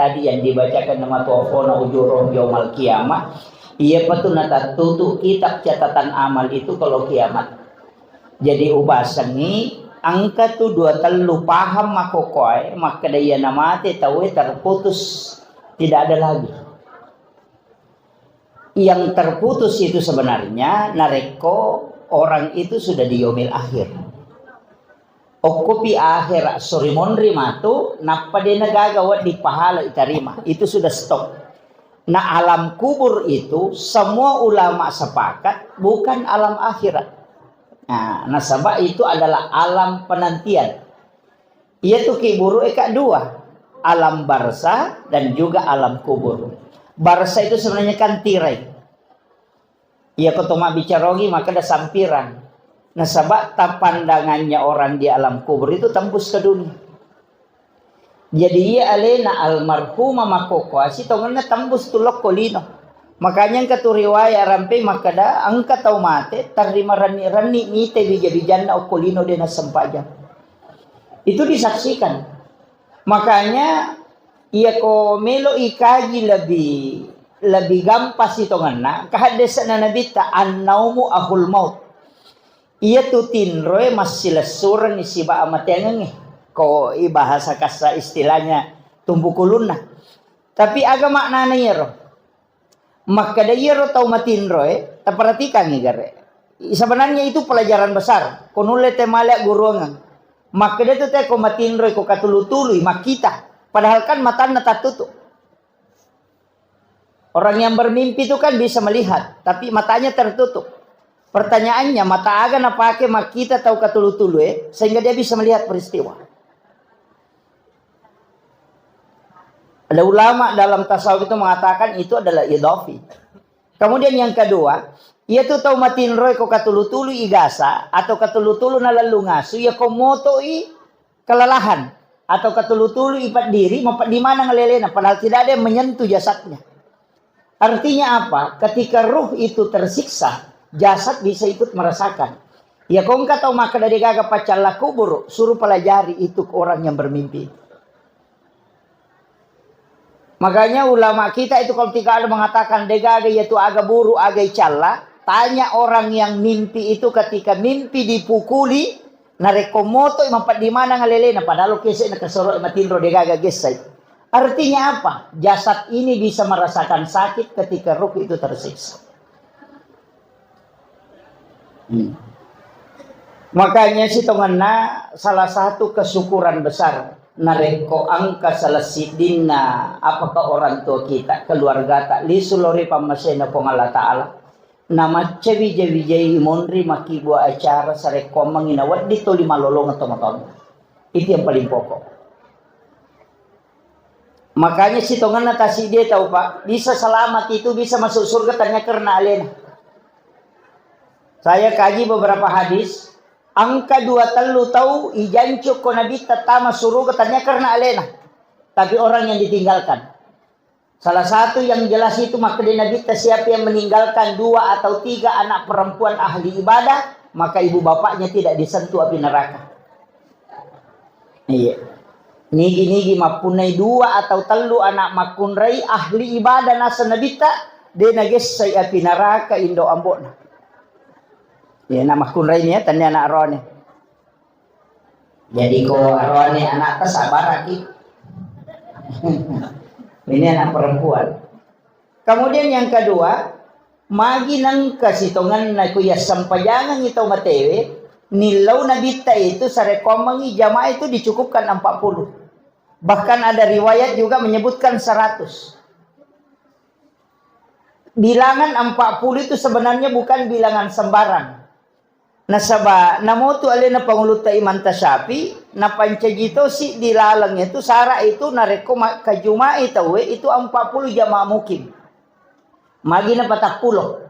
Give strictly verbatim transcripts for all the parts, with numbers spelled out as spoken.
tadi yang dibacakan nama tuafona ujurun yaumal qiyamah, iya patu natattutu kitab catatan amal itu kalau kiamat. Jadi ubasengi engka tu dua tellu paham makkokkoe, makkeda iya namate tauwe terputus, tidak ada lagi. Yang terputus itu sebenarnya narekko orang itu sudah di yaumil akhir. Okkopi akhera sori monri matu, nappa de nagaga wedding pahala itarima. Itu sudah stop. Nah, alam kubur itu semua ulama sepakat bukan alam akhirat. Nah, nasaba itu adalah alam penantian. Iya tu kiburu eka dua, alam barzah dan juga alam kubur. Barzah itu sebenarnya kan tirai. Iya ko to mabbicara ogi maka ada sampiran. Nasaba tapandangannya orang di alam kubur itu tembus ke dunia. Jadi iya alena almarhumah makkokkoe sitongenna tembus tu lokko lino. Makanya engka tu riwayat rampe makkeda engka tau mate tarrima renni-renni nite bija-bijanna okko lino de nassempajang. Itu disaksikan. Makanya iya ko melo ikaji lebih lebih gampang sitongenna, engka haddesana nabitta annaumu ahul maut. Iya tu tinroe massilessurengngi siba amateangengnge. Ko i bahasa kassa istilahnya tumpu kulunna. Tapi aga maknana iyaro? Makkeda iyaro tau matinroe, taperhatikangngi gare. Sebenarnya itu pelajaran besar. Ko nulle te male agguruangeng. Makkeda tu te ko matinroi ko katulu-tului makkita. Padahal kan matanna tattutu. Orang yang bermimpi itu kan bisa melihat, tapi matanya tertutup. Pertanyaannya, mata aga napake makkita tau katulu-tulu, eh, sehingga dia bisa melihat peristiwa? Ada ulama dalam tasawuf itu mengatakan itu adalah idafi. Kemudian yang kedua, iya tu tau matinroi ko katulu-tulu igasa atau katulu-tulu nalellung asu, iya ko motoi kelelahan atau katulu-tulu ipaddiri, mapeddi maneng alelena, padahal tidak ada yang menyentuh jasadnya. Artinya apa? Ketika ruh itu tersiksa, jasad bisa ikut merasakan. Ya, ko engka tau makkeda degaga paccalla kubur, suruh pelajari itu ke orang yang bermimpi. Makanya ulama kita itu kalau tidak ada mengatakan degaga yaitu aga buru, aga icalla, tanya orang yang mimpi itu ketika mimpi dipukuli, narekko moto mapeddi maneng alelena, padahal kese na kesoro matinro degaga gessai. Artinya apa? Jasad ini bisa merasakan sakit ketika ruh itu tersiksa. Hmm. Makanya sitongenna salah satu kesyukuran besar narekko engka salah siddinna apakah orang tua kita, keluargata, lisu lori pammasena Puang Allah Ta'ala, namacca wija-wijai monri makkibua acara sarekkoammengngi nawedding toli malolongeng tomatoanna. Itu yang paling pokok. Makanya sitongenna tasiddie tau, Pak, bisa selamat itu, bisa masuk surga tanya karena alena. Saya kaji beberapa hadis, engka dua tellu tau ijancu ko Nabitta tama suruga tanya karena alena. Tapi orang yang ditinggalkan. Salah satu yang jelas itu makkeda Nabitta, siapa yang meninggalkan dua atau tiga anak perempuan ahli ibadah, maka ibu bapaknya tidak disentuh api neraka. Iya. Nigi-nigi mappunnai dua atau tellu anak makkunrai ahli ibadah naseng Nabitta, de nagessai api neraka indo ambo'na. Iya, anak makkunrai ni ya, tania anak rohani. Jadi ko aroane anakta sabaraki. Ini anak perempuan. Kemudian yang kedua, magi nengka sitongenna ku iya sempajangengngi tau matewe, nillau Nabitta itu sarekkoammengngi jamaah itu dicukupkan empat puluh. Bahkan ada riwayat juga menyebutkan seratus. Bilangan empat puluh itu sebenarnya bukan bilangan sembarang. Nasaba namotu alena pangulutta Imam Tasyafi, napancaji tosi di laleng itu sara itu narekko ma-, kajumai tauwe itu empat puluh jamaah mukim. Magi na patappulo.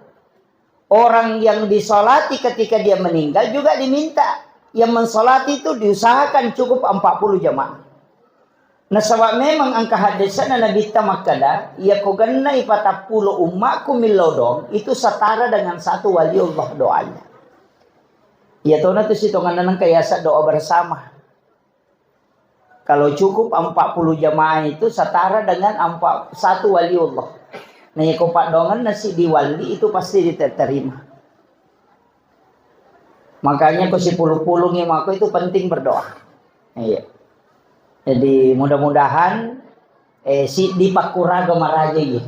Orang yang disolati ketika dia meninggal juga diminta. Yang mensolati itu diusahakan cukup empat puluh jamaah. Nasaba memang engka haddese'na Nabitta makkeda, iya ko gennai patappulo ummakku millodong, itu setara dengan satu waliullah doanya. Iya tona tu sitongenna nengka yaseng doa bersama. Kalau cukup empat puluh jamaah itu setara dengan empat, satu waliullah. Nah, iko paddoangenna siddi wali itu pasti diterima. Makanya ko sipulu-pulungi mako itu penting berdoa. Iya. Jadi mudah-mudahan, eh, siddi pakkuraga maraja iya.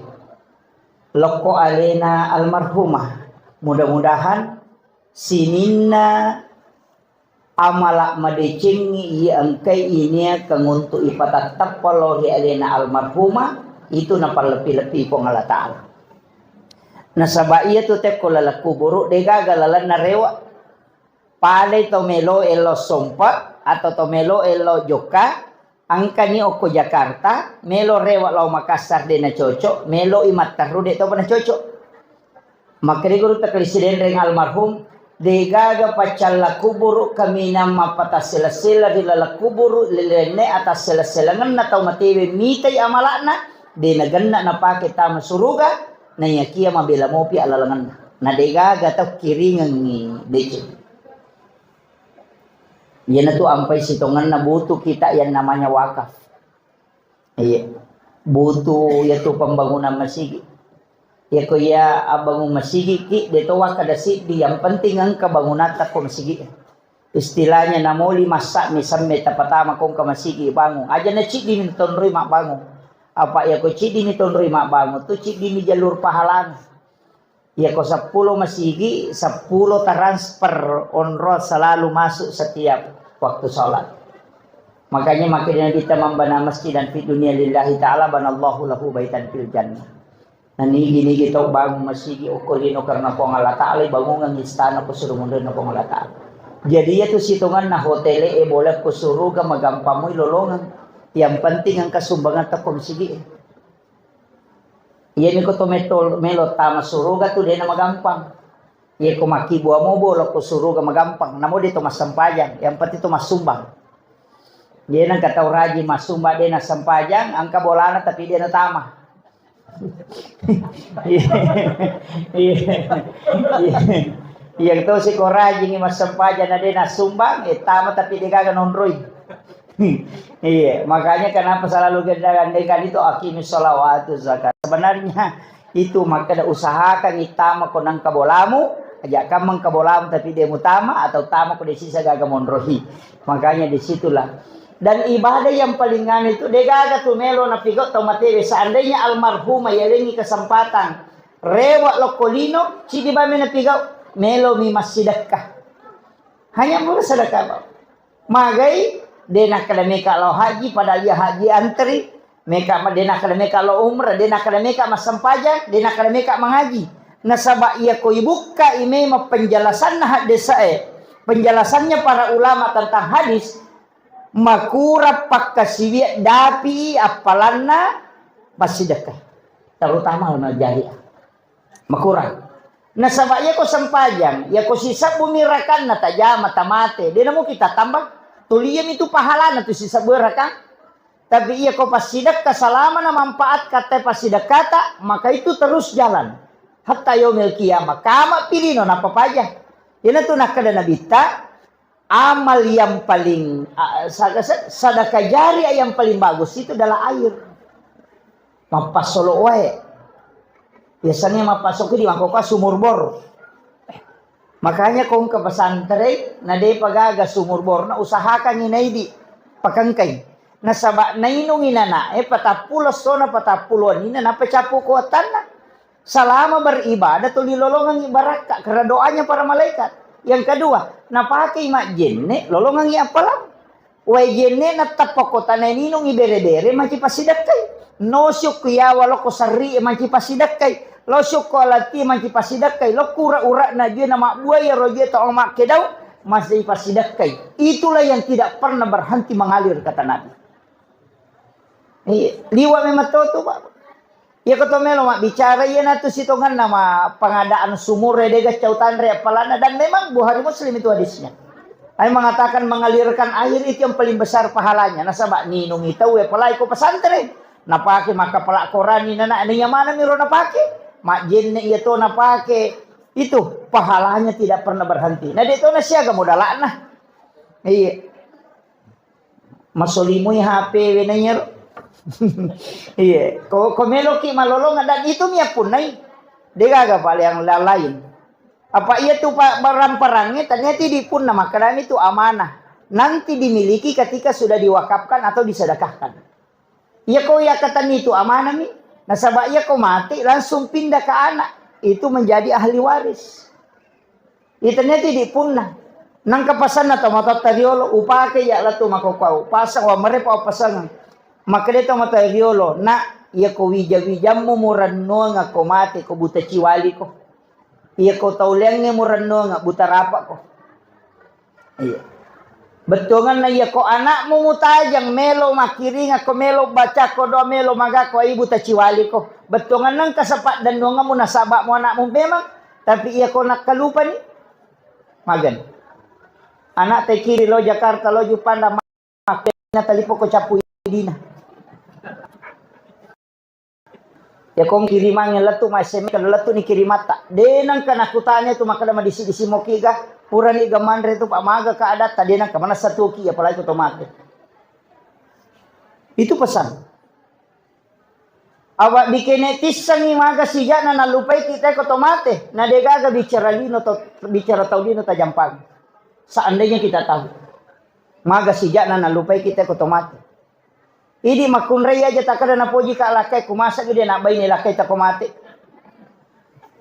Lokko alena almarhumah. Mudah-mudahan sininna amala madecengngi iya engkai iniakeng untuk ipatattappa lao ri alena almarhumah, itu napalleppi-leppi Puang Allah Ta'ala. Nasaba iya tu tekko laleng kuburu, degaga lalenna rewa. Palei to melo elo sompa atau to melo elo jokka, engkani okko Jakarta, melo rewa lao Makassar de nacocok, melo i matteru de topa nacocok. Makkeda guru takkali sidenreng almarhum, degaga paccalla kuburu kaminang mappatassela-sela ri laleng kuburu, lilenne atassela-selangenna tau matewe mitai amala'na, de nagenna napake tama suruga, naiyakia mabela mopi alalengenna. Na degaga tau kiringengngi deceng. Iyanatu ampai sitongenna butuh kita yang namanya wakaf. Iya. Butuh yatu pembangunan masigi. Yako iya abbangung masigi ki, de to wakkada siddi, yang penting engka bangunatta ko masigi. Istilahnya namoli massa mi semme tapatama kongka masigi bangung. Aja na ciddi mi tonroi mabbangung. Apa yako ciddi mi tonroi mabbangung tu ciddi mi jalur pahalana. Iya, ko seppulo masigi, seppulo transfer onrol selalu masuk setiap waktu sholat. Makanya makin Nabi kita membana masjid dan fid dunia lillahi ta'ala banallahu lahu baitan fil jannah. Nah, nigi-nigi tau bangun masigi okko lino karena Puang Allah Ta'ala, bangungan istana ko suruh mundur na Puang Allah Ta'ala. Jadi iya tu sitongan na hotel e boleh ko suruga magampamui lolongan. Yang penting engka sumbangan teko masigi. Iyami ko to metto melo tama suruga tu dena magampang. Iya ko makkibua mobo lo ko suruga magampang. Namo de to massempajang, yang penting to massumbang. Dia nang kata raji massumbang dena sempajang, angka bolana tapi dena tama. Iya. Iya. Iya. Iya to si ko raji ni massempajang na dena sumbang, eh tama tapi de gaga nonroi. Iya, makanya kenapa selalu kita gandengkan itu aqimis sholawatu zakat. Sebenarnya itu makanya usahakan itama ko nang kabolamu, aja kamang kabolamu tapi de mutama atau tama ko de sisa gaga monrohi. Makanya disitulah. Dan ibadah yang paling anu itu de gaga tu melo napigau tau matewe. Seandainya almarhumah ya lengi kesempatan rewa lokko lino, cidi bame napigau melo mi massidekah. Hanya mura sedekah, Pak. Magai, de nakkeda meka lao haji, padahal iya haji antri, meka ma-, de nakkeda meka lao umrah, de nakkeda meka massempajang, de nakkeda meka mangaji. Nasaba iya ko ibukka i memang penjelasanna haddesae, penjelasannya para ulama tentang hadis, makurang pakkasiwiang dapi appalanna passidekka. Terutama ulama jariah. Makurang. Nasaba iya ko sempajang, iya ko sisebbu mi rakanna tajama tamate, de namo kita tambah. Tuli iya mi tu pahalana tu sisebbu rakang. Tapi iya ko passidekka salama na manfaat kata passidekkata, maka itu terus jalan. Hatta yaumil qiyamah. Kama pilino napapaja. Iyana tu nakkeda Nabitta, amal yang paling, a, sa-, sa-, sadaka jariah yang paling bagus itu adalah air. Mappassolo wae. Biasanya mappassolo di mangkoko sumur bor. Makanya kong ke pesantren, na depa gaga sumur bor, na usahakan ini di pakengkai. Nasaba nainung inana, eh, patappulo sona patappulo nina, napa capu kuatanna. Salama beribadah tuli lolongangngi barakka karena doanya para malaikat. Yang kedua, napakai majjenne lolongangngi appalang. Wae jenne nattappa kota naninungi bere-bere maci passidekkai. Nosuk ku yawa loko sarri maci passidekkai. Losuk ko alati maci passidekkai. Lokku ura-ura najue na mabbua ya rojue tau makkedau masih passidekkai. Itulah yang tidak pernah berhenti mengalir kata Nabi. Iya, liwa memang to tu, Pak. Iya, ko to melo mabbicara, iya natu sitonganna ma pengadaan sumur, ya, dega cau tanre, apalana. Dan memang Bukhari Muslim itu hadisnya. Ai mengatakan mengalirkan air itu yang paling besar pahalanya. Nasaba ninungi tau, ya, apalagi ko pesantren. Napake maka pelak korani nana, ini yang mana miro napake? Majenne iya to napake. Itu pahalanya tidak pernah berhenti. Nah, dia to nasiaga modalakna. Iya. Masolimui H P we na iyaro. Iya, ko, ko meloki malolong dan itu mi appunnai. Degaga pale yang lain. Apa iya tu pa-, barang-barangnya ternyata di punna makkedami tu amanah. Nanti dimiliki ketika sudah diwakafkan atau disedekahkan. Iya ko iya katani tu amanah mi. Nasaba iya ko mati langsung pindah ke anak. Itu menjadi ahli waris. Itengneti di punna. Nangka pasanna tomatoatta riolo, upake ya latu makokau. Pasang wa merepa pasang. Makkeda tomatoa riolo, nak, iya ko wija-wijammu murennuang ko mate ko buta ciwali ko. Iya ko tauleangnge murennuang buta rapa ko. Iya. Bettuanganna iya ko anakmu mutajang melo makkiring ko melo baca ko doa melo maga ko ai buta ciwali ko. Bettuanganna engka sepak dennuangamu nasaba mu anakmu memang Tapi iya ko nakkalupani, magen. Anak te kiri lo Jakarta lo Juppanda makkena talipo ko cappu idina. Ya kong kirimangnge lettu ma S M S kan lettu ni kirimatta. De nangka nakutanya tu makkeda madisi-disi moki ga purani ga manre tu pak maga ka adatta de nangka manessa tuki apalagi ko to mate. Itu pesan. Awak dikene tissengi maga sijakna nallupai kita ko to mate, na degaga bicara lino to, bicara tau lino tajampang. Seandainya kita tahu, maga sijakna nallupai kita ko to mate. Idi makkunrai aja takada napoji ka lakkai ku masa gede nak baine lakkai tako mate.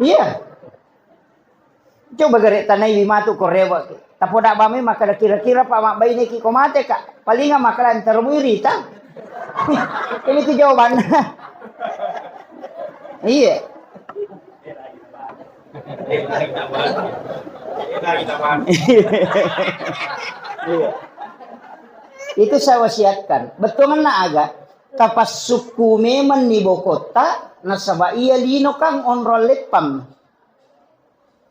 Iya. Coba gare tanaiwi matu ko rewe. Tapoda bame makkeda kira-kira pa mabbaineki ko mate ka. Palinga makkeda entar muirita. Ini tu jawabanna. Iya. Iya. Itu saya wasiatkan. Betul mana aga? Tapassukku memang ni bokotta nasaba iya lino kang onrong leppang.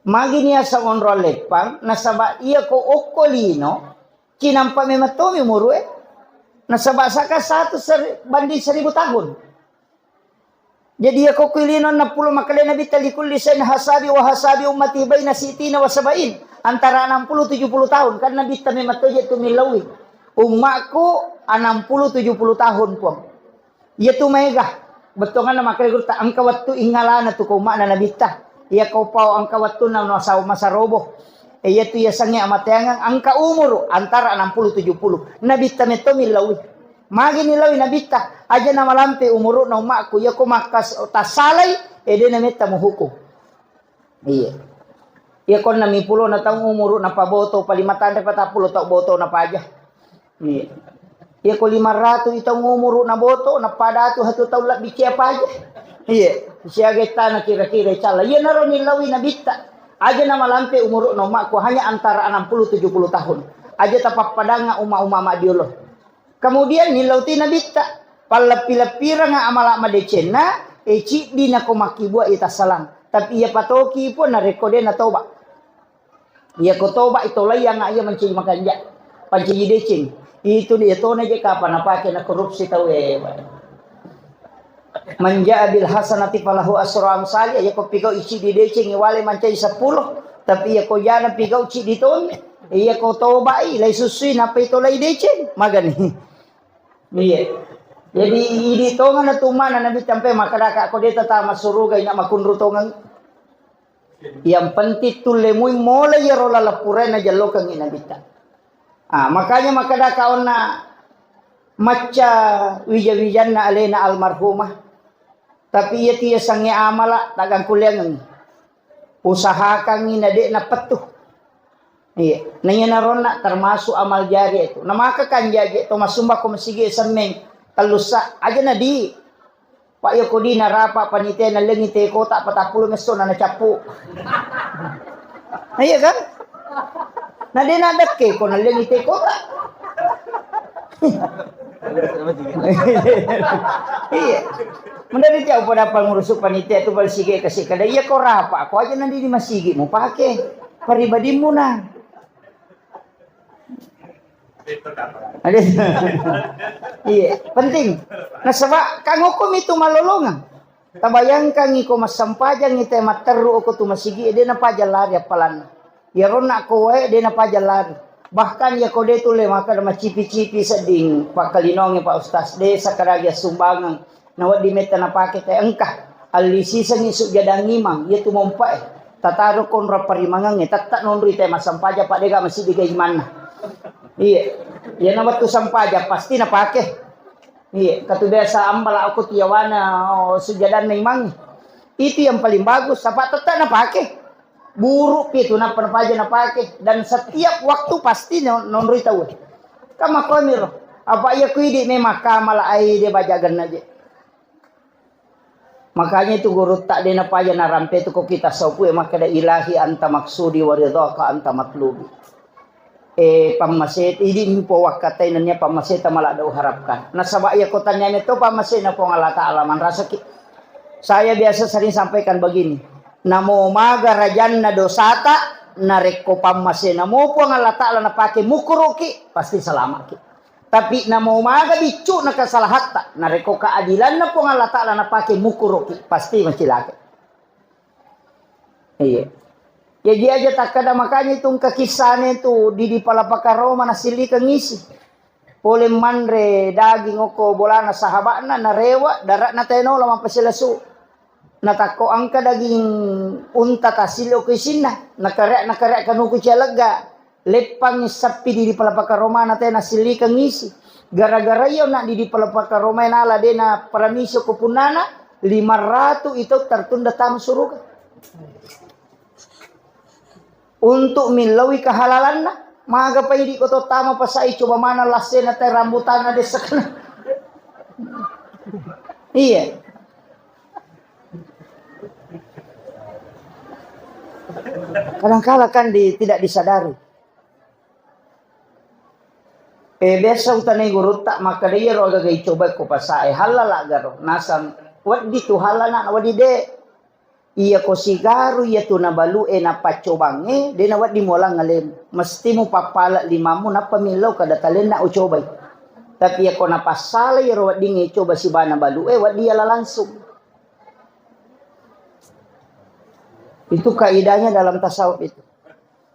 Magi niaseng onrong leppang, nasaba iya ko okko lino, cinampa memang tomi umurue. Nasaba saka satu seri-, banding seribu tahun. Jadi iya ko kui lino enam puluh makkalena bitta likulli sain hasabi wa hasabi ummati baina sitina wa sabain. Antara enam puluh tujuh puluh tahun. Kan nabitta memang toje tu millaui. Ummakku enam puluh tujuh puluh tahun, Puang. Iya tu maega, bettuanganna makkeda gurutta, engka wettu ingngalana tu ko umma'na nabitta. Iya ko pao engka wettunna nasau masarobo. E, iya tu yasengnge amateangeng engka umuru antara enam puluh tujuh puluh. Nabitta metto millaui. Magi nillaui nabitta, aja namalampe umuru'na umma'ku, iya ko makkas-, tassalai, e, de nametta muhukum. Iya. Iya konna mi pulo na taung umuru na paboto, palima tanre patappulo tau boto na paja. Iya. Iya ko lima ratu i taung umuru na boto, na padatu hatu tau labbi cia paja. Iya. Siaga tana kira-kira calla. Iya naro nillaui nabitta. Aja na malampe umuru na umakku hanya antara enam puluh tujuh puluh tahun. Aja tapappadanga uma-uma madiolo. Kemudian nillau ti nabitta, palleppi-leppiranga amala madecenna, e, ciddi nako makkibua i tassalang. Tapi iya patoki pun narekko de natoba. Iya ko toba itolai anga iya mancaji makanja, pancaji deceng. Itu dia tona je kapang napake na korupsi tau e. Manja bil hasanati falahu asru amsali, iya ko pigau icidi deceng iwale mancai sepuluh, tapi iya ko jana pigau cidi toni, iya ko tobai, lai susui, napai tolai deceng, magani. Iya. Jadi, idi tongana tu mana Nabi sampai makadaka ko deta tama suruga ina makunru tongang. Yang penting tullemui mola iyaro laleng purae najellokengngi Nabitta. Ah, makanya makkedaka onna macca wija-wijanna alena almarhumah. Tapi iya tu yasengnge amala, taggangkulleangengngi. Usahakangngi na de'na pettu. Iya. Na iyanaronna termasuk amal jariah itu. Na maka kanjaji to masumba ko masigi semmeng tellussa aja na di. Pak, iya ko dina rapa panitia nallengi te kota patappulo messo na nacappu. Iya kan? Na de na dekke ko nallengi te kota. Iya. Mendadak jauh pada pengurus panitia tu bal sige kasih kada iya ko rapa ko aja nanti di masigi mu pake pribadimu na. Ada. Iya, penting. Nasaba kang hukum itu malolongang. Tabayangkangngi ko massampajang ite matterru oko tu masigi de napaja lari appalanna. Iyaronna ko wae de napaja lari. Bahkan iya ko de tulle makkeda macipi-cipi sedding pakkalinonge Pak Ustaz, de sakkadagi assumbangeng, na wedding metta napake te engka. Allisisengi sujadang imang, iya tu mompa e. Tataro konro parimangengnge, tetta nonroi te massempajang, Pak, dega masigi ga imanna. Iya. Iya na wettu sempajang pasti napake. Iya, katu biasa ambala aku tiawana, oh, sujadanna imang. Itu yang paling bagus, sapa tetta napake. Buru pi tu nappa napaja napake, dan setiap waktu pasti no- nonroi tau. Kama komiro. Apa iya ku idi memang kamala ai de bajaganna je. Makanya itu gurutta de napaja narampe tu ko kita sopu e makkeda, "Ilahi anta maksudi wa ridhaka anta matlubi." Eh, pammase idi mpo wakkatai nennia pammaseta maladde uharapkan. Nasaba iya ko tania meto pammasena Puang Allah Taala manrasaki. Saya biasa sering sampaikan begini, namo maga rajanna dosata, narekko pammasena mo Puang Allah Taala napake mukuruki, pasti salamaki. Tapi namo maga biccu'na kesalahatta, narekko keadilanna Puang Allah Taala napake mukuruki, pasti macilaka. Iya. Jaji aja takkada makanya itu engka kissane tu di, di Palapaka Roma nasillikeng isi. Pole manre daging okko bolana sahaba'na, narewa, dara'na taenola mappasilasu. Natakko engka daging unta tasilli okko isinna, nakarea-nakarea kanuku cialegga. Leppang sappi di, di Palapaka Romana te nasillikeng isi. Gara-gara iyo na di, di Palapaka Roma nala de na paramisi ko punnana, lima ratu itu tertunda tama suruga. Untuk millaui kehalalanna, maga pa idi ko to tama pasai coba mana lassena te rambutanna dessakna. Iya. Kadangkala kan di, tidak disadari. Eh, biasa utanai gurutta, makkeda iyaro agaga icobai ko pasae, hallala garo. Nasang, weddi tu hallana, weddi de. Iya ko sigaru iya tu nabalu e napaccobangnge, de nawedding mualang alemu. Mesti mupappala limammu, nappa millau kada talenna ucobai. Tapi iya ko napassala iyaro weddingnge icoba sibana balu e, weddi yala langsung. Itu kaidahnya dalam tasawuf itu.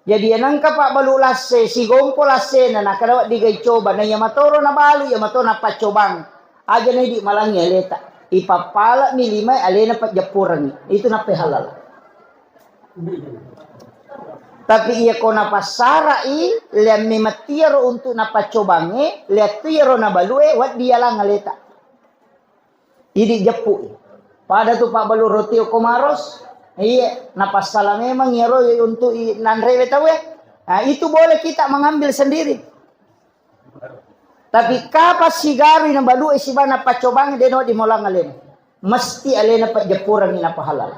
Jadi, iya nengka pabbalu lasse, sigompo lassena, nakkeda wedding ga icoba, na iya matoro nabalu, iya mato napaccobang. Aja na idi malangngi aleta. Ipappala'mi limae alena pajjappurengngi. Itu nappai halal. Tapi iya ko napassara'i, leammi mattiaro untuk napaccobangnge, leattu iyaro nabalue, wedding yalang aleta. Idi jeppu. Pada tu pabbalu roti okko maros. Iya, napassala memang iyaro untuk i-, nanrewe tauwe. Nah, itu boleh kita mengambil sendiri. Tapi kapa sigaru nabalu e sibana pacobang de no di molang alena. Mesti alena pajeppurangi napahalala.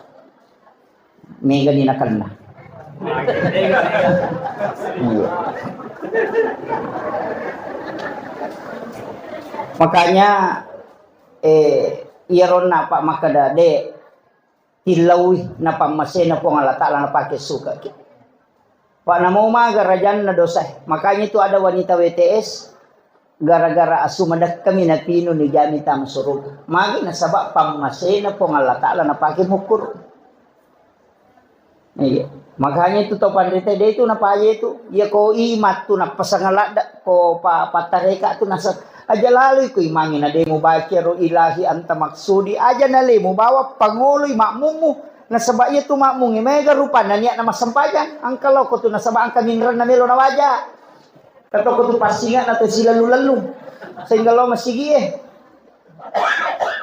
Mega ni nakenna. Iya. Makanya Eh, iyaronna apa makkeda, de, tillaui napammasena Puang Allah Ta'ala napake sukaki. Pak, namo maga rajanna dosae. Makanya itu ada wanita W T S, gara-gara asu madekkami napinu nijami tama suruga. Magi nasaba pammasena Puang Allah Ta'ala napake mukuru. Iya. Makanya itu to panrita de itu napaja itu. Iya ko imat tu napasang ladda ko pa, pattareka tu nasa aja lalu iko imangi na de mubaca ro ilahi anta maksudi aja na le mubawa pangoloi makmummu. Nasaba iya tu makmungi mega rupanna niat na massempajang. Angka loko tu nasaba angka minrenna melo nawaja. Katoko tu passinga na tu silalu-lalu. Sehingga lo masigi eh.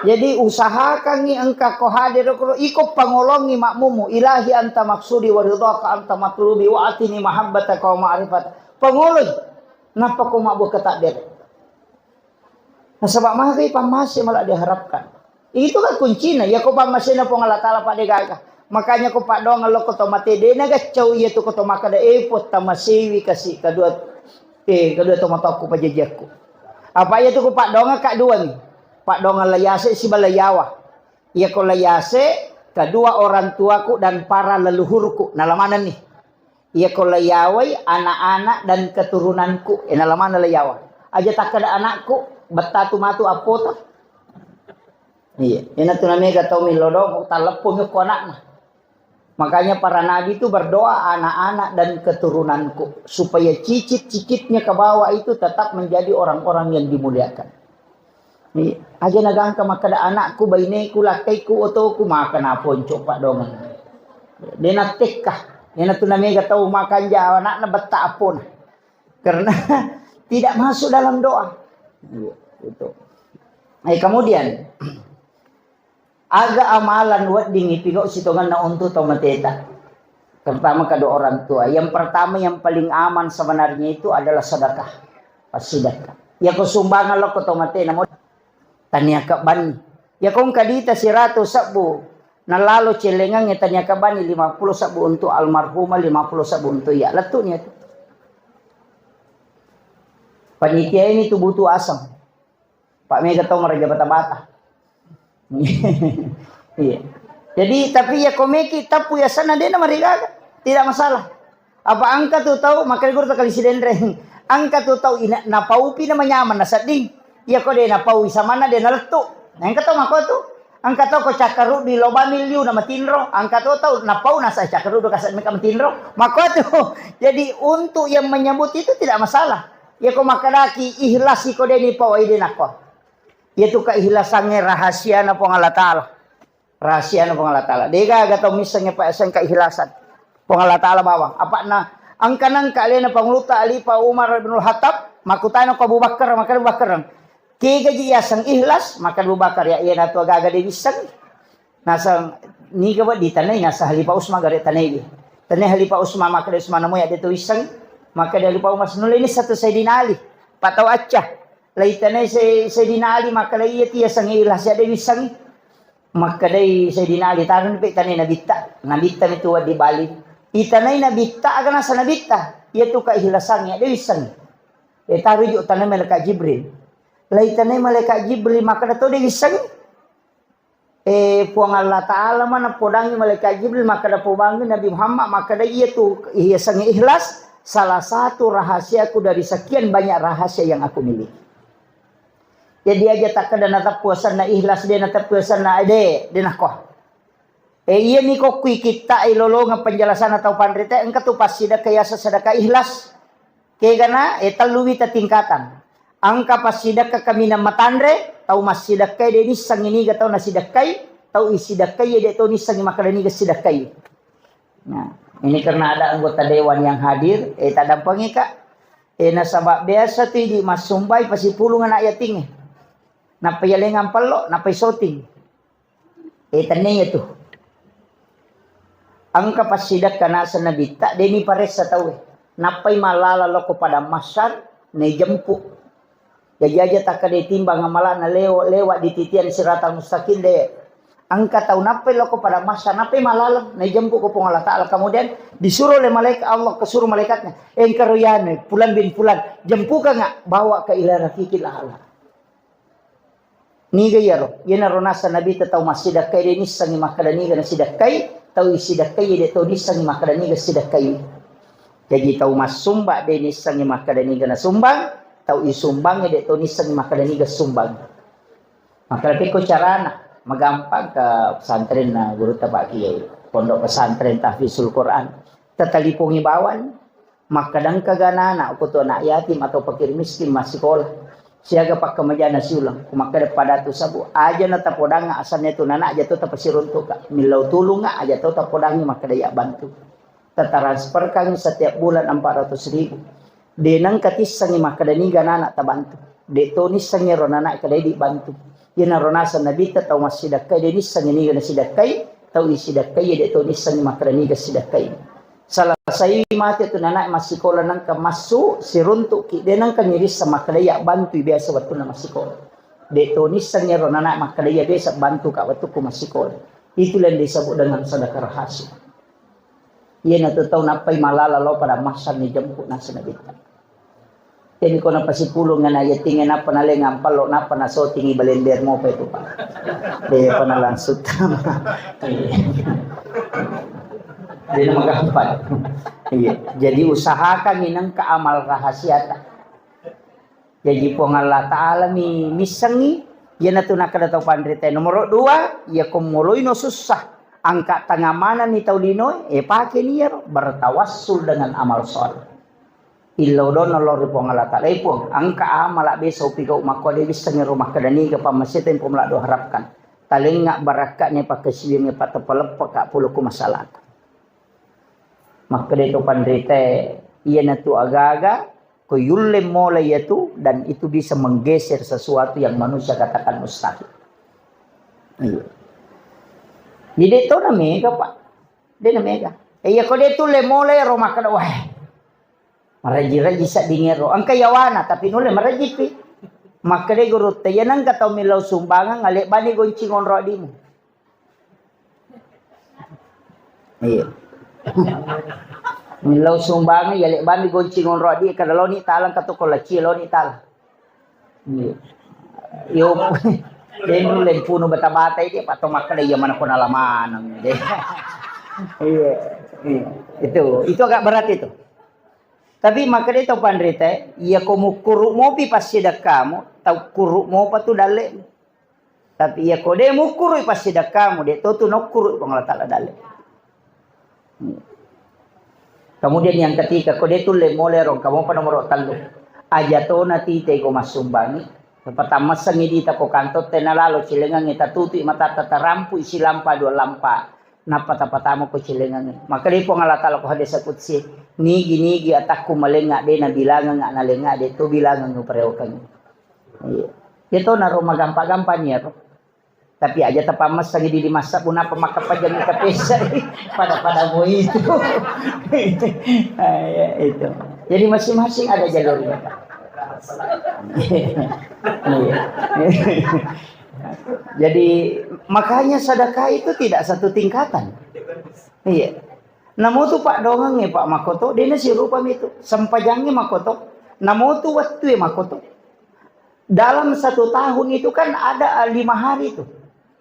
Jadi usahakangngi engka ko hadir ko iko pangolongi makmumu, ilahi anta maksudi wa ridhaka anta matlubi wa atini mahabbataka wa ma'rifat. Pangoloi. Nappa ko mabbuka takdir. Nasaba magai pammase malah diharapkan. Itu kan kuncinya. Ya ko pammasena Puang Allah Ta'ala pada gaga. Makanya ko paddoang lo ko to mate de na gaccau iya tu ko to makkeda e Puang tamasewi kasi kedua eh kedua to matokku pajajiakku. Apa iya tu ko paddoang ka dua ni. Paddoang layase si balayawa. Iya ko layase kedua orang tuaku dan para leluhurku. Nalamana ni. Iya ko layawai anak-anak dan keturunanku. Eh, nalamana layawa. Aja takkeda anakku, bettatu matu appota. Iya, ina tu namega tau milodong, talleppo mi ko anakna. Makanya para nabi itu berdoa, "Anak-anak dan keturunanku, supaya cicit-cicitnya ke bawah itu tetap menjadi orang-orang yang dimuliakan." Ni, aja nagangka makkeda, "Anakku, baineku, lakkaiku, otoku," maka naponco padongan. Dena tekka, dena tu namega tau makanja anakna betta apona. Karena tidak masuk dalam doa. Iya, itu. Eh, kemudian, aga amalan wedding ipigau sitongenna untu tau mateta? Terutama kedua orang tua. Yang pertama, yang paling aman sebenarnya itu adalah sedekah. Passidekka. Yako sumbangan lo ko tau matena, mau tania kebani. Yako engka dita siratu sebbu, nalalo celengang ya tania kebani lima puluh sebbu untuk almarhumah, lima puluh sebbu untuk iya. Lettu nia tu. Panitia ini tu butuh asam. Pak mega tau maraja bata-bata. Iya. Jadi, tapi ya komeki tapu ya sana dena marigaga. Tidak masalah. Apa engka tu tau, makanya guru kali sidenreng. Engka tu tau ina, napaupi na manyaman na sedding. Iya ko de napau samanna de nalettu. Nah, engka tau mako tu. Engka tau ko cakkaruddu lobami liu na matinro. Engka tu tau napau nasa cakkaruddu kasa meka matinro. Mako tu. Jadi untuk yang menyebut itu tidak masalah. Iya ko makadaki ikhlas iko de ni pau ai de nako. Iyatu keikhlasangnge rahasiana Puang Allah Ta'ala. Rahasiana Puang Allah Ta'ala. Degaga tau missengnge pa yaseng keikhlasan Puang Allah Ta'ala bawang. Apa'na engka nengka alena Pangulutta Alipa Umar bin Khattab, makkutana ko Abu Bakar, maka Abu Bakar, "Kegaji yaseng ikhlas?" Maka Abu Bakar, "Ya, iya natu agaga de wisseng." Naseng niga weddi tanai, naseng Halifah Usman gare tanai. Tanai Halifah Usman, maka de Usman namu ya de tu wisseng. Maka de Halifah Umar, "Nulle ni satu Sayyidina Ali, patau acca." Lai tanai Sai-, Sayyidina Ali, maka lai iya ti yaseng ikhlas ya de wisseng. Makkedai Sayyidina Ali, "Taroni pe tanai nabitta." Nabitta mitu weddi bali. Itanai nabitta, aga nasa nabitta? Iyatu keikhlasangnge, de wisseng. E, taruju tanai malaikat Jibril. Lai tanai malaikat Jibril, makkeda to de wisseng. E, Puang Allah Ta'ala mana podangi malaikat Jibril, makkeda podangi Nabi Muhammad, makkeda iyatu yasengnge ikhlas, salah satu rahasiaku dari sekian banyak rahasia yang aku miliki. Jadi aja takkeda nateppu asenna ikhlas, de nateppu asenna, de, de nakko. E, iyami ko kui kitta e lolongeng penjelasanna tau panrita, engka tu passidekka yaseng sedekah ikhlas. Kegana, e, tellu wita tingkatan. Engka passidekka kaminang matanre, tau massidekkai de nissengngi niga tau nasidekkai, tau isidekkai de to nissengngi makkeda niga sidekkai. Nah, ini karena ada anggota dewan yang hadir, e, tadampengi ka. E, nasaba biasa tu idi massumbai pasipulung anak yatingnge. Nappa yalengang pello, nappa isoting. E, tennia tu. Engka passidekka naseng nabitta, de niparessa tauwe. Nappai mallala loko padang mahsyar, naijempu. Jaji aja takkeda timbang amalana lewo-, lewat di titian siratal mustaqim de. Engka tau nappai loko padang mahsyar, nappai mallala, naijempu ko Puang Allah Ta'ala. Kemudian disuruh oleh malaikat Allah, kesuruh malaikatnya, "Engkaro yanu, pulan bin pulan, jempuka nga, bawa ke ila rafiqil a'la." Niga iyaro? Iyanaro naseng nabitta tau massidekkai de nissengngi makkeda niga nasidekkai, tau isidekkai de to nissengngi makkeda niga sidekkai. Jaji tau massumba de nissengngi makkeda niga nasumbang, tau isumbangnge de to nissengngi makkeda niga sumbang. Makkeda pekko carana, magampang ke pesantrenna gurutta Pak Kiai, Pondok Pesantren Tahfizul Quran. Tatalipongi bawang. Makkeda engka ganana, okko tu anak yatim atau fakir miskin massikola. Siaga pakkamajana siuleng. Ku makkeda padatu sabu, aja na tapodangnga asanna tu nana aja to tapasiruntuka. Millau tulunga aja to tapodangngi makkeda ya bantu. Tatransferkangngi setiap bulan empat ratus ribu. De nengka tissengngi makkeda niga nana tabantu. De to nissengngi ro nana kada dibantu. Iyanaro naseng nabitta tau massidekkai de nissengngi niga nasidekkai, tau isidekkai de to nissengngi makkeda niga sidekkai. Selesai mate tu nanae massikola nengka massu siruntuki, de nengka nirisseng makkeda iya bantui biasa wettunna massikola. De to nisseng ero nanae makkeda iya biasa bantuka wettukku massikola. Itulah yang disebut dengan sedekah rahasia. Iyanatu tau nappai malala lao pada massang ni jemput naseng nabitta. Jadi ko napasipulung anak yatingnge nappa nalengang pallo nappa nasotingi balender mopa itu, Pak. Depa nalangsung tama. Iya. Jadi magampang. Iya. Jadi usahakan inengka amal rahasiata. Jaji Puang Allah Ta'ala mi missengngi, iyanatu nakkeda tau panrita. Nomor dua, iya ko moloino sussa. Angka tangamananni tau linoe, e, pakeni iyaro, bertawassul dengan amal soleh. Illau dona lao ri Puang Allah Ta'ala, "Eh, Puang, angka amala besa upigau makko de bisseng ro makkeda niga pammaseta Puang Allah doharapkan. Talengnga barakka'na pakkasiwiangnge pateppa-leppa ka pulukku masalahku." Makkeda to panritae, iyanatu agaga ko yulle mola iyatu, dan itu bisa menggeser sesuatu yang manusia katakan mustahil. Iya. Jadi to na mega, Pak. De na mega. E, iya ko de tulle mola ro makkeda, wah, maraji-raji sedding ero. Engka yawana, tapi nulle maraji pi. Makkeda gurutta, iya nengka tau millau sumbangan, ale bani goncing onro adimu. Iya. Millau sumbangan, iya, lebami goncing onro adi, kada loni talang katu ko laci loni talang. Iya. Yo, denru lempunu bata-bata dia, pato makkeda iya mana ko nalamaneng. Iya. Iya. Itu, itu agak berat itu. Tapi makkeda tau panrita, iya ko mukkuru mopi passidakkamu, tau kuru mopa tu dalle. Tapi iya ko de mukkurui passidakkamu, de to tu nokkuru Puang Allah Ta'ala dalle. Kemudian yang ketiga, ko de tulle mole rong kamu apa nomor tellu. Aja to na tite ko massumbangi. Patammassangi dita ko kantor tena lalo cilengangi tatutui matatta tarampu isi lampa dua lampa. Nappa tapatama ko cilengangi. Maka de Puang Allah Ta'ala ko hadis qudsi, nigi-nigi atakku malenga de na bilangeng na lenga de to bilangeng upareokeng. Iya. Itu naro magampa-gampang ya, Bro. Tapi aja tapammessangi di masa pun apa maka pajangi kapesa pada-pada mau itu. Ah, ya, itu. Jadi masing-masing ada jalurnya. Iya. Jadi makanya sedekah itu tidak satu tingkatan. Iya. Namotu paddoangengnge, Pak, makkoto, dena sirupa mitu. Sempajangnge makkoto. Namotu wettue makkoto. Dalam satu tahun itu kan ada, eh, lima hari itu.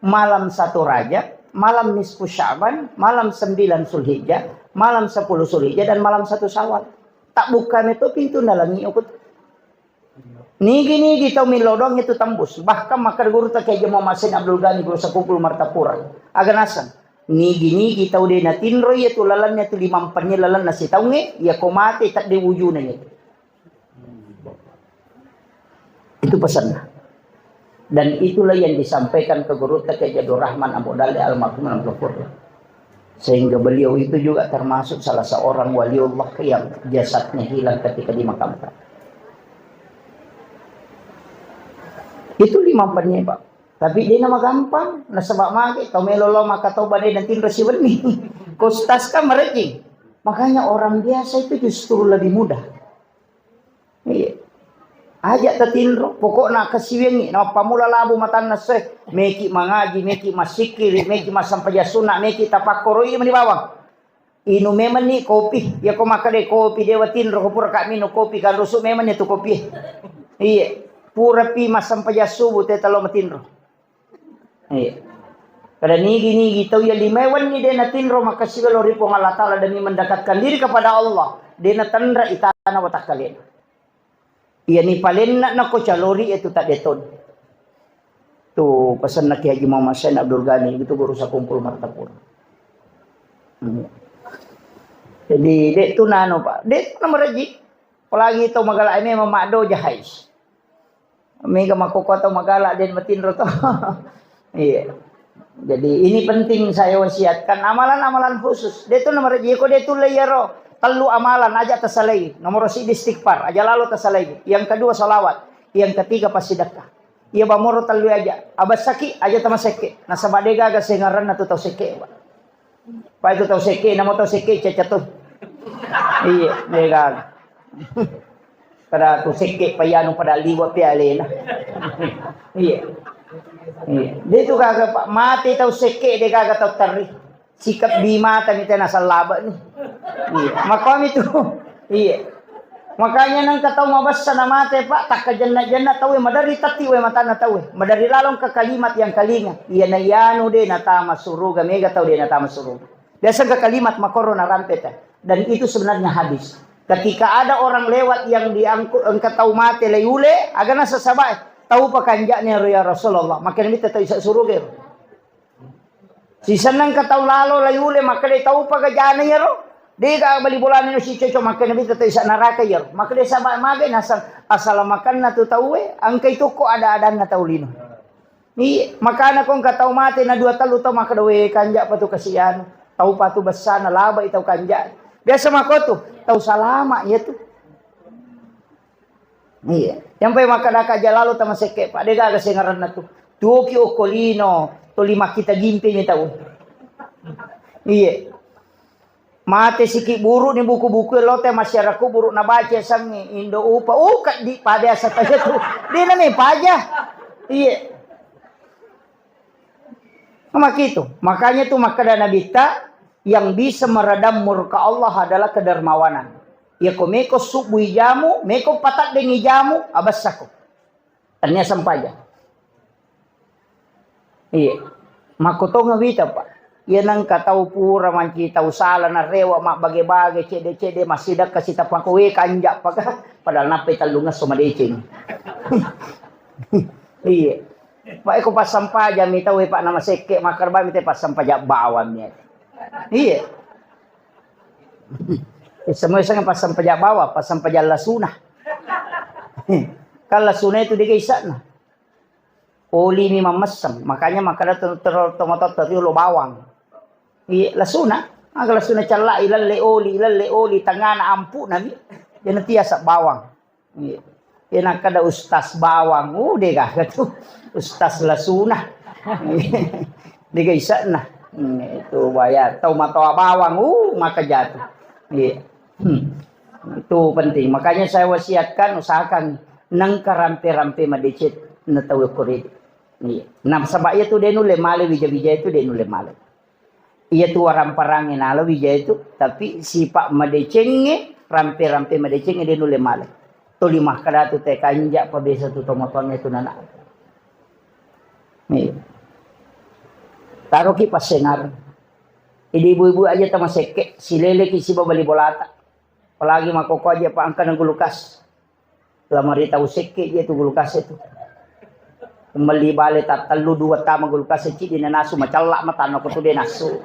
Malam satu Rajab, malam nisfu Sya'ban, malam sembilan Zulhijjah, malam sepuluh Zulhijjah, dan malam satu Syawal. Tak buka meto pintu nalangi ukut. Nigi-nigi tau millau doang itu tembus. Bahkan maka guru tak kayak Muhammad Said Abdul Ghani, guru Sakumpul Martapura. Aga naseng. Nigi-nigi tau de natinro iya tu lalannya tu limampennya lalanna sitaunge, iya ko mate tak de wujuna iya. Itu pesannya. Dan itulah yang disampaikan ke guru tak kayak Jadul Rahman Abu Dali almarhum Abdul Qurra. Sehingga beliau itu juga termasuk salah seorang waliullah yang jasadnya hilang ketika dimakamkan. Itu lima penyebab. Tapi de na magampang, nasaba mage tau melo lao makkatoba de natinro siwenni. Ko ustaz kan merejing. Makanya orang biasa itu justru lebih mudah. Iya. Aja tatinro, pokokna kasiwiangngi, napammula labu matanna se, meki mangaji, meki massikkiri, meki massampajang sunna, meki tapakkoro iya mani bawang. Inu memenni kopi, iya ko makkeda kopi dewa tinro, ko pura ka minum kopi, kan rusu memenni tu kopi. Iya, pura pi massampajang subuh te talo matinro. Iya. Kada nigi-nigi tau iya lima wenni de natinro makkasiwiang lao ri Puang Allah Ta'ala demi mendekatkan diri kepada Allah, de natenra itana watakkalena. Iyani palenna nako calori itu tak deton. Tu pesanna Kiai Haji Muhammad Said Abdul Ghani itu guru Sakumpul Martapura. Hmm. Jadi dek tu nano, Pak, dek tu nama rejik. Apalagi tau magala memang makdo jahais. Mega makkoko tau magala de matinro to. Iya. Jadi ini penting saya wasiatkan amalan-amalan khusus. De tu nomor jeko de tu leyaro tellu amalan aja tasalai. Nomor siji istighfar, aja lalo tasalai. Yang kedua salawat, yang ketiga passidekka. Iya bamoro tellu aja. Abasaki aja tamasekke. Nasaba de gaga sengaranna tu tau sekke, Pak. Pai tu tau sekke, namo tau sekke caca tu. Iya, de gaga. Pada tu sekke payanu pada liwa pialena. Iya. Iya. De tu gaga, Pak, mati tau sekke de gaga tau terri. Sikap bimata mi tena sallabe ni. Iya. Makomi tu. Iya. Makanya nengka tau mabessa na mate, Pak, takkajenna-jenna tau maderri tatti we matana tau. Maderri lalong ke kalimat yang kalinga. Iya na iyanu de natama suruga, mega tau de natama suruga. Biasa ke kalimat makoro na rampe ta. Dan itu sebenarnya hadis. Ketika ada orang lewat yang diangkut engka tau mate lei ule, agana sesabai. Tau pakanjaknya ya Rasulullah. Makin mita tau isa suruga. Sisenna engka tau lalo layule makkeda tau pagajana iyaro. Dega bali bolana no sicoco makkeda nabitta tau isa neraka iyaro. Makkeda saba magai nasang asala makanna tu tauwe, engkai tokko ada-adanna tau lino. Iya, makana ko engka tau mate na dua tellu tau makkeda, "We, kanja pa tu kasihan. Tau pa tu bessana, labai tau kanja." Biasa makotu, tau salama iya tu. Iya. Yang pai makkeda ka jalalo tama sekke, Pak, de gaga sengaranna tu. Tuoki okko lino, toli makkita gimpe mi tau. Iya. Mate siki buru ni buku-buku lo te masyarakat buru nabaca sangi indo upa. Oh, kaddi pa biasa tanya tu. Dia nami paja. Iya. Maka itu. Makanya tu makkeda Nabi ta, yang bisa meredam murka Allah adalah kedermawanan. Ya ko meko subuh ijamu, meko pataddengi jamu, abassako. Tania sempaja. Iya. Makkutonga wita, Pak. Iya nengka tau pura manci tau sala narewa mabbage-bage cede-cede massidakka sitapako we kanja paka padahal nappai tellungesso madeceng. Iya. Pak eko passampajang mi tau Pak nama sekke makkarbami te passampajang bawang mi. Iya. Semua seng passampajang bawang, passampajang lasuna. Kan lasuna itu dega isakna. Oli mi mammesseng, makanya makkeda to-, to-, tomatoatta riolo bawang. Iya, lasuna, aga lasuna callai, lalle oli, lalle oli, tengana ampu'na mi. Iyana tiasa bawang. Iya. Iya nakkeda ustaz bawang, uh, dega tu. Ustaz lasuna. Dega isakna. Hmm, itu bayar. Tau matoa bawang, uh, maka jatuh. Iya. Hmm. Itu penting. Makanya saya wasiatkan, usahakan nengka rampe-rampe madeceng na tau ko rede. Iya. Nasaba iya tu de nulle male, wija-wija itu de nulle male. Iya tu waramparang nala wija itu, tapi sipa madecengnge, rampe-rampe madecengnge de nulle male. Tuli makkeda tu te kanja pa biasa tu tomatoangnge tu nana. Iya. Taroki passengar. Idi ibu-ibu aja tamasekke, sileleki siba bali bolata. Apalagi makkokko aja pa engkana gulukas. Lamari tau sekke je tu gulukas itu. Melli bale tattellu dua tama gulukas cidi nanasu macalla matanna ko tu de nasu.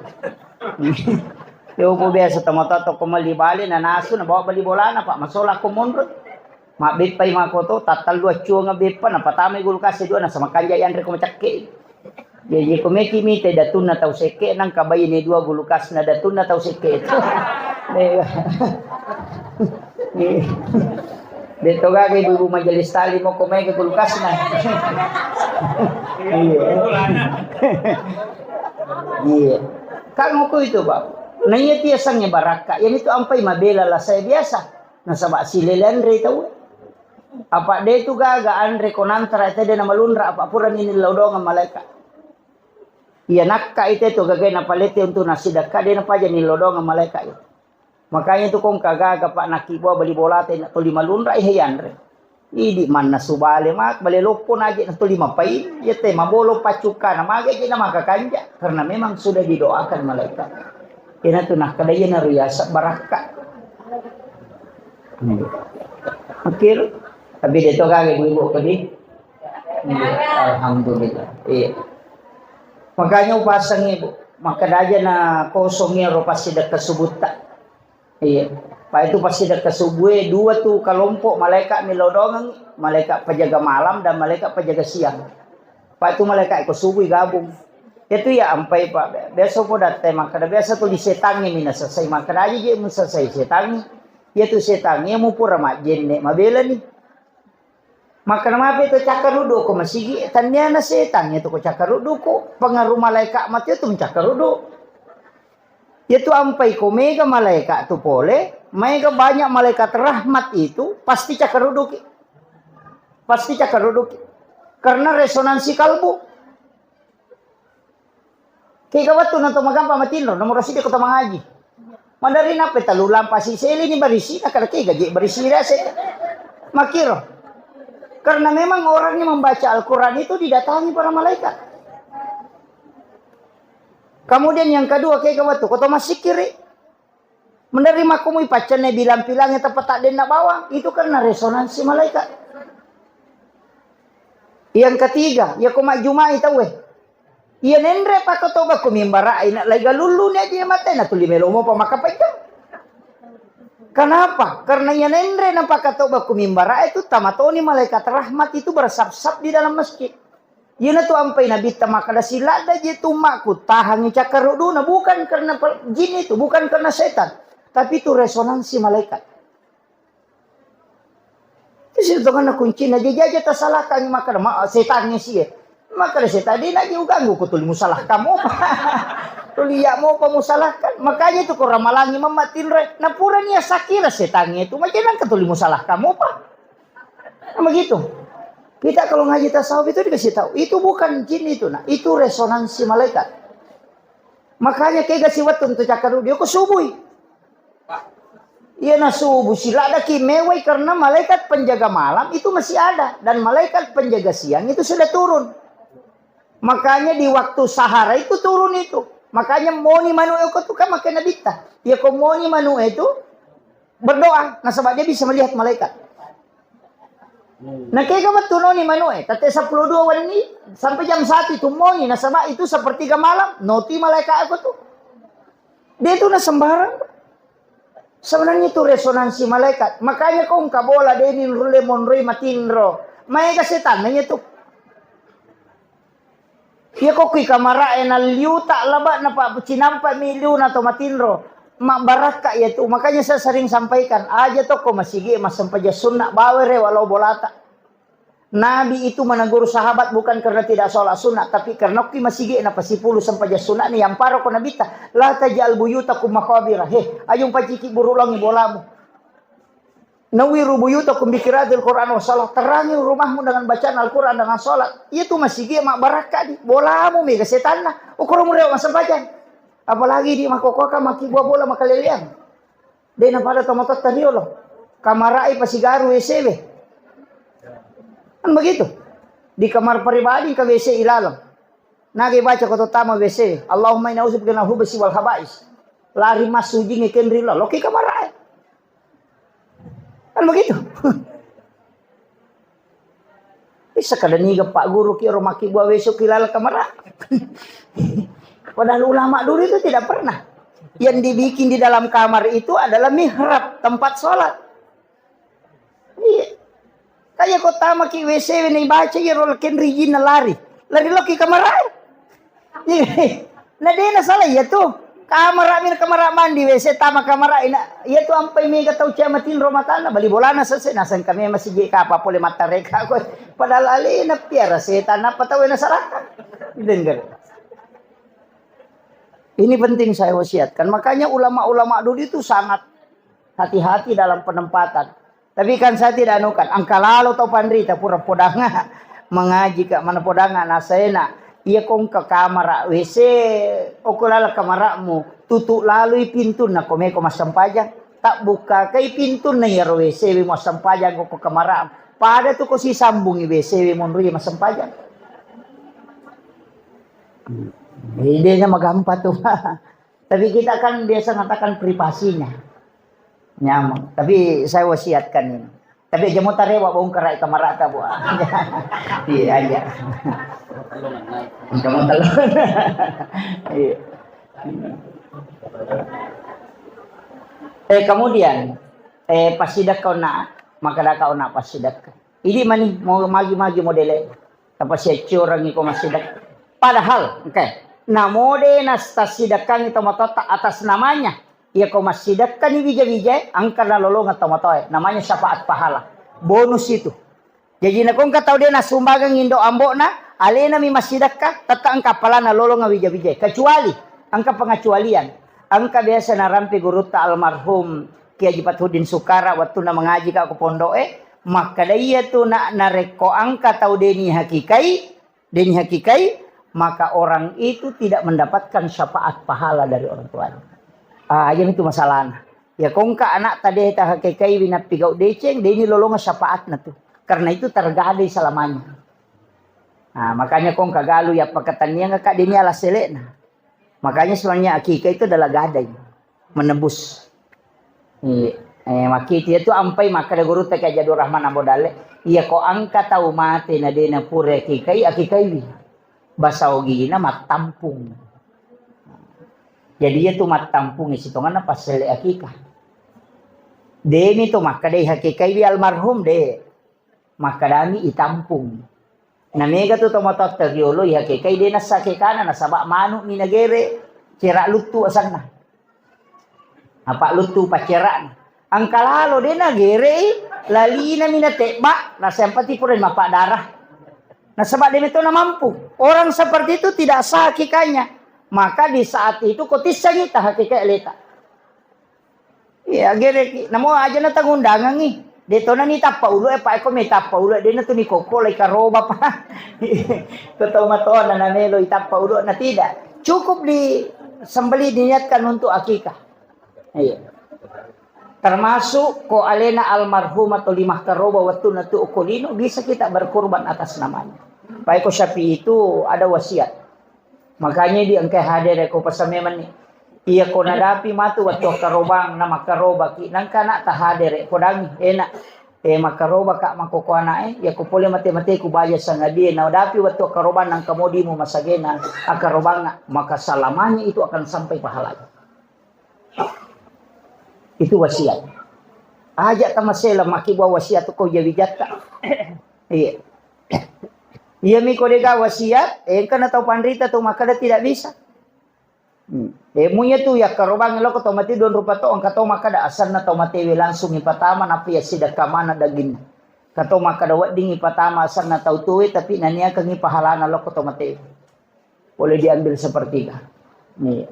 Yo po biasa tomatoa to ko melli bale nanasu nabawa bali bolana, Pak, masola ko monro. Mabbeppai makoto, tattellu accuanga beppa, napatamai gulukas e dua, nasaba kanja yanre ko macakke. Jaji ko meki mite datunna tau sekke, nangka baine dua gulukasna datunna tau sekke itu. Detto gaga ibu-ibu majelis taklim ko mega gulukasna. Iya. Iya. Kan moko itu, Pak. Nah, iya tiasangnge barakka. Yang itu ampai mabela lah saya biasa. Nasaba silele anre tau. Apa de tu gaga anre ko nantara te de namalunra apa purani nillau doang malaika. Iya nakka ite tu gaga napalete untuk nasidakka de napaja nillau doang malaika itu. Makanya tu kong kagaga pak nakibua bali bola te nak tuli malunra ihe yanre. Idi manna subale mak bale loppo naje nak tuli mapai ya te mabolo paccukka na mage je na maka kanja karena memang sudah didoakan malaikat. Ina tu nakkeda iyana riaseng barakka. Hmm. Oke, tapi de to gaga ibu-ibu kedi. Iya, alhamdulillah. Iya. Makanya upasengngi, Bu. Makkeda aja na kosong iyaro passidekka subutta. Iya. Pak itu passidekka subuh e dua tu kelompok malaikat milodongeng, malaikat penjaga malam dan malaikat penjaga siang. Pak itu malaikat ko subuh gabung. Itu ya ampai Pak. Biasa po datte makkeda biasa tu di setangngi mina selesai makkeda aja je mun selesai setangngi. Iya tu setangngi mu pura majjenne mabela ni. Makkeda mape to cakkaruddu ko masigi, tanniana setang itu ko cakkaruddu ko pengaruh malaikat mati itu mencakkaruddu. Itu ampai ko mega malaikat tu pole, mega banyak malaikat rahmat itu pasti cakkaruddu ki. Pasti cakkaruddu ki. Karena resonansi kalbu. Kega wettu na to magampa matinro, nomoro sidi ko to mangaji. Madari nappe talu lampa siseli ni barisi, na kada kega je barisi rase. Makiro. Karena memang orang yang membaca Al-Quran itu didatangi para malaikat. Kemudian yang kedua, kega wettu ko to masikiri. Menerima kumui paccenne bilang-pilangnya tepat tak denna bawang, itu karena resonansi malaikat. Yang ketiga, ya ko majjumai tauwe. Iya nenre pakatoba ku mimbara ina laiga lullu ni aja mate na tuli melo mopa makapejjang. Kenapa? Karena iya nenre na pakatoba ku mimbara itu tamatoni malaikat rahmat itu bersap-sap di dalam masjid. Iyana tu ampai Nabitta makkeda, "Siladda je tu ummakku tahangi cakkaruduna, bukan karena pel-, jin itu, bukan karena setan, tapi itu resonansi malaikat." Itu sitonganna kuncina, je jaja tasalahkan makkeda, "Ma-, setangnge sie." Makkeda setan, "De naji uganggu ko tuli musalahkan mopa." Tuli iya mopa musalahkan. Makanya itu ko ramalangi mamma tinro, napura nia sakira setangnge itu, majenang ko tuli musalahkan mopa. Nah, begitu. Kita kalau ngaji tasawuf itu dikasih tahu, itu bukan jin itu, nah, itu resonansi malaikat. Makanya kega si wettu tu cakkaru dia ko subui. Iya na subuh siladaki mewai karena malaikat penjaga malam itu masih ada dan malaikat penjaga siang itu sudah turun. Makanya di waktu sahara itu turun itu. Makanya moni manu eko tu kan makai nabitta. Iya ko moni manu itu berdoa, nasaba dia bisa melihat malaikat. Nah, kega wettu noni manu e, tette sepuluh dua wenni sampai jam satu itu moni, nasaba itu sepertiga malam, noti malaikat aku tu. Dia tu na sembarang. Sebenarnya itu resonansi malaikat. Makanya kau engka bola deni rulle monroi matinro. Maega setan nanya tu. Iya ko kui kamara e nalliuta laba napa cinampa mi liuna to matinro. Mabbarakka iya tu. Makanya saya sering sampaikan, aja tokko masigi massempajang sunna bawa rewa lao bolata. Nabi itu menegur sahabat bukan karena tidak sholat sunnah, tapi karena kui masigi napa sipulu sempajang sunna ni yang paro ko nabitta, la tajal buyutakum maqabira. He, ayo paciki buru langi bolamu. Nawwiru buyutakum bi qiraatil Qur'an wa shalah. Terangi rumahmu dengan bacaan Al-Quran, dengan sholat. Iya tu masigi mabbarakka di. Bolamu mega setanna. Ukuro mureo massempajang. Apalagi di makokoka maki buah bola makaleleang. De na pada tomatotta riolo. Kamarai pasigaru W C we. Kan begitu. Di kamar pribadi ke W C ilaleng. Nage baca ko tama W C. Allahumma inna a'udzubika minal hubsi wal khaba'is. Lari massu jingnge kenri lo. Loki kamarai. Kan begitu. Bisa kada niga Pak Guru ki ro maki buah besok ki lala kamara. Padahal ulama dulu itu tidak pernah. Yang dibikin di dalam kamar itu adalah mihrab, tempat sholat. Iya. Kayak kota maki W C ini baca ya roll kenri jin lari. Lari loki kamar. Iya. Nah, de na salah iya tu. Kamara mi kamara mandi W C tama kamara ina. Iya tu ampai mega tau cia matinro matana bali bolana sese naseng kami masih je kapa pole matareka ko. Padahal alena piara setan apa tau na salah. Dengar. Ini penting saya wasiatkan. Makanya ulama-ulama dulu itu sangat hati-hati dalam penempatan. Tapi kan saya tidak anukan, engka lalo tau panrita pura podanga mengaji ka mana podanga nasena. Iya ko engka kamara W C, oko lala kamara'mu, tutu lalui pintunna ko meko massempajang. Tabbukkakai pintunna iyaro W C we massempajang ko kamara'mu. Pada tu ko sisambungi W C we monroi massempajang. Idenya magampa tu. Tapi kita kan biasa mengatakan privasinya. Nyaman. Tapi saya wasiatkan ini. Tapi aja mau tarewa bongkar ai kamarata, Bu. Iya aja. Kamu telur. Iya. Eh, kemudian, eh, pasidakka ona, maka daka ona pasidakka. Idi mani mau magi-magi modele. Tapasiaccorangi ko massidakka. Padahal, oke, namode nastasidakkangi tomatoatta atas namanya. Iya ko massidakkani wija-wijae, engka nalolongeng tomatoae. Namanya syafaat pahala. Bonus itu. Jaji nako engka tau de nasumbangang indo ambo'na, alena mi massidakka, tetta engka appalana lolongeng wija-wijae. Kecuali, engka pengecualian. Engka biasa narampe gurutta almarhum Kiai Haji Fathuddin Sukara, wettunna mengaji ka ko pondo'e, makkeda iya tu na, narekko engka tau deni hakikai, deni hakikai, maka orang itu tidak mendapatkan syafaat pahala dari orang tuanya. Ah, yang itu masalahnya. Ya, kongka anak tadi ta hakikai winappi gau deceng, deni lolonga syafaatna tu. Karena itu tergadai selamanya. Nah, makanya kongka galu ya pakataniang ka deni ala selekna. Makanya sebenarnya akikah itu adalah gadai, menebus. Iya. Eh, makkitu iya tu ampai makkeda gurutta Kiai Haji Abdul Rahman Ambo Dalle, iya ko engka tau mate na de na pura akikai, akikaiwi. Basa Ogina mattampung. Jadi, iya tu mattampung sitongenna passelle akikah. Demi to makkedai hakikai wi almarhum, de. Makkedami itampung. Na mega tu tomatoatta riolo, ihakikai de nassa akikana, nasaba manu mi nagere, cera luttu asenna. Apa luttu paccera'na. Engka lalo de nagerei, lalina mi natebba, nasempati pura mappadarah. Nasaba de metto namampu. Orang seperti itu tidak sah akikanya. Maka di saat itu ko tissengi ta hakikai aleta. Iya, gereki. Namo aja na tangundangengi. De tona ni tappa ulu, eh, pa eko me tappa ulu, de na tu ni kokko lai karoba pa. Ko tau matona na melo itappa ulu, na tidak. Cukup di sembelih diniatkan untuk akikah. Iya. Termasuk ko alena almarhum atau lima karoba waktu na tu ko lino, bisa kita berkurban atas namanya. Pa eko Syafi'i itu ada wasiat. Makanya di engkai hadere ko pasame mani. Iya ko nadapi matu wattu akkarobang na makkarobaki, nangka na tahadere ko dangi, enak. Eh, makkaroba ka makoko ana'e, iya ko pole mate-mate ku baja sangadie, nadapi wattu akkarobang nangka modimu masagena akkarobang, maka selamanya itu akan sampai pahalanya. Itu wasiat. Aja tamasela maki buah wasiat ko jawi jatta. Iya. Iya mi ko dega wasiat, eh, engka na tau panrita tu makkeda tidak bisa. Hmm. Eh, munya tu yakkarobang loko tau mate don rupa to, engka tau makkeda asanna tau matewe langsung ipatama, nappa iya sidakka mana daginna. Engka tau makkeda wedding ipatama asanna tau tuwe, tapi naniakengi pahalana loko tau matewe. Boleh diambil sepertiga. Iya.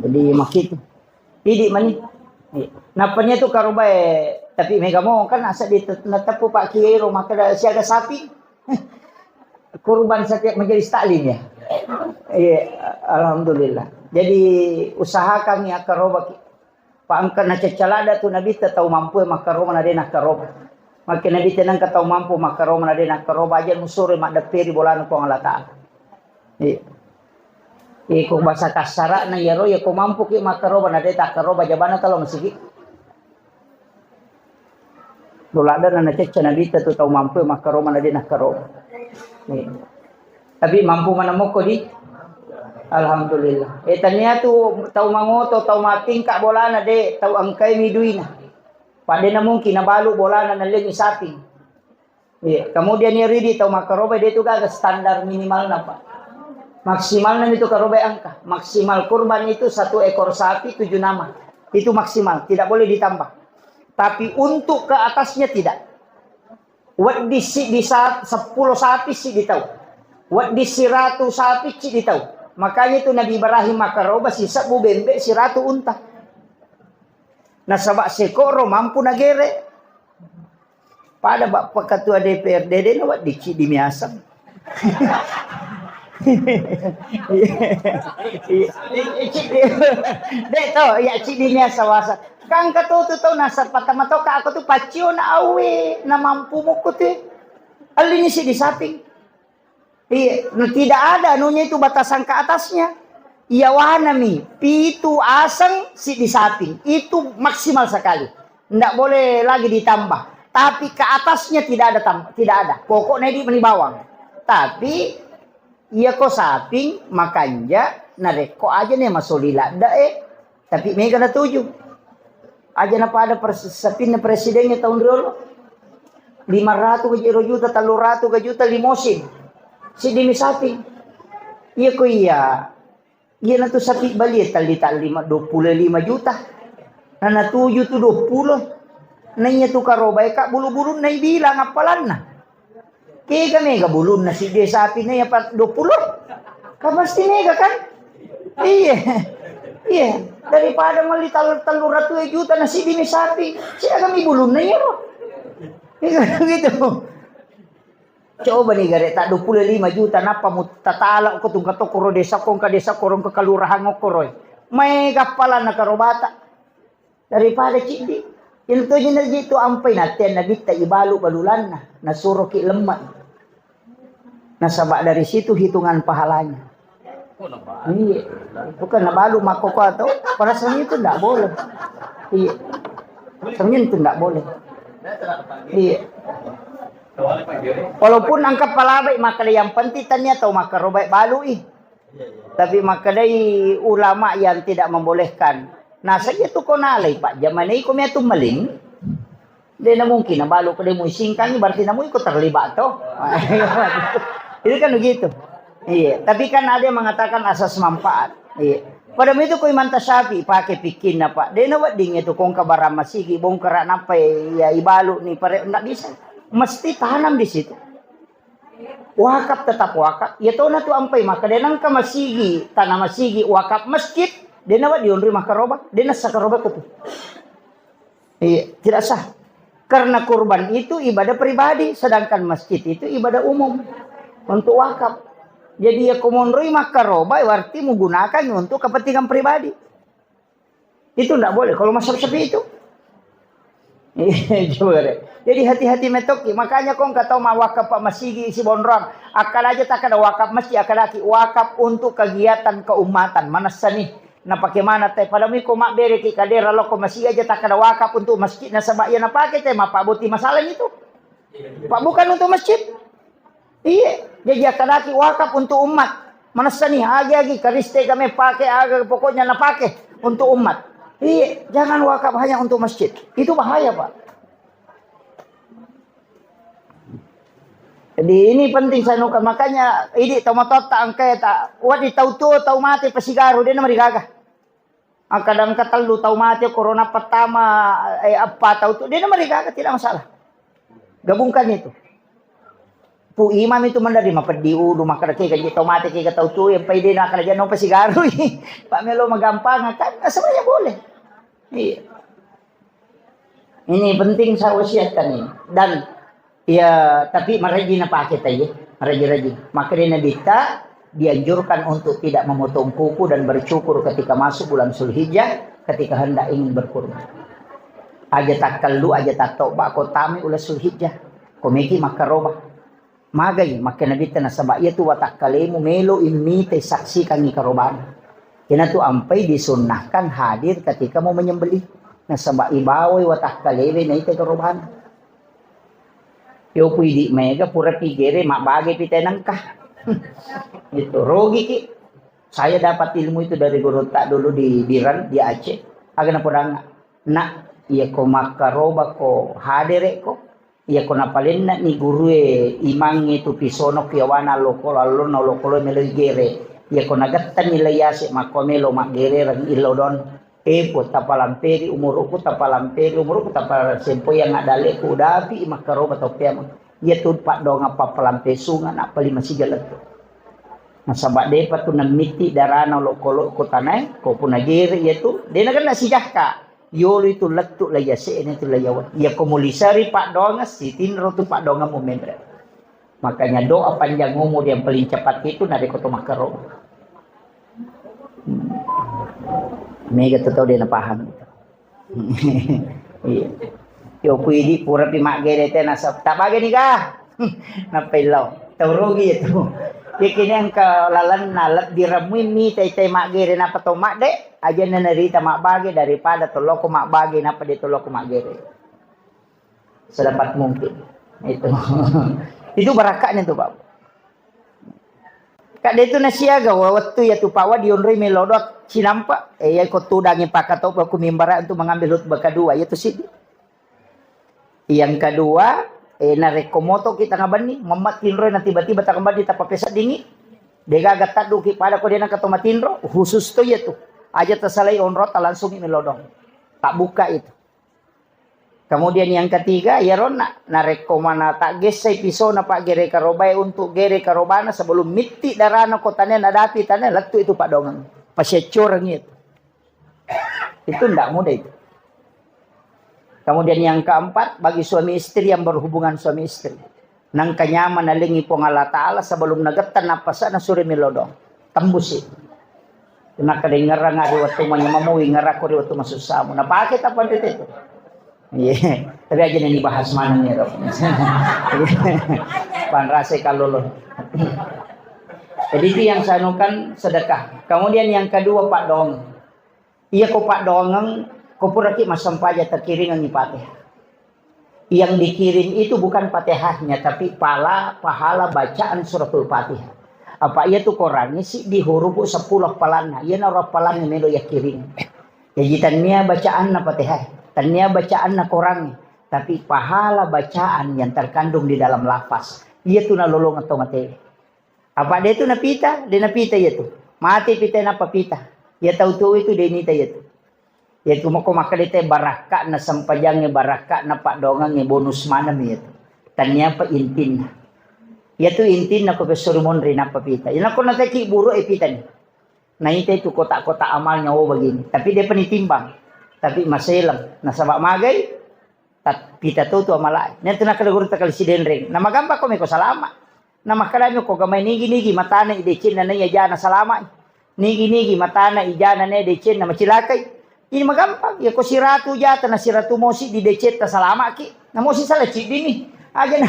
Jadi makitu. Idi mani. Iya. Napanya tu karobae, tapi mega mo kan asa di nateppu Pak Kiai ro makkeda siaga sapi. Kurban setiap majelis taklim ya. Iya, alhamdulillah. Jadi usahakan ya karoba ki. Pa engka nacaccalada tu Nabitta tau mampue makkaroma na de nakkaroba. Makke Nabitta nengka tau mampu makkaroma na de nakkaroba, aja musuroi maddepperi bolana Puang Allah Ta'ala. Iya. Iko bahasa kasara'na iyaro, iya ko mampuki makkaroba na de takkaroba, jabana talo masigi. Doladana nacecca Nabitta tu tau mampu makkaroba na de nakkaroba. Iya. Tapi mampu mana mokko di? Alhamdulillah. Eh, tania tu tau mangoto, tau matingka bolana de, tau engkai mi duina. Pada na mungkin nabalu bolana nalengi sapi. Iya, kemudian ya ridi tau makkaroba de tu gaga standar minimalna, Pak. Maksimalna itu karoba angka. Maksimal kurban itu satu ekor sapi tujuh nama. Itu maksimal, tidak boleh ditambah. Tapi untuk ke atasnya tidak. Wedding siddi sa-, seppulo sapi siddi tau. Wedding siratu sapi siddi tau. Makanya itu Nabi Ibrahim makkaroba sisebbu bembe siratu unta. Nasaba sekoro mampu nagere. Pada Bapak Ketua D P R D de na wedding ciddi miaseng. De to, ya ciddi miasa wasa. Kangka to tu tau nasa patama to ka aku tu pacio na awe na mampu mukku tu. Allini siddi saping. Iya, nah, tidak ada anunya itu batasan ke atasnya. Iya wanami, pitu aseng, siddi saping. Itu maksimal sekali. Ndak boleh lagi ditambah. Tapi ke atasnya tidak ada tambah, tidak ada. Pokoknya di meni bawang. Tapi iya ko saping makanja narekko aja ne masoli ladda e. Tapi mega natuju. Aja na pada pres-, sapinna presidennya tahun riolo. Lima ratu ga jero juta, tellu ratu ga juta, limosin. Siddi mi saping. Iya ko iya. Iya na tu sapi bali talli-talli ma dua puluh lima juta. Na natuju tu dua puluh. Na iya tu karoba e ka bulu-bulunna ibilang appalanna. Kega mega bulunna siddi sapi na iya pa dua puluh. Kan pasti mega kan? Iya. Iya. Daripada melli tal-, tellu ratu juta na siddi mi sapi. Siaga mi bulunna iya ro. Iya gitu. Coba nih gare tak dua puluh lima juta napa mu tatala ko tungka tokoro desa kongka desa korong ke kelurahan ngokkoroi. Mega appalanna karobata. Daripada ciddi. Intu ji naji tu ampai natea Nabitta ibalu balulanna, nasuroki lemma. Nasaba dari situ hitungan pahalanya. Iya. Bukan nabalu makkoko atau pada seni itu ndak boleh. Iya. Seni itu ndak boleh. Iya. Walaupun engka palabai, makkeda yang penting tania tau makkarobai balui. Tapi makkedai ulama yang tidak membolehkan. Nah, saja tu ko nalai, Pak, zaman iko mia tu maling. Dena mungkin nabalu ko de muisingkangi, berarti namu iko terlibat to. Itu kan begitu. Iya, tapi kan ada yang mengatakan asas manfaat. Iya. Pada itu ko Imam Tasyafi pakai pikinna, Pak. Dena wedding itu kongka barang masigi bongkara nampai ya ibalu ni pare ndak bisa. Mesti tanam di situ. Wakaf tetap wakaf. Ya tona tu ampai maka denangka masigi, tanah masigi, wakaf masjid, dena wedding onroi makkaroba, dena sakaroba ko tu. Iya, tidak sah. Karena kurban itu ibadah pribadi, sedangkan masjid itu ibadah umum untuk wakaf. Jadi ya komonroi makkaroba, berarti menggunakan untuk kepentingan pribadi. Itu ndak boleh kalau masuk seperti itu. Iya, coba deh. Jadi hati-hati metoki. Makanya kong kata mau wakaf pak masigi isi bonrong. Akal aja tak ada wakaf masjid, akal lagi wakaf untuk kegiatan keumatan. Mana seni? Napake mana te? Pada miko mabbere ki kadera loko masigi aja takkada wakaf untuk masjid nasaba iya napake te mappabboti masalah itu. Pak bukan untuk masjid. Iya, jadi akkadaki wakaf untuk umat. Manessani agi-agi kariste kami pakai aga pokoknya napake untuk umat. Iya, jangan wakaf hanya untuk masjid. Itu bahaya, Pak. Jadi ini penting saya nuka. Makanya ini tau matotta angkai ta wadi tau tuo tau mate pasigaru dia nama digaga. Angka dangka tellu tau mate corona pertama, eh, eppa tau tu dia nama digaga tidak masalah. Gabungkan itu. Pu imam itu mandari mapeddi ulu makkada kega je tau mate kega tau tuo yang pai dena kala jano pasigarui. Pak melo magampang kan semuanya boleh. Iya. Ini penting saya wasiatkan ini. Dan ya, tapi maraji napake tadi, maraji-raji. Maka dia Nabi ta dianjurkan untuk tidak memotong kuku dan bercukur ketika masuk bulan Zulhijjah, ketika hendak ingin berkurban. Aja takkallu, aja tattoba ko tami ula Zulhijjah. Komeki makkaroba. Magai makkeda Nabitta nasaba iyatu watakkalemu melo immitai saksikangngi karobana. Iyanatu ampai disunnahkan hadir ketika mau menyembelih. Nasaba ibawai watakkalewe naita karobana. Yo pui di mega pura pigere mabbage pite nengka. Itu rogiki. Saya dapat ilmu itu dari guru tak dulu di Biran di Aceh. Aga napodanga. Nak, iya ko makkaroba ko hadere ko. Iyako napalennani gurue imangnge tu pisono kiawana lokolo allonna lokolo meloi gere. Iyako nagettanni lai ase makko melo maggerereng illodon. E Puang, tapalamperi umuruku, tapalamperi umuruku, tapasempoi yang adaleku udapi makkaroba tau peamang. Iyatu paddoangeng pappalampe sunga nappa lima siga lettu. Nasaba depa tu nammitti darana lokolo ko tanae, ko puna gere iyatu, dena kena sijahka. Yolo itu lettu la yase'na itu la yawa. Iya ko mulisari paddoangeng sitinro tu paddoangemmu memre. Makanya doa panjang umur yang paling cepat itu narekko to makkaro. Hmm. Mega tu tau de napaham. Iya. Yo kuidi purapi maggere te nasab. Tabage ni ga? Nappa illau. Tau rugi itu. Jadi engka lalenna lebbi ramui mi tai tai maggere napa to madde. Aja na narita mabbage daripada toloko mabbage nappa de toloko maggere. Sedapat mungkin. Itu. Itu barakaknya tuh, Pak. Kak de tu nasiaga wa-, wettu ya tu pawa dionroi melodot sinampa. Eh, ya ko tudangi pakatoba ku mimbara untuk mengambil khutbah kedua. Ya tu sih. Yang kedua, eh, narekko moto kita ngabenni, memmat tinroi na tiba-tiba tak kembali tak pakai sedingi. Degaga tadduki pada ko dena keto matinro, khusus to iya tu. Aja tersalai onrota langsung ini lodong. Tak buka itu. Kemudian yang ketiga, iyaronna narekko mana tak gessai pisona pak gere karobae untuk gere karobana sebelum mitti darana ko tane nadapi tane lettu itu pak dongeng. Pasiaccoreng itu. Itu ndak mudah itu. Kemudian yang keempat, bagi suami istri yang berhubungan suami istri. Nangka nyaman nalengi Puang Allah Ta'ala sebelum nagettang nappasana suri milodong. Tembusi. Nakadengarang di waktu manyamamu, ingarakku di waktu masussamu. Napake tappa itu. Iya. Tapi aja ini bahas mana nih, Rob? Panrase kalau lo. Jadi itu yang saya anukan sedekah. Kemudian yang kedua, Pak Dong. Iya ko paddoangeng, ko puraki massempajang takiringengngi Fatihah. Yang dikirim itu bukan Fatihahnya, tapi pala, pahala bacaan suratul Fatihah. Apa iya tu Qurannya siddi hurupu seppulo appalanna. Iya naro appalanna melo iya kirim. Jadi tania bacaanna Fatihah, tania bacaanna Quran, tapi pahala bacaan yang terkandung di dalam lafaz. Iya tu nalolong atau mate. Apa de tu napita, de napita iya tu. Mate pita nappa pita. Iya tau tu itu de nita iya tu. Iya tu mako makkeda te barakka'na sempajangnge, barakka'na paddoangengnge bonus maneng iya tu. Tania apa intinna. Iya tu intinna ko pesuri monri nappa pita. Iya nako nateki buru e pita ni. Naita itu kotak-kotak amalnya, oh, begini. Tapi de pa nitimbang. Tapi maseleng. Nasaba magai, tat-, pita to tu amalae. Natu nakkeda guru takali sidenreng. Na magampang ko meko salama. Na makkadami ko gamai nigi-nigi matana i decenna naiya jana salama. Nigi-nigi matana i jana ne decenna macilakai. Ini magampang. Ya ko siratu jata na siratu mosi di decetta salamaki. Namosi sala ciddini. Aja na,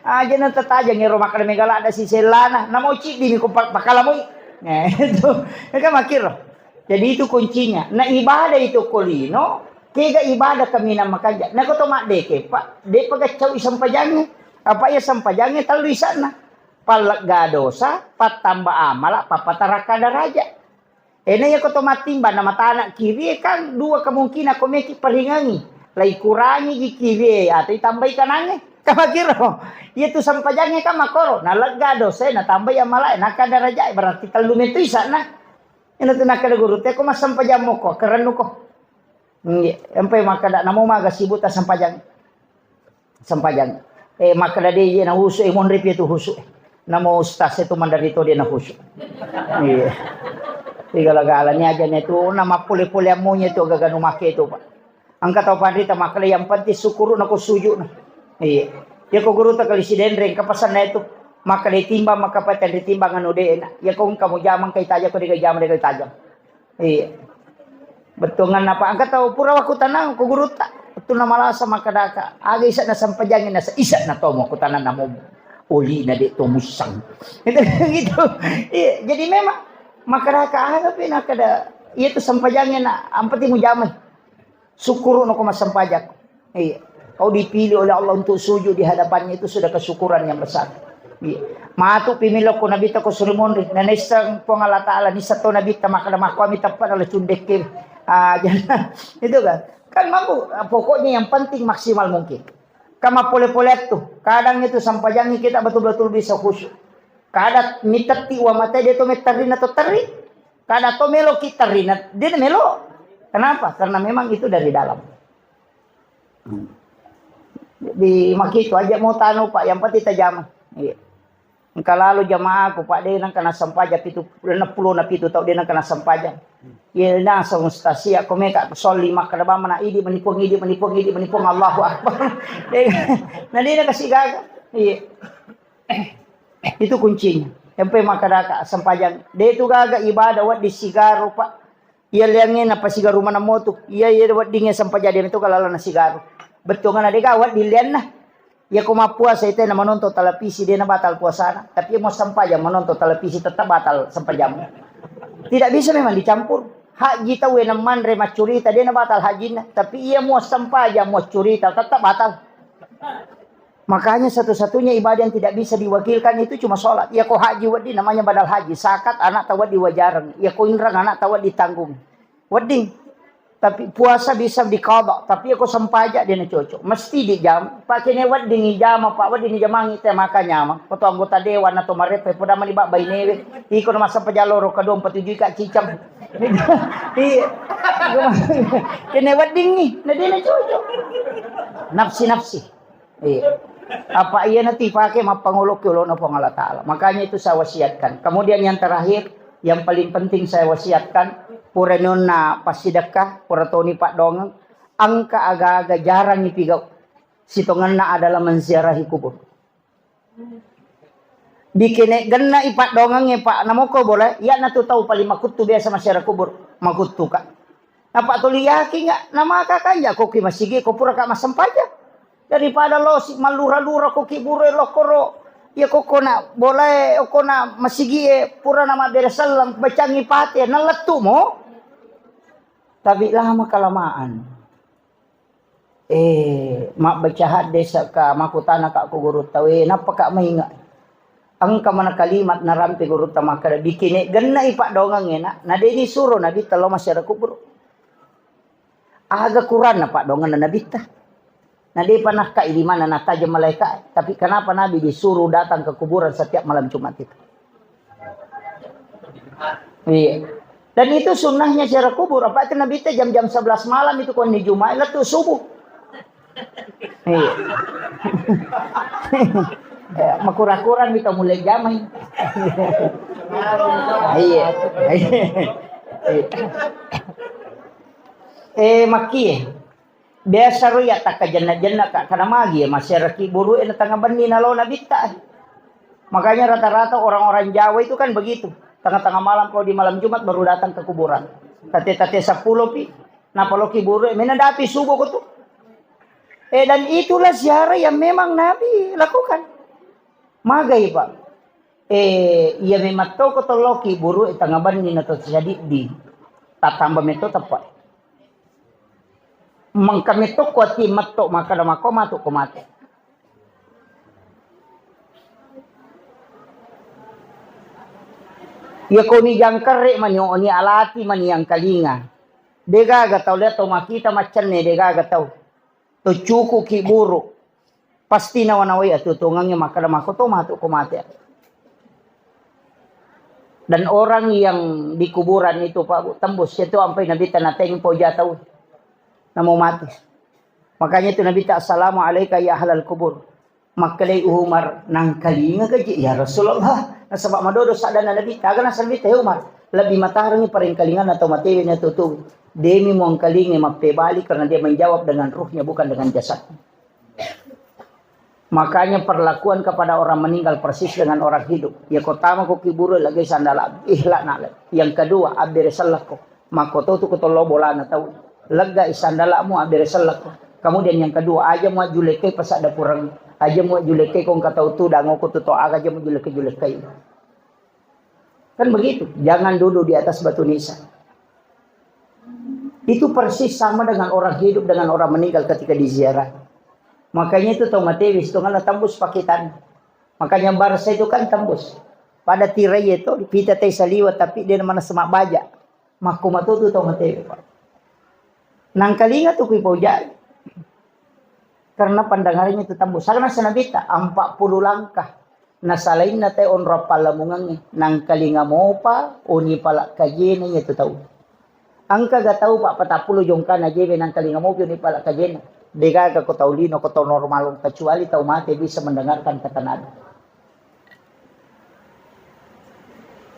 aja na tatajang ero makkada mega ladda sisellana. Namo ciddini ko pa-, pakalamoi. Eh, itu. Kan makkiro. Jadi itu kuncinya. Na ibadah itu ko lino, kega ibadah kaminang makanja. Na ko to maddeke, Pak, de pagaccau i sempajangnge. Apa iya sempajangnge tellu isa'na. Pallegga dosa, pattamba amala, papatarakka daraja. Ena iya ko to mattimbang na matana kiri kan dua kemungkinan ko meki paringangi. Lai kurangi gi kiri atau tambai kanangnge. Kamakiro. Iya tu sempajangnge kan makoro. Na legga dosa, na tambai amala, na ka daraja, berarti tellu metu isa'na. Ina tu nakkeda guru te, ko massempajang moko, kerennu ko. Nggih, empai makkeda namo maga sibuk ta sempajang. Sempajang. Eh, makkeda de iya na husu, eh, monri pi tu husu. Namo ustaz itu mandari to de na husu. Iya. Igala-galani aja ne tu, na mappole-pole ammonya tu gaga nu make tu, Pak. Engka tau panrita makkeda yang penting syukuru nako sujud na. Iya. Ya ko guru ta kali sidenreng, ka pasanna itu. Makkeda timbang, maka paten timbang anu de na. Ya ko engka mujama, engka itaja ko de jama de taja. Iya. Bettuanganna apa? Engka tau pura wakutanang ko gurutta. Wettunna malasa makkedaka, aga isa'na sempajangngé nasa isa'na to makkutanang namo oli na de to mussang. Gitu, gitu. Iya, jadi memang makkedaka aga pe nakkeda iya tu sempajangngé na ampati mujamai. Syukuru'no ko massempajang. Iya. Kau dipilih oleh Allah untuk sujud di hadapannya, itu sudah kesyukuran yang besar. Iya. Matu pi millau ko Nabitta ko suri monri. Na naisseng Puang Allah Ta'ala, naisseng to Nabitta makkeda makkuami teppa na lecundekke. Ah, jangan. Itu kan. Kan mampu, pokoknya yang penting maksimal mungkin. Kan mappole-pole tu. Kadang itu sempajangi kita betul-betul bisa khusyuk. Kada mitetti wa mate dia to metterina to terri. Kada to melo ki terina, dia melo. Kenapa? Karena memang itu dari dalam. Hmm. Jadi, makitu aja mau tanu, Pak, yang penting tajama. Iya. Engka lalo jamaahku, Pak, de nengka nassempajang pitu, enam puluh na pitu tau de nengka nassempajang. Iya, nasa mustasia, ko meka solli makkeda bamma na idi menipuang, idi menipuang, idi menipuang, Allahu Akbar. De, na de nakasi gaga. Iya. Itu kuncinya. Empe makkedaka sempajang. De tu gaga ibadah wedding sigaru, Pak. Iya liangnge napasigaru maneng motu. Iya, iya weddingnge sempajang de metu kalalana sigaru. Bettuanna dega wedding lianna. Iya ko mappuasa itu na menonton televisi de na batal puasana. Tapi iya mau sempajang menonton televisi tetap batal sempajang. Tidak bisa memang dicampur. Haji tau yang manre maccurita de na batal hajinna. Tapi iya mau sempajang mau curita tetap batal. Makanya satu-satunya ibadah yang tidak bisa diwakilkan itu cuma sholat. Ya ko haji wedding namanya badal haji, zakat anak tawa diwajareng. Ya ko inrang anak tawa ditanggung. Wedding. Tapi puasa bisa diqadha, tapi ya ko sempajang de na cocok. Mesti dijam, Pak, kene wedding ijama, Pak, wedding ijamangi te maka nyamang. Ko to anggota dewan atau marepe poda mani bak bainewe. Iko na massempajang loro kedua empat tujuh ka cicam. Iya. Kene wedding ni, na de na cocok. Nafsi-nafsi. Iya. Apa iya nanti pakai mappangolo ki olona Puang Allah Ta'ala. Makanya itu saya wasiatkan. Kemudian yang terakhir, yang paling penting saya wasiatkan, pura nonna passidekka, pura toni paddoangeng, engka aga-aga jarang ipigau. Sitongenna adalah menziarahi kubur. Dikene genna ipaddoangeng, Pak, namoko boleh, iya natu tau paling makuttu biasa masyarakat kubur, makuttu ka. Napa tuli yakin nggak? Namaka kan ya koki masigi ko pura ka massempajang. Daripada lo si mallura-lura koki buru e lokoro. Ya koko na bolae oko na masigi e pura na mabbere selleng bacangi pate na lettu mo. Tapi lama kelamaan. Eh, mabbaca hadde saka makutana ka ku gurutta, we, nappa ka mainga. Engka mana kalimat narampe gurutta makkeda, bikine gennai paddongeng enak, na de disuro Nabitta lao masyarakat kubur. Aga kuranna paddongenna Nabitta? Na depa nakkai di mana natajeng malaika, tapi kenapa Nabi disuruh datang ke kuburan setiap malam Jumat itu? Iya. Dan itu sunnahnya ziarah kubur. Apa itu Nabitta jam-jam sebelas malam itu konni Jumat, lettu subuh. Iya. Ya, makura-kura mita mulai jamai. Iya. Iya. Eh, makkie. Biasa ro iya takkajenna-jenna ka, karena magi ya masyarakat buru e na tengah benni nalo Nabitta. Makanya rata-rata orang-orang Jawa itu kan begitu. Tengah-tengah malam, kalau di malam Jumat baru datang ke kuburan. Tate-tate sepuluh pi, napaloki buru e, mena dapi subuh ko tu. Eh, dan itulah ziarah yang memang Nabi lakukan. Magai, Pak. Eh, iya memang toko tolloki buru e tengah benni na to sadiddi. Tatamba metto tepa. Mengka metto ko ati metto makkeda mako matu ko mate. Iya ko ni jangkerre mani, oni alati mani yang kalinga. Degaga tau lihat tau makita maccenne, degaga tau. To cukuki buru. Pasti nawa-nawai atutungangnge makkeda mako to matu ko mate. Dan orang yang di kuburan itu, Pak, Bu, tembus itu ampai Nabitta natengpo jatau. Namo mati. Makanya itu Nabitta, "Assalamu alaika ya ahlal kubur." Makkedai Umar, "Nangkalinga gaji, ya Rasulullah?" Nasaba madodo saddanna Nabitta, aga nasaba Nabitta, "He Umar, lebih matarangi parengkalinganna tau matewe na tutu. Demi muangkalinga mappebali karena dia menjawab dengan ruhnya bukan dengan jasad." Makanya perlakuan kepada orang meninggal persis dengan orang hidup. Ya, ko tama ko kiburu lagi sandala, ikhlas nak. Yang kedua, abbere sellakko. Makko to tu ko tollo bolana tau. Lega isandalamu abbere sellakko. Kemudian yang kedua, aja mu julekkai pasadda pureng. Aja mu julekkai ko engka tau tu dango ko tu to aga aja mu julekkai-julekkai. Kan begitu, jangan duduk di atas batu nisan. Itu persis sama dengan orang hidup dengan orang meninggal ketika diziarah. Makanya itu tau matewe sitonganna tembus paketan. Makanya barsa itu kan tembus. Pada tirai itu dipita tai saliwa tapi dia mana semak baja. Makko matu tu tau matewe, Pak. Nangkalinga tu kui paujai. Karena pandangannya itu tembus. Sana senabita empat puluh langkah. Nasalainna te onrong pallamungengnge, nangkalinga mopa, oni pala kajena iya tu tau. Engka ga tau pa patappulo jongkana jewe nangkalinga mopi oni pala kajena. Degaga ko tau lino, ko tau normal, kecuali tau mate bisa mendengarkan kata Nabi.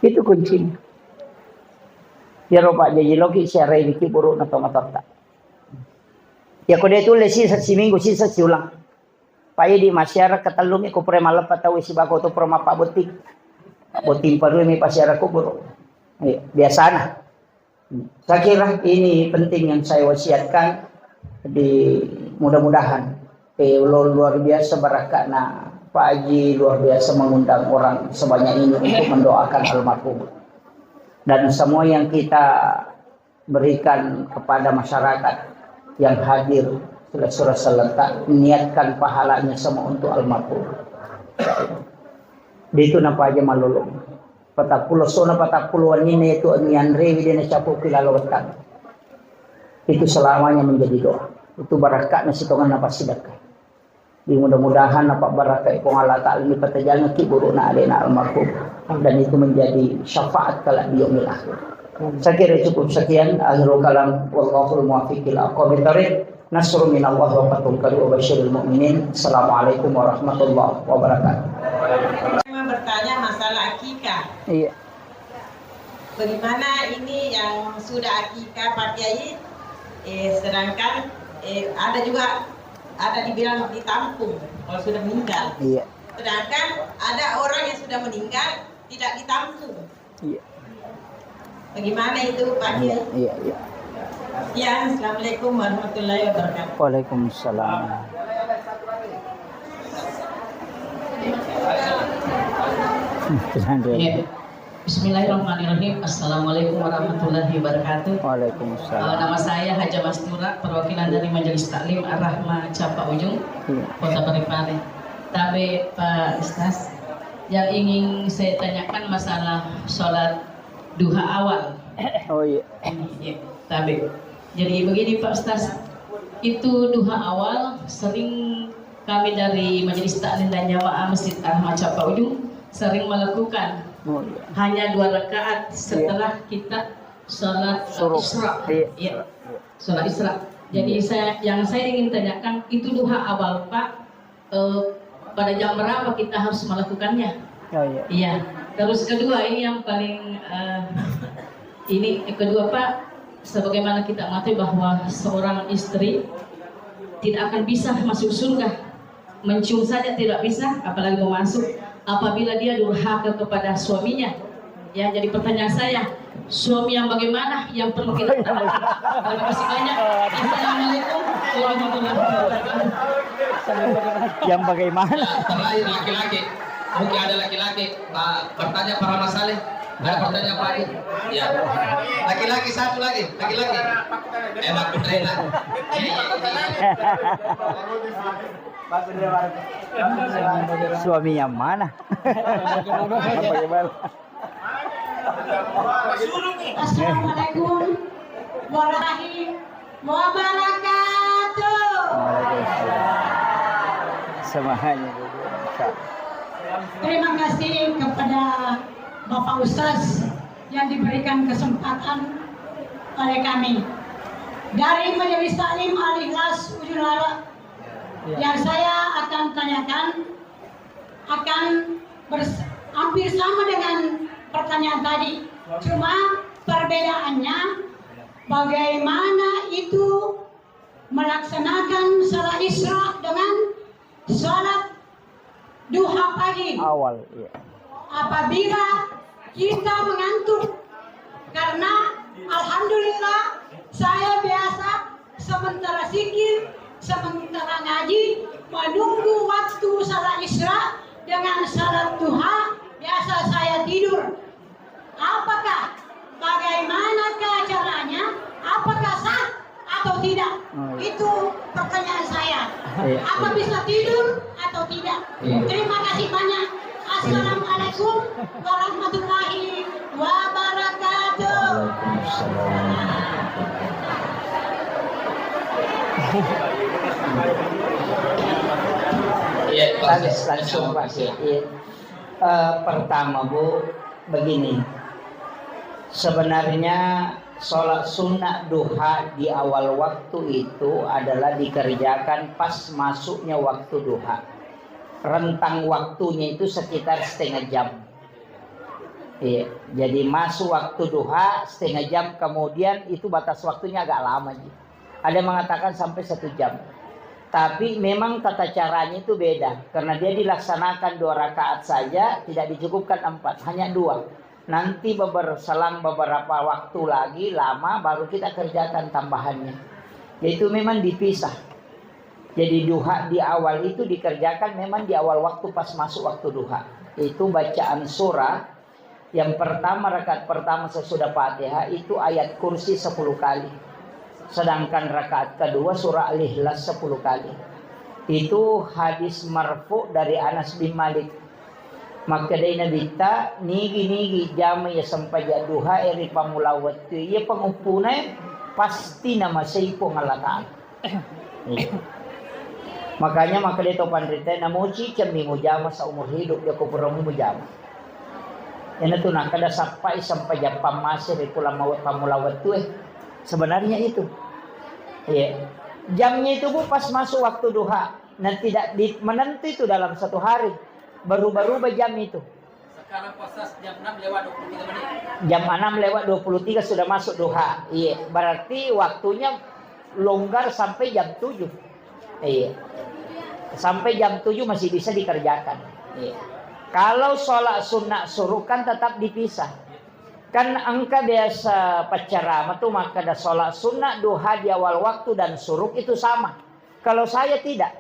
Itu kuncinya. Iyaro Pak jaji loki siarai biki burukna tongatotta. Ya ko dia tulis sisa siminggu sisa siulang. Pai di masyarakat tellumi ko pura malleppa tau sibako tu pura mappabotting. Botting parui mi pasiara kubur. Iya, biasana. Saya kira ini penting yang saya wasiatkan di mudah-mudahan eh, lu- luar biasa barakatna Pak Haji, luar biasa mengundang orang sebanyak ini untuk mendoakan almarhum. Dan semua yang kita berikan kepada masyarakat yang hadir, saudara-saudara serentak, niatkan pahalanya semua untuk almarhum. Di itu napa aja malolong. Patappulo sona patappulo wenninna itu nianrewi de nacapuki lalo wettang. Itu selamanya menjadi doa. Itu barakatna sitonganna passidekka. Di mudah-mudahan apa barakai Puang Allah Ta'ala ini patajangki burukna alena almarhum. Dan itu menjadi syafaat kelak di yaumil akhir. Saya kira cukup sekian. Akhirul kalam. Wallahul muwaffiq ila aqwamit thariq. Nasrun minallah wa fathun qarib wa basyiril mu'minin. Assalamualaikum warahmatullahi wabarakatuh. Saya mau bertanya masalah akikah. Iya. Bagaimana ini yang sudah akikah, Pak Kiai? Eh, sedangkan eh, ada juga ada dibilang ditampung kalau sudah meninggal. Iya. Sedangkan ada orang yang sudah meninggal tidak ditampung. Iya. Bagaimana itu, Pak Kiai? Iya, iya. Ya, assalamualaikum warahmatullahi wabarakatuh. Waalaikumsalam. Iya. Bismillahirrahmanirrahim. Assalamualaikum warahmatullahi wabarakatuh. Waalaikumsalam. Eh, nama saya Haja Mastura, perwakilan dari Majelis Taklim Ar-Rahma Capa Ujung, Iya. Kota Parepare. Tabe, Pak Ustaz, yang ingin saya tanyakan masalah sholat duha awal. Oh iya. Iya, tabe. Jadi begini, Pak Ustaz, itu duha awal sering kami dari Majelis Taklim dan Jamaah Masjid Ar-Rahma Capa Ujung sering melakukan Oh iya. Hanya dua rakaat Iya. setelah kita sholat Syuruk. Isra. Iya. Iya. Sholat Isra. Jadi Iya. saya, yang saya ingin tanyakan, itu duha awal, Pak, eh, pada jam berapa kita harus melakukannya? Oh iya. Iya. Terus kedua, ini yang paling, eh, ini kedua, Pak, sebagaimana kita mengetahui bahwa seorang istri tidak akan bisa masuk surga, mencium saja tidak bisa, apalagi mau masuk, apabila dia durhaka kepada suaminya. Ya, jadi pertanyaan saya, suami yang bagaimana yang perlu kita ketahui? Terima kasih banyak. Assalamualaikum warahmatullahi wabarakatuh. Yang bagaimana? Terakhir, laki-laki. Mungkin ada laki-laki. Pak, bertanya, Pak Rahmat Saleh. Ada pertanyaan, Pak? Ya. Laki-laki satu lagi, laki-laki. Eh, Pak Putrena. Suami yang mana? Bagaimana? Assalamualaikum warahmatullahi wabarakatuh. Waalaikumsalam. Semuanya dulu. Terima kasih kepada Bapak Ustaz yang diberikan kesempatan oleh kami. Dari Majelis Taklim Al-Ikhlas Ujung Lara, Ya. yang saya akan tanyakan akan bers-, hampir sama dengan pertanyaan tadi. Cuma perbedaannya bagaimana itu melaksanakan salat Isra dengan salat duha pagi. Awal, iya. Apabila kita mengantuk, karena alhamdulillah saya biasa sementara zikir, sementara ngaji, menunggu waktu salat Isra dengan salat duha, biasa saya tidur. Apakah, bagaimanakah caranya? Apakah sah atau tidak? Oh, iya. Itu pertanyaan saya. Iya, Apa iya. bisa tidur atau tidak? Iya. Terima kasih banyak. Assalamualaikum warahmatullahi wabarakatuh. Waalaikumsalam. Iya, Pak. Langsung, Pak. Iya. Eh, pertama, Bu, begini. Sebenarnya sholat sunnah duha di awal waktu itu adalah dikerjakan pas masuknya waktu duha. Rentang waktunya itu sekitar setengah jam. Iya, jadi masuk waktu duha setengah jam, kemudian itu batas waktunya agak lama ji. Ada yang mengatakan sampai satu jam. Tapi memang tata caranya itu beda, karena dia dilaksanakan dua rakaat saja, tidak dicukupkan empat, hanya dua. Nanti beber-, selang beberapa waktu lagi, lama, baru kita kerjakan tambahannya. Yaitu memang dipisah. Jadi duha di awal itu dikerjakan memang di awal waktu pas masuk waktu duha. Itu bacaan surah yang pertama, rakaat pertama sesudah Fatihah itu ayat kursi sepuluh kali. Sedangkan rakaat kedua surah Al-Ikhlas sepuluh kali. Itu hadis marfu dari Anas bin Malik. Makkedai Nabitta, nigi-nigi jama iya sempajang duha e ri pammula wettu iya panguppunae, pasti namasei Puang Allah Ta'ala. Iya. Makanya makkeda to panrita, namoci cemmi mujama seumur hidup, joko pura mujama. Ena tu nakkeda sappai sempajang pammase ri pulang mawe-, pammula wettu e. Sebenarnya itu. Iya. Jamnya itu, Bu, pas masuk waktu duha. Nah, tidak di-, menentu itu dalam satu hari. Berubah-ubah jam itu. Sekarang puasa jam enam lewat dua puluh tiga menit. Jam enam lewat dua puluh tiga sudah masuk duha. Iya, berarti waktunya longgar sampai jam tujuh. Iya. Sampai jam tujuh masih bisa dikerjakan. Iya. Kalau sholat sunnah suruh kan tetap dipisah. Kan engka biasa paccarama tu makkeda sholat sunnah duha di awal waktu dan suruh itu sama. Kalau saya tidak.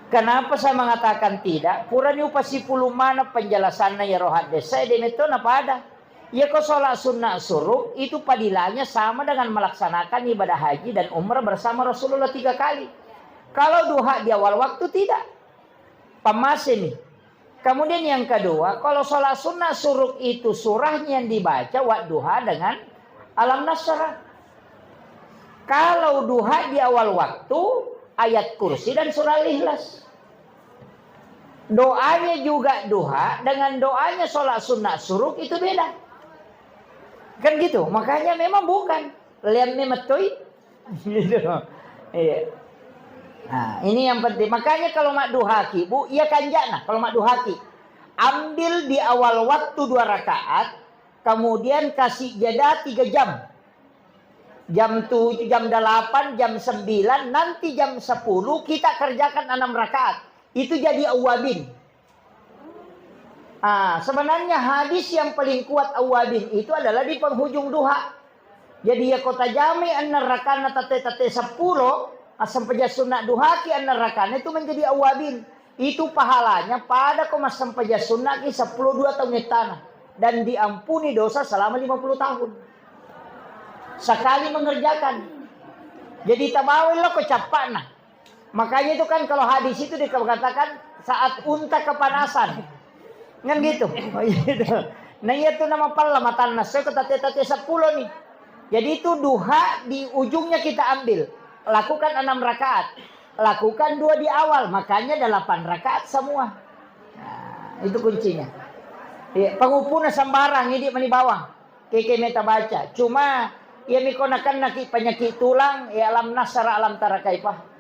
Kenapa saya mengatakan tidak? Purani upasipulung maneng penjelasanna iyaro hadis. Saya demetto napada. Iyako sholat sunnah suruk itu padilanya sama dengan melaksanakan ibadah haji dan umrah bersama Rasulullah tiga kali. Kalau duha di awal waktu tidak. Pammaseni. Kemudian yang kedua, kalau sholat sunnah suruk itu surahnya yang dibaca wadduha dengan alam nasrah. Kalau duha di awal waktu, ayat kursi dan surah al-ikhlas. Doanya juga duha dengan doanya sholat sunnah suruk itu beda. Kan gitu, makanya memang bukan. Liam memettoi. Gitu. Iya. Nah, ini yang penting. Makanya kalau madduhaki, Bu, iya kanjana kalau madduhaki. Ambil di awal waktu dua rakaat, kemudian kasih jeda tiga jam. Jam tujuh, jam delapan, jam sembilan, nanti jam sepuluh kita kerjakan enam rakaat. Itu jadi awabin. Ah, sebenarnya hadis yang paling kuat awabin itu adalah di penghujung duha. Jadi, ya, kota jami enna rakana tate-tate sepuluh, asam peja sunna duhaki enna rakana itu menjadi awabin. Itu pahalanya pada ko massempajang sunnaki sepuluh dua tahun ettana dan diampuni dosa selama lima puluh tahun. Sekali mengerjakan. Jadi, tabawai lo ko cappana. Makanya itu kan kalau hadis itu dikatakan saat unta kepanasan. Kan gitu. Gitu. Nah, iya tuh nama palla matanna. Saya kata tete sepuluh nih. Jadi itu duha di ujungnya kita ambil. Lakukan enam rakaat. Lakukan dua di awal. Makanya delapan rakaat semua. Nah, itu kuncinya. Iya, pangupuna sembarang, ini mani bawang. Keke meta baca. Cuma, iya miko nakennaki penyakit tulang, iya alam nasara alam tara kaifa.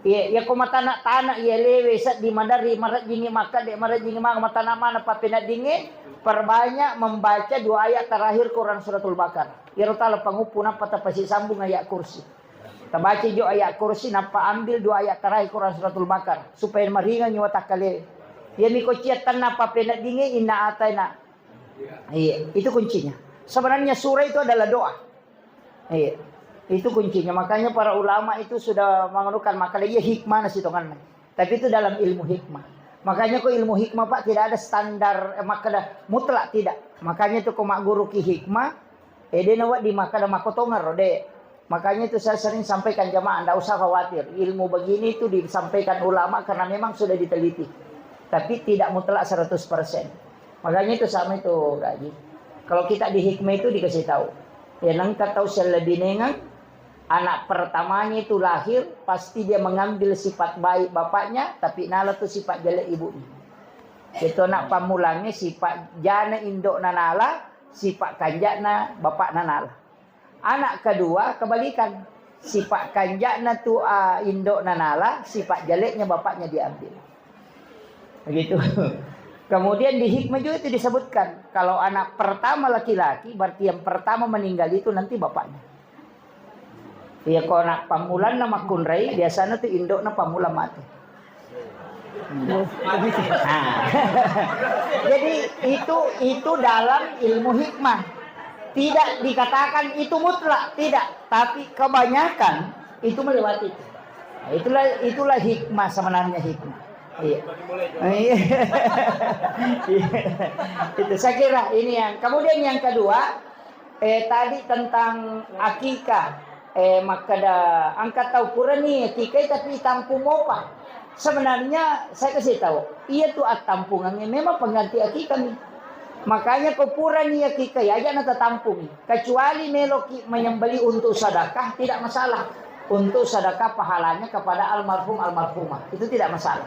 Iya, iya ko matana-tana, iya lewe seddi madari, marejjingi makkade, marejjingi maka matana mana papeneddingi, perbanyak membaca dua ayat terakhir Quran Suratul Baqarah. Iyaro tala panguppu nappa tapasi sambung ayat kursi. Tabaca jo ayat kursi, nappa ambil dua ayat terakhir Quran Suratul Baqarah supaya maringangi watakkale. Iya miko cia tenna papeneddingi inna ataina. Iya, itu kuncinya. Sebenarnya surah itu adalah doa. Iya, itu kuncinya. Makanya para ulama itu sudah mengeluhkan, makanya iya hikmah nasi tonganna. Tapi itu dalam ilmu hikmah. Makanya kok ilmu hikmah, Pak, tidak ada standar, eh, makkada mutlak, tidak. Makanya itu kok magguru ki hikmah, eh, dia nawa di makkada makotongan rode. Makanya itu saya sering sampaikan jamaah, ndak usah khawatir. Ilmu begini itu disampaikan ulama karena memang sudah diteliti. Tapi tidak mutlak seratus persen. Makanya itu sama itu, Kak Haji. Kalau kita di hikmah itu dikasih tahu. Ya, nengka tahu selebinengan, anak pertamanya itu lahir, pasti dia mengambil sifat baik bapaknya, tapi nala tuh sifat jelek ibunya. Itu anak pamulangi sifat jana indok nanala, sifat kanjakna bapak nanala. Anak kedua kebalikan. Sifat kanjakna tu, ah, indok nanala, sifat jeleknya bapaknya diambil. Begitu. Kemudian di hikmah juga itu disebutkan, kalau anak pertama laki-laki, berarti yang pertama meninggal itu nanti bapaknya. Iya, kalau anak pamulanna makkunrai, biasanya tu indokna pamula mati. Nah. Jadi itu, itu dalam ilmu hikmah. Tidak dikatakan itu mutlak, tidak. Tapi kebanyakan itu melewati itu. Nah, itulah, itulah hikmah, sebenarnya hikmah. Iya. Iya. Itu saya kira ini yang. Kemudian yang kedua, Eh, tadi tentang akikah, eh, makkeda engka tau purani akikai tapi tampung mopa. Sebenarnya saya kasih tahu, iya tu attampungannya memang pengganti akikah mi. Makanya ko purani akikai aja na tatampungi. Kecuali meloki menyembeli untuk sedekah, tidak masalah. Untuk sedekah pahalanya kepada almarhum almarhumah, itu tidak masalah.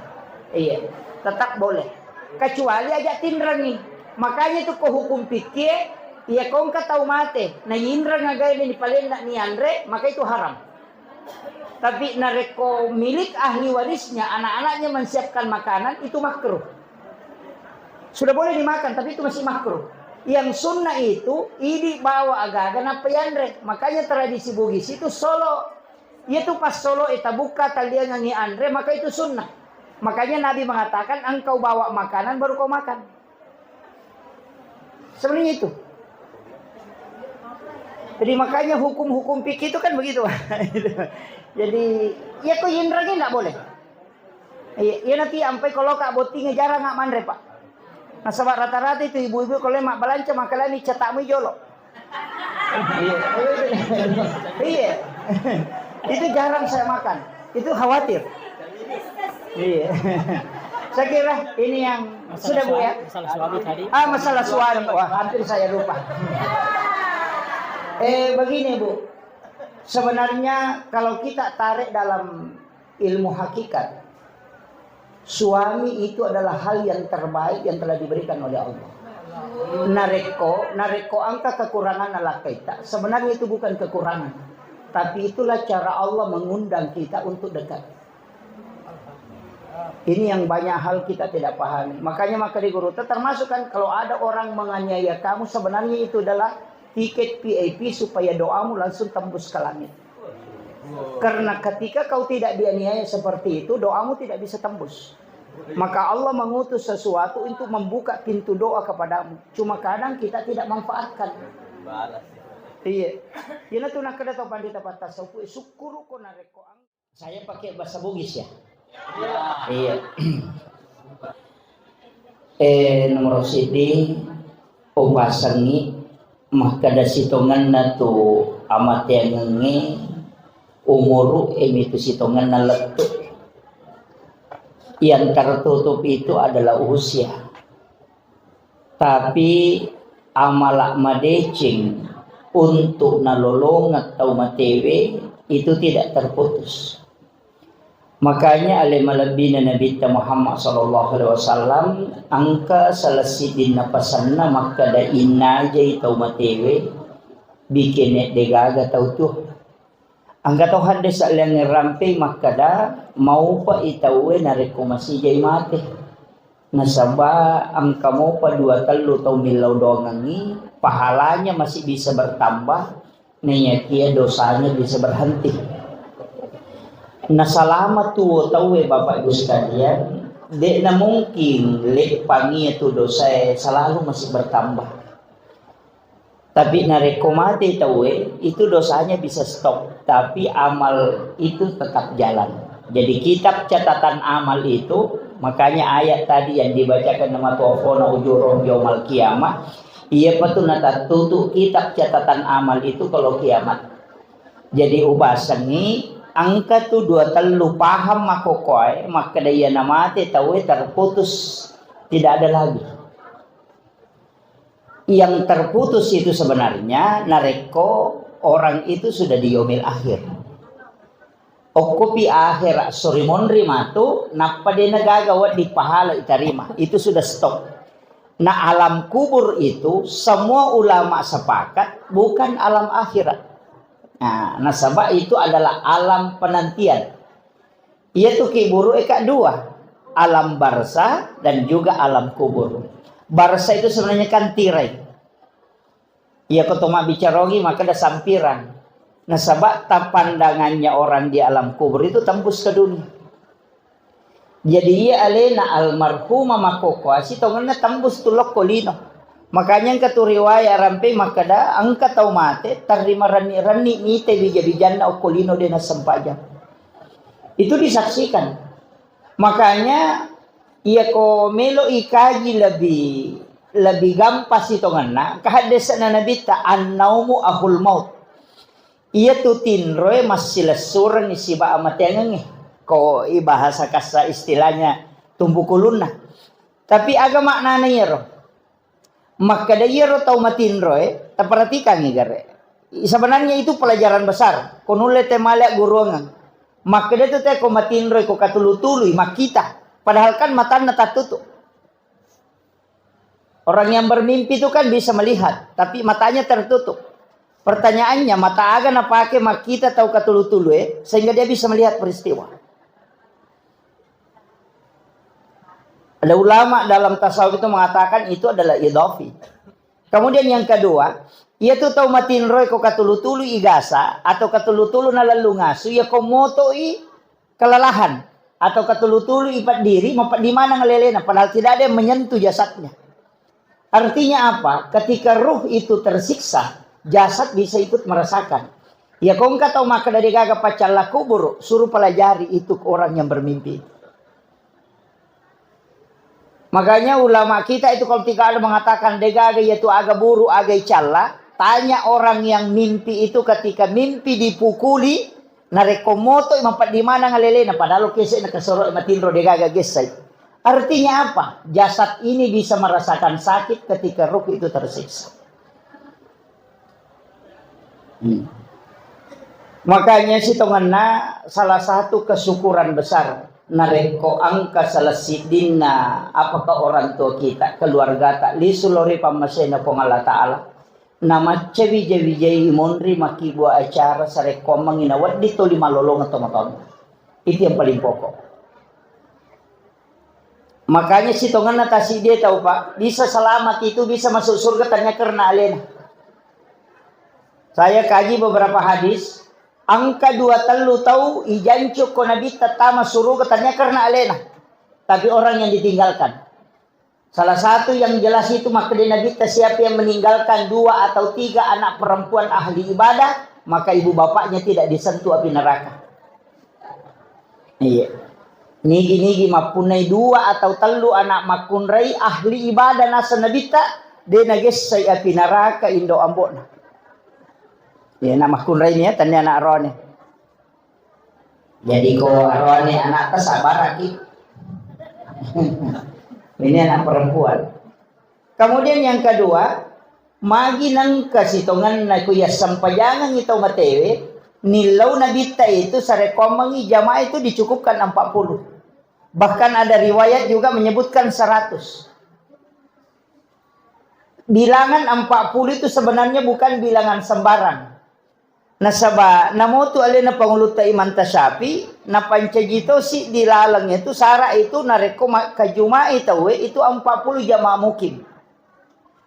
Iya, tetap boleh. Kecuali aja tinrengi. Makanya itu ko hukum fikih, iya ko engka tau mate, na yinreng agae ni palenna ni anre, maka itu haram. Tapi narekko milik ahli warisnya, anak-anaknya menyiapkan makanan, itu makruh. Sudah boleh dimakan, tapi itu masih makruh. Yang sunnah itu, idi bawa aga-aga nappa yanre. Makanya tradisi Bugis itu solo. Iya tu pas solo e tabukka taliangengi anre, maka itu sunnah. Makanya Nabi mengatakan, engkau bawa makanan baru kau makan. Sebenarnya itu. Jadi makanya hukum-hukum fikih itu kan begitu. Jadi, ya ko yinrengi nggak boleh. Iya, iya nanti ampai kalau kak bottingnya jarang nggak manre, Pak. Nasaba rata-rata itu ibu-ibu kalau mabbalanca makalani catamu jolo. Iya. Iya. Itu jarang saya makan. Itu khawatir. Iya. Saya kira ini yang sudah, Bu, ya. Masalah suami tadi. Ah, masalah suami. Wah, hampir saya lupa. Eh, begini, Bu. Sebenarnya kalau kita tarik dalam ilmu hakikat, suami itu adalah hal yang terbaik yang telah diberikan oleh Allah. Narekko, narekko engka kekurangan lakkaita, sebenarnya itu bukan kekurangan, tapi itulah cara Allah mengundang kita untuk dekat. Ini yang banyak hal kita tidak pahami. Makanya maka di guru, termasuk kan kalau ada orang menganiaya kamu, sebenarnya itu adalah tiket V I P supaya doamu langsung tembus ke langit. Karena ketika kau tidak dianiaya seperti itu, doamu tidak bisa tembus. Maka Allah mengutus sesuatu untuk membuka pintu doa kepadamu. Cuma kadang kita tidak manfaatkan. Iya. Ina tu nakkeda tau pandita patta sauku, syukuruko narekko ang-, saya pakai bahasa Bugis ya. Iya. Eh, nomor sidi, upasengi makkeda sitongenna tu amateangengnge, umuru e mitu sitongenna lettu. Yang tertutup itu adalah usia. Tapi amala madeceng untuk nalolongeng tau matewe itu tidak terputus. Makanya ale malebbina Nabitta Muhammad sallallahu alaihi wasallam engka salah siddinna pasenna makkeda, innajai tau matewe bikene degaga tau tuo. Engka to hadde salliangnge rampei makkeda, maupa i tauwe narekko masijai mate. Nasaba engka mopa dua tellu tau millau doangengngi, pahalanya masih bisa bertambah, naiyakia dosanya bisa berhenti. Nasalama tuo tauwe, Bapak Ibu sekalian, de'na mungkin leppangi tu dosae selalu masih bertambah. Tapi narekko mate tauwe, itu dosanya bisa stop, tapi amal itu tetap jalan. Jadi kitab catatan amal itu, makanya ayat tadi yang dibacakan nama tuafona ujurahum yaumal qiyamah, iya patu natattutu kitab catatan amal itu kalau kiamat. Jadi ubasengi engka tu dua tellu paham makkokkoe, makkeda iya namate tauwe terputus, tidak ada lagi. Yang terputus itu sebenarnya narekko orang itu sudah di yaumil akhir. Okkopi akhir sori monri matu, nappa de nagaga wedding pahala itarima. Itu sudah stop. Nah, alam kubur itu semua ulama sepakat bukan alam akhirat. Nah, nasaba itu adalah alam penantian. Iya tu kiburu eka dua, alam barzah dan juga alam kubur. Barzah itu sebenarnya kan tirai. Iya ko to mabbicara ogi maka ada sampiran. Nasaba tapandangannya orang di alam kubur itu tembus ke dunia. Jadi iya alena almarhumah makkokkoe sitongenna tembus tu lokko lino. Makanya engka tu riwayat rampe makkeda engka tau mate tarrima renni-renni mite bija-bijanna okko lino de nassempajang. Itu disaksikan. Makanya iya ko melo ikaji lebih lebih gampang sitongenna, kahaddesana nabitta annaumu ahul maut. Iyatu tinroe massilessurengngi sibawa amateangengnge. Ko ibahasa kassa istilahnya tumbukulunna. Tapi aga maknana iyaro? Makkeda iyaro tau matinroe, taperhatikangngi gare. Sebenarnya itu pelajaran besar. Ko nulle te male agguruangeng. Makkeda tu te ko matinroe ko katulu-tului makkita. Padahal kan matanna tattutu. Orang yang bermimpi itu kan bisa melihat, tapi matanya tertutup. Pertanyaannya, mata aga napake makkita tau katulu-tulu, eh, sehingga dia bisa melihat peristiwa? Ada ulama dalam tasawuf itu mengatakan itu adalah idafi. Kemudian yang kedua, iyatu tau matinroe ko katulu-tulu igasa atau katulu-tulu nalellung asu, iya ko motoi kelelahan atau katulu-tulu ipaddiri, mapeddi maneng alelena, padahal tidak ada yang menyentuh jasadnya. Artinya apa? Ketika ruh itu tersiksa, jasad bisa ikut merasakan. Ya, kongka tau makkeda degaga paccalla kubur, suruh pelajari itu ke orang yang bermimpi. Makanya ulama kita itu kalau tidak ada mengatakan degaga yaitu aga buru aga icalla, tanya orang yang mimpi itu ketika mimpi dipukuli, narekko moto mapeddi maneng alelena padahal kese na kesoro matinro degaga gessai. Artinya apa? Jasad ini bisa merasakan sakit ketika ruh itu tersiksa. Hmm. Makanya sitongenna salah satu kesyukuran besar narekko engka salah siddinna apakah orang tua kita, keluargata lisu lori pammasena Puang Allah Ta'ala, namacca wija-wijai monri makkibua acara sarekkoammengngi nawedding toli malolongeng tomatoanna. Itu yang paling pokok. Makanya sitongenna tasiddie tau, Pak, bisa selamat itu, bisa masuk surga tanya karena alena. Saya kaji beberapa hadis, engka dua tellu tau ijancu ko Nabitta tama suruga tanya karena alena. Tapi orang yang ditinggalkan. Salah satu yang jelas itu makkeda Nabitta, siapa yang meninggalkan dua atau tiga anak perempuan ahli ibadah, maka ibu bapaknya tidak disentuh api neraka. Iya. Nigi-nigi mappunnai dua atau tellu anak makkunrai ahli ibadah naseng Nabitta, de nagessai api neraka indo ambo'na. Iya, anak makkunrai ni ya, tania anak rohani. Jadi ko aroane anakta sabaraki. Ini anak perempuan. Kemudian yang kedua, magi nengka sitongenna ku iya sempajangengngi tau matewe, nillau Nabitta itu sarekkoammengngi jamaah itu dicukupkan empat puluh. Bahkan ada riwayat juga menyebutkan seratus. Bilangan empat puluh itu sebenarnya bukan bilangan sembarang. Nasaba namotu alena Pangulutta Imam Tasyafi, napancaji to siddi laleng itu sara itu narekko makkajumai tauwe itu empat puluh jamaah mukim.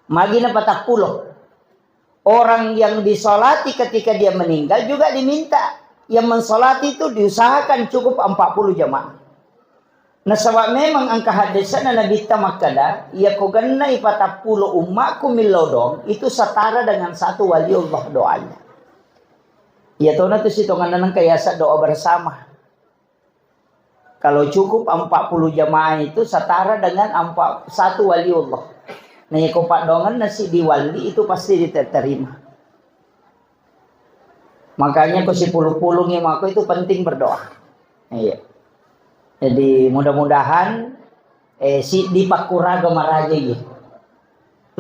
Magi na patappulo. Orang yang disolati ketika dia meninggal juga diminta. Yang mensolati itu diusahakan cukup empat puluh jamaah. Nasaba memang engka haddese'na Nabitta makkeda, iya ko gennai patappulo ummakku millau doang, itu setara dengan satu waliullah doanya. Iya tona tu sitongenna nengka yaseng doa bersama. Kalau cukup empat puluh jamaah itu setara dengan empat, satu waliullah. Nah, iya ko paddoangenna siddi wali itu pasti diterima. Makanya ko sipulung-pulungi mako itu penting berdoa. Iya. Jadi mudah-mudahan eh, siddi pakkuraga maraja iya.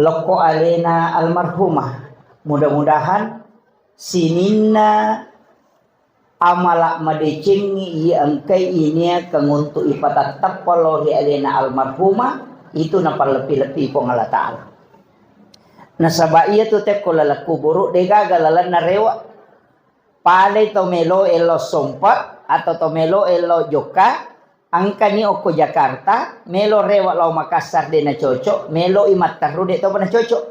Lokko alena almarhumah. Mudah-mudahan sininna amala madecengngi iya engkai iniakeng untuk ipatattappa lao ri alena almarhumah, itu napalleppi-leppi Puang Allah Ta'ala. Nasaba iya tu tekko laleng kuburu degaga lalenna rewa. Palei to melo elo sompa atau to melo elo jokka, engkani okko Jakarta, melo rewa lao Makassar de nacocok, melo i matteru de topa nacocok.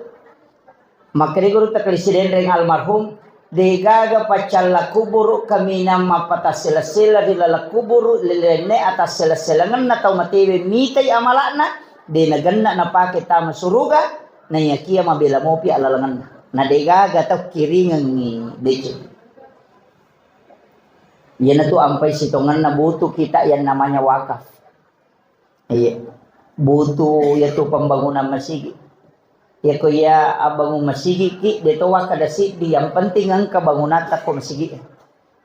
Makkeda guru takkali sidenreng almarhum, degaga paccalla kuburu kaminang mappatassela-sela ri laleng kuburu, lilenne atassela-selangenna tau matewe mitai amala'na, de nagenna napake tama suruga, naiyakia mabela mopi alalengenna. Na degaga tau kiringengngi deceng. Iyanatu ampai sitongenna butuh kita yang namanya wakaf. Iya. Butuh yatu pembangunan masigi. Yako iya abbangung masigi ki, de to wakkada siddi, yang penting engka bangunatta ko masigi.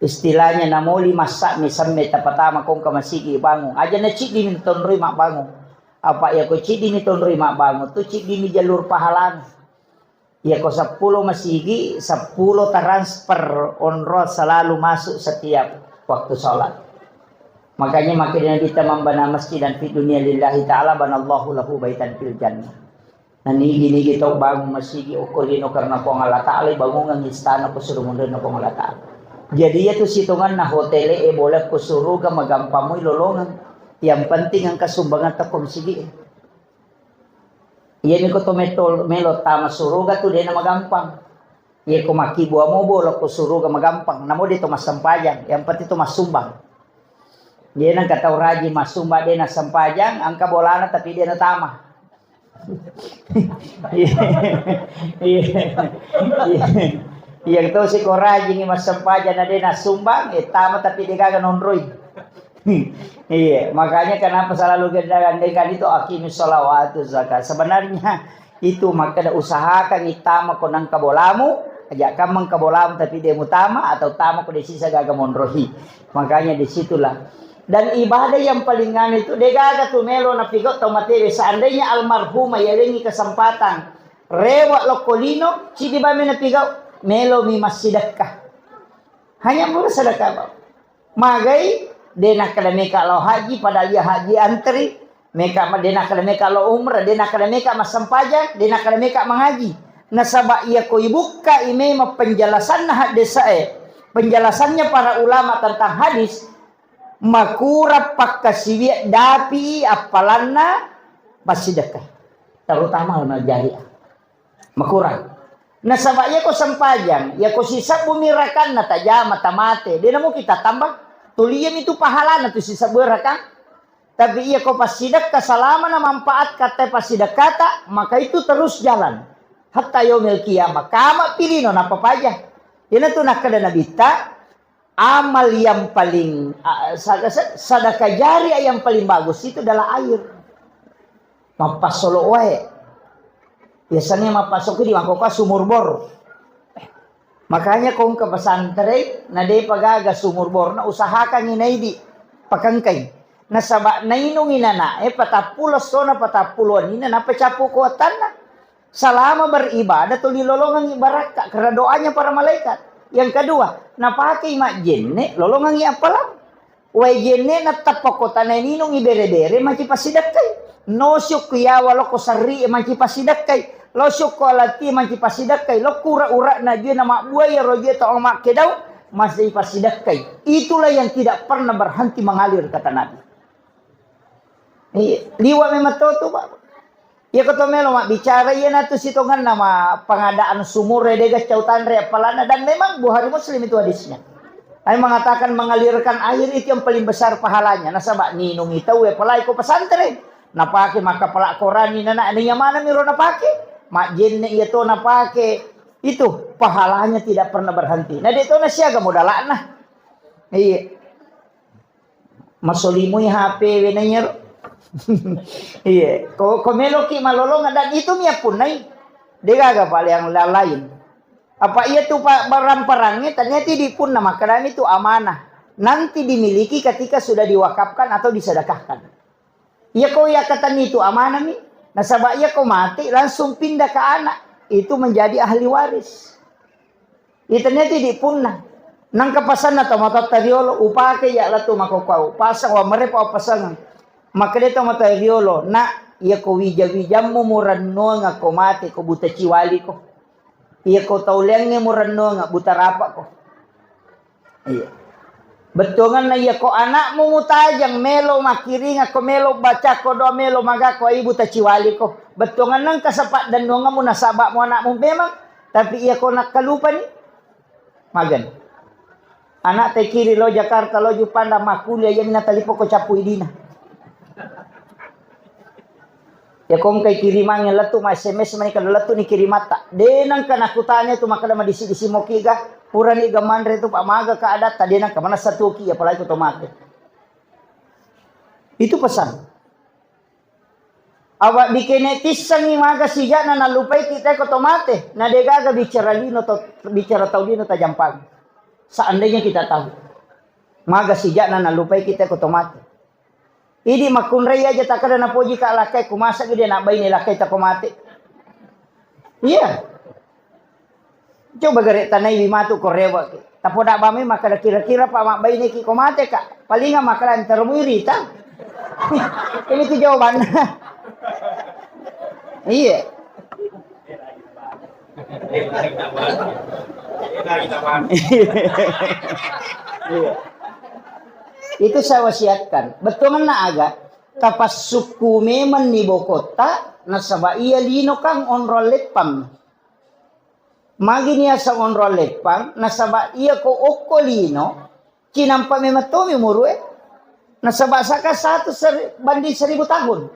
Istilahnya namoli massa mi semme tapatama ko engka masigi bangung. Aja na ciddi mi tonroi mabbangung. Apa yako ciddi mi tonroi mabbangung tu ciddi mi jalur pahalana. Iya ko seppulo masigi, seppulo transfer onrong selalu masuk setiap waktu sholat. Makanya makkeda Nabitta, "Man bana masjidan fid dunya lillahi ta'ala banallahu lahu baitan fil jannah." Nah, nigi-nigi tau bangun masigi okko lino karena Puang Allah Ta'ala, bangungan istana ko suruh mundur Puang Allah Ta'ala. Jadi iya tu sitonganna hotel e boleh ko suruga magampang mui lolongan. Yang penting engka sumbangan teko masigi. Iyami ko to metol-, melo tama suruga tu dena magampang. Iya ko makkibua mobo lo ko suruga magampang. Namo de to massempajang, yang penting to massumbang. Dia nang kata raji massumbang dena sempajang, angka bolana tapi dena tama. Iya. Iya. Iya. Iya to si ko raji ni massempajang na dena sumbang, eh tama tapi de gaga nonroi. Iya, makanya kenapa selalu kita andaikan itu aqimis sholawat wa atuz zakat. Sebenarnya itu makkeda usahakan ittama ko nengka bolamu, aja kamu engka bolamu tapi dia mutama atau tama ko desisa gaga monrohi. Makanya disitulah. Dan ibadah yang paling anu itu degaga tu melo napigau tau matewe. Seandainya almarhumah yalengi kesempatan rewa lokko lino, cidi bame napigau, melo mi massidekka. Hanya pura sedekah, Pak. Magai, de nakkeda meka lao haji, padahal iya haji antri, meka ma-, de nakkeda meka lao umrah, de nakkeda meka massempajang, de nakkeda meka mangaji. Nasaba iya ko ibukka i memang penjelasanna haddesae, penjelasannya para ulama tentang hadis, makurang pakkasiwiang dapi appalanna massidekka, terutama amal jariah. Makurang. Nasaba iya ko sempajang, iya ko sisebbu mi rakanna tajama tamate, de namu kita tambah. Tuli iya mi tu pahalana tu sisebbu rakang. Tapi iya ko passidekka salama na manfaat kata passidekkata, maka itu terus jalan. Hatta yaumil qiyamah. Kama pilino napapaja. Iyana tu nakkeda Nabitta, amal yang paling, a-, sa-, sa-, sadaka jariah yang paling bagus itu adalah air. Mappasolo wae. Biasanya mappasolo di mangkoko sumur bor. Makanya kong ke pesantren, na depa gaga sumur bor, na usahakan ini di pakengkai. Nasaba nainung inana, eh, patappulo sona patappulo nina, napa capu kuatanna. Salama beribadah tuli lolongangi barakka karena doanya para malaikat. Yang kedua, napakei majjenne lolongangi appalang. Wae jenne na tappa kota na ninungi bere-bere manci passidekkai. No siukku yawa loko sarri manci passidekkai. Lo siukku alati manci passidekkai. Lo kura-ura na jue na mabbua ya roje to makkedau masih passidekkai. Itulah yang tidak pernah berhenti mengalir kata Nabi. Iya, liwa memang to tu, Pak. Iya, ko to melo mabbicara, iya natu sitonganna ma pengadaan sumur, ya, dega cau tanre apalana, dan memang Bukhari Muslim itu hadisnya. Ai mengatakan mengalirkan air itu yang paling besar pahalanya. Nasaba ninungi tau, ya, apalagi ko pesantren. Napake maka pelak korani nana, ini yang mana miro napake? Majenne iya to napake. Itu pahalanya tidak pernah berhenti. Nah, dia to nasiaga modalakna. Iya. Masolimui H P we na iyaro. Iya, ko, ko meloki malolong dan itu mi appunnai. Degaga pale yang la-, lain. Apa iya tu pa-, barang-barangnya ternyata dipunna makkedami itu amanah. Nanti dimiliki ketika sudah diwakafkan atau disedekahkan. Iya ko iya katani itu amanah mi. Nasaba iya ko mati langsung pindah ke anak. Itu menjadi ahli waris. Itennia tu idi punna. Nangka pasanna tomatoatta riolo, upake iya lettu makkokkoe, upasang, wa marepa upasangeng. Makkeda tomatoa riolo, "Nak, iya ko wija-wijammu murennuangeng ko mate, ko buta ciwaliko. Iya ko tau leangnge murennuangeng, buta rapako." Iya. Bettuanganna iya ko anakmu mutajang, melo makkiringakko, melo bacakko doa, melo magakko, ai buta ciwaliko. Bettuanganna engka sepa dennuangemmu nasabakmu anakmu memang, tapi iya ko nakkalupani, Magen. Anak te kiri lo Jakarta, lo Jupanda, makkuliah, iya minna talipoko cappu idina. Ya kongkai kirimangnge lettu ma S M S mani kada lettu ni kirimatta. De nangka nakutanya tu makkeda madisi-disi moki ga, purani ga manre tu Pak, maga ka adatta, de nangka manessa tuki, apalagi ko to mate. Itu pesan. Awak dikene tissengi maga sijakna nallupai kita ko to mate, na degaga bicara lino to, bicara tau lino tajampang. Seandainya kita tahu, maga sijakna nallupai kita ko to mate. Idi makkunrai aja takkeda napoji ka lakkai, ku masa gede nak baine lakkai tako mate. Iya. Coba gare tanaiwi matu ko rewe'ki. Tapoda bammi makkeda kira-kira pa mabbaineki ko mateka. Palinga makkeda entar muirita. Ini tu jawabanna. Iya. Iya. Itu saya wasiatkan. Betul mana aga? Tapassukku memang ni bokotta, nasaba iya lino kang onrong leppang. Magi niaseng onrong leppang, nasaba iya ko okko lino, cinampa memang tomi umurue. Nasaba saka satu seri-, banding seribu tahun.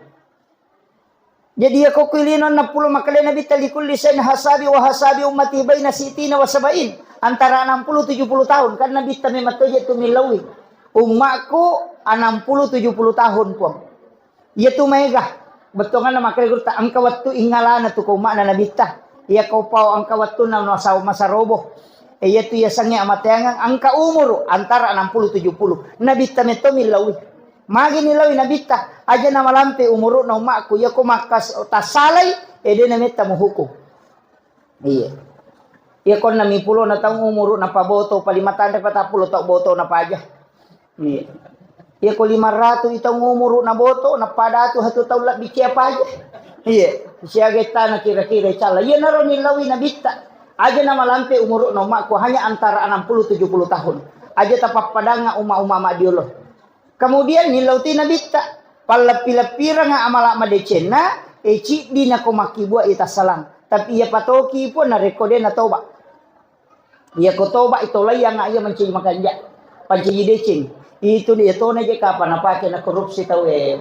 Jadi iya ko kui lino enam puluh, makkedai Nabitta, "Likulli sain hasabi wa hasabi ummati baina sitina wa sabain." Antara enam puluh tujuh puluh tahun, kan Nabitta memang toje tu millaui. Ummakku enam puluh tujuh puluh tahun, Puang. Iya tu maega. Bettuanna makkeda gurutta, engka wettu ingngalana tu ko umma'na Nabitta. Iya ko pao engka wettunna nasawa masarobo. E, iya tu yasengnge amateangeng engka umuru antara enam puluh tujuh puluh. Nabitta metto millaui. Magi nillaui Nabitta, aja namalampe umuru'na ummakku, iya ko makkas-, tassalai, e, de nametta muhukum. Iya. Iya konna mi pulo na taung umuru na paboto, paling matanre patappulo tau boto na paja. Iya. Iya ko lima ratu i taung umuru na boto, na pada tu hatu taung labbi cia paja. Iya. Siaga tana kira-kira cala. Iya naro nillaui Nabitta. Aja na malampe umuru na ummakku hanya antara enam puluh tujuh puluh tahun. Aja tapappadanga umma-umma madiolo. Kemudian nillau ti Nabitta, palleppi-leppiranga amala madecenna, e, ciddi nako makkibua i tassalang. Tapi iya patoki pun narekko de natoba. Iya ko toba i tolai anga iya mancaji makanja, pancaji deceng. Itu dia tona je kapang napake na korupsi tau e.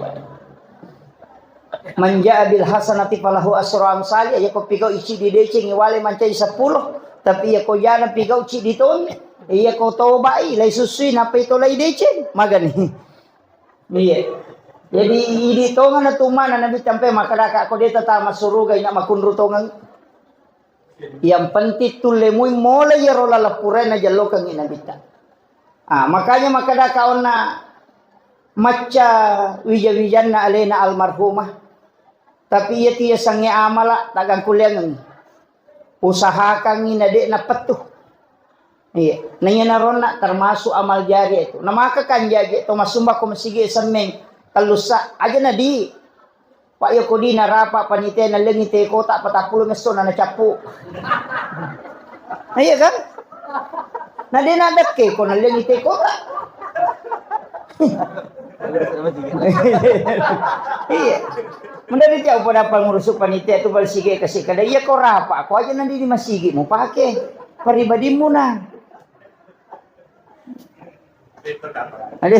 Manja bil hasanati falahu asra amsali, iya ko pigau i ciddi deceng i wale mancaji seppulo. Tapi iya ko jana pigau ciddi toni. Iya ko toba i, lai susui, nappa i tolai deceng. Magani. Iya. Jadi idi tongeng na tumana Nabi sampai makkadaka ko de tatama suruga ina makunru tongeng. Yang penting tullemui mole iyaro laleng purae najellokengngi Nabitta. Ah, makanya makkadaka onna macca wija-wijanna alena almarhumah. Tapi iya tu yasengnge amala taggangkulleangeng. Usahakangngi na de napettu. Iya, naiya naronna termasuk amal jariah itu. Namaka kanjaji to masumba ko masigi semmeng tellussa aja na di. Pak, iya ko di narapa panitia nallengi te kota patappulo messo na nacappu. Iya kan? Na de nadekke ko nallengi te kota. Iya. Mendadak jauh pada pengurus panitia tu bal sige kasih kada iya ko rapa ko aja nanti di masigi mau pakai pribadimu nah. Ada.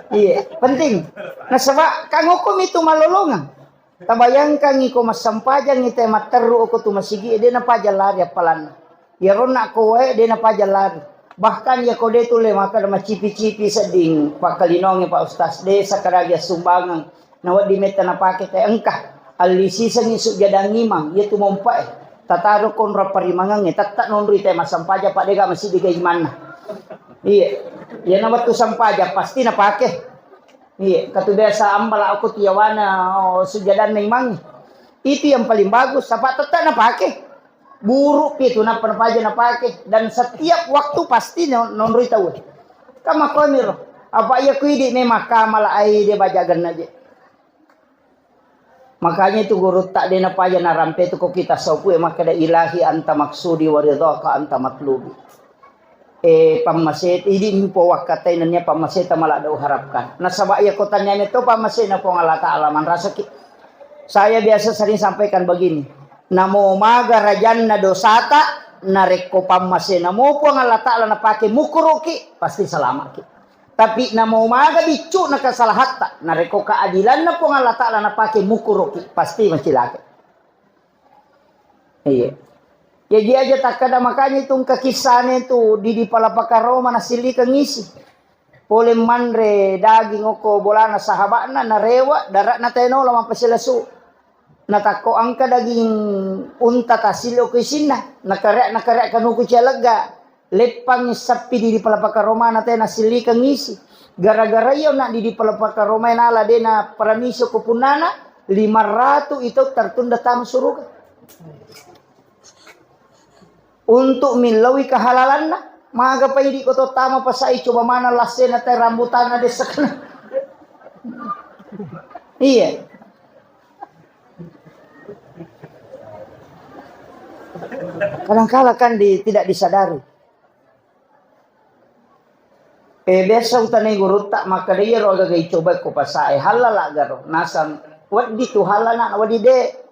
Iya, penting. Nasaba kang hukum itu malolongang. Tabayangkangngi ko massampajang ite matterru oko tu masigi de napaja lari appalanna. Iyaronna ko wae de napaja lari. Bahkan iya ko de tulle makkeda macipi-cipi sedding pakkalinongnge Pak Ustaz de sakkadagi assumbangeng. Nawedding metta napake te engka. Allisisengngi sujjadang imang, iya tu mompae. Tataro konro parimangengnge, tetta nonroi te massampajang, Pak, dega masigi ga imanna. Iya. Iya na wettu sampajang pasti napake. Iya, katu biasa ambala aku tiawana, oh, sujjadanna imang. Itu yang paling bagus, sapa tetta napake. Buruk pi tu nappa napaja napake dan setiap waktu pasti non-, nonroi tau. Kama koniro. Apa iya ku idi memang kamala ai de bajaganna je. Makanya itu gurutta de napaja narampe tu ko kita saupue makkeda ilahi anta maksudi wa ridhaka anta matlubi. E, pammase idi mpo wakkatai nennia pammaseta maladde uharapkan. Nasaba iya ko tania metto pammasena Puang Allah Taala manrasaki. Saya biasa sering sampaikan begini, namo maga rajanna dosata, narekko pammasena mo Puang Allah Taala napake mukuruki, pasti salamaki. Tapi namo maga biccu'na kesalahatta, narekko keadilanna Puang Allah Taala napake mukuruki, pasti macilaka. Iya. Jaji aja takkada makanya itu engka kissane tu di, di Palapaka Roma nasillikeng isi. Pole manre daging okko bolana sahaba'na narewa dara'na tenola mappasilasu. Natakko engka daging unta tasilli okko isinna, nakareak-nakareak kanuku cialegga. Leppang sappi di, di Palapaka Romana te nasillikeng isi. Gara-gara iyo na di, di Palapaka Roma nala dena paramisi ko punnana, lima ratu itu tertunda tama suruga. Untuk millaui kehalalanna, maga pa idi ko to tama pasai coba mana lassena te rambutanna dessakna. Iya. Kadangkala kan di, tidak disadari. Eh, biasa utanai gurutta makkeda iyaro agaga icobai ko pasae, halala garo. Nasang weddi tu halana, weddi de.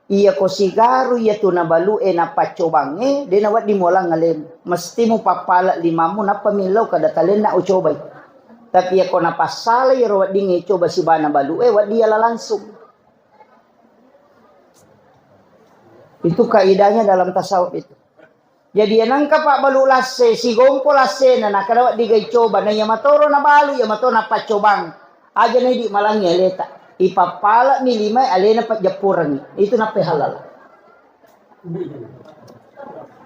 Iya ko sigaru iya tu nabalu e napaccobangnge, de nawedding mualang alemu. Mesti mupappala limammu nappa millau kada talenna ucobai. Tapi iya ko napassala iyaro weddingnge icoba sibana balu e, weddi yala langsung. Itu kaidahnya dalam tasawuf itu. Jadi, iya nengka pabbalu lasse, sigompo lassena, nakada wedding ga icoba, na iya matoro nabalu, iya mato napaccobang. Aja na idi malangngi aleta. Ipappale'mi limae, alena pajjappurengngi. Itu nappa halal.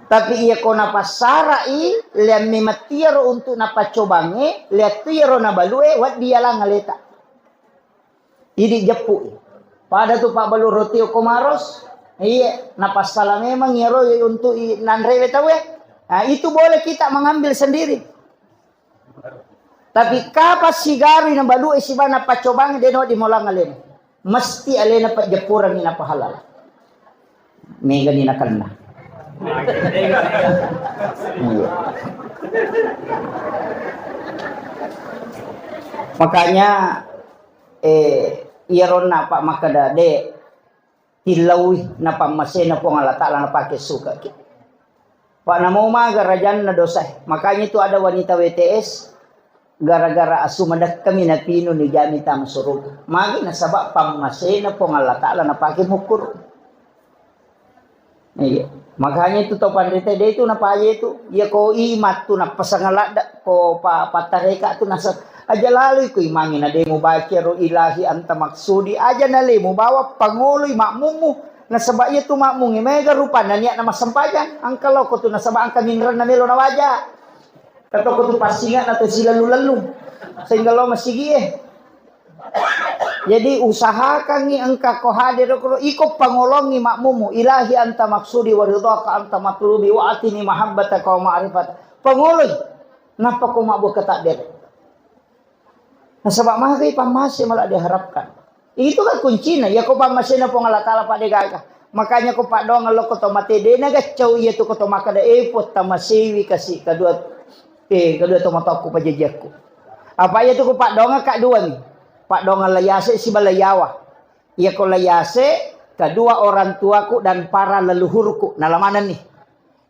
Tapi iya ko napassara'i, leammi mattiaro untuk napaccobangnge, leattu iyaro nabalue, wedding yalang aleta. Idi jeppu. Pada tu pabbalu roti okko maros. Iya, napassala memang iyaro untuk i-, nanrewe tauwe. Nah, itu boleh kita mengambil sendiri. Tapi kapang sigarui nabalue siba napaccobangnge, de no dimulang alena. Mesti alena pajjappurengngi napahalal. Megani nakenna. Iya. Makanya, eh, iyaronna apa makkeda, de, tillaui napammasena Puang Allah Ta'ala napake sukaki. Pak namo maga rajanna dosae. Makanya itu ada wanita W T S, gara-gara asu madekkami napinu nijami tama suruga. Magi nasaba pammasena Puang Allah Ta'ala napake mukkuru. Iya. Makanya itu tau panrita de itu napaja itu. Iya ko imat tu napasang ladda ko pa, pattareka tu nasa aja lalu iku imangi na de mubaca ro ilahi anta maksudi aja na le mubawa pangoloi makmummu. Nasaba iya tu makmungi mega rupanna niatna massempajang. Angka loko tu nasaba angka minrenna melo nawaja. Katoko tu passinga na tu silalu-lalu. Sehingga lo masigi eh. Jadi usahakangi engka ko hadir ko iko pangolongi makmumu ilahi anta maksudi wa ridhaka anta matlubi wa atini mahabbataka wa ma'rifat. Pangoloi. Nappa ko mabbuka takbir. Nasaba magai pammase malah diharapkan. Itu kan kuncina. Ya ko pammasena Puang Allah Ta'ala pada gaga. Makanya ko paddoang lo ko to mate de na gaccau iya tu ko to makkeda e po tamasewi kasi kedua eh kedua to matokku pajajiakku. Apa iya tu ko paddoang ka dua ni. Paddoang layase siba layawa. Iya ko layase kedua orang tuaku dan para leluhurku. Nalamanenni.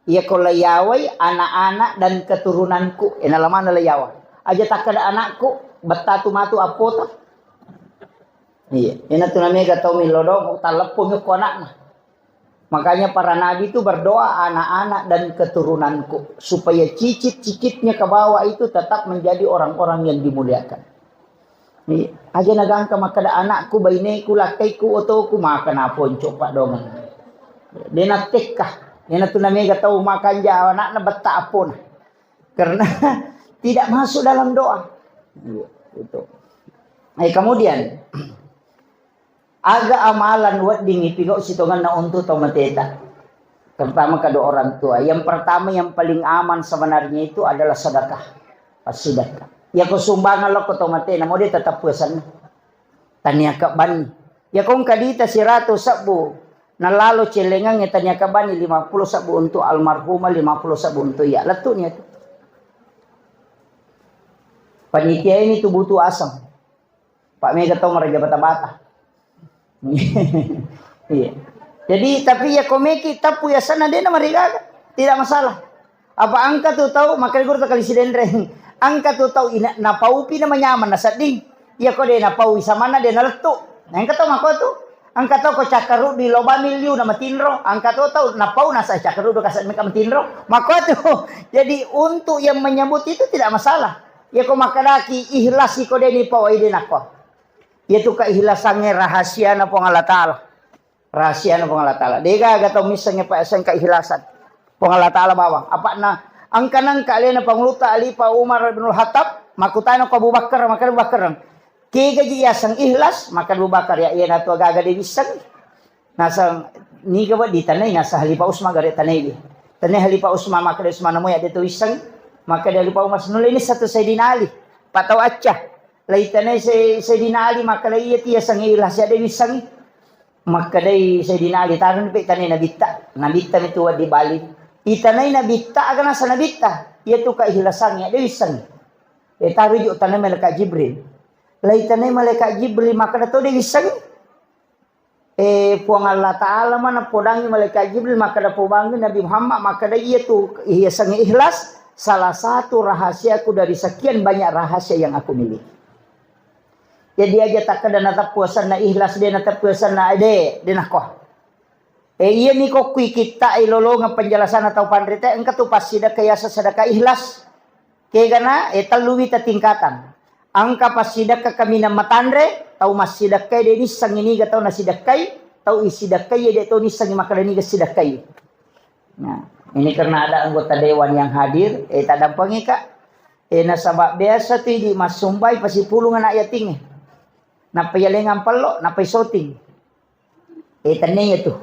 Iya ko layawai anak-anak dan keturunanku, eh, nalamana layawa. Aja takkeda anakku, bettatu matu appota. Iya, ina tu namega tau milodong, talleppo mukko anakna. Makanya para nabi itu berdoa anak-anak dan keturunanku supaya cicit-cicitnya ke bawah itu tetap menjadi orang-orang yang dimuliakan. Iya. Aja nagangka makkeda anakku, baineku, lakkaiku, otoku, maka naponco paddoangeng. De nattekka. Iyana tu namega tau makanja anakna betta appona. Karena tidak masuk dalam doa. Iya, itu. Eh, kemudian Aga amalan wedding ipigau sitongenna untu tau mateta. Terutama kedua orang tua. Yang pertama, yang paling aman sebenarnya itu adalah sedekah. Sedekah. Yako sumbangan lo ko tau matena, mau dia tetap puasanna. Tania kebani. Yako engka dita siratu sebbu, nalalo celengang ya tania kebani lima puluh sebbu untuk almarhumah, lima puluh sebbu untuk ya. Letu nia tu. Panitia ini tu butuh asam. Pak mega tau maraja bata-bata. Iya. Jadi, tapi ya komeki tapu ya sana dena marigaga. Tidak masalah. Apa angka tu tau, makanya guru kali sidenreng. Angka tu tau ina, napaupi na manyaman na sedding. Iya ko de napau isamana de nalettu. Nah, angka tau mako tu. Angka tau ko cakkaruddu loba miliu na matinro. Angka tu tau napau nasa cakkaruddu kasa meka matinro. Mako tu. Jadi untuk yang menyebut itu tidak masalah. Ya ko makadaki ikhlas iko de ni pau ide nako. Iyatu kaihlasangnge rahasiana Puang Allah Ta'ala. Rahasiana Puang Allah Ta'ala. Degaga tau missengnge pa seng kaihlasan. Puang Allah Ta'ala bawang. Apa'na engka nengka alena Pangulutta Alipah Umar bin Khattab, makkutana ko Abu Bakar, maka Abu Bakar. Kegaji yaseng ikhlas, maka Abu Bakar ya, iya natu agaga de wisseng. Naseng niga we ditanai, naseng Halifah Usman gare tanai di. Tanai Halifah Usman, maka de Usman namo ya de tu wisseng. Maka de Halifah Umar senulini satu Sayyidina Ali. Patau acca. Lai tanai Say-, Sayyidina Ali, maka lai iya tia sangi ikhlas ya de wisseng. Makkedai Sayyidina Ali, "Taroni pe itanai Nabitta." Nabitta mitu wedding bali. Itanai Nabitta, aga nasa Nabitta? Iyatu kaihlasangnge, de wissengngi. E, taruju tanai malaikat Jibril. Laitanai malaikat Jibril, makkeda to de wissengngi. E, Puang Allah Ta'ala mana podangi malaikat Jibril, makkeda pobangi Nabi Muhammad, makkeda iyatu iyasengnge ikhlas, salah satu rahasiaku dari sekian banyak rahasia yang aku miliki. Jadi aja takkeda nateppu asenna ikhlas, de nateppu asenna, de, de nakko. E, iyami kokkui kitta ilolongeng penjelasanna tau panrita, engka tu passidekka yaseng sedekah ikhlas. Kegana, e, tellu wita tingkatan. Engka passidekka kaminang matanre, tau massidekkai de nissengi niga tau nasidekkai, tau isidekkai de to nissengi makkeda niga sidekkai. Nah, ini karena ada anggota dewan yang hadir, e, tadampengi, Kak. E, nasaba biasa tu idi massumbai pasipulung anak yatingnge. Nappa yalengang pello, nappa isoting. E, tennia tu.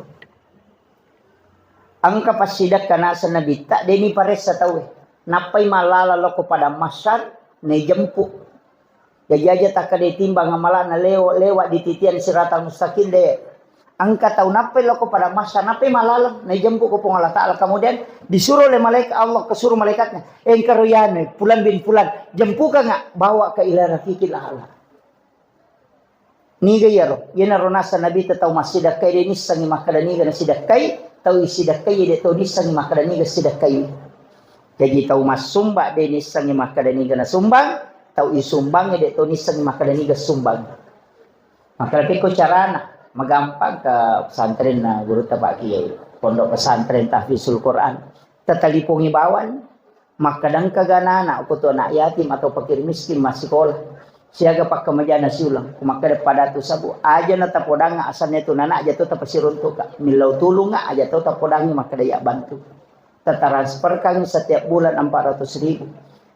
Engka passidekka naseng Nabitta, de niparessa tauwe. Nappai mallala loko padang mahsyar, naijempu. Jaji aja takkeda timbang amalana lewo-, lewat di titian siratal mustaqim de. Engka tau nappai loko padang mahsyar, nappai mallala, naijempu ko Puang Allah Ta'ala. Kemudian disuro oleh malaikat Allah, kesuruh malaikatnya, engka ro yanu, Fulan bin Fulan, jempuka nga, bawa ke ila rafiqil a'la. Niga iyaro? Iyanaro naseng Nabitta tau massidekkai de nissengi makkeda niga nasidekkai, tau isidekkai de to nissengi makkeda niga sidekkai. Jaji tau massumba de nissengi makkeda niga nasumbang, tau isumbangi de to nissengi makkeda niga sumbang. Makkeda pekko carana, magampang ke pesantrenna gurutta Pak Kiai, Pondok Pesantren Tahfizul Quran. Tatalipongi bawang. Makkeda engka ganana, ko tu anak yatim atau fakir miskin massikola. Siaga pakkamajana siuleng. Ko makkeda padatu sabu, aja na tapodangnga asanna tu nana aja to tapasiruntuka. Millau tulunga aja to tapodangngi makkeda ya bantu. Tatransferkangngi setiap bulan empat ratus ribu.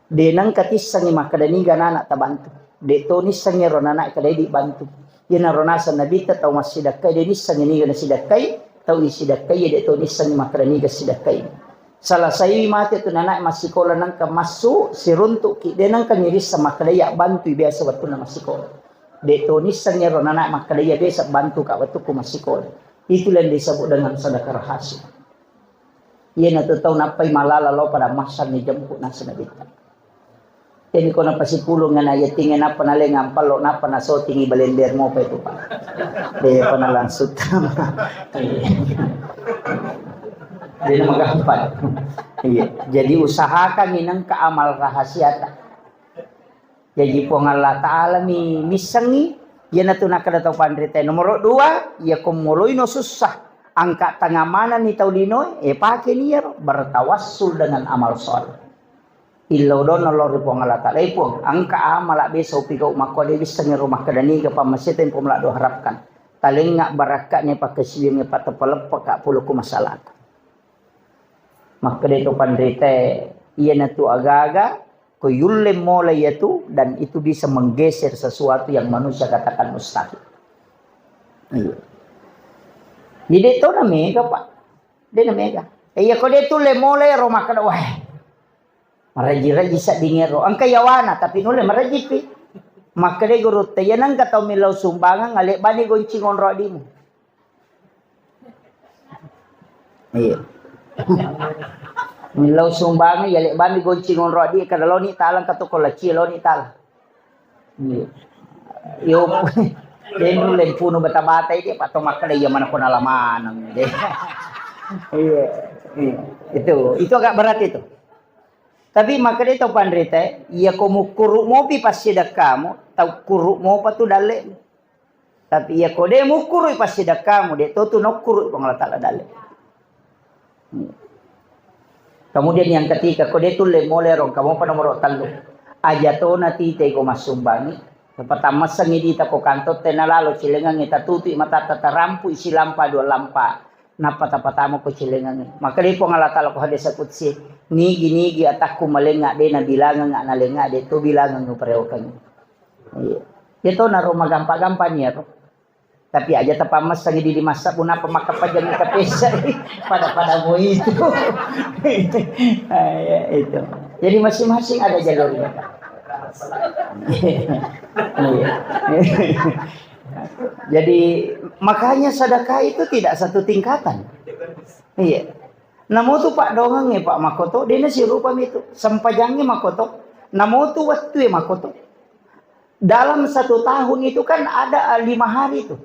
De nengka tissengi makkeda niga nana tabantu. De to nissengi ro nana kada dibantu. Iyanaro naseng Nabitta tau massidekkai de nissengi niga nasidekkai, tau isidekkai de to nissengi makkeda niga sidekkai. Salasaiwi mate tu nanae massikola nengka massu siruntuki, de nengka nirisseng makkeda iya bantui biasa wettunna massikola. De to nisseng ero nanae makkeda iya biasa bantuka wettukku massikola. Itulah yang disebut dengan sedekah rahasia. Iyanatu tau nappai malala lao pada massang ni jemput naseng Nabitta. Jadi ko napasipulung anak yatingnge nappa nalengang pallo nappa nasotingi balender mopa itu, Pak. De pa nalangsung tama. Iya. Jadi magampang. Iya. Jadi usahakan ni nengka amal rahasiata. Jaji Puang Allah Ta'ala mi missengi, iyanatu nakkeda tau panrita. Nomor dua, iya ko moloino sussa, angka tangamananni tau linoe, e pakeni iyaro, bertawassul dengan amal soleh. Illau donna lao ri Puang Allah Ta'ala, "Eh, Puang, engka amala biasa upigau makko de wissengngi ro makkeda niga pammaseta yang Puang Allah doharapkan. Talengnga barakka'na pakkasiwiangnge pateppa-leppa ka pulukku masalata." Makkeda to panrita, iyanatu agaga ko yulle mola iyatu dan itu bisa menggeser sesuatu yang manusia katakan mustahil. Iya. Jadi to na mega, Pak. De na mega. E, iya ko de tulle mola ero makkeda, wah. Maraji-raji sedding ero. Engka yawana tapi nulle maraji pi. Makkeda gurutta, iya nengka tau millau sumbangan, alebbani gonci ngonro adimu. Iya. Millau sumbangan, iya lebbani gonci ngonro adi, kada loni talang katu ko laci loni talang. Iya. Yo, denru lempunu bata-bata ini, Pak, to makkeda iya mana ko nalamaneng. Iya. Iya. Itu, itu agak berat itu. Tapi makkeda tau panrita, iya ko mukkuru mopi passidekkamu, tau kuru mopa tu dalle. Tapi iya ko de mukkuru passidekkamu, de to tu nokkuru Puang Allah Ta'ala dalle. Kemudian yang ketiga, ko de tulle mole rong kamu apa nomor tellu. Aja to na tite ko massumbangi. Pertama sengi dita ko kantor tena lalo cilengangi tatutui mata tatarampu isi lampa dua lampa. Nappa tapatama ko cilengangnge. Makkeda Puang Allah Ta'ala ko hadis qudsi, "Nigi-nigi atakku malengnga de nabilangang nalengnga de to bilangang upareokeng." Iya. Iya to naro magampa-gampa ni ero. Tapi aja tapammessangi di masa pun apa maka pajang kita pesa pada-pada mau itu. Ah, ya, itu. Jadi masing-masing ada jalurnya. Iya. Jadi makanya sedekah itu tidak satu tingkatan. Iya. Namotu paddoangengnge, Pak, makkoto, dena sirupa mitu. Sempajangnge makkoto. Namotu wettue makkoto. Dalam satu tahun itu kan ada, eh, lima hari itu.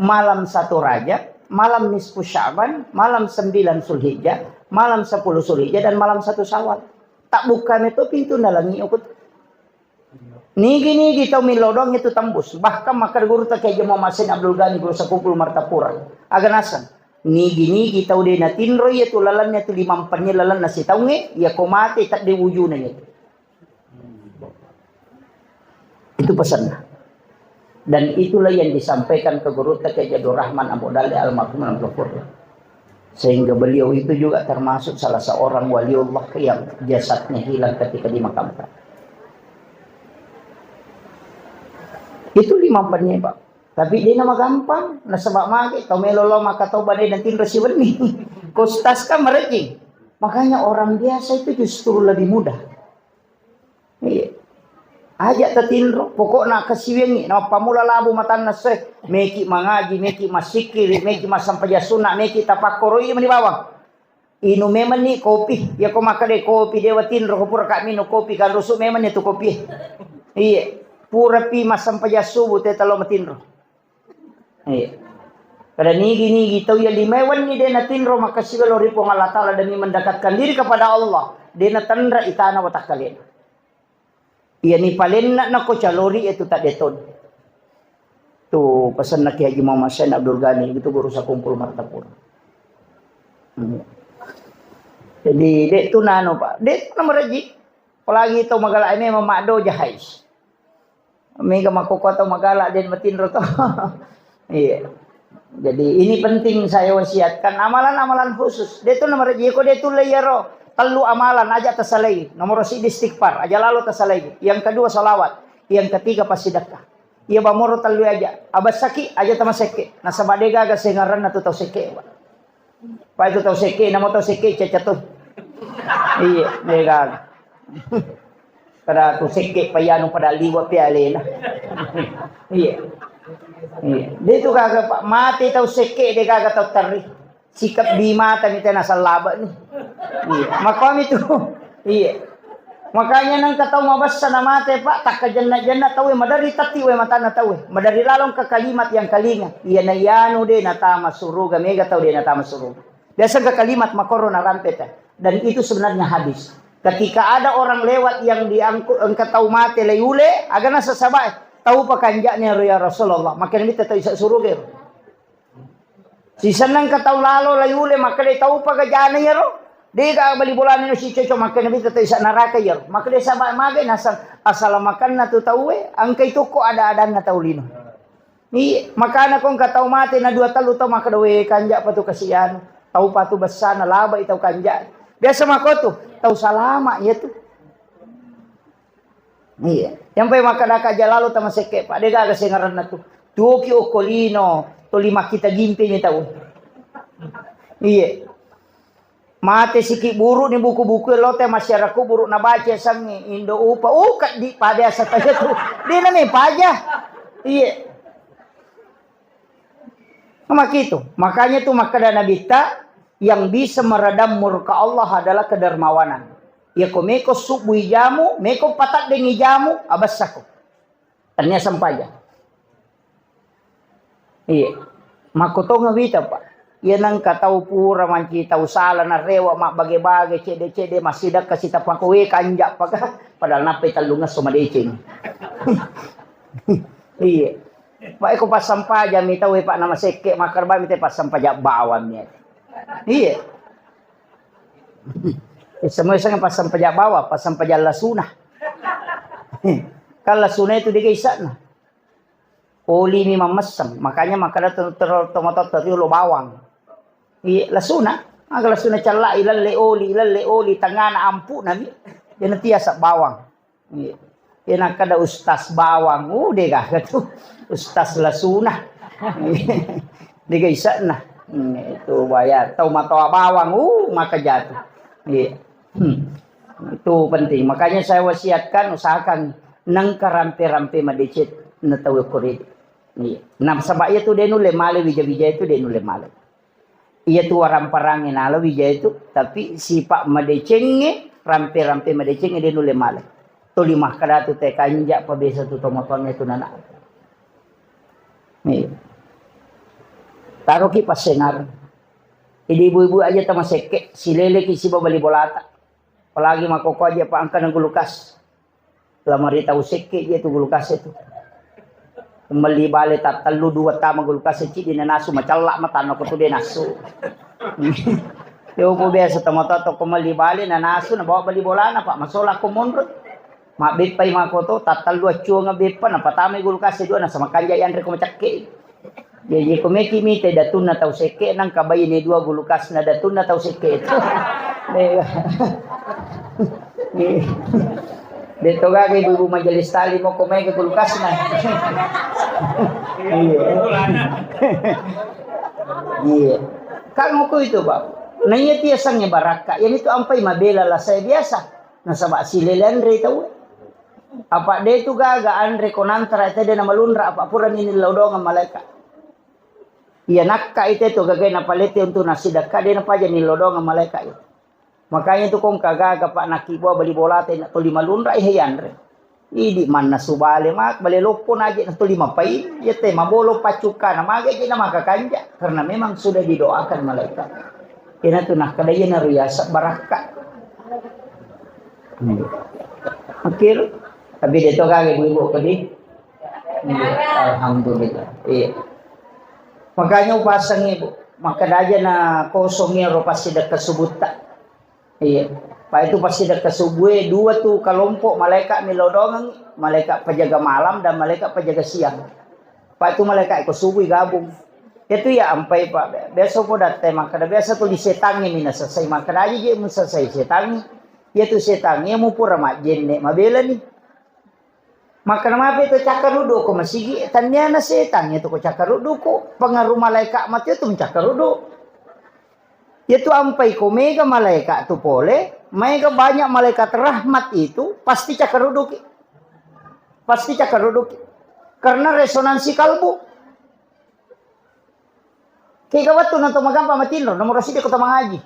Malam satu Rajab, malam nisfu Sya'ban, malam sembilan Zulhijjah, malam sepuluh Zulhijjah, dan malam satu Syawal. Tak buka meto pintu dalam nyi'u. Nigi-nigi tau millau doang itu tembus. Bahkan makkeda guru ta Kiai Haji Muhammad Said Abdul Ghani, guru sakupul Martapura. Aga naseng. Nigi-nigi tau de natinro iya tu lalenna tu limampenni lalenna sitaungnge, iya ko mate tadde wujuna iya. Itu pesanna. Dan itulah yang disampaikan ke gurutta Kiai Abdul Rahman Abu Dalle almarhum dalam Ghafur. Sehingga beliau itu juga termasuk salah seorang waliullah yang jasadnya hilang ketika dimakamkan. Itu limampenni, Pak. Tapi de namagampang, nasaba mage tau melo lao makkatau bane natinro siwenni. Ko ustaz kan marejjing. Makanya orang biasa itu justru lebih mudah. Iya. Aja tatinro, pokokna kasiwiangngi, napammula labu matanna soe, meki mangaji, meki massikkiri, meki massampajang sunna, meki tapakkoro iya mani bawang. Inung memenni kopi, iya ko makkeda kopi dewa tinro, ko pura ka minung kopi, kan rusu memenni tu kopi. Iya. Purapi massampajang subuh teta lo matinro. Iya. Pada nigi-nigi tau iya lima wenni de natinro makkasiwiang lao ri Puang Allah Taala demi mendekatkan diri kepada Allah, de natenra itana watakkalena. Iya ni palenna nako calori itu tak deton. Tu pesanna Kiai Haji Muhammad Sain Abdul Ghani itu guru sakungkul Martapura. Hmm. Jadi dek tu nano Pak, dek tu nama reji. Apalagi tau magala memang makdo jahais. Mega makkokko tau magala den matinro to. Iya. Jadi ini penting saya wasiatkan amalan-amalan khusus. De tu nomor jiko de tu leyaro tellu amalan aja tasalai. Nomor siji istighfar, aja lalo tasalai. Yang kedua salawat, yang ketiga pasidakka. Iya bamoro tellu aja. Abasaki aja tamasekke. Nasaba de gaga sengaranna tu tau sekke, Pak. Pai tu tau sekke, namo tau sekke caca tu. Iya, de gaga. Pada tu sekke payanu pada liwa pe alena. Iya. Iya. De tu gaga Pak, mate tau sekke de gaga tau terri. Sikap di mata mi tena salaba ni. Iya. Makomi tu. Iya. Makanya nengka tau mabessa na mate Pak, takka jenna-jenna tau maderri tatti we matanna tau. Maderri lalong ke kalimat yang kalinga. Iya na ianu de natama suruga, mega tau de natama suruga. Biasa ke kalimat makoro narampe ta. Dan itu sebenarnya hadis. Ketika ada orang lewat yang diangkut engka tau mate lei ule, agana sesabai, tau pakanja'na ero ya Rasulullah. Makkeda mitta tau isa suruga ero. Sisenna engka tau lalo lei ule, makkeda tau pagajana ero. Dega bali bolana no sicoco, makkeda mitta tau isa naraka ero. Makkeda sabai magai nasang asala makanna tu tau e, engka itu ko ada-adanna tau lino. Iya, makana ko engka tau mate na dua tellu tau makkeda, "We, kanja pa tu kasihan. Tau pa tu bessana, labai tau kanja." Biasa makotu, tau salama iya tu. Iya, yang pai makkeda ka jalalo tama sekke, Pak, de gaga sengaranna tu. Tuoki okko lino, toli makkita gimpe mi tau. Iya. Mate siki buru ni buku-buku lo te masyarakat buru na baca sangi indo upa uka di pada sata tu. Dina me paja. Iya. Makitu. Makanya tu makkeda Nabi ta yang bisa meredam murka Allah adalah kedermawanan. Ya ko meko subuh ijamu, meko pataddengi jamu, abassako. Tania sempaja. Iya. Makkotongeng wita, Pak. Iya nengka tau pura manci tau sala narewa mabbage-bage cedde-cedde massidakka sitapako we kanja paka padahal nappai tellungesso madeceng. Iya. Pak eko passampajang mi tau Pak nama sekke makkarbami te passampajang bawang mi. Iya. Semua seng passampajang bawang, passampajang lasuna. Kan lasuna itu degaisana. Oli mi mammesseng, makanya makkeda to-, to-, tomatoatta tu lo bawang. Iya, lasuna, aga lasuna cella ilalle oli, ilalle oli tangana ampu'na mi. Dena tiasa bawang. Iya. Dena kada ustaz bawang, uh, dega tu. Ustaz lasuna. Dega isana. Hmm, itu bayar. Tau matoa bawang, uh, maka jatuh. Iya. Hmm. Itu penting. Makanya saya wasiatkan, usahakan nengka rampe-rampe madeceng na tau ko ri. Iya. Nah, saba iya tu de nulle male wija-wija itu de nulle male. Iya tu waramparangnge nala wija itu, tapi sipa madecengnge, rampe-rampe madecengnge de nulle male. Tuli makkeda tu te kanja pa biasa tu tomatoangnge tu nana. Iya. Taroki passengar. Jadi ibu-ibu aja tama sekke, sileleki siba bali bolata. Apalagi makkokko aja pa engkana gulukas. Lamari tau sekke je tu gulukas itu. Melli bale tattellu dua tama kulkas ciddi nanasu macella matanna ko tu de nasu. Yopo biasa tomatoa to ko melli bale nanasu nabawa bali bolana, Pak, masola ko monro. Mabbeppai mako to, tattellu accuang beppa, napatamai kulkas dua, nasaba kanja yanre ko macakke. Jaji ko meki mite datunna tau sekke, nangka baine dua kulkasna datunna tau sekke itu. Iya. Iya. De to gaga ibu-ibu majelis taklim ko mega kulkasna. Iya. Iya. Kan moko itu, Pak. Nah, iya tiasangnge barakka. Yang itu ampai mabela lah saya biasa. Nasaba silele anre tau. Apa de tu gaga anre ko nantara tede na malunra apa purani nillau doang malaika. Iya nakka ite tu gaga napalete untuk nasidakka de napaja nillau doang malaika itu. Makanya tu kong kagaga Pak nakibua bali bolata na tuli malunra ihe yanre. Idi manna subale mak bale loppo naje na tuli mapai yete mabolo paccukka na mage je na maka kanja karena memang sudah didoakan malaikat. Ina tu nakkada iyana riasa barakka. Hmm. Akhir, tapi de to gaga ibu-ibu kedi. Iya, alhamdulillah. Iya. Makanya upasang ibu, makkada aja na kosong ero pasti dekat subutta. Iya. Pak itu pasti dekat subuh dua tu kelompok malaikat milodongang, malaikat penjaga malam dan malaikat penjaga siang. Pak itu malaikat ko subuh gabung. Itu ya ampai Pak. Biasa po datte makkada biasa tu di setangi mina selesai makkada aja je mun selesai setangi. Ya tu setangi ya mu pura majjenne mabela ni. Makkada mape to cakkaruddu ko masigi tanniana setang ya tu ko cakkaruddu ko pengaruh malaikat mati tu cakkaruddu. Ya tu ampai ko mega malaikat tu pole, mega banyak malaikat rahmat itu pasti cakkarudduki. Pasti cakkarudduki. Karena resonansi kalbu. Kega wettu na to magampa matinro, nomor sidi ko to mangaji.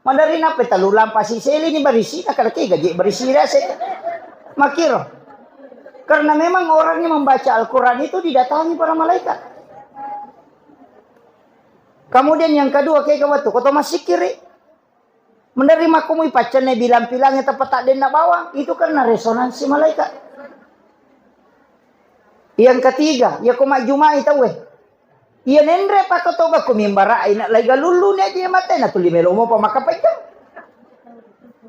Madari nape talu lampa siseli ni barisi, na kada kega je barisi rese. Makiro. Karena memang orang yang membaca Al-Quran itu didatangi para malaikat. Kemudian yang kedua, kega wettu ko to masikiri. Menerima kumui paccanne bilang-pilangnya tepat tak denna bawang, itu karena resonansi malaikat. Yang ketiga, ya ko majjumai tauwe. Iya nenre pakatoba ku mimbara ina lai galullu ni aja mate na tuli melo mopa makapajang.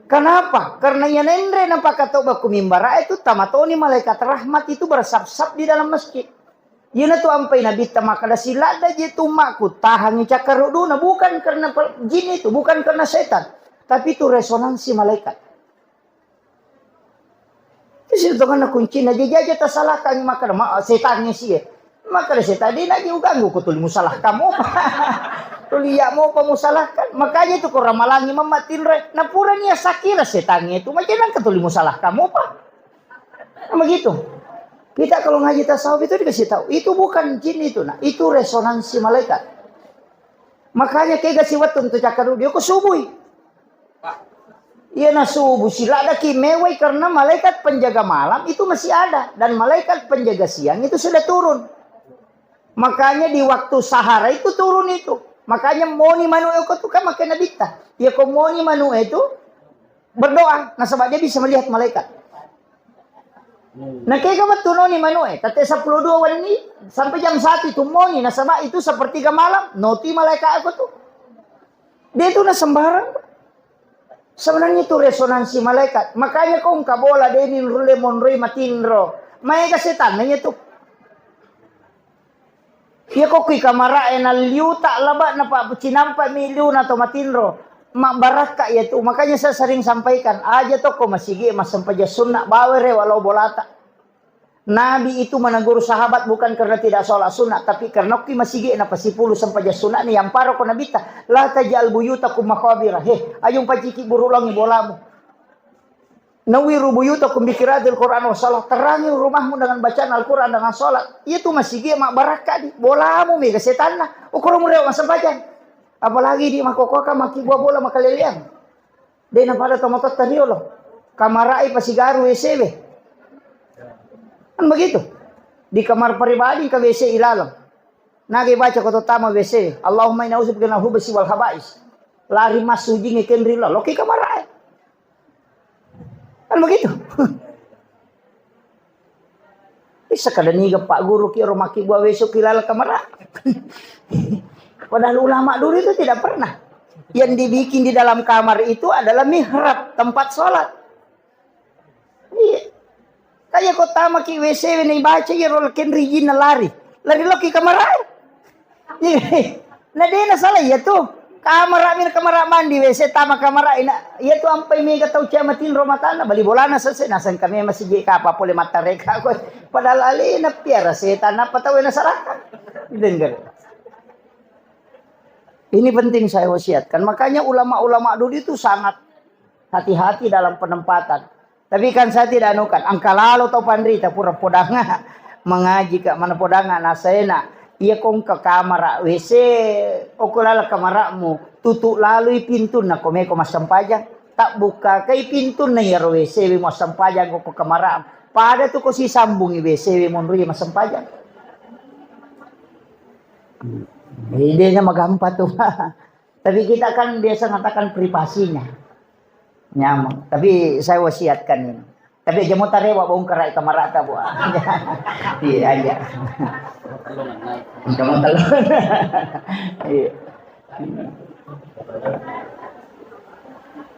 Kenapa? Karena iya nenre na pakatoba ku mimbara itu tamatoni malaikat rahmat itu bersap-sap di dalam masjid. Iyana tu ampai Nabitta makkada, "Siladda je tu ummakku tahangi cakkaruduna, bukan karena pel-, jin itu, bukan karena setan, tapi itu resonansi malaikat." Itu sitonganna kuncina, je jaja tasalahkan makkada, ma-, setangnge sie. Makkada setan, "De naji uganggu ko tuli musalahkan mopa." Tuli iya mopa musalahkan. Makanya itu ko ramalangi mamma tinroe, napura nia sakira setangnge itu, macam nangka tuli musalahkan mopa. Nah, begitu. Kita kalau ngaji tasawuf itu dikasih tahu, itu bukan jin itu, nah, itu resonansi malaikat. Makanya kega si wettu untuk cakar dia ke subuh. Iya na subuh siladaki mewai karena malaikat penjaga malam itu masih ada dan malaikat penjaga siang itu sudah turun. Makanya di waktu sahara itu turun itu. Makanya moni manu eko tu kan makai nabitta. Iya ko moni manu itu berdoa, nasaba dia bisa melihat malaikat. Nah, kega wettu noni manue, tette seppulo dua wenni sampai jam satu itu moni, nasaba itu sepertiga malam, noti malaikat aku tuh. Dia itu na sembarang. Sebenarnya itu resonansi malaikat. Makanya kau engka bola dening rulle monroi matinro. Maega setan nanya tuh. Iya ko kui kamarae nalliuta laba'na, Pak, cinampa mi liuna to matinro. Mabbarakka iya tu. Makanya saya sering sampaikan, aja tokko masigi massempajang sunna, bawa rewa lao bolata. Nabi itu menegur sahabat bukan karena tidak sholat sunnah, tapi karena kui masigi na pasipulu sempajang sunna ni yang paro ko Nabitta, "La taj'al buyutakum maqabira." He, ayo paciki buru langi bolamu. "Nawwiru buyutakum bi qiraatil Qur'an was shalah." Terangi rumahmu dengan bacaan Al-Quran, dengan sholat. Iya tu masigi mabbarakka di. Bolamu mega setanna. Ukurung rewa massempajang. Apalagi di makokoka maki buah bola makaleleang. De na pada tomatoatta riolo. Kamarai pasigaru W C we. Kan begitu. Di kamar pribadi ke W C ilalang. Nage baca ko tama W C. "Allahumma inna a'udzubika minal khubutsi wal khaba'is." Lari masujing ikenri lo. Loki kamarae. Kan begitu. Sekadar niga Pak Guru ki ro makkibua weso ki laleng kamara. Padahal ulama dulu itu tidak pernah. Yang dibikin di dalam kamar itu adalah mihrab, tempat sholat. Iya. Kaya ko tama ki W C we na ibaca iya ro leken rijinna lari. Lari lo ki kamara. Iya. Na dena salah iya tu. Kamara mi kamara mandi W C tama kamara ina. Iya tu ampai mega tau cia matinro matana bali bolana sese naseng kami masih kapa pole matareka ko. Padahal alena piara setan apa tau na saraka. Dengar. Ini penting saya wasiatkan. Makanya ulama-ulama dulu itu sangat hati-hati dalam penempatan. Tapi kan saya tidak anukan, engka lalo tau panrita pura podanga mengaji ka mana podanga nasena. Iya kongka kamara W C oko lala kamaramu tutu lalui pintunna ko meko massempajang. Tak buka kai pintunna iyaro W C we massempajang ko kamaramu. Pada tu ko sisambungi W C we monrui massempajang. Idenya magampa tu. Tapi kita kan biasa mengatakan privasinya nyaman. Tapi saya wasiatkan ini. Tapi aja mau tarewa bongkar kamar rata bu. Iya aja. Kamu telur. Iya.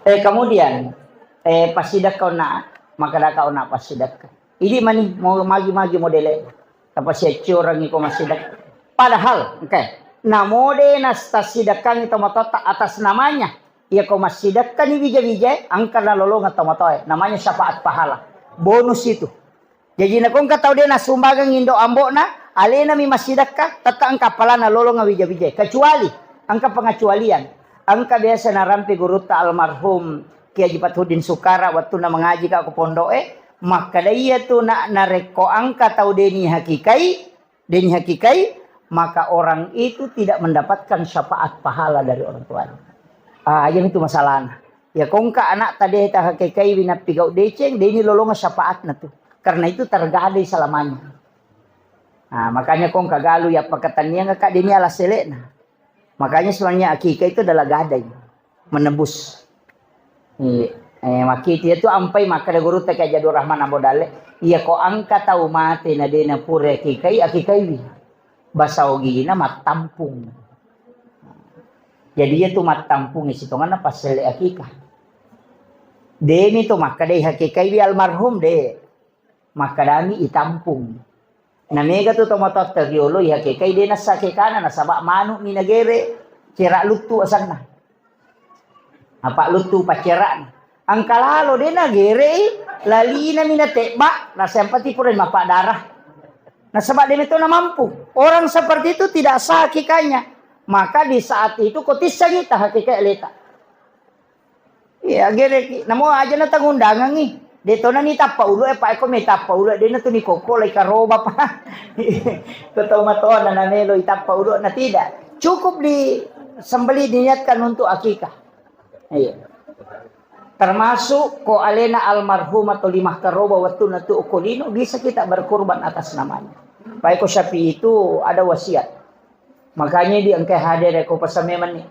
Eh kemudian eh pasidakka ona maka daka ona pasidakka. Ini mani mau magi-magi modele. Tapasiaccorangngi ko massidekka. Padahal, oke, namode nastasidekkangi tomatoatta atas namanya. Iya ko massidekkani wija-wijae, engka nalolongeng tomatoae. Namanya syafaat pahala. Bonus itu. Jaji nakongka tau de nasumbangeng indo ambo'na, alena mi massidekka, tetta engka pahala nalolongeng wija-wijae. Kecuali, engka pengecualian. Engka biasa narampe gurutta almarhum Kiai Haji Fathuddin Sukara, wettunna mengaji ka ko pondo'e, makkeda iya tu na, narekko engka tau deni hakikai, deni hakikai, maka orang itu tidak mendapatkan syafaat pahala dari orang tuanya. Ah, iya itu masalahnya. Ya kongka anak tade ta hakikai winappi gau deceng, deni lolonga syafaatna tu. Karena itu tergadai selamanya. Nah, makanya kongka galu ya pakataniang ka deni ala selekna. Makanya sebenarnya akikah itu adalah gadai, menebus. Iya. Eh, makkitu itu ampai makkeda gurutta Kiai Jadul Rahman Ambo Dalle, iya ko engka tau mate na de na pura akikai, akikaiwi. Basa ogina mattampung. Jadi iya tu mattampung sitonganna passelle akikah. Demi tu makkedai hakikaiwi almarhum de. Makkedami itampung. Na mega tu tomatoatta riolo ihakekai de nassa kekana nasaba manu mi nagere cera luttu asanna. Apa luttu paccerana. Engka lalo de nagerei lalina mi natebba nasempati pura mappa darah. Nasaba de metona mampu. Orang seperti itu tidak sah hakikanya. Maka di saat itu ko tissangi ta hakikai leta. Iya, gereki. Namo aja na tangundangangi. De tona ni tappa ulu e, pa eko me tappa ulu e, de na tu ni koko lai karoba pa. Ko tau matona na melo i tappa ulu na tidak. Cukup di sembelih diniatkan untuk akikah. Iya. Termasuk ko alena almarhum atau lima karoba waktu na tu okolino bisa kita berkorban atas namanya. Pa eko Syafi'i itu ada wasiat. Makanya di engkai hadere ko pesan memang ni.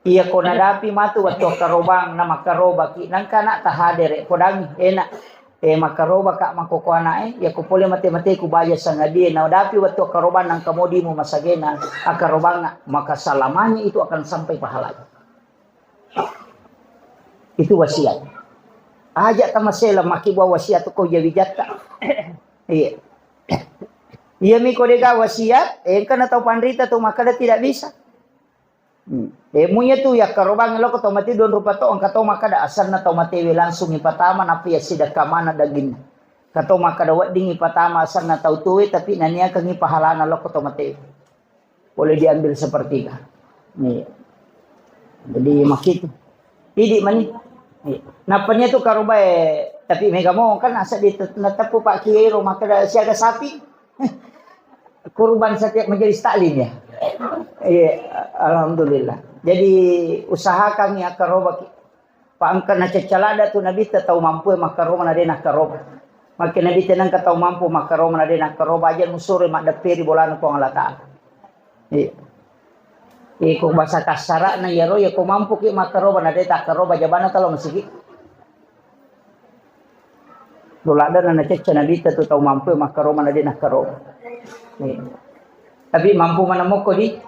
Iya ko nadapi matu wattu akkarobang na makkarobaki nangka anak ta hadere ko dangi enak. Eh makkaroba ka makoko anak eh ya ko pole mate-mate ku baja sangadie na dapi wattu akkarobang nangka modimu masagena akkarobang maka selamanya itu akan sampai pahalanya. Itu wasiat. Aja tamasela makkibua wasiat ko jawi jatta. Iya. Iya mi ko dega wasiat, engka na tau panrita tu makkeda tidak bisa. Hmm. Eh munya tu ya karobang loko tau mate don rupa to engka tau makkeda asanna tau matewe langsung ipatama nappa ya sidakka mana daging. Ka tau makkeda wedding ipatama asanna tau tuwe tapi naniakengi pahalana loko tau matewe. Boleh diambil sepertiga. Iya. Jadi makkitu. Idi mani. Iya. Nappanya tu karobae tapi mega mo kan asa di nateppu Pak Kiai ro makkeda siaga sapi. Kurban setiap majelis taklim ya. Iya, alhamdulillah. Jadi usahakan ya karobaki. Pa engka nacaccalada tu Nabitta tau mampu e makkaroba na de nakkaroba. Makke Nabitta nengka tau mampu makkaroba na de nakkaroba aja nusuro maddepperi bolana Puang Allah Ta'ala. Iya. Iko bahasa kasarana iyaro ya ko mampu ki makkaroba na de takkaroba jabana talo masigi. Lo ladde' na nacecca Nabitta tu tau mampu makkaroba na de' nakkaroba. Iya. Tapi mampu maneng mokko di?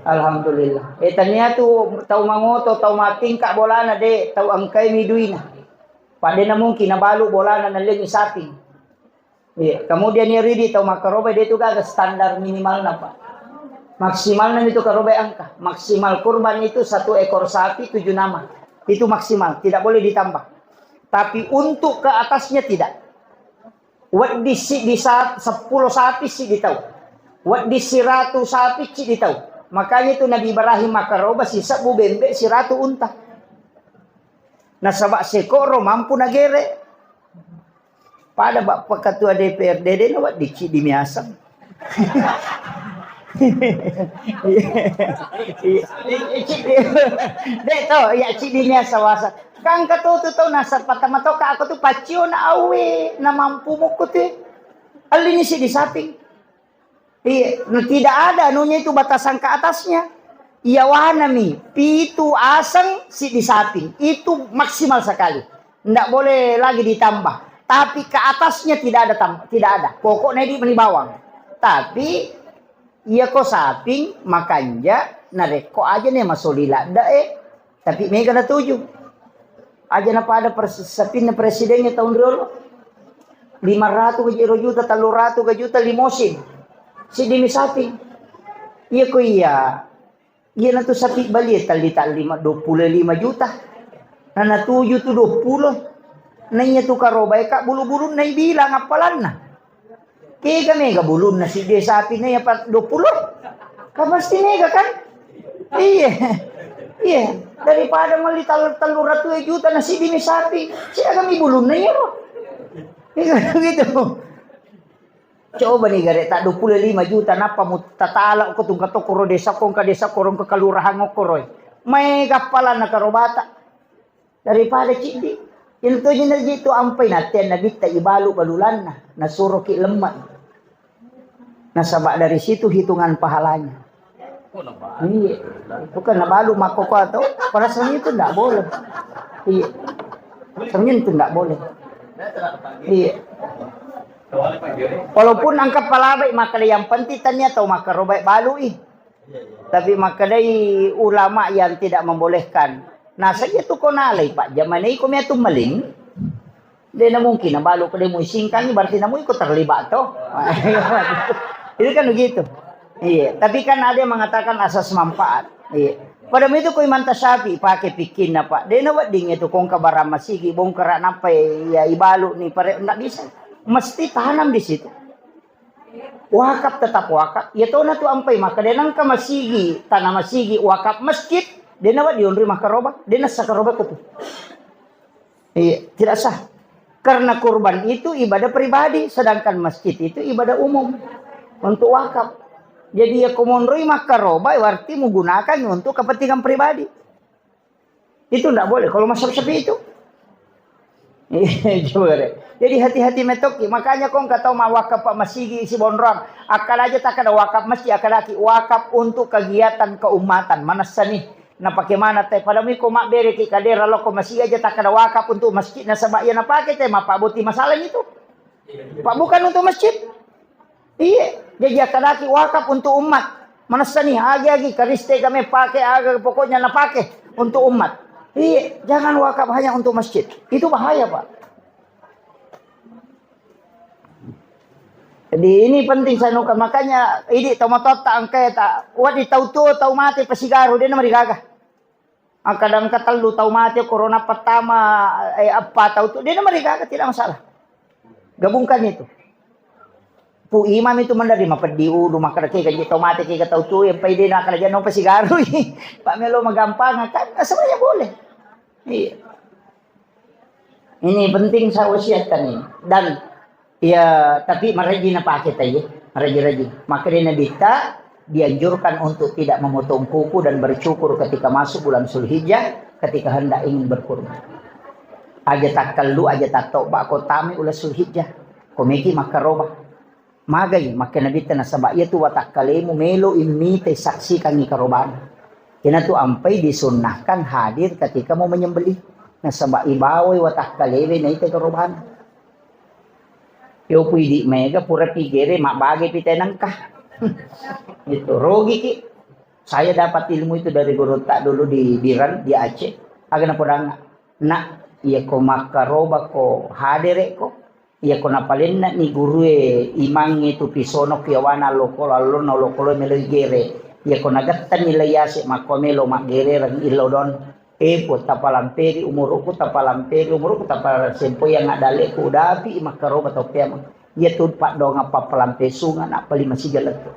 Alhamdulillah. Eh, tania tu tau mangoto, tau matingka bolana de', tau engkai mi duina. Pada na mungkin nabalu bolana nallengi saping. Iya. Kemudian ya ridi tau makkaroba de' tu gaga standar minimalna, Pak. Maksimalna itu karoba engka. Maksimal kurban itu satu ekor sapi tujuh nama. Itu maksimal, tidak boleh ditambah. Tapi untuk ke atasnya tidak. Wedding siddi sa-, seppulo sapi siddi tau. Wedding siratu sapi siddi tau. Makanya itu Nabi Ibrahim makkaroba sisebbu bembe' siratu unta. Nasaba' sekoro mampu nagere. Pada Bapak Ketua D P R D de' na wedding siddi miaseng. De' to, ya siddi miaseng wasa. Kan katotu tau nasaba' tama to ka aku tu paccio na awe na mampu mokko tu. Allini siddi saping. Iya, nah, tidak ada anunya itu batasan ke atasnya. Iya, wanami pitu aseng siddi saping. Itu maksimal sekali. Ndak boleh lagi ditambah. Tapi ke atasnya tidak ada tam-, tidak ada. Pokoknya di meni bawang. Tapi iya ko saping makanja narekko aja ne masoli ladde' e. Tapi mega natuju. Aja na pada pres-, sapinna presidennya tahun riolo. Lima ratu ga juta, tellu ratu ga juta limosin. Siddi mi saping. Iya ko iya. Iya na tu sapi bali ya talli talli ma dua puluh lima juta. Na natuju tu dua puluh. Na iya tu karoba e ka bulu-bulunna ibilang appalanna. Kega mega bulunna siddi sapi na ya pa dua puluh. Kan pasti mega kan? Iya. Iya. Daripada melli tal-, tellu ratu juta na siddi ni sapi. Siaga mi bulunna iya ro. Iya gitu. Coba ni gare' ta dua puluh lima juta nappa mu tatala ko tungka to koro desa ko engka desa koro engka kelurahan ko roi. Mega appalanna karobata. Daripada ciddi. Intu ji naji tu ampai natea Nabitta ibalu balulanna, nasuroki lemma. Nasaba dari situ hitungan pahalanya. Iya. Bukan nabalu makkoko atau perasaan itu ndak boleh. Iya. Sebenarnya itu ndak boleh. Iya. Walaupun engka palabai makkeda yang penting tania tau makkarobai balui. Tapi makkedai ulama yang tidak membolehkan. Nah, saja tu ko nalai, Pak. Zaman iko mia tu maling. De na mungkin nabalu ko de muisingkangi, berarti namu iko terlibat to. Itu kan begitu. Iya, tapi kan ada yang mengatakan asas manfaat. Iya. Pada itu ko Imam Tasyafi pakai pikinna, Pak. De na wedding itu kongka barang masigi, bongkara nampai ya ibalu ni pare ndak bisa. Mesti tanam di situ. Wakaf tetap wakaf. Iya tona tu ampai maka de nangka masigi, tanah masigi, wakaf masjid, de na wedding onroi makkaroba, de na sakaroba ko tu. Iya, tidak sah. Karena kurban itu ibadah pribadi, sedangkan masjid itu ibadah umum untuk wakaf. Jadi ya ko monroi makkaroba, berarti menggunakan untuk kepentingan pribadi. Itu ndak boleh kalau masuk sepi itu. Coba deh. Jadi hati-hati metoki. Makanya kong kata ma wakaf pak masigi isi bonrong. Akal aja tak ada wakaf masjid, akal lagi wakaf untuk kegiatan keumatan. Mana seni? Nah, bagaimana teh? Pada miko mak bere ki kadera loko masigi aja tak ada wakaf untuk masjid. Nah, sebab ia napake teh, ma pak boti masalah itu. Pak bukan untuk masjid. Iya, jadi akadaki wakaf untuk umat. Manessani agi-agi kariste kami pakai aga pokoknya napake untuk umat. Iya, jangan wakaf hanya untuk masjid. Itu bahaya, Pak. Jadi ini penting saya nuka. Makanya ini tau matotta angkai tak wadi tau tuo tau mate pasigaru dia nama digaga. Angka dangka tellu tau mate corona pertama, eh, eppa tau tu, de na marigaga, tidak masalah. Gabungkan itu. Pu imam itu mandari mapeddi ulu, makkeda ke gaji tau mate ke tau tu, yang pai de na kala jangan pasigarui. Pak melo magampang kan, nah, semuanya boleh. Iya. Ini penting saya wasiatkan ini. Dan ya, tapi maraji napake taiye, maraji-raji. Maka dia Nabitta dianjurkan untuk tidak memotong kuku dan bercukur ketika masuk bulan Zulhijjah, ketika hendak ingin berkurban. Aja takkallu, aja tattoba ko tami ula Zulhijjah. Komeki makkaroba. Magai, makkeda Nabitta nasaba iyatu watakkalemu melo immite saksikangi karobana. Inatu ampai disunnahkan hadir ketika mau menyembelih. Nasaba ibawai watakkalewe naita karobana. Yo pui di mega pura pigere mabbage pite nengka. Itu rogi ki. Saya dapat ilmu itu dari guru tak dulu di Biran di Aceh. Aga napodanga. Nak, iya ko makkaroba ko hadere ko. Iya ko napalenna ni gurue imangnge tu pisono kiawana lokolo allonna lokolo meloi gere. Iya ko nagettanni lai ase makko melo maggerereng illo don. Epo tapalamperi umuruku, tapalamperi umuruku, tapalamperi sempo yang ada leku udapi makkaroba tau peamang. Iya tu paddoang pappalampe sunga nappa lima siga lettu.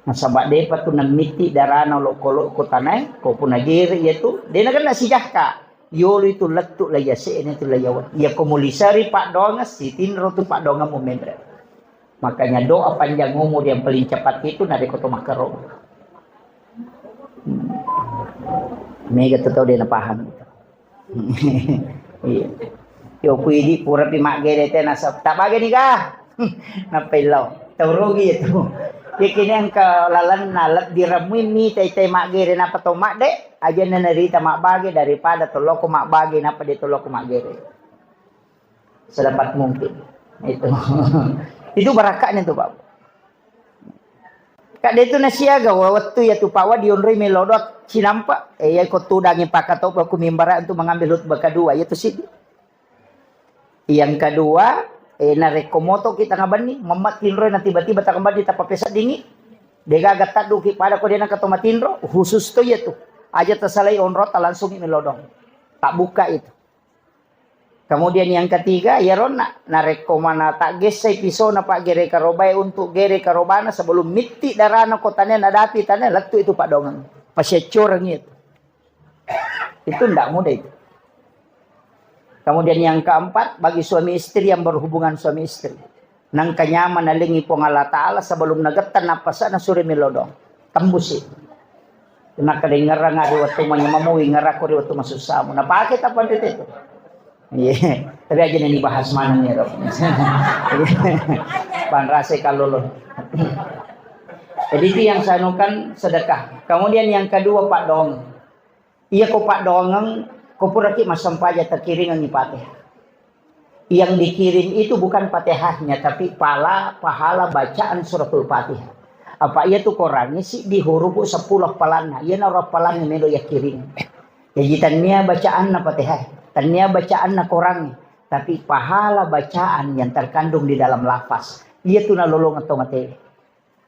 Nasaba depa tu nammitti darana lokolo ko tanae, ko punagere iya tu, de nagenna sijakka. Yolo itu lettu la yase ini tu la yawa. Iya ko mulisari paddoang sitinro tu paddoang mu memre. Makanya doa panjang umur yang paling cepat itu narekko to makkaro. Hmm. Mega tu tau de napaham. Iya. Yo kuidi pura pi maggere te nasab. Tak bage ni ga. Nappa illau. Tau rugi itu. Yakini engka lalenna lebbi ramui mi tai tai maggere napa to madde. Aja na narita mabbage daripada toloko mabbage napa de toloko maggere. Sedapat mungkin. Itu. Itu barakaknya tuh, Pak. Kak de tu nasiaga wa-, wettu ya tu pawa dionroi melodot sinampa. Eh, ya ko tudangi pakatoba ku mimbara untuk mengambil khutbah kedua, ya tu sidi. Yang kedua, eh, narekko moto kita ngabenni, memmat tinroi na tiba-tiba tak kembali tak papesadingi. Dega gatta duki pada ko dena kato matinro, khusus tu ya tu. Aja tersalai onrota langsung melodong. Tak buka itu. Kemudian yang ketiga, iyaronna narekko mana tak gessai pisona pak gere karobae untuk gere karobana sebelum mitti darana ko tane nadapi tane lettu itu pak dongeng. Pasiaccoreng itu. Itu ndak mudah itu. Kemudian yang keempat, bagi suami istri yang berhubungan suami istri. Nangka nyaman nalengi Puang Allah Ta'ala sebelum nagettang nappasana suri melodong. Tembusi. Nakadengarang ari wettu manyamamu, ingarakko ri wettu masussamu. Napake tappa itu. Iya. Tapi aja ini bahas mana nih, Rob? Panrase kalau lo. Jadi itu yang saya anukan sedekah. Kemudian yang kedua, Pak Dong. Iya ko paddoangeng, ko puraki massempajang takiringengngi Fatihah. Yang dikirim itu bukan Fatihahnya, tapi pala, pahala bacaan suratul Fatihah. Apa iya tu korangnge siddi hurufu seppulo appalanna, iyanaro appalangnge melo yakkiring. Jaji tannia bacaanna Fatihah, tannia bacaanna korangnge, tapi pahala bacaan yang terkandung di dalam lafaz. Iya tu nalolongeng to mate.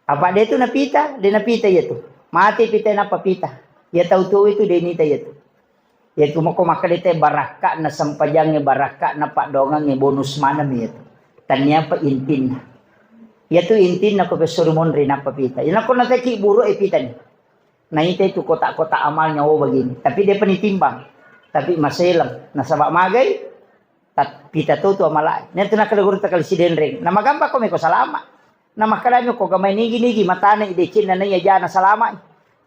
Apa de tu napita, de napita iya tu. Mate pita nappa pita. Iya tau tuo itu de nita iya tu. Iya tu mako makkeda te barakka na sempajangnge, barakka na paddoangengnge bonus maneng iya tu. Tannia pa intinna. Iya tu intinna ko pessuri monri nappa pita. Iya nako nateki buru e pita ni. Naita itu kotak-kotak amalnya, oh begini. Tapi de pa nitimbang. Tapi maseleng. Nasaba magai, Tat-, pita to tu amalae. Natu nakkeda gurutta kali Sidenreng. Na magampa ko meko salama. Na makkadami ko gamai nigi-nigi matana i decenna na iya jana salama.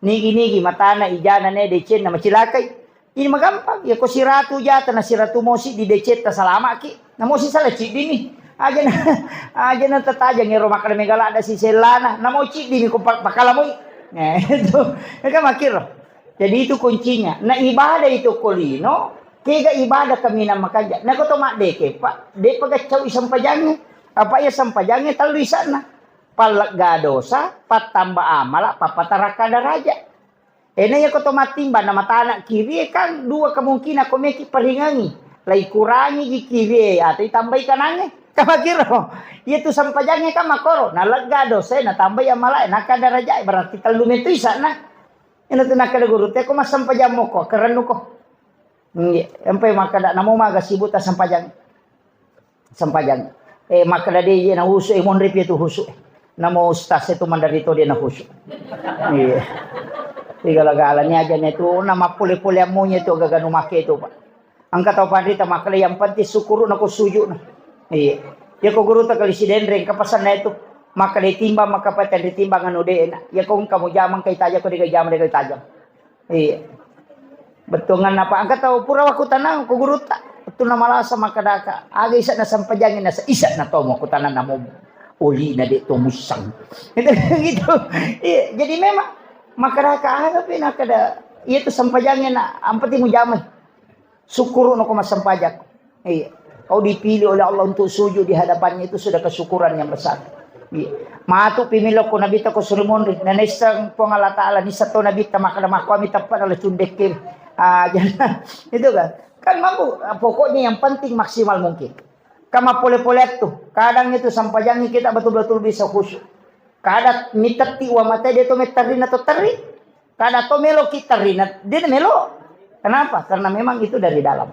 Nigi-nigi matana i jana na iya decenna macilakai. Ini magampang. Ya ko siratu jata na siratu mosi di decetta salamaki. Na mosi sala ciddini. Aja na, aja na tatajang ero makkada mega ladda sisellana. Na mo ciddini ko pa-, pakalamoi. Eh, itu. Mega makkiro. Jadi itu kuncinya. Na ibadah itu ko lino, kega ibadah kaminang makanja. Na ko to maddeke, Pak, de pa gaccau i sempajangnge. Apa iya sempajangnge tellu isa'na. Pallegga dosa, pattamba amala, papatarakka daraja. Ena iya ko to mattimbang na matana kiri kan dua kemungkinan ko meki paringangi. Lai kurangi gi kiri atau itambai kanangnge. Kamakiro. Iya tu sempajangnge kan makoro. Na legga dosa, na tambai amala, na ka daraja, berarti tellu metu isa'na. Ina tu nakkeda gurutta, ko massempajang moko, kerennuko. Nggih, empai makkeda namo maga sibuk ta sempajang. Sempajang. Eh, makkeda de iya na husu, eh, monri pi tu husu. Namo ustaz itu mandari to dia na husu. Iya. Igala-gala ni aja ne tu, na mappole-pole ammonya tu gaga nu make tu, Pak. Engka tau panrita makkeda yang penting sukuru na ko sujud na. Iya. Ya ko gurutta kali Sidenreng, ka pesanna itu. Makkeda timbang, maka paten ditimbang anu de na. Ya ko engka mu jamang kai tajang, ko de jamang de kai tajang. Iya. Bettuangan apa? Engka tau pura wakku tanang ko gurutta. Bettu na malasa makkedaka. Aga isa na sempajangi na isa na tomo ku tanang namo. Oli na de to musang. Gitu. Iya. Jadi memang makkedaka aga pi nakkeda. Iya tu sempajangi na. Ampati mu jamai. Sukuru no ko massempajang. Iya. Kau dipilih oleh Allah untuk sujud di hadapannya, itu sudah kesyukuran yang besar. Iya. Matu pimilokko Nabitta ko suri monri. Nanessang Puang Allah Ta'ala, nisseng to Nabitta makkeda makkuami teppa dalam cundekke. Ah, jangan. Itu kan. Kan mampu, pokoknya yang penting maksimal mungkin. Kama pole-pole tu. Kadang itu sampajangi kita betul-betul bisa khusyuk. Kada mitetti wa mate dia to meterina to terri. Kada to melo ki terina, dia melo. Kenapa? Karena memang itu dari dalam.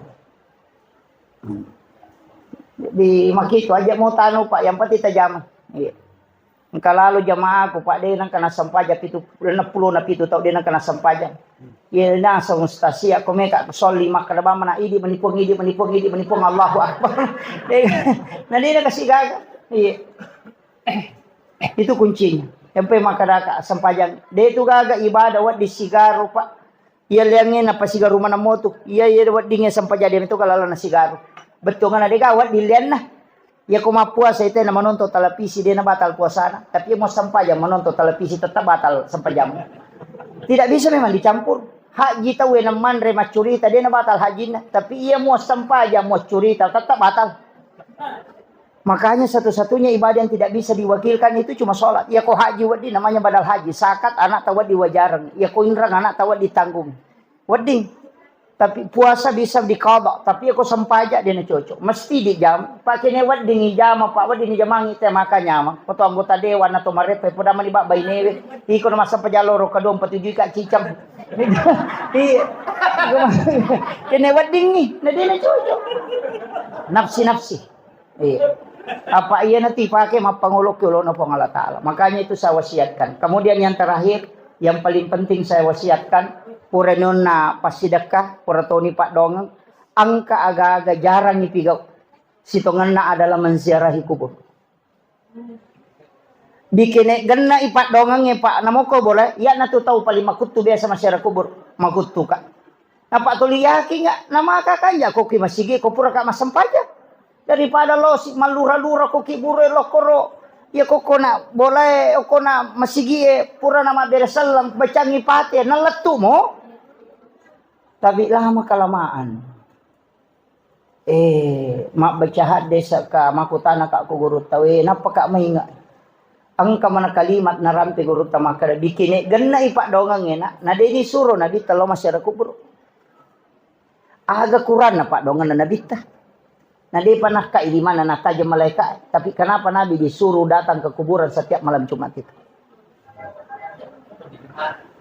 Di makitu aja mau tanu, Pak, yang penting tajama. Iya. Engka lalo jamaahku, Pak, de nengka nassempajang pitu, enam puluh na pitu tau de nengka nassempajang. Iya, naseng ustaz sia ko meka solli makkeda bamana idi menipuang, idi menipuang, idi menipuang, Allahu Akbar. De, na de nakasi gaga. Iya. Itu kuncinya. Empe makkadaka sempajang. De tu gaga ibadah wedding sigaru, Pak. Iya liangnge napasigaru maneng motu. Iya, iya weddingnge sempajang de meto kalalana sigaru. Bettuanna de ga wedding lianna. Iya ko mappuasa itu na menonton televisi de na batal puasana. Tapi iya mau sempajang menonton televisi tetap batal sempajang. Tidak bisa memang dicampur. Haji tau na manre maccurita de na batal hajinna. Tapi iya mau sempajang mau curita tetap batal. Makanya satu-satunya ibadah yang tidak bisa diwakilkan itu cuma sholat. Iya ko haji wedding namanya badal haji, zakat anak tawa diwajareng. Iya ko inrang anak tawa ditanggung. Wedding. Tapi puasa bisa diqadha, tapi iya ko sempajang de na cocok. Mesti dijam, Pak, kene wedding ijama, Pak, wedding ijamangi te maka nyamang. Ko to anggota dewan atau marepe poda mani bak bainewe. Iko na massempajang loro kadua patujui ka cicam. Iya. Kene wedding ni, na de na cocok. Nafsi-nafsi. Iya. Apa iya nanti pakai mappangolokki olona Puang Allah Ta'ala. Makanya itu saya wasiatkan. Kemudian yang terakhir, yang paling penting saya wasiatkan, pura nonna passidekka, pura toni paddongeng, engka aga-aga jarang ipigau. Sitongenna adalah menziarahi kubur. Dikene genna ipaddongengnge, Pak, namoko boleh, iya natu tau paling makuttu biasa masyarakat kubur, makuttu, Kak. Napa tuli yakin nggak? Namaka kanja ko ki masigi ko pura ka massempajang. Daripada lo si mallura-lura ko ki buru e lokoro. Ya ko kona bolae, kona masigi e pura na mabbere selleng bacangi pate na lettu mo. Tapi lama kelamaan. Eh, mabbaca hadde saka makutana ka ko guru tawe, nappa ka mainga. Engka mana kalimat narampe gurutta makkeda, "Bikine gennai paddongengnge, Nak, na deni suro Nabitta lao masyarakat kubur." Aga kuranna paddongenna Nabitta? Na depa nakkai di mana natajeng malaika, tapi kenapa Nabi disuruh datang ke kuburan setiap malam Jumat itu?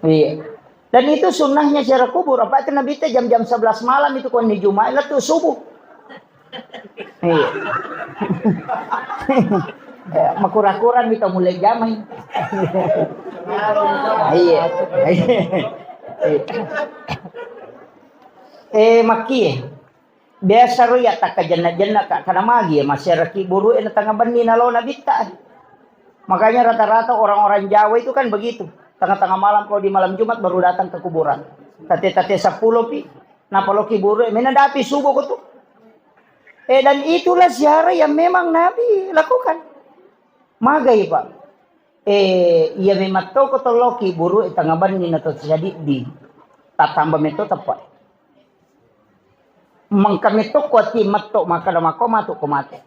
Iya. Dan itu sunnahnya ziarah kubur. Apa itu Nabitta jam-jam sebelas malam itu konni Jumat, lettu subuh. Iya. Ya, makura-kura mita mulai jamai. Iya. Iya. Eh, makkie. Biasa ro iya takkajenna-jenna ka, karena magi ya masyarakat buru e na tengah benni nalo Nabitta. Makanya rata-rata orang-orang Jawa itu kan begitu. Tengah-tengah malam kalau di malam Jumat baru datang ke kuburan. Tate-tate sepuluh pi, napaloki buru e, mena dapi subuh ko tu. Eh, dan itulah ziarah yang memang Nabi lakukan. Magai, Pak. Eh, iya memang toko toloki buru e tengah benni na to sadiddi. Tatamba metto tepa. Mengka metto ko ati metto makkeda mako matu ko mate.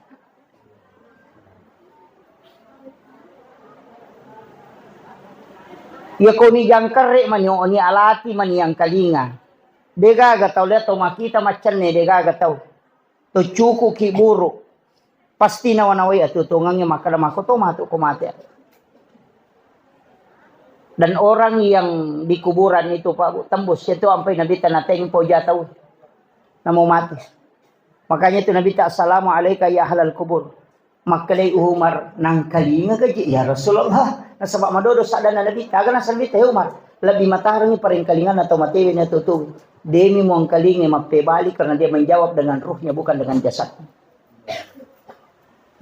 Iya ko ni jangkerre mani, oni alati mani yang kalinga. Degaga tau lihat to makita maccenne, degaga tau. To cukuki buru. Pasti nawa-nawai atuo-tuongengnge makkeda mako to matu ko mate. Dan orang yang di kuburan itu, Pak, Bu, tembus itu ampai Nabitta natempo ja tau. Namo mati. Makanya itu Nabitta, "Assalamu alaika ya ahlal kubur." Makkedai Umar, "Nangkalinga gaji ya Rasulullah." Nasaba madodo sadana Nabitta, aga nasaba Nabitta, "Ya Umar, lebih matarangi parengkalinganna tau matewe na tutu. Demi muangkalinga mappebali karena dia menjawab dengan ruhnya bukan dengan jasad."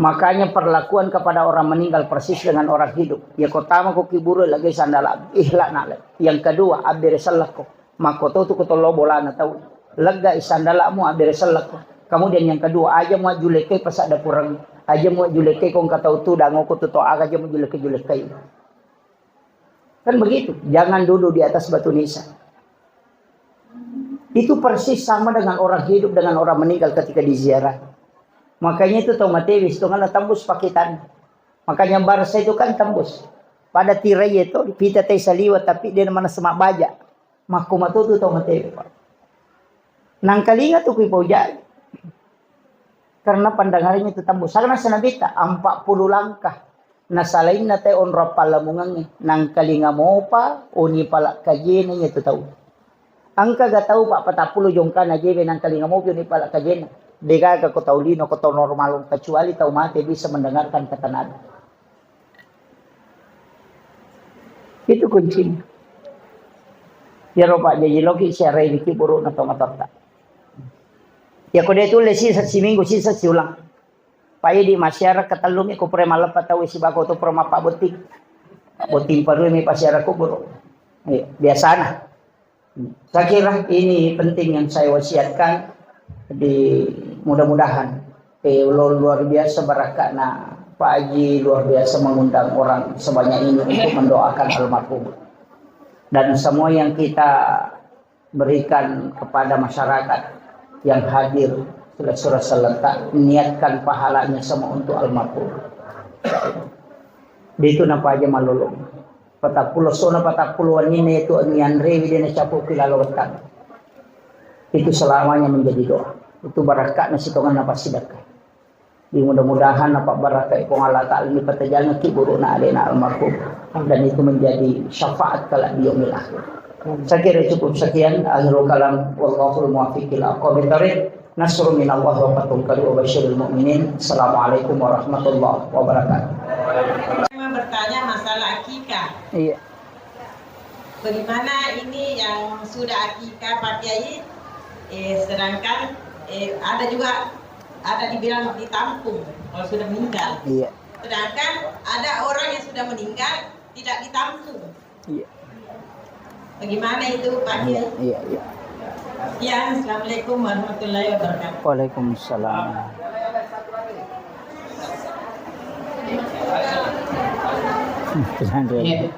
Makanya perlakuan kepada orang meninggal persis dengan orang hidup. Ya, ko tama ko kiburu lagi sandala, ikhlas nak. Yang kedua, abbere sellekko. Makko to tu ko tollo bolana tau. Lega isandalamu abbere sellekko. Kemudian yang kedua, aja mu julekkai pasada purang. Aja mu julekkai ko engka tau tu dango ko tu to aga aja mu julekkai-julekkai. Kan begitu, jangan duduk di atas batu nisan. Itu persis sama dengan orang hidup dengan orang meninggal ketika diziarah. Makanya itu tau matewe sitongenna tembus paketanna. Makanya Barca itu kan tembus. Pada tirai itu, pita tai saliwa, tapi dia mana semak baja. Makko matotu tau matewe, Pak. Nangkalinga tu kui paujai. Karena pandangannya itu tembus. Sana senabita, empat puluh langkah. Nasalainna te onrong pallamungengnge, nangkalinga mopa, oni pala kajena iya tu tau. Engka ga tau pa patappulo jongkana jebe nangkalinga mopi oni pala kajena. Degaga ko tau lino, ko tau normal, kecuali tau mate bisa mendengarkan kata Nabi. Itu kuncinya. Iyaro Pak jaji loki siarai biki buruk na tau matotta. Ya ko de tulle sisa siminggu sisa siulang. Pai di masyarakat tellumi ko pura malleppa tau sibako to pura mappabotting. Botting parui mi pasiara kubur. Iya, biasana. Saya kira ini penting yang saya wasiatkan di mudah-mudahan eh, lu- luar biasa barakatna Pak Haji, luar biasa mengundang orang sebanyak ini untuk mendoakan almarhum. Dan semua yang kita berikan kepada masyarakat yang hadir, sura-sura serentak, niatkan pahalanya semua untuk almarhum. Di itu napa aja malolong. Patappulo sona patappulo wenninna itu nianrewi dia nacapu kilalo wetang. Itu selamanya menjadi doa. Itu barakatna sitongan napa sedekah. Di mudah-mudahan apa barakai Puang Allah Ta'ala ini patajalna ki burukna alena almarhum. Dan itu menjadi syafaat kelak di yaumil akhir. Saya kira cukup sekian. Akhirul kalam. Wallahul muwaffiq ila aqwamit thariq. Nasrun minallah wa fathun qarib wa basyiril mu'minin. Assalamualaikum warahmatullahi wabarakatuh. Saya mau bertanya masalah akikah. Iya. Bagaimana ini yang sudah akikah, Pak Kiai? Eh, sedangkan eh, ada juga ada dibilang ditampung kalau sudah meninggal. Iya. Sedangkan ada orang yang sudah meninggal tidak ditampung. Iya. Bagaimana itu, Pak Kiai? Iya, iya. Ya, assalamualaikum warahmatullahi wabarakatuh. Waalaikumsalam. Iya.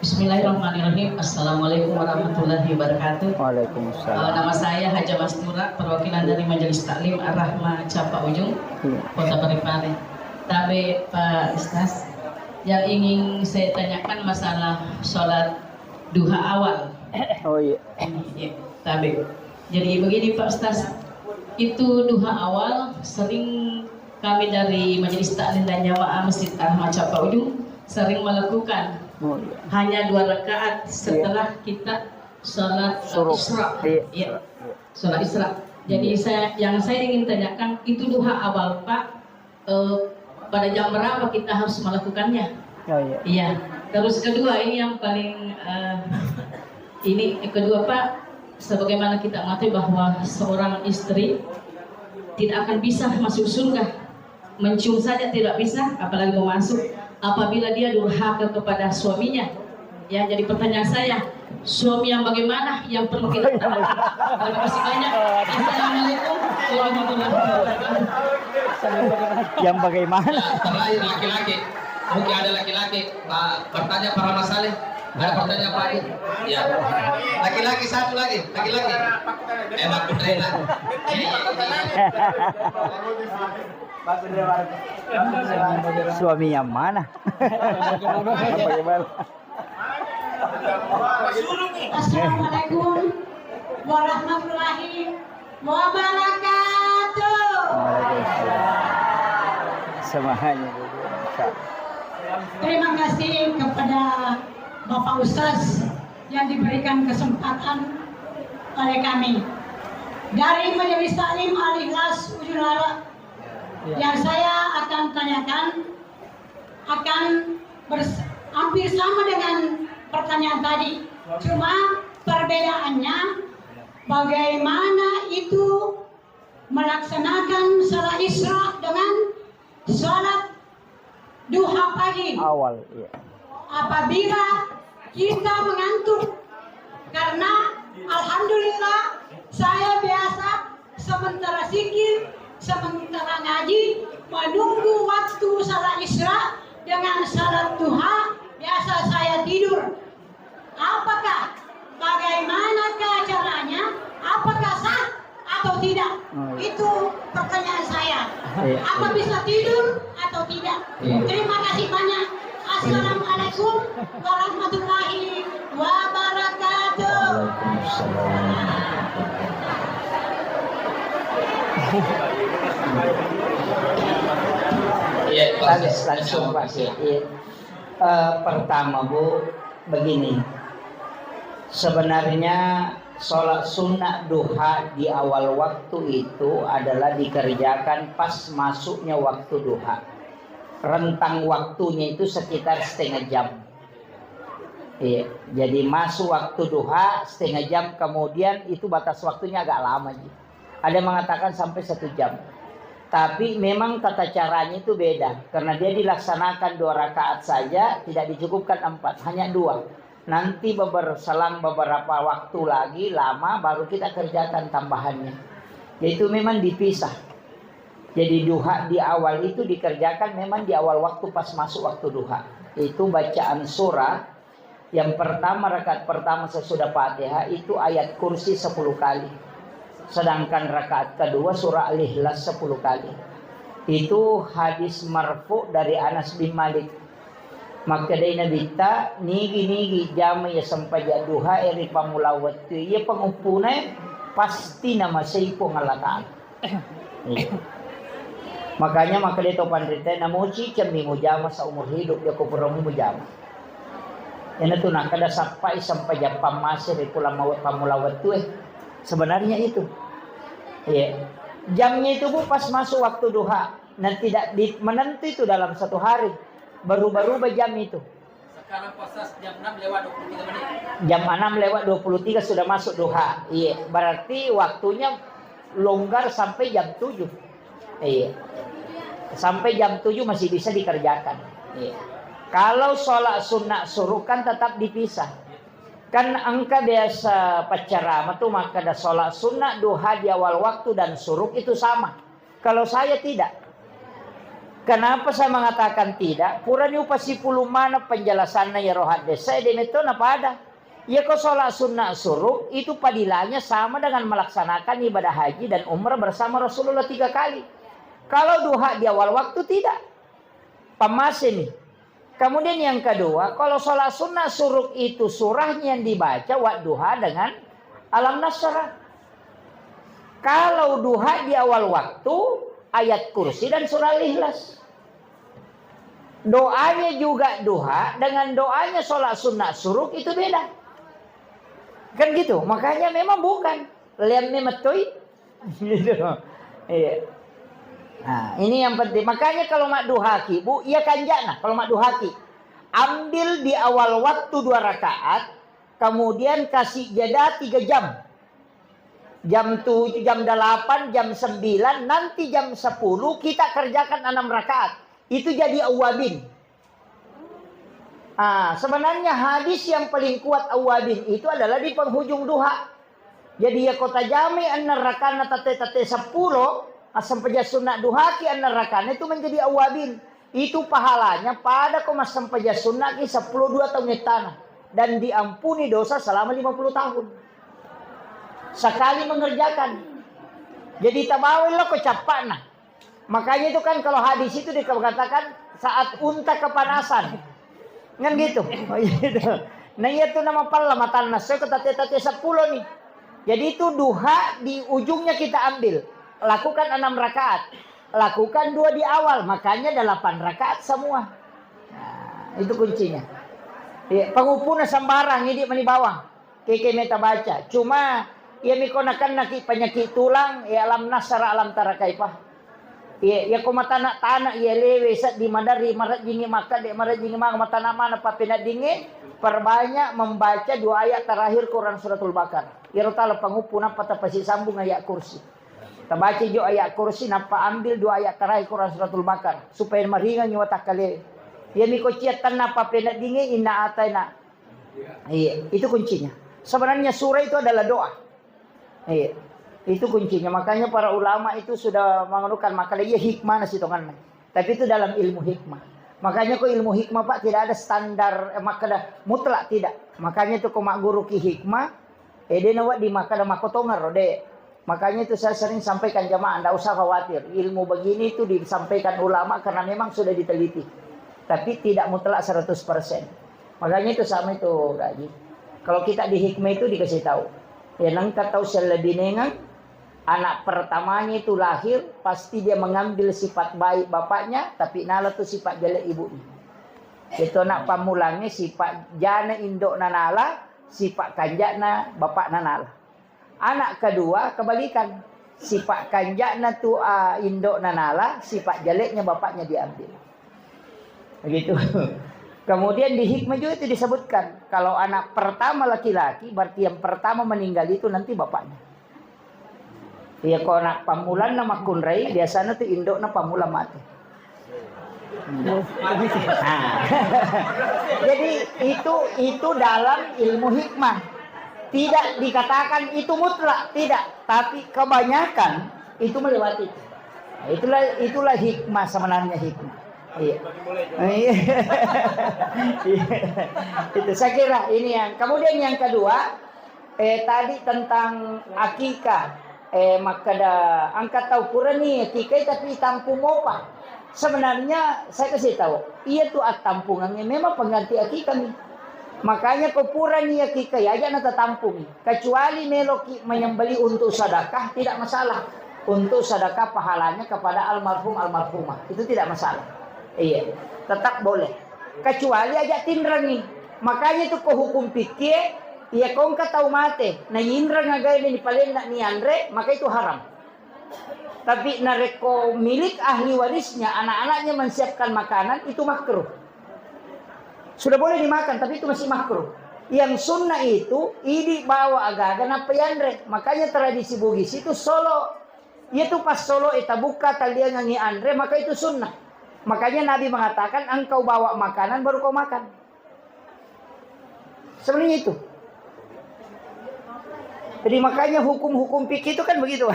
Bismillahirrahmanirrahim. Assalamualaikum warahmatullahi wabarakatuh. Waalaikumsalam. Eh, nama saya Haja Mastura, perwakilan dari Majelis Taklim Ar-Rahmah Capa Ujung, iya, Kota Parepare. Tabe, Pak Ustaz, yang ingin saya tanyakan masalah sholat duha awal. Oh iya. Iya, tabe. Jadi begini, Pak Ustaz, itu duha awal sering kami dari Majelis Taklim dan Jamaah Masjid Ar-Rahmah Capa Ujung sering melakukan. Oh, iya. Hanya dua rakaat, iya, setelah kita sholat, eh, Isra. Iya, iya. Sholat Isra. Jadi, iya, saya, yang saya ingin tanyakan, itu duha awal, Pak, eh, pada jam berapa kita harus melakukannya? Oh, iya. Iya. Terus kedua, ini yang paling, eh, ini kedua, Pak, sebagaimana kita mengetahui bahwa seorang istri tidak akan bisa masuk surga, mencium saja tidak bisa, apalagi mau masuk, apabila dia durhaka kepada suaminya. Ya, jadi pertanyaan saya, suami yang bagaimana yang perlu kita taati? Terima kasih banyak. Assalamualaikum warahmatullahi wabarakatuh. Yang bagaimana? Terakhir, laki-laki. Mungkin ada laki-laki. Pak, bertanya para masalah. Ada pertanyaan, Pak? Ya. Laki-laki satu lagi, laki-laki. Eh, Pak Putra, Pak. Suami yang mana? Bagaimana? Assalamualaikum warahmatullahi wabarakatuh. Waalaikumsalam. Semuanya. Terima kasih kepada Bapak Ustaz yang diberikan kesempatan oleh kami. Dari Majelis Taklim Al-Ikhlas Ujung Larok, yang saya akan tanyakan akan bers- hampir sama dengan pertanyaan tadi. Cuma perbedaannya bagaimana itu melaksanakan sholat Isra dengan sholat duha pagi. Awal, iya. Apabila kita mengantuk, karena alhamdulillah saya biasa sementara zikir, sementara ngaji, menunggu waktu sholat Isra dengan sholat duha, biasa saya tidur. Apakah, bagaimanakah caranya? Apakah sah atau tidak? Oh, iya. Itu pertanyaan saya. Apa bisa tidur atau tidak? Iya. Terima kasih banyak. Assalamualaikum warahmatullahi wabarakatuh. Waalaikumsalam. Iya, Pak. Lanjut, langsung, Pak. Iya. Eh, pertama, Bu, begini. Sebenarnya sholat sunnah duha di awal waktu itu adalah dikerjakan pas masuknya waktu duha. Rentang waktunya itu sekitar setengah jam. Iya, jadi masuk waktu duha setengah jam, kemudian itu batas waktunya agak lama ji. Ada yang mengatakan sampai satu jam. Tapi memang tata caranya itu beda, karena dia dilaksanakan dua rakaat saja, tidak dicukupkan empat, hanya dua. Nanti beber-, selang beberapa waktu lagi, lama, baru kita kerjakan tambahannya. Yaitu memang dipisah. Jadi duha di awal itu dikerjakan memang di awal waktu pas masuk waktu duha. Itu bacaan surah yang pertama, rakaat pertama sesudah Fatihah itu ayat kursi sepuluh kali. Sedangkan rakaat kedua surah Al-Ikhlas sepuluh kali. Itu hadis marfu dari Anas bin Malik. Makkedai Nabitta, nigi-nigi jama iya sempajang duha ri pammula wettu iya panguppuna, pasti namasei Puang Allah Ta'ala. Iya. Makanya makkeda to panrita, namoci cemmi mujama seumur hidup, joko pura mujama. Ena tu nakkeda sappai sempajang pammase ri pulang mawe-, pammula wettu, eh. Sebenarnya itu. Iya. Jamnya itu, Bu, pas masuk waktu duha. Dan tidak di-, menentu itu dalam satu hari. Berubah-ubah jam itu. Sekarang pas jam enam lewat dua puluh tiga menit. Jam enam lewat dua puluh tiga sudah masuk duha. Iya, berarti waktunya longgar sampai jam tujuh. Iya. Sampai jam tujuh masih bisa dikerjakan. Iya. Kalau sholat sunnah suruk kan tetap dipisah. Kan engka biasa paccarama tu makkeda sholat sunnah duha di awal waktu dan suruk itu sama. Kalau saya tidak. Kenapa saya mengatakan tidak? Purani upasipulung maneng penjelasanna iyaro haddese, de metto napada. Iyako sholat sunnah suruk itu padilanya sama dengan melaksanakan ibadah haji dan umrah bersama Rasulullah tiga kali. Kalau duha di awal waktu tidak. Pammaseni. Kemudian yang kedua, kalau sholat sunnah suruk itu surahnya yang dibaca wadduha dengan alam nasrah. Kalau duha di awal waktu, ayat kursi dan surah Al-Ikhlas. Doanya juga duha dengan doanya sholat sunnah suruk itu beda. Kan gitu, makanya memang bukan. Liam ni metoi. Gitu. Iya. Nah, ini yang penting. Makanya kalau madduhaki, Bu, iya kanjana kalau madduhaki. Ambil di awal waktu dua rakaat, kemudian kasih jeda tiga jam. Jam tujuh, jam delapan, jam sembilan, nanti jam sepuluh kita kerjakan enam rakaat. Itu jadi awabin. Ah, sebenarnya hadis yang paling kuat awabin itu adalah di penghujung duha. Jadi, ya, kota jami enna rakanna tette-tette seppulo, assempajang sunna duhaki enna rakanna itu menjadi awabin. Itu pahalanya pada ko massempajang sunnaki seppulo dua taung ettana dan diampuni dosa selama lima puluh tahun. Sekali mengerjakan. Jadi, tabawai lo ko cappa'na. Makanya itu kan kalau hadis itu dikatakan saat unta kepanasan. Kan gitu. Gitu. Nah, iya tuh nama palla matanna. Saya ke tate-tate sepuluh nih. Jadi itu duha di ujungnya kita ambil. Lakukan enam rakaat. Lakukan dua di awal. Makanya delapan rakaat semua. Nah, itu kuncinya. Iya, pangupuna sembarang, ini meni bawang. Keke meta baca. Cuma, iya miko nakennaki penyakit tulang, ya alam nasara, alam tara kaifa. Iya, iya ko matana-tana, iya lewe seddi madari, marejjingi makkade, marejjingi manga matana mana papeneddingi, perbanyak membaca dua ayat terakhir Quran Suratul Baqarah. Iyaro tala panguppu nappa tapasi sambung ayat kursi. Tabaca jo ayat kursi, nappa ambil dua ayat terakhir Quran Suratul Baqarah, supaya maringangi watakkale. Iya miko cia tenna papeneddingi, inna ataina. Iya, itu kuncinya. Sebenarnya surah itu adalah doa. Iya, itu kuncinya. Makanya para ulama itu sudah mengeluhkan, makanya iya hikmah nasi tonganna. Tapi itu dalam ilmu hikmah. Makanya kok ilmu hikmah, Pak, tidak ada standar, eh, makkada mutlak, tidak. Makanya itu kok magguru ki hikmah, eh, de nawa di makkada makotongan rode. Makanya itu saya sering sampaikan jamaah, ndak usah khawatir. Ilmu begini itu disampaikan ulama karena memang sudah diteliti. Tapi tidak mutlak seratus persen. Makanya itu sama itu, Kak Haji. Kalau kita di hikmah itu dikasih tahu. Ya, nengka tau sellebinengang, anak pertamanya itu lahir, pasti dia mengambil sifat baik bapaknya, tapi nala tu sifat jelek ibunya. Itu anak pammulangnya sifat jana indok nanala, sifat kanjakna bapak nanala. Anak kedua kebalikan. Sifat kanjakna tu, ah, indok nanala, sifat jeleknya bapaknya diambil. Begitu. Kemudian di hikmah juga itu disebutkan, kalau anak pertama laki-laki, berarti yang pertama meninggal itu nanti bapaknya. Iya, kalau anak pammulanna makkunrai, biasanya tu indokna pammula mati. Nah. Jadi itu itu dalam ilmu hikmah. Tidak dikatakan itu mutlak, tidak. Tapi kebanyakan itu melewati. Nah, itulah itulah hikmah, sebenarnya hikmah. Iya. Iya. Itu saya kira ini yang. Kemudian yang kedua, eh, tadi tentang akikah, eh, makkeda engka tau purani akikah tapi tampung mopa. Sebenarnya saya kasih tahu, iya tu attampungannya memang pengganti akikah nih. Makanya ko purani akikah ya aja natatampungi. Kecuali meloki menyembeli untuk sedekah, tidak masalah. Untuk sedekah pahalanya kepada almarhum almarhumah, itu tidak masalah. Iya, tetap boleh. Kecuali aja tinrengi. Makanya itu ko hukum fikih, iya ko engka tau mate, na yinreng agae ni palenna ni anre, maka itu haram. Tapi narekko milik ahli warisnya, anak-anaknya menyiapkan makanan, itu makruh. Sudah boleh dimakan, tapi itu masih makruh. Yang sunnah itu, idi bawa agaga nappa yanre. Makanya tradisi Bugis itu solo. Iya tu pas solo e tabukka taliangangi anre, maka itu sunnah. Makanya Nabi mengatakan, engkau bawa makanan baru kau makan. Sebenarnya itu. Jadi makanya hukum-hukum fikih itu kan begitu.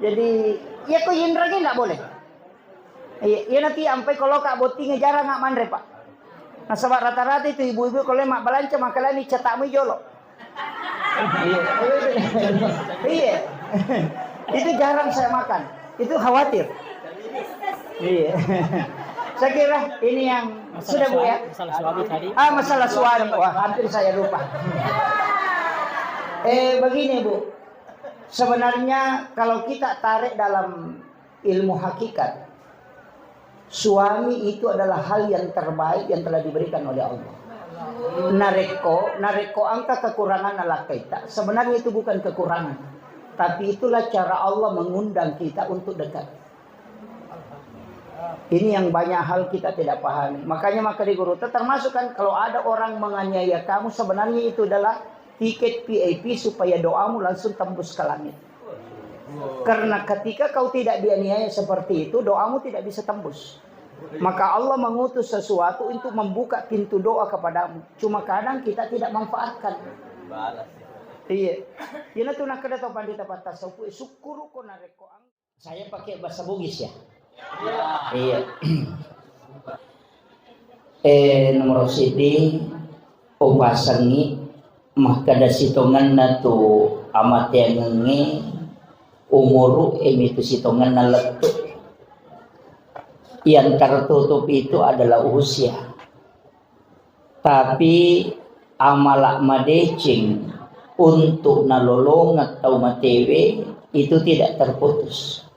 Jadi, ya ko yinreng nggak boleh. Iya, iya nanti ampai kalau kak bottingnya jarang nggak manre, Pak. Nasaba rata-rata itu ibu-ibu kalau mak belanja makalani cetak mui jolo. Iya. Iya. Itu jarang saya makan. Itu khawatir. Iya. Saya kira ini yang sudah, Bu, ya. Masalah suami tadi. Ah, masalah suami. Wah, hampir saya lupa. Eh, begini, Bu. Sebenarnya kalau kita tarik dalam ilmu hakikat, suami itu adalah hal yang terbaik yang telah diberikan oleh Allah. Narekko, narekko engka kekurangan lakkaita, sebenarnya itu bukan kekurangan, tapi itulah cara Allah mengundang kita untuk dekat. Ini yang banyak hal kita tidak pahami. Makanya maka di guru, termasuk kan kalau ada orang menganiaya kamu, sebenarnya itu adalah tiket V I P supaya doamu langsung tembus ke langit. Karena ketika kau tidak dianiaya seperti itu, doamu tidak bisa tembus. Maka Allah mengutus sesuatu untuk membuka pintu doa kepadamu. Cuma kadang kita tidak manfaatkan. Iya. Ina tu nakkeda tau pandita pattassaupu, eh, sukkuru ko narekko ang- Saya pakai bahasa Bugis ya. Iya. Eh, nomor sidi upasengi makkeda sitongenna tu amateangengnge umuru e mitu sitongenna lettu. Yang tertutup itu adalah usia. Tapi amala madeceng untuk nalolongeng tau matewe itu tidak terputus.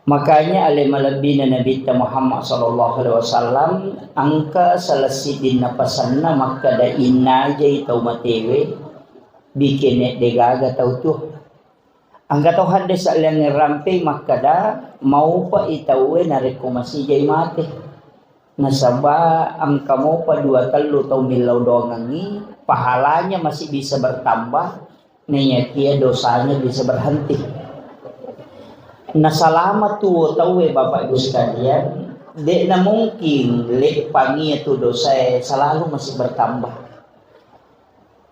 Makanya ale malebbina Nabitta Muhammad sallallahu alaihi wasallam engka salah siddinna pasenna makkeda innajai tau matewe bikene degaga tau tuo. Engka to haddesa liangnge rampei makkeda, maupai tauwe narekko masijai mate. Nasaba engka mopa dua tellu tau millau doangengngi, pahalanya masih bisa bertambah, naiyakia dosanya bisa berhenti. Nasalama tuo tauwe, Bapak Ibu sekalian, de'na mungkin leppangi tu dosae selalu masih bertambah.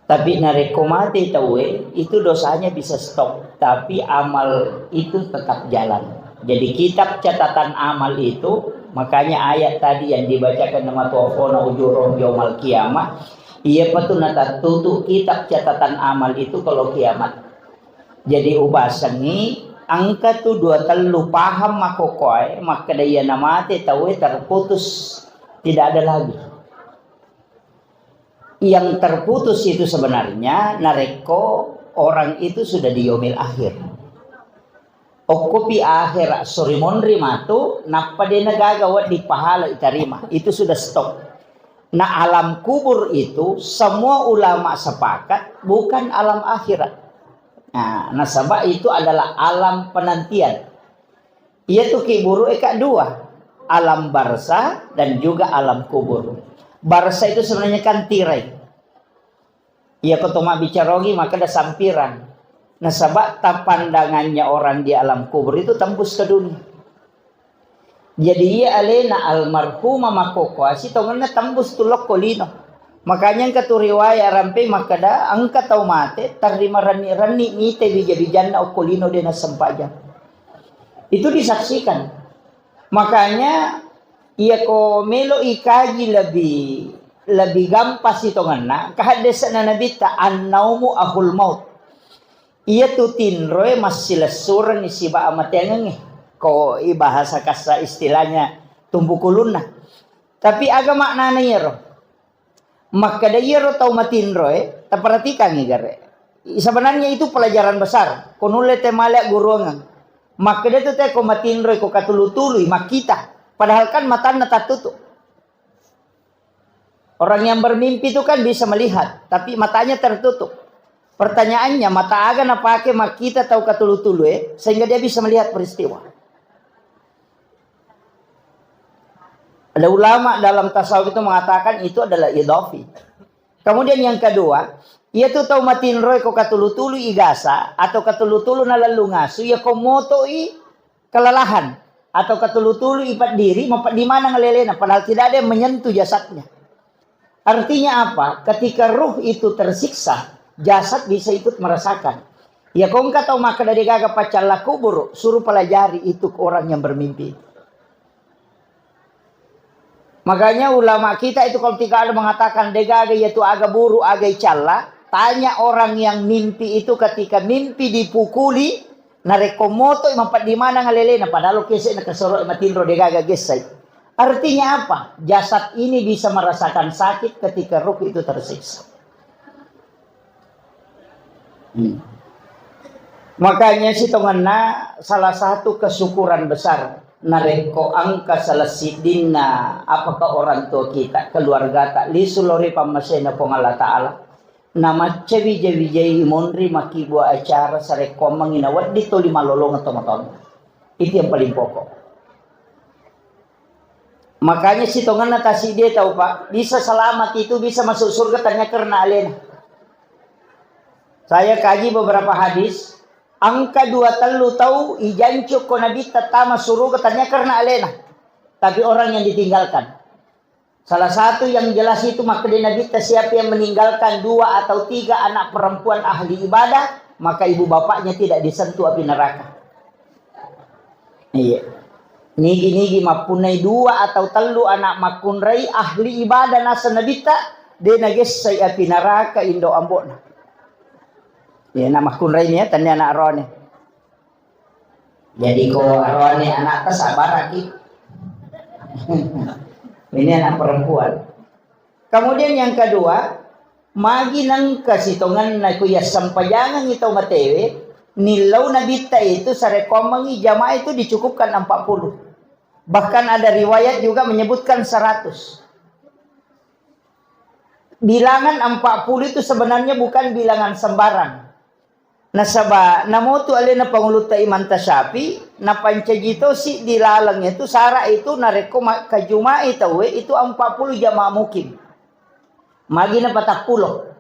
Tapi narekko mate tauwe, itu dosanya bisa stop, tapi amal itu tetap jalan. Jadi kitab catatan amal itu, makanya ayat tadi yang dibacakan nama tuafona ujurong yaumal kiamah, iya patu natattutu kitab catatan amal itu kalau kiamat. Jadi ubasengngi engka tu dua tellu paham makkokkoe makkeda iyana mate tauwe terputus, tidak ada lagi. Yang terputus itu sebenarnya narekko orang itu sudah di yaumil akhir. Okkopi akhera sori monri matu, nappa de' nagaga wedding pahala itarima. Itu sudah stop. Nah, alam kubur itu semua ulama sepakat bukan alam akhirat. Nah, nasaba itu adalah alam penantian. Iya tu kiburu eka dua, alam barzah dan juga alam kubur. Barzah itu sebenarnya kan tirai. Iya ko to mabbicara ogi makkeda sampiran. Nasaba tapandangannya orang di alam kubur itu tembus ke dunia. Jadi iya alena almarhumah makkokkoe sitongenna tembus tu lokko lino. Makanya engka tu riwayat rampe makkeda engka tau mate tarima renni-renni mite bija-bijanna okko lino de' nassempajang. Itu disaksikan. Makanya iya ko melo ikaji lebih, lebih gampang sitongenna, kahaddesana nabitta annaumu ahul maut. Iya tu tinroe massilessureng siba amateangengnge. Ko ibahasa kassa istilahnya tumbukulunna. Tapi aga maknana iyaro? Makkeda iyaro tau matinroe, taperhatikangngi gare. Sebenarnya itu pelajaran besar. Ko nulle te male agguruangeng. Makkeda tu te ko matinroe ko katulu-tului makkita. Padahal kan matanna tattutu. Orang yang bermimpi itu kan bisa melihat, tapi matanya tertutup. Pertanyaannya, mata aga napake makkita tau katulu-tulu, eh, sehingga dia bisa melihat peristiwa? Ada ulama dalam tasawuf itu mengatakan itu adalah idafi. Kemudian yang kedua, iya tu tau matinroe ko katulu-tulu igasa atau katulu-tulu nalellung asu, iya ko motoi kelelahan atau katulu-tulu ipaddiri, mapeddi maneng alelena, padahal tidak ada yang menyentuh jasadnya. Artinya apa? Ketika ruh itu tersiksa, jasad bisa ikut merasakan. Ya, ko engka tau makkeda degaga paccalla kubur, suruh pelajari itu ke orang yang bermimpi. Makanya ulama kita itu kalau tidak ada mengatakan degaga yaitu aga buru, aga icalla, tanya orang yang mimpi itu ketika mimpi dipukuli, narekko motoi mapeddi maneng alelena, padahal kese na kesoro matinro degaga gessai. Artinya apa? Jasad ini bisa merasakan sakit ketika ruh itu tersiksa. Hmm. Makanya sitongenna salah satu kesyukuran besar narekko engka salah siddinna apakah orang tua kita, keluargata lisu lao ri pammasena Puang Allah Ta'ala, namacca wija-wijai monri makkibua acara sarekkoammengngi nawedding toli mallolongeng tomatoanna. Itu yang paling pokok. Makanya sitongenna tasiddie tau, Pak, bisa selamat itu, bisa masuk surga tanya karena alena. Saya kaji beberapa hadis, engka dua tellu tau ijancu ko Nabitta tama suruga tanya karena alena. Tapi orang yang ditinggalkan. Salah satu yang jelas itu makkeda Nabitta, siapa yang meninggalkan dua atau tiga anak perempuan ahli ibadah, maka ibu bapaknya tidak disentuh api neraka. Iya. Nigi-nigi mappunnai dua atau tellu anak makkunrai ahli ibadah naseng Nabitta, de nagessai api neraka indo ambo'na. Iya, anak makkunrai ni ya, tennia anak roane. Jadi ko aroane anakta, sabaraki. Ini anak perempuan. Kemudian yang kedua, magi nengka sitongenna ku yassempajangengngi tau matewe, nillau Nabitta itu sarekkoammengngi jamaah itu dicukupkan empat puluh. Bahkan ada riwayat juga menyebutkan seratus. Bilangan empat puluh itu sebenarnya bukan bilangan sembarang. Nasaba namotu alena Pangulutta Imam Tasyafi, napancaji tosi di laleng itu sara itu narekko makkajumai tauwe itu empat puluh jamaah mukim. Magi na patappulo.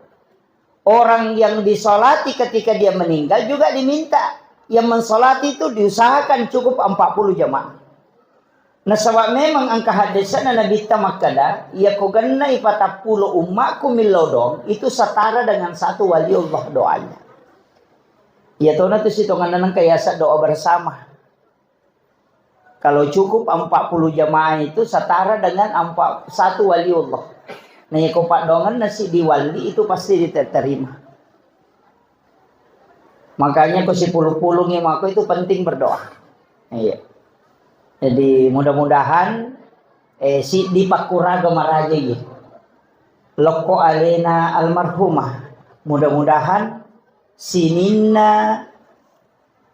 Orang yang disolati ketika dia meninggal juga diminta. Yang mensolati itu diusahakan cukup empat puluh jamaah. Nasaba memang engka haddesana Nabitta makkeda, iya ko gennai patappulo ummakku millau doang, itu setara dengan satu waliullah doanya. Iya tona tu sitongenna nengka yaseng doa bersama. Kalau cukup empat puluh jamaah itu setara dengan empat, satu waliullah. Nah, iya ko paddoangenna si diwali itu pasti diterima. Makanya ko sipulung-pulungi mako itu penting berdoa. Iya. Jadi mudah-mudahan, eh, si dipakkuraga maraja iya. Lokko alena almarhumah. Mudah-mudahan sininna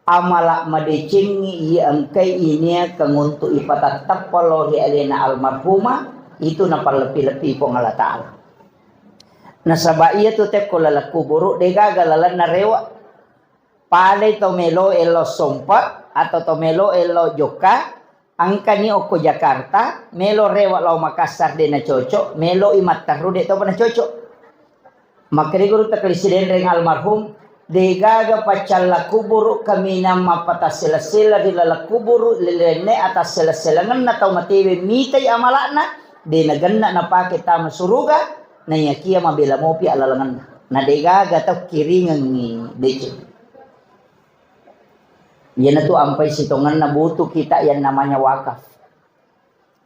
amala madecengngi iya engkai inia kanguntu ipatattappa lao ri alena almarhumah itu napalleppi-leppi Puang Allah Ta'ala. Nasaba iya tu tekko laleng kuburu degaga lalenna rewa. Palei to melo elo sompa atau to melo elo jokka, engkani okko Jakarta, melo rewa lao Makassar de na cocok, melo i matteru de topa na cocok. Makkeda guru tekli sidenreng almarhum, degaga paccalla kuburu kaminang mappatassela-sela ri laleng kuburu lilenne atassela-selangenna tau matewe mitai amalakna, de nagenna napake tama suruga, naiyakia mabela mopi alalengenna. Na degaga tau kiringengi deceng. Iyanatu ampai sitongenna butuh kita yang namanya wakaf.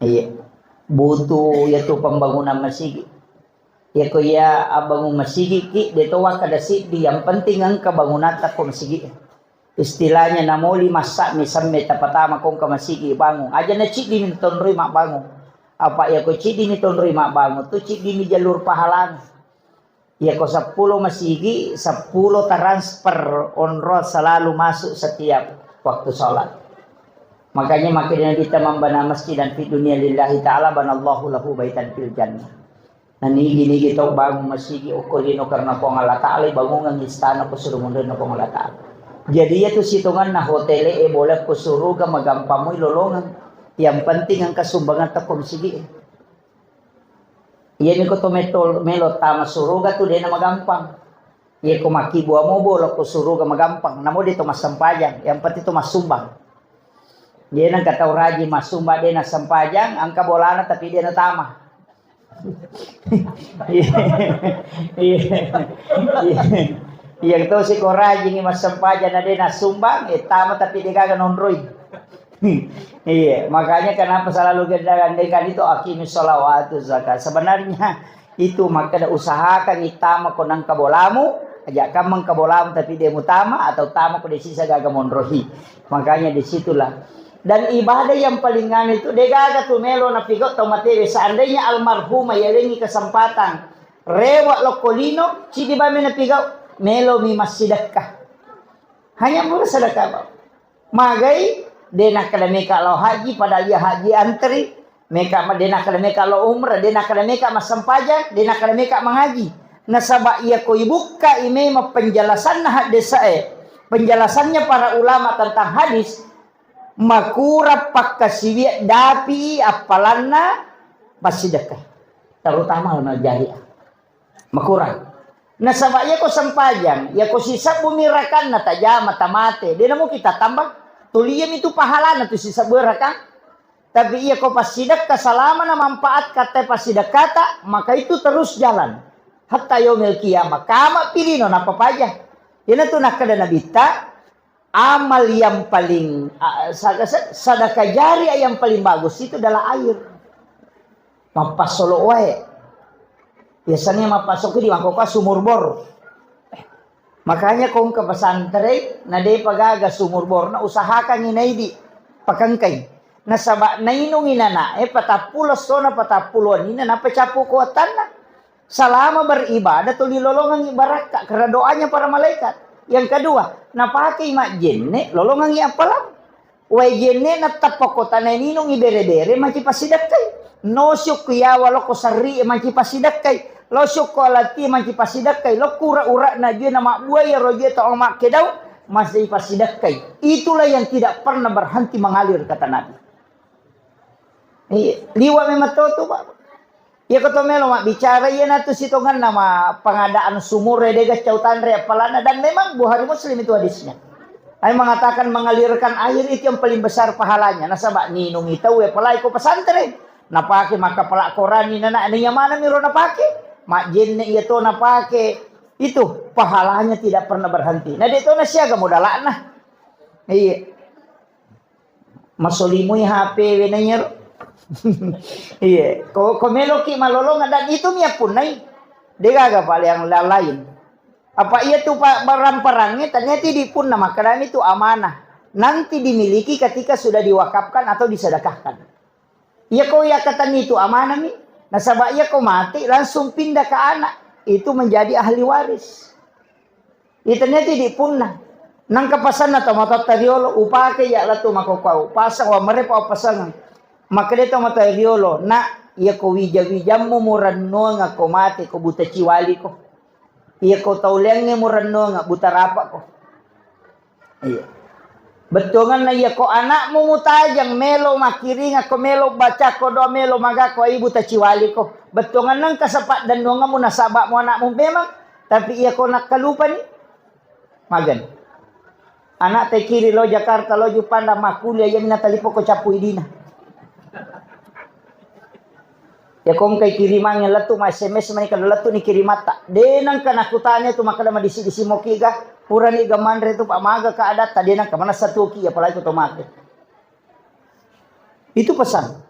Iya. Butuh yatu pembangunan masigi. Yako iya abbangun masigi ki, de to wakkada siddi, yang penting engka bangunatta ko masigi. Istilahnya namoli massa mi semme tapatama ko engka masigi bangun. Aja na ciddi mi tonroi mabbangun. Apa yako ciddi mi tonroi mabbangun tu ciddi mi jalur pahalana. Iya ko seppulo masigi, seppulo transfer onrol selalu masuk setiap waktu sholat. Makanya makin Nabi ta mambana masjidan fid dunia lillahi ta'ala banallahu lahu baitan fil jannah. Nah, nigi-nigi tau bangun masigi okko lino karena Puang Allah Ta'ala, bangungan istana ko suruh mundur na Puang Allah Ta'ala. Jadi iya tu sitonganna hotel e boleh ko suruga magampang moi lolongan. Yang penting engka sumbangan teko masigi e. Iyami ko to metol melo tama suruga tu dena magampang. Iya ko makkibua mobo lo ko suruga magampang. Namo de to massempajang, yang penting to massumbang. Dena engka tau rajin massumbang dena sempajang, engka bolana tapi dena tama. Iya. Iya. Iya. Iya to si ko rajin massempajang na dena sumbang, eh tama tapi de gaga nonroi. Iya, makanya kenapa selalu kita andaikan itu aqimis sholawatu zakat. Sebenarnya itu makkeda usahakan itama ko nang kabolamu, aja kammang kabolamu tapi de mutama atau tama ko de sisa gaga monrohi. Makanya disitulah. Dan ibadah yang paling anu itu de gaga tu melo napigau tau matewe. Seandainya almarhumah yalengi kesempatan rewa lokko lino, cidi bame napigau, melo mi massidekka. Hanya mura sedekah, Pak. Magai, de nakkeda meka lao haji, padahal iya haji antri, meka ma-, de nakkeda meka lao umrah, de nakkeda meka massempajang, de nakkeda meka mangaji. Nasaba iya ko ibukka i memang penjelasanna haddesae, penjelasannya para ulama tentang hadis, makurang pakkasiwiang dapi appalanna massidekka, terutama amal jariah. Makurang. Nasaba iya ko sempajang, iya ko sisebbu mi rakanna tajama tamate, de namo kita tambah. Tuli iya mi tu pahalana tu sisebbu rakang. Tapi iya ko passidekka salama na manfaat kata passidekkata, maka itu terus jalan. Hatta yaumil qiyamah, kama pilino napapaja. Iyana tu nakkeda Nabitta, amal yang paling, a, sa-, sa-, sadaka jariah yang paling bagus itu adalah air. Mappassolo wae. Biasanya mappassolo di mangkokkoe sumur bor. Makanya kong ke pesantren, na depa gaga sumur bor, na usahakan ini di pakengkai. Nasaba nainung inana, eh, patappulo sona patappulo nina, napa capu kuatanna. Salama beribadah tuli lolongangi barakka karena doanya para malaikat. Yang kedua, napakei majjenne lolongangi appalang. Wae jenne na tappa kota na ninungi bere-bere manci passidekkai. Nosuk ku yawa loko sarri manci passidekkai. Losuk ko alati manci passidekkai. Lokku ura-ura na jue na mabbua ya roje to makkedau masih passidekkai. Itulah yang tidak pernah berhenti mengalir kata Nabi. Iya, liwa memang to tu, Pak. Iya, ko to melo mabbicara, iya natu sitonganna ma pengadaan sumur, eh, dega cau tanre, apalana, dan memang Bukhari Muslim itu hadisnya. Ai mengatakan mengalirkan air itu yang paling besar pahalanya. Nasaba ninungi tau, eh, apalagi ko pesantren. Napake maka pelak korani nana, ini yang mana miro napake? Majenne iya to napake. Itu pahalanya tidak pernah berhenti. Nah, dia to nasiaga modalakna. Iya. Masolimui H P we na iyaro. Iya, ko, ko meloki malolongan dan itu mi appunnai. Degaga pale yang la-, lain. Apa iya tu pa-, barang-parangnge ternyata dipunna makkedami tu amanah. Nanti dimiliki ketika sudah diwakafkan atau disedekahkan. Iya ko iya katani tu amanah mi. Nasaba iya ko mati langsung pindah ke anak. Itu menjadi ahli waris. Iya ternyata dipunna. Nangka pasanna tomatoatta riolo, upake iya latu makokau. Pasang wa merepa pasang. Makkeda tomatoa riolo, nak, iya ko wija-wijammu murennuang ko mati ko buta ciwali ko. Iya ko tauleangnge murennuang buta rapa ko. Iya. Bettuanganna iya ko anakmu mutajang melo makkiring ko melo baca ko doa melo maga ko ai buta ciwali ko. Bettuanganna engka sepak dennuangamu nasaba mu anakmu memang, tapi iya ko nakkalupani magan. Anak te kiri lo Jakarta lo Jupanda makkuliah iya mina talipo ko cappu idina. Ya ko engkai kirimangnge lettu ma S M S mani kada lettu ni kirimatta. De nangka nakutanya tu makkeda madisi-disi moki ga purani ga manre tu pak maga ka adatta de nangka manessa tuki apalagi ko to mate. Itu pesan.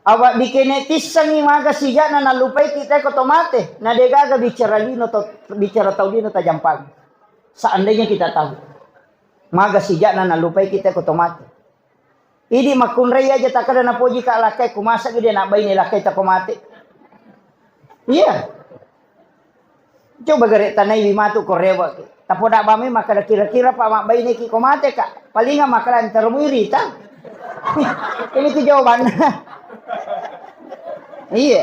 Awak dikene tissangi maga sijana nalupai kita ko to mate. Na de gaga bicara lino to bicara tau lino tajampang. Seandainya kita tahu. Maga sijana nalupai kita ko to mate. Idi makkunrai aja takkeda napoji ka lakkai ku masa gede nak baine lakkai tako mate. Iya. Coba gare tanai wi matu ko rewa. Tapoda bame makkeda kira-kira pak mak baine ki ko mate ka. Palinga makkeda termui rita. Ini tu jawabannya. Iya.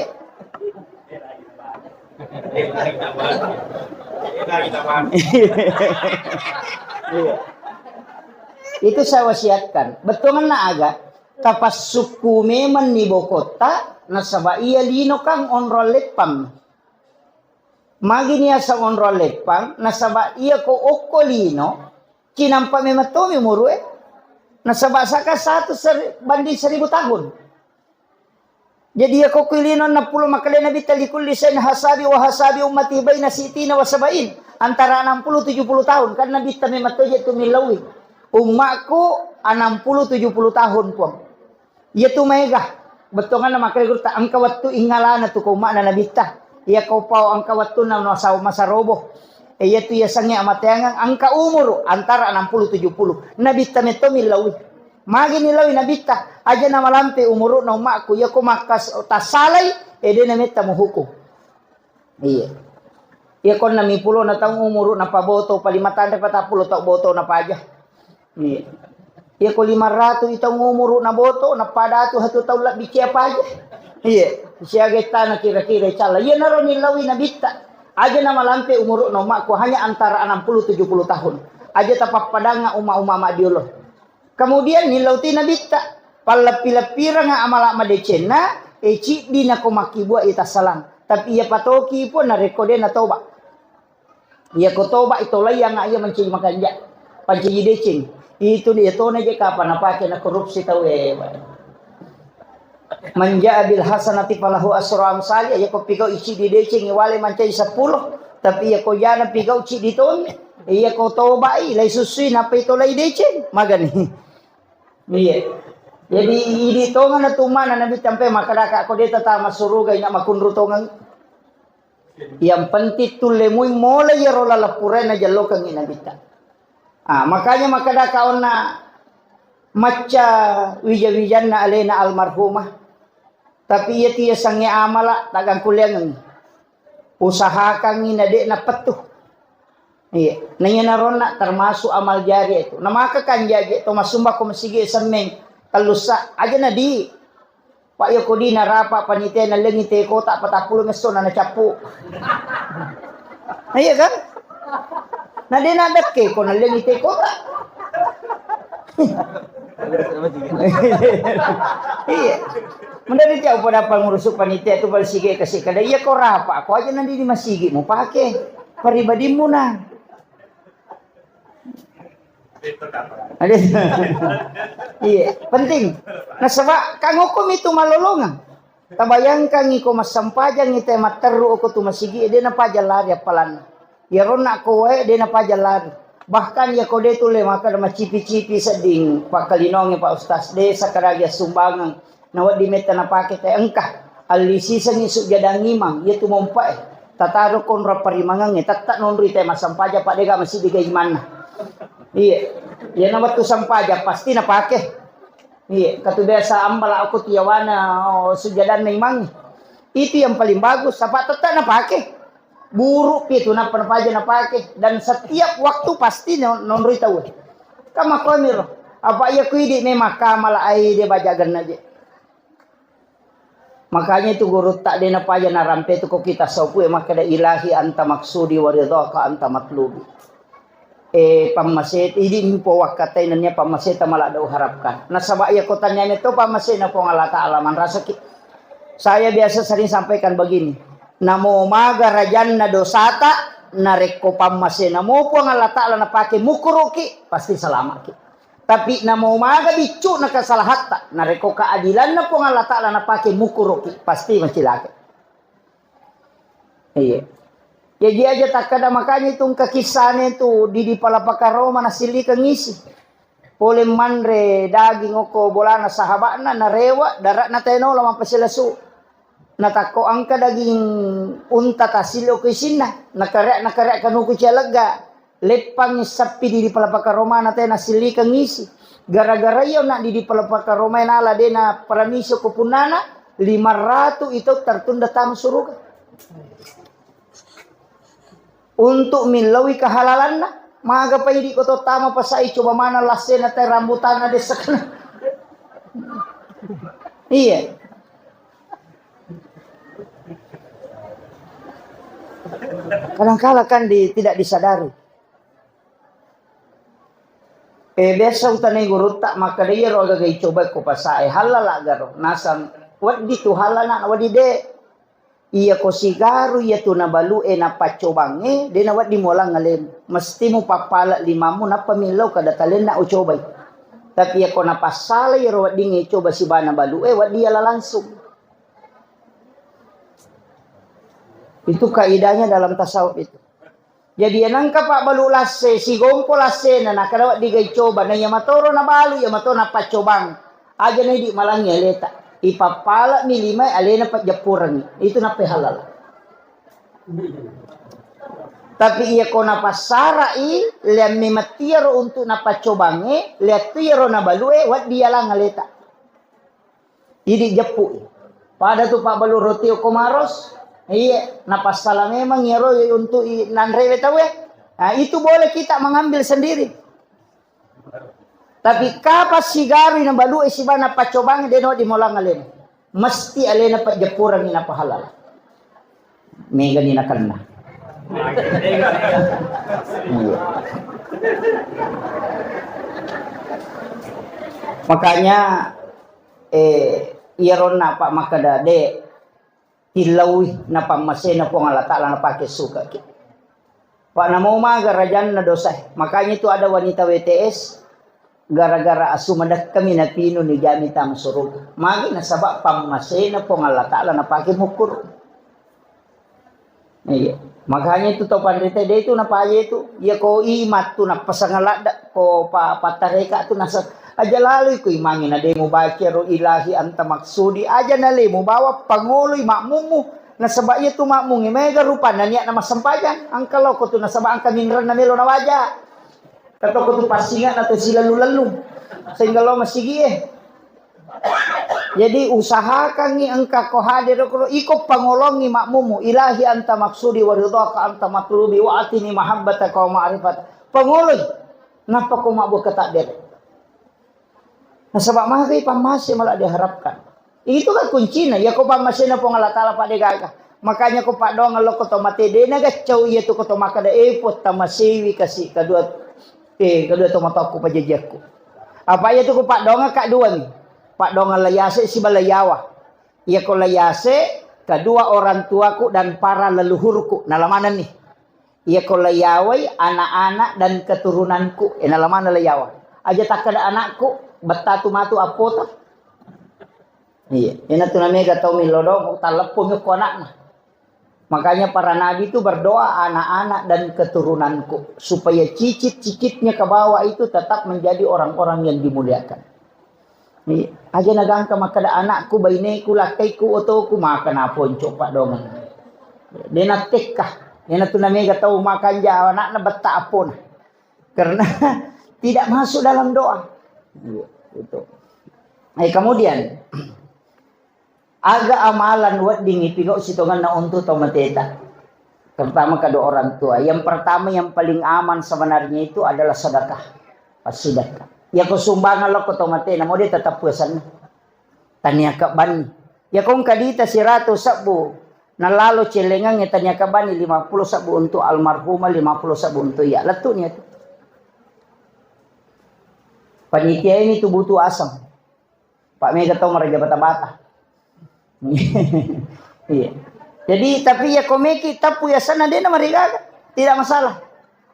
Iya. Itu saya wasiatkan. Betul mana aga? Tapassukku memang ni bokotta nasaba iya lino kang onrong leppang. Magi ni asa onrong leppang nasaba iya ko okko lino cinampa memang tomi umuru e. Nasaba saka satu seri, banding seribu tahun. Jadi iya ko kuilino enam puluh makkalena bitta likulli sen hasabi wa hasabi ummati baina sitina wa sabain. Antara enam puluh tujuh puluh tahun. Kan nabitta memang toje tu millaui. Ummakku enam puluh tujuh puluh tahun puang. Iya tu maega. Bettonganna makkeda gurutta engka wettu ingalana tu ko ummakna nabitta. Iya ko pao engka wettunna no sau masarobo. E, iya tu iya sange amateangang engka umuru antara enam puluh tujuh puluh. Nabitta metto millaui. Magi ni lawi nabitta, aja na malampe umuru'na ummakku, iya ko makkas tassalai, e de na metta muhukum. Iya. Iya konna mi pulo na taung umuru'na paboto, palima tanre patappulo tau boto na paja. Iya. Iya ko lima ratu i taung umuru'na boto, na padatu hatu tau labbi cia paja. Iya. Siaga tana kira-kira calla. Iya naro ni lawi nabitta. Aja na malampe umuru'na ummakku, hanya antara enam puluh tujuh puluh tahun. Aja tapappadanga umma-umma madiolo. Kemudian nillau ti nabitta, palleppi-leppiranga amala madecenna, e ciddi nako makkibua i tassalang. Tapi iya patoki pun narekko de natoba. Iya ko toba itolai anga iya mancaji makanja, pancaji deceng. Itu dia tona je kapang napake na korupsi tau e. Man jaa bil hasanati falahu asru amsalih, iya ko pigau i ciddi deceng iwale mancai seppulo, tapi iya ko jana pigau ciddi toni, iya ko tobai lai sussui nappa itolai deceng, magani. Iya. Jadi idi tongana tu mana nabi sampai makadaka ko de tama suruga ina makunru tongang. Yang penting tullemui mole iyaro laleng purae najellokengngi nabitta. Ah, makanya makkadaka onna macca wija-wijanna alena almarhumah. Tapi iya tu yasengnge amala tagangkuliangengngi. Usahakangngi na de napettu. Iya, naiya naronna termasuk amal jariah itu. Namaka kanjaji to masumba ko masigi semmeng tellussa aja nadi. Pak, iya ko di narapa panitia nallengi te kota patappulo messo na nacappu. Iya kan? Na de nadekke ko nallengi te kota. Iya. Mendadak jauh pada apa ngurusu panitia tu pada sige kasih kada iya ko rapa ko aja nanti di masigi mau pakai pribadimu nah. Ada. Iya, penting. Nasaba kang hukum itu malolongang. Tabayangkangngi ko massampajang ite matterru oko tu masigi de napaja lari appalanna. Iyaronna ko wae de napaja lari. Bahkan iya ko de tulle maka macipi-cipi sedding pakkalinonge Pak Ustaz de sakaragi assumbangang. Nawedding metta napake te engka. Allisisengngi sujjadang imang, iya tu mompae. Tataro konro parimangengnge, tette nonroi te massempajang, pa dega masigi imanna. Iya. Iyana wettu sempajang pasti napake. Iya, katu biasa ambala okko tiawana, oh, sujadanna imangnge. Itu yang paling bagus, apa tette napake. Buru pi tu nappa napaja napake. Dan setiap waktu pasti non-, nonroi tau. Kan makkoniro. Apa iya ku idi memang kamala ai de bajaganna je. Makanya itu gurutta de napaja narampe tu ko kita saupue makkeda, "Ilahi anta maksudi wa ridhaka anta matlubi." Eh, pammase, idi mpo wakkatai nennia pammaseta maladde uharapkan. Nasaba iya ko taniane to pammasena Puang Allah Ta'ala manrasaki. Saya biasa sering sampaikan begini, namo maga rajanna dosata, narekko pammasena mo Puang Allah Ta'ala napake mukuruki, pasti salamaki. Tapi namo maga biccu'na kesalahatta, narekko keadilanna Puang Allah Ta'ala napake mukuruki, pasti macilaka. Iya. Jaji aja takkada, makanya itu engka kissane tu di, di Palapaka Roma nasillikeng isi. Pole manre daging okko bolana sahaba'na, narewa, dara'na tae naola mappasilesu. Natakko engka daging unta tasilli okko isinna, nakare-, nakare kanuku cialegga. Leppangngi sappi di, di Palapaka Romana tae nasillikeng isi. Gara-gara iya na di, di Palapaka Roma nala de na paramisi ko punnana, lima ratu itu tertunda tama suruga. Untuk millaui kehalalanna, maga pa idi ko to tama pasai coba mana lassena tae rambutanna dessakna. Iya. Kadangkala kan di, tidak disadari. Eh, biasa utanai gurutta, makkeda iyaro agaga icobai ko pasae, hallala garo. Nasang, weddi tu hallana, weddi de. Iya ko sigaru iya tu nabalu'e napaccobangnge, de nawedding mualang alemu. Mesti mupappala limammu, nappa millau kada talenna ucobai. Tapi iya ko napassala iyaro weddingnge icoba sibana balu'e, weddi yala langsung. Itu kaidahnya dalam tasawuf itu. Jadi, iya nengka pabbalu lasse, sigompo lassena, nakkeda wedding ga icoba, na iya matoro nabalu, iya mato napaccobang. Aja na idi malangngi aleta. Ipappala'mi limae alena pajjappurengngi. Itu nappa halal. Tapi iya ko napassara'i, leammi mattiaro untuk napaccobangnge, leattu iyaro nabalue, wedding yalang aleta. Idi jeppu. Pada tu pabbalu roti okko maros. Iya, napassala memang iyaro untuk i-, nanrewe tauwe. Nah, itu boleh kita mengambil sendiri. Tapi kapan sigarui nabalue sibana paccobangnge, de no di molang alena. Mesti alena pajjappurengngi napahalal. Megani nakenna. Iya. Makanya, eh, iyaronna apa makkeda, de, tillaui napammasena Puang Allah Ta'ala napake sukaki. Pak, namo maga rajanna dosa. Makanya itu ada wanita W T S, gara-gara asu madekkami napinu nijami tama suruga. Magi nasaba pammasena Puang Allah Ta'ala napake mukur. Iya. Makanya itu to panrita de itu napaje itu. Iya ko imat tu napasang ladda ko pa-, patareka tu nasa aja lalu iku imangi na de mubaca ro ilahi anta maksudi aja na le mubawa pangoloi makmummu. Nasaba iya tu makmungnge mega rupanna niatna massempajang. Angka loko tu nasaba angka minrenna melo nawaja. Katoko tu passinga na tu silalu-lalu. Sehingga lo masigi eh. Jadi usahakangngi engka ko hadir ko iko pangolongi makmummu. Ilahi anta maksudi wa ridhaka anta matlubi wa atini mahabbataka wa ma'rifat. Pangoloi. Nappa ko mabbuka takdir. Nasaba magai pammase malah diharapkan. Itu kan kuncina. Ya ko pammasena Puang Allah Ta'ala pada gaga. Makanya ko paddoangeng lo ko to mate de na gaccau iya tu ko to makkeda, eh, Puang tamasewi kasi kedua, eh, kedua to mataku pajajiakku. Apa iya tu ko paddoangeng ka dua ni. Paddoangeng layase siba layawa. Iya ko layase kedua orang tuaku dan para leluhurku. Nalamanenni. Iya ko layawai anak-anak dan keturunanku, eh, nalamana layawa. Aja takkeda anakku, bettatu matu appota. Iya, ina tu namega tau millo do, talleppo mi ko anakna. Makanya para nabi itu berdoa anak-anak dan keturunanku supaya cicit-cicitnya ke bawah itu tetap menjadi orang-orang yang dimuliakan. Ni, aja nagangka makkeda anakku, baineku, lakkaiku, otoku, maka naponco paddoangeng. De' nattekka. Iyanatu namega tau makanja anakna betta appona. Karena tidak masuk dalam doa. Iya, itu. Eh, kemudian, aga amalan wedding ipigau sitongenna untuk tau mateta. Terutama kedua orang tua. Yang pertama, yang paling aman sebenarnya itu adalah sedekah. Passidekka. Iya ko sumbangan lo ko tau matena, mau dia tetap puasanna. Tania kebbanni. Iya ko engka dita siratu sebbu, nalalo celengang, iya tania kebbanni lima puluh sebbu untuk almarhumah, lima puluh sebbu untuk iya. Lettu nia tu. Panitia ini tu butuh asam. Pak Mega tau maraja bata-bata. Iya. Jadi, tapi iya ko meki tappu yasanna de' namarigaga. Tidak masalah.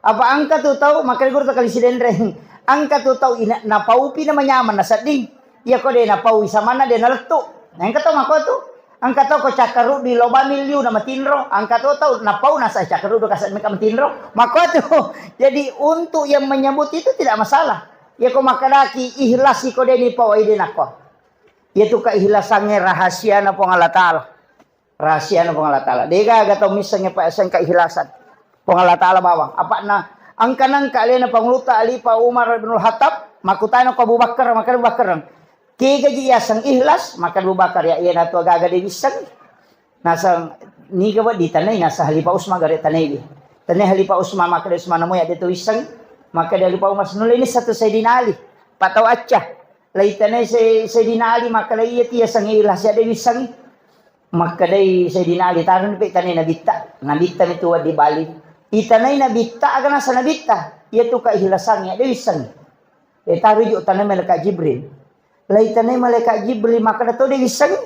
Apa engka tu tau, makanya guru takali sidenreng. Engka tu tau ina, napaupi na manyaman na sedding. Iya ko de' napau isamanna de' nalettu. Nah, engka tau mako tu. Engka tau ko cakkaruddu lo bamil liu na matinro. Engka tu tau napau nasa cakkaruddu kasa meka matinro. Mako tu. Jadi, untuk yang menyebut itu tidak masalah. Iya ko makadaki ikhlas iko de' ni pau ide nako. Iya tu keikhlasannya rahasiana Puang Allah Ta'ala. Rahasiana Puang Allah Ta'ala. De' gaga tau missengngi payasseng keikhlasan Puang Allah Ta'ala bawang. Apa'na engka nengka alena Pangulutta Khalifah Umar bin Khattab, makkutana ko Abu Bakar, maka Abu Bakar, "Kega ji yaseng ikhlas?" Maka Abu Bakar, "Ya, iya natu gaga de' wisseng." Naseng niga wa ditanai, naseng Khalifah Usman gare tanai. Tanai Khalifah Usman, maka de' Usman namu ya de' to wisseng. Maka de' Khalifah Umar, "Nulle ni satu Sayyidina Ali. Patau acca." Lai tanai Say-, Sayyidina Ali, maka lai iya ti yaseng ikhlas ya de' wisseng. Makkedai Sayyidina Ali, "Taroni pe tanai nabitta." Nabitta mitu wedding bali. Itanai nabitta, aga nasa nabitta? Iyatu keikhlasangnge, de' wissengngi. E, taruju tanai malaikat Jibril. Lai tanai malaikat Jibril, makkeda to de' wissengngi.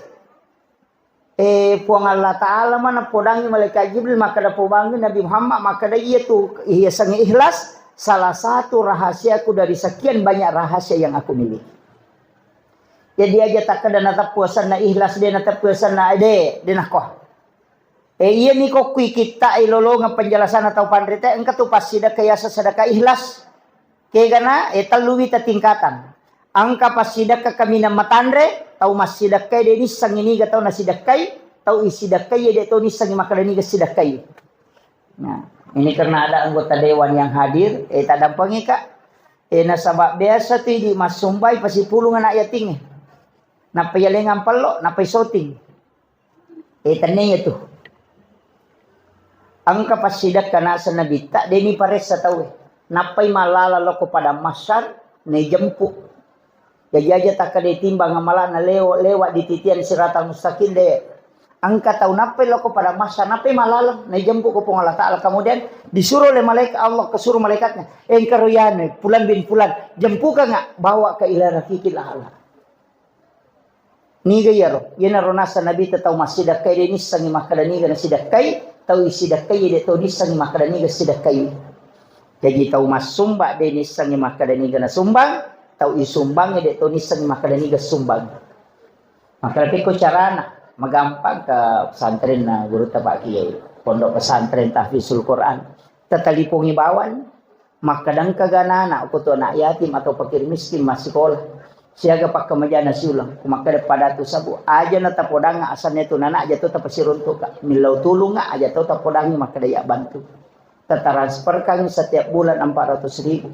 E, Puang Allah Ta'ala mana podangi malaikat Jibril, makkeda pobangi Nabi Muhammad, makkeda iyatu yasengnge ikhlas, salah satu rahasiaku dari sekian banyak rahasia yang aku miliki. Jadi aja takkeda nateppu asenna ikhlas, de' nateppu asenna, de', de' nakko. E, iyami ko kui kitta e lolongeng penjelasanna tau panrita, engka tu passidekka yaseng sedekah ikhlas. Kegana, e, tellu wita tingkatan. Engka passidekka kaminang matanre, tau massidekkai de' nissengngi niga tau nasidekkai, tau isidekkai de' to nissengngi makkeda niga sidekkai. Nah, ini karena ada anggota dewan yang hadir, e, tadampengi ka. E, nasaba biasa tu idi massumbai pasipulung anak yatingnge. Nappa yalengang pello, nappa isoting. E, tennia tu. Engka passidekka naseng nabitta, de' ni paressa tauwe. Nappai malala loko padang mahsyar, naijempu. Jaji aja takkeda timbang amalana lewo-, lewat di titian siratal mustaqim de'. Engka tau nappai loko padang mahsyar, nappai malala, naijempu ko Puang Allah Ta'ala. Kemudian disuruh oleh malaikat Allah, kesuruh malaikatnya, "Engka ro yanu, Fulan bin Fulan, jempukangnga, bawa ke ila rafiqil a'la." Niga iyaro? Iyanaro naseng Nabitta tau massidekkai de' nissengngi makkeda niga nasidekkai, tau isidekkai de' to nissengngi makkeda niga sidekkai. Jaji tau massumba de' nissengngi makkeda niga nasumbang, tau isumbangnge de' to nissengngi makkeda niga sumbang. Makkeda pekko carana, magampang ke pesantrenna gurutta Pak Kiai, Pondok Pesantren Tahfizul Quran. Tatalipongi bawang. Makkeda engka ga anak-anak, ko tu anak yatim atau fakir miskin massikola. Siaga pakkamajana siuleng. Ko makkeda padatu sabu, aja na tapodangnga asenna tu anak aja to tapasiruntuka. Millau tulungnga aja to tapodangngi makkeda ya bantu. Tatransferkan setiap bulan empat ratus ribu.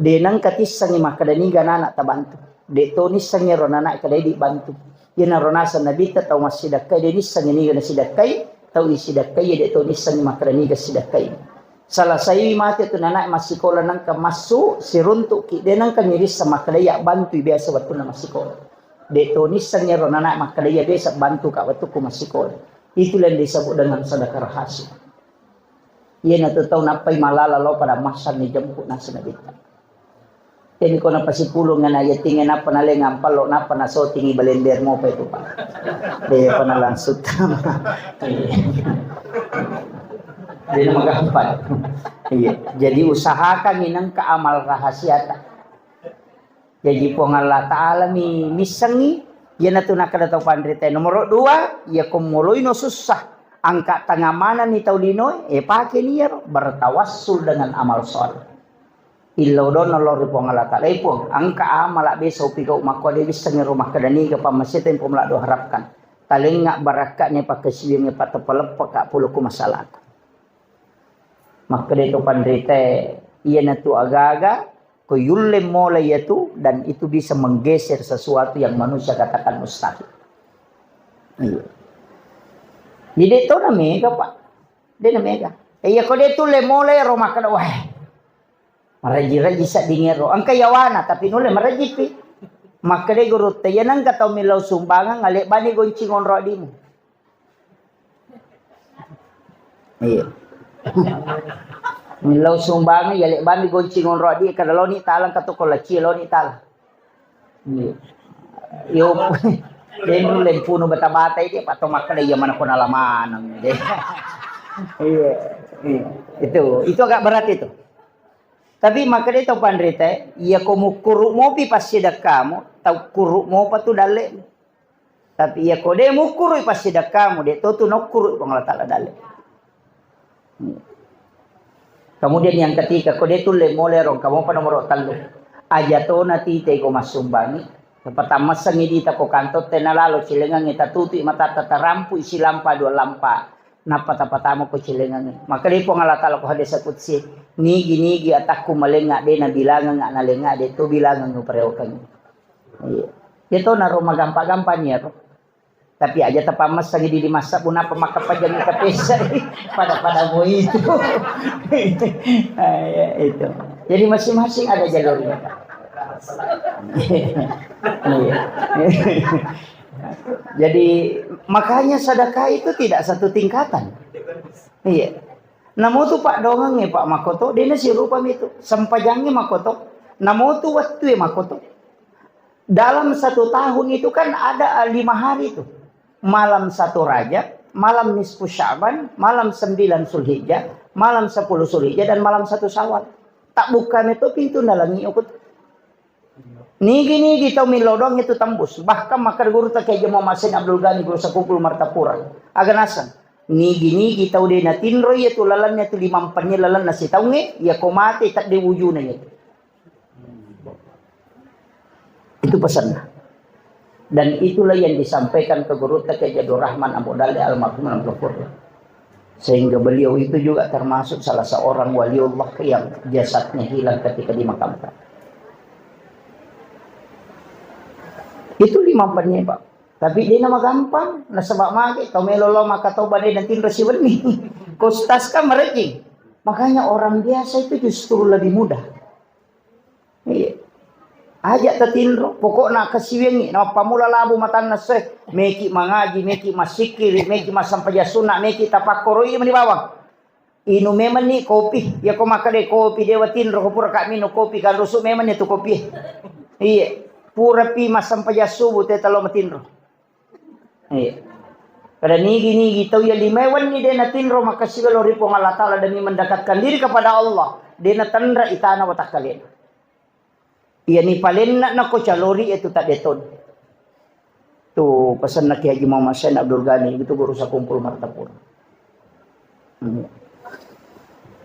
De' nengka tissengngi makkeda niga anak tabantu. De' to nissengngi ro anak kada dibantu. Iyanaro naseng Nabitta tau massidekkai de' nissengngi niga nasidekkai, tau isidekkai de' to nissengngi makkeda niga sidekkai. Selesai mate tu anak massikola nengka massu siruntuki, de' nengka nirisseng makkeda ya bantui biasa wettunna massikola. De' to nissengngi ro anak makkeda ya biasa bantuka wettukku massikola. Itulah yang disebut dengan sedekah rahasia. Iyanatu tau nappai malala lao pada massang ni jemput naseng Nabitta. Jadi ko napasipulung anak yatingnge nappa nalengang pallo nappa nasotingi balender mopa itu, Pak. De' pa nalangsung tama. Iya. De' namagampang. Iya. Jadi usahakan ni nengka amal rahasiata. Jaji Puang Allah Ta'ala mi missengngi, iyanatu nakkeda tau panrita. Nomor dua, iya ko moloino sussa, angka tangamananni tau linoe, e, pakeni iyaro, bertawassul dengan amal soleh. Illau donna lao ri Puang Allah Ta'ala, e Puang, angka amala biasa upigau makko de' wissengngi ro makkeda niga pammaseta yang Puang Allah doharapkan. Talengnga barakka'na pakkasiwiangnge, patapaleppaka pole ko masalaku. Makkeda to panritae, iyanatu agaga ko yulle mola iyatu, dan itu bisa menggeser sesuatu yang manusia katakan mustahil. Iya. Jadi de to na mega, Pak. De na mega. Eh, iya ko de tulle mola ero makkeda, wah, maraji-raji seddingero. Engka yawana, tapi nulle marajipi. Makkeda gurutta, iya nengka tau millau sumbangeng, alebbani gonci ngonro adimu. Iya. Millau sumbangeng, iya alebbani gonci ngonro adi, kada loni talang katuko laci, loni talang. Iya. Yo, de nulle punu bata-bata, iya, Pak, to makkeda iya mana ko nala maneng. Iya. Iya. Itu, itu agak berat itu. Tapi makkeda to panrita, iya ko mukkuru mopi passidekkamu, tau kuru mopa tu dalle. Tapi iya ko de mukkuru passidekkamu, de to tu nokkuru Puang Allah Taala dalle. Kemudian yang ketiga, ko de tulle mole rong, kamu apa nomor tellu? Aja to na tite ko massumbangi. Patammassengi dita ko kantor, tena lalo cilengangi, tatutui matatta, tarampu isi lampa dua lampa. Nappa tapatama ko cilengangi. Maka de Puang Allah Taala ko hadis qudsi, nigi-nigi atakku malenga de na bilangeng na lenga de to bilangeng upareokeng. Iya. De to naro magampa-gampa ni aro. Tapi aja tapammessangi di masa pun apa maka pajangi tapessa pada-pada mau itu. Ah, ya, itu. Jadi masing-masing ada jalurnya. Iya. Jadi makanya sedekah itu tidak satu tingkatan. Iya. Namo tu Pak dongangnge Pak makoto, dena sirupa mitu. Sempajangnge makoto. Namo tu wettue makoto. Dalam satu tahun itu kan ada, eh, lima hari tuh. Malam satu Rajab, malam nisfu Sya'ban, malam sembilan Zulhijjah, malam sepuluh Zulhijjah, dan malam satu Syawal. Tak buka meto pintu nalangi ukut. Nigi-nigi tau millau doang itu tembus. Bahkan maka guru tak kayak Muhammad Said Abdul Ghani, guru Sakumpul Martapura. Aga naseng. Nigi-nigi tau de natinro iya tu lalannya tu limampennya lalanna sitaunge, iya ko mate tak de wujuna iya. Itu pesannya. Dan itulah yang disampaikan ke guru tak kayak Jadul Rahman Abu Dali almarhum Abdul Ghafur. Sehingga beliau itu juga termasuk salah seorang waliullah yang jasadnya hilang ketika dimakamkan. Itu lima penyebab. Tapi dia nama gampang, nasaba mage tau melo lo maka tau bane dan tinro siwenni. Kostas kan merejing. Makanya orang biasa itu justru lebih mudah. Iya. Aja tatinro, pokokna kasiwiangngi, napammula labu matanna se, meki mangaji, meki massikkiri, meki massampajang sunna, meki tapakkoro iya mani bawang. Inu memenni kopi, iya ko makkeda kopi dewa tinro, ko pura ka minum kopi, kan rusuk memenni tu kopi. Iya, pura pi massampajang subuh te talo matinro. Iya. Pada nigi-nigi tau iya lima wenni de natinro, makasiga lo ri Puang Allah Taala demi mendekatkan diri kepada Allah, de natenra itana watakkalena. Iya ni palenna nako calori itu tak deton. Tu pesanna Kiai Haji Muhammad Said Abdul Ghani itu guru Sakumpul Martapura. Hmm.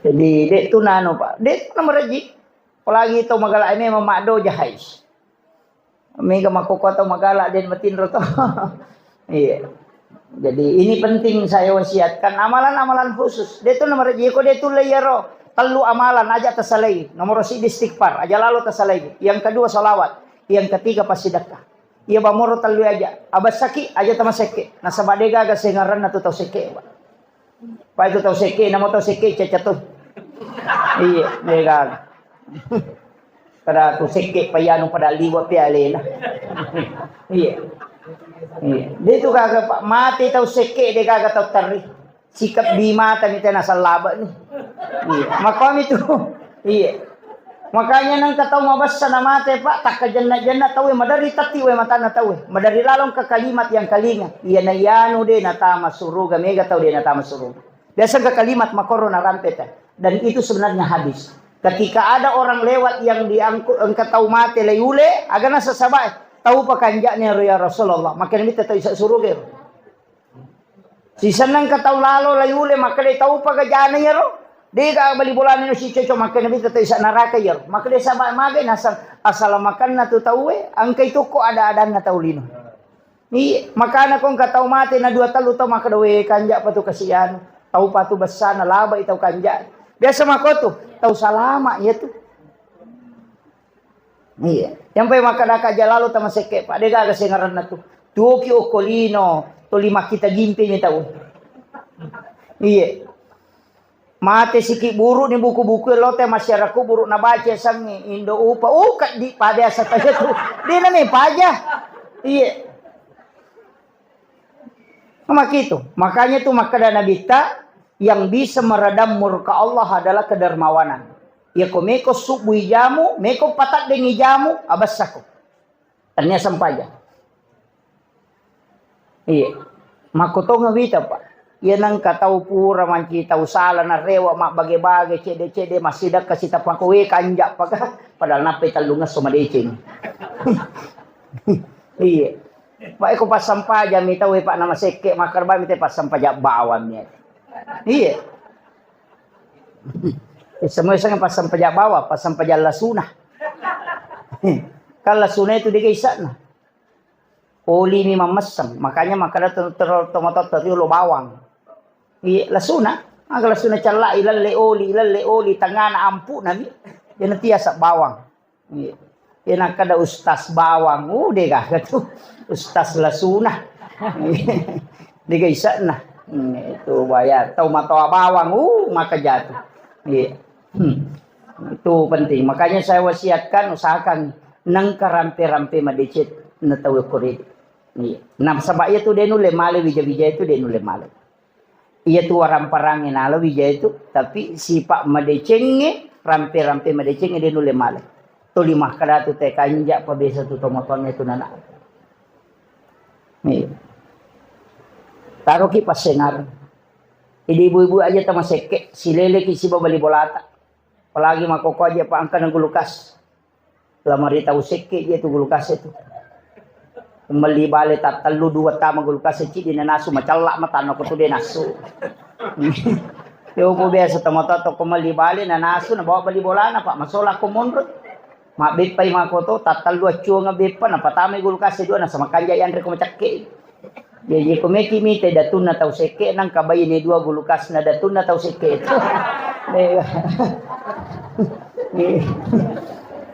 Jadi de tu nano Pak, de tu nama rejik. Apalagi tau magala memang maddo jahais. Mega makkokko tau magala den matinro to. Iya. Jadi ini penting saya wasiatkan amalan-amalan khusus. De tu nomor jiko de tu le yaro tellu amalan aja tasalai. Nomor siddi istighfar aja lalo tasalai. Yang kedua salawat. Yang ketiga passidekka. Iya bamoro tellu aja. Abasaki aja tamasekke. Nasaba de gaga sengaranna tu tau sekke, Pak. Pai tu tau sekke, namo tau sekke caca tu. Iya, de gaga. Kada tu sekke payanu pada liwa pi alena. Iya. Iya. De tu gaga Pak, mate tau sekke de gaga tau terri. Sikap bimata mi tena sallaba ni. Iya. Makomi tu. Iya. Makanya nengka tau mabessa na mate Pak, takkajenna-jenna tau maderri tatti wae matanna tau. Maderri lalong ke kalimat yang kalinga. Iya na iyanu de natama suruga, mega tau de natama suruga. Biasa engka kalimat makoro narampe ta. Dan itu sebenarnya hadis. Ketika ada orang lewat yang diangkut, engka tau mate lai ule, agana sesabae, tau pakanja'na ero ya Rasulullah. Makkeda mitta tau isa suruga ero. Sisenna engka tau lalo lai ule, makkeda tau pagajana ero. Dega bali bolana no sicoco, makkeda mitta tau isa neraka ero. Makkeda sahabat mage nasang asalamakanna tu tauwe, engka itu ko ada-adanna tau lino. Iya, makana ko engka tau mate na dua tellu tau makkeda, "We, kanja pa tu kasihan. Tau pa tu bessana, labai tau kanja." Biasa makko tu, tau salama iya tu. Iya. Yang pai makkeda ka jalalo tama sekke, Pak, de gaga sengaranna tu. Tuoki okko lino, toli makkita gimpi mi tau. Iya. Mate siki buru ni buku-buku lo te masyarakat buru na baca sangi indo upa. Oh, kaddi pa biasa taja tu. De na me paja. Iya. Makitu. Makanya tu makkeda Nabitta, yang bisa meredam murka Allah adalah kedermawanan. Ya ko meko subbu ijamu, meko pataddengi jamu, abassako. Tania sempaja. Iya. Makkotongeng wita, Pak. Iya nengka tau pura manci tau sala narewa mabbage-bage cede-cede massidekka sitapako we kanja paka padahal nappai tellungesso madeceng. Iya. Pak, eko passampajang mi tau, Pak, nama sekke makkarbami te passampajang bawang mi. Iya. Semua seng passampajang bawang, passampajang lasuna. Kan lasuna itu degaga isa'na. Oli mi mammesseng, makanya makkeda to-, to-, tomatoatta riolo bawang. Iya, lasuna. Aga lasuna cellai, lalle oli, lalle oli, tengana ampu'na mi. Iyana tiasa bawang. Iya. Iya, nakkeda ustaz bawang, uh, degaga tu. Ustaz lasuna. Degaga isa'na. Hmm, itu bayar. Tau matoa bawang, uh, maka jatuh. Iya. Hmm. Itu penting. Makanya saya wasiatkan, usahakan nengka rampe-rampe madeceng na tau kore. Iya. Nasaba iya tu de nulle male, wija-wija itu de nulle male. Iya tu waramparangnge nala wija itu, tapi sipa madecengnge, rampe-rampe madecengnge de nulle male. Tuli makkeda tu te kanja pa biasa tu tomatoangnge tu nana. Iya. Taroki passengar. Jadi ibu-ibu aja tama sekke, sileleki siba bali bolata. Apalagi makkokko aja pa engkana gulukas. Lamari tau sekke je tu gulukas itu. Melli bale tattellu dua tama gulukas cidi nanasu macalla matanna ko tu de nasu. Yo ko biasa tomatoatta ko melli bale nanasu nabawa bali bolana, Pak, masola ko monro. Mabbeppai makoto tattellu accuanga beppa napatamai gulukas dua nasaba kanja yanre ko macakke. Jaji ko meki mite datunna tau sekke, nangka baine dua gulukasna datunna tau sekke itu.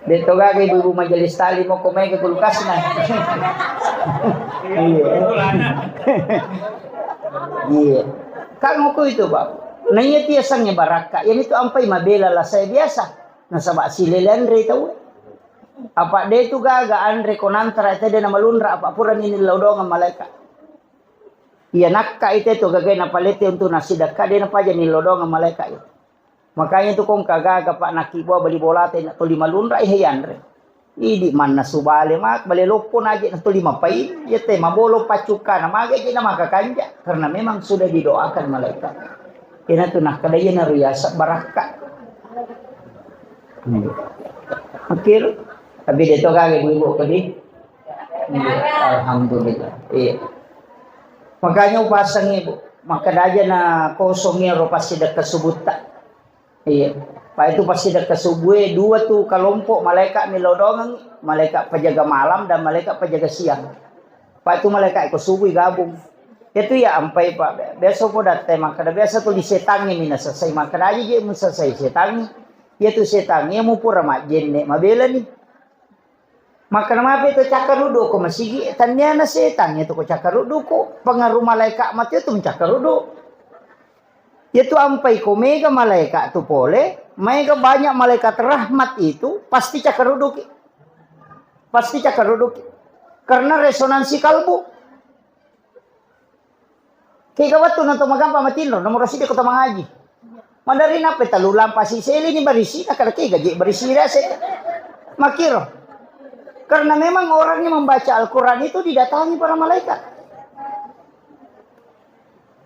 Detto gaga ibu-ibu majelis taklim ko mega gulukasna. Iya. Iya. Kan moko itu, Pak. Nah, iya tiasangnge barakka. Yang itu ampai mabela lah saya biasa. Nasaba silele anre tau. Apa de tu gaga anre ko nantara tede na malunra apa purani nillau doangeng malaeka. Iya nakka ite tu gagai napalete untuk nasidakka de napaja nillau doangeng malaeka itu. Makanya tu kongka gaga pak nakibua bali bolata ina tuli malunra ihe yanre. Idi manna subale mak bale loppo naje na tuli mapai iya te mabolo paccukka na mage je na maka kanja karena memang sudah didoakan malaeka. Ina tu nakkeda iya na riaseng barakka. Hmm. Akhir, tapi de to gaga ibu-ibu kedi. Iya, alhamdulillah. Iya. Makanya upasang ibu, makkeda aja na kosong ero passidekka subutta. Iya. Pak itu passidekka subue dua tu kelompok malaeka millau doangeng, malaeka penjaga malam dan malaeka penjaga siang. Pak itu malaeka ko subui gabung. Itu ya ampai Pak. Biasa po datte makkeda biasa tu disetangi mina selesai makkeda aja je mu selesai setangi. Iya tu setangi mu pura majjenne mabela ni. Makkeda mape to cakkaruddu ko masigi, tanniana setang itu ko cakkaruddu ko pengaruh malaeka mati itu mencakkaruddu. Itu ampai ko mega malaeka tu pole, mega banyak malaikat rahmat itu pasti cakkarudduki. Pasti cakkarudduki. Karena resonansi kalbu. Kega wettu na to magampa matinro, nomoro sidi ko to mangaji. Madari nappe talu lampa siseli ni barisi, na kada kega je barisi rese. Makiro. Karena memang orang yang membaca Al-Quran itu didatangi para malaikat.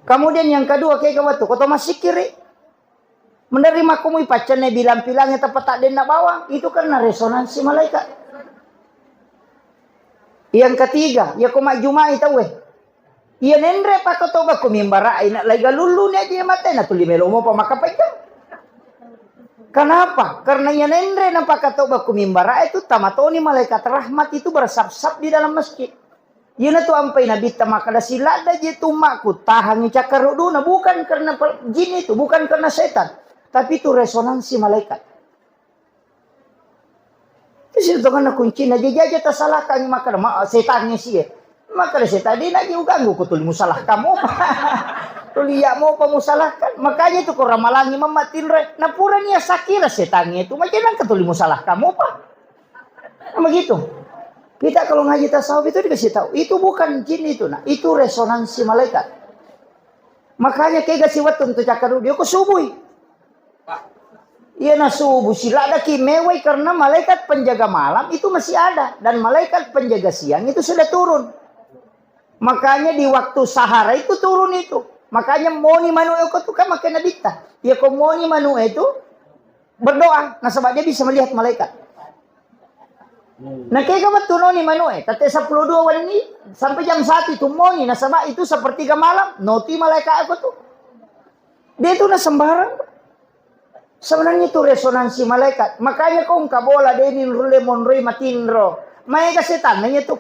Kemudian yang kedua, kega wettu ko to masikiri. Menerima kumui paccanne bilang-pilangnya tepat tak denna bawang, itu karena resonansi malaikat. Yang ketiga, ya ko majjumai tauwe. Iya nenre pakatoba ku mimbara ina lai galullu ni aja mate na tuli melo mopa makapajang. Kenapa? Karena iya nenre na pakatoba ku mimbara itu tamatoni malaikat rahmat itu bersap-sap di dalam masjid. Iyanatu ampai Nabitta makkeda, "Siladda je tu ummakku tahangi cakkaruduna, bukan karena pe-, jin itu, bukan karena setan, tapi itu resonansi malaikat." Itu sitongenna kuncina, je jaja tasalahkan makkeda, ma-, setangnge sie. Makkeda setan, "De naji uganggu ko tuli musalahkan mopa." Tuli iya mopa musalahkan. Makanya itu ko ramalangi mamma tinro, napura nia sakira setangnge itu, macam nangka tuli musalahkan mopa. Kan begitu. Kita kalau ngaji tasawuf itu dikasih tahu, itu bukan jin itu, nah, itu resonansi malaikat. Makanya kega siwettu tu cakkarudu, ko subui. Iya na subuh, siladaki mewai karena malaikat penjaga malam itu masih ada dan malaikat penjaga siang itu sudah turun. Makanya di waktu sahara itu turun itu. Makanya moni manu eko tu kan makai Nabitta. Ya ko moni manu itu berdoa, nasaba dia bisa melihat malaikat. Nah, kega wettu noni manu e, tette sepuluh dua wenni sampai jam satu itu moni, nasaba itu sepertiga malam, noti malaikat aku tu. Dia itu na sembarang. Sebenarnya itu resonansi malaikat. Makanya kau engka bola deni rulle monroi matinro. Maega setan nanya tu.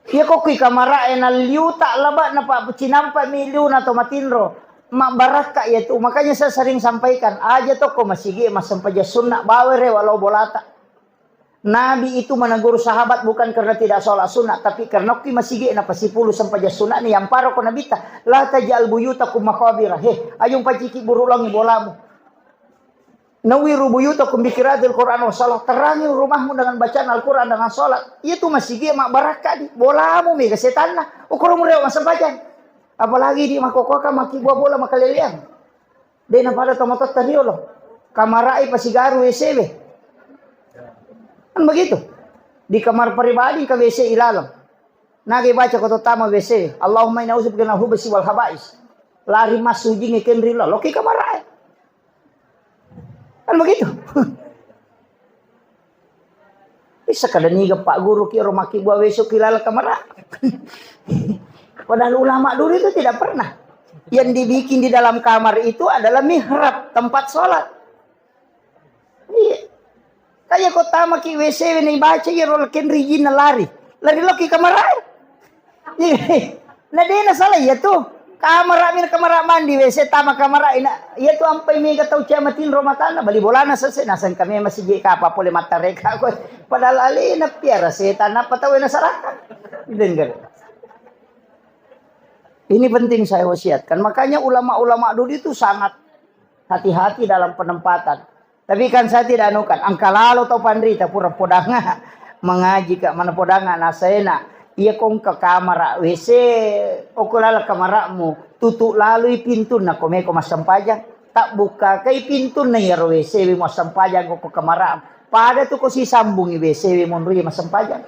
Iya ko kui kamara e nalliu tak laba na pa cinampa mi liu na to matinro. Mabbarakka iya tu. Makanya saya sering sampaikan, aja to ko masigi massempajang sunna bawa rewa lao bolata. Nabi itu menegur sahabat bukan karena tidak sholat sunnah, tapi karena okki masigi na pasipulu sempajang sunnah ni yang paro ko Nabitta, "La taj'al buyutakum maqabira." He, ayo paciki buru langi bolamu. "Nawwiru buyutakum bi qiraatil Qur'an wa shalah." Terangi rumahmu dengan bacaan Al-Quran, dengan sholat. Iya tu masigi mak barakka di. Bolamu mega setanna. Ukuru mureo masempajang. Apalagi di makokoka maki buah bola makaleleang. De na pada tomatoatta riolo. Kamarai pasigaru W C we. Kan begitu. Di kamar pribadi ke W C ilaleng. Nage baca ko tama W C. "Allahumma inna a'udzubika minal khubusi wal khaba'is." Lari masujing iken rilo. Loki kamarai. Kan begitu. Bisa kada niga Pak Guru ki ro maki buah besok kilala kamara. Padahal ulama dulu itu tidak pernah. Yang dibikin di dalam kamar itu adalah mihrab, tempat sholat. Iya. Kayak kota maki W C ini baca ya roll kenri jin lari. Lari loki kamar. Iya. Na dena salah iya tu. Kamara min kamara mandi W C tama kamara ina. Iya tu ampai mega tau cia matinro matanna bali bolana sese naseng kami masih je kapa pole matareka ko. Padahal alena piara setan apa tau ena saraka. Dengar. Ini penting saya wasiatkan. Makanya ulama-ulama dulu itu sangat hati-hati dalam penempatan. Tapi kan saya tidak anukan, engka lalo tau panrita pura podanga mengaji ka mana podanga nasena. Iya kongka kamara W C, oko lala kamaramu, tutu lalui pintunna komeko massempajang. Tak buka kai pintunna iyaro W C we massempajang ko kamaramu. Pada tu ko sisambungi W C we monrui massempajang.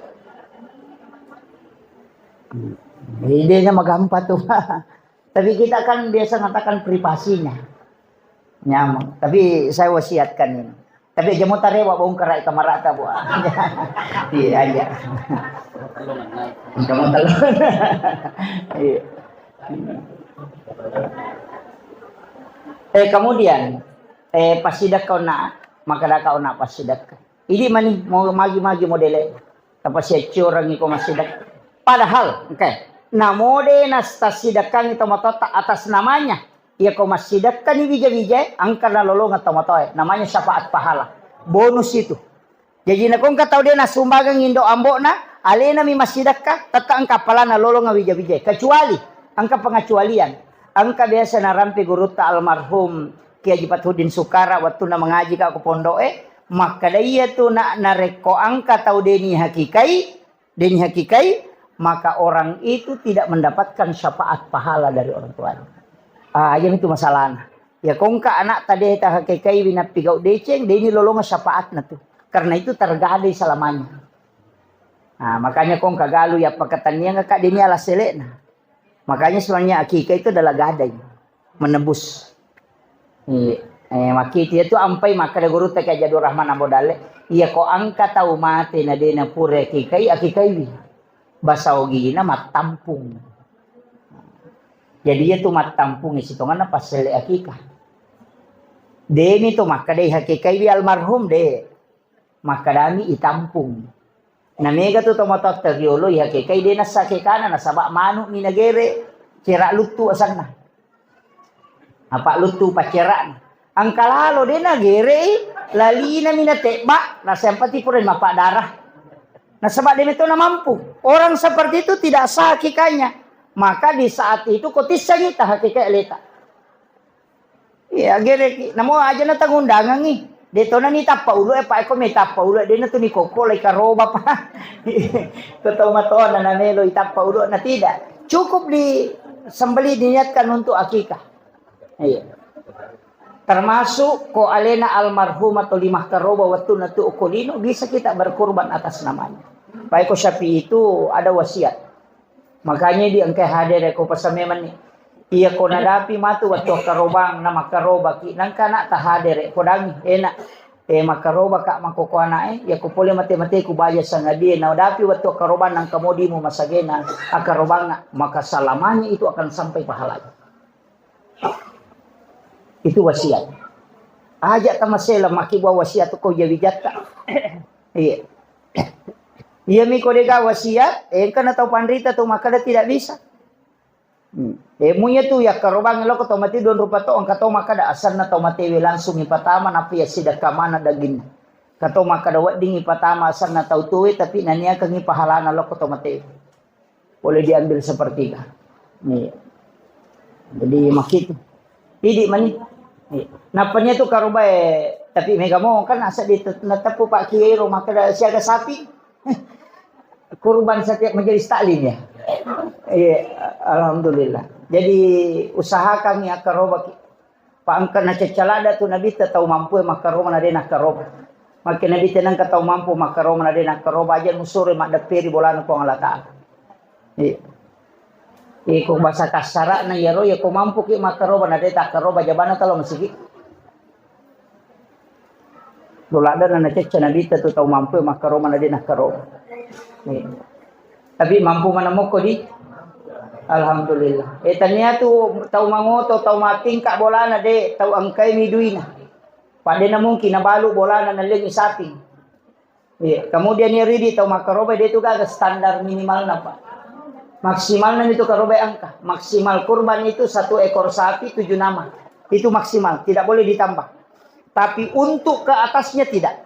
Idenya magampa tu. Tapi kita kan biasa mengatakan privasinya. Nyameng. Tapi saya wasiatkan ini. Tapi aja mau tarewa bongkar rai kamarata, Bu. Iya aja. Kamu tolong. Iya. Eh, kemudian, eh, passidekka onna, maka daka onna passidekka. Idi mani mau magi-magi modele. Tapasiaccorangi ko massidekka. Padahal, oke. Namode nas tassidekkang tomatoatta atas namanya. Iya ko massidekkani wija-wijae, engka nalolongeng tomatoae. Namanya syafaat pahala. Bonus itu. Jaji nakongka tau de nasumbagang indo ambo'na, alenami massidekka, tette engka appalana lolongeng wija-wijae. Kecuali, engka pengecualian. Engka biasa narampe gurutta almarhum Kiai Haji Fathuddin Sukara, wattunna mengaji ka ko pondo'e, makkeda iya tu na, narekko engka tau deni hakikai, deni hakikai, maka orang itu tidak mendapatkan syafaat pahala dari orang tuanya. Ah, yang itu masalahnya. Ya kongka anak tadi ta hakikai winappigau deceng, deni lolongeng syafaatna tu. Karena itu tergadai selamanya. Nah, makanya kongka galu ya pakataniang ka deni ala selekna. Makanya sebenarnya akikah itu adalah gadai, menebus. Iya. Eh, makkitu iya tu ampai makkeda gurutta Kiai Haji Abdul Rahman Ambo Dalle, iya ko engka tau mate na de napura akikai, akikaiwi. Basa ogina mattampung. Jadi iya tu mattampung sitongenna passelle akikah. Deni tu makkedai hakikaiwi almarhum de. Makkedami itampung. Na mega tu tomatoatta riolo, iya kekai de nassa kekana, nasaba manu mi nagere, cera luttu asanna. Apa luttu paccera'na. Engka lalo de nagerei, lalina mi natebba, nasempati pura mappadarah. Nasaba de meto namampu. Orang seperti itu tidak sah akikahnya. Maka di saat itu ko tissangi ta hakikat leta. Iya, gereki. Namo aja na tangundangangi. De tona ni tappa ulu e, pa eko me tappa ulu e, de na tu ni kokko lai karoba pa. Ko tau matona na melo i tappa ulu na tidak. Cukup di sembelih diniatkan untuk akikah. Iya. Termasuk ko alena almarhum atau lima karoba waktu na tu ko lino bisa kita berkurban atas namanya. Pa eko Syafi'i itu ada wasiat. Makanya di engkai hadere ko pasa memang ni. Iya ko nadapi matu wattu akkarobang na makkarobaki nangka anak ta hadere ko dangi enak. Eh makkaroba ka makoko anak e, iya ko pole mate-mate ku baja sangadie na dapi wattu akkarobang nangka modimu masagena akkarobang maka selamanya itu akan sampai pahalanya. Itu wasiat. Aja tamasela maki buah wasiat ko jawi jatta. Iya. Iya mi ko dega wasiat, engka na tau panrita tu makkada tidak bisa. Hmm. Eh, munya tu ya karobang loko tau mati don rupa to engka tau makkada asanna tau matewe langsung ipatama napi ya sidakka mana daginna. Ka tau makkada wedding ipatama asanna tau tuwe tapi naniakangi pahalana loko tau matewe. Boleh diambil sepertiga. Iya. Jadi makitu. Idi mani. Iya. Napanya tu karobae tapi mega mo kan asa di nateppu Pak Kiai ro makkada siaga sapi. Kurban setiap majelis taklim ya. Iya, alhamdulillah. Jadi usahakan ya karoba ki. Pa engka nacaccalada tu Nabitta tau mampu makkaroma na de nakkaroba. Makke Nabitta nengka tau mampu makkaroma na de nakkaroba aja musuro maddepperi bolana Puang Allah Taala. Iya. Iko bahasa kasarana iyaro ya ko mampu ki makkaroba na de takkaroba jabana talo masigi. Doladana nacecca Nabitta tu tau mampu makkaroma na de nakkaroma. Iya. Tapi mampu mana mokko di? Alhamdulillah. Eh tania tu tau mangoto, tau matingka bolana de, tau engkai mi duina. Pada na mungkin nabalu bolana nalengi sapi. Iya. Kemudian ya ridi tau makkaroba de tu gaga standar minimalna Pak. Maksimalna itu karoba angka. Maksimal kurban itu satu ekor sapi tujuh nama. Itu maksimal, tidak boleh ditambah. Tapi untuk ke atasnya tidak.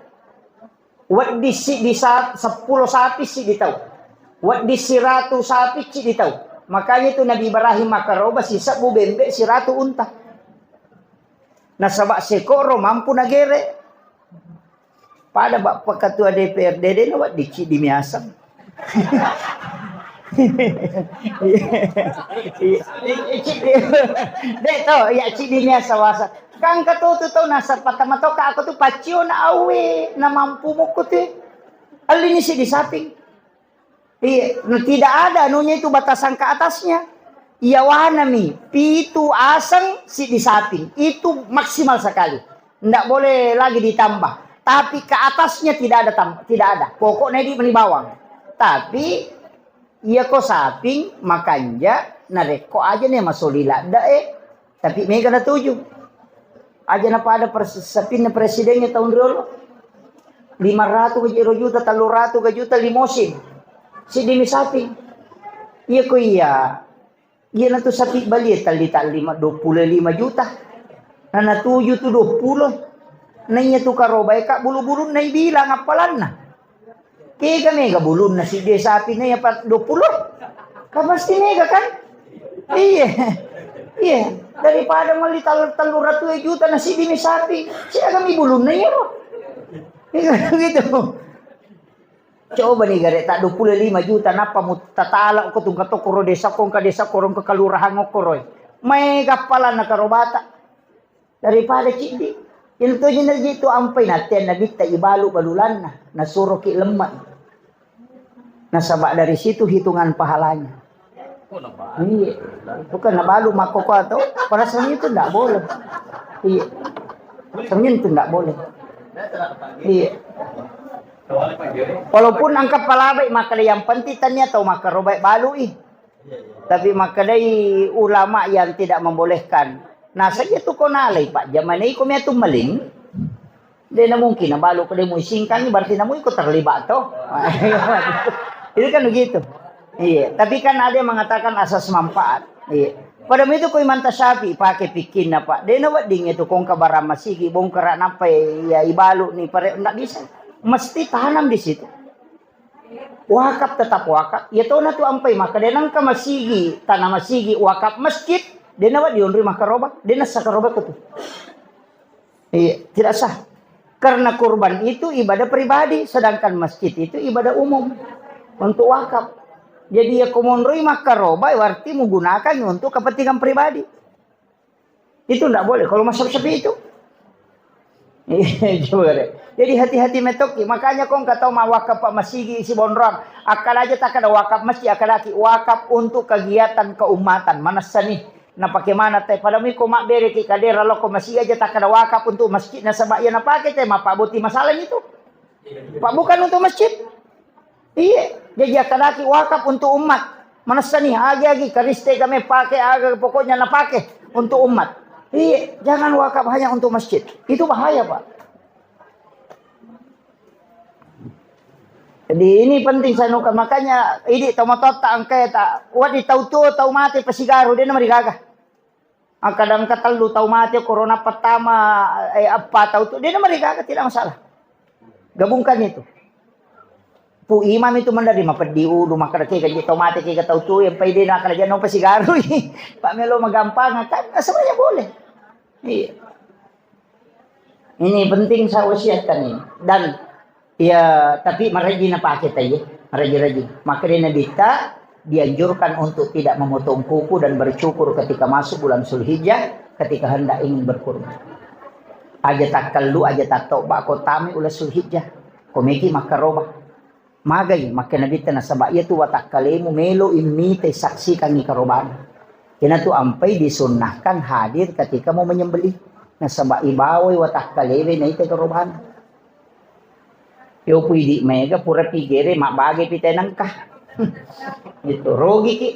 Wedding siddi sa-, seppulo sapi siddi tau. Wedding siratu sapi siddi tau. Makanya itu Nabi Ibrahim makkaroba sisebbu bembe siratu unta. Nasaba sekoro mampu nagere. Pada bappa ketua D P R D de na wedding siddi miaseng. Iya. Iya. Dek to, ya cidi nia sawasa. Kang katotu tau nasa patama to ka aku tu pacio na awe na mampu moko tu. Alini sidi saping. Iya, nah, tidak ada anunya itu batasan ke atasnya. Iya wanami pitu aseng sidi saping itu maksimal sekali. Ndak boleh lagi ditambah. Tapi ke atasnya tidak ada tam-, tidak ada. Pokoknya di bawang. Tapi Iyako saping makanja narekko aja ne masoli ladde e, tapi mega natuju. Aja napada pres-, sapinna presidennya tahun riolo. Lima ratu ga juta, tellu ratu ga juta limosin. Sidimi saping. Iyako iya, iyanatu sapi balie talli-talli ma-, dua puluh lima juta. Na natuju tu dua puluh. Na iya tu karobae ka bulu-bulunna ibilang appalanna. Kega mega bulunna siddi sapi na iya pa dua puluh? Kan pasti mega kan? Iya. Iya. Daripada meli tal-, tellu ratu juta na siddi mi sapi, siaga mi bulunna iya ro. Iya, gitu. Coba nih gare tak dua puluh lima juta napa mu tatala ko tungka tokoro desa ko engka desa korong ke kelurahan okoro. Mega appalanna karobata. Daripada ciddi. Intu ji naji tu ampai natea nabitta ibalu balulanna, nasuroki lemma. Nasaba dari situ hitungan pahalanya. Iya. Bukan nabalu makkoko atau perasaan itu ndak boleh. Iya. Sebenarnya itu ndak boleh. Iya. Walaupun angka palabai maka yang penting tania atau maka robai balui. Tapi makkedai ulama yang tidak membolehkan. Nah, saja tu ko nalai, Pak. Zaman iko mia tu maling. De' na mungkin nabalu ko de' muisingkangi, berarti namu iko terlibat to. Itu kan begitu. Iya, tapi kan ada yang mengatakan asas manfaat. Iya. Pada itu ko Imam Tasyafi pakai pikinna, Pak. De' na wedding itu kongka barang masigi, bongkara nampai ya ibalu ni pare, ndak bisa. Mesti tanam di situ. Wakaf tetap wakaf. Ya tona tu ampai maka de' nangka masigi, tanah masigi, wakaf masjid, de' na wedding onroi makkaroba, de' na sakaroba ko tu. Iya, tidak sah. Karena kurban itu ibadah pribadi, sedangkan masjid itu ibadah umum untuk wakaf. Jadi ya ko monroi makkaroba, berarti menggunakan untuk kepentingan pribadi. Itu ndak boleh kalau masuk seperti itu. Coba deh. Jadi hati-hati metoki. Makanya kong kata mau wakaf Pak masigi isi bonrong. Akal aja tak ada wakaf masjid, akal lagi wakaf untuk kegiatan keumatan. Mana seni? Napake mana teh? Pada miko mak bere ki kadera loko masih aja tak ada wakaf untuk masjid nasaba iya napake teh, mapaboti masalah itu. Pak bukan untuk masjid. Iya, jadi akadaki wakaf untuk umat. Manessani agi-agi kariste kami pakai aga pokoknya napake untuk umat. Iya, jangan wakaf hanya untuk masjid. Itu bahaya, Pak. Jadi ini penting saya nuka. Makanya ini tau matotta angkai ta wadi tau tuo tau mate pasigaru dia namarigaga. Angka dangka tellu tau mate, corona pertama, eh, eppa tau tu, de' namarigaga, tidak masalah. Gabungkan itu. Pu imam itu mandari mapeddi ulu, makkeda ke gaji tau mate ke tau tu, yang pai de' nakala jano pasigarui. Pak melo magampang kan, semuanya boleh. Iya. Ini penting saya wasiatkan ini. Dan ya, tapi maraji napake taiye, maraji-raji. Maka dia Nabi ta dianjurkan untuk tidak memotong kuku dan bercukur ketika masuk bulan Zulhijjah, ketika hendak ingin berkurban. Aja takkallu, aja tattoba ko tami ula Zulhijjah. Komeki makkaroba. Magai makke Nabitta nasaba iyatu watakkalemu melo immitai saksikangngi karobana. Iyanatu ampai disunnahkan hadir ketika mau menyembelih. Nasaba ibawai watakkalewe naitai karobana. Yopu idi mega pura pigere mabbage pitai nengka. Itu rogiki.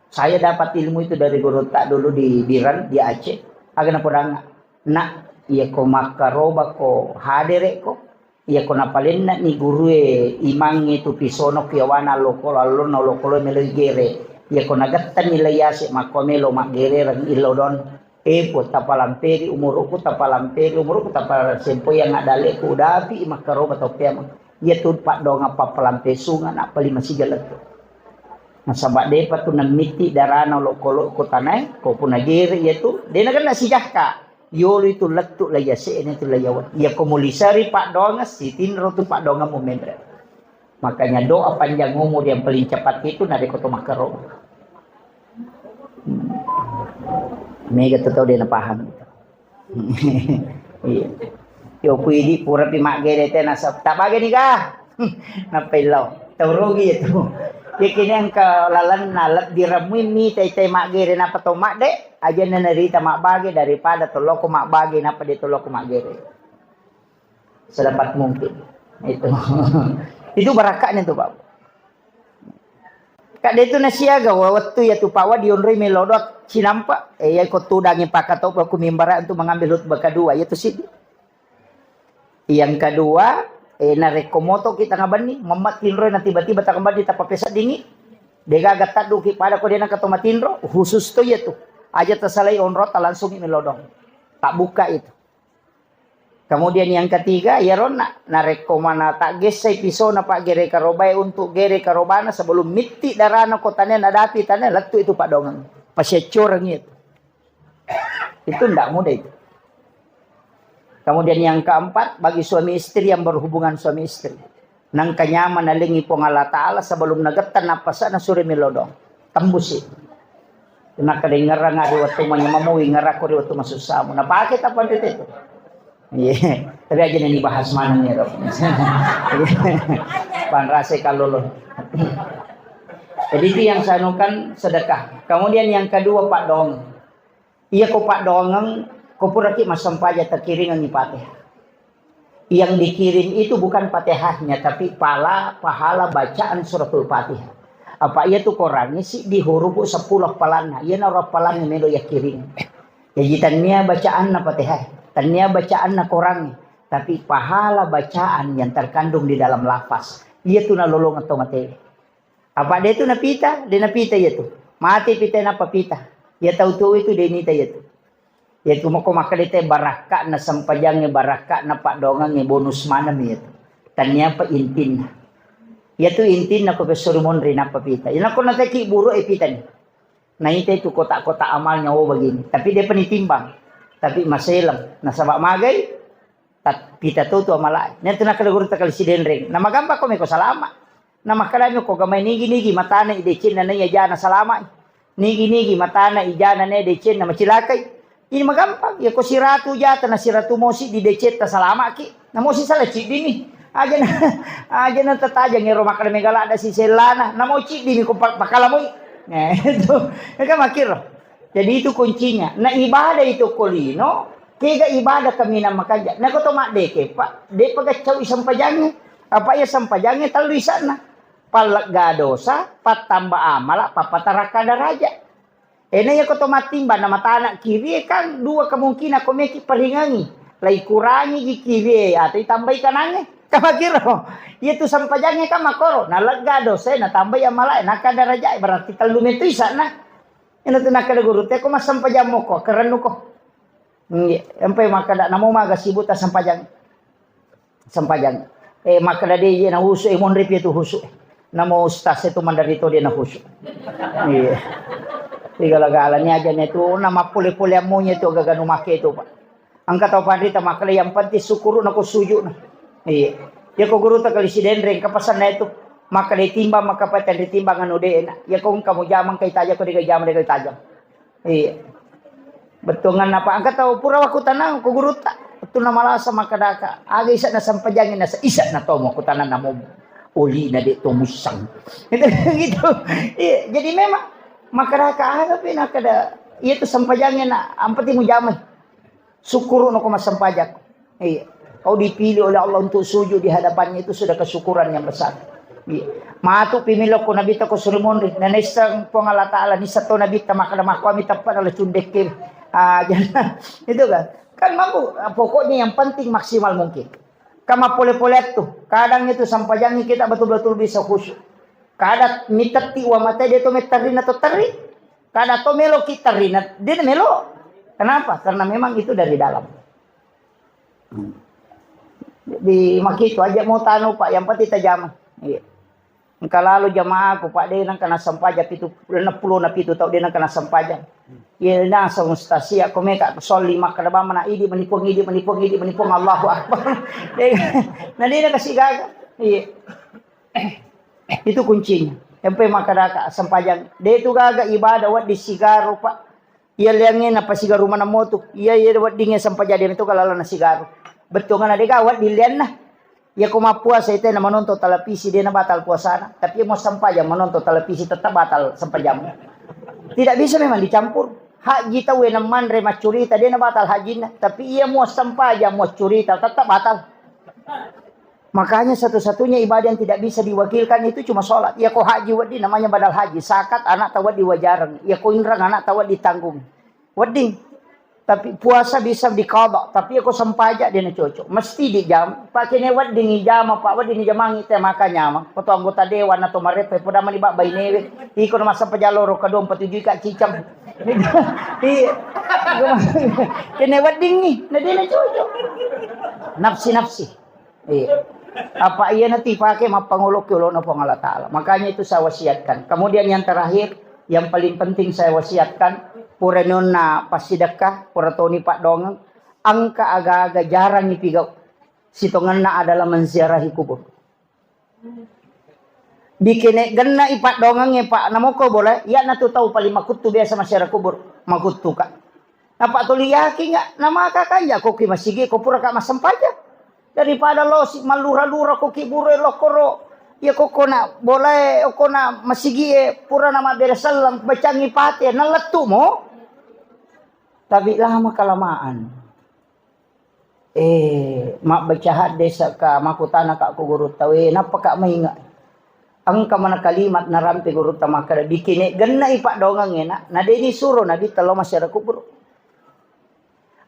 Saya dapat ilmu itu dari guru tak dulu di Biran di Aceh. Aga napodanga. Nak, iya ko makkaroba ko hadere ko. Iyako napalennani gurue imangnge tu pisono kiawana lokolo allonna lokolo meloi gere. Iyako nagettanni lai ase makko melo maggerereng illodon. Epo tapalamperi umuruku, tapalamperi umuruku, tapasempoi yang adaleku udapi makkaroba tau peamang. Iya tu paddoang pappalampe sunga nappali masiga lettu. Nasaba depa tu nammitti darana lokolo ko tanae, ko puna gere iya tu, dena kena sijakka. Yolo itu lettu la yase'na itu la yawa. Iya ko mulisari paddoangeng sitinro tu paddoangemmu memre. Makanya doa panjang umur yang paling cepat itu narekko to makkaro. Mega tu tau de napaham. Iya. Yo kuidi purapi maggere te nasab tabage ni ga. Nappa illau. Tau rugi itu. Yakini engka lalenna lebbi ramui mi tai tai maggere napa to madde. Aja na narita mabbage daripada toloko mabbage napa de toloko maggere. Sedapat mungkin. Itu. Itu barakaknya tuh, Pak. Kak de tu nasiaga wa wettu ya tu pawa dionroi melodot cinampa. Eh, ya ko tudangi pakatoba ku mimbara untuk mengambil khutbah kedua. Ya tu sih. Yang kedua, eh, narekko moto kita ngabenni, memmat tinroi na tiba-tiba takambenni tapapesa dingi. Degaga tadduki pada ko dena kato matinro, khusus to iya tu. Aja tasalai onrota langsung melodong. Tak buka itu. Kemudian yang ketiga, iyaronna narekko mana tak gessai pisona pak gere karobae untuk gere karobana sebelum mitti darana ko tane nadapi tane lettu itu pak dongeng. Pasiaccoreng itu. Itu ndak mudah itu. Kemudian yang keempat, bagi suami istri yang berhubungan suami istri. Nangka nyaman nalengi Puang Allah Ta'ala sebelum nagettang nappasana sure melodong. Tembusi. Nakadengerang ri wettu manyamammu, wingerakko ri wettu masussamu. Napake tappa itu. Iya. Tapi aja nih bahas mana nih, Rob. Panrase kalolo. Jadi itu yang saya anukan sedekah. Kemudian yang kedua, Pak Dong. Iya ko paddoangeng, ko puraki massempajang takiringengngi Fatihah. Yang dikirim itu bukan Fatihahnya, tapi pala, pahala bacaan suratul Fatihah. Apa iya tu korangnge siddi hurupu seppulo appalanna, iyanaro appalangnge melo yakkiring. Jaji tannia bacaanna Fatihah, tannia bacaanna korangnge. Tapi pahala bacaan yang terkandung di dalam lafaz, iya tu nalolongeng to mate. Apa de tu napita, de napita iya tu. Mate pita nappa pita. Iya tau tu itu de nita iya tu. Iya tu mako makkeda te barakka'na sempajangnge, barakka'na paddoangengnge, bonus maneng iya tu. Tania pa intinna. Iya tu intinna ko pessori monri nappa pita. Iya nako nateki buru e pita ni. Naita itu kotak-kotak amalnya, oh, begini. Tapi dia penitimbang. Tapi maseleng. Nasaba magai, tat-, pita to tu amalae. Nah, itu nakkeda guru takali sidenreng. Nah, magampang ko meko salama. Nah, makkadami ko gamai nigi-nigi matana i decenna na iya jana salama. Nigi-nigi matana i jana na iya decenna macilakai. Ini magampang. Ya ko siratu jata na siratu mosi di decetta salamaki. Namo sisala ciddimi. Aja na, aja na tatajang ero makkada mega ladda sisellana. Namo ciddimi ko pa-, pakalamoi. Nah, itu. Kan makkiro. Jadi itu kuncinya. Nah, ibadah itu ko lino, kega ibadah kaminang makanja. Nah, ko to maddeke, Pak, de pagaccau sempajangnge. Apa iya sempajangnge tellu isana. Pallegga dosa, pattamba amala, papatarakka daraja. Ena iya ko to mattimbang na matana kiri kan dua kemungkinan ko meki paringangi. Lai kurangi gi kiri atau itambai kanangnge. Kamakiro. Iya tu sempajangnge kan makoro. Nalegga dosa, natambai amala, naka daraja, berarti tellu metu isana. Ina tu nakkeda guru te ko massempajang moko, kerennu ko. Nggih, empai makkeda namo maga sibuk ta sempajang. Sempajang. Eh, makkeda de iya na husu, eh, monri pi tu husu. Namo ustaz itu mandari to dia na husu. Iya. Digala-gala ni aja ne tu, nama pole-pole ammonya tu gaga nu make tu, Pak. Engka tau panrita makkeda yang penting syukuru nako sujud na. Iya. Ya ko guru takali sidenreng kapasanna itu. Makkeda timbang maka paten timbang anu de na. Ya ko engka mujamang kai tajang ko de jama de tajang. Iya. Bettuanganna apa? Engka tau pura wakkutanang ko gurutta. Wettunna malasa makkedaka, aga isa'na sempajangnge nasa isa'na to makkutanang namo oli na de to musang. Gitu. Iya, jadi memang makkedaka aga pi nakkeda iya tu sempajangnge na ampati mujamai. Syukuru'no ko massempajang. Iya. Kau dipilih oleh Allah untuk sujud di hadapannya itu sudah kesyukuran yang besar. Iya. Matu pimilokko Nabitta ko suri monri. Nanessang Puang Allah Ta'ala nisseng to Nabitta makkeda makkuami teppa nala cundekke. Ah, jangan. Itu kan. Kan mampu. Pokoknya yang penting maksimal mungkin. Kama pole-pole tu. Kadang itu sempajangi kita betul-betul bisa khusyuk. Kada mitetti wa mate dia to metterina to terri. Kada to melo ki terri na dia melo. Kenapa? Karena memang itu dari dalam. Jadi makitu aja mau tanu, Pak, yang penting tajama. Iya. Engka lalo jamaahku, Pak, de nengka nassempajang pitu, enam puluh na pitu tau de nengka nassempajang. Iya, nasa mustasia ko meka solli makkeda bamma na idi menipuang, idi menipuang, idi menipuang, Allahu Akbar. De, na de nakasi gaga. Iya. Itu kuncinya. Empe makkedaka sempajang. De tu gaga ibadah wedding sigaru, Pak. Iya liangnge napasigaru maneng motu. Iya, iya weddingnge sempajang de metu galalana sigaru. Bettuanna dega wedding lianna. Iya ko mappuasa ite na menonton televisi de na batal puasana. Tapi iya mau sempajang menonton televisi tetap batal sempajang. Tidak bisa memang dicampur. Haji tau enang manre maccurita de na batal hajinna. Tapi iya mau sempajang mau curita tetap batal. Makanya satu-satunya ibadah yang tidak bisa diwakilkan itu cuma sholat. Iya ko haji wedding namanya badal haji. Zakat anak tahu wedding wajareng. Iya ko inreng anak tahu wedding tanggung. Wedding. Tapi puasa bisa diqadha. Tapi iya ko sempajang de na cocok. Mesti dijam. Pak kene wedding ijama, Pak wedding ijamangi te maka nyamang. Ko to anggota dewan atau marepe poda mani bak bainewe. Iko na massempajang loro kedua empat tujuh ka cicam. Iya. Kene wedding ni. Na de na cocok. Nafsi-nafsi. Iya. Apa iya nanti pakai mappangolo ke olona Puang Allah Ta'ala. Makanya itu saya wasiatkan. Kemudian yang terakhir, yang paling penting saya wasiatkan, pura nonna passidekka, pura toni paddoangeng, engka aga-aga jarang ipigau. Sitongenna adalah menziarahi kubur. Bikene genna ipaddoangengnge, Pak, namoko boleh, iya natu tau paling makuttu biasa masyarakat kubur, makuttu, Kak. Napa tuli yakin nggak? Nama kakak ya koki masigi ko pura kak massempajang. Daripada lo si malura-lura koki buru e lokoro. Ya koko na boleh koko na masigi e pura nama beres sellang bacangi pate na lettu mo. Tapi lama kelamaan. Eh, mabbaca hadde saka makutana kak ko guru tawe napa kak mainga. Engka mana kalimat narampe gurutta makkeda, bikine genna ipaddoangengnge na, na deni suro Nabitta lao masyarakat kubur.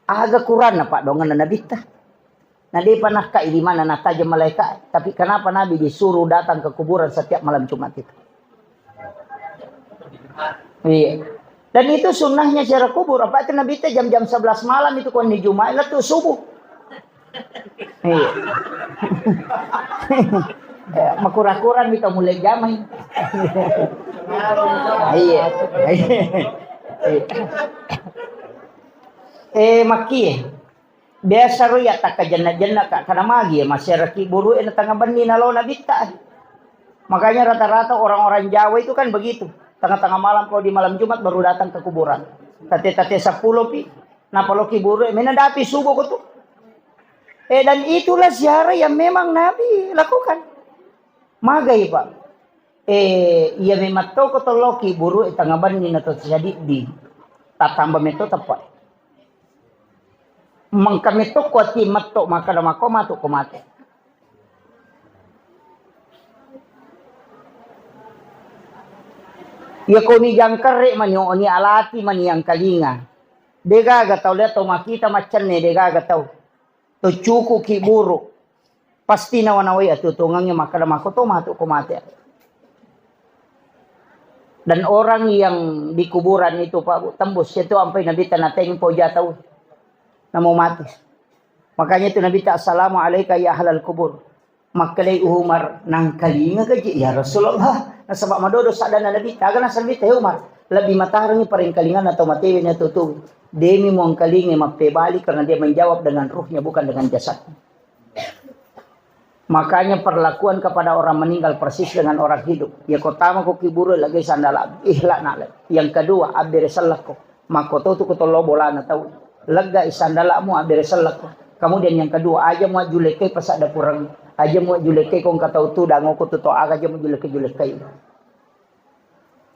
Aga Quran na paddoangenna Nabitta. Nah, depa nakkai di mana natajeng malaika, tapi kenapa Nabi disuruh datang ke kuburan setiap malam Jumat itu? Iya. Dan itu sunnahnya ziarah kubur. Apa itu Nabi teh jam-jam sebelas malam itu konni Jumat, lettu subuh. Iya. Ya, makura-kura kita mulai jamai. Iya. Iya. Eh, makkie. Biasa ro iya takkajenna-jenna ka, karena magi ya masyarakat buru ena tengah benni nalo nabitta. Makanya rata-rata orang-orang Jawa itu kan begitu. Tengah-tengah malam, kalau di malam Jumat baru datang ke kuburan. Tate-tate sepuluh pi, napaloki buru, mena dapi subuh ko tu. Eh, dan itulah ziarah yang memang Nabi lakukan. Magai, Pak. Eh, iya memang to ko tolloki buru, eh, tengah benni na to sadiddi. Tatamba metto tepat. Mengka metto ko ati metto, maka mako matu ko mate. Iya ko ni jangkarre mani, oni alati mani yang kalinga. Degaga tau lihat to makita maccenne, degaga tau. To cuku ki buru. Pasti nawa-nawai atutungangnge makkeda, "Mako to matu ko mate." Dan orang yang di kuburan itu, Pak, Bu, tembus itu ampai Nabi tanah tempo jatau namo mati. Makanya itu Nabi ta, "Assalamu alaika ya ahlal kubur." Makkedai Umar, "Nangkalinga gaji ya Rasulullah." Nasaba madodo sadana Nabi, taga nasaba Nabi ta, "Ya Umar, lebih matarangi paringkalingan atau mate ni atutu." Demi muangkalinga mappebali karena dia menjawab dengan ruhnya bukan dengan jasad. Makanya perlakuan kepada orang meninggal persis dengan orang hidup. Ya ko tama ko kiburu lagi sandala, ikhla nale. Yang kedua, abbere sellakko. Mako to tu ko tollo bolana tau. Lega sandalamu, abbere sellakko. Kemudian yang kedua, aja mu julekai pasada kurang. Aja mu julekai kong katau tu dango ko tu to aga aja mu julekai-julekai.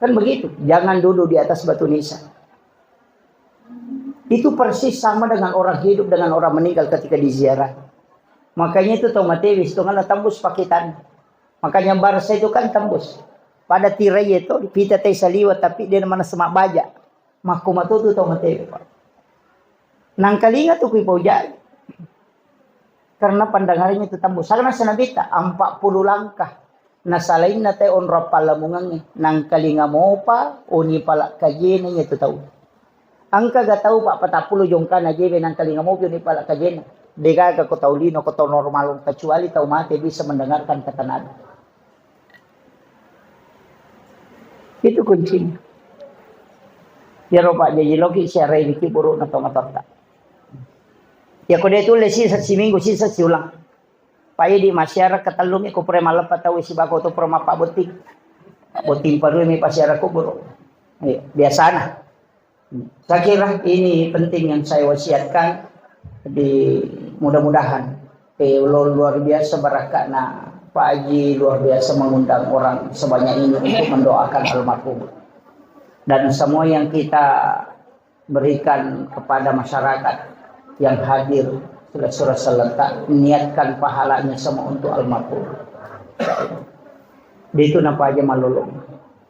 Kan begitu, jangan duduk di atas batu nisan. Itu persis sama dengan orang hidup dengan orang meninggal ketika diziarah. Makanya itu tau mate wis tu ngana tembus pakitan. Makanya barsa itu kan tembus. Pada tirai itu pita tai saliwa tapi dia mana semak baja. Makko matu tu tau mate, Pak. Nangkalinga tu kui paujai. Karena pandangannya itu tembus. Sana sanabita empat puluh langkah. Nasalainna te onro pallamungangnge. Nangkalinga mopa, oni pala kajena iya tu tau. Engka ga tau, Pak, patappulo jongkana jebe nangkalinga mopi oni pala kajena. Degaga ko tau lino, ko tau normal, kecuali tau mate bisa mendengarkan kata Nabi. Itu kuncinya. Iyaro, Pak, jaji loki siarai wiki burukna tongatotta. Ya ko de tulle sisa siminggu sisa siulang. Pak, idi masyarakat tellumi ko pura malleppa tau sibako to pura mappa botting. Botting parui mi pasiara kubur. Iya, biasana. Saya kira ini penting yang saya wasiatkan. Di mudah-mudahan, eh, lu-, luar biasa barakatna Pak Haji, luar biasa mengundang orang sebanyak ini untuk mendoakan almarhum. Dan semua yang kita berikan kepada masyarakat yang hadir, sudah surah serentak, niatkan pahalanya semua untuk almarhum. Di itu napa aja malolong.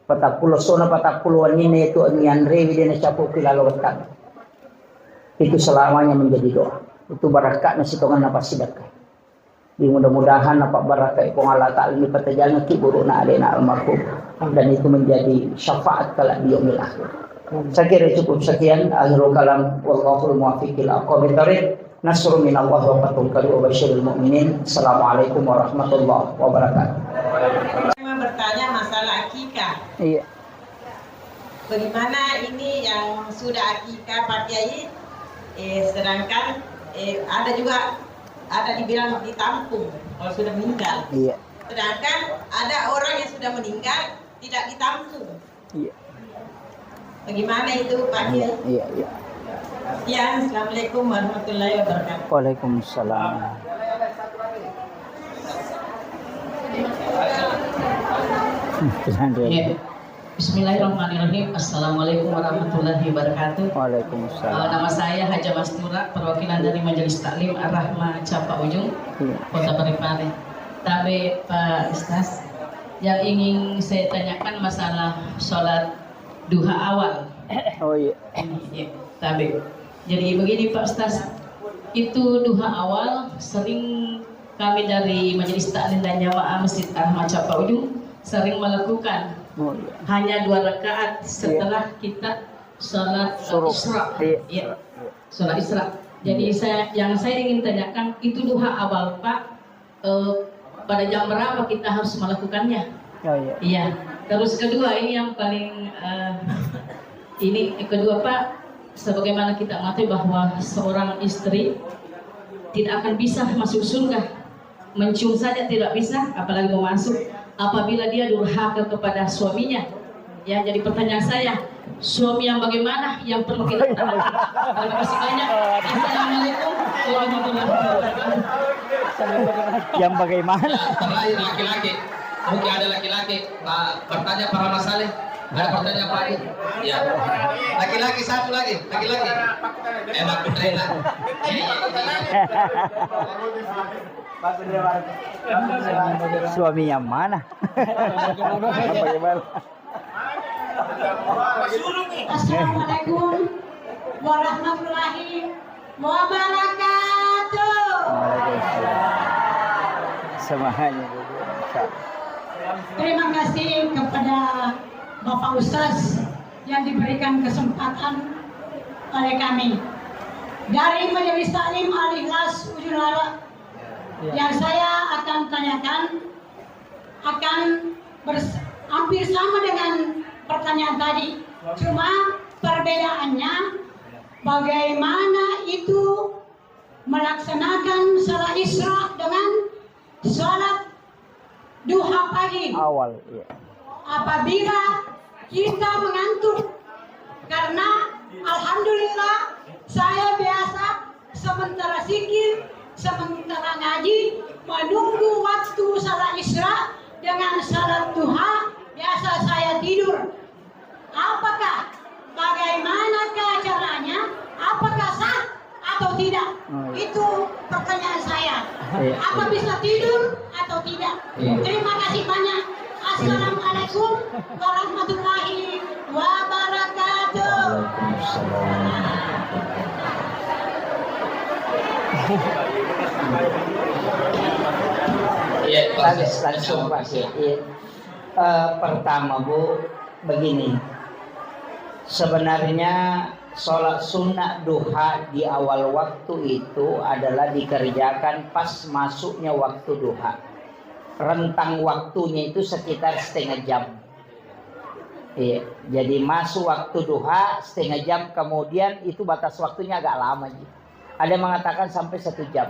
Patappulo sona patappulo wenninna itu nianrewi dena capuki lalo wettang. Itu selamanya menjadi doa. Itu barakatnya sitongan napa sidakka. Di mudah-mudahan napa barakai Puang Allah Ta'ala ni patajangki burukna alena almarhum. Dan itu menjadi syafaat kelak di yaumil akhir. Saya kira cukup sekian. Akhirul kalam. Wallahul muwaffiq ila aqwamit thariq. Nasrun minallah wa fathun qarib wa basyiril mu'minin. Assalamualaikum warahmatullahi wabarakatuh. Saya mau bertanya masalah akikah. Iya. Bagaimana ini yang sudah akikah, Pak Kiai? Eh, sedangkan, eh, ada juga, ada dibilang ditampung kalau sudah meninggal. Iya. Sedangkan ada orang yang sudah meninggal tidak ditampung. Iya. Bagaimana itu, Pak Kiai? Iya, iya, iya. Ya, assalamualaikum warahmatullahi wabarakatuh. Waalaikumsalam. Hmm, tenang dulu. Iya. Bismillahirrahmanirrahim. Assalamualaikum warahmatullahi wabarakatuh. Waalaikumsalam. Eh, nama saya Haja Mastura, perwakilan dari Majelis Taklim Ar-Rahmah Capa Ujung, iya, Kota Parepare. Tapi, Pak Ustaz, yang ingin saya tanyakan masalah sholat duha awal. Oh, iya. Iya, tapi jadi begini, Pak Ustaz. Itu duha awal sering kami dari Majelis Taklim dan Jamaah Masjid Ar-Rahmah Cempaka Ujung sering melakukan. Oh, iya. Hanya dua rakaat setelah kita salat, eh, Isra. Iya. Iya. Salat Isra. Jadi, iya, saya, yang saya ingin tanyakan, itu duha awal, Pak, eh, pada jam berapa kita harus melakukannya? Oh, iya. Iya. Terus kedua, ini yang paling, eh, ini kedua, Pak, sebagaimana kita mengetahui bahwa seorang istri tidak akan bisa masuk surga, mencium saja tidak bisa, apalagi mau masuk, apabila dia durhaka kepada suaminya. Ya, jadi pertanyaan saya, suami yang bagaimana yang perlu kita taati? Terima kasih banyak. Assalamualaikum warahmatullahi wabarakatuh. Yang bagaimana? Terakhir, laki-laki. Mungkin ada laki-laki, Pak, bertanya para masalah. Ada pertanyaan, Pak? Ya. Laki-laki satu lagi, laki-laki. Eh, Pak Putrena. Suami yang mana? Bagaimana? Assalamualaikum warahmatullahi wabarakatuh. Waalaikumsalam. Semuanya dulu. Terima kasih kepada Bapak Ustaz yang diberikan kesempatan oleh kami. Dari Majelis Taklim Al-Ikhlas Ujung Larang, yang saya akan tanyakan akan bers-, hampir sama dengan pertanyaan tadi. Cuma perbedaannya bagaimana itu melaksanakan salat Isra dengan salat duha pagi. Awal, iya. Apabila kita mengantuk, karena alhamdulillah saya biasa sementara zikir, sementara ngaji, menunggu waktu salat Isra dengan salat duha, biasa saya tidur. Apakah, bagaimanakah caranya? Apakah sah atau tidak? Oh, iya. Itu pertanyaan saya. Iya, iya. Apa bisa tidur atau tidak? Iya. Terima kasih banyak. Assalamualaikum warahmatullahi wabarakatuh. Waalaikumsalam. Iya, Pak. Lanjut, langsung, Pak. Iya. Eh, pertama, Bu, begini. Sebenarnya sholat sunnah duha di awal waktu itu adalah dikerjakan pas masuknya waktu duha. Rentang waktunya itu sekitar setengah jam. Iya, jadi masuk waktu duha setengah jam, kemudian itu batas waktunya agak lama ji. Ada yang mengatakan sampai satu jam.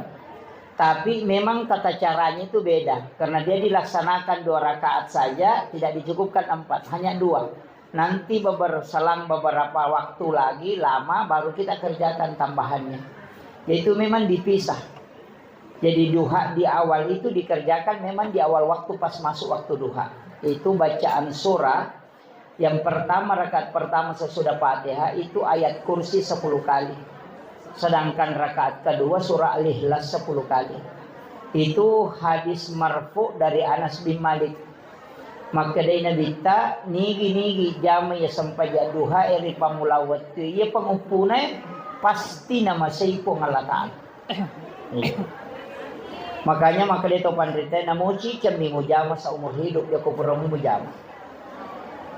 Tapi memang tata caranya itu beda, karena dia dilaksanakan dua rakaat saja, tidak dicukupkan empat, hanya dua. Nanti beber-, selang beberapa waktu lagi, lama, baru kita kerjakan tambahannya. Yaitu memang dipisah. Jadi duha di awal itu dikerjakan memang di awal waktu pas masuk waktu duha. Itu bacaan surah yang pertama, rakaat pertama sesudah Fatihah itu ayat kursi sepuluh kali. Sedangkan rakaat kedua surah Al-Ikhlas sepuluh kali. Itu hadis marfu dari Anas bin Malik. Makkedai Nabitta, nigi-nigi jama iya sempajang duha e ri pammula wettu iya panguppunae, pasti namasei Puang Allah Ta'ala. Iya. Makanya makkeda to panrita, namoci cemmi mujama seumur hidup, joko purami mujama.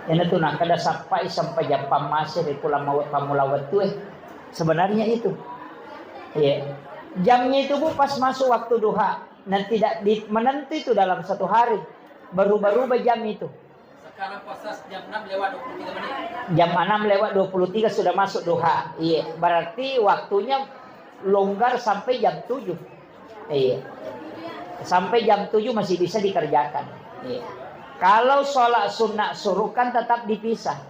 Iyanatu nakkeda sappai sempajang pammase ri pulang mawe-, pammula wettue. Sebenarnya itu. Iya. Jamnya itu, Bu, pas masuk waktu duha. Dan tidak di-, menentu itu dalam satu hari. Berubah-ubah jam itu. Sekarang puasa jam enam lewat dua puluh tiga menit. Jam enam lewat dua puluh tiga sudah masuk duha. Iya, berarti waktunya longgar sampai jam tujuh. Iya. Sampai jam tujuh masih bisa dikerjakan. Iya. Kalau sholat sunnah suruk kan tetap dipisah.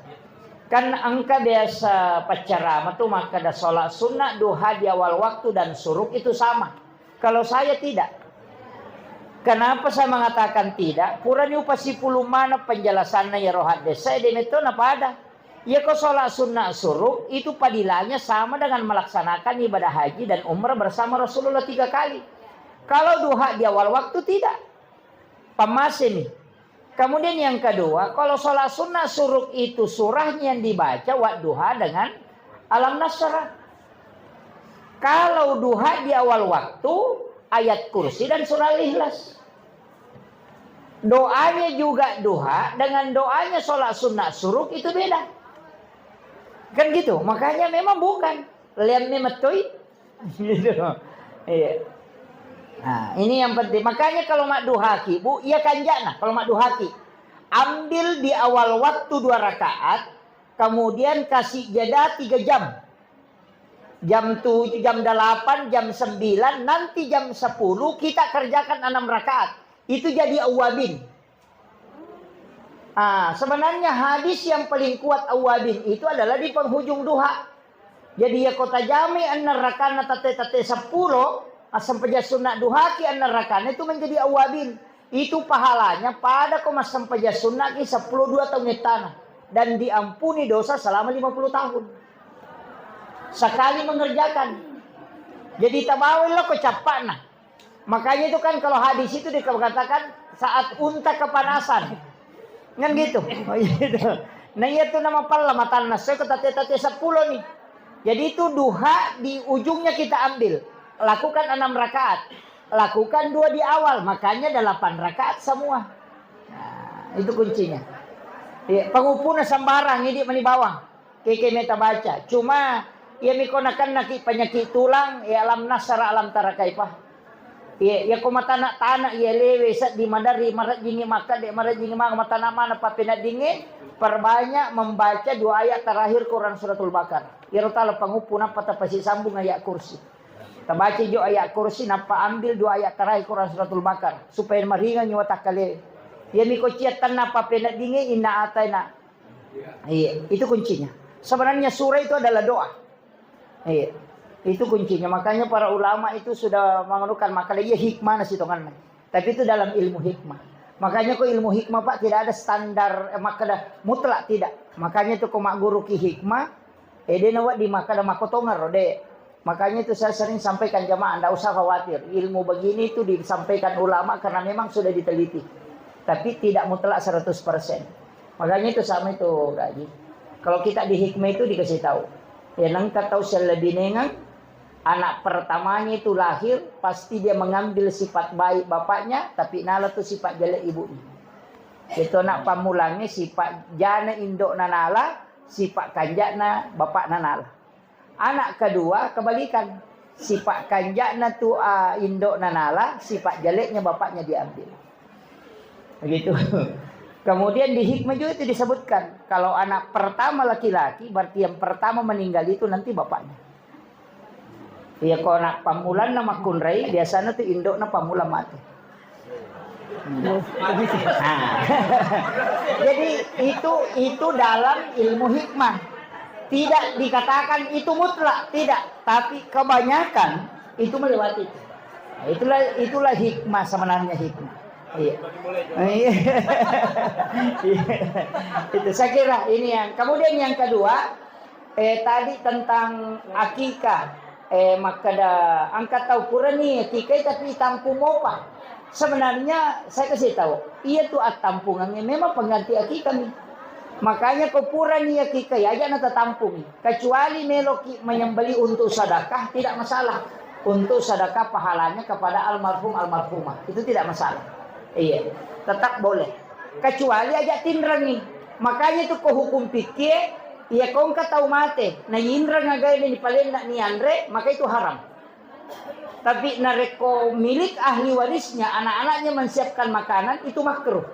Kan engka biasa paccarama tuh makkeda sholat sunnah duha di awal waktu dan suruk itu sama. Kalau saya tidak. Kenapa saya mengatakan tidak? Purani upasipulung maneng penjelasanna iyaro haddese, de metto napada. Iyako sholat sunnah suruk itu padilanya sama dengan melaksanakan ibadah haji dan umrah bersama Rasulullah tiga kali. Kalau duha di awal waktu tidak. Pammaseni. Kemudian yang kedua, kalau sholat sunnah suruk itu surahnya yang dibaca wadduha dengan alam nasrah. Kalau duha di awal waktu, ayat kursi dan surah Al-Ikhlas. Doanya juga duha dengan doanya sholat sunnah suruk itu beda. Kan gitu. Makanya memang bukan. Liam ni metoi. Gitu. Iya. Nah, ini yang penting. Makanya kalau mak duhaki, Bu, iya kanjana kalau mak duhaki. Ambil di awal waktu dua rakaat, kemudian kasih jeda tiga jam. Jam tujuh, jam delapan, jam sembilan, nanti jam sepuluh kita kerjakan enam rakaat. Itu jadi awabin. Ah, sebenarnya hadis yang paling kuat awabin itu adalah di penghujung duha. Jadi, ya, kota jami enam rakaat tete-tete sepuluh, asam peja sunat duhaki enam rakaat itu menjadi awabin. Itu pahalanya pada ko massempajang sunnaki sepuluh dua taung ettana dan diampuni dosa selama lima puluh tahun. Sekali mengerjakan. Jadi tabawai lo ko cappa'na. Makanya itu kan kalau hadis itu dikatakan saat unta kepanasan. Kan gitu. Oh, iya itu. Nah, iya tuh nama palla matanna. Saya ko tate-tate sepuluh nih. Jadi itu duha di ujungnya kita ambil. Lakukan enam rakaat. Lakukan dua di awal, makanya delapan rakaat semua. Nah, itu kuncinya. Iya, pangupuna sembarang, idi mani bawang. Keke meta baca. Cuma, iya miko nakennaki penyakit tulang, ya alam nasara, alam tara kaifa. Iya, iya ko matana-tana, iya lewe seddi madari, marajingi makkade, marajingi maka matana mana papenaddinge, perbanyak membaca dua ayat terakhir Quran Suratul Baqarah. Iyaro tala pangupu nappa tapasi sambung ayat kursi. Tabaca jo ayat kursi, nappa ambil dua ayat terakhir Quran Suratul Baqarah, supaya maringangi watakkale. Iya miko ciattanna papenaddinge inna ataina. Iya, itu kuncinya. Sebenarnya surah itu adalah doa. Iya, itu kuncinya. Makanya para ulama itu sudah mengeluhkan makanya iya hikmah nasi tonganna. Tapi itu dalam ilmu hikmah. Makanya kok ilmu hikmah, Pak, tidak ada standar, eh, makanya mutlak tidak. Makanya itu kok mak guru ki hikmah, eh, dia nawa di makanya makotongero deh. Makanya itu saya sering sampaikan jamaah, ndak usah khawatir. Ilmu begini itu disampaikan ulama karena memang sudah diteliti. Tapi tidak mutlak seratus persen. Makanya itu sama itu, Kak Haji. Kalau kita di hikmah itu dikasih tahu. Ya, nengka tau sellebinengang, anak pertamanya itu lahir, pasti dia mengambil sifat baik bapaknya, tapi nala tu sifat jelek ibunya. Itu anak pamulangi sifat jana indok nanala, sifat kanjakna bapak nanala. Anak kedua kebalikan. Sifat kanjakna tu, ah, indok nanala, sifat jeleknya bapaknya diambil. Begitu. Kemudian di hikmah juga itu disebutkan, kalau anak pertama laki-laki, berarti yang pertama meninggal itu nanti bapaknya. Iya, kalau anak pamulanna makkunrai, biasanya tu indokna pamulang mati. Nah. Jadi itu, itu dalam ilmu hikmah. Tidak dikatakan itu mutlak, tidak. Tapi kebanyakan itu melewati. Nah, itulah, itulah hikmah, sebenarnya hikmah. Iya. Iya. Itu saya kira ini yang. Kemudian yang kedua, eh, tadi tentang akikah, eh, makkeda engka tau purani akikah tapi tampung mopa. Sebenarnya saya kasih tahu, iya tu attampungannya memang pengganti akikah mi. Makanya ko purani akikah ya aja na tatampungi. Kecuali meloki menyembeli untuk sedekah, tidak masalah. Untuk sedekah pahalanya kepada almarhum almarhumah, itu tidak masalah. Iya, tetap boleh. Kecuali aja tinrangi. Makanya itu ko hukum fikih, iya ko engka tau mate, na inrang agae ni palenna ni anre, maka itu haram. Tapi narekko milik ahli warisnya, anak-anaknya menyiapkan makanan, itu makruh.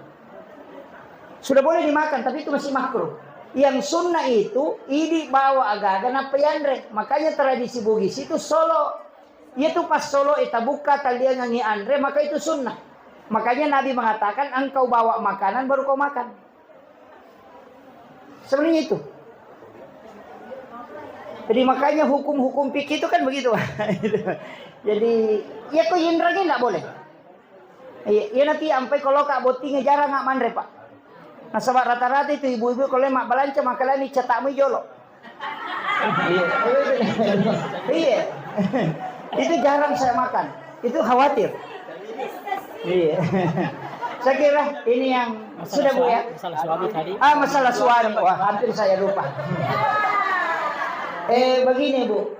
Sudah boleh dimakan, tapi itu masih makruh. Yang sunnah itu, idi bawa agaga nappa yanre. Makanya tradisi Bugis itu solo. Iya tu pas solo e tabukka taliangangi anre, maka itu sunnah. Makanya Nabi mengatakan, engkau bawa makanan baru kau makan. Sebenarnya itu. Jadi makanya hukum-hukum fikih itu kan begitu. Jadi, ya ko inrang ini nggak boleh. Iya, iya nanti ampai kalau kak bottingnya jarang nggak manre, Pak. Nasaba rata-rata itu ibu-ibu kalau mak belanja makalani cetakmu jolo. Iya. Iya. Itu jarang saya makan. Itu khawatir. Iya. Saya kira ini yang sudah, Bu, ya. Masalah suami tadi. Ah, masalah suami. Wah, hampir saya lupa. Eh, begini, Bu.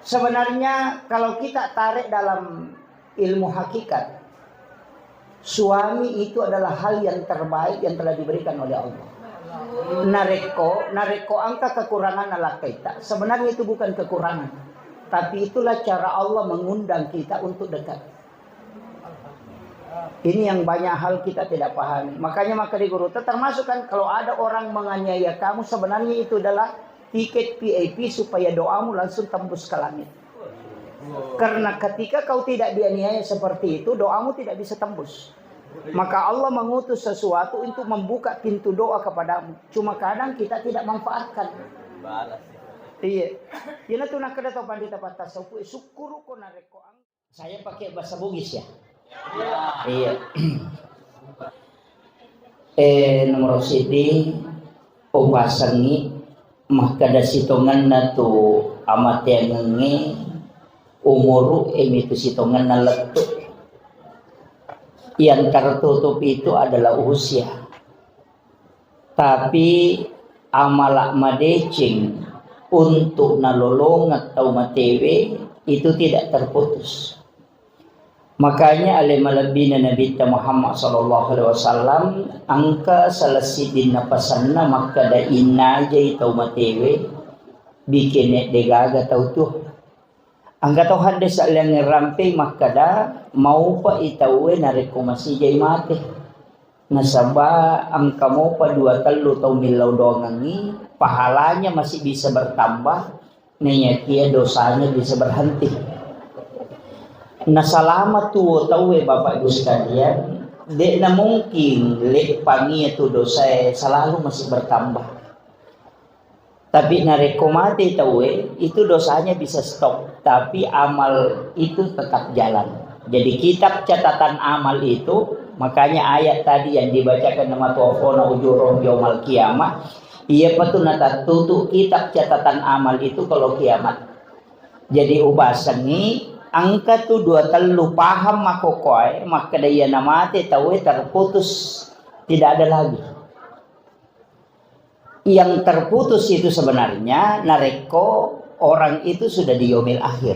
Sebenarnya kalau kita tarik dalam ilmu hakikat, suami itu adalah hal yang terbaik yang telah diberikan oleh Allah. Narekko, narekko engka kekurangan lakkaita, sebenarnya itu bukan kekurangan, tapi itulah cara Allah mengundang kita untuk dekat. Ini yang banyak hal kita tidak pahami. Makanya maka di guru, termasuk kan kalau ada orang menganiaya kamu, sebenarnya itu adalah tiket V I P supaya doamu langsung tembus ke langit. Karena ketika kau tidak dianiaya seperti itu, doamu tidak bisa tembus. Maka Allah mengutus sesuatu untuk membuka pintu doa kepadamu. Cuma kadang kita tidak manfaatkan. Iya. Iyana tu nakkeda tau pandita pattasawuf, syukuruko narekko ang- Saya pakai bahasa Bugis ya. Iya. Eh, nomor sidi, upasengi makkeda sitongenna tu amateangengnge, umuru e mitu sitongenna lettu. Yang tertutup itu adalah usia. Tapi amala madeceng untuk nalolongeng tau matewe itu tidak terputus. Makanya ale malebbina Nabitta Muhammad sallallahu alaihi wasallam engka salah siddinna pasenna makkeda innajai tau matewe bikene degaga tau tu. Engka tau hadde salliangnge rampei makkeda, maupa i tauwe narekko masijai mate. Nasaba engka mopa dua tellu tau millau doangengngi, pahalanya masih bisa bertambah, naiyakia dosanya bisa berhenti. Nasalama tuo tauwe, Bapak Ibu sekalian, de'na mungkin leppangi tu dosae selalu masih bertambah. Tapi narekko mate tauwe, itu dosanya bisa stop, tapi amal itu tetap jalan. Jadi kitab catatan amal itu, makanya ayat tadi yang dibacakan nama tuafona ujurong yaumal kiamah, iya patu natattutu kitab catatan amal itu kalau kiamat. Jadi ubasengi, engka tu dua tellu paham makokoe, makkeda iya namate tauwe terputus, tidak ada lagi. Yang terputus itu sebenarnya narekko orang itu sudah di yaumil akhir.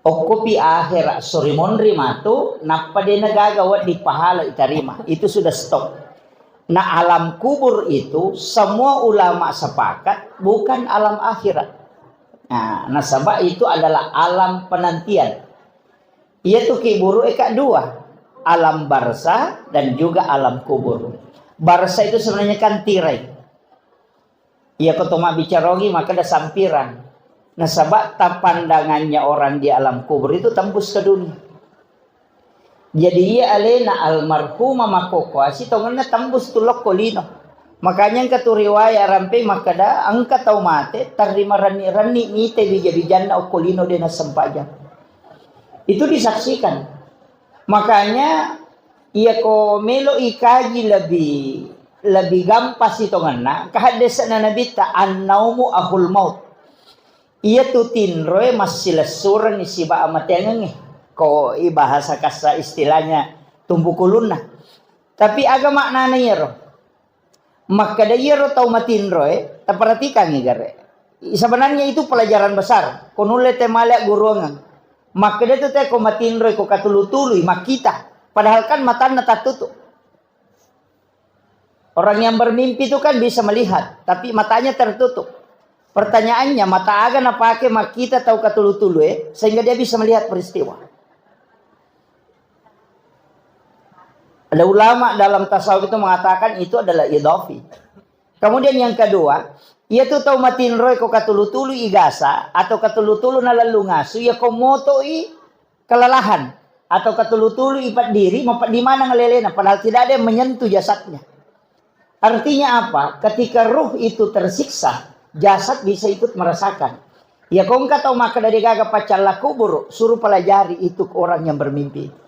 Okkopi akhir sori monri matu, nappa de nagaga wedding pahala itarima. Itu sudah stop. Nah, alam kubur itu semua ulama sepakat bukan alam akhirat. Nah, nasaba itu adalah alam penantian. Iyatu kiburu eka dua, alam barza dan juga alam kubur. Barza itu sebenarnya kan tirai. Iya, ko to mabbicara ogi, maka ada sampiran. Nasaba tapandangannya orang di alam kubur itu tembus ke dunia. Jadi iya alena almarhumah makkokkoe sitongenna tembus tu lokko lino. Makanya engka tu riwayat rampe makkeda engka tau mate tarrima renni-renni mite bija-bijanna okko lino de nassempajang. Itu disaksikan. Makanya iya ko melo ikaji lebih, lebih gampang sitongenna, kahaddesana nabitta annaumu ahul maut. Iyatu tinroe massilessurengngi sibawa amateangengnge. Ko i bahasa kassa istilahnya tumbukulunna. Tapi aga maknana iyaro? Makkeda iyaro tau matinroe, taperhatikangngi gare. Sebenarnya itu pelajaran besar. Ko nulle te male agguruangeng. Makkeda tu te ko matinroe ko katulu-tului makkita. Padahal kan matanna tattutu. Orang yang bermimpi itu kan bisa melihat, tapi matanya tertutup. Pertanyaannya, mata aga napake makkita tau katulu-tulu, eh, sehingga dia bisa melihat peristiwa? Ada ulama dalam tasawuf itu mengatakan itu adalah idhafi. Kemudian yang kedua, iya tu tau matinroe ko katulu-tulu igasa atau katulu-tulu nalellung asu, iya ko motoi kelelahan atau katulu-tulu ipaddiri, mapeddi maneng lelena, padahal tidak ada yang menyentuh jasadnya. Artinya apa? Ketika ruh itu tersiksa, jasad bisa ikut merasakan. Ya, ko engka tau makkeda degaga paccalla kubur, suruh pelajari itu ke orang yang bermimpi.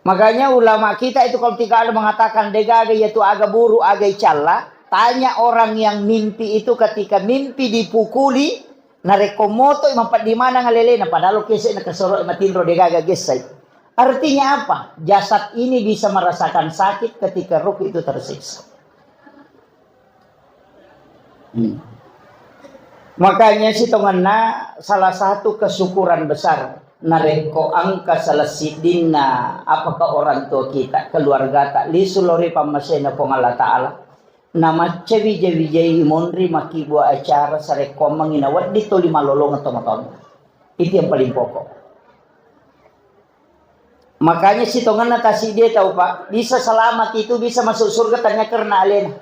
Makanya ulama kita itu kalau tidak ada mengatakan degaga yaitu aga buru, aga icalla, tanya orang yang mimpi itu ketika mimpi dipukuli, narekko motoi mapeddi maneng lelena, padahal kese na kesoro matinro degaga gessai. Artinya apa? Jasad ini bisa merasakan sakit ketika ruh itu tersiksa. Hmm. Makanya sitongenna salah satu kesyukuran besar narekko engka salah siddinna apakah orang tua kita, keluargata lisu lao ri pammasena Puang Allah Ta'ala, namacca wija-wijai monri makkibua acara sarekkoammengngi nawedding toli mallolongeng tomatoanna. Itu yang paling pokok. Makanya sitongenna tasiddi tau, Pak, bisa selamat itu, bisa masuk surga tanya karena alena.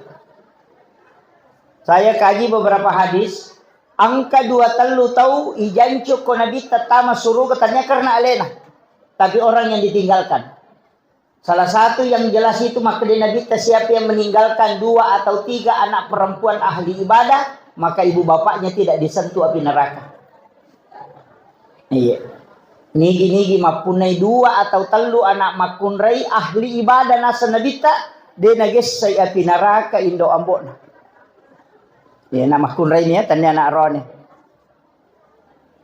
Saya kaji beberapa hadis, engka dua tellu tau ijancu ko Nabitta tama suruga tanya karena alena. Tapi orang yang ditinggalkan. Salah satu yang jelas itu makkeda Nabitta, siapa yang meninggalkan dua atau tiga anak perempuan ahli ibadah, maka ibu bapaknya tidak disentuh api neraka. Iya. Nigi-nigi mappunnai dua atau tellu anak makkunrai ahli ibadah naseng Nabitta, de nagessai api neraka indo ambo'na. Iya, na makkunrai ni ya, tania anak roane.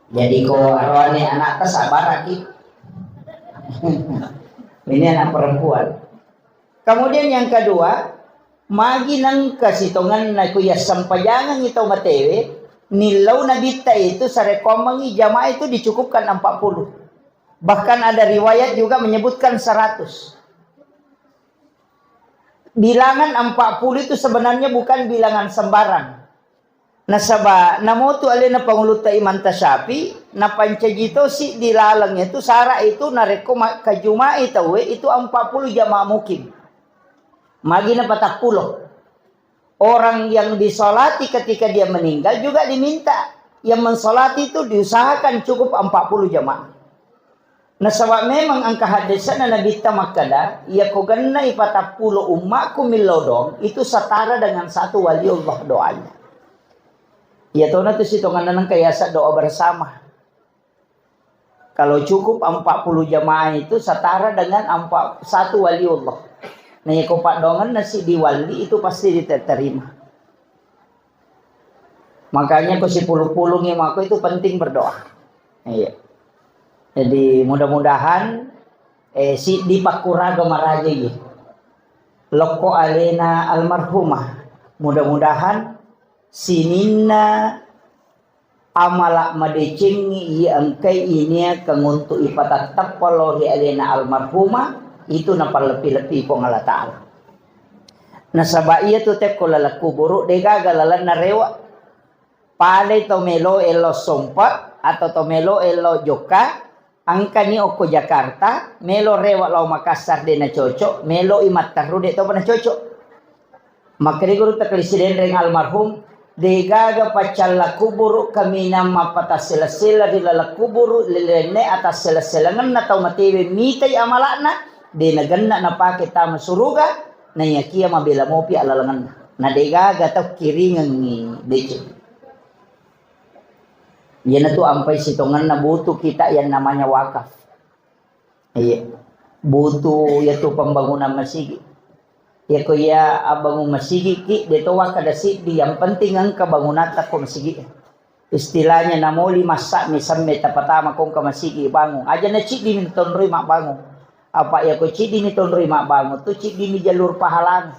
Jadi ko aroane anakta sabaraki. Ini anak perempuan. Kemudian yang kedua, magi nengka sitongenna ku iya sempajangengngi tau matewe, nillau Nabitta itu sarekkoammengngi jamaah itu dicukupkan empat puluh. Bahkan ada riwayat juga menyebutkan seratus. Bilangan empat puluh itu sebenarnya bukan bilangan sembarang. Nasaba namotu alena pangulutta Imam Tasyafi, napancaji tosi di laleng itu sara itu narekko ma-, kajumai tauwe itu empat puluh jamaah mukim. Magi na patappulo. Orang yang disolati ketika dia meninggal juga diminta. Yang mensolati itu diusahakan cukup empat puluh jamaah. Nasaba memang engka haddese'na Nabitta makkeda, iya ko gennai patappulo ummakku millau dong, itu setara dengan satu waliullah doanya. Iya tona tu sitongenna nengka yaseng doa bersama. Kalau cukup empat puluh jamaah itu setara dengan empat, satu waliullah. Nah, iya ko paddoangenna si diwali itu pasti diterima. Makanya ko sipulung-pulungi mako itu penting berdoa. Iya. Jadi mudah-mudahan, eh, si dipakkuraga maraja iya. Lokko alena almarhumah. Mudah-mudahan sininna amala madecengngi iya engkai iniakeng untuk ipatatteppa lao ri alena almarhumah itu napalleppi-leppi Puang Allah Ta'ala. Nasaba iya tu tekko laleng kuburu degaga lalenna rewa. Palei to melo elo sompa atau to melo elo jokka, engkani okko Jakarta, melo rewa lao Makassar de nacocok, melo i matteru de topa nacocok. Makkeda guru takkali sidenreng almarhum, degaga paccalla kuburu kaminang mappatassela-sela ri laleng kuburu lilenne atassela-selangenna tau matewe mitai amala'na, de nagenna napake tama suruga, naiyakia mabela mopi alalengenna. Na degaga tau kiringengngi deceng. Iyanatu ampai sitongenna butuh kita yang namanya wakaf. Iya. Butuh yatu pembangunan masigi. Iya ko iya abbangun masigi ki, de to wakkada siddi, yang penting engka bangunatta ko masigi. Istilahnya namoli massa mi semme tapatama ko engka masigi bangun. Aja na ciddi mi tonroi mabbangun. Apa iya ko ciddi mi tonroi mabbangun tu ciddi mi jalur pahalana.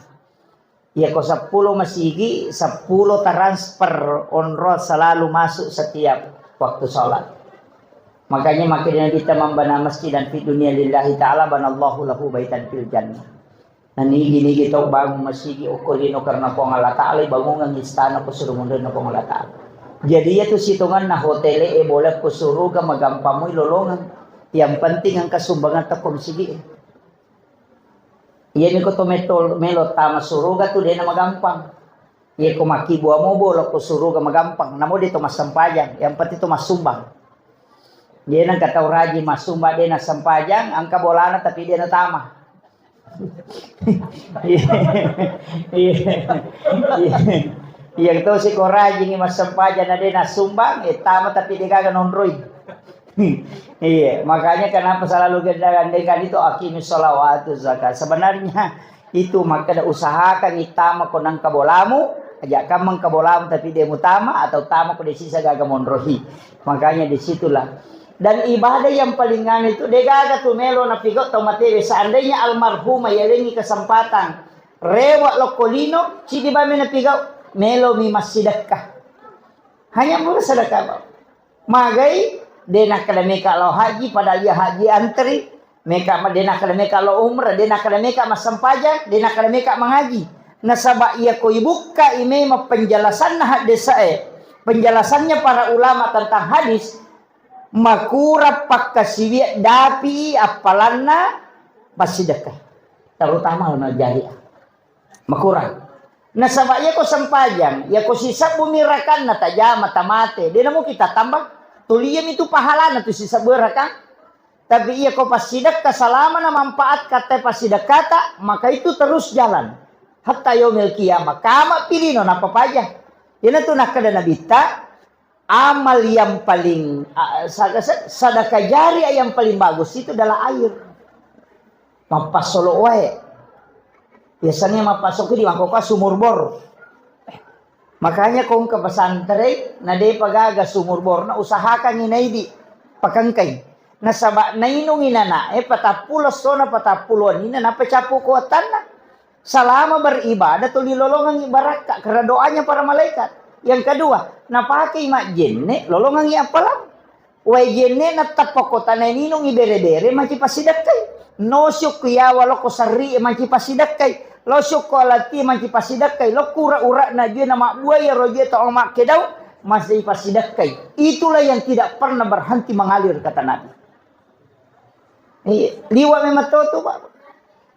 Iya ko seppulo masigi, seppulo transfer onrol selalu masuk setiap waktu sholat. Makanya makin Nabitta, "Man bana masjidan fid dunya lillahi ta'ala banallahu lahu baitan fil jannah." Nah, nigi-nigi tau bangun masigi okko lino karena Puang Allah Ta'ala, bangungan istana ko suruh mundur na Puang Allah Ta'ala. Jadi iya tu sitonganna hotel e boleh ko suruga magampang moi lolongan. Yang penting engka sumbangan teko masigi. Iyami ko to metol-, melo tama suruga tu dena magampang. Iya ko makkibua mo bola ko suruga magampang. Namo de to massempajang, yang penting to massumbang. Dia nang kata raji massumbang de na sempajang, engka bolana tapi de na tama. Iya. Iya. Iya. Iya to si ko rajingi massempajang na de na sumbang, eh, tama tapi de gaga nonroi. Iya, makanya kenapa selalu kita gandengkan itu aqimis sholawat wa atuz zakat. Sebenarnya itu makkeda usahakan itama ko nang kabolamu, aja kamang kabolamu tapi de mutama atau tama ko de sisa gaga monrohi. Makanya disitulah. Dan ibadah yang paling anu itu de gaga tu melo napigau tau matewe. Seandainya almarhumah yalengi kesempatan rewa lokko lino, cidi bame napigau, melo mi massidekka. Hanya mura sedekah, Pak. Magai, de nakkeda meka lao haji, padahal iya haji antri. Meka ma-, de nakkeda meka lao umrah, de nakkeda meka massempajang, de nakkeda meka mangaji. Nasaba iya ko ibukka i memang penjelasanna haddesae, penjelasannya para ulama tentang hadis, makurang pakkasiwiang dapi appalanna passidekka, terutama almal jariah. Makurang. Nasaba iya ko sempajang, iya ko sisebbumi rakanna tajama tamate, de namuki tatamba. Tuli iyami tu pahalana tu sisebbu rakang. Tapi iya ko passidekka salama na manfaat katta passidekkata, maka itu terus jalan. Hatta yaumil qiyamah, kama pilino napapaja. Iyana tu nakkeda Nabitta, amal yang paling, a, sa-, sa-, sadaka jariah yang paling bagus itu adalah air. Mappassolo wae. Biasanya mappassolo di mangkokkoe sumur bor. Makanya ko engka pesantren, na depa gaga sumur bor, na usahakan inaidi pakengkai. Nasaba nainungi nana, eh, patappulo sona patappulo nina, napa capu kuatanna. Salama beribadah tuli lolongangngi barakka karena doanya para malaikat. Yang kedua, napakei majjenne lolongangngi appalang. Wae jenne na tappa kota na ninungi bere-bere manci passidekkai. No syukku yawa lokko sarri manci passidekkai. Lo syukku alati manci passidekkai. Lo kura ura na jue na mabbua ya roje to makkedau masih passidekkai. Itulah yang tidak pernah berhenti mengalir kata Nabi. Iya, liwa memang to tu, Pak.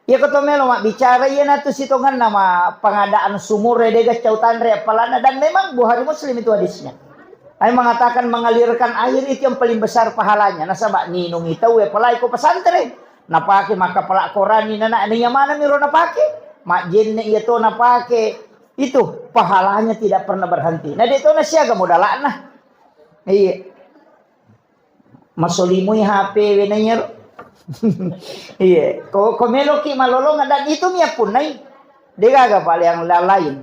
Iya, ko to melo mabbicara, iya natu sitongenna ma pengadaan sumur, eh, dega cau tanre, apalana, dan memang Bukhari Muslim itu hadisnya. Ai mengatakan mengalirkan air itu yang paling besar pahalanya. Nasaba ninungi tau, eh, apalagi ko pesantren. Napake maka pelak korani nana, iya mana miro napake? Majjenne iya to napake. Itu pahalanya tidak pernah berhenti. Nah, dia to nasiaga modalakna. Iya. Masolimui H P we na iyaro. Iya, ko, ko meloki malolonga dan itu mi appunnai. Degaga pale yang la-, lain.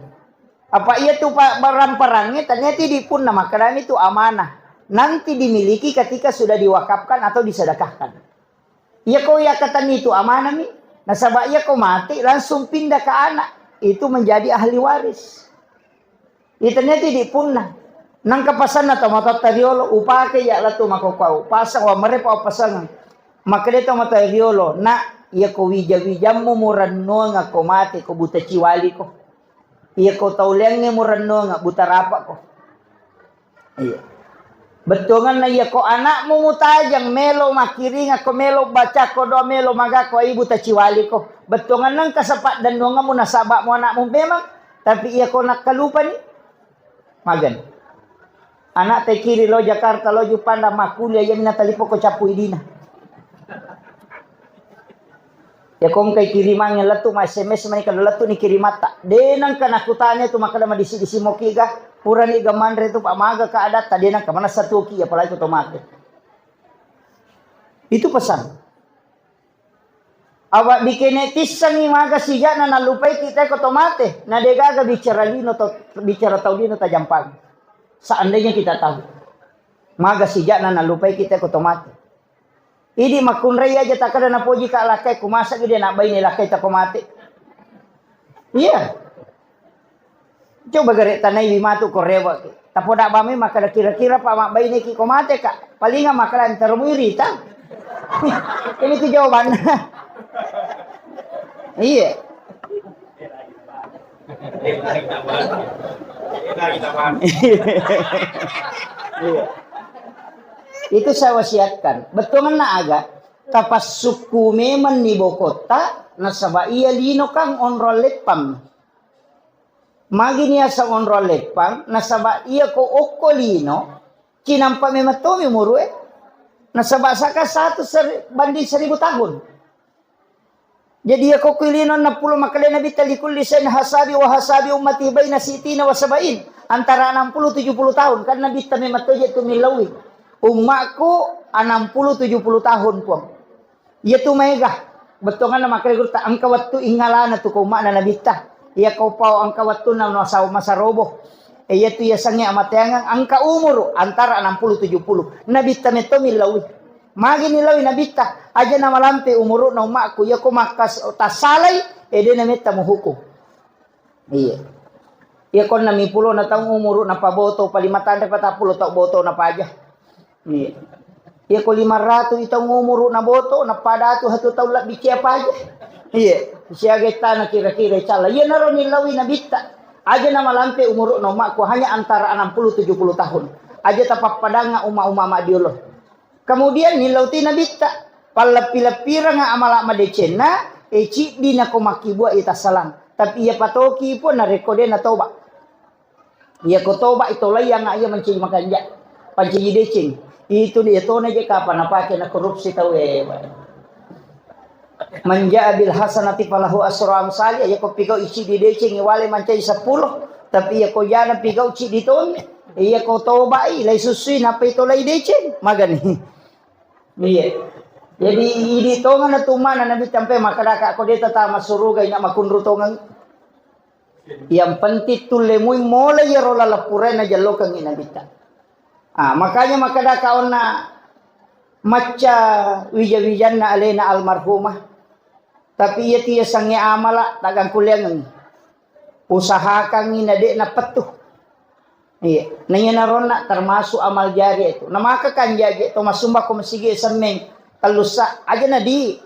Apa iya tu pa-, barang-barangnya ternyata di punna makkadami tu amanah. Nanti dimiliki ketika sudah diwakafkan atau disedekahkan. Iya ko iya katani tu amanah mi. Nasaba iya ko mati langsung pindah ke anak. Itu menjadi ahli waris. Iteneti di punna. Nangka pasanna tomatoatta riolo, upake ya latu makokau. Pasang wa merepa pasang. Makkeda tomatoa riolo, nak, iya ko wija-wijammu murennuanga ko mate ko buta ciwali ko. Iya ko tauleangnge murennuanga buta rapa ko. Iya. Bettuanganna iya ko anakmu mutajang melo makkiringa ko melo baca ko doa melo maga ko ai buta ciwali ko. Bettuanganna engka sepak dennuangamu nasaba mu anakmu memang, tapi iya ko nakkalupani. Magen. Anak te kiri lo Jakarta lo Jupanda makkuliah iya mina talipo ko cappu idina. Ya ko engkai kirimangnge lettu ma S M S mani kada lettu ni kirimatta. De nangka nakutanya tu makkeda madisi-disi moki ga purani ga manre tu Pak maga ka adatta de nangka manessa tuki apalagi ko to mate. Itu pesan. Awak bikene tissangi maga sijana nalupai kita ko to mate. Na de gaga bicara lino to bicara tau lino tajampang. Seandainya kita tahu. Maga sijana nalupai kita ko to mate. Idi makkunrai aja takkeda napoji ka lakkai ku masagi de nabbaine lakkai tako mate. Iya. Coba gare tanai wi matu ko rewa ki. Tapoda bame makkeda kira-kira pa mabbaine ki ko mate ka. Palinga makkeda entar muiri ta. Ini tu jawabannya. Iya. Iya. Itu saya wasiatkan. Bettuanna aga? Tapassukku memang ni bokotta, nasaba iya lino kang onrong leppang. Magi ni asang onrong leppang, nasaba iya ko okko lino, cinampa memang tomi umurue. Nasaba saka satu seri-, banding seribu tahun. Jadi, iya ko kuilino enam puluh makkedai Nabitta, "Likulli syai'in hasabi wa hasabi ummati baina sittina wa sabain." Antara enam puluh tujuh puluh tahun. Kan Nabitta memang toje tu millaui. Ummakku enam puluh tujuh puluh tahun, Puang. Iya tu maega. Bettuanganna makkedai gurutta, engka wettu ingalana tu ko umma'na Nabitta. Iya ko pao engka wettunna masa-, masarobo. E, iya tu iya sange amateangang engka umuru antara enam puluh tujuh puluh. Nabitta metto millaui. Magi ni lawi Nabitta, aja na malampe umuru'na ummakku, iya ko makkas-, tassalai, e, de na metta muhukum. Iya. Iya konna mi pulo na taung umuru na paboto, paling matanre patappulo tau boto na paja. Iya. Iya ko lima ratu i taung umuru na boto, na pada tu hatu taung lebbi cia paja. Iya. Siaga tana kira-kira cala. Iya naro nillaui nabitta. Aja na malampe umuru na umakku hanya antara enam puluh tujuh puluh tahun. Aja tapappadangnga uma-uma madiolo. Kemudian nillau ti nabitta, palleppi-leppiranga amala madecenna, e ciddi nako makkibua ita salang. Tapi iya patoki pun narekko de natoba. Iya ko toba itolai yang iya mancaji makanja, pancaji deceng. Itu dia tona je kapan napake na korupsi tau e. Manja abil hasanati falahu asro amsali, iya ko pigau icidi deceng iwale mancai sepuluh, tapi iya ko jana pigau cidi toni. Iya ko tobai lai susui napa itolai deceng magani. Iya. Jadi idi tongeng na tumana nabi tampe makadaka ko deta tama suruga ina makunru tongeng. Yang penting tullemui mole yero lalapurena jallokengi nabitta. Ah, makanya makadaka onna macca wija-wijanna alena almarhumah. Tapi iya tiya sange amala tagang kuliangengi. Usahakangngi na de' napettu. Iya, naiya naronna termasuk amal jariah itu. Namaka kan jaji to masumba ko masigi semmeng tellussa aja na di.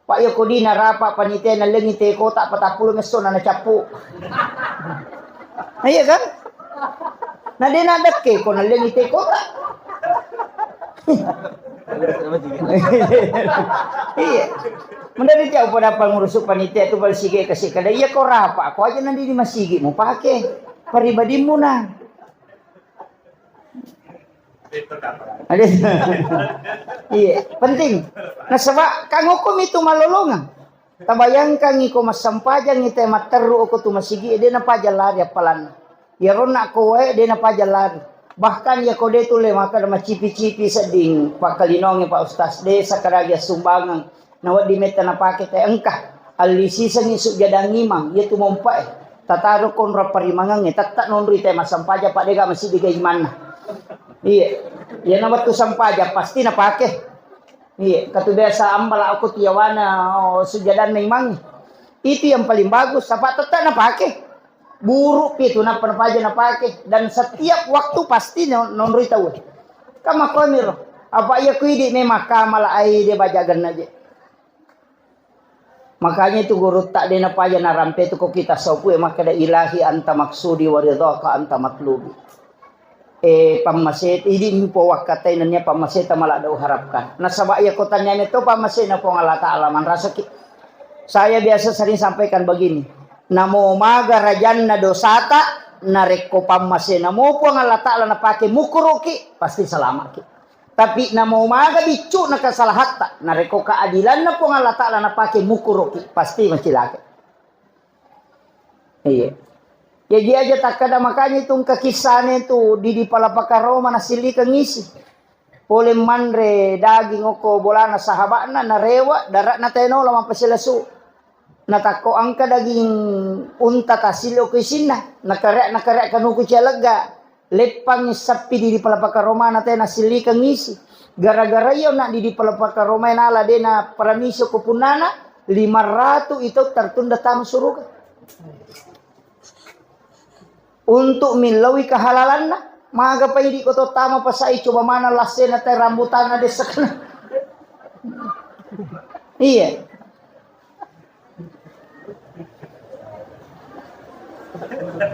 Pak yako di narapa panitia nallengi te kota patappulo messo na nacappu. Nah, iya kan? Na de' nadekke ko nallengi te kota. Iya. Mendadak jauh pada apa ngurusu panitia tu bal sige kasih kada iya ko rapa ko aja nanti di masigi mu pake paribadimmu na. Ada. Iya, penting. Nasaba kang hukum itu malolongang. Tabayangkangngi ko massampajang ita matterru oko tu masigi de' napaja lari appalanna. Iyaronna ko wae de' napaja lari. Bahkan iya ko de' tulle makkeda macipi-cipi sedding pakkalinongnge Pak Ustaz de' sakadagi assumbangeng. Nawedding metta napake te engka. Allisisengngi sujjadang imang iya tu mompae. Tataro konro parimangengnge tetta nonroi te massampajang Pak de' ga masigi ga imanna. Iya. Iyana wettu sampajang pasti napake. Iya, katu biasa ambala aku tiawana oh, sujadanna imang. Itu yang paling bagus. Apa tetap napake? Buruk pi tu napa napaja napake. Dan setiap waktu pasti non- nonroi tau. Kama koniro. Apa iya kuidi memang kamala ai dia bajagan aja. Makanya itu guru tak dena paja narampe tu ko kita sopu ya makkeda ilahi anta maksudi wa ridhaka anta matlubi. Eh, pammase, idi mpo wakkatai nennia pammaseta maladde uharapkan. Nasaba iya ko taniane to pammasena Puang Allah Ta'ala manrasaki. Saya biasa sering sampaikan begini, namo maga rajanna dosata, narekko pammasena mo Puang Allah Ta'ala napake mukuruki, pasti salamaki. Tapi namo maga biccu na kesalahatta, narekko keadilanna Puang Allah Ta'ala napake mukuruki, pasti macilaka. Iya. Jaji aja takkada makanya itu engka kissane tu di di palapaka Roma nasilikeng isi. Pole manre daging oko bolana sahabakna narewa darakna tenola mappasilesu. Natakko engka daging unta tasilo ko isinna, nakarek nakarek kanuku cialegga. Leppang sappi di di palapaka Roma na tena silikeng isi. Gara-gara iya na di di palapaka Roma nala dena paramisi ko punnana lima ratu itu tertunda tamu suruga. Untuk millaui kehalalanna, maga pa idi ko to tama pasai coba mana lassena te rambutanna dessakna. Iya.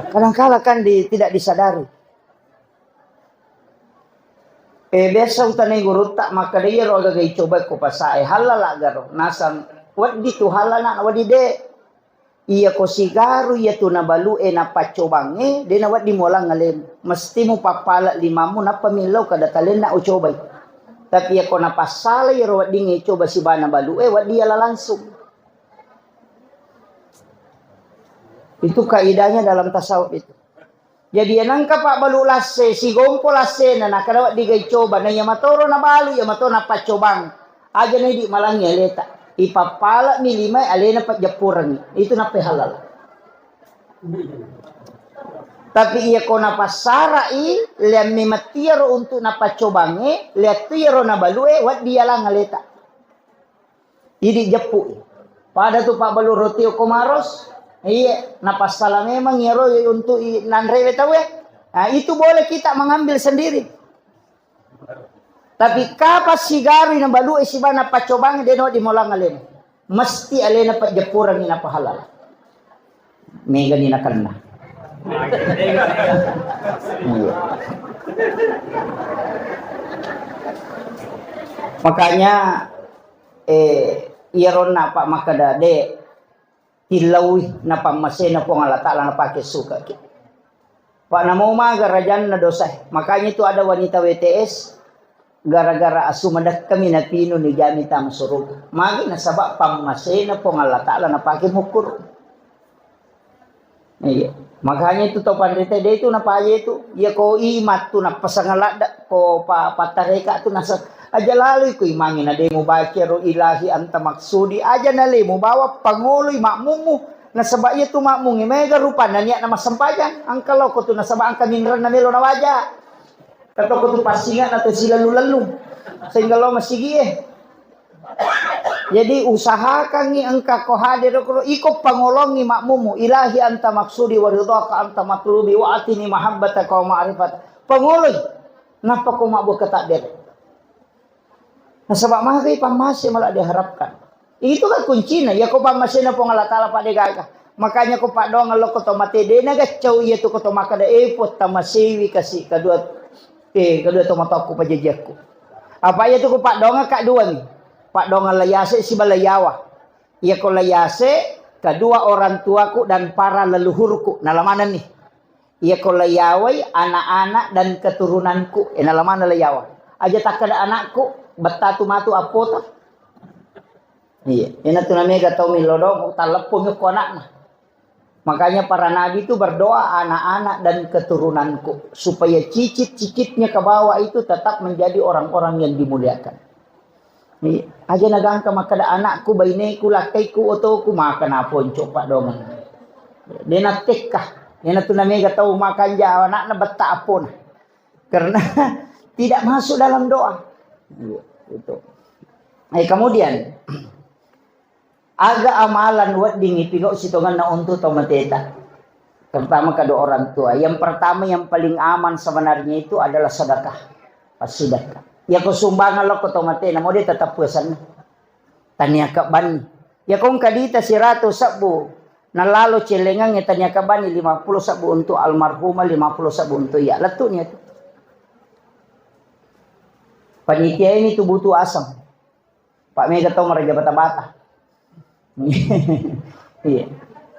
Kadangkala kan di, tidak disadari. Eh, biasa utanai gurutta makkeda iyaro agaga icoba ko pasae hallala garo nasang weddi tu hallana weddi de. Iya ko sigaru iya tu nabalu'e napaccobangnge de nawedding mualang alemu. Mesti mupappala limammu nappa millau kada talenna ucobai. Tapi iya ko napassala iyaro weddingnge icoba sibana balu'e weddi yala langsung. Itu kaidahnya dalam tasawuf itu. Jadi iya nengka pabbalu lasse, sigompo lassena, nakkeda wedding ga icoba, na iya matoro nabalu, iya mato napaccobang. Aja na idi malangi aleta. Ipappala'mi limae alena pajjappurengngi. Itu nappa halal. Tapi iya ko napassarai, leamme mattiaro untuk napaccobangnge, leattu iyaro nabalue, wedding yalang aleta. Idi jeppu. Pada tu pabbalu roti okko maros. Iya, napassala memang iyaro untuk i-, nanrewe tauwe. Nah, itu boleh kita mengambil sendiri. Tapi kapang sigarui nabalu'e sibawa napaccobang, de' no dimolang alena. Mesti alena pajjeppurengngi napahalal. Megani nakenna. Iya. Makanya, eh, iyaronna apa makkeda, de' tillaui napammasena Puang Allah Ta'ala napake sukaki. Pak, namo maga rajanna dosa. Makanya itu ada wanita W T S, gara-gara asu madekkami napinu nijami tama suruga. Magi nasaba pammasena Puang Allah Ta'ala napake mukkuru. Iya. Makanya itu tau panrita de' itu napaja itu. Iya ko imat tu napasang ladda ko pa-, patareka tu nasa aja lalu iko imangi na de' mubaca ro ilahi anta maksudi aja nale mubawa pangoloi makmummu. Nasaba iya tu makmungnge mega rupanna niatna massempajang. Angka loko tu nasaba angka minrenna melo nawaja. Katoko tu passinga na tu silallu-lallu. Sehingga lo masigi eh. Jadi usahakangngi engka ko hadir ko iko pangolongi makmummu. Ilahi anta maksudi wa ridhaka anta matlubi wa atini mahabbataka wa ma'rifat. Pangoloi. Nappa ko mabbuka takbir. Nasaba magai pammase malah diharapkan. Itu kan kuncina. Ya ko pammasena Puang Allah Ta'ala pada gaga. Makanya ko paddoang lo ko to mate de' nagaccau iya tu ko to makkeda, eh, Puang tamasewi kasi kedua, eh, kedua to mataku pajajiakku. Apa iya tu ko paddoang ka dua ni. Paddoang layase siba layawa. Iya ko layase kedua orang tuaku dan para leluhurku. Nalamanenni. Iya ko layawai anak-anak dan keturunanku. Eh, nalamana layawa. Aja takkeda anakku, bettatu matu appota. Iya, ena tu namega tau milodong, talleppo mi ko anakna. Makanya para nabi itu berdoa anak-anak dan keturunanku supaya cicit-cicitnya ke bawah itu tetap menjadi orang-orang yang dimuliakan. Iya. Aja nagangka makkeda anakku, baineku, lakkaiku, otoku, maka naponco paddoangeng. De' nattekka. Ena tu namega tau makanja anakna betta appona. Karena tidak masuk dalam doa. Iya, itu. Eh, kemudian, aga amalan wedding ipigau sitongenna untuk tau mateta. Terutama kedua orang tua. Yang pertama, yang paling aman sebenarnya itu adalah sedekah. Passidekka. Iya ko sumbangan lo ko to mate, namo de' tetap puasanna. Tania kebban. Iya ko engka dita siratu sebbu. Nalalo celengang ya tania kebban lima puluh sebbu untuk almarhumah, lima puluh sebbu untuk iya. Lettu' ni itu. Panitia ini tu butuh asam. Pak mega tau maraja bata-bata. Iya.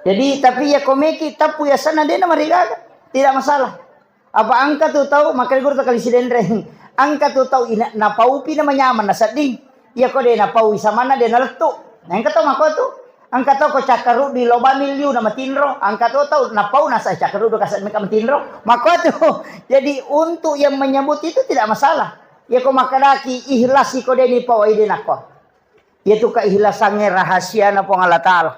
Jadi, tapi iya ko meki tappu yasenna de' namarigaga. Tidak masalah. Apa engka tu tau, makanya guru takali sidenreng. Engka tu tau ina, napaupi na manyaman na sedding. Iya ko de' napau samanna de' nalettu'. Nah, engka tau mako tu. Engka tau ko cakkaruddu lobami liu na matinro. Engka tu tau napau nasa cakkaruddu kasa meka matinro. Mako tu. Jadi, untuk yang menyebut itu tidak masalah. Iya ko makkedaki ikhlas iko de' ni pau ai de' nako. Iya tu keikhlasangnge rahasiana Puang Allah Ta'ala.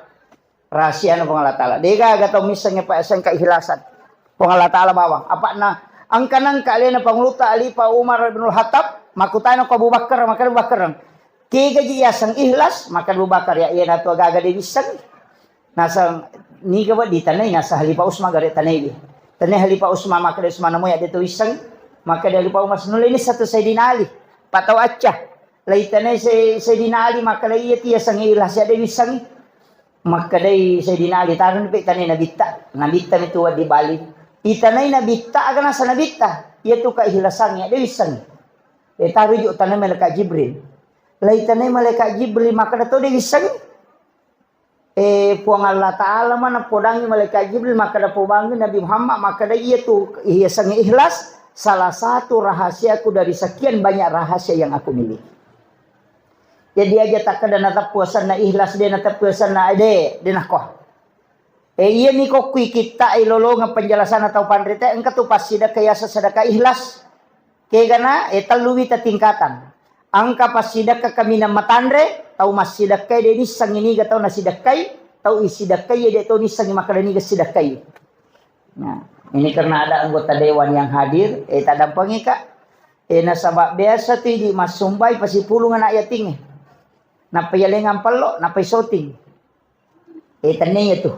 Rahasiana Puang Allah Ta'ala. De' gaga tau missengnge pa yaseng keikhlasan. Puang Allah Ta'ala bawang. Apa'na engka nengka alena Pangulutta Khalifah Umar bin Khattab, makkutana ko Abu Bakar, makkeda Abu Bakar, kegaji yaseng ikhlas, makkeda Abu Bakar, ya, iya natu gaga de' wisseng. Naseng, niga weddi tanai, naseng Khalifah Utsman gare tanai di. Tanai Khalifah Utsman, makkeda Utsman, namu ya de' to wisseng. Makkeda Khalifah Umar, nulle ni satu Sayyidina Ali. Patau acca. Lai tanai Say-, Sayyidina Ali, makkeda iya ti yaseng ikhlas ya de' wisseng. Makkedai Sayyidina Ali, "Taroni pe itanai nabitta." Nabitta mitu wedding bali. Itanai nabitta, aga nasa nabitta? Iya tu keikhlasangnge, de' wisseng. E, taruju tanai malaikat Jibril. Lai tanai malaikat Jibril, makkeda to de' wisseng. E, Puang Allah Ta'ala mana podangi malaikat Jibril, makkeda pobangi Nabi Muhammad, makkeda iya tu, iya sangi ikhlas, salah satu rahasiaku dari sekian banyak rahasia yang aku miliki. Jadi aja takkeda nateppu asenna ikhlas, de' nateppu asenna, de', de' nakko. E, iya ni ko kui kitta e lolongeng penjelasanna tau panrita, engka tu passidekka yaseng sedekah ikhlas. Kegana, e, tellu wita tingkatan. Engka passidekka kaminang matanre, tau massidekkai de' nissengi niga tau nasidekkai, tau isidekkai de' tau nissengi makkeda niga sidekkai. Nah, ini karena ada anggota dewan yang hadir, e, tadampengi, Kak. E, nasaba biasa tu idi massumbai pasipulung anak yatim e. Nappa yalengang pello, nappa isoting. E, tennia tu.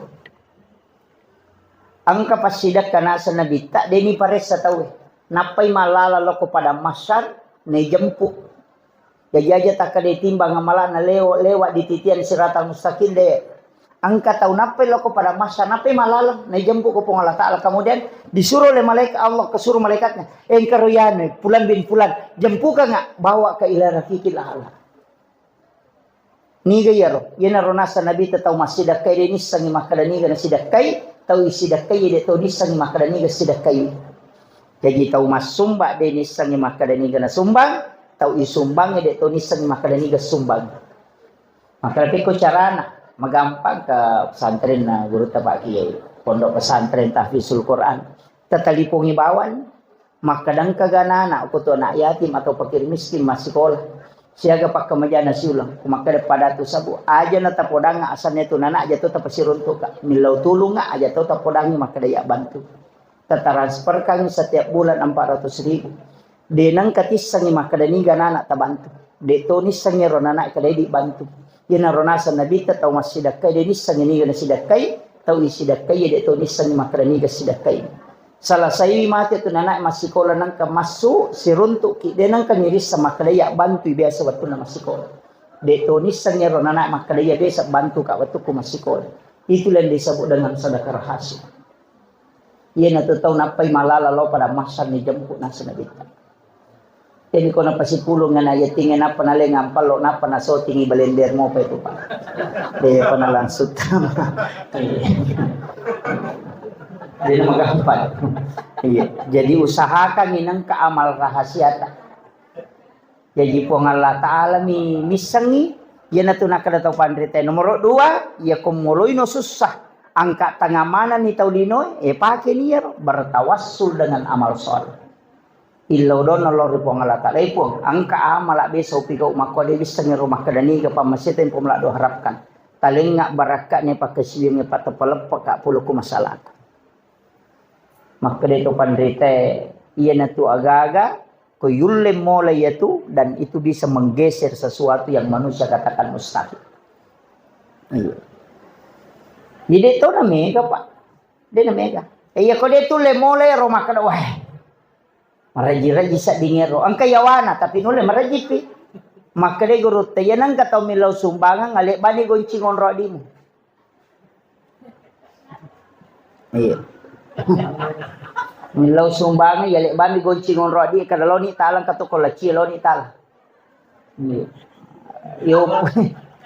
Engka passidekka naseng Nabitta, deni paressa tauwe. Nappai mallala loko padang mahsyar, naijempu. Jaji aja takkeda timbang amala'na lewo-, lewat di titian siratal mustaqim de. Engka tau nappai loko padang mahsyar, nappai mallala, naijempu ko Puang Allah Ta'ala. Kemudian disuro oleh malaikat Allah, kesuro malaikatnya, engkaro yanu, pulan bin pulan, jempuka nga, bawa ke ila rafiqil a'la. Niga iyaro? Iyanaro naseng Nabitta tau massidekkai de nissengngi makkeda niga nasidekkai, tau isidekkai de to nissengngi makkeda niga sidekkai. Jaji tau massumba de nissengngi makkeda niga nasumbang, tau isumbangngi de to nissengngi makkeda niga sumbang. Makkeda pekko carana, magampang ke pesantrenna gurutta Pak Kiai, Pondok Pesantren Tahfizul Quran. Tatalipongi bawang. Makkeda engka ga anak-anak, ko tu anak yatim atau fakir miskin massikola. Siaga pakkamajana siuleng. Ko makkeda pada tu sabu, aja na tapodangnga asanna tu nana aja to tapasiruntuka. Millau tulungnga aja to tapodangngi makkeda ya bantu. Tatransferkan setiap bulan empat ratus ribu. De nengka tissengngi makkeda niga nana tabantu. De to nissengngi ro nana kedai dibantu. Iyanaro naseng Nabitta tau massidekkai de nissengngi niga nasidekkai, tau isidekkai de to nissengngi makkeda niga sidekkai. Salasai mate tu nanae massikola nengka massu siruntuki, de nengka nirisseng makkeda iya bantui biasa wettunna massikola. De to nisseng ero nanae makkeda iya biasa bantuka wettukku massikola. Itulah yang disebut dengan sedekah rahasia. Iyanatu tau nappai malala lao pada massang ni jemput naseng Nabitta. Jadi ko napasipulung ngana yatinge nappa naleng ampallo nappa nasotingi balender mopa itu, Pak. De pernah langsung tama. Iya. Jadi magampang. Iya. Jadi usahakan inengka amal rahasiata. Jaji Puang Allah Ta'ala mi missengi, iyanatu nakkeda tau panrita. Nomor dua, iya ko moloino sussa, angka tangamanani tau linoe, e pakeni iyaro, bertawassul dengan amal soleh. Illau donna lao ri Puang Allah Ta'ala, e Puang, angka amala besa upigau makko de wissengi ro makkeda niga pammasita Puang Allah doharapkan. Talengnga barakka'ne pakkasiwiangnge pateppa-leppa ka pulukku masalata. Makkeda to panrita, iyanatu agaga ko yulle mola iyatu dan itu bisa menggeser sesuatu yang manusia katakan mustahil. Iya. Jadi to na mega, Pak. De na mega. E, iya ko de tulle mola ero makkeda, wah. Maraji-raji sedding ero. Engka yawana tapi nulle marajipi. Makkeda gurutta, iya nengka tau millau sumbangan, ale bani goncing onro adimu. Iya. Millau sumbangan, iya lebbami goncing onro adi, kada loni talang katu ko lacci loni talang. Iya. Yo,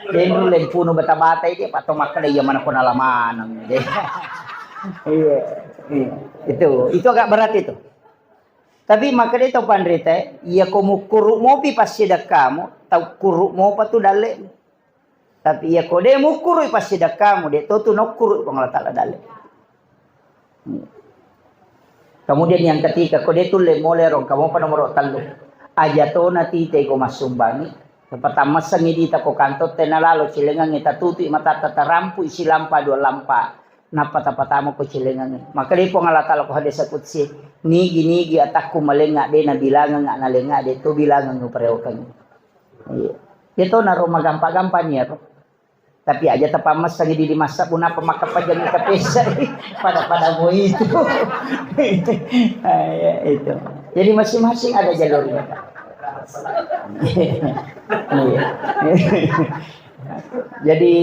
denu lempunu bata-bata ini, pato makkeda iya mana kona lamanang. Iya. Iya. Itu, itu agak berat itu. Tapi makkeda tau panrita, iya ko mukkuru mopi passidekkamu, tau kuru mopa tu dalle. Tapi iya ko de mukkurui passidekkamu, de to tu nokkurui Puang Allah Ta'ala dalle. Kemudian yang ketiga, ko de tulle mole rong kamu apa nomor tellu. Aja to na tite ko massumbangi. Pertama sengi dita ko kantor tena lalo cilengangi tatutui mata tatarampu isi lampa dua lampa. Nappa tapatama ko cilengangi. Maka de Puang Allah Ta'ala ko hadis qudsi, nigi-nigi atakku malenga de na bilangeng na lenga de to bilangeng upareokeng. Iya. Itu naro magampa-gampa ni ero. Tapi aja tapammessangi di masa pun apa maka pajangi kapesa pada-pada mau itu. Ah, ya, itu. Jadi masing-masing ada jalurnya. Iya. Jadi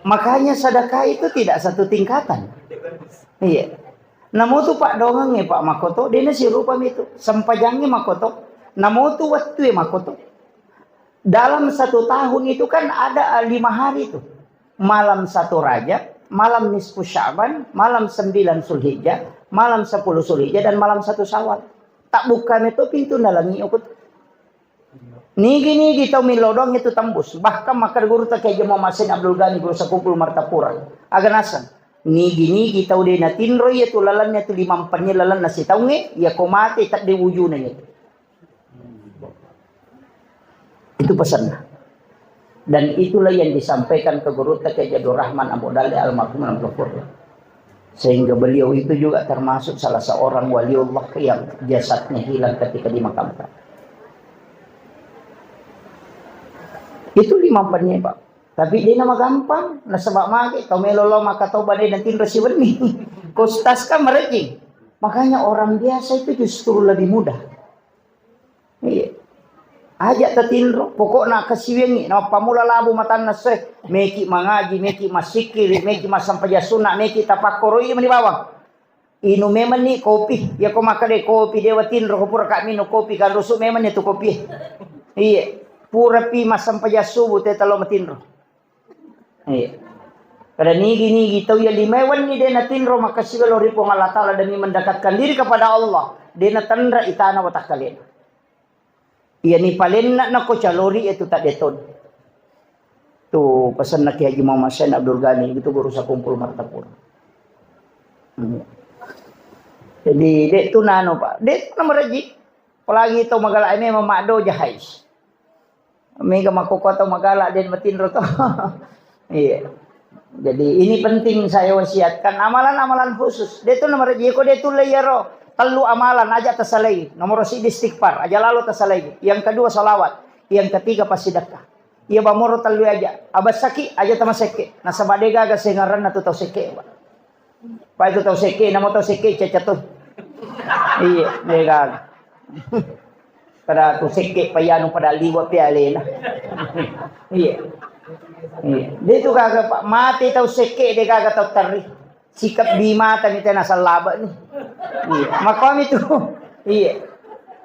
makanya sedekah itu tidak satu tingkatan. Iya. Namotu paddoangengnge, Pak, makkoto, dena sirupa mitu. Sempajangnge makkoto. Namotu wettue makkoto. Dalam satu tahun itu kan ada, eh, lima hari itu. Malam satu Rajab, malam nisfu Sya'ban, malam sembilan Zulhijjah, malam sepuluh Zulhijjah, dan malam satu Syawal. Tak buka meto pintu nalangi okut. Nigi-nigi tau millau doang itu tembus. Bahkan makkeda guru ta Kiai Haji Muhammad Said Abdul Ghani, guru sakupul Martapura. Aga naseng. Nigi-nigi tau de natinro iya tu lalanna tu limampenni lalanna sitaungnge, iya ko mate tadde wujuna iya. Itu pesanna. Dan itulah yang disampaikan ke guru ta Kiai Haji Abdul Rahman Abu Dalle almarhum Abdul Ghafur. Sehingga beliau itu juga termasuk salah seorang waliullah yang jasadnya hilang ketika dimakamkan. Itu lima penye, Pak. Tapi de na magampang, nasaba mage tau melo lao makkatoba de natinro siwenni. Kustas kan merejing. Makanya orang biasa itu justru lebih mudah. Iya. Aja tatinro, pokokna kasiwengi, na pammula labu matanna soe, meki mangaji, meki massikkiri, meki massempajang sunna, meki tapakkoro, iya meni bawang. Inu memenni kopi, iya ko makkeda kopi dewa tinro, ko pura ka minung kopi, kan rusu memenni tu kopi. Iya. Pura pi massempajang subuh te talo matinro. Iya. Kada nigi-nigi tau iya lima wenni de natinro makkasiwiang lao ri Puang Allah Taala demi mendekatkan diri kepada Allah, de natenra itana watakkalena. Iya ni palenna nako calori itu tak deton. Tu pesenna Kiai Haji Muhammad Said Abdul Ghani itu guru sakumpul Martapura. Hmm. Jadi dek tu nano Pak, dek tu nama rejik. Apalagi tau magala memang makdo jahais. Mega makkokko tau magala den matinro to. Iya. Jadi ini penting saya wasiatkan amalan-amalan khusus. De tu nomor jeko de tu le iyaro tellu amalan aja tasalai. Nomor siddi istighfar aja lalo tasalai. Yang kedua salawat. Yang ketiga passidekka. Iya bamoro tellu aja. Abessaki aja tamasekke. Nasaba de gaga sengaranna tu tau sekke, Pak. Pai tu tau sekke, namo tau sekke caca tu. Iya, de gaga. Pada tu sekke payanu pada liwa pialena. Iya. Iya. De tu gaga Pak, mate tau sekke de gaga tau terri. Sikap di mata mi tena sallaba ni. Iya. Makomi tu. Iya.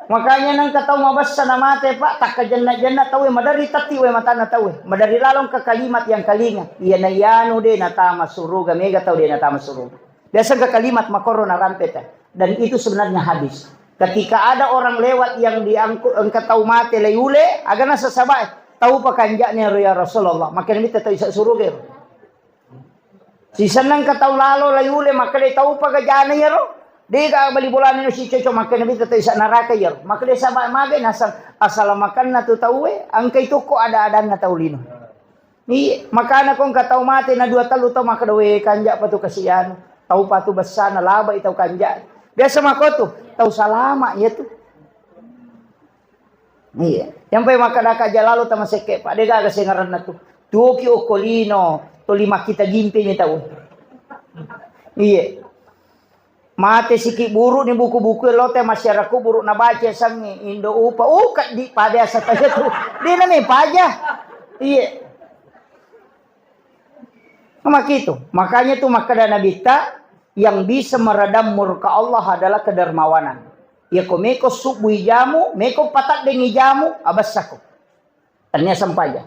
Makanya nengka tau mabessa na mate Pak, takka jenna-jenna tau maderri tatti we matanna tau. Maderri lalong ke kalimat yang kalinga. Iya na iyanu de natama suruga, mega tau de natama suruga. Biasa engka kalimat makoro narampe ta. Dan itu sebenarnya hadis. Ketika ada orang lewat yang diangkut engka tau mate lai ule, agana sesabae, tau pakanja'na ero ya Rasulullah. Makkeda mitta tau isa suruga ero. Sisenna engka tau lalo lai ule, makkeda tau pagajana iyaro. Dega bali bolana no sicoco, makkeda mitta tau isa naraka iyaro. Makkeda sabae magai nasang asala makanna tu tauwe, engka itu ko ada-adanna tau lino. Iya, makana ko engka tau mate na dua tellu tau makkeda, "We, kanja pa tu kasihan. Tau pa tu bessana, labai tau kanja." Biasa makotu, tau salama iya tu. Iya, yang pai makkeda ka jalalo tama sekke, Pak, de gaga sengaranna tu. Tuoki okko lino, toli makkita gimpe mi tau. Iya. Mate siki buru ni buku-buku lo te masyarakat buru nabaca sangi indo upa. Uh, kaddi pa biasa tanya tu. Dia namanya paja. Iya. Maka itu. Makanya tu makkeda Nabi ta, yang bisa meredam murka Allah adalah kedermawanan. Ya ko meko subuh ijamu, meko pataddengi jamu, abassako. Tania sempaja.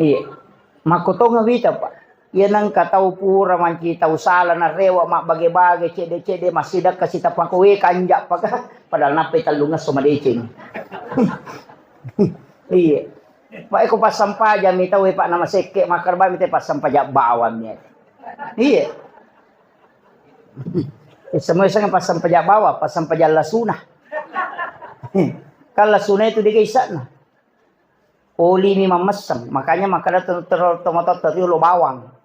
Iya. Makkotongeng wita, Pak. Iya nengka tau pura manci tau sala narewa mabbage-bage cede-cede massidekka sitapako we kanja paka padahal nappai tellungesso madeceng. Iya. Pak eko passampajang mi tau Pak nama sekke makkarbami te passampajang bawang mi. Iya. Semua seng passampajang bawang, passampajang lasuna. Kan lasuna itu dega isakna. Oli mi mammesseng, makanya makkeda to-, to-, tomatoatta riolo bawang.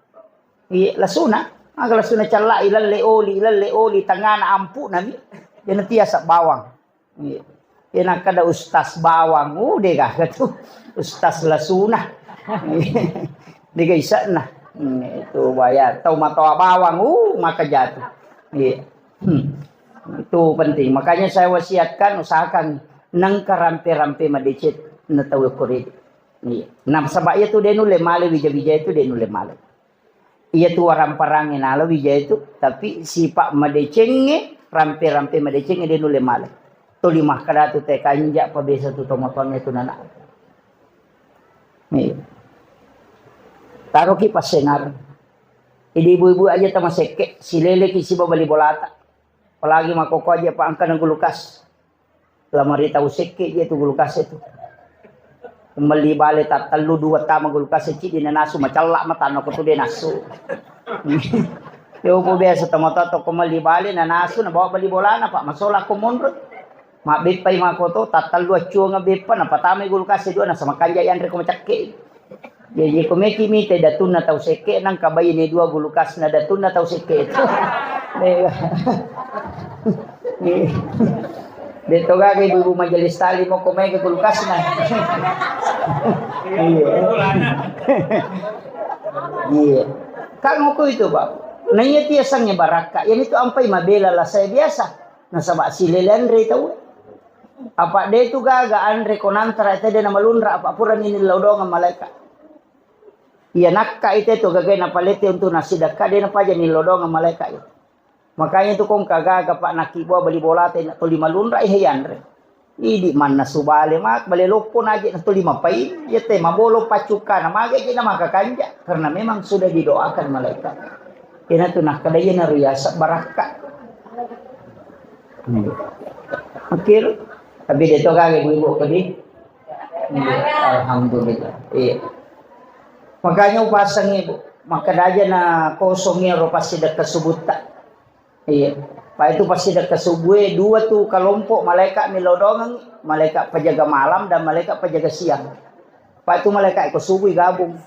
Iya, lasuna, aga lasuna cellai, lalle oli, lalle oli, tengana ampu'na mi. Iyana tiasa bawang. Iya. Iya nakkeda ustaz bawang, uh, de gaga tu. Ustaz lasuna. Dega isakna. Hmm, itu bahaya. Tau matoa bawang, uh, maka jatuh. Iya. Hmm. Itu penting. Makanya saya wasiatkan, usahakan nengka rampe-rampe madeceng na tau kore. Iya. Nasaba iya tu de nulle male, wija-wija itu de nulle male. Iya tu waramparangnge nala wija itu, tapi sipa madecengnge, rampe-rampe madecengnge de nulle male. Tuli makkeda tu te kanja pa biasa tu tomatoangnge tu nana. Iya. Taroki passengar. Idi ibu-ibu aja tamasekke, sileleki siba bali bolata. Apalagi makkokko aja pa engkana gulukas. Lamari tau sekke je tu gulukas itu. Melli bale tattellu dua tama gulukas ciddi nanasu macella matanna ko tu de nasu. Yo po biasa tomatoa to ko melli bale nanasu nabawa bali bolana Pak masola ko monro. Mabbeppai makoto tattellu accuanga beppa napatamai gulukas dua nasaba kanja yanre ko macakke. Jaji ko meki mite datunna tau sekke nangka baine dua gulukasna datunna tau sekke itu. De to gaga ibu-ibu majelis taklim ko mega gulukasna. Iya. Iya. Kan moko itu, Pak. Naiya tu yasengnge barakka, iyanitu ampai mabela lasa biasa. Nasaba silele anre tau. Apa de tu gaga anre ko nantara tede na malunra, apa purani nillau doangeng malaika. Iya nakka ite tu gaga napalete untuk nasidakka, de napaja nillau doangeng malaika itu. Makanya tu kong kagaga pak nakibua bali bolata ina tuli malunra, eh, yanre. Idi manna subale mak bale loppo naje na tuli mapai, ya te mabolo paccukka na mage je na maka kanja, karena memang sudah didoakan malaikat. Ina tu nakkeda iya na riyasa barakka. Hmm. Akhir, tapi de to gaga ibu-ibu kedi. Hmm. Alhamdulillah. Iya. Makanya upasangi, Bu. Makkeda aja na kosong iyaro passidekka subutta. Iya. Pa itu passidekka subue dua tu kalompok malaika millau doangeng, malaika penjaga malam dan malaika penjaga siang. Pa itu malaika ko subui gabung.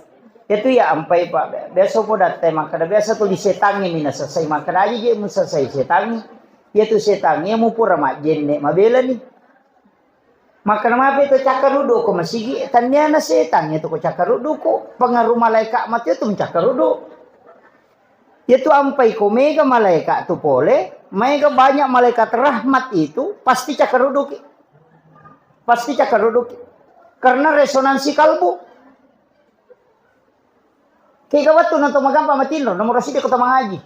Itu ya ampai pa biasa po datte makkeda biasa tu di setangi mina selesai makkeda aja je mu selesai setangi. Iya tu setangi mu pura majjenne mabela ni. Makkeda mape to cakkaruddu ko masigi, tanniana setang itu ko cakkaruddu ko pengaruh malaika mati itu mencakkaruddu. Itu ampai ko mega malaika tu pole, mega banyak malaikat rahmat itu pasti cakkarudduki. Pasti cakkarudduki. Karena resonansi kalbu. Kega wettu na to magampa matinro, nomor sidi ko to mangaji.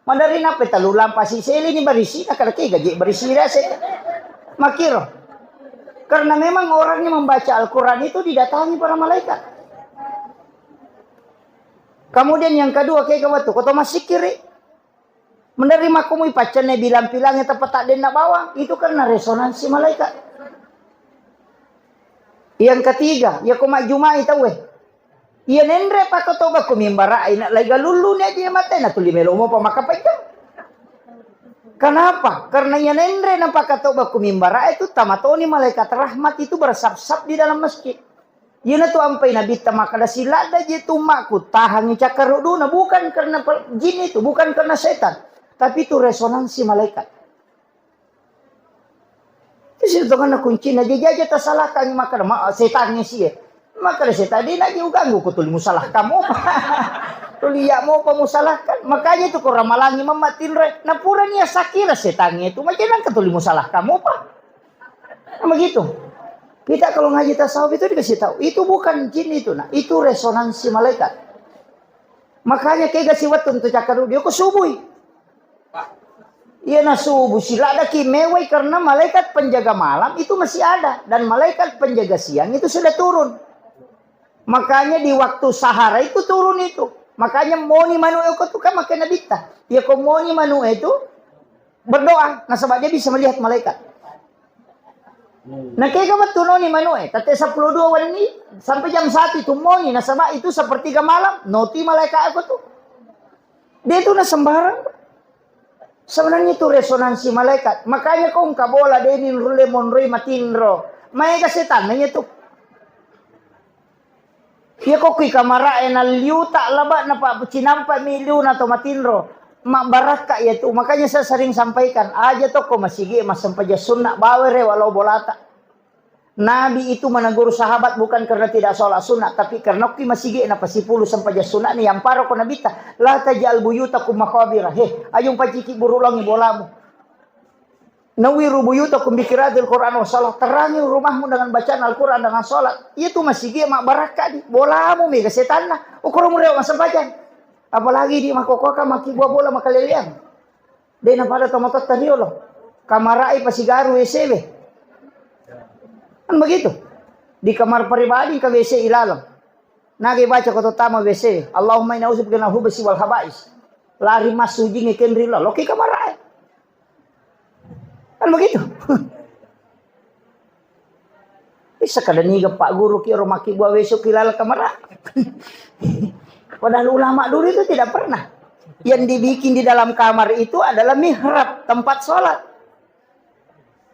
Madari nape talu lampa siseli ni barisi, na kada kega je barisi rase. Makiro. Karena memang orang yang membaca Al-Quran itu didatangi para malaikat. Kemudian yang kedua, kega wettu ko to masikiri. Menerima kumui paccanne bilang-pilangnya tepat tak denna bawang, itu karena resonansi malaikat. Yang ketiga, ya ko majjumai tauwe. Iya nenre pakatoba ku mimbara ina lai galullu ni aja mate na tuli melo mopa makapajang. Kenapa? Karena iya nenre na pakatoba ku mimbara itu tamatoni malaikat rahmat itu bersap-sap di dalam masjid. Iyana tu ampai nabitta makkeda siladda je tu ummaku tahangi cakkaruduna, bukan karena pe-, jin itu, bukan karena setan, tapi itu resonansi malaikat. Itu sitonganna kuncina je jaja tasalahkan makkeda ma-, setangnge sie. Makkeda setan de naji uganggu ko tuli musalahkan mopa. Tuli iya mopa musalahkan. Makanya itu ko ramalangi mamma tinre, na pura nia sakira setangnge itu, macam nangka tuli musalahkan mopa. Kan begitu. Kita kalau ngaji tasawuf itu dikasih tahu, itu bukan jin itu, nah, itu resonansi malaikat. Makanya kega si wettu tu cakkaru dia ko subui. Iya na subuh siladaki mewai karena malaikat penjaga malam itu masih ada dan malaikat penjaga siang itu sudah turun. Makanya di waktu sahara itu turun itu. Makanya moni manu eko tu kan makai nabitta. Iya ko moni manu itu berdoa, nasaba dia bisa melihat malaikat. Nah, kega wettu noni manuk e, tette seppulo dua wenni sampai jam satu itu moni, nasaba itu sepertiga malam, noti malaikat aku tu. Dia itu na sembarang. Sebenarnya itu resonansi malaikat. Makanya kau engka bola deni rulle monroi matinro. Maega setan nanya tu. Iya ko kui kamara e nalliuta laba napa cinampa mi liuna to matinro. Mabbarakka iya tu. Makanya saya sering sampaikan, aja tokko masigi massempajang sunna bawa rewa lao bolata. Nabi itu menegur sahabat bukan karena tidak sholat sunat, tapi karena kui masigi na pasipulu sempajang sunat ni yang paro ko Nabi ta, la tajal buyutakum maqabira. He, ayo paciki buru langi bolamu. Nawwiru buyutakum bi qiraatil Qur'an wa shalah. Terangi rumahmu dengan bacaan Al-Quran, dengan sholat. Iya tu masigi mabbarakka di. Bolamu mega setanna. Ukuro mureo massempajang. Apalagi di makokoka makkibua bola makaleleang. De na pada tomatotta riolo. Kamarai pasigaru W C we. Kan begitu. Di kamar pribadi ka W C ilaleng. Nage baca ko tama W C. Allahumma inna a'udzubika minal hubsi wal habais. Lari massujingi kenri lo. Loki kamarai. Kan begitu. Bisa kada niga Pak Guru ki ro makkibua W C ki lala kamara. Padahal ulama dulu itu tidak pernah. Yang dibikin di dalam kamar itu adalah mihrab, tempat sholat.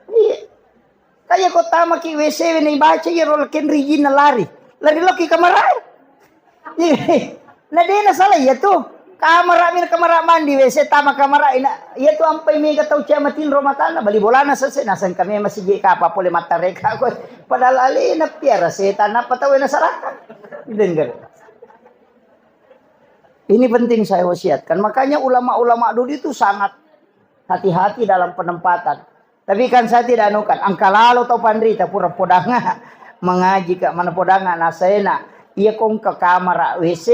Iya. Kaya ko tama ki W C ni baca ya ro kenri jinna lari. Lari loki kamara. Iya. Na de na salah iya tu. Kamara mi na kamara mandi W C tama kamara ina. Iya tu ampai mega tau cia matinro matanna bali bolana sese naseng kami masigi kapa pole mattareka ko. Padahal alena piara setan apa tau na salah. Dengar. Ini penting saya wasiatkan. Makanya ulama-ulama dulu itu sangat hati-hati dalam penempatan. Tapi kan saya tidak anukan, engka lalo tau panrita pura podanga mengaji ka, mana podanga nasena. Iya kongka kamara W C,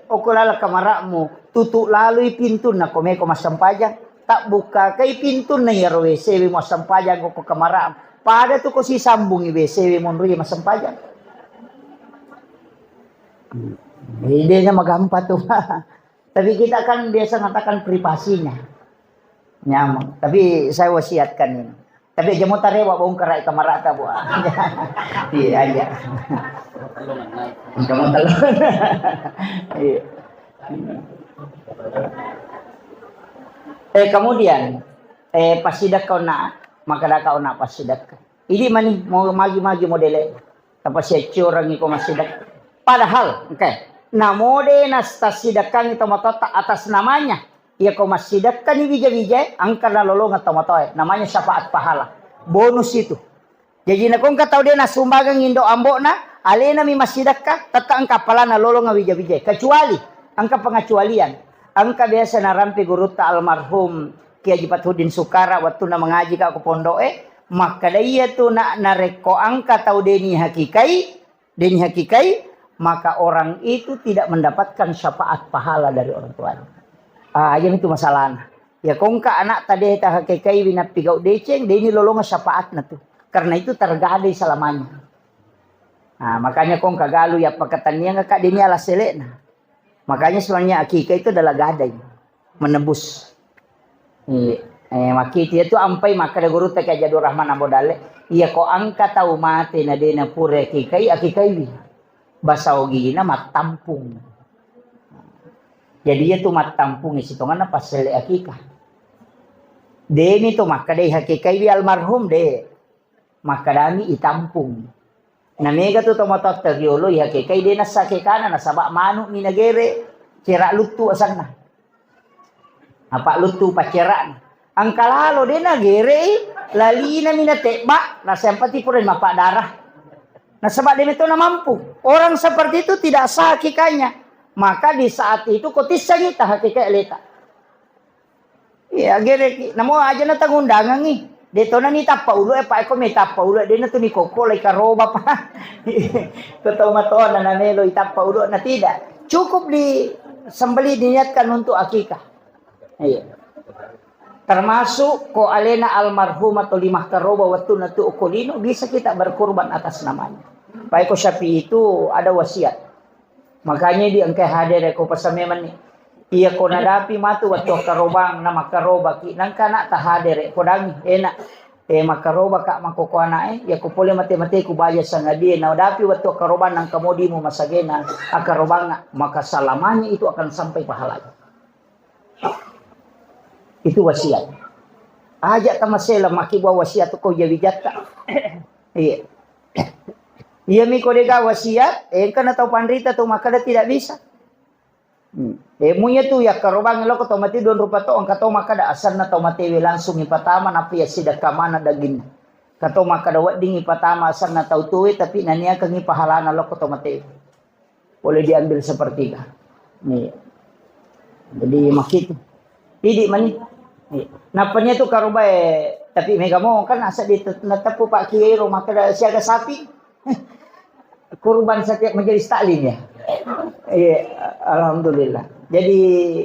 oko lala kamara'mu, tutu lalui pintunna ko meko massempajang. Tak buka kai pintunna iyaro W C we massempajang ko kamara'mu. Pada tu ko sisambungi W C we monrui massempajang. Idenya magampa tu. Tapi kita kan biasa mengatakan privasinya. Nyaman. Tapi saya wasiatkan ini. Tapi aja mau tarewa bongkar rai kamarata, Bu. Iya aja. Kamu tahu. Iya. Eh, kemudian, eh, pasidakka ona, maka daka ona pasidakka. Idi mani mau magi-magi modele. Tapasiaccorangi ko massidakka. Padahal, oke. Namode nastasidakkangi tomatoatta atas namanya. Iya ko massidakkani wija-wijae, engka nalolongeng tomatoae. Namanya syafaat pahala. Bonus itu. Jaji, nakongka tau de nasumbangang indo ambo'na, alena mi massidakka, tetta engka appalana lolongeng wija-wijae. Kecuali, engka pengecualian. Engka biasa narampe gurutta almarhum Kiai Haji Fathuddin Sukara, wattunna mengaji ka ko pondo'e, makkeda iya tu na, narekko engka tau deni hakikai, deni hakikai, maka orang itu tidak mendapatkan syafaat pahala dari orang tuanya. Ah, yang itu masalahnya. Ya kongka anak tadi ta hakikai winappi gau deceng, deni lolongeng syafaatna tu. Karena itu tergadai selamanya. Nah, makanya kongka galu ya pakataniang ka deni ala selekna. Makanya sebenarnya akikah itu adalah gadai, menebus. Iya. Eh, makkitu iya tu ampai makkeda gurutta Kiai Haji Abdul Rahman Ambo Dalle, iya ko engka tau mate na dena pura akikai, akikaiwi. Basa ogina mattampung. Jadi iya tu mattampung sitonganna passelle akikah. Demi tu makkedai hakikaiwi almarhum de. Makkedami itampung. Na mega tu tomatoatta riolo, ihakekai de nassa kekana, nasaba manu mi nagere, cera luttu asanna. Apa luttu paccerana. Engka lalo de nagerei, lalina mi natebba, nasempati pura mappadarah. Nasaba de meto namampu. Orang seperti itu tidak sah akikahnya. Maka di saat itu ko tissengi ta hakikai aleta. Iya, gereki. Namo aja na tangundangangi. De tona ni tappa ulu e, pa eko me tappa ulu e, de na tu ni kokko lai karoba pa. Ko tau matona na melo i tappa ulu na tidak. Cukup di sembelih diniatkan untuk akikah. Iya. Termasuk ko alena almarhum atau lima karoba waktu na tu okolino bisa kita berkurban atas namanya. Pa eko Syafi'i itu ada wasiat. Makanya di engkai hadere ko pasamemenni. Iya ko nadapi matu wattu akkarobang na makkarobaki, nangka anak ta hadere, kodangi, enak. Eh, makkaroba ka makoko anak e, iya ko pole mate-mate ku baja sangadie, nadapi wattu akkarobang nangka modimu masagena akkarobang, maka selamanya itu akan sampai pahalanya. Itu wasiat. Aja tamasela maki buah wasiat ko jawi jatta. Iya. Iya mi ko dega wasiat, engka na tau panrita tu makkeda tidak bisa. Hmm. Eh, munya tu ya karobang loko tau mati don rupa to engka tau makkeda asanna tau mate we langsung ipatama napi ya sidakka mana daging. Kato makkeda wedding ipatama asanna tau tuwe tapi naniakengi pahalana loko tau mate. Boleh diambil sepertiga. Nih. Jadi makitu. Idi mani. Nih. Napanya tu karubae tapi mega mo kan asa di nateppu Pak Kiai ro makkeda siaga sapi. Kurban setiap majelis taklim ya. Iya, alhamdulillah. Jadi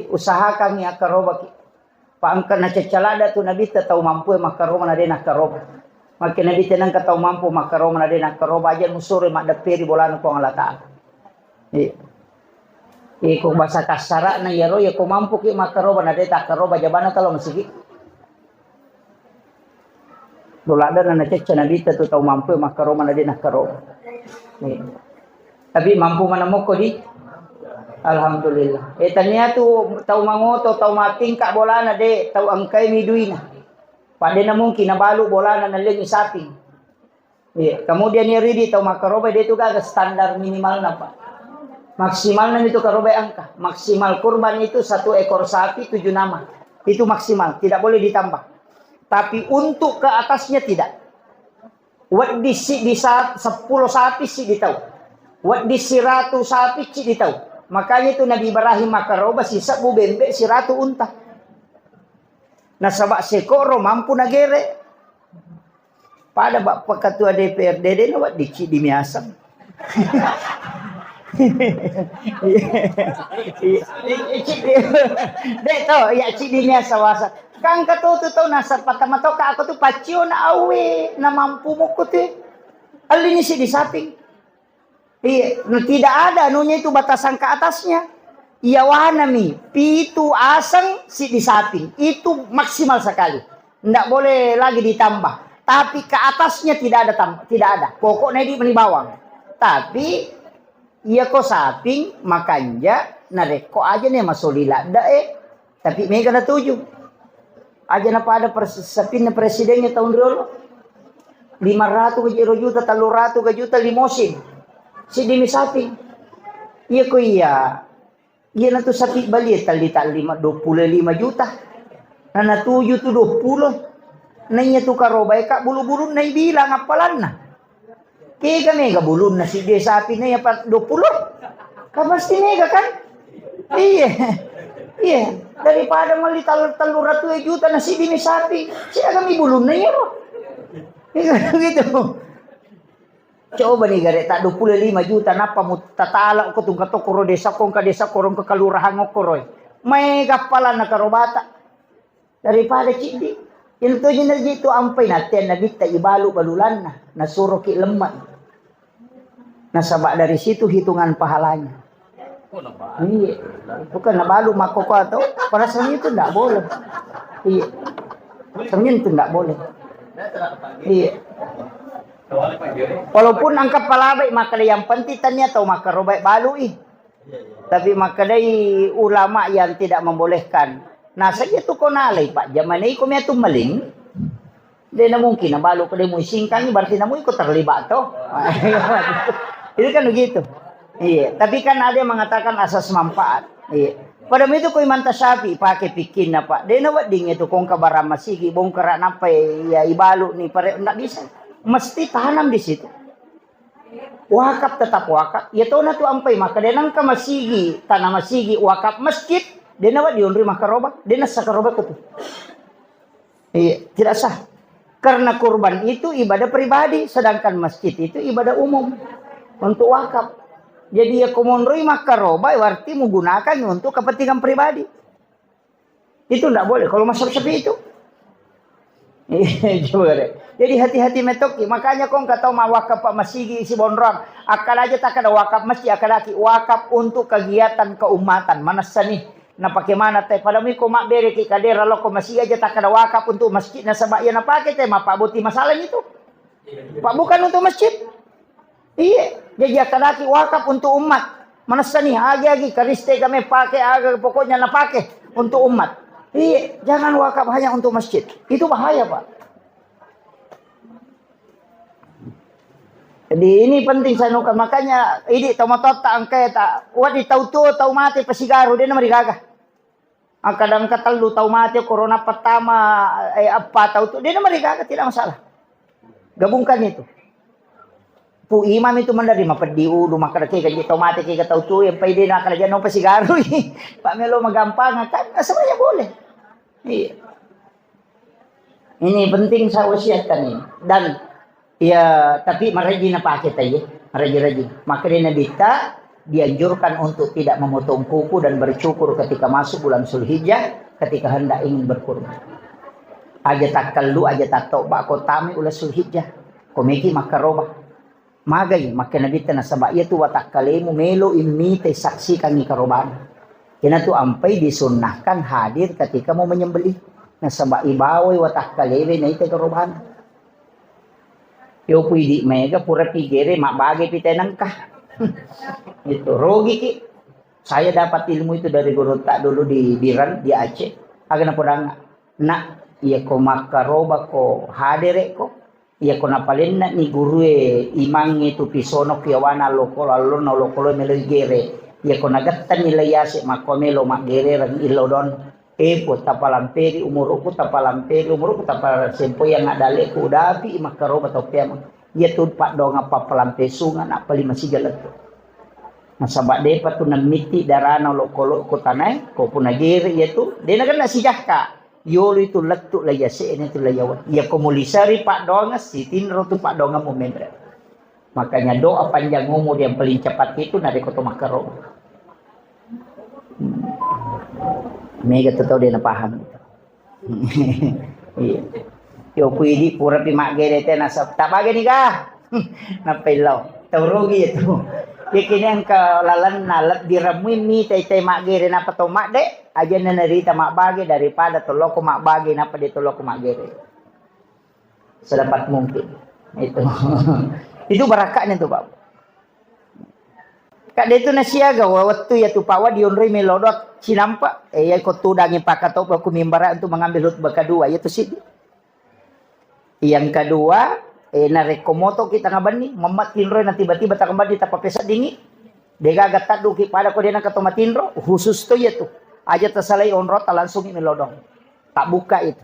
usahakan ya karoba ki. Pa engka nacaccalada tu Nabitta tau mampu makkaroba na de nakkaroba. Makke Nabitta nengka tau mampu makkaroba na de nakkaroba aja musuro maddepperi bolana Puang Allah Ta'ala. Iya. Iko bahasa kasarana iyaro ya ko mampu ki makkaroba na de takkaroba jabana talo masigi. Doladana nacecca Nabitta tu tau mampu makkaroba na de nakkaroba. Iya. Tapi mampu mana moko di? Alhamdulillah. Eh, tania tu tau mangoto, tau matingka bolana de, tau engkai mi duina. Pada na mungkin nabalu bolana nalengi sapi. Iya, kemudian ya ridi tau makkaroba de tu gaga standar minimal napa. Maksimalna itu karoba angka. Maksimal kurban itu satu ekor sapi tujuh nama. Itu maksimal, tidak boleh ditambah. Tapi untuk ke atasnya tidak. Wedding siddi sa-, seppulo sapi siddi tau. Wedding siratu sapi siddi tau. Makanya itu Nabi Ibrahim makkaroba sisebbu bembe siratu unta. Nasaba sekoro mampu nagere. Pada Bapak Ketua D P R D de na wedding ciddi miaseng. Dek to, ya ciddi miaseng wasa. Kangka to tu tau nasaba tama to ka aku tu pacio na awe na mampu muku tu. Alini si di samping. Iya, nah, tidak ada anunya itu batasan ke atasnya. Iya wanami, pitu aseng si di samping. Itu maksimal sekali. Ndak boleh lagi ditambah. Tapi ke atasnya tidak ada tambah, tidak ada. Pokoknya di meni bawang. Tapi iya ko samping makanja narekko aja ne masoli ladda e. Tapi mega natuju. Aja napada pers-, sapinna presidennya tahun riolo. Lima ratu ke jero juta, tellu ratu ke juta limosin. Siddi mi sapi. Iya ko iya. Iya natu sapi bali talli talli ma dua puluh lima juta. Nah, natuju tu dua puluh. Nah, iya tu karoba eka bulu-bulunna ibilang appalanna. Kega mega bulunna siddi sapi na iya pa dua puluh. Kan pasti mega kan? Iya. Iya. Daripada melli tal-, tellu ratu juta na siddi mi sapi. Siaga mi bulunna iya ro. Iya, gitu. Coba nih gare tak dua puluh lima juta napa mu tatala ko tungka tokoro desa kongka desa korong ke kelurahan ngokkoroi. Mega appalanna karobata. Daripada ciddi. Intu ji naji tu ampai natea nabitta ibalu balulanna, nasuroki lemma. Nasaba dari situ hitungan pahalanya. Iya. Bukan nabalu makkoko atau perasaan itu ndak boleh. Iya. Sebenarnya itu ndak boleh. Iya. Walaupun angka palabai maka yang penting tania atau maka robai balui. Tapi makkedai ulama yang tidak membolehkan. Nah, saja tu ko nalai, Pak, jamanna iko mia tu maling. De na mungkin nabalu ko de muisingkangi, berarti namu iko terlibat to. Itu kan begitu. Iya, tapi kan ada yang mengatakan asas manfaat. Iya. Pada itu ko Imam Tasyafi pakai pikinna, Pak. De na wedding itu kongka barang masigi, bongkar nampai ya ibalu ni pare ndak bisa. Mesti tanam di situ. Wakaf tetap wakaf. Iya tona tu ampai maka de nangka masigi, tanah masigi, wakaf masjid, de nawa dionroi maka roba, de nasa karoba tu. Iya, tidak sah. Karena kurban itu ibadah pribadi, sedangkan masjid itu ibadah umum untuk wakaf. Jadi ya komonroi maka roba, berarti menggunakan untuk kepentingan pribadi. Itu ndak boleh kalau masalah seperti itu. Coba deh. Jadi hati-hati metoki. Makanya kong kata mau wakaf pak masigi isi bonrong. Akal aja tak ada wakaf masjid, akal lagi wakaf untuk kegiatan keumatan. Mana seni? Nah, bagaimana teh? Pada miko mak beri ki kadera loko masih aja tak ada wakaf untuk masjid. Nah, sebab ia nak pakai teh, mak pak boti masalah itu. Pak bukan untuk masjid. Iya, jadi akadaki wakaf untuk umat. Manessani agi-agi kariste kami pakai aga pokoknya napake untuk umat. Iya, jangan wakaf hanya untuk masjid. Itu bahaya, Pak. Jadi ini penting saya nuka. Makanya ini tau matotta angkai tak. Wah di tau tua tau mati pasigaru dia nama digaga. Angka dangka tellu tau mate corona pertama, eh, eppa tau tu, de na marigaga, tidak masalah. Gabungkan itu. Pu imam itu mandari mapeddi ulu, makkeda ke gaji tau mate ke tau tu, yang pai de na kala jano pasigarui. Pak melo magampang kan, nah, semuanya boleh. Iya. Ini penting saya wasiatkan ini. Dan ya, tapi maraji napake taiye, maraji-raji. Maka di Nabitta dianjurkan untuk tidak memotong kuku dan bercukur ketika masuk bulan Zulhijjah, ketika hendak ingin berkurban. Aja takkallu, aja tattoba ko tami ula Zulhijjah. Komeki makkaroba. Magai, makke Nabitta nasaba iya tu watakkalemu melo immite saksikangi karobana. Kena tu ampai disunnahkan hadir ketika mau menyembelih. Nasaba ibawai watakkalewe naita karobana. Yo pui di mega pura pigere mabbage pi tenengka. Itu rogi ki. Saya dapat ilmu itu dari guru tak dulu di Biran di Aceh. Aga napodang nak iya ko makkaroba ko hadere ko. Iya ko napalenna ni gurue imangnge tu pisono kiawana lokolo allonna lokolo meloi gere. Iya ko nagettanni lai ase makko melo maggerereng illo don. Epo tapalamperi umuruku, tapalamperi umuruku, tapasempoi yang adaleku udapi makkaroba toppeamang. Iya tu paddoang pappalampe sunga nappa lima siga lettu. Nasaba depa tu nammitti darana olokolo ko tanae, ko puna gere iya tu, de nagenna sijakka. Yolo itu lettu la yase, ini tu la yawa. Iya ko mulisari paddoangeng, sitinro tu paddoangeng mu memre. Makanya doa panjang umur yang paling cepat itu narekko to makkaro. Hmm. Mega tu tau de napaham. Iya. Yo kuidi pura pi maggere te nasab. Tak bagi ni ga? Nappa illau. Tau rugi itu. Jadi ini engka lalenna lebbi ramui mi tai tai maggere napa to madde, aja narita mabbage daripada to loko mabbage napa de to loko maggere. Sedapat mungkin. Itu. Itu barakaknya tuh, Pak. Kadde tu nasiaga wa-, wettu iya tu pawa dionroi melo doang cinampa. Eh, iya ko tudangi pakatoba ku mimbara untuk mengambil khutbah kedua, iya tu siddi. Yang kedua, eh, narekko moto kita ngabenni, memmat tinroi na tiba-tiba takambenni tappa peseddingi. Degaga tadduki pada ko dena keto matinro, khusus to iya tu. Aja tasalai onrota langsungi melo doang. Tak buka itu.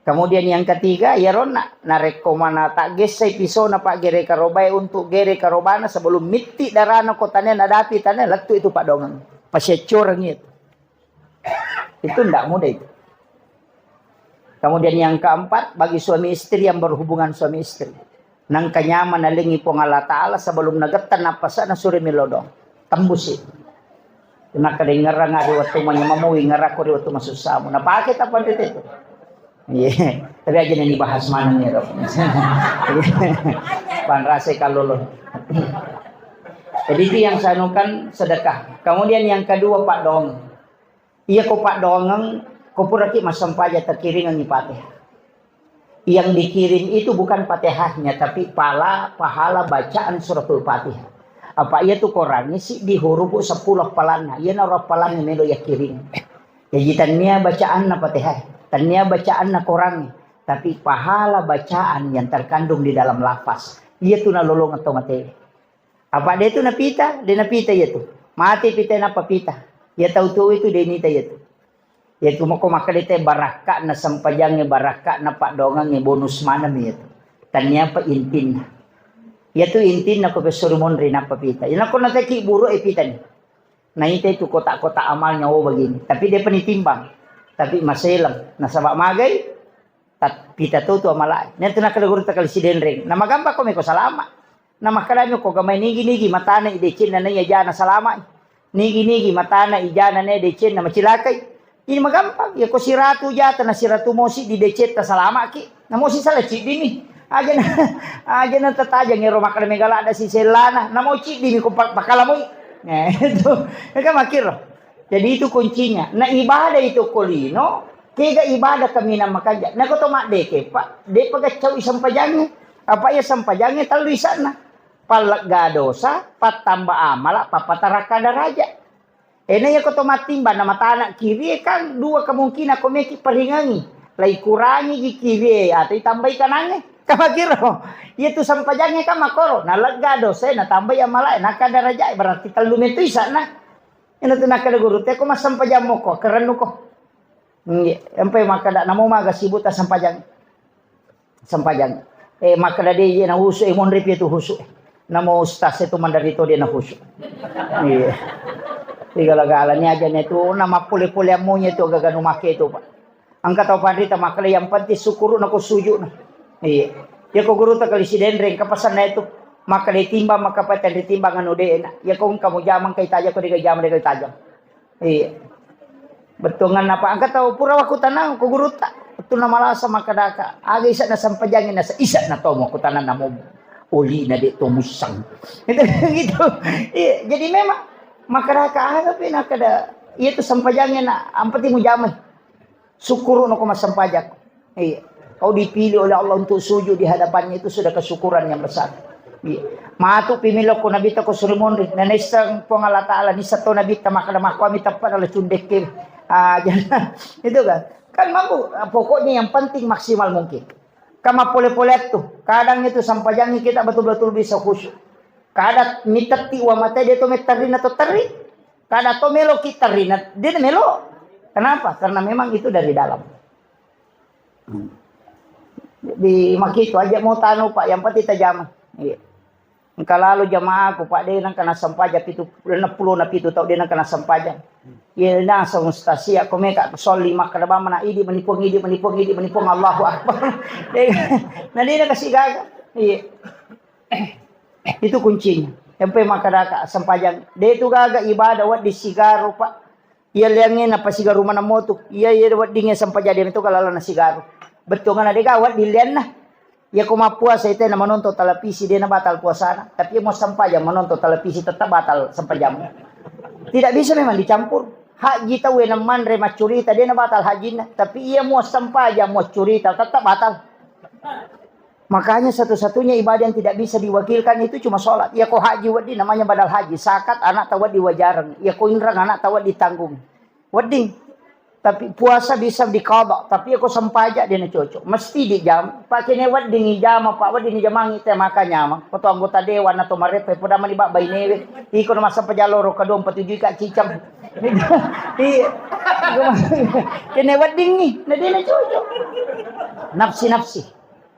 Kemudian yang ketiga, iyaro na-, narekko mana taggessai pisona paggere karobae untuk gere karobana sebelum mitti darana ko tane nadapi tane lettu itu paddoangeng. Pasiaccoreng itu. Itu ndak mudah itu. Kemudian yang keempat, bagi suami istri yang berhubungan suami istri. Nangka nyamang nalengi Puang Allah Ta'ala sebelum nagetta nappasana suri melo doang. Tembusi. Nakadengarang ri wettu manyamammu, wingarakko ri wettu masussamu. Napake tappa ri tetu. Iya. Tapi aja ni bahas maneng ya, Rob. Panrase kalolo. Jadi itu yang saya anukan sedekah. Kemudian yang kedua, Pak Dong. Iya ko paddoangeng, ko puraki massempajang takiringengngi Fatihah. Yang dikirim itu bukan Fatihahnya, tapi pala-, pahala bacaan suratul Fatihah. Apa iya tu korangnge siddi hurupu seppulo appalanna, iyanaro appalangnge melo yakkiring. Jaji tannia bacaanna Fatihah, tannia bacaanna korangnge, tapi pahala bacaan yang terkandung di dalam lafaz, iya tu nalolongeng to mate. Apa de tu napita, de napita iya tu. Mate pita nappa pita. Iya tau tuo itu de nita iya tu. Iya tu mako makkeda te barakka na sempajangnge, barakka na paddoangengnge, bonus maneng iya tu. Tannia pa intinna. Iya tu intinna ko pesuri monri nappa pita. Iya nako nateki buru e pita ni. Naita itu kotak-kotak amalnya, oh, begini. Tapi de pa nitimbang. Tapi maseleng. Nasaba magai? Tat-, pita to tu amalae. Natu nakkeda gurutta kali Sidenreng. Na magampang ko meko salama. Na makkedami ko gamai nigi-nigi matana i decenna naiya jana salama. Nigi-nigi matana i jana naiya decenna macilakai. Ini magampang. Ya ko siratu jata na siratu mosi di decetta salamaki. Na mosi sala ciddimi. Aja na, aja na tatajang ero makkeda mega ladda sisellana. Na mo ciddimi ko pa-, pakalamui. Eh, itu. Kan makkiro. Jadi itu kuncinya. Na ibadah itu ko lino, kega ibadah kaminang makanja. Nako to maddeke, Pak, depa gaccau i sempajangnge. Apa iya sempajangnge tellu isanna. Pallegga dosa, pattamba amala, papatarakka daraja. Ena iya ko to mattimbang na matana kiri kan dua kemungkinan ko meki paringangi. Lai kurangi ji kiri atau itambai kanangnge. Kamakiro. Iya tu sempajangnge kan makoro. Na legga dosa, na tambai amala, na ka daraja, berarti tellu metu isanna. Ina tu nakkeda gurutta, ko massempajang moko, kerennuko. Nggih, empai makkeda, namo maga sibuk ta sempajang. Sempajang. Eh, makkeda de, iya na husu, eh, monri pi tu husu. Namo ustaz itu mandari to dia na husu. Iya. Igala-gala ni aja ni tu, na mappole-pole ammonya tu, gaga nu make tu, Pak. Engka tau panrita makkeda, yang penting sukuru nako sujud na. Iya. Ya ko gurutta kali Sidenreng, kapasanna itu. Makkeda timbang, maka paten timbang anu de na. Ya ko engka mujamang kai tajang, ko de jamang de kai tajang. Iya. Bettuanganna apa? Engka tau pura wakkutanang ko gurutta. Wettunna malasa makkedaka, aga isanna sempajangnge, nasa isanna to makkutanang namo olina de to mussang. Gitu, gitu. Iya, jadi memang makkedaka aga pi nakkeda, iya tu sempajangnge na, ampe ti mujamai. Sukuru nako massempajang. Iya. Kau dipilih oleh Allah untuk sujud di hadapannya, itu sudah kesyukuran yang besar. Iya. Matu pi millau ko Nabitta ko suri monri. Na naisseng Puang Allah Ta'ala, naisseng to Nabitta makkeda makkuami teppa dalam cundekke. Ah, jangan. Itu kan. Kan mampu, pokoknya yang penting maksimal mungkin. Kama pole-pole tu. Kadang itu sempajangngi kita betul-betul bisa khusyuk. Kada mitetti wa mate de to metterri na to terri. Kada to melo ki terri na de melo. Kenapa? Karena memang itu dari dalam. Hmm. Jadi makitu aja mau tanu, Pak, yang penting tajam. Iya. Engka lalo jamaaku, Pak, de nengka nassempajang pitu, enneng pulo na pitu tau de nengka nassempajang. Iya, naseng Ustaz, iya, ko meka solli makkeda bamana, idi mani Puang, idi mani Puang, idi mani Puang, Allahu Akbar. De, na de nakasi gaga. Iya. Itu kuncinya. Empe makkeda ka sempajang. De tu gaga ibadah wedding sigaru, Pak. Iya liangnge napasigaru maneng motu. Iya, iya weddingnge sempajang de meto ka laleng nasigaru. Bettuanna de gaga wedding lianna. Iya ko mappuasa ite na menonton televisi de na batal puasana. Tapi iya mau sempajang menonton televisi tetap batal sempajang. Tidak bisa memang dicampur. Haji tau enang manre maccurita de na batal hajinna. Tapi iya mau sempajang mau curita tetap batal. Makanya satu-satunya ibadah yang tidak bisa diwakilkan itu cuma sholat. Iya ko haji wedding namanya badal haji. Zakat anak tau wedding wajareng. Iya ko inreng anak tau wedding tanggung. Wedding. Tapi puasa bisa diqadha, tapi iya ko sempajang de na cocok. Mesti dijam. Pak, kene wedding ijama, Pak, wedding ijamangi te maka nyamang. Ko to anggota dewan atau marepe poda mani bak bainewe. Iko na massempajang loro kedua empat tujuh ka cicam. Iya. Kene wedding ni, na de na cocok. Nafsi-nafsi.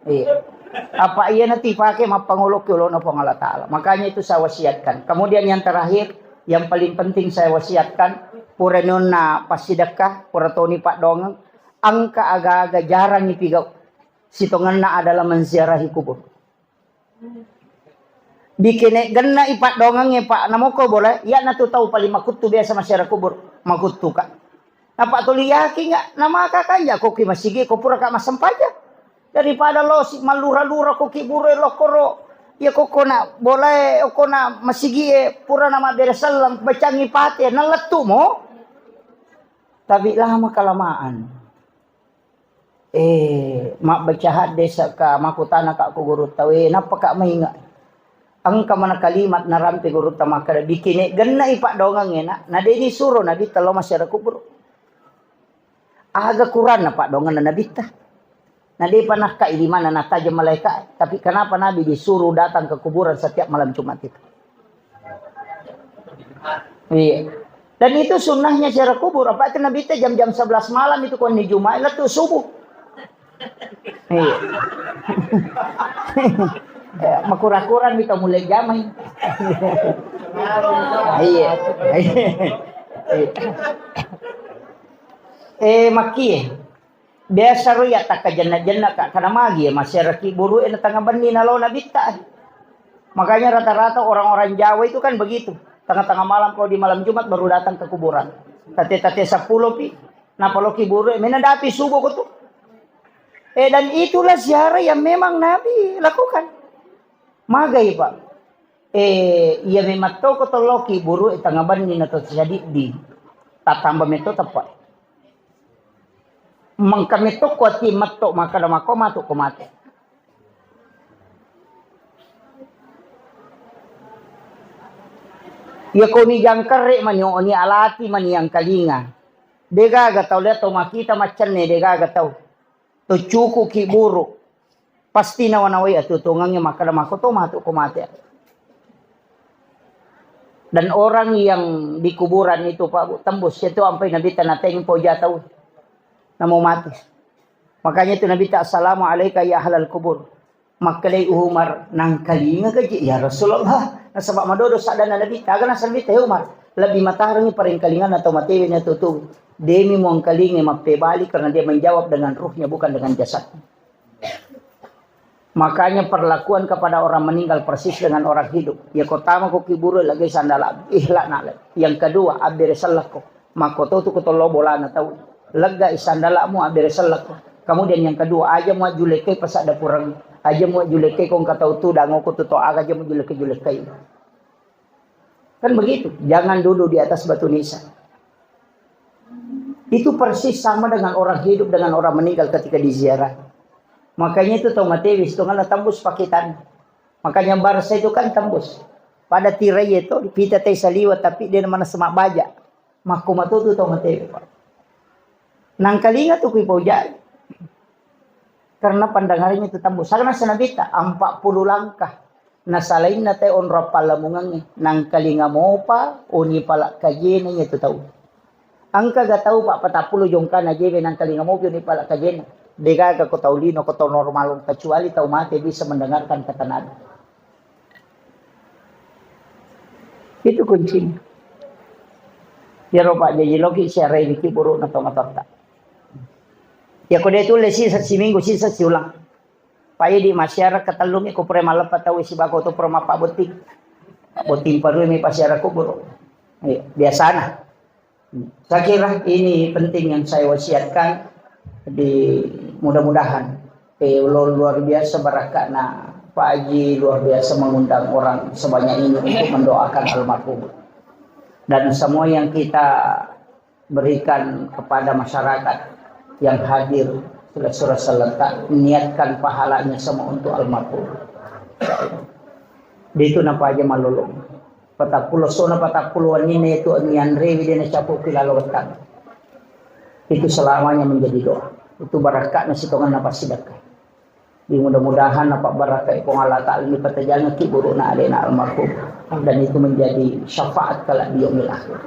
Iya. Apa iya nanti pakai mappangolo ki olona Puang Allah Ta'ala. Makanya itu saya wasiatkan. Kemudian yang terakhir, yang paling penting saya wasiatkan, pura nonna passidekka, pura toni paddongeng, engka aga-aga jarang ipigau. Sitongenna adalah menziarahi kubur. Dikene genna ipaddongengnge, Pak, namoko bola, iya natu tau paling makuttu biasa masyarakat kubur, makuttu ka. Apa tuli yakin nggak? Namaka kan ya koki masigi ko pura ka massempajang. Daripada lo si mallura-lura koki buru e lokoro. Ya koko na bola e, koko na masigi e, pura na mabbere selleng, bacangi pate, na lettu mo. Tapi lama kelamaan. Eh, mabbaca hadde saka makutana ka ko guru tau, eh, nappa ka mainga. Engka mana kalimat narampe gurutta makkeda, "Bikine gennai paddongengnge, Nak, na de nisuro Nabitta lao masyarakat kubur." Aga kuranna paddongenna Nabitta? Na depa nakkai di mana natajeng malaika, tapi kenapa Nabi disuruh datang ke kuburan setiap malam Jumat itu? Iya. Dan itu sunnahnya ziarah kubur. Apa itu Nabitta jam-jam sebelas malam itu konni Jumat, lettu subuh. Iya. Ya, makura-kura mita mulai jamai. Iya. Iya. Eh, makkie. Biasa ro ya takkajenna-jenna ka, karena magi ya masyarakat buru e na tengah benni nalo Nabitta. Makanya rata-rata orang-orang Jawa itu kan begitu. Tengah-tengah malam kalau di malam Jumat baru datang ke kuburan. Tate-tate sepuluh pi, napaloki buru e, mena dapi subuh ko tu. Eh, dan itulah ziarah yang memang Nabi lakukan. Magai, Pak. Eh, iya memang to ko tolloki buru e tengah benni na to sadiddi. Tatamba metto tepa. Mengka metto ko ati metto maka da mako matu ko mate. Iya ko ni jangkare mani, oni alati mani yang kalinga. Degaga tau lihat to makita maccenne degaga tau. To cuku ki buru. Pasti nawa-nawai atutungangnge makkeda mako to matu ko mate. Dan orang yang di kuburan itu, Pak, Bu, tembus itu ampai Nabitta natengpo ja tau. Namo mati. Makanya itu Nabitta, "Assalamu alaika ya ahlal kubur." Makkedai Umar, "Nangkalinga gaji ya Rasulullah." Nasaba madodo sadana Nabitta, aga nasaba Nabitta, "He Umar, lebih matarangi parengkalinganna tau matewe na tutu. Demi muangkalinga mappebali karena dia menjawab dengan ruhnya bukan dengan jasad." Makanya perlakuan kepada orang meninggal persis dengan orang hidup. Ya ko tama ko kiburu lagi sandala, ikhlas nak. Yang kedua, abbere sellekko. Makko to tu ko tollo bolana tau. Lega sandalamu abbere sellekko. Kemudian yang kedua, aja mu julekkai pasada purang. Aja mu julekkai ko engka tau tu dango ko tu to aga aja mu julekkai-julekkai. Kan begitu, jangan duduk di atas batu nisan. Itu persis sama dengan orang hidup dengan orang meninggal ketika diziarah. Makanya itu tau matewe sitongenna tembus paketan. Makanya barsa itu kan tembus. Pada tirai itu pita tai saliwa tapi dia mana semak baja. Makko matotu tau matewe, Pak. Nangkalinga tu kui paujai. Karena pandangannya itu tembus. Sana senabita empat puluh langkah. Nasalainna te onro pallamungangnge, nangkalinga mopa, oni pala kajena iya tu tau. Engka ga tau pa patappulo jongkana jewe nangkalinga mopi oni pala kajena. Degaga ko tau lino, ko tau normal, kecuali tau mate bisa mendengarkan kata Nabi. Itu kuncinya. Iyaro Pak jaji loki siarai biki burukna tongatotta. Ya ko de tulle sisa siminggu sisa siulang. Pak idi masyarakat tellumi ko pura malleppa tau sibako tu pura mappa botting. Botting parui mi pasiara kubur. Iya, biasana. Saya kira ini penting yang saya wasiatkan. Di mudah-mudahan eh, lu- luar biasa barakatna Pak Haji, luar biasa mengundang orang sebanyak ini untuk mendoakan almarhum. Dan semua yang kita berikan kepada masyarakat yang hadir, sudah-sudah serentak, niatkan pahalanya semua untuk almarhum. Di itu napa aja malolong. Patappulo sona patappulo wenninna itu nianrewi dena capuki lalo wettang. Itu selamanya menjadi doa. Itu barakatna sitongenna passidekka. Di mudah-mudahan apa barakai Puang Allah Ta'ala ini patajangki burukna alena almarhum. Dan itu menjadi syafaat kelak di yaumil akhir.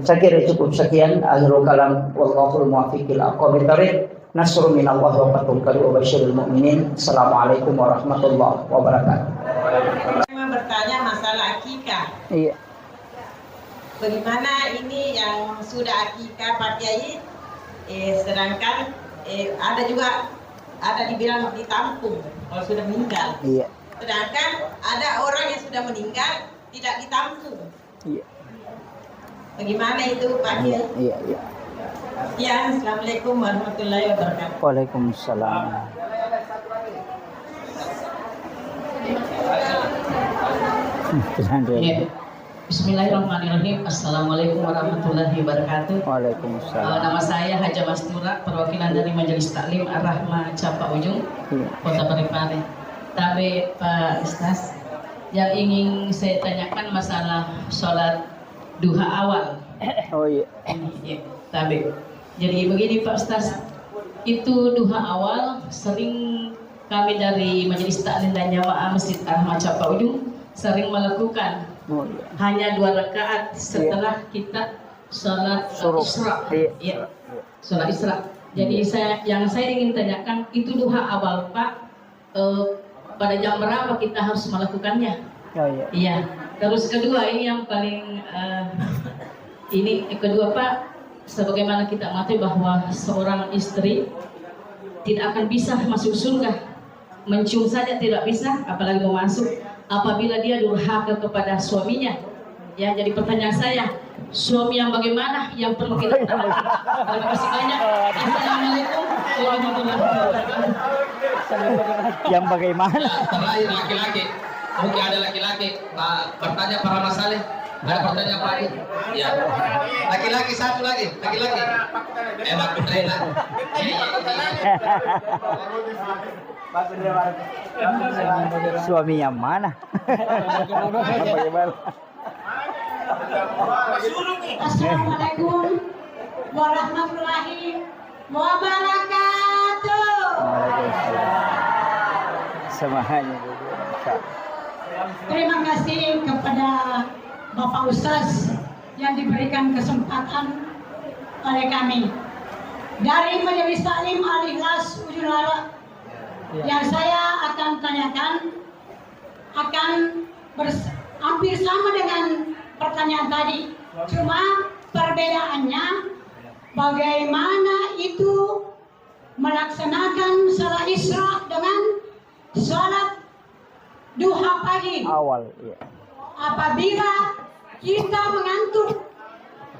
Saya kira cukup sekian. Akhirul kalam. Wallahul muwaffiq ila aqwamit thariq. Nasrun minallah wa fathun qarib wa basyiril mu'minin. Assalamualaikum warahmatullahi wabarakatuh. Saya mau bertanya masalah akikah. Iya. Bagaimana ini yang sudah akikah, Pak Kiai? Eh, sedangkan eh, ada juga ada dibilang ditampung kalau sudah meninggal. Iya. Sedangkan ada orang yang sudah meninggal tidak ditampung. Iya. Bagaimana itu, Pak Kiai? Iya, iya. Ya, assalamualaikum warahmatullahi wabarakatuh. Waalaikumsalam. Hmm, tenang dulu. Iya. Bismillahirrahmanirrahim. Assalamualaikum warahmatullahi wabarakatuh. Waalaikumsalam. Eh, nama saya Haja Mastura, perwakilan dari Majelis Taklim Ar-Rahmah Capa Ujung, Iya. Kota Parepare. Tabe, Pak Ustaz, yang ingin saya tanyakan masalah sholat duha awal. Oh iya. Iya, tabe. Jadi begini, Pak Ustaz, itu duha awal sering kami dari Majelis Taklim dan Jamaah Masjid Ar-Rahmah Capa Ujung sering melakukan Oh iya. hanya dua rakaat Iya. setelah kita sholat Suruh. Isra. Iya. Iya. Sholat Isra. Jadi Iya. saya yang saya ingin tanyakan itu duha awal, Pak, eh, pada jam berapa kita harus melakukannya? Oh iya. Iya. Terus kedua, ini yang paling eh, ini kedua, Pak, sebagaimana kita mengetahui bahwa seorang istri tidak akan bisa masuk surga, mencium saja tidak bisa, apalagi mau masuk apabila dia durhaka kepada suaminya. Ya, jadi pertanyaan saya, suami yang bagaimana yang perlu kita taati? Terima kasih banyak. Assalamualaikum warahmatullahi wabarakatuh. Yang bagaimana? Terakhir, laki-laki. Mungkin ada laki-laki, Pak, bertanya para masalah. Ada pertanyaan, Pak? Ya. Laki-laki satu lagi, laki-laki. Eh, Pak Putrena. Suami yang mana? Bagaimana? Assalamualaikum warahmatullahi wabarakatuh. Waalaikumsalam. Semuanya dulu. Terima kasih kepada Bapak Ustaz yang diberikan kesempatan oleh kami. Dari Majelis Taklim Al-Ikhlas Ujung Larang, Ya. yang saya akan tanyakan akan bers- hampir sama dengan pertanyaan tadi. Cuma perbedaannya bagaimana itu melaksanakan salat Isra dengan salat duha pagi. Awal, iya. Apabila kita mengantuk,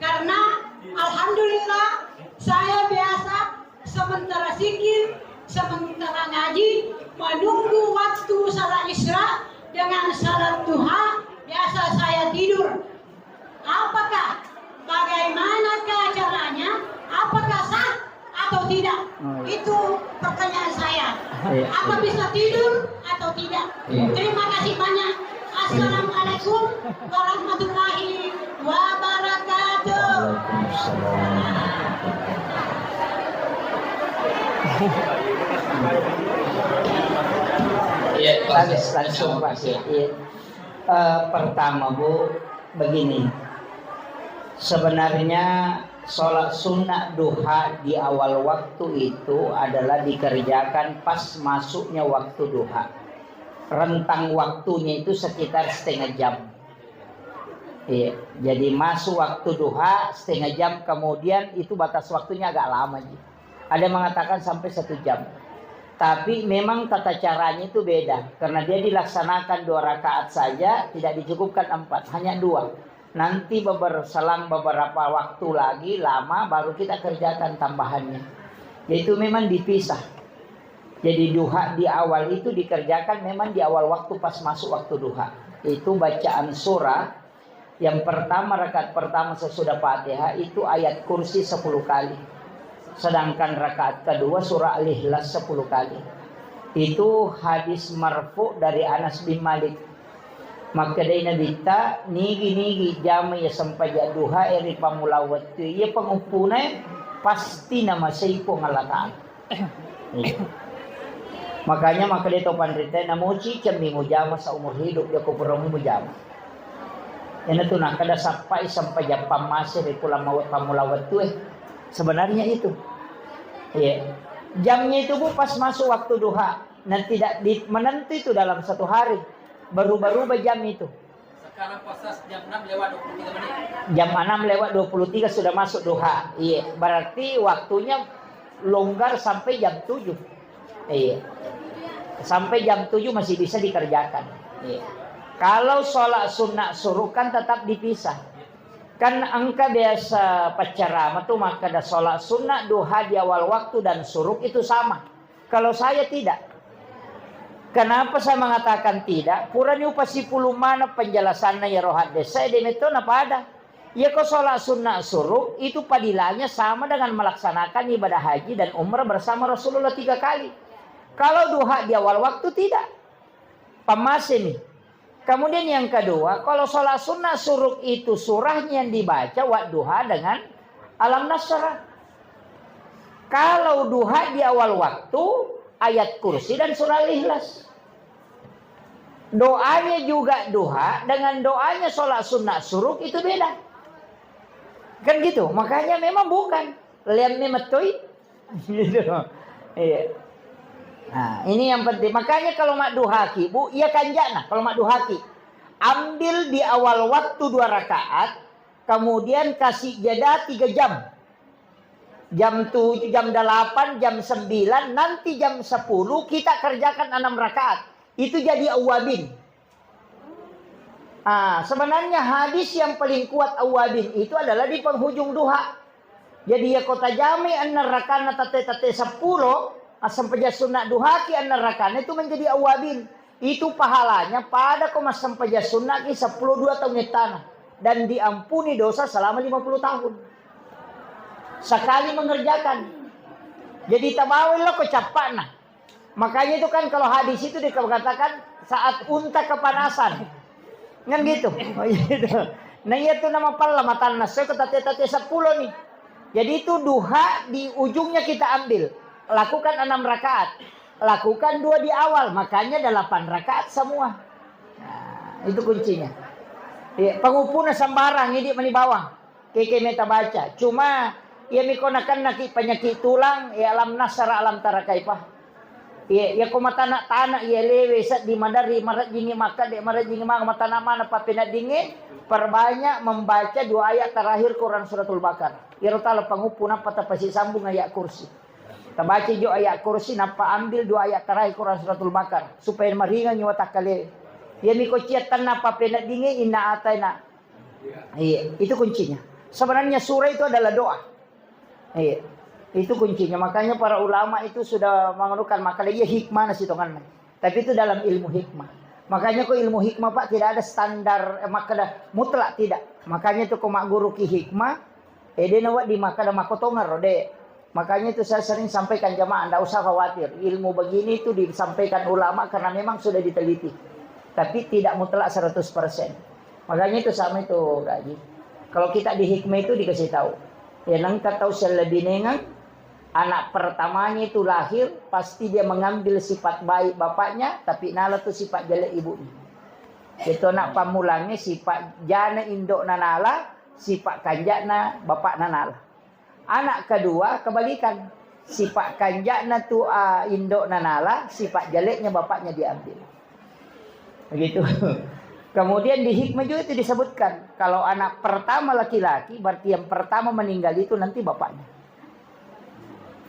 karena alhamdulillah saya biasa sementara zikir, sementara ngaji, menunggu waktu salat Isra dengan salat duha, biasa saya tidur. Apakah, bagaimanakah caranya? Apakah sah atau tidak? Oh, iya. Itu pertanyaan saya. Iya, Apa iya. bisa tidur atau tidak? Iya. Terima kasih banyak. Assalamualaikum warahmatullahi wabarakatuh. Waalaikumsalam. Iya, Pak. Lanjut, langsung, Pak. Iya. Eh, pertama, Bu, begini. Sebenarnya sholat sunnah duha di awal waktu itu adalah dikerjakan pas masuknya waktu duha. Rentang waktunya itu sekitar setengah jam. Iya, jadi masuk waktu duha setengah jam kemudian, itu batas waktunya agak lama ji. Ada yang mengatakan sampai satu jam. Tapi memang tata caranya itu beda, karena dia dilaksanakan dua rakaat saja, tidak dicukupkan empat, hanya dua. Nanti beber-, selang beberapa waktu lagi lama, baru kita kerjakan tambahannya. Yaitu memang dipisah. Jadi duha di awal itu dikerjakan memang di awal waktu, pas masuk waktu duha. Itu bacaan surah yang pertama, rakaat pertama sesudah Fatihah itu ayat kursi sepuluh kali. Sedangkan rakaat kedua surah Al-Ikhlas sepuluh kali. Itu hadis marfu dari Anas bin Malik. Makkedai Nabitta, nigi-nigi jama iya sempajang duha e ri pammula wettu, iya panguppunae pasti namasei Puang Allah Ta'ala. Iya. Makanya makkeda to panrita, namoci cemmi mujama seumur hidup, joko purami mujama. Ena tu nakkeda sappai sempajang pammase ri pulang mawe-, pammula wettu e. Sebenarnya itu. Iya. Jamnya itu, Bu, pas masuk waktu duha. Nah, tidak di-, menentu itu dalam satu hari. Berubah-ubah jam itu. Sekarang pas jam enam lewat dua puluh tiga menit. Jam enam lewat dua puluh tiga sudah masuk duha. Iya, berarti waktunya longgar sampai jam tujuh. Iya. Sampai jam tujuh masih bisa dikerjakan. Iya. Kalau sholat sunnah suruk kan tetap dipisah. Kan engka biasa paccarama tu makkeda sholat sunnah duha di awal waktu dan suruk itu sama. Kalau saya tidak. Kenapa saya mengatakan tidak? Purani upasipulung maneng penjelasanna iyaro haddese, de metto napada. Iyako sholat sunnah suruk itu padilanya sama dengan melaksanakan ibadah haji dan umrah bersama Rasulullah tiga kali. Kalau duha di awal waktu tidak. Pammaseni. Kemudian yang kedua, kalau sholat sunnah suruk itu surahnya yang dibaca wadduha dengan Alam Nasrah. Kalau duha di awal waktu, ayat kursi dan surah Al-Ikhlas. Doanya juga duha dengan doanya sholat sunnah suruk itu beda. Kan gitu, makanya memang bukan. Liam memettoi. Gitu. Iya. Nah, ini yang penting. Makanya kalau madduhaki, Bu, iya kanjana. Kalau madduhaki, ambil di awal waktu dua rakaat, kemudian kasih jeda tiga jam. Jam tujuh, jam delapan, jam sembilan, nanti jam sepuluh kita kerjakan enam rakaat. Itu jadi awabin. Ah, sebenarnya hadis yang paling kuat awabin itu adalah di penghujung duha. Jadi, ya, kota jami enam rakaat tete-tete sepuluh, ah, sempajang sunnah duhaki enam rakaat itu menjadi awabin. Itu pahalanya pada ko massempajang sunnah ki sepuluh dua tahun ettana dan diampuni dosa selama lima puluh tahun. Sekali mengerjakan. Jadi, tabawai lo ko cappana. Makanya itu kan kalau hadis itu dikatakan saat unta kepanasan. Kan gitu. Gitu. Nah, iya tuh nama palla matanna, saya ke tate-tate sepuluh nih. Jadi itu duha di ujungnya kita ambil. Lakukan enam rakaat. Lakukan dua di awal, makanya delapan rakaat semua. Nah, itu kuncinya. Iya, pangupuna sembarang, ini meni bawang. Keke meta baca. Cuma, iya miko nakennaki penyakit tulang, ya alam nasara alam tara kaifa. Iya, iya ko matana-tana, iya lewe seddi madari, marejjingi makkade, marejjingi maka matana mana papeneddinge, perbanyak membaca dua ayat terakhir Quran Suratul Baqarah. Iyaro tala panguppu nappa tapasi sambung ayat kursi. Tabaca jo ayat kursi, nappa ambil dua ayat terakhir Quran Suratul Baqarah, supaya maringangi watakkale. Iya miko ciattanna papeneddinge, inna ataina. Iya, itu kuncinya. Sebenarnya surah itu adalah doa. Iya, itu kuncinya. Makanya para ulama itu sudah mengeluhkan, makanya iya hikmah nasi tonganna. Tapi itu dalam ilmu hikmah. Makanya kok ilmu hikmah, Pak, tidak ada standar, eh, makkada mutlak, tidak. Makanya itu kok magguru ki hikmah, eh, dia nawa di makkada makotongan rode. Makanya itu saya sering sampaikan jamaah, ndak usah khawatir. Ilmu begini itu disampaikan ulama karena memang sudah diteliti. Tapi tidak mutlak seratus persen. Makanya itu sama itu, Kak Haji. Kalau kita di hikmah itu dikasih tahu. Ya, nengka tahu selebinengan, anak pertamanya itu lahir, pasti dia mengambil sifat baik bapaknya, tapi nala tuh sifat jelek ibunya. Itu anak pamulange sifat jana indok nanala, sifat kanjakna bapak nanala. Anak kedua kebalikan. Sifat kanjakna tu, ah, indok nanala, sifat jeleknya bapaknya diambil. Begitu. Kemudian di hikmah juga itu disebutkan, kalau anak pertama laki-laki, berarti yang pertama meninggal itu nanti bapaknya.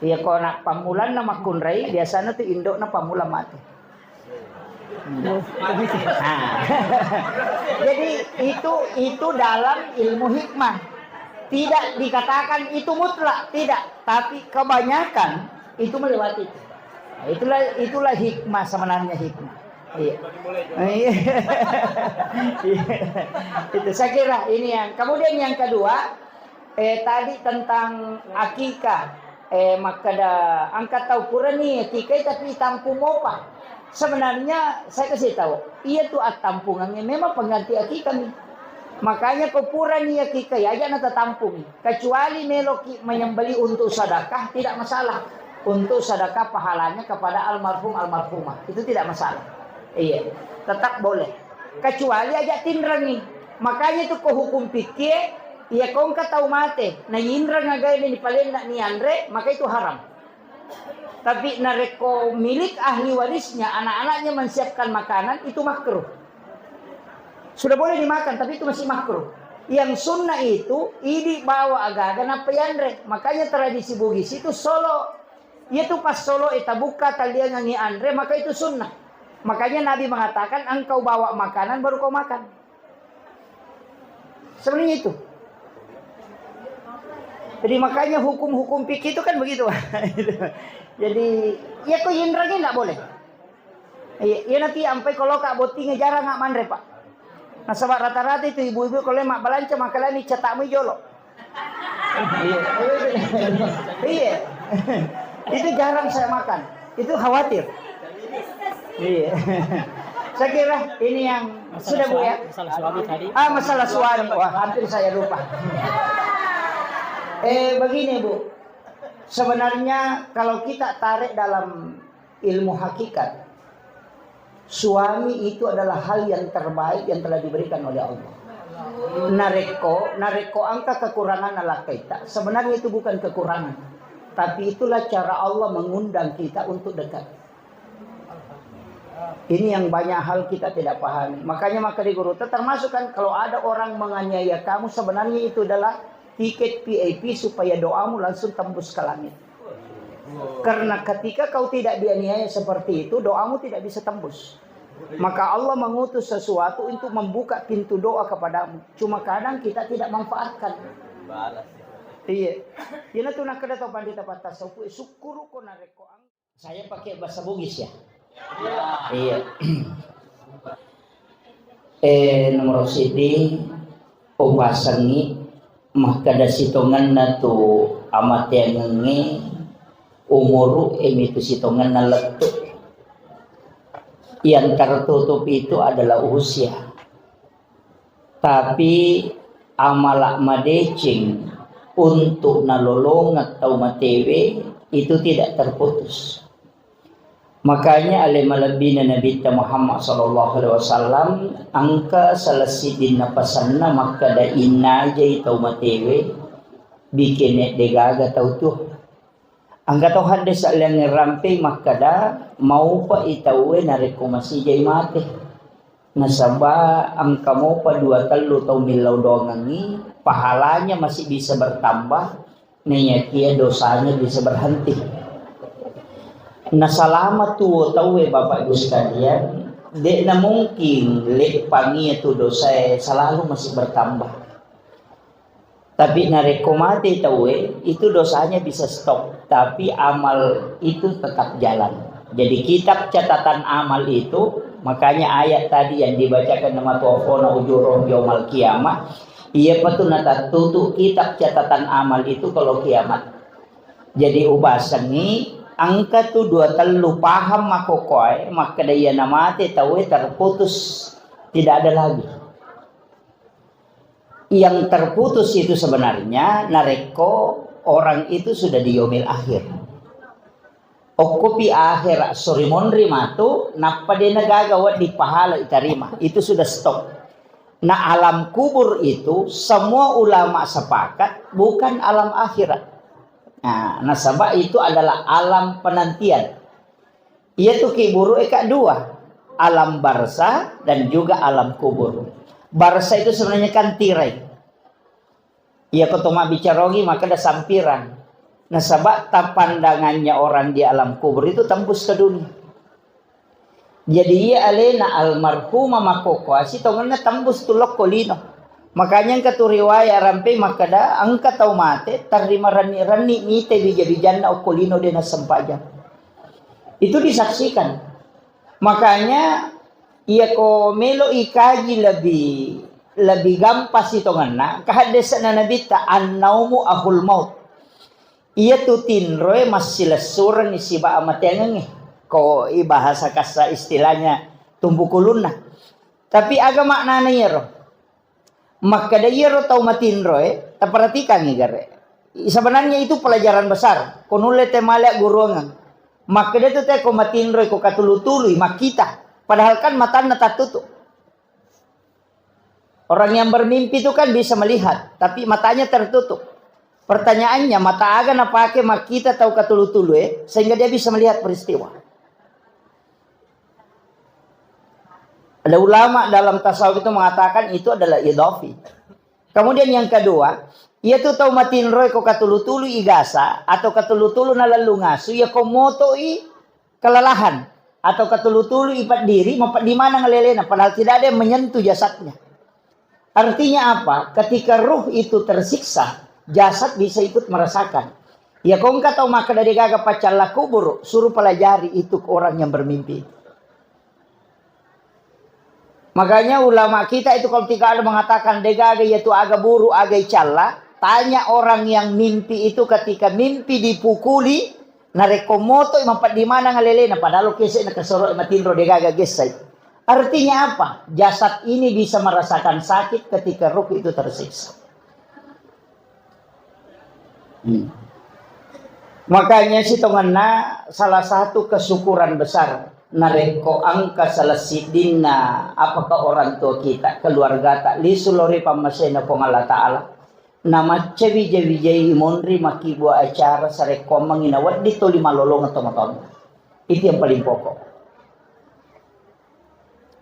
Iya, kalau anak pammulanna makkunrai, biasanya tuh indokna pammula mati. Nah. Jadi itu itu dalam ilmu hikmah. Tidak dikatakan itu mutlak, tidak. Tapi kebanyakan itu melewati itu. Nah, itulah itulah hikmah, sebenarnya hikmah. Iya. Iya. Itu saya kira ini yang. Kemudian yang kedua, eh, tadi tentang akikah, eh, makkeda engka tau purani akikai tapi tampung mopa. Sebenarnya saya kasih tahu, iya tu attampungannya memang pengganti akikah mi. Makanya ko purani akikai aja na tatampungi. Kecuali meloki menyembeli untuk sedekah, tidak masalah. Untuk sedekah pahalanya kepada almarhum almarhumah, itu tidak masalah. Iya, tetap boleh. Kecuali aja tinrengi. Makanya itu ko hukum fikih, iya ko engka tau mate, na inreng agae ni palenna ni anre, maka itu haram. Tapi narekko milik ahli warisnya, anak-anaknya menyiapkan makanan, itu makruh. Sudah boleh dimakan, tapi itu masih makruh. Yang sunnah itu, idi bawa agaga nappa yanre. Makanya tradisi Bugis itu solo. Iya tu pas solo e tabuka taliangangi anre, maka itu sunnah. Makanya Nabi mengatakan, engkau bawa makanan baru kau makan. Sebenarnya itu. Jadi makanya hukum-hukum fikih itu kan begitu. Jadi, ya ko inreng tidak boleh. Iya, iya nanti ampai kalau kak bottingnya jarang nggak manre, Pak. Nasaba rata-rata itu ibu-ibu kalau mak belanja makalani cetak mui jolo. Iya. Iya. Itu jarang saya makan. Itu khawatir. Iya. Saya kira ini yang sudah, Bu, ya. Masalah suami tadi. Ah, masalah suami. Wah, hampir saya lupa. Eh, begini, Bu. Sebenarnya kalau kita tarik dalam ilmu hakikat, suami itu adalah hal yang terbaik yang telah diberikan oleh Allah. Narekko, narekko engka kekurangan lakkaita, sebenarnya itu bukan kekurangan, tapi itulah cara Allah mengundang kita untuk dekat. Ini yang banyak hal kita tidak pahami. Makanya maka di guru, termasuk kan kalau ada orang menganiaya kamu, sebenarnya itu adalah tiket V I P supaya doamu langsung tembus ke langit. Karena ketika kau tidak dianiaya seperti itu, doamu tidak bisa tembus. Maka Allah mengutus sesuatu untuk membuka pintu doa kepadamu. Cuma kadang kita tidak manfaatkan. Iya. Ina tu nakkeda tau pandita pattassaupu, syukuruko narekko ang- Saya pakai bahasa Bugis ya. Iya. Eh, nomor sidi, upasengi makkeda sitongenna tu amateangengnge, umuru e mitu sitongenna lettu. Yang tertutup itu adalah usia. Tapi amala madeceng untuk nalolongeng tau matewe itu tidak terputus. Makanya ale malebbina Nabitta Muhammad sallallahu alaihi wasallam engka salah siddinna pasanna makkeda innajai tau matewe bikene degaga tau tu. Engka to hadde salliangnge rampei makkeda, maupai tauwe narekko masijai mate. Nasaba engka mopa dua tellu tau millau doangengngi, pahalanya masih bisa bertambah, naiyakia dosanya bisa berhenti. Nasalama tuo tauwe, Bapak Ibu sekalian, de'na mungkin leppangi tu dosae selalu masih bertambah. Tapi narekko mate tauwe, itu dosanya bisa stop, tapi amal itu tetap jalan. Jadi kitab catatan amal itu, makanya ayat tadi yang dibacakan nama tuafona ujurahum yaumal qiyamah, iya patu natattutu kitab catatan amal itu kalau kiamat. Jadi ubasengi engka tu dua tellu paham makkokkoe, makkeda iya namate tauwe terputus, tidak ada lagi. Yang terputus itu sebenarnya narekko orang itu sudah di yaumil akhir. Okkopi akhir sori monri matu, nappa de nagaga wedding pahala itarima. Itu sudah stop. Nah, alam kubur itu semua ulama sepakat bukan alam akhirat. Nah, nasaba itu adalah alam penantian. Iya tu ki buru eka dua. Alam barzah dan juga alam kubur. Barzah itu sebenarnya kan tirai. Iya, ko to mabbicara ogi, maka ada sampiran. Nasaba tapandangannya orang di alam kubur itu tembus ke dunia. Jadi iya alena almarhumah makkokkoe sitongenna tembus tu lokko lino. Makanya engka tu riwayat rampe makkeda, engka tau mate tarrima renni-renni mite bija-bijanna okko lino de nassempajang. Itu disaksikan. Makanya iya ko melo ikaji lebih, lebih gampang sitongenna, engka haddesana Nabitta, "Annaumu ahul maut." Iyatu tinroe massilessurengngi sibawa amateangengnge. Ko i bahasa kassa istilahnya tumbukulunna. Tapi aga maknana iyaro? Makkeda iyaro tau matinroe, taperhatikangngi gare. Sebenarnya itu pelajaran besar. Ko nulle te male agguruangeng. Makkeda tu te ko matinroe ko katulu-tului makkita. Padahal kan matanna tattutup. Orang yang bermimpi itu kan bisa melihat, tapi matanya tertutup. Pertanyaannya, mata aga napake makkita tau katulu-tulu, eh, sehingga dia bisa melihat peristiwa. Ada ulama dalam tasawuf itu mengatakan itu adalah idhafi. Kemudian yang kedua, iya tu tau matinroe ko katulu-tulu igasa atau katulu-tulu nalellung asu, iya ko motoi kelelahan atau katulu-tulu ipeddiri, mapeddi maneng alena, padahal tidak ada yang menyentuh jasadnya. Artinya apa? Ketika ruh itu tersiksa, jasad bisa ikut merasakan. Ya, ko engka tau makkeda degaga paccalla kubur, suruh pelajari itu ke orang yang bermimpi. Makanya ulama kita itu kalau tidak ada mengatakan degaga yaitu aga buru, aga icalla, tanya orang yang mimpi itu ketika mimpi dipukuli, narekko moto mapeddi maneng alena, padahal kese na kesoro matinro degaga gessai. Artinya apa? Jasad ini bisa merasakan sakit ketika ruh itu tersiksa. Hmm. Makanya sitongenna salah satu kesyukuran besar narekko engka salah siddinna apakah orang tua kita, keluarga ta, lisu lori pammasena Puang Allah Ta'ala, namacca wija-wijai monri makkibua acara sarekkoammengngi nawedding toli malolongeng tomatoanna. Itu yang paling pokok.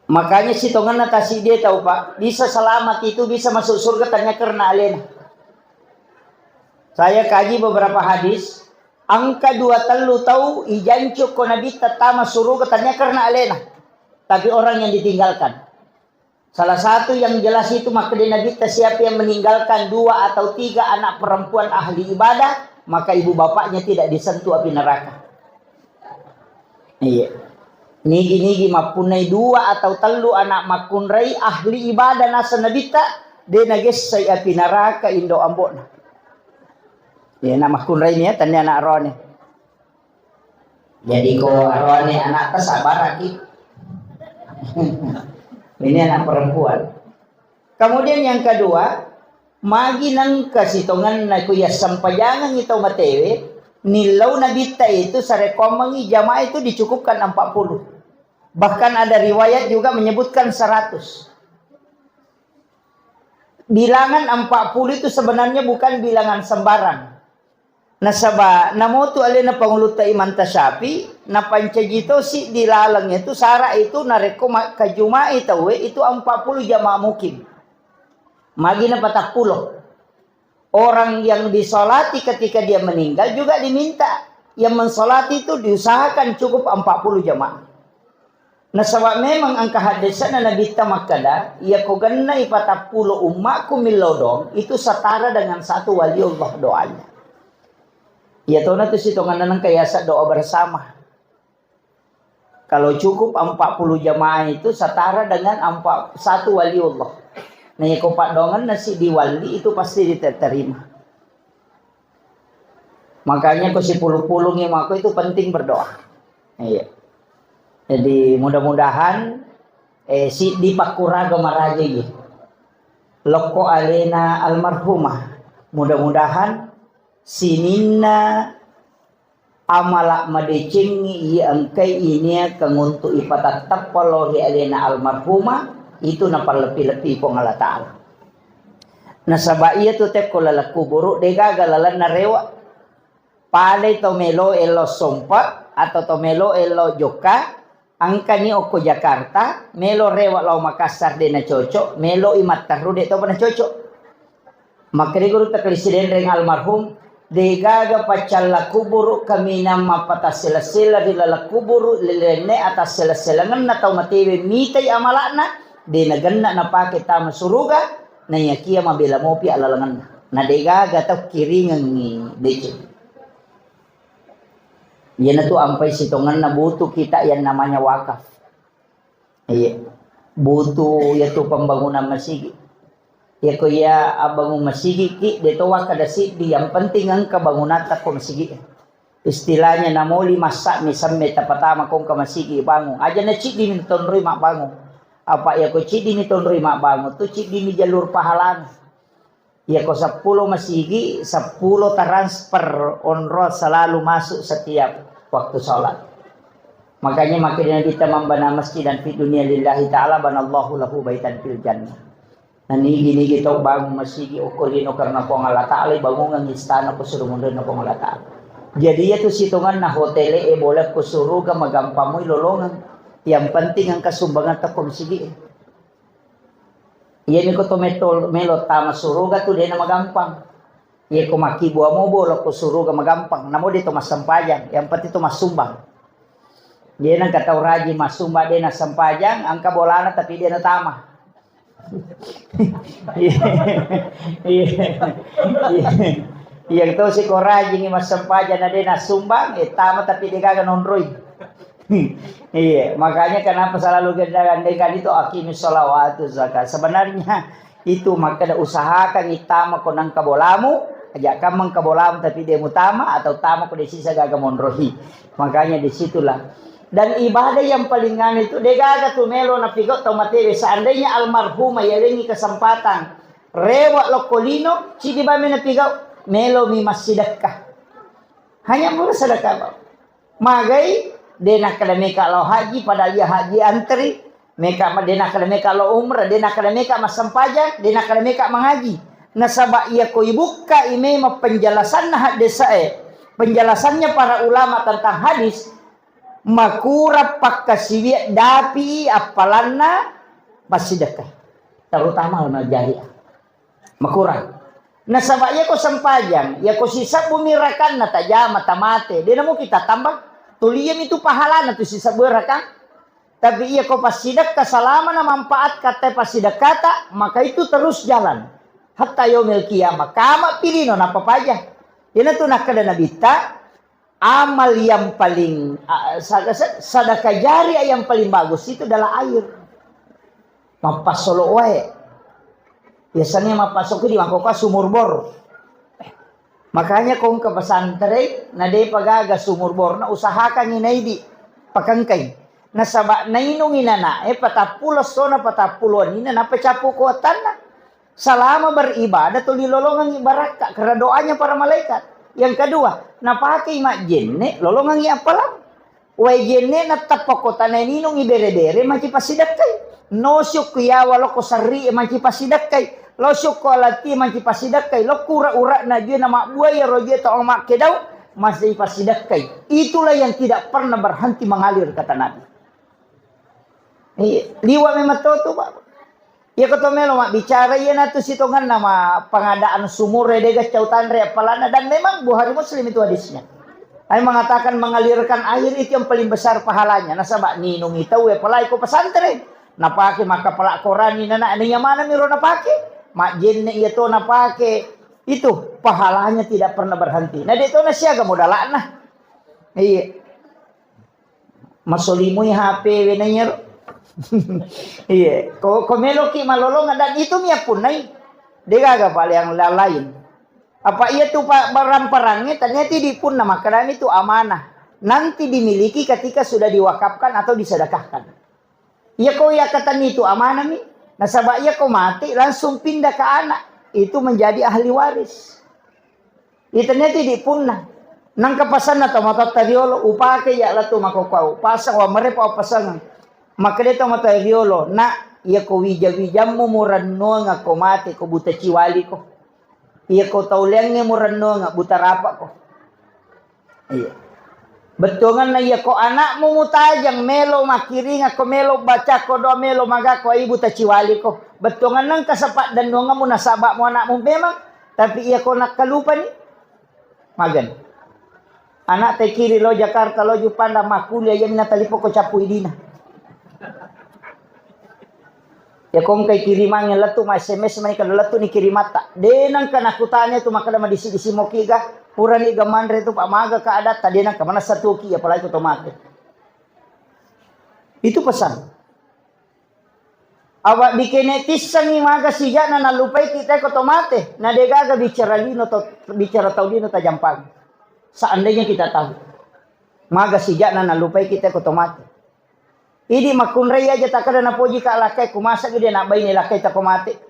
Makanya sitongenna tasiddi tau, Pak, bisa selamat itu, bisa masuk surga tanya karena alena. Saya kaji beberapa hadis, engka dua tellu tau ijancu ko Nabitta tama suruga tanya karena alena. Tapi orang yang ditinggalkan. Salah satu yang jelas itu makkeda Nabitta, siapa yang meninggalkan dua atau tiga anak perempuan ahli ibadah, maka ibu bapaknya tidak disentuh api neraka. Iya. Nigi-nigi mappunnai dua atau tellu anak makkunrai ahli ibadah naseng Nabitta, de nagessai api neraka indo ambo'na. Iya, anak makkunrai ni ya, tania anak rohani. Jadi ko aroane anakta sabaraki. Ini anak perempuan. Kemudian yang kedua, magi nengka sitongenna ku iya sempajangengngi tau matewe, nillau Nabitta itu sarekkoammengngi jamaah itu dicukupkan empat puluh. Bahkan ada riwayat juga menyebutkan seratus. Bilangan empat puluh itu sebenarnya bukan bilangan sembarang. Nasaba namotu alena pangulutta Imam Tasyafi, napancaji tosi di laleng itu sara itu narekko makkajumai tauwe itu empat puluh jamaah mukim. Magi na patappulo. Orang yang disolati ketika dia meninggal juga diminta. Yang mensolati itu diusahakan cukup empat puluh jamaah. Nasaba memang engka haddesana Nabitta makkeda, iya ko gennai patappulo ummakku millodong, itu setara dengan satu waliullah doanya. Iya tona tu sitongenna nengka yasa doa bersama. Kalau cukup empat puluh jamaah itu setara dengan empat, satu waliullah. Nah, iya ko paddoangenna si diwali itu pasti diterima. Makanya ko sipulung-pulungi mako itu penting berdoa. Iya. Jadi mudah-mudahan, eh, si dipakkuraga maraja iya. Lokko alena almarhumah. Mudah-mudahan sininna amala madecengngi iya engkai iniakeng untuk ipatattappa lao ri alena almarhumah itu napallepi-lepi Puang Allah Ta'ala. Nasaba iya tu tekko laleng kuburu degaga lalenna rewa. Palei to melo elo sompa atau to melo elo jokka, Engkani okko Jakarta, melo rewe lao Makassar de' nacocok, melo i matteru de' topa nacocok. Makkeda guru takkali sidenreng almarhum, de' gaga paccalla kuburu kaminang mappatassela-sela ri laleng kuburu, lilenne atassela-selangenna tau matewe mitai amala'na, de' nagenna napake tama suruga, naiyakia mabela mopi alalengenna. Na de' gaga tau kiringengngi deceng. Iyanatu ampai sitongenna butuh kita yang namanya wakaf. Iya. Butuh yatu pembangunan masigi. Yako iya abbangun masigi ki, de' to wakkada siddi, yang penting engka bangunatta ko masigi. Istilahnya namoli massa mi semme tapatama ko engka masigi bangun. Aja na ciddi mi tonroi mabbangun. Apa yako ciddi mi tonroi mabbangun, tu ciddi mi jalur pahalana. Iya, ko seppulo masigi, seppulo transfer onrol selalu masuk setiap waktu sholat. Makanya makin Nabi kita membana masjid dan fi dunia lillahi ta'ala banallahu lahu baitan fil jannah. Nah, nigi-nigi tau bangun masigi okko lino karena Puang Allah Ta'ala, bangungan istana ko suruh mundur na Puang Allah Ta'ala. Jadi iya tu sitonganna hotel e boleh ko suruga magampamui lolongan. Yang penting engka sumbangan teko masigi. Iyami ko to metto melo tama suruga tu dena magampang. Iya ko makkibua mobo lo ko suruga magampang. Namo de to massempajang, yang penting to massumbang. Dia nang kata raji massumbang dena sempajang, angka bolana tapi dena tama. Iya. Iya. Iya. Iya to si ko raji ni massempajang na dena sumbang, eh, tama tapi de gaga nonroi. Iya, makanya kenapa selalu kita gandengkan itu aqimis sholawat wa atuz zakat. Sebenarnya itu makkeda usahakan tama ko nang kabolamu, aja kamang kabolamu tapi de mutama atau tama ko de sisa gaga monrohi. Makanya disitulah. Dan ibadah yang paling anu itu de gaga tu melo napigau tau matewe. Seandainya almarhumah yalengi kesempatan rewa lokko lino, cidi bame napigau, melo mi massidekka. Hanya melo sedekah, Pak. Magai, de nakkeda meka lao haji, padahal iya haji antri, meka ma-, de nakkeda meka lao umrah, de nakkeda meka massempajang, de nakkeda meka mangaji. Nasaba iya ko ibukka i memang penjelasanna haddesae, penjelasannya para ulama tentang hadis, makurang pakkasiwiang dapi appalanna passidekka, terutama amal jariah. Makurang. Nasaba iya ko sempajang, iya ko sisebbu mi rakanna tajama tamate, de namo kita tambah. Tuli iya mi tu pahalana tu sisebbu rakang. Tapi iya ko passidekka salama na manfaat kata passidekkata, maka itu terus jalan. Hatta yaumil qiyamah, kama pilino napapaja. Iyana tu nakkeda Nabitta, amal yang paling, a, sa-, sa-, sadaka jariah yang paling bagus itu adalah air. Mappassolo wae. Biasanya mappassolo di mangkoko sumur bor. Makanya ko engka pesantren, na depa gaga sumur bor, na usahakan inaidi pakengkai. Nasaba nainung inana, eh, patappulo sona patappulo nina, napa capu kuatanna. Salama beribadah tuli lolongangngi barakka karena doanya para malaikat. Yang kedua, napakei majjenne lolongangngi appalang. Wae jenne na tappa kota na ninungi bere-bere manci passidekkai. No syukku yawa loko sarri manci passidekkai. Lo syukku alati manci passidekkai. Lo kura-ura na jue na mabbua ya roje to makkedau masih passidekkai. Itulah yang tidak pernah berhenti mengalir kata Nabi. Iya, liwa memang to tu, Pak. Iya, ko to melo mabbicara, iya natu sitonganna ma pengadaan sumur, eh, dega cau tanre, apalana, dan memang Bukhari Muslim itu hadisnya. Ai mengatakan mengalirkan air itu yang paling besar pahalanya. Nasaba ninungi tau, eh, apalagi ko pesantren. Napake maka pelak Quran ni nana, ni yang mana miro napake? Majenne iya to napake. Itu pahalanya tidak pernah berhenti. Nah, de to na siaga modalana. Iya. Masolimui H P we na iyaro. Iya, ko, ko meloki malolonga dan itu mi appunnai. Degaga pale yang la-, lain. Apa iya tu pa-, barang-barangnya ternyata dipunna makkedami tu amanah. Nanti dimiliki ketika sudah diwakafkan atau disedekahkan. Iya ko iya katani tu amanah mi. Nasaba iya ko mati langsung pindah ke anak. Itu menjadi ahli waris. Iteneti di punna. Nangka pasanna tomatoatta riolo, upake ya latu makokau. Pasang wa merepa pasang. Makkeda tomatoa riolo, nak, iya ko wija-wijammu murennuanga ko mate ko buta ciwali ko. Iya ko tauleangnge murennuanga buta rapa ko. Iya. Bettuanganna iyako anakmu mutajeng, melo makkiringakko, melo bacakko doa, melo magakko, aibu taciwaliko. Bettuanganna engka sapaddennuangammu nasaba'mu anakmu memang, tapi iyako nakkalupani, magan. Anak tekiri lo Jakarta, lo Juppandang makkuliah, iyami natalipoko cappu idina. Iyako engkai kirimangnge lettu ma S M S mani kada lettu ni kirimatta. De nengka nakutanya tu makkada madisi-disi moki ga, purani ga manre tu, Pak, maga ka adatta, de nengka manessa tuoki, apalagi ko to mate. Itu pesan. Awak dikene tissengi maga sijana nallupai kita ko to mate, na de gaga bicara lino to, bicara tau lino tajampang. Seandainya kita tahu. Maga sijana nallupai kita ko to mate. Idi makkunrai aja takkada napoji ka lakkai, ku masa gede nak baine lakkai tako mate.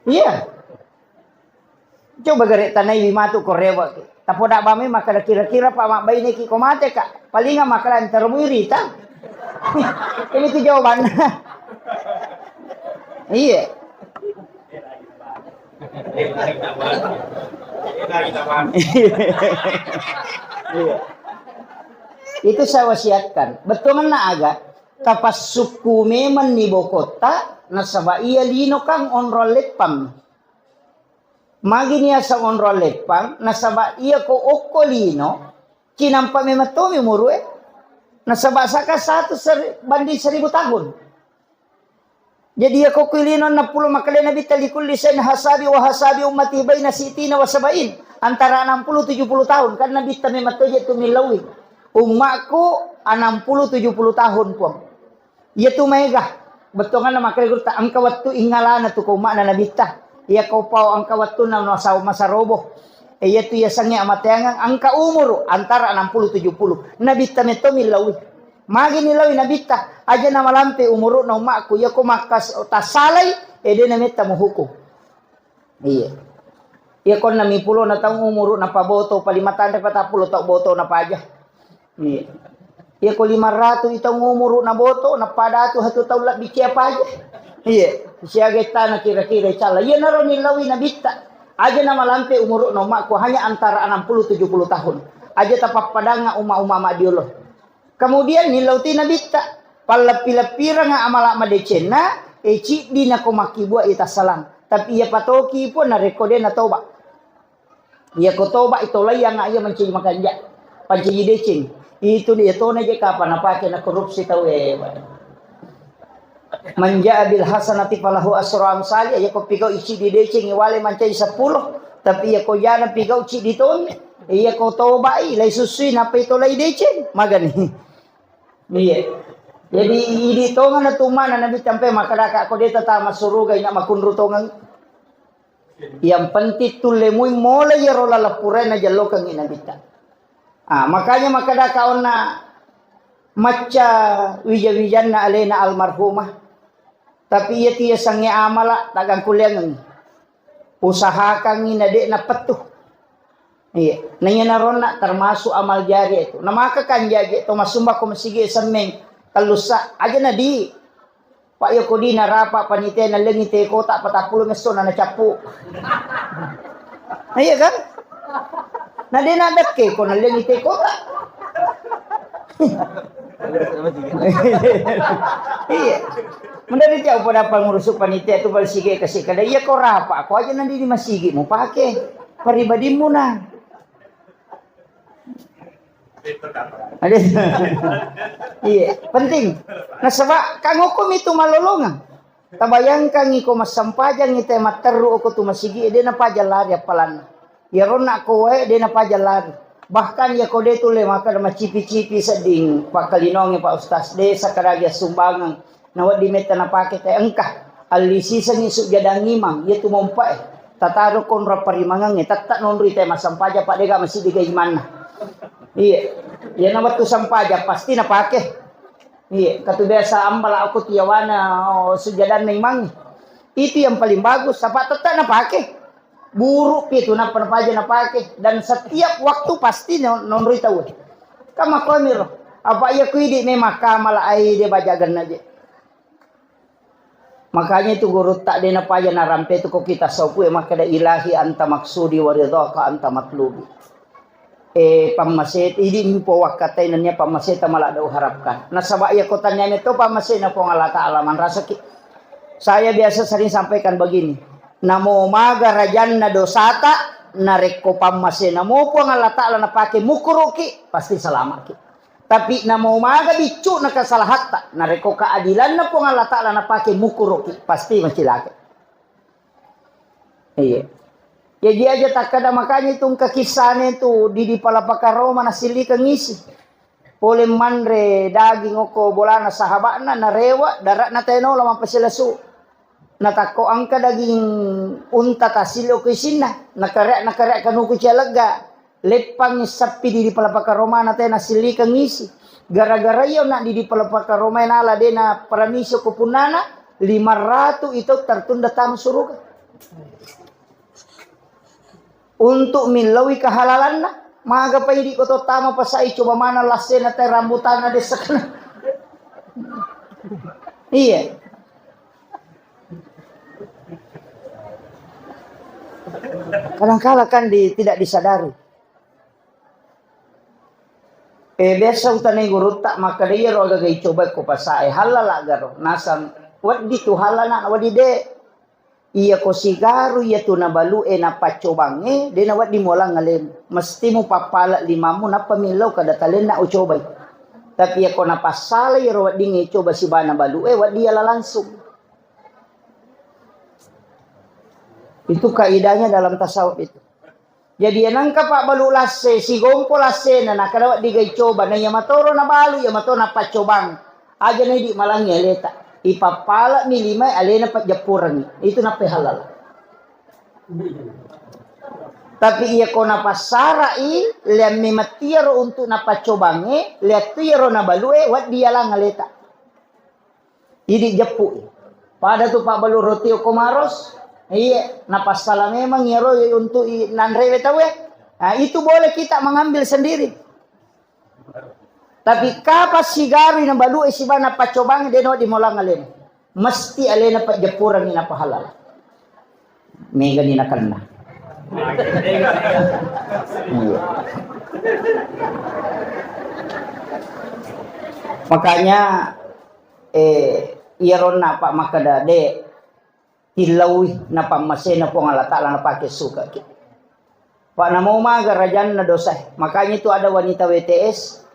Iya. Coba gare tanai wi matu ko rewa. Tapoda bame makkada kira-kira pa mabbaine ki ko mate ka. Palinga makkada entar muirita. Ini tu jawabannya. Iya. Iya. Itu saya wasiatkan. Bettuanna aga? Tapassukku memang ni bokotta, nasaba iya lino kan onrong leppang. Magi niaseng onrong leppang, nasaba iya ko okko lino, cinampa memang tomi umurue. Nasaba saka satu seri-, banding seribu tahun. Jadi, iya ko kuilino enneng pulo makkedai Nabitta, "Likulli syai'in hasabi wa hasabi ummati baina sittina wa sab'in." Antara enam puluh tujuh puluh tahun. Kan Nabitta memang toje tu millaui. Ummakku enam puluh tujuh puluh tahun, Puang. Iya tu maega. Bettuanna makkedai gurutta, engka wettu ingngalana tu ko ummakna Nabitta. Iya ko pau engka wettunna masa, masa robo. E, iya tu iya sange amateangang engka umuru antara enam puluh tujuh puluh. Nabitta metto millaui. Magi nillaui Nabitta, aja namalampe umuru'na ummakku, iyako makkas-, tassalai, e, de nametta muhukum. Iya. Iyako enneng pulo na taung umuru'na paboto, palima tanre patappulo tau boto napaja. Iya. Iyako lima ratu i taung umuru'na boto, napadatu hatu tau labbi cia paja. Iya. Siaga tana kira-kira calla. Iya naro nillaui Nabitta. Aja namalampe umuru'na ummakku, hanya antara enam puluh tujuh puluh tahun. Aja tapappadanga umma-umma madiolo. Kemudian nillau ti Nabitta, palleppi-leppiranga amala madecenna, e, ciddi nako makkibua i tassalang. Tapi iya patoki pun narekko de natoba. Iya ko toba i tolai yang iya mancaji makanja, pancaji deceng. Itu dia tona je kapan napake na korupsi tau e. Man jaa bil hasanati falahu asru amsali, iya ko pigau i ciddi deceng i wale mancaji seppulo, tapi iya ko jana pigau ciddi toni, iya ko tobai lai susui nappa i tolai deceng, magani. Iya. Jadi idi tongeng na tumana Nabi tampe makkadaka ko de tama suruga ina makunru tongeng. Yang penting tulle mui mola iyaro laleng purae najellokengngi Nabitta. Ah, makanya makkadaka onna macca wija-wijanna alena almarhumah. Tapi iya tu iya sange amala tagangkuleangengngi. Usahakangngi na de napettu. Iya, naiya naronna termasuk amal jariah itu. Namaka kan jaji to masumba ko masigi semmeng tellussa aja na di. Pak, iya ko dina rapa panitia nallengi te kota patappulo messo na nacappu. Nah, iya kan? Na de nadekke ko nallengi te kota. Iya. Mendari tiap pada pengurus panitia tu bal sige kasih kada iya ko rapa ko aja nanti di masigi mu pake pribadimmu na. Ada. Iya, penting. Nasaba kan hukum itu malolongang. Tabayangkangngi ko massampajang ite matterru oko tu masigi de napaja lari appalanna. Iyaronna ko wae de napaja lari. Bahkan iya ko de tulle makkada macipi-cipi sedding pakkalinonge Pak Ustaz de sakkada sumbangang. Nawedding metta napake te engka. Alli sisengngi sujjadang imang, iya tu mompae. Tataro konro parimangengnge, tetta nonroi te massampajang, Pak, dega masigi ga imanna. Iya. Iya na wettu sampajang pasti napake. Iya, katu biasa ambala aku tiawana, oh, sujjadanna imang. Itu yang paling bagus, apa tetta napake. Buru pi tu nappa napaja napake dan setiap waktu pasti non-, nonroi tau. Kan makkuamiro. Apa iya ku idi memang kamala ai de bajaganna je. Makanya itu gurutta de napaja narampe tu ko kita sopue makkeda ilahi anta maksudi wa ridhaka anta matlubi. eh, pammase, idi mupo wakkatai nennia pammaseta maladde uharapkan. Nasaba iya ko tania meto pammasena Puang Allah Ta'ala manrasaki. Saya biasa sering sampaikan begini, namo maga rajanna dosata, narekko pammasena mo Puang Allah Ta'ala napake mukuruki, pasti salamaki. Tapi namo maga biccu na kesalahatta, narekko keadilanna Puang Allah Ta'ala napake mukuruki, pasti macilaka. Iya. Jadi aja takkada, makanya itu engka kissane tu di, di Palapaka Roma nasillikeng isi. Pole manre daging okko bolana sahaba'na, narewa, dara'na tenola mappasilesu. Natakko engka daging unta tassilli okko isinna, nakare-, nakare kanuku cialegga. Leppangngi sappi di, di Palapaka Romana te nasillikeng isi. Gara-gara iya na di, di Palapaka Roma nala dena paramisi ko punnana, lima ratu itu tertunda tama suruga. Untuk millaui kehalalanna, maga pa idi ko to tama pasai coba mana lassena te rambutanna desa kena. Iya. Kadangkala kan di, tidak disadari. Eh, biasa utanai gurutta, makkeda iyaro agaga icoba ko pasae, hallala garo. Nasang, weddi tu hallala, weddi de. Iya ko sigaru iya tu nabalu'e napaccobangnge, de nawedding mualang alemu. Mesti mupappala limammu, nappa millau kada talenna ucobai. Tapi iya ko napassala iyaro weddingnge icoba sibana balu'e, weddi yala langsung. Itu kaidahnya dalam tasawuf itu. Jadi, iya nengka pabbalu lasse, sigompo lassena, nakada wedding ga icoba, na iya matoro nabalu, iya mato napaccobang. Aja na idi malangi aleta. Ipappala'mi limae alena pajjappurengngi. Itu nappa halal. Tapi iya ko napassarai, leammi mattiaro untuk napaccobangnge, leattu iyaro nabalue, wedding yalang aleta. Idi jeppu. Pada tu pabbalu roti okko maros. Iya, napassala memang iyaro untuk i-, nanrewe tauwe. Nah, itu boleh kita mengambil sendiri. Tapi kapan sigaru nabalu'e sibana paccobangnge, de nawedding mualang alena. Mesti alena pajjappurengngi napahalal. Megani nakenna. Iya. Makanya, eh, iyaronna apa makkeda, de, tillaui napammasena Puang Allah Ta'ala napake sukaki. Pak, namo maga rajanna dosa. Makanya itu ada wanita W T S,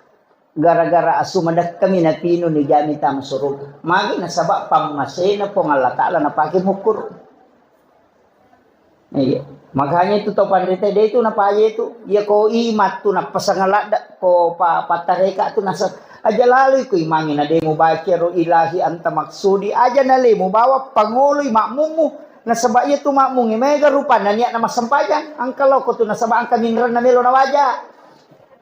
gara-gara asu madekkami napinu nijami tama suruga. Magi nasaba pammasena Puang Allah Ta'ala napake mukur. Iya. Makanya itu tau panrita de itu napaja itu. Iya ko imat tu napasang ladda ko pa-, pattareka tu nasa aja lalu iku imangi na de mubaca ro ilahi anta maksudi aja na le mubawa pangoloi makmummu. Nasaba iya tu makmungi mega rupanna niatna massempajang. Angka loko tu nasaba angka minrenna melo nawaja.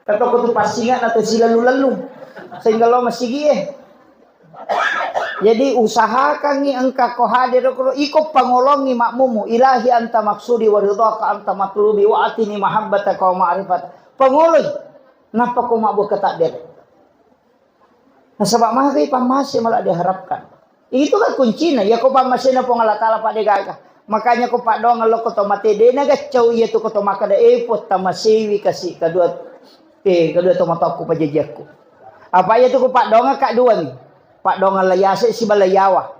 Katoko tu passinga na tu silalu-lalu. Sehingga lo masigi eh. Jadi usahakangngi engka ko hadir ko iko pangolongi makmummu, ilahi anta maksudi wa ridhaka anta matlubi wa atini mahabbataka wa ma'rifata. Pangoloi. Nappa ko mabbuka takdir. Nasaba magai pammase malah diharapkan. Itu kan kuncina. Ya ko pammasena Puang Allah Ta'ala pada gaga. Makanya ko paddoang lo ko to mate dena gaccau iya tu ko to makkeda, eh, Puang tamasewi kasi kedua, eh, kedua to mataku pajajiakku. Apa iya tu ko paddoang ka dua ni. Paddoang la yase siba la yawa.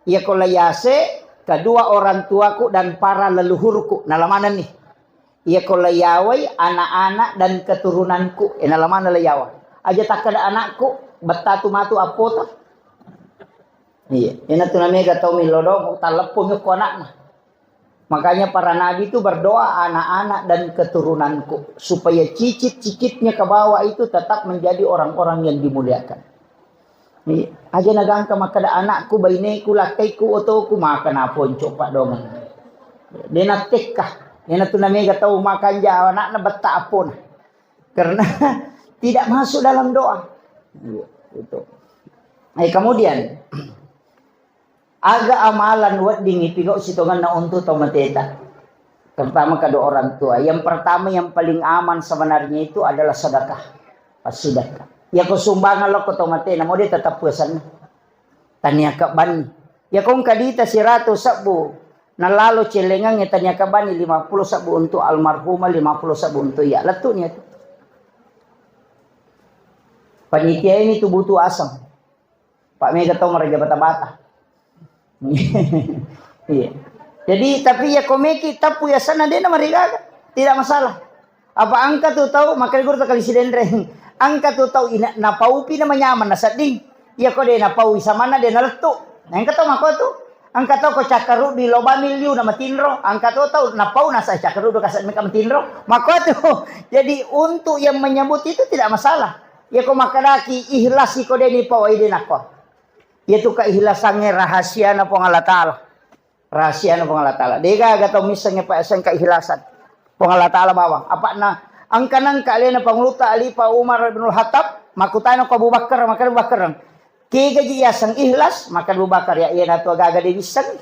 Iya ko la yase kedua orang tuaku dan para leluhurku. Nalamanenni. Iya ko la yawai anak-anak dan keturunanku. Eh, nalamana la yawa. Aja takkeda anakku, bettatu matu appota. Iya, ena tu namega tau milodong, talleppo mi ko anakna. Makanya para nabi itu berdoa anak-anak dan keturunanku supaya cicit-cicitnya ke bawah itu tetap menjadi orang-orang yang dimuliakan. Iya, aja nagangka makkeda anakku, baineku, lakkaiku, otoku, maka naponco paddoangeng. Dena tekka, dena tu namega tau makanja anakna betta appona. Karena tidak masuk dalam doa. Iya, itu. Eh, kemudian, aga amalan wedding ipigau sitongenna untuk tau mateta? Terutama kedua orang tua. Yang pertama, yang paling aman sebenarnya itu adalah sedekah. Sedekah. Ya, ko sumbangan lo ko tau matena, mau dia tetap puasanna. Tania kebban. Ya, ko engka dita siratu sebbu. Nalalo celengangnge tania kebban lima puluh sebbu untuk almarhumah, lima puluh sebbu untuk iya. Lettu nia tu. Panitia ini tu butuh aseng. Pak mega tau maraja bata-bata. Iya. Jadi, tapi ya komeki tapu ya sana dena marigaga. Tidak masalah. Apa engka tu tau, makanya guru takali sidenreng. Engka tu tau ina, napaupi na manyaman na sedding. Iya ko de napau isamana de nalettu. Nah, engka tau mako tu. Engka tau ko cakkaruddu loba miliu na matinro. Engka tu tau napau nasa cakkaruddu kasa meka matinro. Mako tu. Jadi untuk yang menyebut itu tidak masalah. Iya ko makkadaki ikhlas iko de ni pau ide nako. Iya tu keihlasannya rahasia na Puang Allah Ta'ala. Rahasiana Puang Allah Ta'ala. Degaga tau missengngi paeseng keikhlasan Puang Allah Ta'ala bawang. Apa'na engka nengka alena Pangulutta Alipa Umar bin Khattab, makkutana ko Abu Bakar, maka Abu Bakar, kegaji yaseng ikhlas, maka Abu Bakar, ya, iya natu agaga de wisseng.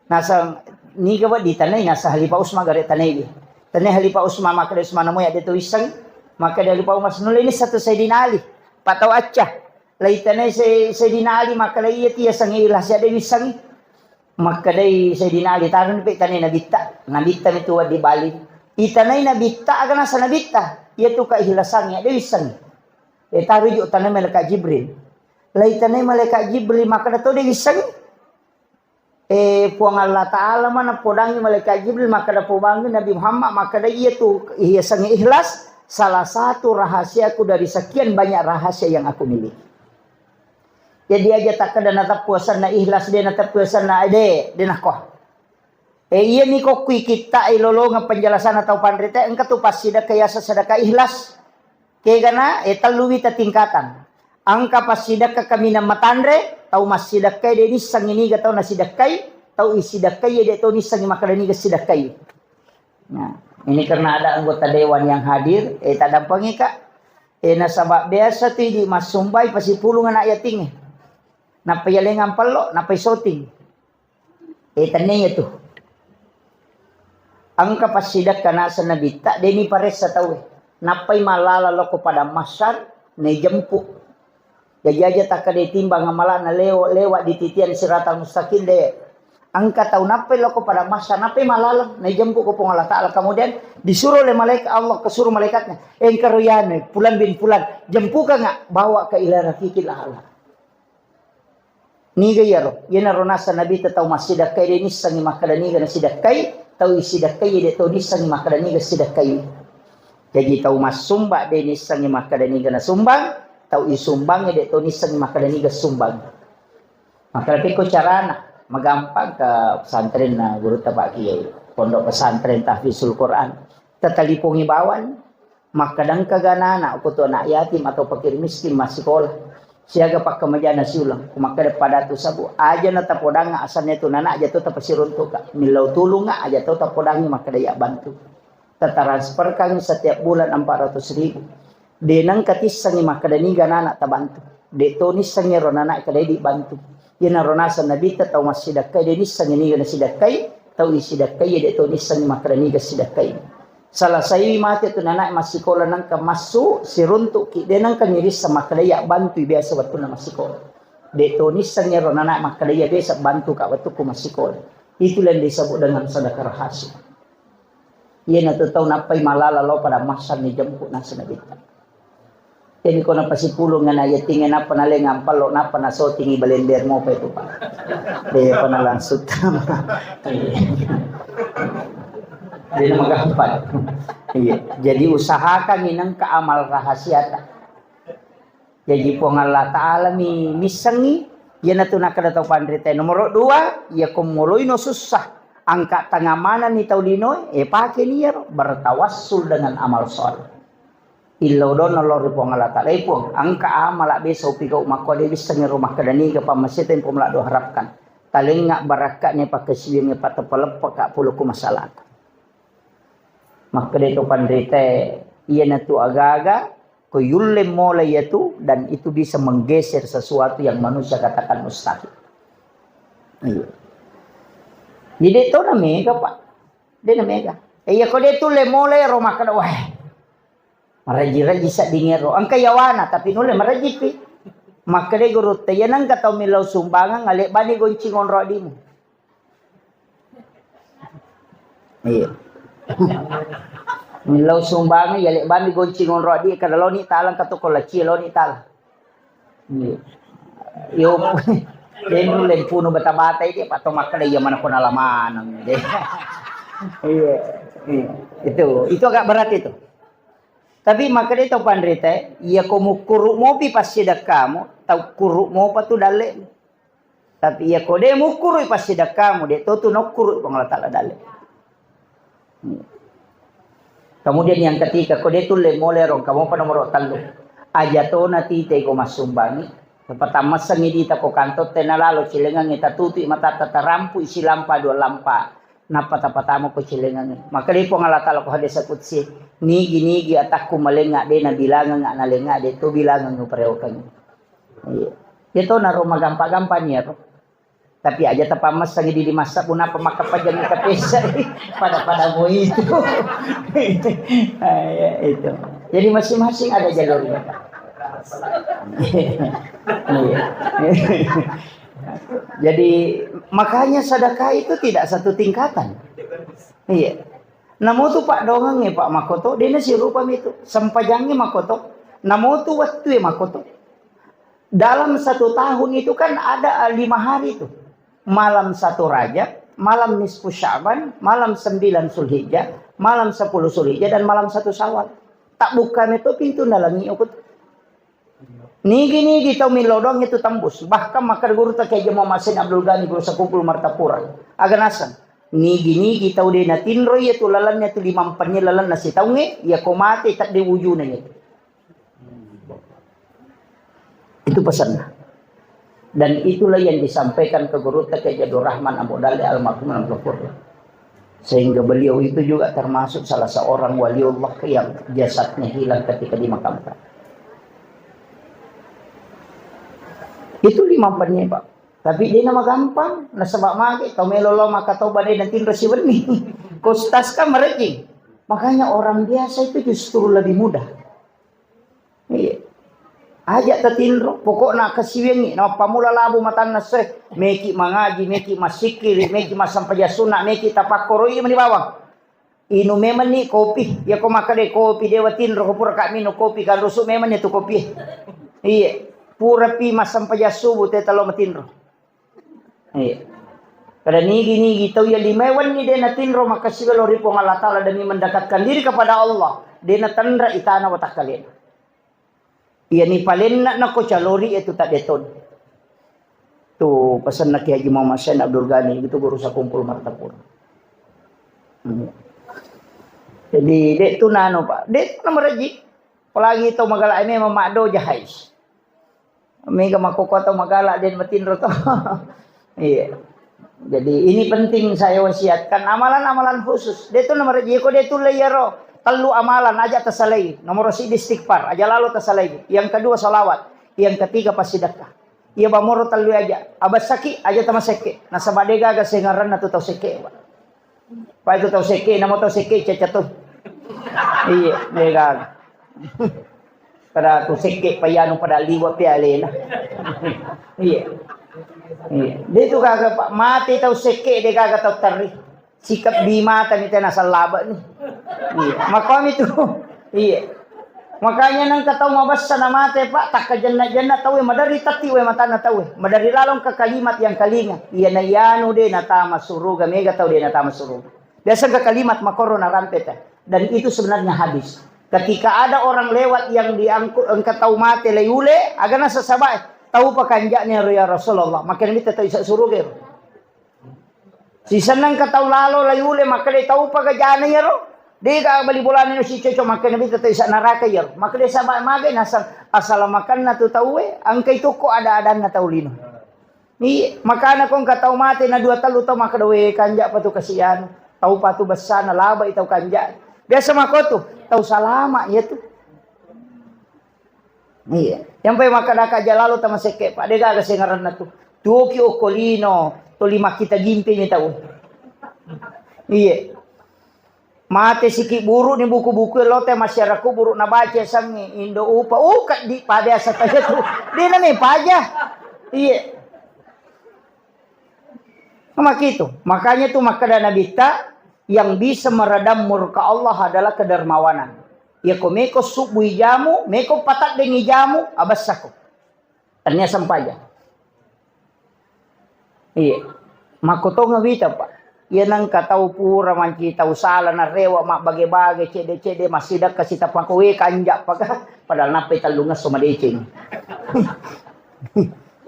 Naseng niga wa ditanai, nasa Halifa Usman gare tanai. Tanai Halifa Usman, maka de Usman namu ya de tu wisseng. Maka de Halifa Umar senulini satu Sayyidina Ali. Patau acca. Laitanai se-, Sayyidina Ali, maka iya ti yaseng ikhlas ya de wisseng. Makkedai Sayyidina Ali, "Taroni pe tanai nabitta." Nabitta mitu wedding bali. Itanai nabitta, aga nasa nabitta? Iyatu kaihlasangnge, de wissengngi. E, taruju tanai malaikat Jibril. Laitanai malaikat Jibril, makkeda to de wissengngi. E, Puang Allah Ta'ala mana podangi malaikat Jibril, makkeda pobangi Nabi Muhammad, makkeda iyatu iyasengnge ikhlas, salah satu rahasiaku dari sekian banyak rahasia yang aku miliki. Jadi aja takkeda nateppu asenna ikhlas, de nateppu asenna, de, de nakko. E, iyani ko kui kitta e lolongeng penjelasanna tau panrita, engka tu passidekka yaseng sedekah ikhlas. Kegana, e, tellu wita tingkatan. Engka passidekka kaminang matanre, tau massidekkai de nissengngi niga tau nasidekkai, tau isidekkai de to nissengngi makkeda niga sidekkai. Nah, ini karena ada anggota dewan yang hadir, e, tadampengi, Kak. E, nasaba biasa tu idi massumbai pasipulung anak yatingnge. Nappa yalengang pello, nappa isoting. E, tennia tu. Engka passidekka naseng nabitta, de ni paressa tauwe. Nappai mallala loko padang mahsyar, naijempu. Jaji aja takkeda timbang amala'na lewo-, lewat di titian siratal mustaqim de. Engka tau nappai loko pada masa, nappai malaleng, naijempu ko Puang Allah Ta'ala. Kemudian disuruh oleh malaikat Allah, kesuruh malaikatnya, "Engkaro yanu, Fulan bin Fulan, jempuka nga, bawa ke ila rafiqil a'la." Niga iyaro? Iyanaro nasa Nabi te tau massidakkai de nissengi makkeda niga nasidakkai, tau isidakkai de to nissengi makkeda niga sidakkai. Jaji tau massumba de nissengi makkeda niga nasumbang, tau isumbang de to nissengi makkeda niga sumbang. Makkeda pekko carana, magampang ke pesantrenna gurutta Pak Kiai, Pondok Pesantren Tahfizul Quran. Tatalipongi bawang, makkeda engka ganana, ko tu anak yatim atau fakir miskin massikola. Siaga pakkamajana siuleng, ko makkeda padatu sabu, aja na tapodanga asanna tu nana aja to tapasiruntuka, millau tulunga aja to tapodangi makkeda ya bantu. Tatransferkan setiap bulan empat ratus ribu. De nengka tissengi makkeda niga nana tabantu. De to nissengi ro nana kedai dibantu. Iyanaro naseng Nabitta tau massidakkai de nissengi niga nasidakkai, tau isidakkai de to nissengi makkeda niga sidakkai. Salasai mate tu nana massikola nengka massu siruntuki de nengka nirissa makkeda ya bantui biasa wettunna massikola. De to nissengi ro nana makkeda ya biasa bantu ka wettukku massikola. Itulah yang disebut dengan sedekah rahasia. Iyanatu tau nappai malala lao pada massang ni jemput naseng Nabitta. Jadi ko napasipulung ngana yatingnge nappa nalengang pallo nappa nasotingi balender mopa itu, Pak. De pernah langsung tama. Iya. Jadi magampang. Iya. Jadi usahakan inengka amal rahasiata. Jaji Puang Allah Ta'ala mi missengi, iyanatu nakkeda tau panrita. Nomoro dua, iya ko moloino sussa, angka tangamananni tau linoe, e, pakeni iyaro, bertawassul dengan amal soleh. Illau donna lao ri Puang Allah Ta'ala, e Puang, angka amala biasa upigau makko de bissengi ro makkeda niga pammasita yang Puang Allah doharapkan. Talengnga barakka'na pakkasiwiangnge pateppa-leppa ka pulokku masalata. Makkeda to panrita, iyanatu agaga ko yulle mola iyatu dan itu bisa menggeser sesuatu yang manusia katakan mustahil. Iya. Jadi de to na mega, Pak. De na mega. E, iya ko de tulle mola ro makkeda, wah. Maraji-raji sedding ero. Engka yawana tapi nulle maraji pi. Makkeda gurutta, iya nengka tau millau sumbangan, ale bani goncing onro adimu. Iya. Millau sumbangan, ya lebbami goncing onro adi, kada loni talang katu ko laci loni talang. Iya. Yo, den nulle punu bata-bata iki, Pak, to makkeda iya mana kona lamaneng. Iya, iya. Itu, itu agak berat itu. Tapi makkeda to panrita, iya ko mukkuru mopi passidekkamu, tau kuru mopa tu dalle. Tapi iya ko de mukkuru passidekkamu, de to tu nokkuru Puang Allah Taala dalle. Kemudian yang ketiga, ko de tulle mole rong, kamu apa nomor tellu? Aja to na tite ko massumbangi. Pertama sengi dita ko kantor tena lalo cilengangi tatutui mata tatarampu isi lampa dua lampa. Nappa tapatama ko cilengangi. Maka de Puang Allah Taala ko hadis kutsi, nigi-nigi atakku malenga de na bilangang na lenga de to bilangang upareokang. Iya. Itu naro magampa-gampa ni aro. Tapi aja tapammassangi di masa punapa makkapajang tapessa pada-pada mau itu. Ah, ya, itu. Jadi masing-masing ada jalurnya. Iya. Jadi makanya sedekah itu tidak satu tingkatan. Iya. Namo tu Pak dongang ya Pak makoto, dia nasi rupa itu. Sempajangi makoto. Namo tu waktu ya makoto. Dalam satu tahun itu kan ada lima hari tuh. Malam satu Rajab, malam nisfu Sya'ban, malam sembilan Zulhijjah, malam sepuluh Zulhijjah, dan malam satu Syawal. Tak buka itu pintu dalam ikut. Nigi-nigi tau milodong itu tembus. Bahkan maka guru tak kayak mau masin Abdul Ghani guru sekumpul Martapura. Aganasan. Nigi-nigi tau de natinro iya tu lalannya tu lima empat lalan nasi taunge, iya ko mate tak de wujuna itu. Itu pesannya. Dan itulah yang disampaikan ke guru Teke Jadul Rahman Abu Dali almarhum Abdul Ghafur. Sehingga beliau itu juga termasuk salah seorang waliullah yang jasadnya hilang ketika dimakamkan. Itu lima empat Pak. Tapi dia nama gampang, nasaba mage tau melo lo maka tau bade nanti resi wenni. Kostas kan merejing. Makanya orang biasa itu justru lebih mudah. Iya. Aja tatinro, pokokna kasiwengi, na pammula labu matanna se, meki mangaji, meki massikkiri, meki massampajang sunna, meki tapakkoroi mani bawang. Inu memenni kopi, ya ko makkeda kopi dewa tinro, ko pura ka minum kopi, kan rusuk memenni tu kopi. Iya, pura pi massampajang subuh te talo matinro. Iya. Kada nigi-nigi tau ya lima wenni de natinro makasiba lao ri Puang Allah Taala demi mendekatkan diri kepada Allah. De natenra itana watakkalena. Iya ni palenna nako calori itu tak deton. Tu pesanna Kiai Haji Muhammad Said Abdul Ghani itu guru sakumpul Martapura. Hmm. Jadi dek tu nano Pak, dek tu nama reji. Apalagi tau magala memang makdo jahais. Mega makkokko tau magala den matinro to. Iya. Jadi ini penting saya wasiatkan amalan-amalan khusus. De tu nomor jiko de tu le yaro tellu amalan aja tasalai. Nomor siji istighfar, aja lalo tasalai. Yang kedua salawat, yang ketiga passidekka. Iya bamoro tellu aja. Abassaki aja tamasekke. Nasaba de gaga sengaranna tu tau sekke, Pak. Pai tu tau sekke, namo tau sekke caca tu. Iya, de gaga. Pada tu sekke payanu pada liwa pi alena. Iya. Iya. De tu gaga Pak, mate tau sekke de gaga tau terri. Sikap bimata ni tena salaba ni. Iya. Makomi tu. Iya. Makanya nang katau mabassa na mate Pak, takka jenna-jenna tau maderri tatti we matana tau. Maderri lalong ke kalimat yang kalinga. Iya na yanu de natama suruga, mega tau de natama suruga. Biasa engka kalimat makoro narampe ta. Dan itu sebenarnya hadis. Ketika ada orang lewat yang diangkut engka tau mate laiule, agana sasabae, tau pakanja'na ro ya Rasulullah. Makkeda mita tau isa suruga ro. Sisenna engka tau lalo laiule, makkeda tau pagajana yaro. Dega bali bolana no si cocok, makkeda mita tau isa naraka yaro. Makkeda sabae magai nasang asala makanna tu tauwe, engka itu ko ada-adanna tau lino. Iya, makana ko engka tau mate na dua tellu tau makkeda, "We, kanja pa tu kasihan, tau pa tu bessana, labai tau kanja." Biasa mako tu, tau salama iya tu. Iya, yang pai makkeda ka jalalo tama sekke, Pak, de gaga sengaranna tu. Tuoki okko lino, toli makkita gimpe mi tau. Iya. Mate siki buru ni buku-buku lo te masyarakat buru na baca sangi indo upa uka di pa biasa taja tu. Dina ni paja. Iya. Makitu. Makanya tu makkeda Nabi ta yang bisa meredam murka Allah adalah kedermawanan. Ya ko meko subuh ijamu, meko pataddengi jamu, abassako. Tania sempajang. Iya. Makkotongeng wita, Pak. Iya nengka tau pura manci tau sala narewa mabbage-bage, cede-cede, massidekka sitappa ko we kanja paka. Padahal nappai tellungesso madeceng.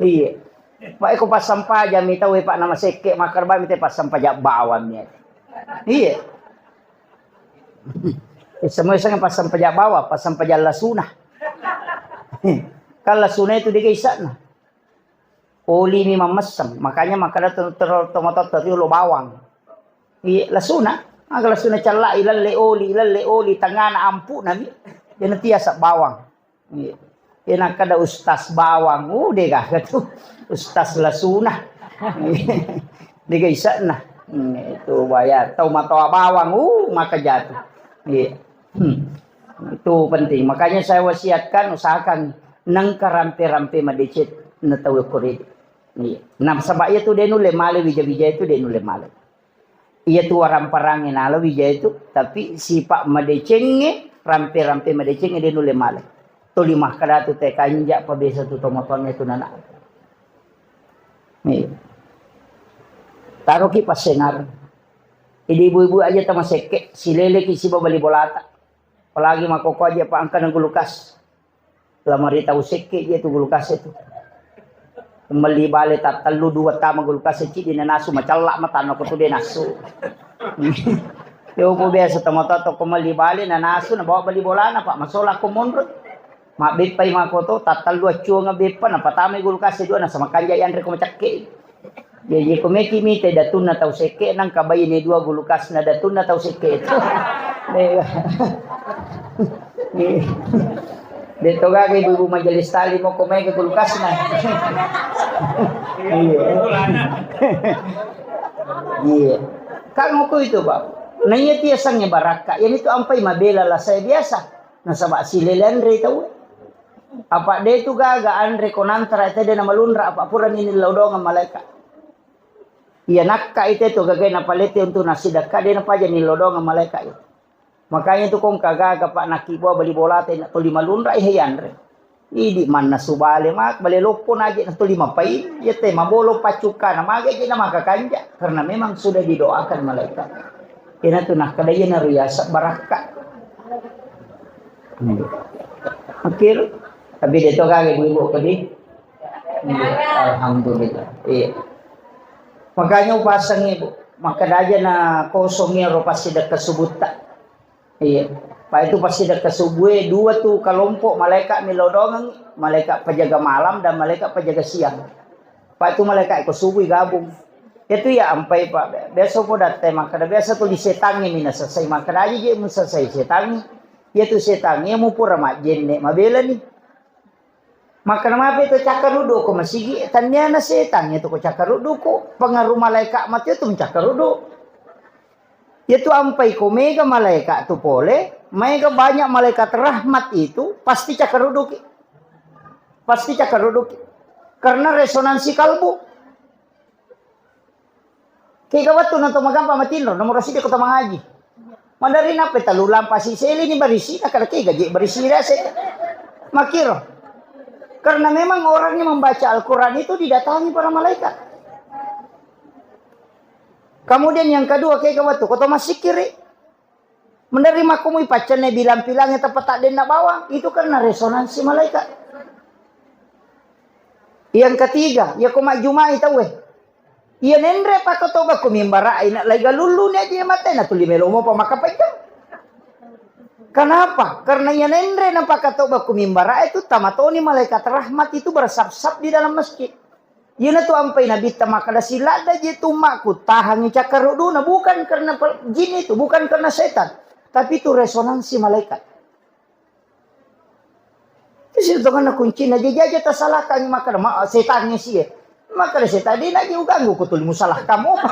Iya. Pak, eko passampajang mi tau, Pak, namasekke makkarbami te passampajang bawang mi. Iya. Semua iseng passampajang bawang, passampajang lasuna. Kan lasuna itu dega isakna. Oli mi mammesseng, makanya makkada to-, to-, tomatoatta riolo bawang. Iya, lasuna, aga lasuna cella, ilalle oli, ilalle oli, tengana ampu'na mi. Jadi tiasa bawang. Iya. Iya, nakkada ustaz bawang, uh, dega tu. Ustaz lasuna. Dega isakna. Hmm, itu bayar. Tau matoa bawang, uh, maka jatuh. Iya. Hmm. Itu penting. Makanya saya wasiatkan, usahakan nengka rampe-rampe madeceng na tau ko rede. Iya. Nasaba iya tu de nulle male, wija-wija itu de nulle male. Iya tu waramparangnge nala wija itu, tapi sipa madecengnge, rampe-rampe madecengnge de nulle male. Tuli makkada tu te kanja pa biasa tu tomatoangnge tu nana. Iya. Taroki passengar. Idi ibu-ibu aja tamasekke, sileleki siba bali bolata. Apalagi makkokko aja pa engkana gulukas. Lamari tau sekke je tu gulukas itu. Melli bale tattellu dua tama gulukas cidi nanasu macella matanna ko tu de nasu. Yo po biasa tomatoa to ko melli bale nanasu nabawa bali bolana, Pak, masola ko monro. Mabbeppai makoto tattellu accuanga beppa napatamai gulukas dua nasama kanja yanre ko macakke. Jaji ko meki mite datunna tau sekke, nangka baine dua gulukasna datunna tau sekke itu. Iya. Iya. De to gaga ibu-ibu majelis taklim ko mega gulukasna. Iya. Iya. Kan ko itu, Pak. Nah, iya tiasangnge barakka. Yang itu ampai mabela lah saya biasa. Nasaba silele anre tau. Apa de tu gaga anre ko nantara tede na malunra apa purani nillau doang malaika. Iya nakka ite tu gagai napalete untuk nasidakka de napaja nillau doang malaika itu. Makanya tu kong kagaga pak nakibua bali bolata ina tuli malunra ihe yanre. Idi manna subale mak bale loppo naje na tuli mapai iya te mabolo paccukka na mage je na maka kanja karena memang sudah didoakan malaikat. Ina tu nakkada iya na riasa barakka. Hmm. Akhir, tapi dia tu kage ibu-ibu kedi. Iya, alhamdulillah. Iya. Makanya upasangi, Bu. Maka daja na kosong iyaro passidekka subutta. Iya. Pak itu passidekka subue dua tu kelompok malaikat milodongeng, malaikat penjaga malam dan malaikat penjaga siang. Pak itu malaikat ko subui gabung. Itu ya ampai Pak. Biasa po datte makkada biasa tu di setangi mina selesai makkada aja je mun selesai setangi. Iya tu setangi mu pura majjenne mabela ni. Makkana mape to cakkaruddu ko masigi, tanniana setang itu ko cakkaruddu ko pengaruh malaikat mati itu mencakkaruddu. Itu ampai ko mega malaikat tu pole, mega banyak malaikat rahmat itu pasti cakkarudduki. Pasti cakkarudduki. Karena resonansi kalbu. Kega wettu na to magampa matinro, nomoro sidi ko to mangaji. Madari nappe talu lampa siseli ni barisi na kada kega je barisi rese. Makiro. Karena memang orang yang membaca Al-Quran itu didatangi para malaikat. Kemudian yang kedua kega wettu ko to masikiri. Menerima kumui paccanne bilang-pilangnya tepat tak denna bawang, itu karena resonansi malaikat. Yang ketiga, ya ko majjumai tauwe. Iya nenre pakatoba ku mimbara ina lai galullu ni aja mate na tuli melo mopa maka pejjang. Kenapa? Karena iya nenre na pakatoba ku mimbara itu tamatoni malaikat rahmat itu bersap-sap di dalam masjid. Iyanatu ampai Nabitta makkeda, "Siladda je tu ummakku tahangi cakkaruduna, bukan karena pe-, jin itu, bukan karena setan, tapi itu resonansi malaikat." Itu sitongenna kuncina, je jaja tasalahkangi makkeda, "Ma-, setangnge sie." Makkeda setan, "De naji uganggu ko tuli musalahkan mopa."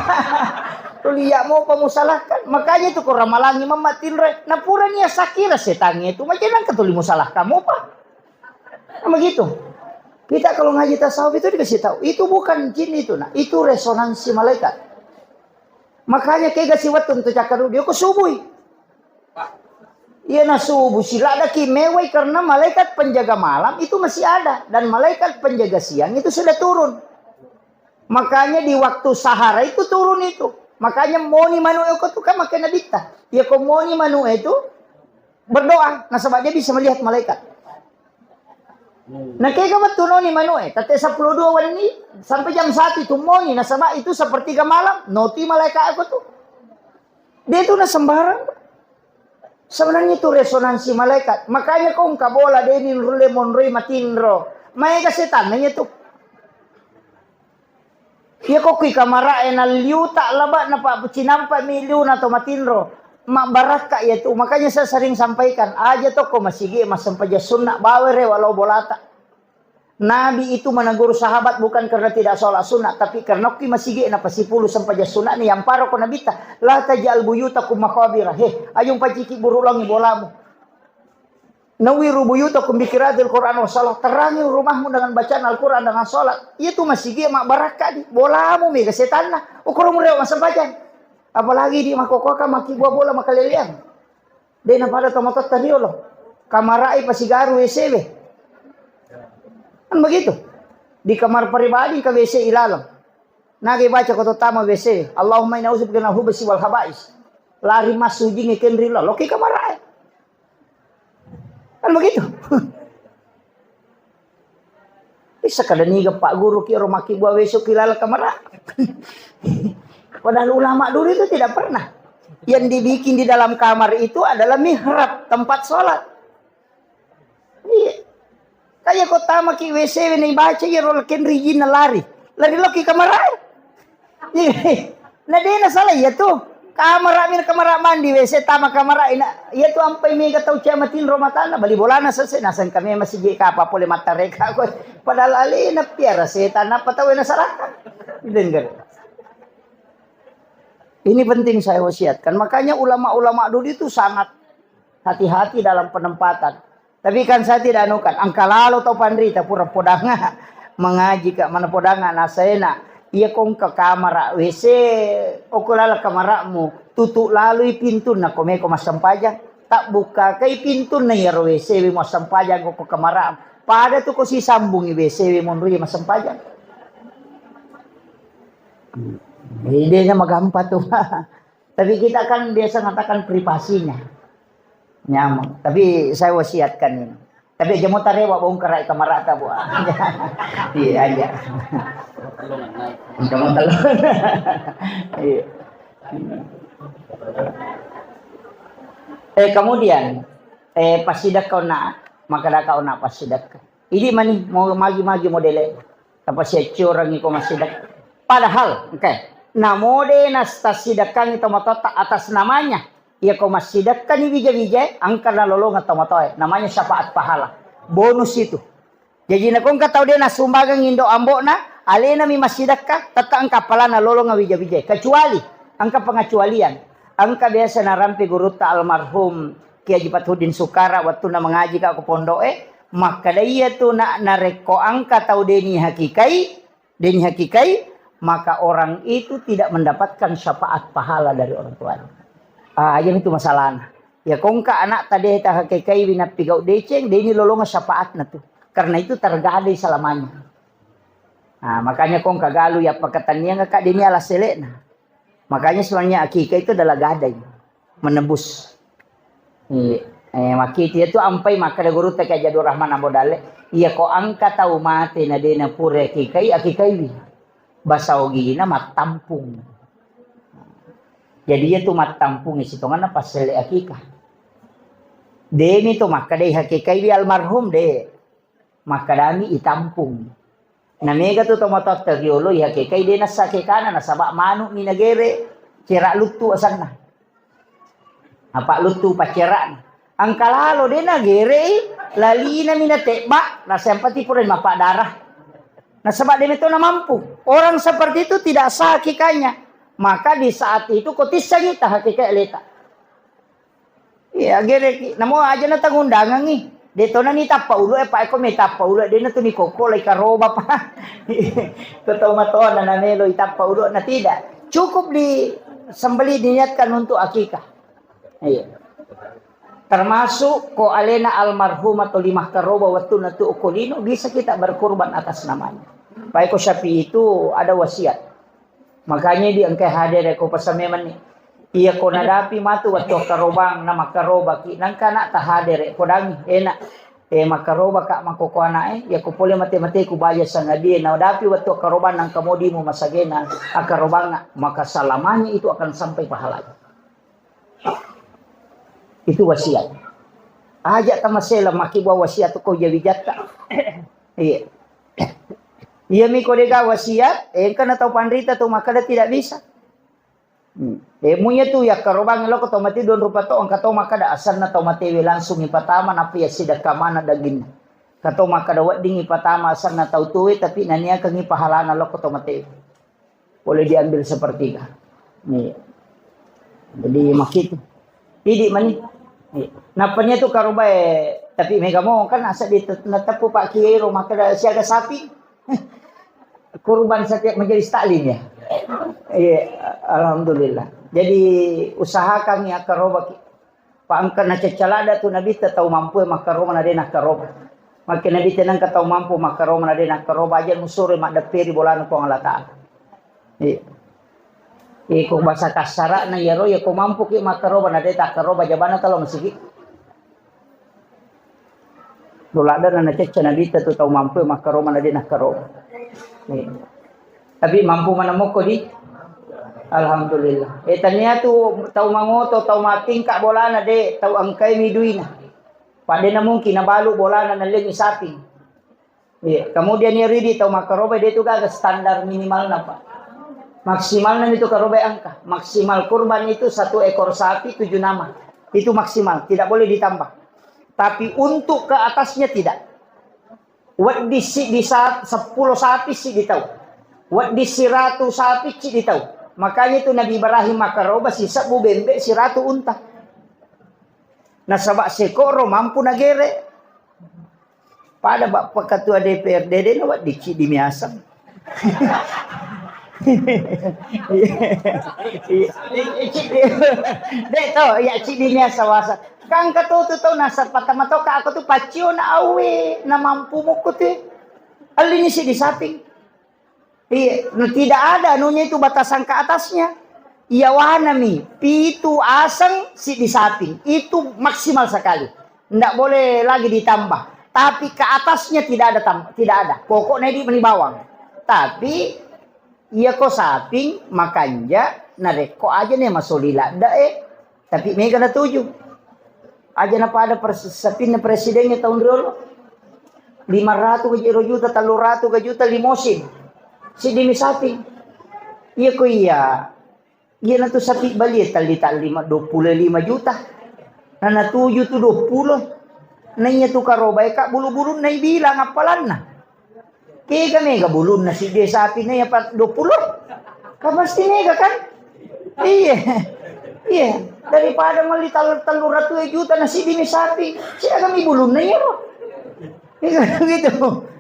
Tuli iya mopa musalahkan. Makanya itu ko ramalangi mamma tinroe, napurani asakira setangnge itu, macenang ke tuli musalahkan mopa. Kan begitu. Kita kalau ngaji tasawuf itu dikasih tahu, itu bukan jin itu, nah, itu resonansi malaikat. Makanya kega si wettu untuk cakkaruddu, ko subui. Iya na subuh siladdaki mewai karena malaikat penjaga malam itu masih ada dan malaikat penjaga siang itu sudah turun. Makanya di waktu sahara itu turun itu. Makanya moni manu'e ko tu kan makkeda Nabitta. Iya ko moni manu'e itu berdoa nasaba dia bisa melihat malaikat. Nah, kega wettu noni manu'e, tette seppulo dua wenni sampai jam satu itu moni nasaba itu sepertiga malam, noti malaikat aku tu. Dia itu na sembarang. Sebenarnya itu resonansi malaikat. Makanya kau engka bola deni rulle monroi matinro. Maega setan nanya tu. Iya ko kui kamara'e nalliuta laba'na, Pak, cinampa mi liuna to matinro. Mabbarakka iya tu. Makanya saya sering sampaikan, aja tokko masigi massempajang sunna bawa rewa lao bolata. Nabi itu menegur sahabat bukan karena tidak sholat sunnah, tapi karena okki masigi na pasipulu sempajang sunnah ni yang paro ko Nabitta, la taj'al buyutakum maqabira. He, ayo paciki buru langi bolamu. Nawwiru buyutakum bi qiraatil Qur'an wa shalah. Terangi rumahmu dengan bacaan Al-Quran, dengan sholat. Itu masigi mabbarakka di. Bolamu mega setanna. Ukuro mureo massempajang. Apalagi di makokoka maki buah bola makaleleang. De na pada tomatoatta riolo. Kamarai pasigaru W C we. Kan begitu. Di kamar pribadi ke W C ilaleng. Nage baca ko tama W C. Allahumma inna a'udzubika minal hubsi wal habais. Lari masujing kenri lo. Loki kamarai. Kan begitu. Bisa kada niga Pak Guru ki ro maki buah besok ki lala kamara. Padahal ulama dulu itu tidak pernah. Yang dibikin di dalam kamar itu adalah mihrab, tempat sholat. Iya. Kayak kota maki W C ini baca ya roll kenri jin lari. Lari loki kamar. Iya. Nah, de na salah iya tu. Kamara mi kamara mandi W C tama kamara ina. Iya tu ampai mega tau cia matinro matana bali bolana sese naseng kami masih je kapa pole matareka ko. Padahal alena piara setan apa tau na salahkan. Dengar. Ini penting saya wasiatkan. Makanya ulama-ulama dulu itu sangat hati-hati dalam penempatan. Tapi kan saya tidak anukan, engka lalo tau panrita pura podanga mengaji ka mana podanga nasena. Iya kongka kamara W C, oko lala kamara'mu, tutu lalui pintunna ko meko massempajang. Tak buka kai pintunna iyaro W C we massempajang ko kamara'mu. Pada tu ko sisambungi W C we monrui massempajang. Idenya magampa tu. Tapi kita kan biasa mengatakan privasinya. Nyameng. Tapi saya wasiatkan ini. Tapi aja mau tarewa bongkar kamarata, Bu. Iya aja. Kamu telur. Iya. Eh, kemudian, eh, pasidakka ona, maka daka ona pasidakka. Idi mani mau magi-magi modele. Tapasiaccorangi ko massidakka. Padahal, oke. Namode nastasidakkangi tomatoatta atas namanya. Iya ko massidakkani wija-wijae, engka nalolongeng tomatoae. Namanya syafaat pahala. Bonus itu. Jaji nakongka tau de nasumbangang indo ambo'na, alena mi massidakka, tetta engka apalana lolongeng wija-wijae. Kecuali, engka pengecualian. Engka biasa narampe gurutta almarhum Kiai Haji Fathuddin Sukara, wettunna mengaji ka ko pondo'e, makkeda iya tu na, narekko engka tau deni hakikai, deni hakikai, maka orang itu tidak mendapatkan syafaat pahala dari orang tuanya. Ah, yang itu masalahnya. Ya kongka anak tadi ta hakikai wi napigau deceng, deni lolonga syafaatna tu. Karena itu tergadai selamanya. Nah, makanya kongka galu ya pakataniang ka deni ala selekna. Makanya sebenarnya akikah itu adalah gadai, menebus. Iya. Eh, makkitu iya tu ampai makkeda gurutta Kiai Haji Abdul Rahman Ambo Dalle, iya ko engka tau mate na de na pura akikai, akikaiwi. Basa ogina mattampung. Jadi iya tu mattampung sitonganna passelle akikah. Demi tu makkedai hakikaiwi almarhum de. Makkedami itampung. Na mega tu tomatoatta riolo ihakekai de nassa kekana nasaba manu mi nagere cera luttu asanna. Apa luttu paccerana. Engka lalo de nagerei lalina mi natebba nasempati pura mappa darah. Nasaba de meto na mampu. Orang seperti itu tidak sah akikahnya. Maka di saat itu ko tissangi ta hakikai aleta. Iya, gereki. Namo aja na tangundangangi. De tona ni tappa ulu e, pa eko me tappa ulu e, de na tu ni kokko lai karoba pa. Ko tau matona na melo i tappa ulu na tidak. Cukup di sembelih diniatkan untuk akikah. Iya. Termasuk ko alena almarhum atau lima karoba waktu natu ko lino, bisa kita berkurban atas namanya. Baik ko Syafi'i itu ada wasiat. Makanya di engkai hadere ko pasame mani. Iya ko nadapi matu waktu karobang na makarobaki nangka anak ta hadere ko dangi enak. Eh, makarobaka makoko anak eh, ya ko pole mate-mate ku baja sangadie na dapi waktu karobang nangka modimu masagena akarobang maka selamanya itu akan sampai pahalanya. Itu wasiat. Aja tamasela maki buah wasiat ko jawi jatta. Iya. Iya mi ko dega wasiat, engka na tau panrita tu makkada tidak bisa. Hmm. Eh, munya tu ya karobang loko tau mati don rupa to engka tau makkada asanna tau mati we langsung ipatama napa ya sidakka mana daginna. Kato makkada wedding ipatama asanna tau tuwe tapi naniakangi pahalana loko tau mati. Boleh diambil sepertiga. Iya. Jadi makitu. Idi mani. Iya. Napanya tu karobae tapi mega mo kan asa di nateppu Pak Kiai ro makkada siaga sapi. Kurban setiap majelis taklim ya. Iya, alhamdulillah. Jadi usahakan ya karoba Pak engka nacaccalada tu Nabitta tau mampu makkaroba na de nakkaroba. Makke Nabitta nengka tau mampu makkaroba na de nakkaroba aja musore maddepperi bolana Puang Allah Ta'ala. Iya. Iko bahasa kasarana yaro ya ko mampu ki makkaroba na de takkaroba jabana talo masigi. Doladana nacecca Nabitta tu tau mampu makkaroba na de nakkaroba. Iya. Tapi mampu mana mokko di? Alhamdulillah. Eh tania tu tau mangoto, tau matingka bolana de, tau engkai mi duina. Padena mungkin nabalu bolana nallengi sapi. Iya, kemudian ya ridi tau makkaroba de tu gaga standar minimalna Pak. Maksimalna itu karoba angka. Maksimal kurban itu satu ekor sapi tujuh nama. Itu maksimal, tidak boleh ditambah. Tapi untuk ke atasnya tidak. Wedding siddi sa-, seppulo sapi siddi tau. Wedding siratu sapi siddi tau. Makanya itu Nabi Ibrahim makkaroba sisebbu bembe siratu unta. Nasaba sekoro mampu nagere. Pada Bapak Ketua D P R D de na wedding siddi miaseng. Iya. Iya. Dek to, ya siddi miaseng wasa. Kan katutu tau nasaba tama toka aku tu paccio na awe na mampu mukku tu. Allini siddi sapi. Iya, nah, tidak ada anunya itu batasan ke atasnya. Iya wanami, pitu aseng siddi sapi. Itu maksimal sekali. Ndak boleh lagi ditambah. Tapi ke atasnya tidak ada tambah, tidak ada. Pokoknya di meni bawang. Tapi iya ko saping makanja narekko aja ne masoli ladda e. Tapi mega natuju. Aja napada pers-, sapinna presidennya tahun riolo. Lima ratu ka jero juta, tellu ratu ka juta limosin. Siddi mi sapi. Iya ko iya. Iya natu sapi balie talli-talli ma dua puluh lima juta. Na natuju tu dua puluh. Na iya tu karobae ka bulu-bulunna ibilang appalanna. Kega mega bulunna siddi sapi na iya pa dua puluh. Ka pasti mega kan? Iya. Iya. Daripada melli tal-, tellu ratu juta na siddi mi sapi. Siaga mi bulunna iya ro. Iya, gitu.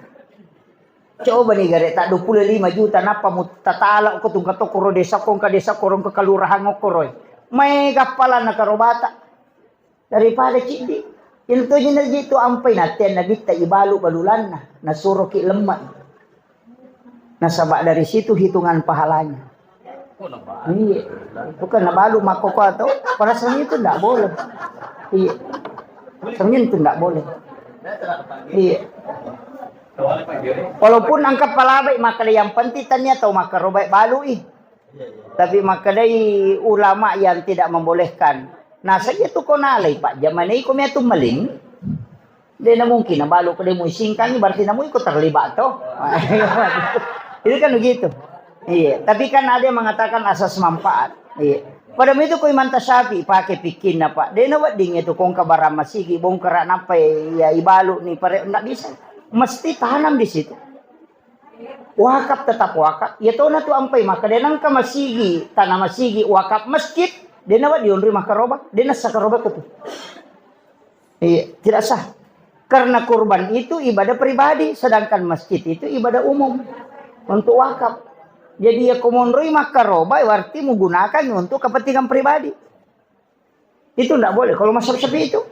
Coba ni gare ta dua puluh lima juta nappa mu tatala ko tungka tokoro desa ko engka desa korong ke kelurahan okoroi. Mega appalanna karobata. Daripada ciddi. Intu ji naji tu ampai natte nabitta ibalu balulanna, nasuroki lemma. Nasaba dari situ hitungan pahalanya. Iya. Bukan nabalu makkoko atau perasaan itu ndak boleh. Iya. Sebenarnya itu ndak boleh. Iya. Walaupun angka palabai maka yang penting tania tau makarobai balui. Tapi makkedai ulama yang tidak membolehkan. Nah, saja tu ko nalai Pak, jamanai ko mia tu maling. De na mungkin nabalu ko de muisingkangi, berarti namu iko terlibat toh. Itu kan begitu. Iya, tapi kan ada yang mengatakan asas manfaat. Iya. Pada itu ko Imam Tasyafi pakai pikinna Pak. De na wedding itu kongka barang masigi, bongkara napai ya ibalu ni pare ndak bisa. Mesti tanam di situ. Wakaf tetap wakaf. Iya tona tu ampai maka de nangka masigi, tanah masigi, wakaf masjid, de na wedding onri makaroba, de na sakaroba ko tu. Iya, tidak sah. Karena kurban itu ibadah pribadi, sedangkan masjid itu ibadah umum untuk wakaf. Jadi ya ko monroi makkaroba, berarti menggunakan untuk kepentingan pribadi. Itu ndak boleh. Kalau mazhab Syafi'i itu,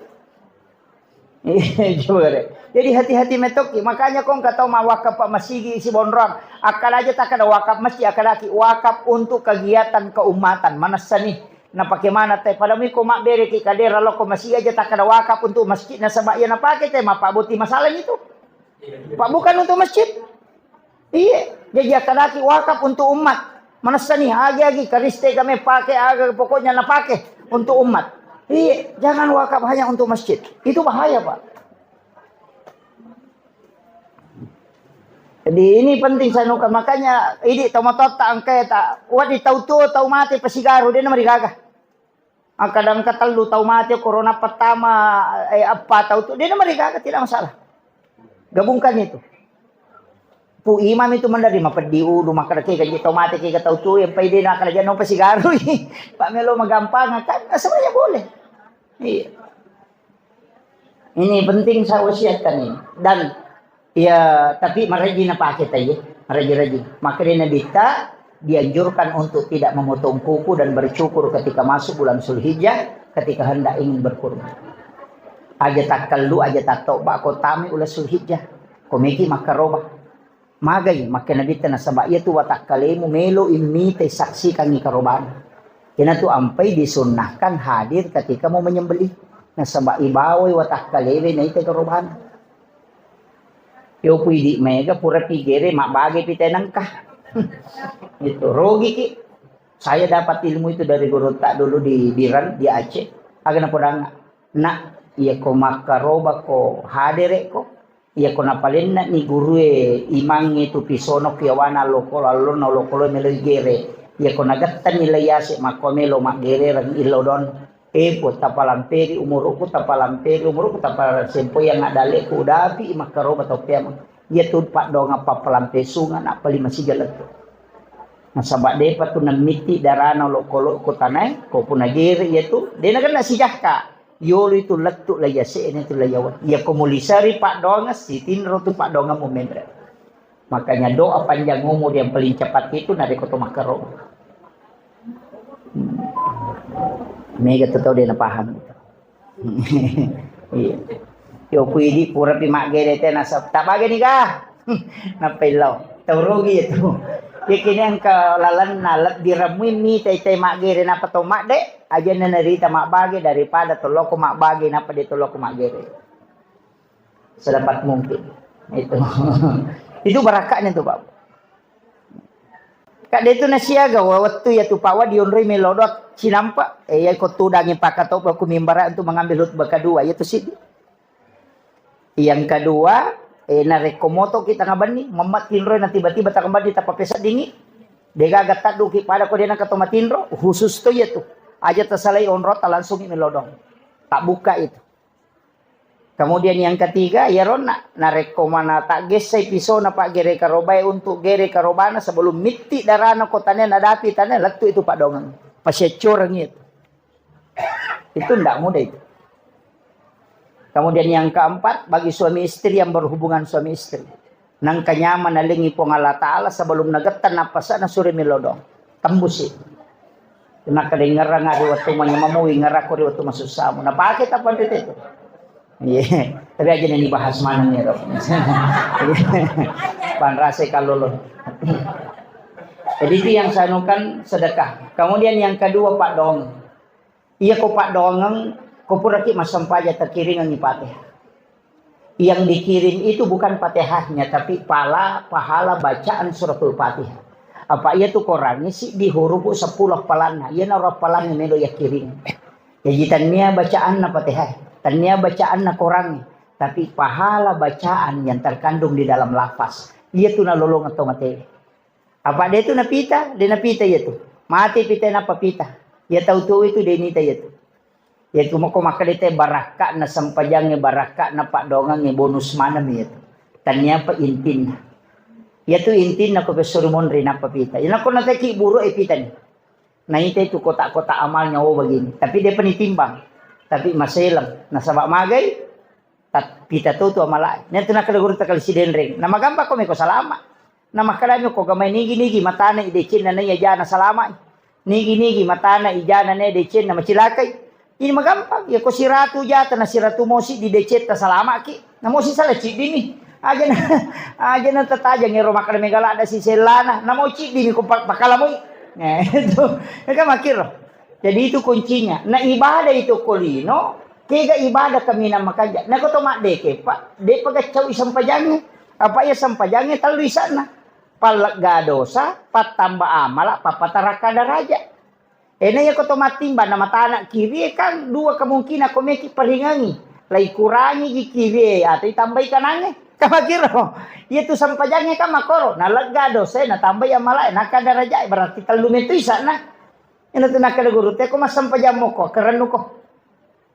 Iya, coba deh. Jadi hati-hati metoki. Makanya kong kata mau wakaf masigi si bonrong. Akal aja tak ada wakaf masjid, akal lagi wakaf untuk kegiatan keumatan. Manessa nih. Nah, bagaimana teh? Pada miko mak bere ki kadera loko masjid aja tak ada wakaf untuk masjid. Nasaba iya napake teh, mapa boti masalah itu. Pak, bukan untuk masjid. Iya, jadi akadaki wakaf untuk umat. Manessa nih, agi-agi kariste kami pakai, aga pokoknya napake untuk umat. Iya, jangan wakaf hanya untuk masjid. Itu bahaya, Pak. Jadi ini penting saya nuka. Makanya ini tau matotta angkai tak. Wadi tau tuo, tau mati pasigaru, dia namarigaga. Angka dangka tellu tau mati, corona pertama, eh, apa tau tu, dia namarigaga, tidak masalah. Gabungkan itu. Pu imam itu mandari mapeddi ulu, maka ke gaji tau mati, ke tau tu, yang pai dia nakala jano pasigarui. Pak melo magampang kan, nah, sebenarnya boleh. Iya. Ini penting saya wasiatkan ini. Dan ya, tapi maraji napake tadi, maraji-raji. Maka dia Nabi ta dianjurkan untuk tidak memotong kuku dan bercukur ketika masuk bulan Zulhijjah, ketika hendak ingin berkurban. Aja takkallu, aja tattoba ko tami ula Zulhijjah. Komeki makkaroba. Magai, makkeda Nabitta, nasaba iyatu watakkalemu melo immitai saksikangngi karobana. Iyanatu ampai disunnahkan hadir ketika mau menyembelih. Nasaba ibawai watakkalewe naita karobana. Yo puidi mega pura pigere mabbage pita nengka. Itu rogiki. Saya dapat ilmu itu dari guru tak dulu di Biran, di Aceh. Aga napodang, nak, iya ko makkaroba ko hadere ko, Iyako napalenne'ni gurue imangnge tu pisono ku yawana allokolo, allonna olokoloe meloi gere. Iyako nagettenni lai yase makko melo maggerereng illodong. E Puang, tapalamperi umuruku, tapalamperi umuruku, tapasempoi yang adaleku udapi makkaroba toppeamang. Iyatu paddoangeng pappalampe sunga nappa lima siga lettu. Nasaba depa tu nammitti darana olokolo ko tanae, ko puna gere iyatu, de nagenna sijakka. Yolo itu lettu la yase'na itu la yawa. Iya ko mulisari paddoangeng, sitinro tu paddoangemmu menre. Makanya doa panjang umur yang paling cepat itu narekko to makkaro. Hmm. Mega tu tau de napaham. Iya. Yo kuidi purapi maggere te nasab. Tabageni ga? Nappa illau. Tau rugi itu. Yakini engka lalenna lebbi ramui mitai-tai maggere napa to madde. Ajanna narita mabbage daripada toloko mabbage napa de toloko maggere. Sedapat mungkin. Itu. Itu barakaknya tuh, Pak. Kak, de tu nasiaga wa-, wettu ya tu, Pak, wa dionroi melodot sinampa. Eh, ya ko tudangi pakatoba ku mimbara untuk mengambil khutbah kedua, ya tu sidi. Yang kedua, eh, narekko moto kita ngabenni, memmat tinroi na tiba-tiba tak ngabenni, tak papeseddingi. Degaga tadduki pada ko dena keto matinro, khusus to iya tu. Aja tasalai onrota langsung melodong. Tak buka itu. Kemudian yang ketiga, iyaronna narekko mana tak gessai pisona pak gere karobae untuk gere karobana sebelum mitti darana ko tane nadapi tane lettu itu pak dongeng. Pasiaccoreng itu. Itu ndak mudah itu. Kemudian yang keempat, bagi suami istri yang berhubungan suami istri. Nangka nyamang nalengi Puang Allah Ta'ala sebelum nagettang nappasana sure melodong. Tembusi. Nakkeda ingerang di wettu manyamammu, ingerakko di wettu masussamu. Napake tappa itu. Iya. Tapi aja ini bahas mana nih, Dok? Panrase kalau lo. Jadi itu yang saya anukan sedekah. Kemudian yang kedua, Pak Dong. Iya ko paddoangeng, ko puraki massempajang takiringengngi Fatihah. Yang dikirim itu bukan Fatihahnya, tapi pala, pahala bacaan suratul Fatihah. Apa iya tu Quran ini siddi hurufu seppulo appalanna. Iya naro appalanna melo yakkiring. Jadi tania bacaanna Fatihah, tania bacaanna Quran, tapi pahala bacaan yang terkandung di dalam lafaz. Iya tu nalolongeng to mate. Apa de tu napita, de napita iya tu. Mate pita nappa pita. Iya tau tuo itu de nita iya tu. Iya tu mako makkeda te barakka na sempajangnge, barakka na paddoangengnge bonus maneng iya tu. Tania pa intinna. Iya tu intinna ko pessuri monri nappa pita. Iya nako nateki buru e pita ni. Naita itu kotak-kotak amalnya, oh begini. Tapi de pa nitimbang. Tapi maseleng. Nasaba magai Tat-, pita to tu amalae. Natu nakkeda guru takali sidenreng. Namagampang ko meko salama. Namakkedami ko gamai nigi-nigi matana i decenna naiya jana salama i. Nigi-nigi matana i jana naiya decenna macilakai. Ini magampang, ya ko siratu jata na siratu mosi di decetta salamaki. Namosi sala ciddimi. Aja na, aja na tatajang ero makkada mega ladda sisellana. Namo ciddimi ko pa-, pakalamui. Nah, itu. Kan makkiro. Jadi itu kuncinya. Na ibadah itu ko lino, kega ibadah kaminang makanja. Na ko to maddeke, Pak, de pagaccau sampajangnge. Apa ya sampajangnge tellu isana. Pallegga dosa, pattamba amala, papatarakka daraja. Ena iya ko to mattimbang na matana kirie kan dua kemungkinan ko meki paringangi. Lai kurangi ji kirie atau itambai kanange. Kamakiro. Iya tu sampajangnge kan makoro. Na lega dosa na tambai amala na kada raja berarti tellu metu isana. Ena tu nakada guru te ko massempajang moko kerennu ko.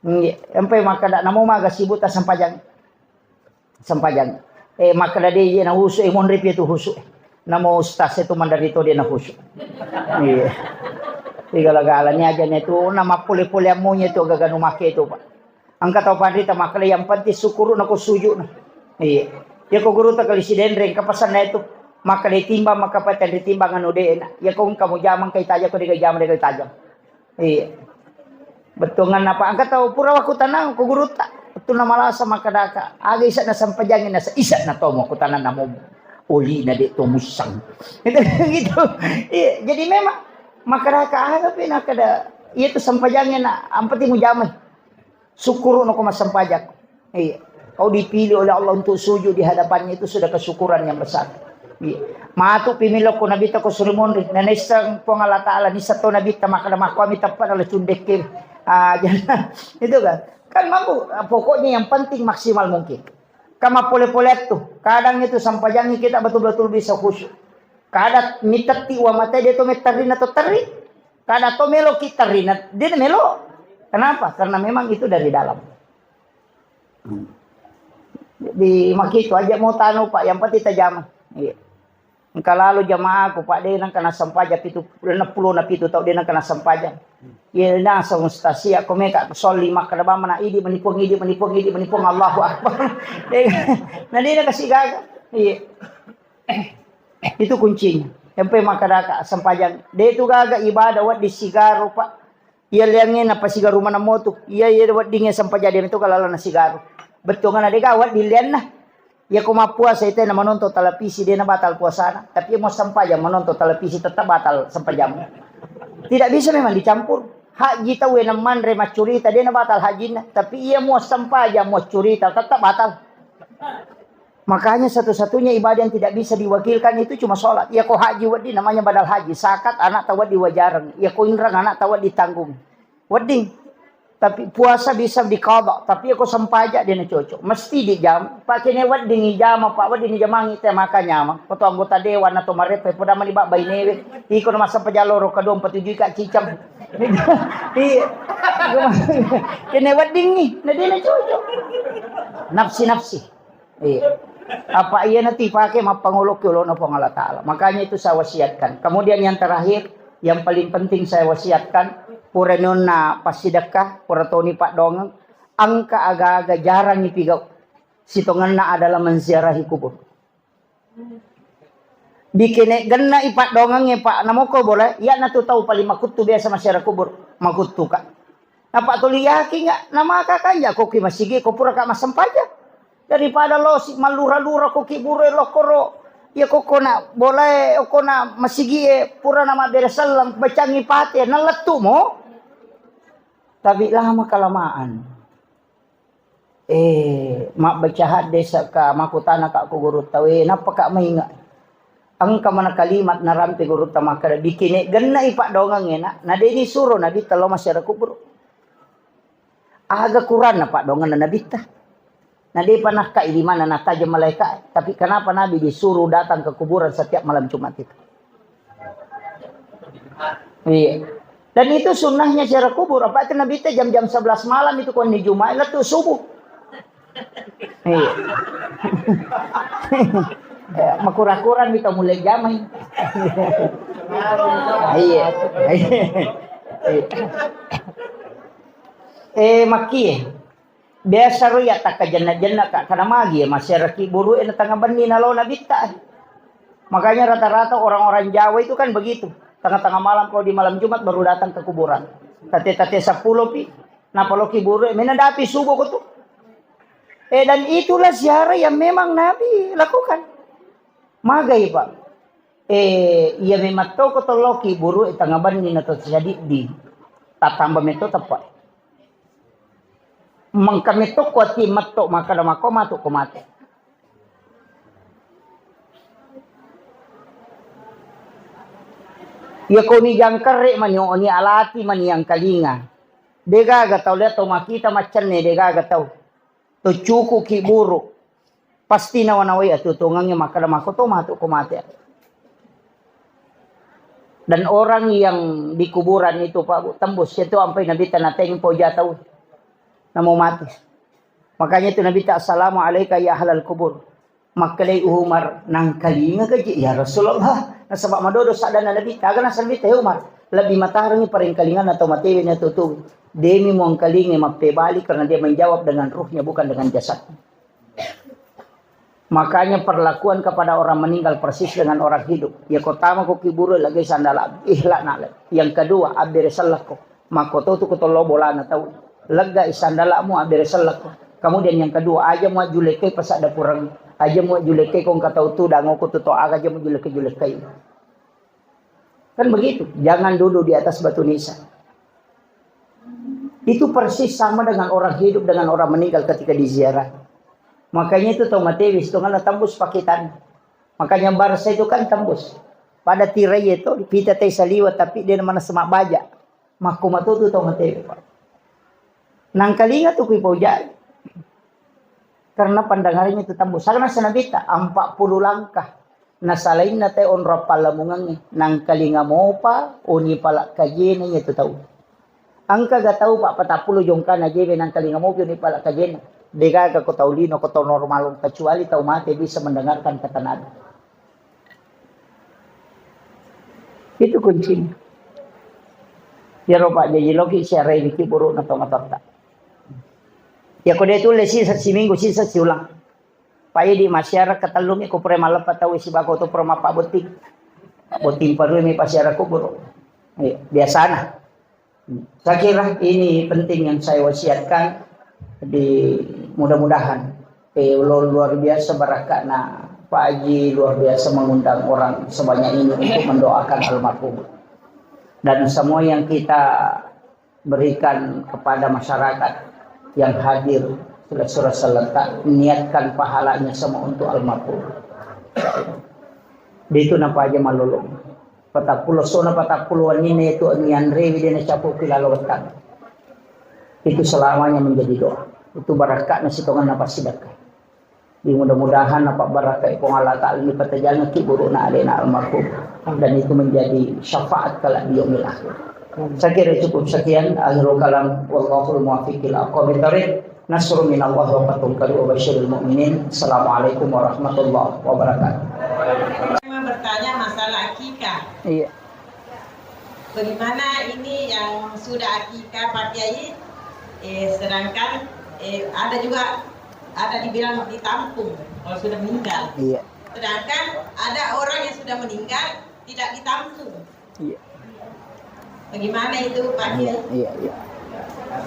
Nggih, empai makkada namo maga sibuk ta sempajang. Sempajang. Eh, makkada de iye na husu, eh, monri pi tu husu. Namo ustaz itu mandari to de na husu. Iya. Igala-gala ni aja ne tu na mappole-pole ammunya tu gaga nu make tu, Pak. Engka tau panrita makkada yang penting syukuru na ko sujud na. Iya. Ya ko guru ta kali sidenreng kapasanna itu. Makkada timbang maka paten timbang anu de na. Ya ko engka mu jamang kai tajang ko de jamang de kai tajang. Iya. Bettuanganna apa? Engka tau pura wakkutanang ku gurutta. Wettunna malasa makkadaka, aga isa'na sampajangnge nasa isa'na to makkutanang namo olina de to mussang. Gitu. Iya, jadi memang makkadaka aga pe nakkada iya tu sampajangnge na ampati mujamai. Syukuru nako massempajang. Iya. Kau dipilih oleh Allah untuk sujud di hadapannya itu sudah kesyukuran yang besar. Iya. Matu pi millau ko Nabitta ko suri monri. Na naisseng Puang Allah Ta'ala nisseng to Nabitta makkada makkuami teppa dalam cundekke. Ah, jangan. Itu kan. Kan mampu. Pokoknya yang penting maksimal mungkin. Kama pole-pole tu. Kadang itu sampajangi kita betul-betul bisa khusyuk. Kada mitetti wa mate dia tu metteri na to teri. Kada to melo ki teri na dia melo. Kenapa? Karena memang itu dari dalam. Jadi makitu aja mau tanu, Pak, yang penting tajama. Iya. Engka lalo jamaahku, Pak, de nengka nassempajang pitu, enam puluh na pitu tau de nengka nassempajang. Iya, naseng ustaz, iya, ko meka solli makkada bamma na idi menipuang, idi menipuang, idi menipuang, Allahu Akbar. De, na de nakasi gaga. Iya. Itu kuncinya. Empai makkadaka sempajang. De tu gaga ibadah wedding sigaru, Pak. Iya liangnge napasigaru maneng motu. Iya, iya weddingnge sempajang de metu kalalana sigaru. Bettuanna de gaga wedding lianna. Iya ko mappuasa itu na menonton televisi de na batal puasana. Tapi iya mau sempajang menonton televisi tetap batal sempajang. Tidak bisa memang dicampur. Haji tau na manre maccurita de na batal hajinna. Tapi iya mau sempajang mau curita tetap batal. Makanya satu-satunya ibadah yang tidak bisa diwakilkan itu cuma sholat. Iya ko haji wedding namanya badal haji. Zakat anak tahu wedding wajareng. Iya ko inrang anak tahu wedding tanggung. Wedding. Tapi puasa bisa diqadha. Tapi iya ko sempajang de na cocok. Mesti dijam. Pak kene wedding ijama, Pak wedding ijamangi te maka nyamang. Ko to anggota dewan atau marepe poda mani bak bainewe. Iko na massempajang loro kedua empat tujuh ka cicang. Iya. Kene wedding ni. Na de na cocok. Nafsi-nafsi. Iya. Apa iya nanti pakai mappangolokki olona Puang Allah Ta'ala. Makanya itu saya wasiatkan. Kemudian yang terakhir, yang paling penting saya wasiatkan, puranionna passidekka, puratoni paddoangeng, engka aga-aga jarang ipigau. Sitongenna adalah menziarahi kubur. Dikene genna ipaddoangengnge, Pak, namoko boleh, iya natu tau paling makuttu biasa masyarakat kubur, makuttu, Kak. Napa tuli yakin nggak? Namaka kan ya koki masigi ko pura ka massempajang. Daripada lo si mallura-lura koki buru e lokoro. Ya koko na boleh koko na masigi e pura nama bere selleng bacangi pate na lettu mo. Tapi lama kelamaan. Eh, mabbaca hadde saka makutana ka ko guru tawe, napa ka mainga? Engka mana kalimat narampe gurutta makkada, "Dikene genna ipaddoangengnge na, na de ni suro Nabitta lao masyarakat kubur." Aga kuranna paddoangenna Nabitta? Na depa nakkai di mana natajeng malaika, tapi kenapa Nabi disuruh datang ke kuburan setiap malam Jumat itu? Iya. Dan itu sunnahnya ziarah kubur. Apa itu Nabi teh jam-jam sebelas malam itu koni Jumat lettu subuh. Iya. Ya, makura-kura kita mulai jamai. Iya. Iya. Eh, makkie. Biasa ro iya takkajenna-jenna ka, kana magi ya masyarakat buru e na tengah benni na lo Nabitta. Makanya rata-rata orang-orang Jawa itu kan begitu. Tengah-tengah malam kalau di malam Jumat baru datang ke kuburan. Tate-tate sepuluh pi. Napaloki buru e, mena dapi subuh ko tu. Eh, dan itulah ziarah yang memang Nabi lakukan. Magai, Pak. Eh, iya memang to ko toloki buru e, tangabanni na to sadiddi. Tatamba metto tepa. Mengka metto ko ati metto maka da mako matu ko mate. Iya ko ni jangkarre mani, oni alati mani yang kalinga. Degaga tau lihat tau makita maccenne, degaga tau. To cukuki buru. Pasti nawa-nawai atuo-tuongengnge makkeda, "Makkoto matu ko mate." Dan orang yang di kuburan itu, Pak, Bu, tembus. Itu ampai Nabitta nateng poja tau. Namo mati. Makanya itu Nabitta, "Assalamu alaika ya ahlal kubur." Makkedai Umar, "Nangkalinga gaji, ya Rasulullah." Nasaba madodo saddanna Nabitta. Aga nasaba Nabitta, "He Umar, lebbi matarengngi parengkalinganna tau matewe na tutu. Demi muangkalinga mappebali karena dia menjawab dengan ruhnya, bukan dengan jasadnya." Makanya perlakuan kepada orang meninggal persis dengan orang hidup. Ya, ko tama ko kiburu lagai sandala, ikhlas na le. Yang kedua, abbere sellekko. Makkoto tu ko tollo bolana tau. Lega sandalamu, abbere sellekko. Kemudian yang kedua, aja mu ajulekkai pasadda pureng. Aja mu ajulekkai ko engka tau tu dangoko tu to aga aja mu julekkai-julekkai. Kan begitu, jangan duduk di atas batu nisan. Itu persis sama dengan orang hidup dengan orang meninggal ketika diziarah. Makanya itu tau matewe, sitongenna tembus pakitan. Makanya barsa itu kan tembus. Pada tirai itu, pita tai saliwa, tapi dia mana semak baja. Makko matutu tau matewe, Pak. Nangkalinga tu kui paujai. Karena pandangannya itu tembus. Sagana sanabita, empat puluh langkah. Nasalainna te onrong pallamungengnge. Nangkalinga mopa, oni pala kajena iya tu tau. Engka ga tau pa patappulo jongkana jebe nangkalinga mopi oni pala kajena. Degaga ko tau lino, ko tau normal, kecuali tau mate bisa mendengarkan kata Nabi. Itu kuncinya. Iyaro Pak jaji loki siarai niki burukna tau matotta. Ya ko dia tulis sisa siminggu sisa siulang. Pak di masyarakat tellumi ko pura malleppa tau sibako tu pura mappa botting. Botting parui mi pasiara kubur. Iya, biasana. Saya kira ini penting yang saya wasiatkan. Di mudah-mudahan, eh, lu-, luar biasa barakatna Pak Haji, luar biasa mengundang orang sebanyak ini untuk mendoakan almarhum. Dan semua yang kita berikan kepada masyarakat yang hadir, sudah-sudah serentak, niatkan pahalanya semua untuk almarhum. Di itu napa aja malolong. Patappulo sona patappulo wenninna itu nianrewi dena capuki lalo wettang. Itu selamanya menjadi doa. Itu barakatna sitongenna passidekka. Di mudah-mudahan apa barakai Puang Allah Ta'ala ini patajangki burukna alena almarhum. Dan itu menjadi syafaat kelak di yaumil akhir. Saya kira cukup sekian. Akhirul kalam. Wallahul muwaffiq ila aqwamit thariq. Nasrun minallah wa fathun qarib wa basyiril mu'minin. Assalamualaikum warahmatullahi wabarakatuh. Saya mau bertanya masalah akikah. Iya. Bagaimana ini yang sudah akikah, Pak Kiai? Eh, sedangkan, eh, ada juga, ada dibilang ditampung kalau sudah meninggal. Iya. Sedangkan ada orang yang sudah meninggal tidak ditampung. Iya. Bagaimana itu, Pak Kiai? Iya, iya, iya.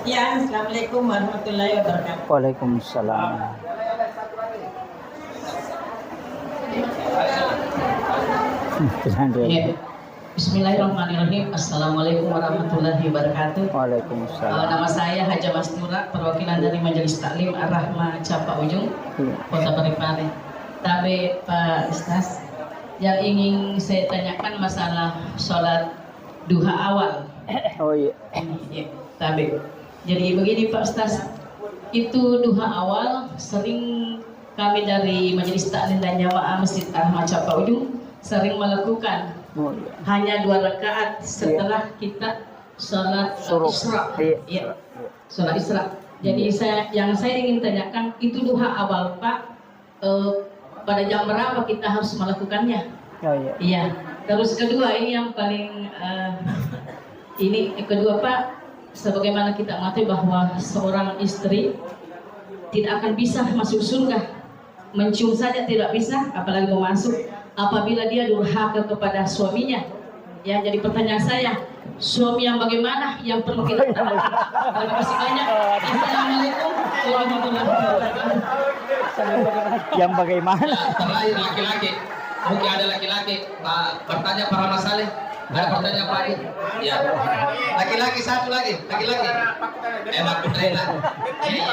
Ya, assalamualaikum warahmatullahi wabarakatuh. Waalaikumsalam. Hmm, iya. Bismillahirrahmanirrahim. Assalamualaikum warahmatullahi wabarakatuh. Waalaikumsalam. Eh, nama saya Haja Mastura, perwakilan dari Majelis Taklim Ar-Rahmah Capa Ujung, iya, Kota Parepare. Tabe, Pak Ustaz, yang ingin saya tanyakan masalah sholat duha awal. Oh iya. Iya, tabe. Jadi begini, Pak Ustaz, itu duha awal sering kami dari Majelis Taklim dan Jamaah Masjid Ar-Rahmah Capa Ujung sering melakukan, oh, iya, hanya dua rakaat, iya, setelah kita sholat, eh, Syuruk. Isra. Iya, iya, sholat, iya. Sholat Isra. Jadi, iya, saya, yang saya ingin tanyakan, itu duha awal, Pak, eh, pada jam berapa kita harus melakukannya? Oh, iya. Iya. Terus kedua, ini yang paling, eh, ini, yang kedua, Pak, sebagaimana kita mengetahui bahwa seorang istri tidak akan bisa masuk surga, mencium saja tidak bisa, apalagi mau masuk, apabila dia durhaka kepada suaminya. Ya, jadi pertanyaan saya, Suami yang bagaimana yang perlu kita. Terima kasih banyak. Assalamualaikum warahmatullahi wabarakatuh. Yang bagaimana? Terakhir, laki-laki. Mungkin ada laki-laki, Pak, bertanya para masalah. Ada pertanyaan, Pak? Ya. Laki-laki satu lagi, laki-laki. Eh, Pak Putra, ya. Iya, iya,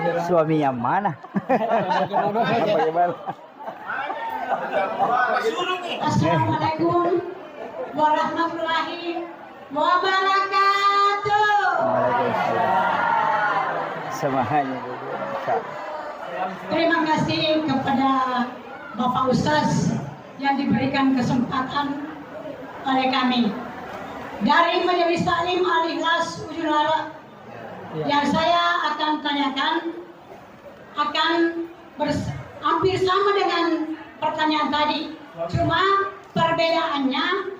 iya. Suami yang mana? Bagaimana? Assalamualaikum warahmatullahi wabarakatuh. Waalaikumsalam. Semuanya dulu. Terima kasih kepada Bapak Ustaz yang diberikan kesempatan oleh kami. Dari Majelis Taklim Al-Ikhlas Ujung Larang, yang saya akan tanyakan akan bers-, hampir sama dengan pertanyaan tadi. Cuma perbedaannya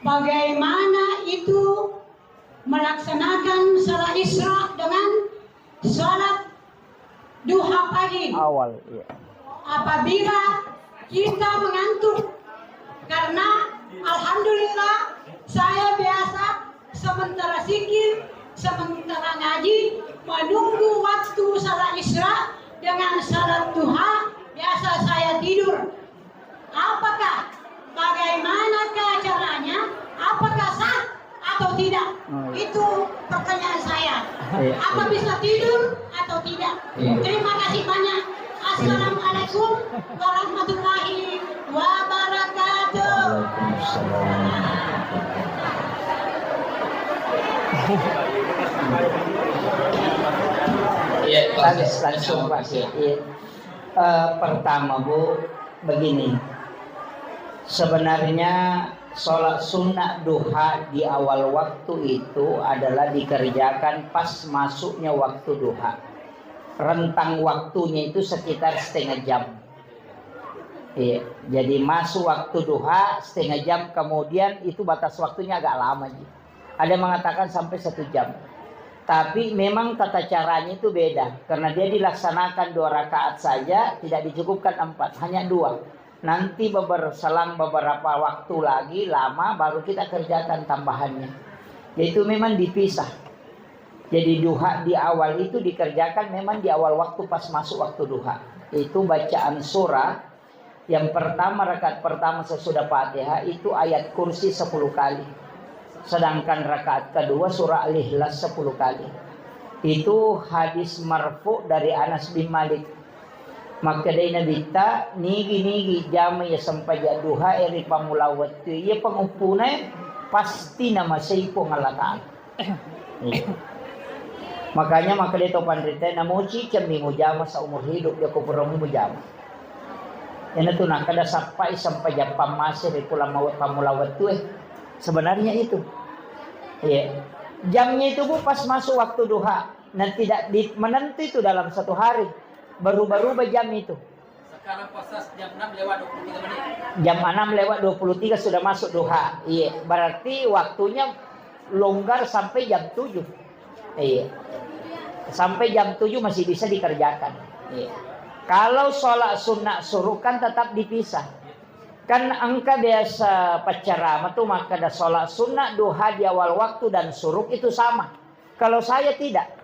bagaimana itu melaksanakan salat Isra dengan salat duha pagi. Awal, iya. Apabila kita mengantuk, karena alhamdulillah saya biasa sementara zikir, sementara ngaji, menunggu waktu salat Isra dengan salat duha, biasa saya tidur. Apakah, bagaimanakah caranya? Apakah sah atau tidak? Oh, iya. Itu pertanyaan saya. Iya, iya. Apa bisa tidur atau tidak? Iya. Terima kasih banyak. Assalamualaikum warahmatullahi wabarakatuh. Waalaikumsalam. Iya, Pak. Lanjut, langsung, Pak. Iya. Eh, pertama, Bu, begini. Sebenarnya sholat sunnah duha di awal waktu itu adalah dikerjakan pas masuknya waktu duha. Rentang waktunya itu sekitar setengah jam. Iya, jadi masuk waktu duha setengah jam, kemudian itu batas waktunya agak lama ji. Ada yang mengatakan sampai satu jam. Tapi memang tata caranya itu beda, karena dia dilaksanakan dua rakaat saja, tidak dicukupkan empat, hanya dua. Nanti beber-, selang beberapa waktu lagi, lama, baru kita kerjakan tambahannya. Yaitu memang dipisah. Jadi duha di awal itu dikerjakan memang di awal waktu, pas masuk waktu duha. Itu bacaan surah yang pertama, rakaat pertama sesudah Fatihah itu ayat kursi sepuluh kali. Sedangkan rakaat kedua surah Al-Ikhlas sepuluh kali. Itu hadis marfu dari Anas bin Malik. Makkedai Nabitta, nigi-nigi jama iya sempajang duha e ri pammula wettu iya panguppunae, pasti namasei Puang Allah Ta'ala. Iya. Makanya makkeda to panrita, namoci cemmi mujama seumur hidup, joko pura mujama. Iyanatu nakkeda sappai sempajang pammase ri pulang mawe-, pammula wettu e. Sebenarnya itu. Iya. Jamnya itu, Bu, pas masuk waktu duha. Dan tidak di-, menentu itu dalam satu hari. Berubah-ubah jam itu. Sekarang pas jam enam lewat dua puluh tiga menit. Jam enam lewat dua puluh tiga sudah masuk duha. Iya, berarti waktunya longgar sampai jam tujuh. Iya. Sampai jam tujuh masih bisa dikerjakan. Iya. Kalau sholat sunnah suruk kan tetap dipisah. Kan engka biasa paccarama tuh makkeda sholat sunnah duha di awal waktu dan suruk itu sama. Kalau saya tidak.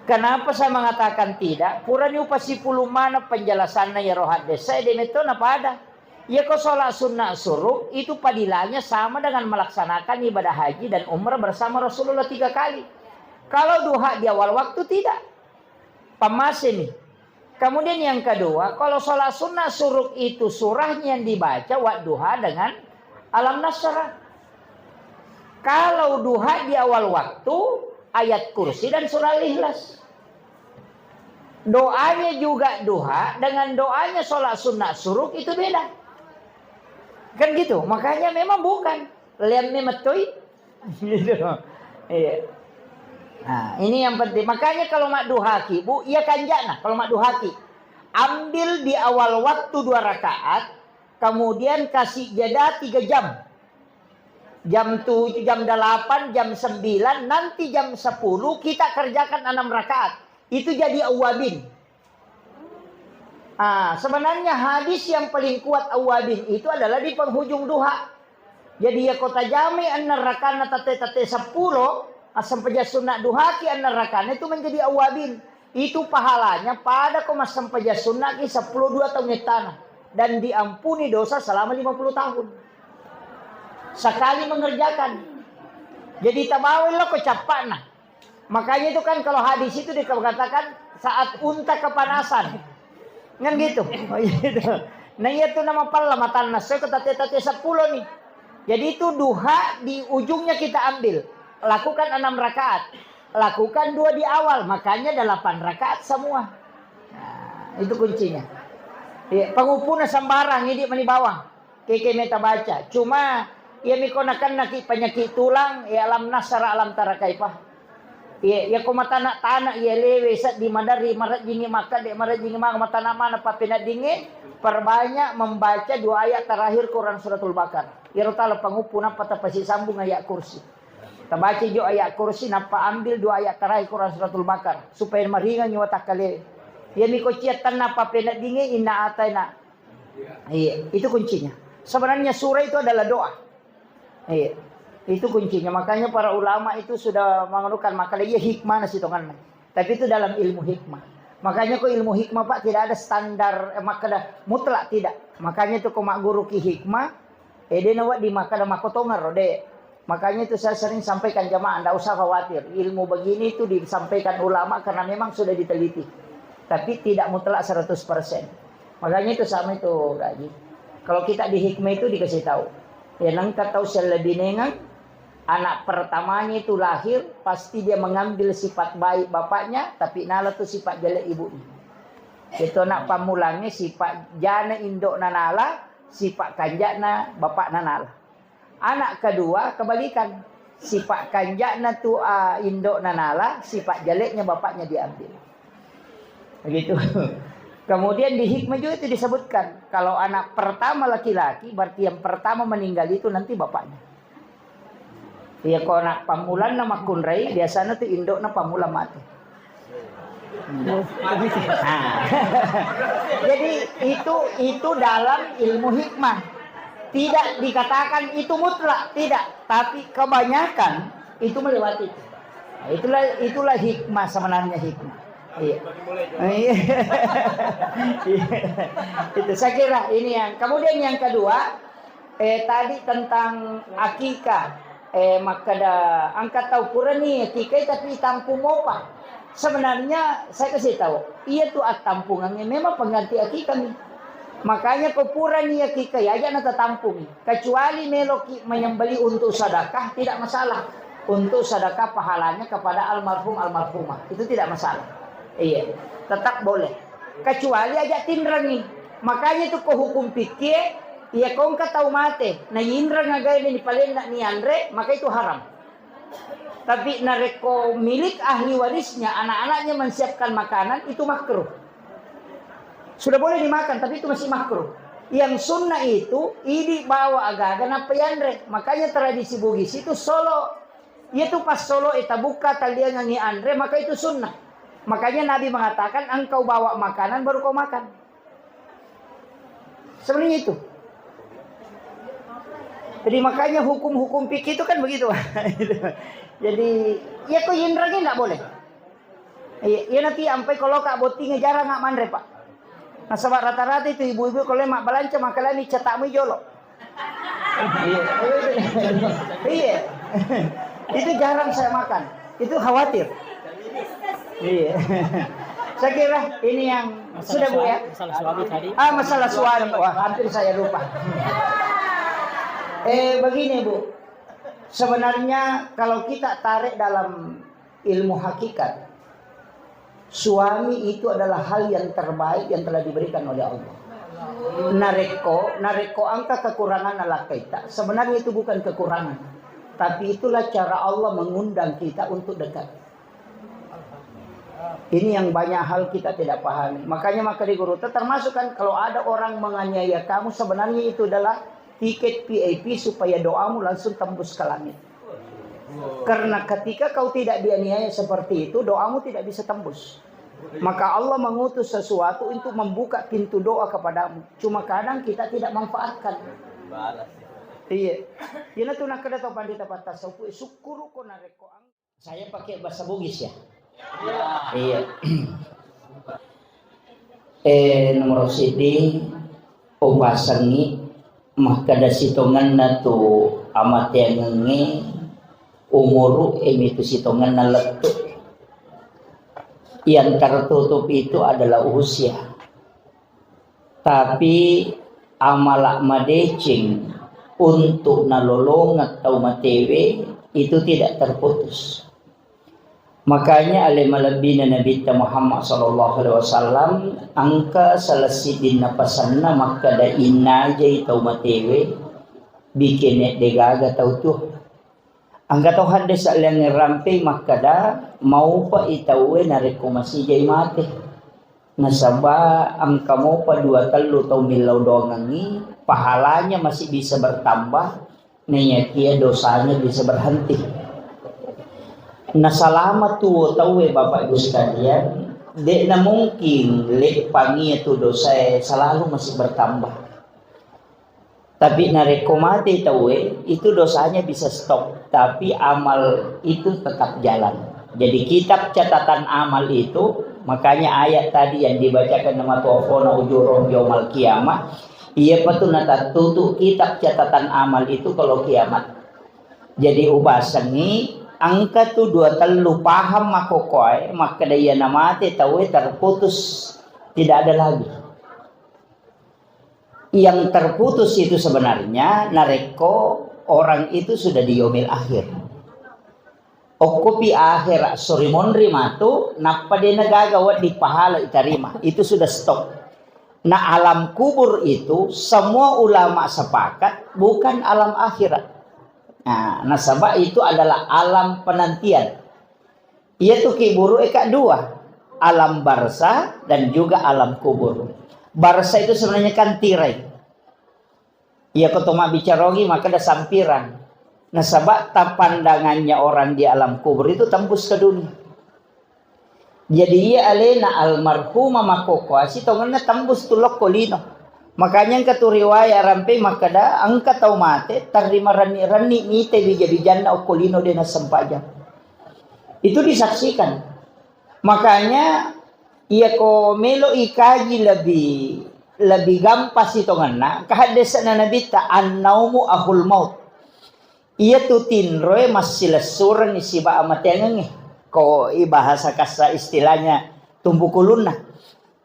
Kenapa saya mengatakan tidak? Purani upasipulung maneng penjelasanna iyaro haddese, de metto napada. Iyako sholat sunnah suruk itu padilanya sama dengan melaksanakan ibadah haji dan umrah bersama Rasulullah tiga kali. Kalau duha di awal waktu tidak. Pammaseni. Kemudian yang kedua, kalau sholat sunnah suruk itu surahnya yang dibaca wadduha dengan alam nasrah. Kalau duha di awal waktu, ayat kursi dan surah Al-Ikhlas. Doanya juga duha dengan doanya sholat sunnah suruk itu beda. Kan gitu. Makanya memang bukan. Liam memettoi. Gitu. Iya. Nah, ini yang penting. Makanya kalau madduhaki, Bu, iya kanjana kalau madduhaki. Ambil di awal waktu dua rakaat, kemudian kasih jeda tiga jam. Jam tujuh, jam delapan, jam sembilan, nanti jam sepuluh kita kerjakan enam rakaat. Itu jadi awwabin. Ah, sebenarnya hadis yang paling kuat awwabin itu adalah di penghujung duha. Jadi, ya, ko tajamai enneng rakaatna tette-tette seppulo, assempajang sunna duhaki enneng rakaatna itu menjadi awwabin. Itu pahalanya pada ko massempajang sunnaki seppulo dua taung ettana dan diampuni dosa selama lima puluh tahun. Sekali mengerjakan. Jadi, tabawai lo ko cappa'na. Makanya itu kan kalau hadis itu dikatakan saat unta kepanasan. Kan gitu. Nah, iya tuh nama palla matanna. Saya kata tete sepuluh nih. Jadi itu duha di ujungnya kita ambil. Lakukan enam rakaat. Lakukan dua di awal. Makanya delapan rakaat semua. Nah, itu kuncinya. Iya, pangupuna sembarang, ini meni bawang. Keke meta baca. Cuma, iya miko nakennaki penyakit tulang, ya alam nasara, alam tara kaifa. Iya, iya ko matana-tana, iya lewe seddi madari, marejjingi makkede, marejjingi ma-, matana mana pappeneddingnge, perbanyak membaca dua ayat terakhir Quran Suratul Baqarah. Iyaro tala panguppu nappa tapasi sambung ayat kursi. Tabaca jo ayat kursi, nappa ambil dua ayat terakhir Quran Suratul Baqarah, supaya maringangi watakkale. Iya miko ciattanna pappeneddingnge, inna ataina. Iya, itu kuncinya. Sebenarnya surah itu adalah doa. Iya, itu kuncinya. Makanya para ulama itu sudah mengeluhkan, makanya iya hikmah nasi tonganna. Tapi itu dalam ilmu hikmah. Makanya kok ilmu hikmah, Pak, tidak ada standar, eh, makkeda mutlak, tidak. Makanya itu kok magguru ki hikmah, eh, dia nawa di makkeda makotongero, deh. Makanya itu saya sering sampaikan jamaah, ndak usah khawatir. Ilmu begini itu disampaikan ulama karena memang sudah diteliti. Tapi tidak mutlak seratus persen. Makanya itu sama itu, Kak Haji. Kalau kita di hikmah itu dikasih tahu. Ya, nang kita tahu selebinengan, anak pertamanya itu lahir, pasti dia mengambil sifat baik bapaknya, tapi nala tuh sifat jelek ibunya. Itu anak pamulangnya sifat jana indok nanala, sifat kanjakna bapak nanala. Anak kedua kebalikan. Sifat kanjakna tu, ah, indok nanala, sifat jeleknya bapaknya diambil. Begitu. Kemudian di hikmah juga itu disebutkan, kalau anak pertama laki-laki, berarti yang pertama meninggal itu nanti bapaknya. Iya, kalau anak pamulanna makkunrai, biasanya tuh indokna pamulang mati. Nah. Jadi itu, itu dalam ilmu hikmah. Tidak dikatakan itu mutlak, tidak. Tapi kebanyakan itu melewati. Nah, itulah, itulah hikmah sebenarnya, hikmah. Iya. Iya. Itu saya kira ini yang. Kemudian yang kedua, Eh, tadi tentang akikah, eh, makkeda engka tau purani akikah tapi tampung mopa. Sebenarnya saya kasih tahu, iya tu attampungannya memang pengganti akikah nih. Makanya ko purani akikah ya aja na tatampungi. Kecuali meloki menyembeli untuk sedekah, tidak masalah. Untuk sedekah pahalanya kepada almarhum almarhumah, itu tidak masalah. Iya, tetap boleh. Kecuali aja tinrengi. Makanya itu ko hukum fikih, iya ko engka tau mate, na yinreng agae ni palenna ni anre, maka itu haram. Tapi narekko milik ahli warisnya, anak-anaknya menyiapkan makanan, itu makruh. Sudah boleh dimakan, tapi itu masih makruh. Yang sunnah itu, idi bawa agaga nappa yanre. Makanya tradisi Bugis itu solo. Iya tu pas solo e tabukka taliangangi anre, maka itu sunnah. Makanya Nabi mengatakan, engkau bawa makanan baru kau makan. Sebenarnya itu. Jadi makanya hukum-hukum fikih itu kan begitu. Jadi, ya ko yinreng nggak boleh. Iya, iya nanti ampai kalau kak bottingnya jarang nggak manre, Pak. Nasaba rata-rata itu ibu-ibu kalau mak belanja makalani cetakmu jolo. Iya. Iya. Itu jarang saya makan. Itu khawatir. Iya. Saya kira ini yang sudah, Bu, ya. Masalah suami tadi. Ah, masalah suami. Wah, hampir saya lupa. Eh, begini, Bu. Sebenarnya kalau kita tarik dalam ilmu hakikat, suami itu adalah hal yang terbaik yang telah diberikan oleh Allah. Narekko, narekko engka kekurangan lakkaita, sebenarnya itu bukan kekurangan. Tapi itulah cara Allah mengundang kita untuk dekat. Ini yang banyak hal kita tidak pahami. Makanya maka di guru, termasuk kan kalau ada orang menganiaya kamu, sebenarnya itu adalah tiket V I P supaya doamu langsung tembus ke langit. Karena ketika kau tidak dianiaya seperti itu, doamu tidak bisa tembus. Maka Allah mengutus sesuatu untuk membuka pintu doa kepadamu. Cuma kadang kita tidak manfaatkan. Iya. Ina tu nakkeda to pandita patasawuf, sukkuruko narekko ang- Saya pakai bahasa Bugis ya. Iya. Eh, nomor sidi, upasengi makkeda sitongenna tu amateangengnge umuru e mitu sitongenna lettu. Yang tertutup itu adalah usia. Tapi amala madeceng untuk nalolongeng tau matewe itu tidak terputus. Makanya ale malebbina Nabitta Muhammad sallallahu alaihi wasallam engka salah siddinna pasenna makkeda innajai tau matewe bikene degaga tau tuo. Engka to hadde salliangnge rampei makkeda maupa i tauwe narekko masijai mate. Nasaba engka mopa dua tellu tau millau doangengngi, pahalanya masih bisa bertambah, naiyakia dosanya bisa berhenti. Nasalama tuo tauwe, Bapak Ibu sekalian, de'na mungkin leppangi tu dosae selalu masih bertambah. Tapi narekko mate tauwe, itu dosanya bisa stop, tapi amal itu tetap jalan. Jadi kitab catatan amal itu, makanya ayat tadi yang dibacakan nama tuafona ujurun yaumal kiamah, iya patu natattutu kitab catatan amal itu kalau kiamat. Jadi upasengi engka tu dua tellu paham makkokkoe, makkeda iya namate tauwe terputus, tidak ada lagi. Yang terputus itu sebenarnya narekko orang itu sudah di yaumil akhir. Okkopi akhera sori monri matu, nappa de nagaga wedding pahala itarima. Itu sudah stop. Nah, alam kubur itu semua ulama sepakat bukan alam akhirat. Nah, nasaba itu adalah alam penantian. Iya tu kiburu eka dua, alam barzah dan juga alam kubur. Barzah itu sebenarnya kan tirai. Iya ko to mabbicara ogi maka ada sampiran. Nasaba tapandangannya orang di alam kubur itu tembus ke dunia. Jadi iya alena almarhumah makkokkoe sitongenna tembus tu lokko lino. Makanya engka tu riwayat rampe makkeda engka tau mate tarrima renni-renni mite bija-bijanna okko lino de nassempajang. Itu disaksikan. Makanya iya ko melo ikaji lebih lebih gampang sitongenna, engka haddesana nabitta annaumu ahul maut. Iya tu tinroe massilessurengngi siba amateangengnge. Ko i bahasa kassa istilahnya tumpukulunna.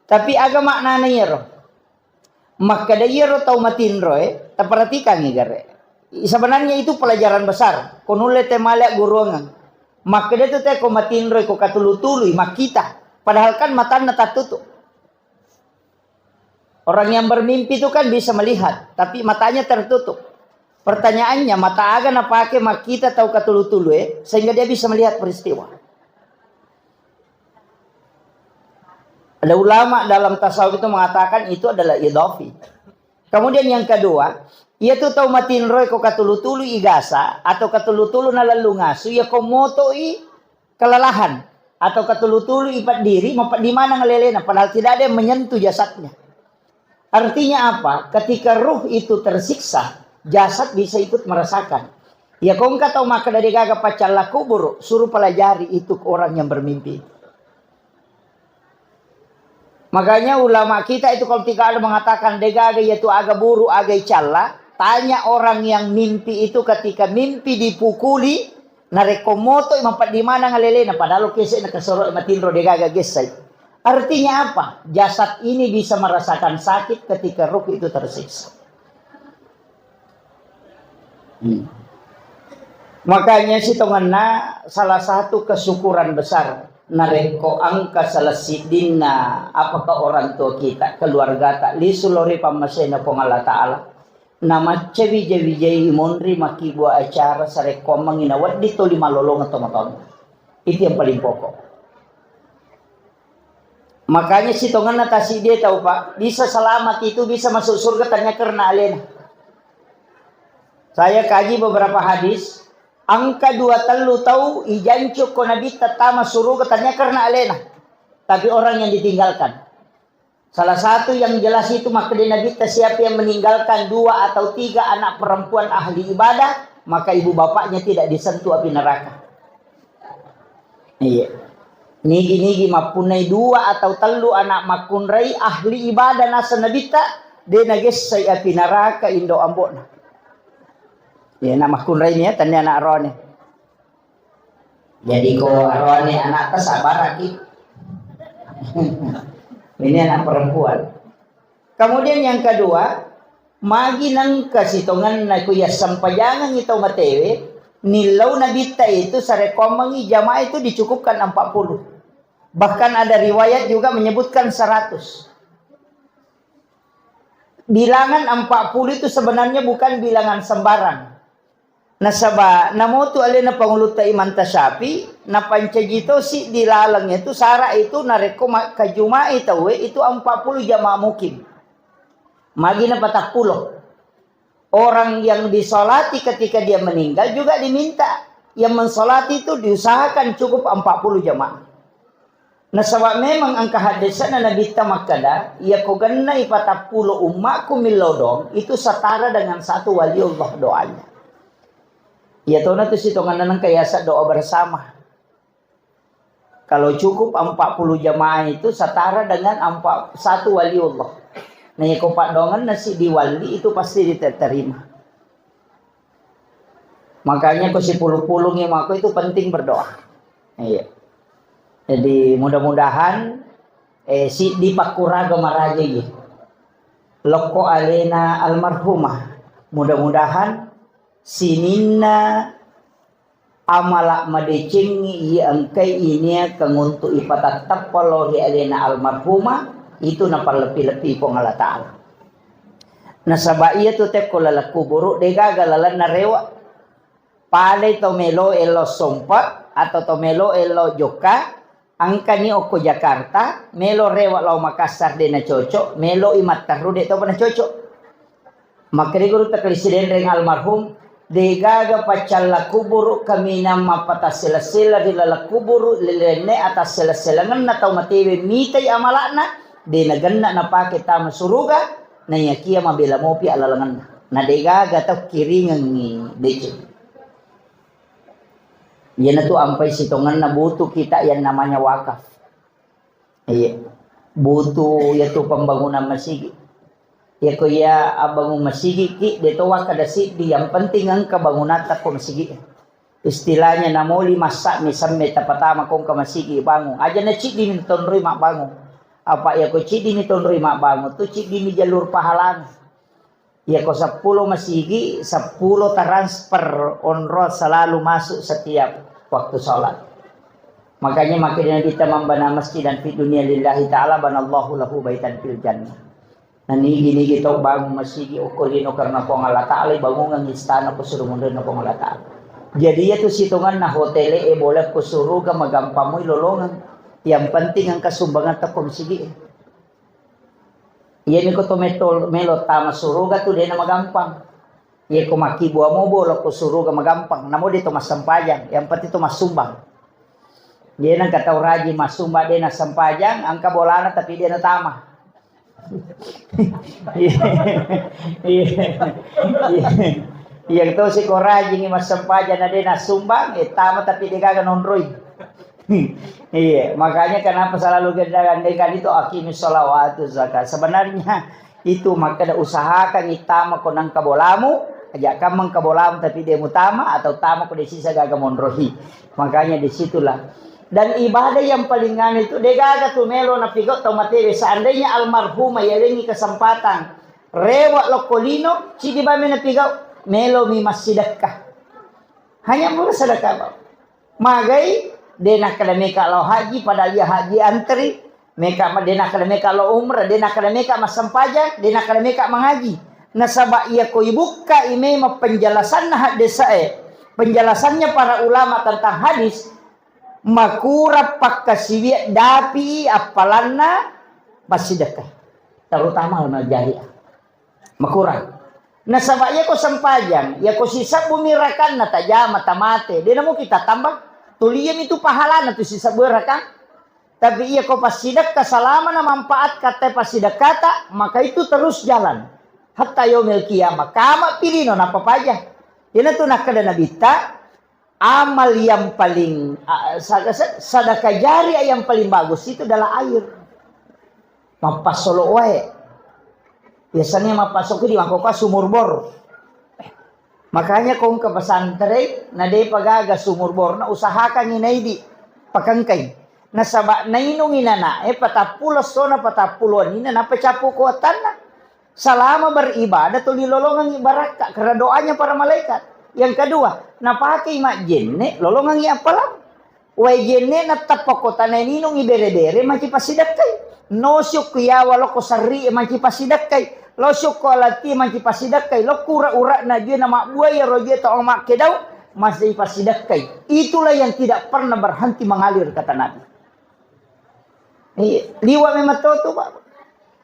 Tapi aga maknana iyaro? Makkeda iyaro tau matinroe, taperhatikangngi gare. Sebenarnya itu pelajaran besar. Ko nulle te male agguruangeng. Makkeda tu te ko matinroe ko katulu-tului makkita. Padahal kan matanna tattutu. Orang yang bermimpi itu kan bisa melihat, tapi matanya tertutup. Pertanyaannya, mata aga napake makkita tau katulu-tulu e, sehingga dia bisa melihat peristiwa. Ada ulama dalam tasawuf itu mengatakan itu adalah idafi. Kemudian yang kedua, iya tu tau matinroe ko katulu-tulu igasa atau katulu-tulu nalellung asu, iya ko moto i kelelahan atau katulu-tulu ipaddiri, mapeddi maneng alelena, padahal tidak ada yang menyentuh jasadnya. Artinya apa? Ketika ruh itu tersiksa, jasad bisa ikut merasakan. Ya, ko engka tau makkeda degaga paccalla kubur, suruh pelajari itu ke orang yang bermimpi. Makanya ulama kita itu kalau tidak ada mengatakan degaga yaitu aga buru, aga icalla, tanya orang yang mimpi itu ketika mimpi dipukuli, narekko moto mapeddi maneng alelena, padahal kese na kesoro matinro degaga gessai. Artinya apa? Jasad ini bisa merasakan sakit ketika ruh itu tersiksa. Hmm. Makanya sitongenna salah satu kesyukuran besar narekko engka salah siddinna apakah orang tua kita, keluargata, lisu lao ri pammasena Puang Allah Ta'ala, namacca wija-wijai monri makkibua acara sarekkoammengngi nawedding toli malolongeng tomatoanna. Itu yang paling pokok. Makanya sitongenna tasiddi tau, Pak, bisa selamat itu, bisa masuk surga tanya karena alena. Saya kaji beberapa hadis, engka dua tellu tau ijancuk ko Nabitta tama suruga tanya karena alena. Tapi orang yang ditinggalkan. Salah satu yang jelas itu, makkeda Nabitta, siapa yang meninggalkan dua atau tiga anak perempuan ahli ibadah, maka ibu bapaknya tidak disentuh api neraka. Iya. Nigi-nigi mappunnai dua atau tellu anak makkunrai ahli ibadah naseng Nabitta, de nagessai api neraka indo ambo'na. Iya, anak makkunrai ni ya, tania anak rohani. Jadi ko aroane anakta, sabaraki. Ini anak perempuan. Kemudian yang kedua, magi nengka sitongenna ku iya sempajangengngi tau matewe, nillau Nabitta itu sarekkoammengngi jamaah itu dicukupkan empat puluh. Bahkan ada riwayat juga menyebutkan seratus. Bilangan empat puluh itu sebenarnya bukan bilangan sembarang. Nasaba namotu alena pangulutta Imam Tasyafi, napancaji to siddi laleng itu sara itu narekko ma-, kajumai tauwe itu empat puluh jamaah mukim. Magi na patappulo. Orang yang disolati ketika dia meninggal juga diminta. Yang mensolati itu diusahakan cukup empat puluh jamaah. Nasaba memang engka haddese'na Nabitta makkeda, "Iyako gennai patappulo ummakku millau doang, itu setara dengan satu waliullah doanya." Iyatona tu sitongenna nengka yaseng doa bersama. Kalau cukup empat puluh jamaah itu setara dengan empat, satu waliullah. Nah, iyako paddoangenna siddi wali itu pasti diterima. Makanya ko sipulung-pulungi mako itu penting berdoa. Iya. Jadi mudah-mudahan, eh, siddi pakkuraga maraja iya. Lokko alena almarhumah. Mudah-mudahan sininna amala madecengngi iya engkai iniakeng untuk ipatattappa lao ri alena almarhumah, itu napalleppi-leppi Puang Allah Ta'ala. Nasaba iyatu tekko laleng kuburu, degaga lalenna rewa. Palai to melo elo sompa atau to melo elo jokka, engkani okko Jakarta, melo rewa lao Makassar de nacocok, melo i matterru de topa nacocok. Makkeda guru takkali sidenreng almarhum, degaga paccalla kuburu kaminang mappatassela-sela ri laleng kuburu, lilenne atassela-selangenna tau matewe mitai amala'na, de nagenna napake tama suruga, naiyakia mabela mopi alalengenna. Na degaga tau kiringengngi deceng. Iyanatu ampai sitongenna butuh kita yang namanya wakaf. Iya. Butuh yatu pembangunan masigi. Yako iya abbangung masigi ki, de to wakkada siddi, yang penting engka bangunatta ko masigi. Istilahnya namoli massa mi semme tapatama ko engka masigi bangun. Aja na ciddi mi tonroi mabbangun. Apa yako ciddi mi tonroi mabbangun tu ciddi mi jalur pahalana. Iyako seppulo masigi, seppulo transfer onrong selalu masuk setiap waktu sholat. Makanya makin Nabi kita membana masjid dan fid dunia lillahi ta'ala banallahu lahu baitan fil jannah. Nah, nigi-nigi tau bangun masigi okko lino karena Puang Allah Ta'ala, bangungan istana ko suruh mundur Puang Allah Ta'ala. Jadi iya tu sitongan na hotel e boleh ko suruga magampang mui lolongan. Yang penting engka sumbangan teko masigi. Iyami ko to metol-, melo tama suruga tu dena magampang. Iya ko makkibua mobo lokko suruga magampang. Namo de to massempajang, yang penting to massumbang. Dia nang kata raji massumbang dena sempajang, angka bolana tapi dena tama. Iya. Iya. Iya. Iya to si ko rajingi massempajang na dena sumbang, eh, tama tapi de gaga nonroi. Iya, makanya kenapa selalu kita andaikan itu aqimis sholawat wa atuz zakat. Sebenarnya itu makkeda usahakan itama ko nang kabolamu, aja kamang kabolamu tapi de mutama atau tama ko de sisa gaga monrohi. Makanya disitulah. Dan ibadah yang paling anu itu de gaga tu melo napigau tau matewe. Seandainya almarhumah yalengi kesempatan rewa lokko lino, cidi bame napigau, melo mi massidekka. Hanya mura sedekah, Pak. Magai, de nakkeda meka lao haji, padahal iya haji antri, meka ma-, de nakkeda meka lao umrah, de nakkeda meka massempajang, de nakkeda meka mangaji. Nasaba iya ko ibukka i memang penjelasanna haddesae, penjelasannya para ulama tentang hadis, makurang pakkasiwiang dapi appalanna passidekka, terutama amal jariah. Makurang. Nasaba iyako sempajang, iyako sisebbumi rakanna tajama tamate, de namuki tatamba. Tuli iyami tu pahalana tu sisebbu rakang. Tapi iya ko passidekka, selama na manfaat kata passidekkata, maka itu terus jalan hatta yaumil qiyamah. Kama pilino napapaja. Iyanatu nakkeda Nabitta, amal yang paling, a, sa-, sa-, sadaka jariah yang paling bagus itu adalah air. Mappassolo wae. Biasanya mappassolo di mangkoko sumur bor. Makanya ko engka pesantren, na depa gaga sumur bor, na usahakan naidi pakengkai. Nasaba nainungi nana, eh, patappulo sona patappulo nina, nappa cappu kuatanna. Selama beribadah tuli lolongangi barakka, karena doanya para malaikat. Yang kedua, napakai majjenne, lolongangi appalang. Wae jenne na tappa kota na ninungi bere-bere, maci passidekkai. No siukku yawa loko sarri, maci passidekkai. Lo siukku alati, maci passidekkai. Lo kura-ura na jue na mabbua ya roje to makkedau, masih passidekkai. Itulah yang tidak pernah berhenti mengalir, kata Nabi. Iya, liwa memang to tu, Pak.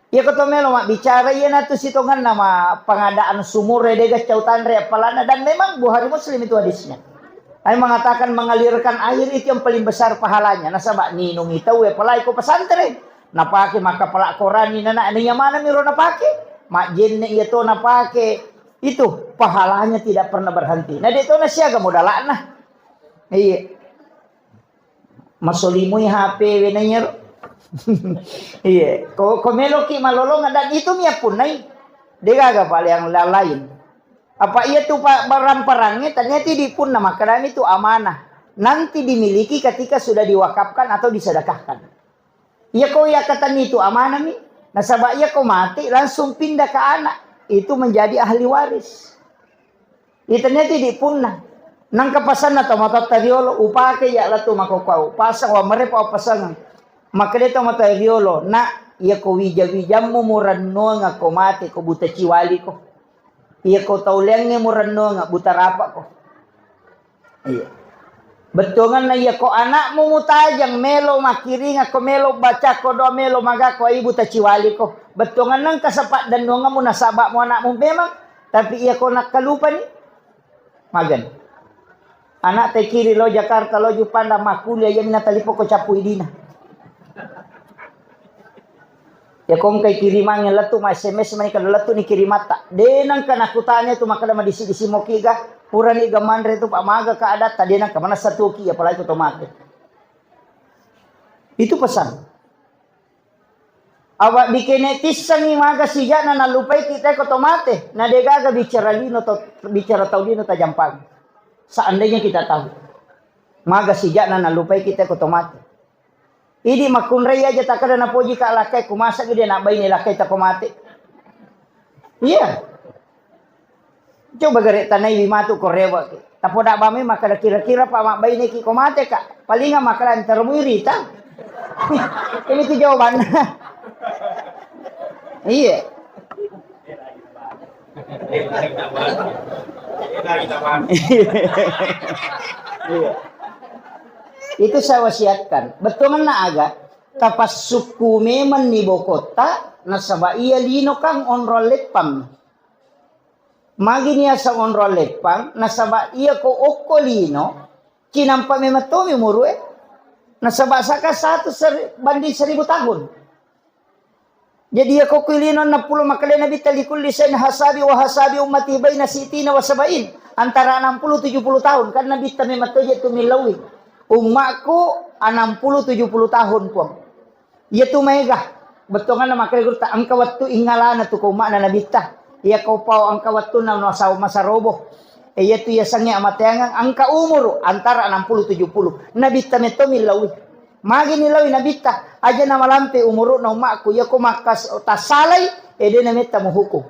Iya, ko to melo mabbicara, iyanatu sitonganna ma pengadaan sumur, de gaccau tanre, apalana, dan memang Bukhari Muslim itu hadisnya. Ai mengatakan mengalirkan air itu yang paling besar pahalanya. Nasaba ninungi tau, apalagi ko pesantren. Napake maka pelak korani nana, iya mana miro napake. Majjenne iya to napake. Itu pahalanya tidak pernah berhenti. Nah, de to nasiaga modalakna. Iya. Masolimui H P weneng iyaro. Iya, ko, ko meloki malolong dan itu mi appunnai. Degaga pale yang la-, lain. Apa iya tu pa-, barang-barangnya ternyata dipunna makkedami itu amanah. Nanti dimiliki ketika sudah diwakafkan atau disedekahkan. Iya ko iya katani itu amanah mi. Nasaba iya ko mati langsung pindah ke anak. Itu menjadi ahli waris. Itanya ti dipunna. Nangka pasanna tomatoatta riolo, upake ya latu makokau. Pasang wa merepa pasang. Makkeda tomatoa riolo, "Nak, iya ko wija-wijammu murennuanga ko mate ko buta ciwali ko. Iya ko tauleangnge murennuanga buta rapa ko." Iya. Bettuanganna iya ko anakmu mutajang melo makkiringa ko melo baca ko doa melo magako ai buta ciwali ko. Bettuanganna engka sepak dennuangamu nasabakmu anakmu memang. Tapi iya ko nakkalupani, magen. Anak te kiri lo Jakarta, lo Juppandang makkuliah, iya mina talipo ko cappu idina. Ya ko engkai kirimangnge lettu ma S M S mani kada lettu ni kirimatta. De nengka nakutanya tu makkeda madisi-disi moki ga, purani ga manre tu Pak maga ka adatta, de nengka manessa tuki apalagi ko to mate. Itu pesan. Awak dikene tissengi maga sijana nallupai kita ko to mate, na degaga bicara lino to, bicara tau lino tajampang. Seandainya kita tahu maga sijana nallupai kita ko to mate. Idi makkunrai aja takkeda napoji ka lakkai ku masa gede nak baine lakkai tako mate. Iya. Coba gare tanai wi matu ko rewe. Tapoda bame makkeda kira-kira pa mabbaineki ko mate ka. Palinga makkeda entar muirita. Ini tu jawabanna. Iya. Iya. Itu saya wasiatkan. Bettuanna aga, tapassukku memang ni bokotta, nasaba iya lino kang onrong leppang. Magini asa onrong leppang, nasaba iya ko okko lino, cinampa memang tomi umurue. Nasaba saka satu seri-, banding seribu tahun. Jadi iya ko kuilino enam puluh makkeda Nabitta likulli sain hasabi wa hasabi ummati baina sitina wa sabain. Antara enam puluh tujuh puluh tahun. Kan Nabitta memang toje tu millaui. Ummakku enam puluh tujuh puluh tahun, Puang. Iya tu maega. Bettuanna makkeda gurutta engka wettu ingalana tu ko ummakna Nabitta. Iya ko pau engka wettunna masa, masa robo. E, iya tu iya sange amateangang engka umuru antara enam puluh tujuh puluh. Nabitta metto millaui. Magi nilaui Nabitta, aja namalampe umuru'na ummakku, iyako makkas-, tassalai, e, de nametta muhukum.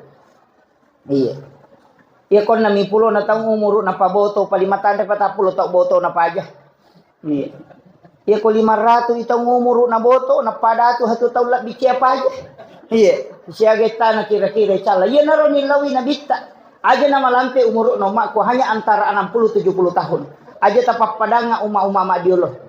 Iya. Iyako enneng pulo na taung umuru'na paboto, palima tanre patappulo tau boto na paja. Iya. Iyako lima ratu i taung umuru'na boto, na padatu hatu taung labbi cia paja. Iya. Siaga tana kira-kira calla. Iyanaro nilaui Nabitta. Aja namalampe umuru'na ummakku, hanya antara enam puluh tujuh puluh tahun. Aja tapappadanga umma-umma madiolo.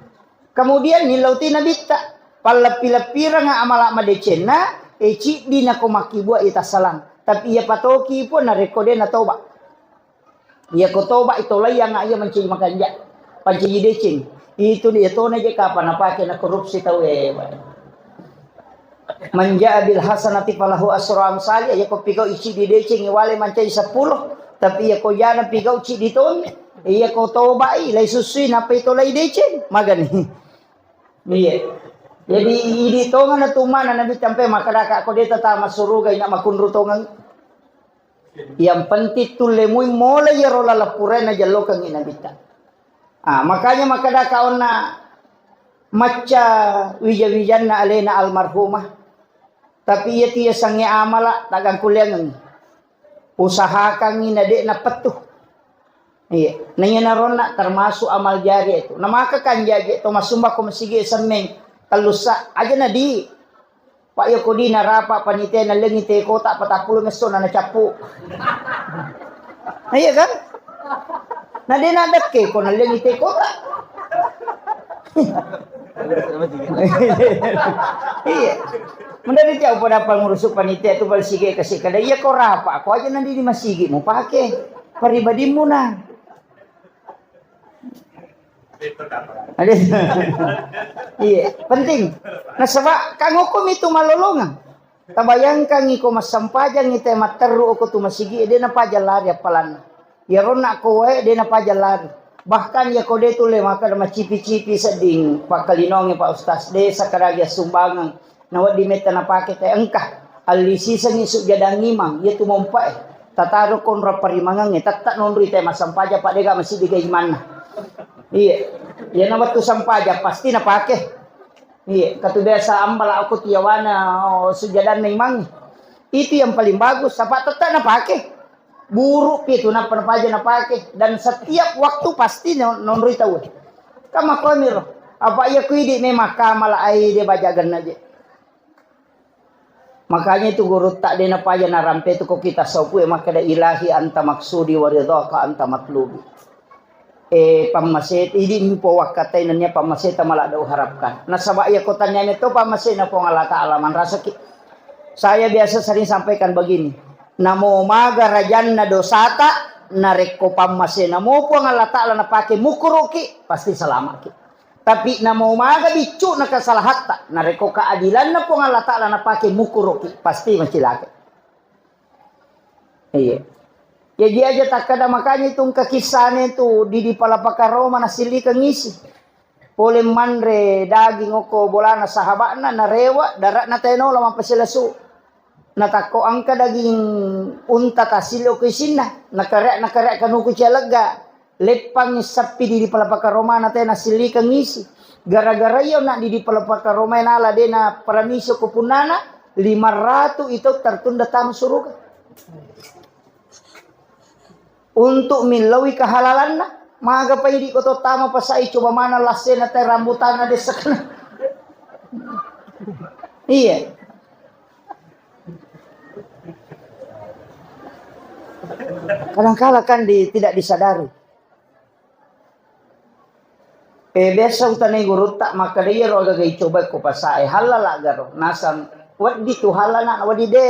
Kemudian nillau ti Nabitta, palleppi-leppiranga amala madecenna, e, ciddi nako makkibua i tassalang. Tapi iya patoki pun narekko de natoba. Iya ko toba i tolaianga iya mancaji makanja, pancaji deceng. Itu dia tona je kapang napake na korupsi tau e. Man jaa bil hasanati falahu asru amsali, aja ko pigau ici di deceng iwale mancai sepuluh, tapi iya ko jana pigau ci di toni, iya ko tobai lai susui napai tolai deceng magani. Iya. Jadi idi tongana tumana nabi tampe makadaka ko deta tama suruga ina makunru tongang. Yang penting tullemui mola iyaro laleng purae najellokengngi Nabitta. Ah, makanya makkeda kaonna macca wija-wijanna alena almarhumah. Tapi iya tu yasengnge amala tagangkulleangengngi. Usahakangngi na de' napettu. Iya, naiya naronna termasuk amal jariah itu. Namaka kan jaji to masumba ko masigi semmeng tellussa aja nadi. Pak, iya ko di narapa panitia nallengi te kota patappulo messo na nacappu. Nah, iya kan? Nah, de' nadekke ko nallengi te kota. Iya. Mendari jauh pada apa ngurusu panitia tu bal sige kasih kada iya ko rapa ko aja nanti di masigi mau pakai pribadimu nah. Ada. Iya, penting. Nasaba kangukumi tu malolongang. Tabayangkangngi ko massampajang ite matterru ko tu masigi de' napaja lari appalanna. Iyaronna ko wae de' napaja lari. Bahkan ya ko de' tulle maka macipi-cipi sedding pakkalinongi Pak Ustaz de' sakadagi assumbangeng. Nawedding metta napake te engka. Allisisengngi sujjadang imang, iyatu mompae. Tataro konro parimangengnge, tetta nonroi te massampaja, pa dega masigi ga imanna. Iya. Iyana wettu sampaja pasti napake. Iya, katu biasa ambala aku tiawana, oh, sujjadanna imang. Itu yang paling bagus, apa tetta napake. Buru pi tu nappa napaja napake dan setiap waktu pasti non- nonroi tau. Kama koniro. Apa iya ku idi memang kamala ai de' baja genna je. Makanya itu gurutta de' napaja narampe tu ko kita saupu e makkeda ilahi anta maksudi wa ridhaka anta matlubi. Eh, pammase idi mpo wakkatai nennia pammaseta maladde uharapkan. Nasaba iya ko taniane to pammasena Puang Allah Taala manrasaki. Saya biasa sering sampaikan begini. Namo maga rajanna dosata, narekko pammasena mo Puang Allah Taala napake mukuruki, pasti salamaki. Tapi namo maga biccu'na kesalahatta, narekko keadilanna Puang Allah Taala napake mukuruki, pasti macilaka. Iya. Jadi aja takkada makanya itu engka kissane tu di di palapaka Roma nasilikeng isi. Pole manre daging oko bolana sahaba'na narewa dara'na tenola mappasilasu. Natakko engka daging unta tasilo ko isinna, nakare-, nakare kanuku cialegga. Leppangngi sappi di, di palapaka Romana te nasillikeng isi. Gara-gara iya na di, di palapaka Roma nala dena paramiso ko punnana, lima ratu itu tertunda tama suruga. Untuk millaui kehalalanna, maga pa idi ko to tama pasai coba mana lassena te rambutanna dessakna. Iya. Kadangkala kan di, tidak disadari. Eh, biasa utanai gurutta makkeda iyaro agaga icoba ko pasae halala garo. Nasang weddi tu halala na weddi de.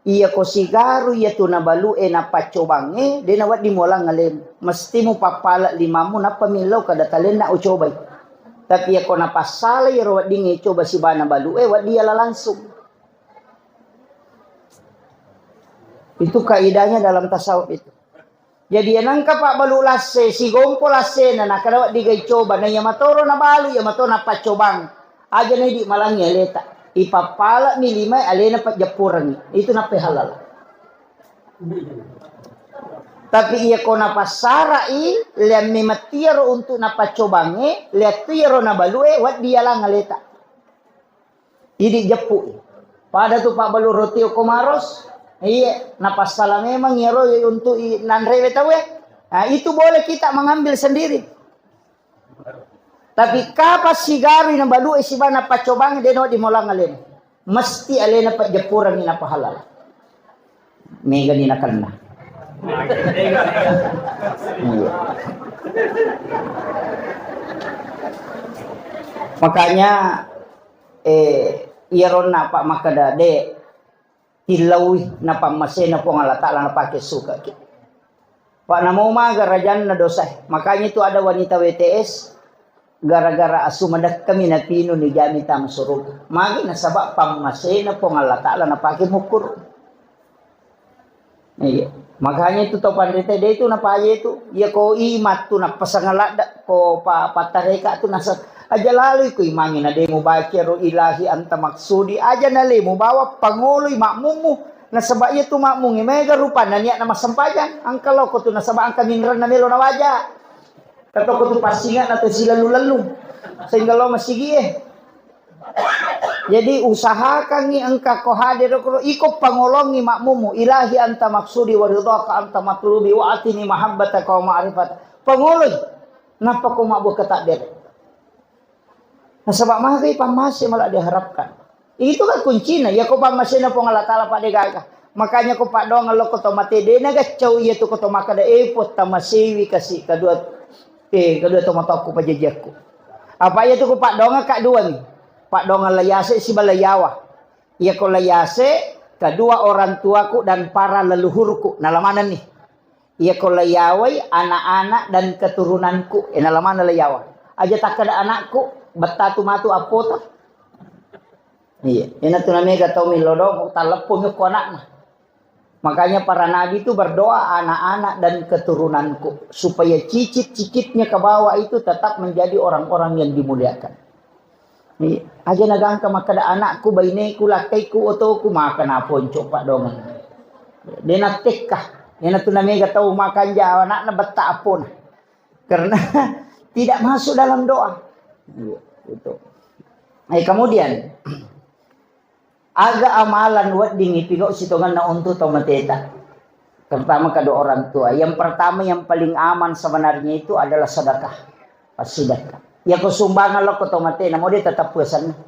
Iya ko sigaru iya tu nabalu e napaccobangnge de na weddi mualang alemu. Mesti mupappala limammu nappa millau kada talenna ucobai. Tapi iya ko napassala iyaro weddingnge icoba sibana balu e weddi yala langsung. Itu kaidahnya dalam tasawuf itu. Jadi, iya nengka pabbalu lasse, sigompo lassena, nakada wedding ga icoba, na iya matoro nabalu, iya matoro napaccobang. Aja na idi malangi aleta. Ipappalami limae alena pajjappurengngi. Itu nappa halal. Tapi iya ko napassarai, leamme mattiaro untuk napaccobangnge, leattu iyaro nabalue, wedding yalang aleta. Idi jeppu. Pada tu pabbalu roti okko maros. Iya, napassala memang iyaro untuk i-, nanrewe tauwe. Nah, itu boleh kita mengambil sendiri. Tapi kapan sigarui nabalue sibana paccobangnge de no dimolang alena. Mesti alena pajjappurengngi napahalal. Megani nakenna. Iya. Makanya, eh, iyaronna apa makkeda de tillaui napammasena Puang Allah Taala napake sukaki. Pak namo maga rajanna dosa. Makanya itu ada wanita W T S Gara-gara asu madekkami napinu nijami tama suruga. Magi nasaba pammasena Puang Allah Ta'ala napake mukkuru. Iya. Makanya itu tau panrita de itu napaja itu. Iya ko imat tu napasang ladda ko pa pattareka tu nasa aja lalu iku imangi na de mubaca ro ilahi anta maksudi aja nale mubawa pangoloi makmummu nasaba iya tu makmungi mega rupanna niat na massempajang angka loko tu nasaba angka minrenna melo nawaja. Katoko tu passinga na tu silallu-lallu. Sehingga lo masigi eh. Jadi usahakangngi engka ko hadir ko iko pangolongi makmumu ilahi anta maksudi wa ridhaka anta matlubi wa atini mahabbataka wa ma'rifat. Pangoloi. Napa ko mabbuka takdir? Nasaba magai pammase malah diharapkan. Itu kan kuncina. Ya ko pammasena Puang Allah Ta'ala pada gaga. Makanya ko paddoang lo ko to mate de na gaccau iya tu ko to makkada eh puatta masewi kasi kedua eh kedua to matokku pajajiakku. Apa iya tu ko paddoang ka dua ni. Paddoang layase si balayawa. Iya ko layase kedua orang tuaku dan para leluhurku nalamanenni. Iya ko layawai anak-anak dan keturunanku. Eh nalamana layawa. Aja takkada anakku bettatu matu appota. Iya, ena tu namega tau milodong talleppo mi ko anakna. Makanya para nabi itu berdoa anak-anak dan keturunanku supaya cicit-cicitnya ke bawah itu tetap menjadi orang-orang yang dimuliakan. Iya, aja nagangka makkada anakku, baineku, lakkaiku, otoku maka naponco paddoangeng. De nattekka, ena tu namega tau makanja anakna betta appona. Karena tidak masuk dalam doa. Iya, itu. Eh kemudian Aga amalan wedding ipigau sitongenna untu tau mateta. Terutama kedua orang tua. Yang pertama yang paling aman sebenarnya itu adalah sedekah. Passidekka. Yako sumbangan lo ko tau matena, mau dia tetap puasanna.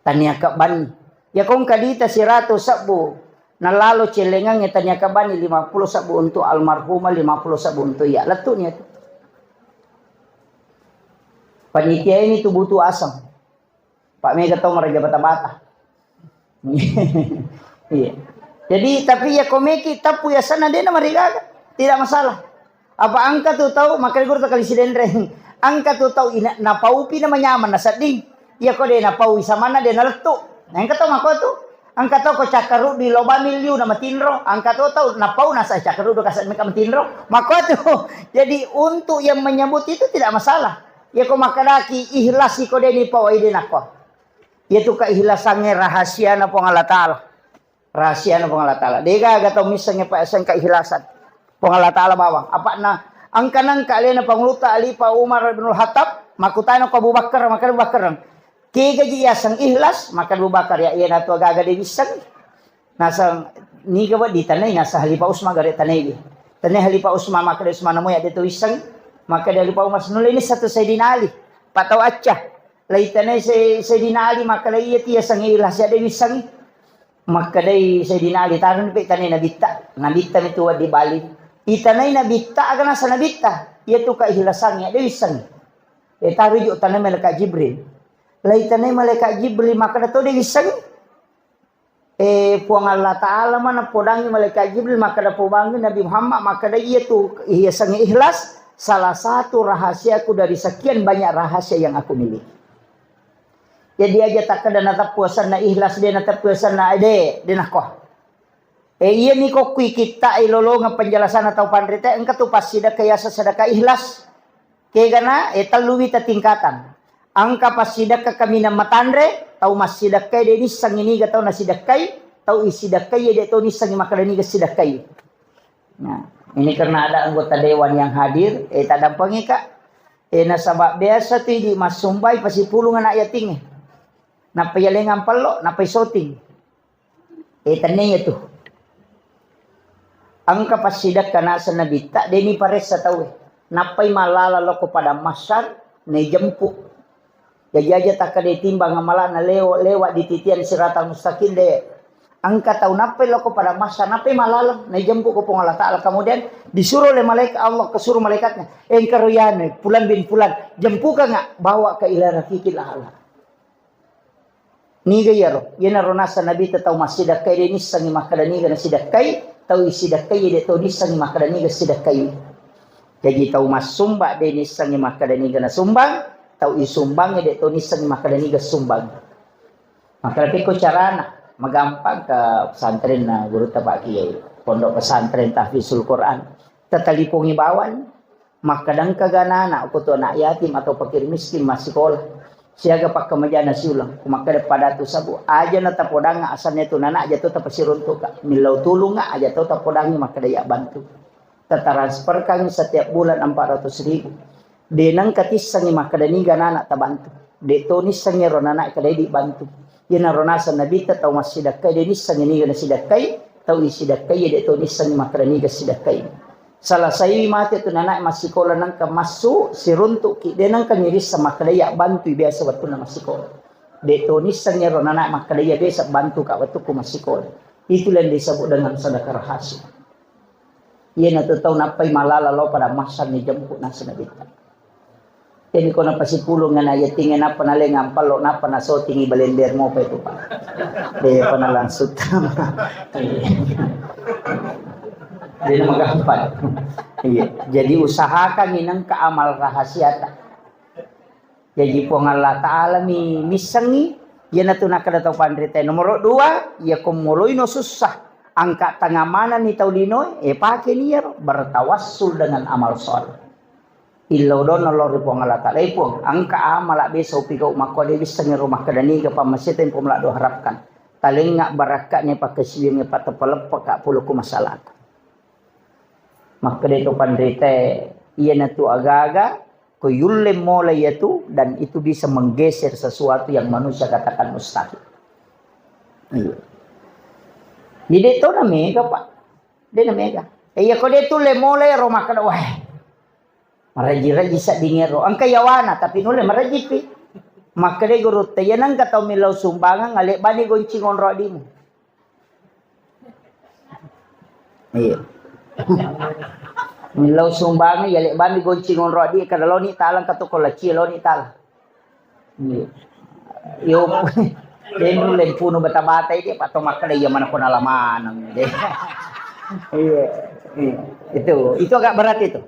Tania kebbani. Yako engka dita siratu sebbu. Nalalo celengangnge tania kebbani lima puluh sebbu untuk almarhumah, lima puluh sebbu untuk iya. Letuknya itu. Panitia ini tuh butuh asam. Pak mega tau maraja bata-bata. Iya. Jadi tapi ya komeki tapu ya sana dena marigaga. Tidak masalah. Apa angka tu tau makanya guru kali sidenreng. Angka tu tau ina napaupi na manyaman na sedding. Iya ko de napau isamana de nalettu. Nah, angka tau mako tu. Angka tau ko cakkaruddu loba miliu na matinro. Angka tu tau napau nasa cakkaruddu kasa meka matinro. Mako tu. Jadi untuk yang menyebut itu tidak masalah. Iya ko makkadaki ikhlas iko deni pau ide nako. Iya tu keikhlasannya rahasia na Puang Allah Ta'ala. Rahasia na Puang Allah Ta'ala. Dega aga tau missengnge pa seng keikhlasan. Puang Allah Ta'ala bawang. Apa na angka nangka alena panguluta Alifa Umar bin Khattab. Makutana ko Abu Bakar, maka Abu Bakar. Kega ji yaseng ikhlas, maka Abu Bakar ya iya natu aga-aga de wisseng. Naseng niga weddi tanai naseng Halifa Usman gare tanai di. Tanai Halifa Usman maka de Usman namu ya de tu wisseng. Maka de Halifa Umar senulini satu Sayyidina Ali. Patau acca. Lai tanai Say-, Sayyidina Ali maka lai iya tiya sangi ilah sia de wisseng. Maka dai Sayyidina Ali tarun pe tanai nabitta. Nabitta mitu di Bali. Itanai nabitta aga nasa nabitta. Iya tu ka ikhlasang ya de wisseng. E taru ju tanai malaikat Jibril. Lai tanai malaikat Jibril maka da to de wisseng. Eh, Puang Allah Ta'ala mana podangi malaikat Jibril, makkada pobangi Nabi Muhammad, makkada iya tu hiasangi ikhlas, salah satu rahasiaku dari sekian banyak rahasia yang aku miliki. Jadi aja takkada nateppu asanna ikhlas, de nateppu asanna de, de nakko. Eh, iya ni kokkui kitta ilolongeng penjelasanna tau panrita, engka tu passidekka yasa sedekah ikhlas. Kegana, eh, tellu wita tingkatan. Engka passidekka kaminang matanre, tau massidekkai de nissengi niga tau nasidekkai, tau isidekkai de to nissengi makkada niga sidekkai. Nah, ini karena ada anggota dewan yang hadir, eh, tadampengi ka. Eh, nasaba biasa tu idi massumbai pasipulung anak yatingnge. Nappa yalengang pello, nappa isoting. Eh, tennia tu. Engka passidekka naseng nabitta, deni paressa tauwe. Nappai mallala loko padang mahsyar, naijempu. Jaji aja takkade timbang amalana lewo-, lewat di titian siratal mustaqim de. Engka tau nappai loko padang mahsyar, nappai mallala, naijempu ko Puang Allah Ta'ala. Kemudian disuruh oleh malaikat Allah, kesuruh malaikatnya, engkaro yanu, pulan bin pulan, jempukanga, bawa ke ila rafiqil a'la. Niga iyaro? Iyanaro naseng Nabitta tau massidekkai de nissengngi makkeda niga nasidekkai, tau isidekkai de to nissengngi makkeda niga sidekkai. Jaji tau massumba de nissengngi makkeda niga nasumbang, Tau isumbangnge de' to nissengngi makkeda niga sumbang. Makkeda pekko carana, magampang ke pesantrenna gurutta Pak Kiai, Pondok Pesantren Tahfizul Quran. Tatalipongi bawang, makkeda engka ganana ko tu anak yatim atau fakir miskin massikola. Siaga pakkamajana siuleng, ko makkeda pada tu sabu, aja na tapodangnga asanna tu nana aja to tapasiruntuka. Millau tulungnga aja to tapodangngi makkeda ya bantu. Tatatransferkangngi setiap bulan empat ratus ribu. De' nengka tissengngi makkeda niga nana tabantu. De' to nissengngi ro nana kedai dibantu. Iyanaro naseng Nabitta tau massidakkai de' nissengngi niga nasidakkai, tau isidakkai de' to nissengngi makkeda niga sidakkai. Salasai mate tu nana massikola nengka massu siruntuki de' nengka nirisseng makkeda ya bantui biasa wettunna massikola. De' to nissengngi ro nana makkeda ya biasa bantuka wettukku massikola. Itulah yang disebut dengan sedekah rahasia. Iyanatu tau nappai malala lao pada massang ni jemput naseng Nabitta. Jadi ko napasipulung ngana yatingnge nappa naleng ampallo nappa nasotingi balender mopa itu, Pak. De' pernah langsung tama. Jadi magampang. Iya. Jadi usahakan inengka amal rahasiata. Jaji Puang Allah Ta'ala mi missengngi, iyanatu nakkeda tau panrita. Nomoro dua, iya ko moloino sussa, angka tengah manenni tau linoe, eh, pakeni iyaro, bertawassul dengan amal soleh. Illau dona lao ri Puang Allah Ta'ala, eh, Puang, angka amala biasa upigau makko de' wissengngi ro makkeda niga pammaseta yang Puang Allah doharapkan. Talengnga barakka'na pakkasiwiangnge pateppa-leppa ka pulokku masalahku. Makkeda to panrita, iyanatu agaga ko yulle mola iyatu dan itu bisa menggeser sesuatu yang manusia katakan mustahil. Iya. Jadi de' to na mega, Pak. De' na mega. Eh, iya ko de' tulle mola ro makkeda, wah. Maraji-raji sedding ero. Engka yawana tapi nulle marajipi. Makkeda gurutta, iya nengka tau millau sumbangan, ale bani goncing onro adimu. Iya. Millau sumbangan, iya, lebbami goncing onro adi, kada loni talang ka toko laci, loni talang. Iya. Yo, denu lempunu bata-bata dia, Pak, to makkeda iya mana kona lamaneng, deh. Iya, iya. Itu, itu agak berat itu.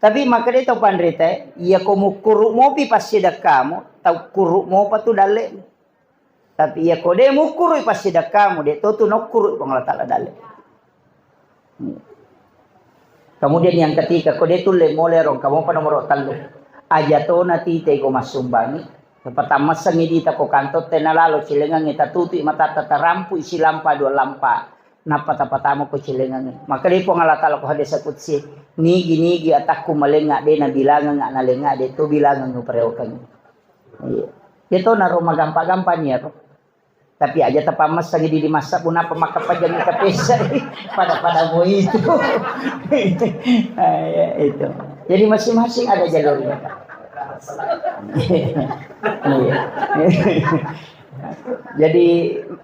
Tapi makkeda tau panrita, iya ko mukkuru mopi passidekkamu, tau kuru mopa tu dalle. Tapi iya ko de mukkurui passidekkamu, de to tu nokkurui Puang Allah Taala dalle. Kemudian yang ketiga, ko de tulle mole rong kamu pa nomoro tellu. Aja to na tite ko massumbangi. Pertama sengi dita ko kantor tena lalo cilengangi tatutui matatta tarampu isi lampa dua lampa. Nappa tapatama ko cilengangi. Maka de Puang Allah Taala ko hadis qudsi, nigi-nigi atakku malenga de na bilangang na lenga de to bilangang parewakangi. Iya. Iya to naro magampa-gampa ni aro. Tapi aja tapammessangi di masa pun apa maka pajangi tapesa pada-pada mo itu. Ah, ya, itu. Jadi masing-masing ada jalurnya. Iya. Jadi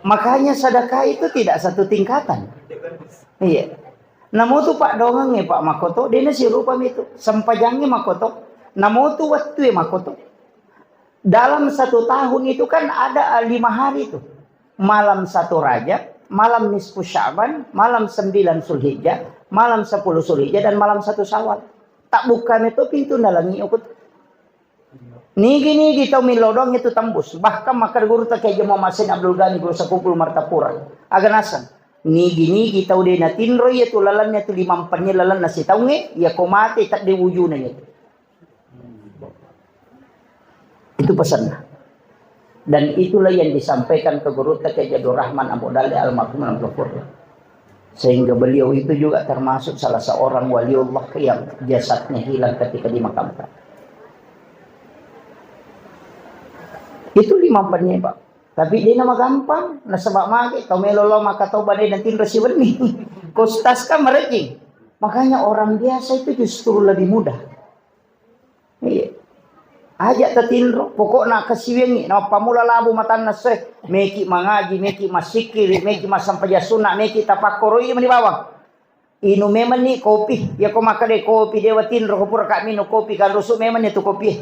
makanya sedekah itu tidak satu tingkatan. Iya. Namo tu paddoangeng e Pak makoto, dena sirupa mitu. Sempajangnge makoto. Namo tu wettue makoto. Dalam satu tahun itu kan ada lima hari itu. Malam satu Rajab, malam nisfu Sya'ban, malam sembilan Zulhijjah, malam sepuluh Zulhijjah, dan malam satu Syawal. Tak buka itu pintu dalangi ukut. Nigi-nigi tau millau doang itu tembus. Bahkan maka guru tak kayak mau masin Abdul Ghani guru Sakupul Martapura. Aga naseng. Nigi-nigi tau de na tinro iya tu lalannya tu lima empat lalanna sitaunge, iya ko mate tak de wujuna itu. Itu pesannya. Dan itulah yang disampaikan ke guru Tekke Jadul Rahman Abu Dalle almarhum Abdul Ghafur. Sehingga beliau itu juga termasuk salah seorang waliullah yang jasadnya hilang ketika dimakamkan. Itu lima empat Pak. Tapi dia nama gampang, nasaba mage tau melo lo maka tau bade nanti resi wenni. Kostas kan merejing. Makanya orang biasa itu justru lebih mudah. Iya. Aja tatinro, pokokna kasiwiangngi, napammula labu matanna se, meki mangaji, meki massikkiri, meki massampajang sunna, meki tapakkoroi mani bawang. Inu memenni kopi, yako makkeda kopi dewa tinro, ko pura ka minum kopi, kan rusuk memenni tu kopi.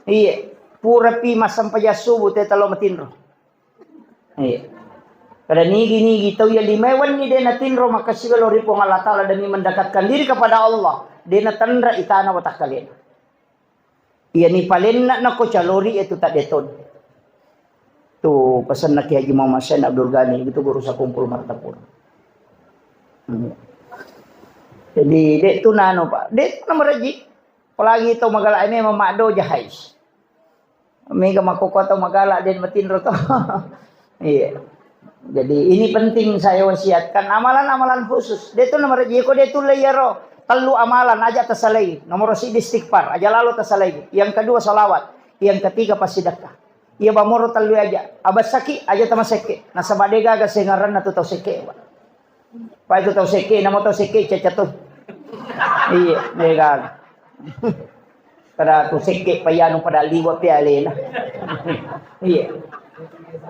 Iya. Pura pi massampajang subuh teta lo matinro. Iya. Kada nigi-nigi tau iya lima wenni de natinro makkasiwiang lao ri Puang Allah Taala demi mendekatkan diri kepada Allah, de natenra itana watakkalena. Iya ni palenna nako calori itu tak deton. Tu pesanna Kiai Haji Muhammad Said Abdul Ghani itu guru sakumpul Martapura. Hmm. Jadi dek tu nano, Pak, dek tu nama reji. Apalagi tau magala ini memang makdo jahais. Mega makoko tau magala dan matinro tau. Iya. Jadi ini penting saya wasiatkan amalan-amalan khusus. Dek tu nama reji ko dek tu leyaro tellu amalan aja tasalai. Nomor si istighfar aja lalu tasalai. Yang kedua salawat. Yang ketiga pasidakka. Iya, bamoro tellu aja. Abessaki aja tama sekke. Nasaba de gaga sengaranna tu tau sekke, Pak. Pak itu tau sekke, namo tau sekke caca tu. Iya, de gaga. Pada tu sekke payanu pada liwa pi alena. Iya.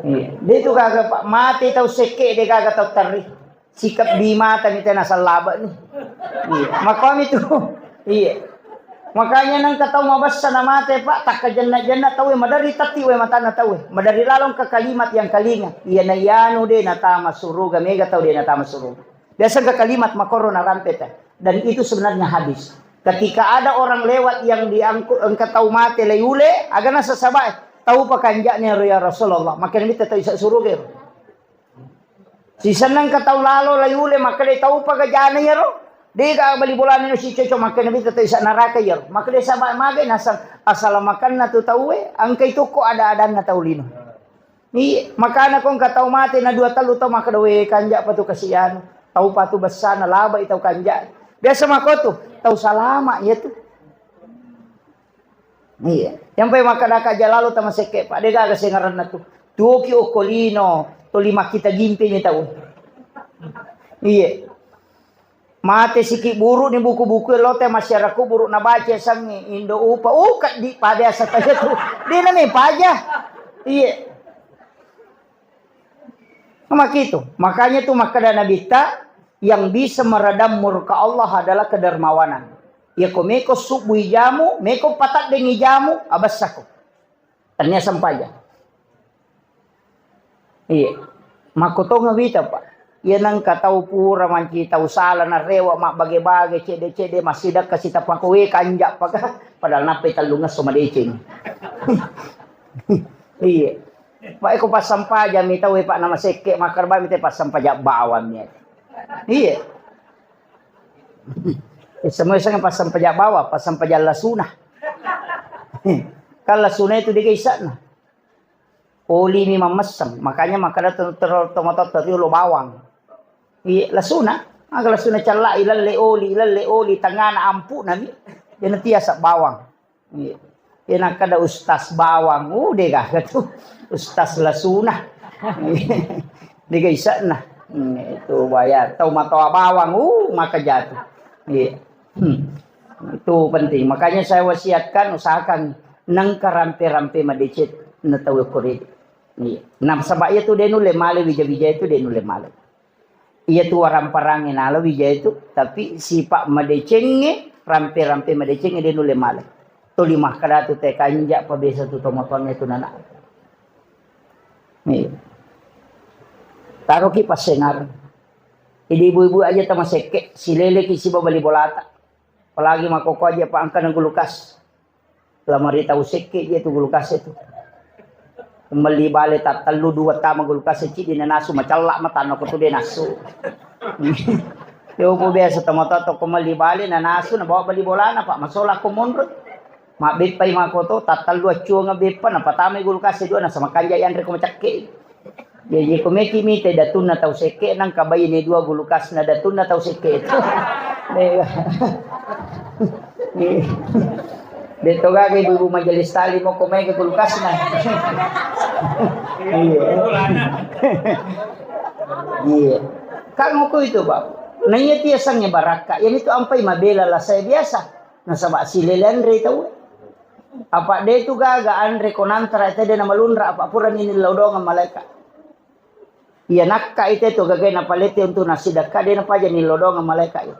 Iya. De tu gaga, Pak, mate tau sekke de gaga tau terri. Sikap bimata ni tena sallabe ni. Iya, makomi tu. Iya. Makanya nengka tau mabessa na mate, Pak, takkajenna-jenna tau, madari tatti we matanna tau. Madari lalong ke kalimat yang kalinga. Iya na iyanu de natama suruga, mega tau de natama suruga. Biasa ke kalimat makoro na rampeta. Dan itu sebenarnya hadis. Ketika ada orang lewat yang diangkut engka tau mate lei ule, agana sesabai. Tau pakanjaknya ya Rasulullah. Makanya minta tau isa suruga. Sisenna engka tau lalo laiule, makkeda taupa gajana iyaro. Dega bali bolana no sicocok, makkeda mita tau isa naraka iyaro. Makkeda saba magai nasang asalamakanna tu tauwe, engkai tokko ada-adanna tau lino. Iya, makana ko engka tau mate na dua tellu tau makkeda, "We, kanja pa tu kasihan. Taupa tu bessana, labai tau kanja." Biasa makotu, tau salama iya tu. Iya. Yang pai makkadaka aja lalo tama sekke, Pak. De gaga sengaranna tu. Tuoki okko lino, toli makkita gimpi mi tau. Iya. Mate siki buru ni buku-buku lo te masyarakat buru na baca sangi indo upa. Oh, kaddi pa biasa taja tu. De na ne paja. Iya. Makitu. Makanya tu makkada Nabitta, yang bisa meredam murka Allah adalah kedermawanan. Iya ko meko subbui jamu, meko pataddengi jamu, abessako. Tania sempaja. Iya. Makko tonga wita, Pak. Iya nengka tau pura manci tau sala narewa mabbage-bage cede-cede massidakka sitapako we kanja paka padahal nappai tellungesso madeceng. Iya. Pak, eko passampajang mi tau, Pak, nama sekke makkarbami te passampajang bawang mi. Iya. Eh, semua sangat passampajang bawang, passampajang lasuna. Kan lasuna itu dega isakna. Oli mi mammesseng, makanya makkada to-, to-, tomatotta riolo bawang. Iya, lasuna. Aga lasuna callai lalle oli, lalle oli tangana ampu'na mi. Jadi tiasa bawang. Iya. Iya, nakkada ustaz bawang, uh, de gaga tu. Ustaz lasuna. De ga isakna. Hmm, itu bayar. Tau matoa bawang, uh, maka jatuh. Iya. Hmm. Itu penting. Makanya saya wasiatkan, usahakan nengka rampe-rampe madeceng na tau kore. Iya. Nah, sebab itu de nulle male wija-wija itu de nulle male. Iya tu waramparangnge nala wija itu, tapi sipa madecengnge, rampe-rampe madecengnge de nulle male. Tuli makkada tu te kanja pa biasa tu tomatoangnge tu nana. Nih. Taroki passengar. Jadi ibu-ibu aja tama sekke, sileleki siba bali bolata. Apalagi makoko aja pa engka na gulukas. Lamari tau sekke je tu gulukas itu. Melli bale tattellu dua tama gulukas cidi nanasu macalla matanna ko tu de nasu. Yopo biasa tomatoa to ko melli bale nanasu nabawa bali bolana, Pak, masola ko monro. Mabbeppai makoto tattellu accuanga beppa napatamai gulukas dua nasama kanja yanre ko macakke. Jaji ko meki mite datunna tau sekke nangka baine dua gulukasna datunna tau sekke itu. De to gaga ibu-ibu majelis taklim ko mega gulukasna. Iya. Iya. Kan moko itu, Pak. Nah, iya tiasangnge barakka. Yang itu ampai mabela lah saya biasa. Nasaba silele anre tau. Apa de tu gaga anre ko nantara te de na malunra apa pura ni nillau doang malaika. Iya nakka ite tu gaga napalete untuk nasidakka de napaja nillau doang malaika itu.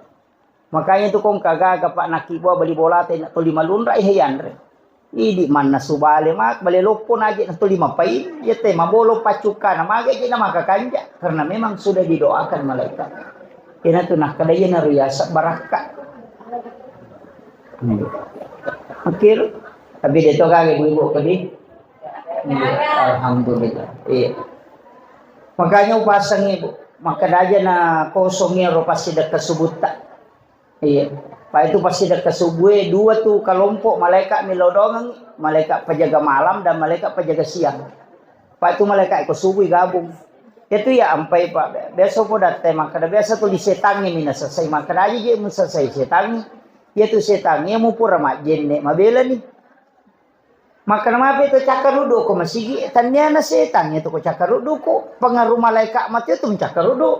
Makanya tu kong kagaga pak nakibua bali bolate na toli malunra ihe yanre. Idi manna subale mak bale loppo naje na toli mapai iya te mabolo paccukka na mage je na maka kanja karena memang sudah didoakan malaikat. Ina tu nakkada iya na riyasa barakka. Hmm. Akhir Tapi dia tu kage ibu-ibu kedi. Iya, alhamdulillah. Iya. Makanya upasangi, Bu. Makkeda aja na kosong iyaro passidekka subutta. Iya. Pak itu passidekka subue dua tu kelompok malaikat milodongeng, malaikat penjaga malam dan malaikat penjaga siang. Pak itu malaikat ko subui gabung. Itu ya ampai Pak. Biasa po datte makkeda biasa tu di setangi mina selesai makkeda aja je mun selesai setangi. Iya tu setangi ya mupura majjenne mabela ni. Makkeda mape to cakkaruddu ko masigi, tanniana setang itu ko cakkaruddu ko pengaruh malaikat mati itu mencakkaruddu.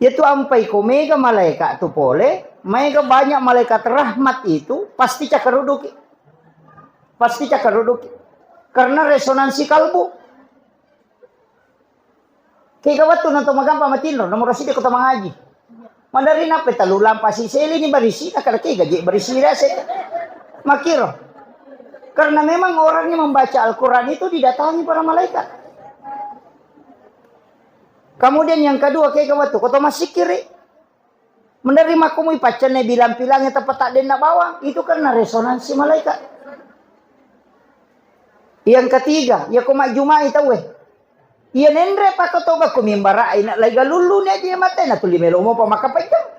Itu ampai ko mega malaikat tu pole, mega banyak malaikat rahmat itu pasti cakkaruddu ki. Pasti cakkaruddu ki. Karena resonansi kalbu. Kega wettu na to magampa matinro, nomor sidi ko to mangaji. Madari nappe talu lampa siseli ni barisi, na kada kega je barisi rase. Makiro. Karena memang orang yang membaca Al-Quran itu didatangi para malaikat. Kemudian yang kedua, kega wettu ko to masikiri. Menerima kumui paccanne bilang-pilangnya tepat tak denna bawang, itu karena resonansi malaikat. Yang ketiga, ya ko majjumai tauwe. Iya nenre pakatoba ku mimbara ina lai galullu ni aja mate na tuli melo mopa makapajang.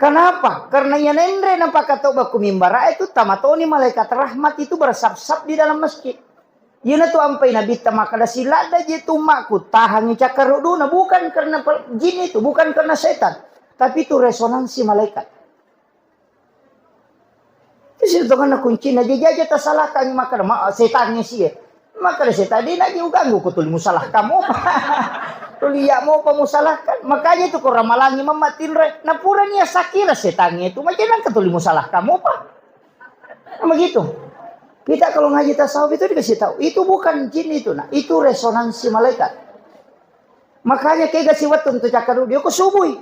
Kenapa? Karena iya nenre na pakatoba ku mimbara itu tamatoni malaikat rahmat itu bersap-sap di dalam masjid. Iyana tu ampai Nabitta makkeda, "Siladda je tu ummakku tahangi cakkaruduna, bukan karena pe-, jin itu, bukan karena setan, tapi itu resonansi malaikat." Itu sitongenna kuncina, je jaja tasalahkan makkeda, "Ma-, setangnge sie." Makkeda setan, "De naji uganggu ko tuli musalahkan mopa." Tuli iya mopa musalahkan. Makanya itu ko ramalangi mamma tinro, napurani asakira setangnge itu, maja nangka tuli musalahkan mopa. Kan begitu. Kita kalau ngaji tasawuf itu dikasih tahu, itu bukan jin itu, nah, itu resonansi malaikat. Makanya kega siwettu tu cakkaru dia ko subui.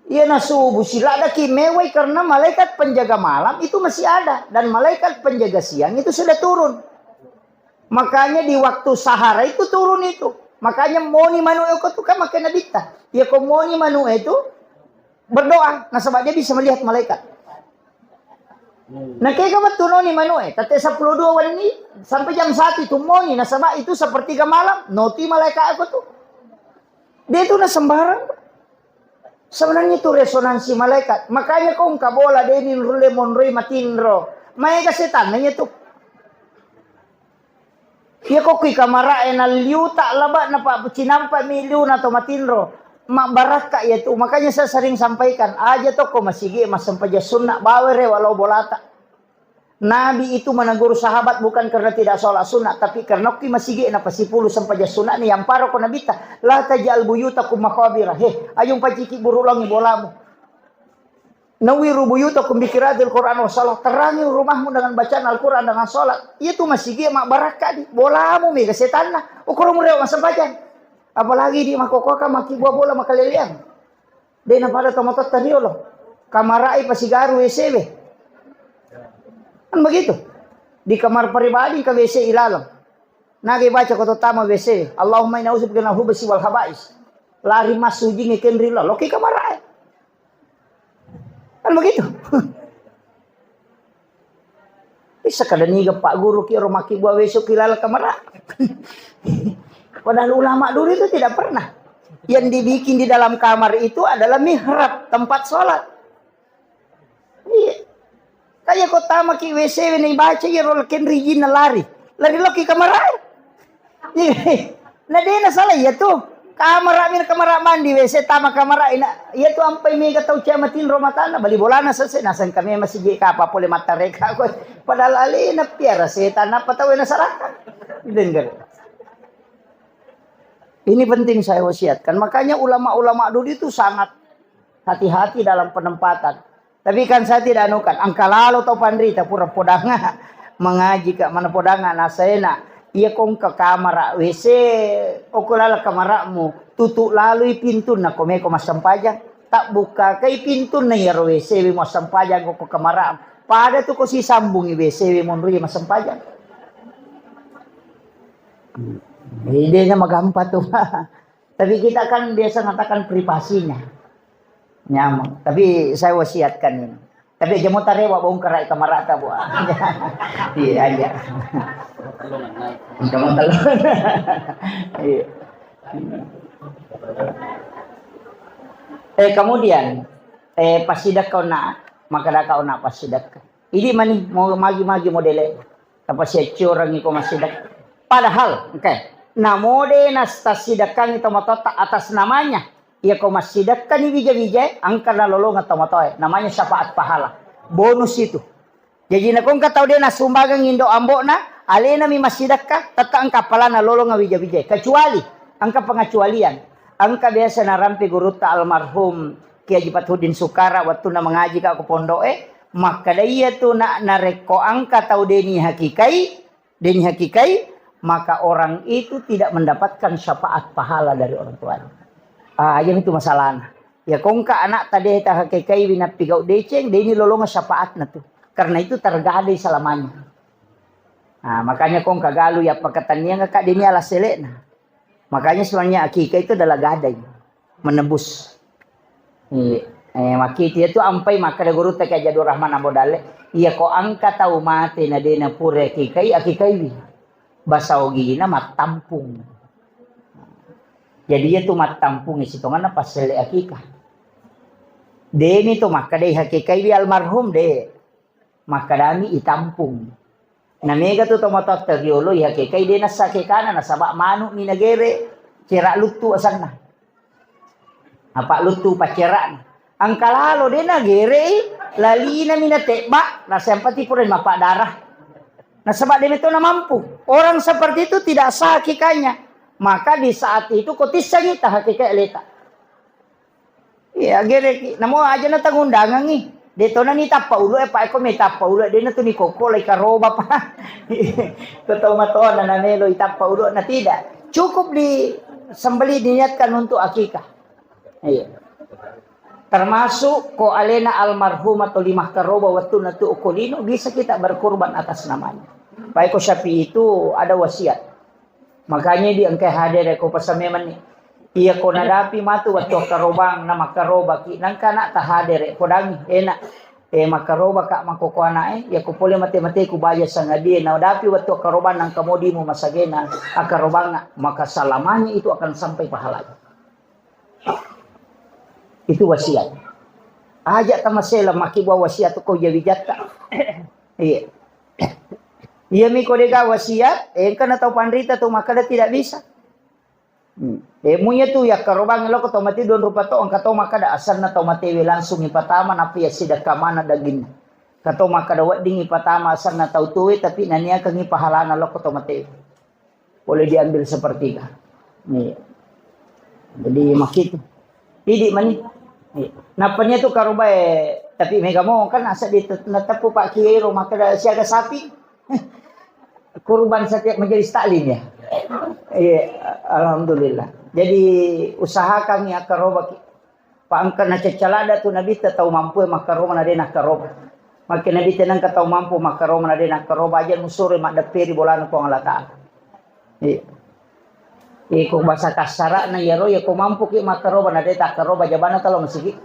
Iya na subuh siladaki mewai karena malaikat penjaga malam itu masih ada dan malaikat penjaga siang itu sudah turun. Makanya di waktu sahara itu turun itu. Makanya moni manu eko tu kan makai nabitta. Iya ko moni manu itu berdoa, nasaba dia bisa melihat malaikat. Nah, kega wettu noni manue, tette seppulo dua wenni sampai jam satu itu moni, nasaba itu sepertiga malam, noti malaikat aku tu. Dia itu na sembarang. Sebenarnya itu resonansi malaikat. Makanya kau engka bola deni rulle monroi matinro. Maega setan nanya tu. Iya ko kui kamara e nalliuta laba napa cinampa mi liuna to matinro. Mabbarakka iya tu. Makanya saya sering sampaikan, aja to ko masigi massempajang sunna bawere walau bolata. Nabi itu menegur sahabat bukan karena tidak sholat sunnah, tapi karena kui masigi na pasipulu sempajang sunna ni yang paro ko nabita, la tajal buyutakum maqabira. He, ayo paciki buru longi bolamu. Nawwiru buyutakum bi qiraatil Qur'an wa shalah. Terangi rumahmu dengan bacaan Al-Quran, dengan sholat. Itu masigi mabbarakka di. Bolamu mega setanna. Ukuro mureo masempajang. Apalagi di makokoka maki buah bola makaleleang. De na pada tomatotta riolo. Kamarai pasigaru W C we. Kan begitu. Di kamar pribadi ke W C ilaleng. Nage baca ko tama W C. Allahumma inna a'udzubika minal khubusi wal khaba'is. Lari massu jingnge kenri lo. Loki kamarai. Kan begitu. Bisa kada niga Pak Guru ki ro maki buah besok ki lala kamara. Padahal ulama dulu itu tidak pernah. Yang dibikin di dalam kamar itu adalah mihrab, tempat sholat. Iya. Kayak kota maki W C ini baca ya roll kenri jin lari. Lari loki kamar. Iya. Nah, dia na salah iya tu. Kamar min kamar mandi W C tama kamar ina. Iya tu ampai mega tau cia matin rumah tanah bali bolana sese naseng kami masih je kapa pole mata reka ko. Padahal alena piara setan apa tau na salah. Dengar. Ini penting saya wasiatkan. Makanya ulama-ulama dulu itu sangat hati-hati dalam penempatan. Tapi kan saya tidak anukan, engka lalo tau panrita pura podanga mengaji ka mana podanga nasena. Iya kong ke kamar W C, oko lala kamarmu, tutup lalui pintunna ko meko massempajang. Tak buka kai pintunna iya ro W C we massempajang ko kamar. Pada tu ko sisambungi W C we monrui massempajang. Idenya magampa tu. Tapi kita kan biasa mengatakan privasinya. Nyaman. Tapi saya wasiatkan ini. Tapi aja mo tarewa bongkara kamarata, Bu. Iya, aja. Kamu telur. Iya. Eh, kemudian, eh, passidekka onna, makkadaka onna passidekka. Idi mani, mau magi-magi modele. Tapasiaccorangngi ko massidekka. Padahal, oke, namo de nastasidekkangi tomatoatta atas namanya. Iya ko massidekkani wija-wijae, engka nalolongeng tomatoae. Namanya syafaat pahala. Bonus itu. Jaji, nakongka tau de nasumbangang indo ambo'na, alenami massidekka, tette engka appalana lolongeng wija-wijae. Kecuali, engka pengecualian. Engka biasa narampe gurutta almarhum Kiai Haji Fathuddin Sukara, wettunna mengajika ko pondo'e, makkeda iyatu na-, narekko engka tau deni hakikai, deni hakikai, maka orang itu tidak mendapatkan syafaat pahala dari orang tuanya. Ah, iya itu masalahna. Ya, kongka anakta de tahakikaiwi nappigau deceng, deni lolongeng syafaatna tu. Karena itu tergadai selamanya. Nah, makanya kongka galu ya pakataniang ka deni ala selekna. Makanya sebenarnya akikah itu adalah gadai, menebus. Iya. Eh, makkitu itu ampai makkeda gurutta Kiai Haji Abdul Rahman Ambo Dalle, iya ko engka tau mate na de napura akikai, akikaiwi. Basa ogina mattampung. Jadi iya tu mattampung sitonganna passelle akikah. Demi tu makkedai hakikaiwi almarhum de. Makkedami itampung. Na mega tu tomatoatta riolo, ihakekai de nassa kekana, nasaba manu'mi nagere, cera luttu asanna. Apa luttu paccera'na. Engka lalo de nagerei, lalinami natebba, nasempati pura mappadarah. Nasaba de metona mampu. Orang seperti itu tidak sah hakikanya. Maka di saat itu ko tissangi ta hakikai aleta. Iya, gereki. Namo aja na tangundangangi. De tona ni tappa ulu e, pa eko me tappa ulu e, de na tu ni kokko lai karoba pa. Ko tau matona na melo i tappa ulu na tidak. Cukup di sembelih diniatkan untuk akikah. Iya. Termasuk ko alena almarhum atau lima karoba waktu na tu okolino bisa kita berkorban atas namanya. Pa eko Syafi'i itu ada wasiat. Makanya di engkai hadere ko pasame mani. Iya ko nadapi matu wettu akkarobang na makkarobaki, nangka anak ta hadere, kodangi, enak. Eh, makkaroba ka makoko anak e, iya ko pole mate-mate ku baja sangadie, nadapi wettu akkarobang nangka modimu masagena akkarobang, maka selamanya itu akan sampai pahalanya. Itu wasiat. Aja tamasela maki buah wasiat ko jawi jatta. Iya. Iya mi ko dega wasiat, engka na tau panrita tu makkeda tidak bisa. Hmm. Eh, munya tu yakkarobang loko tau mate don rupa to, engka tau makkeda asanna tau matewe langsung ipatama, nappa iya sidakka mana daginna. Ka tau makkeda wedding ipatama asanna tau tuwe, tapi naniakangi pahalana loko tau matewe. Boleh diambil sepertiga. Iya. Jadi makitu. Idi mani. Iya. Napanya tu karobae, tapi mega mo kan asa di nateppu Pak Kiai ro makkeda siaga sapi. Kurban setiap majelis taklim ya. Iya, alhamdulillah. Jadi usahakan ya karobaki. Pa engka nacaccalada tu Nabitta tau mampu e makkaroba na de nakkaroba. Makke Nabitta nengka tau mampu makkaroba na de nakkaroba, aja musuro maddepperi bolana Puang Allah Ta'ala. Iya. Iko bahasa kasarana iyaro, ya ko mampu ki makkaroba na de takkaroba jabana talo masigi.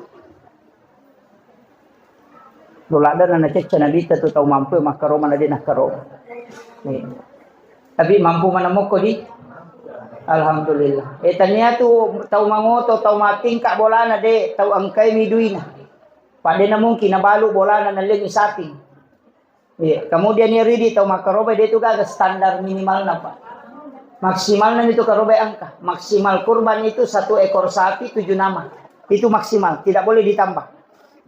Doladana nacecca Nabitta tu tau mampu makkaroba na de nakkaroba. Iya. Tapi mampu mana mokko di? Alhamdulillah. Eh, tania tu tau mangoto, tau matingka bolana de, tau engkai mi duina. Pada na mungkin nabalu bolana nalengi sapi. Iya, kemudian ya ridi tau makkaroba de tu gaga standar minimalna, Pak. Maksimalna itu karoba engka. Maksimal kurban itu satu ekor sapi tujuh nama. Itu maksimal, tidak boleh ditambah.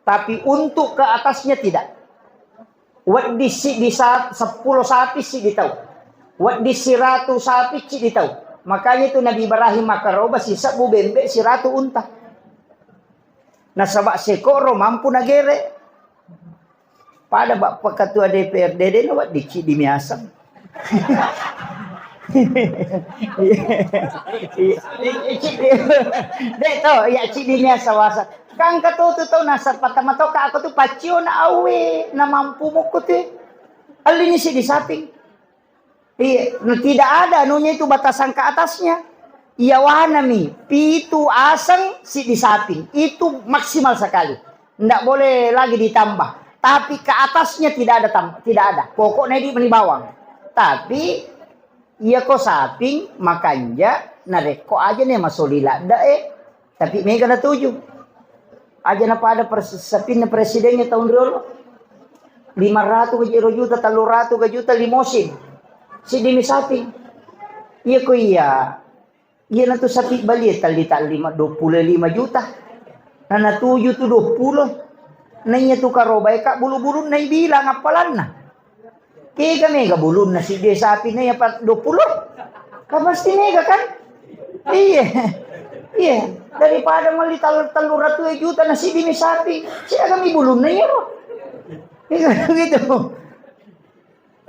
Tapi untuk ke atasnya tidak. Wedding siddi sa-, seppulo sapi siddi tau. Wedding siratu sapi siddi tau. Makanya itu Nabi Ibrahim makkaroba sisebbu bembe siratu unta. Nasaba sekoro mampu nagere. Pada Bapak Ketua D P R D de na wedding siddi miaseng. De to, ya siddi miasa wasa. Kangka to tu tau nasar patama to ka aku tu pacio na awe na mampu mukku tu. Alini siddi saping. Iya, tidak ada anunya itu batasan ke atasnya. Iya wanami, pitu aseng siddi saping. Itu maksimal sekali. Ndak boleh lagi ditambah. Tapi ke atasnya tidak ada tam-, tidak ada. Pokoknya di meni bawang. Tapi iya ko saping makanja narekko aja ne masoli ladde e, tapi mega natuju. Aja na pada pers-, sapinna presidennya tahun riolo. Lima ratus ga juta, telu ratus ga juta limosin. Sidimi saping. Iya ko iya Iyanatu sapi balie talli-talli ma-, dua puluh lima juta. Na natuju tu dua puluh. Na iya tu karobae ka bulu-bulunna ibilang appalanna. Kega mega bulunna siddi sapi na iya pa dua puluh. Ka pasti mega kan? Iya. Iya. Daripada melli tal-, telluratu juta na siddi mi sapi. Siaga mi bulunna iyaro. Iya, gitu.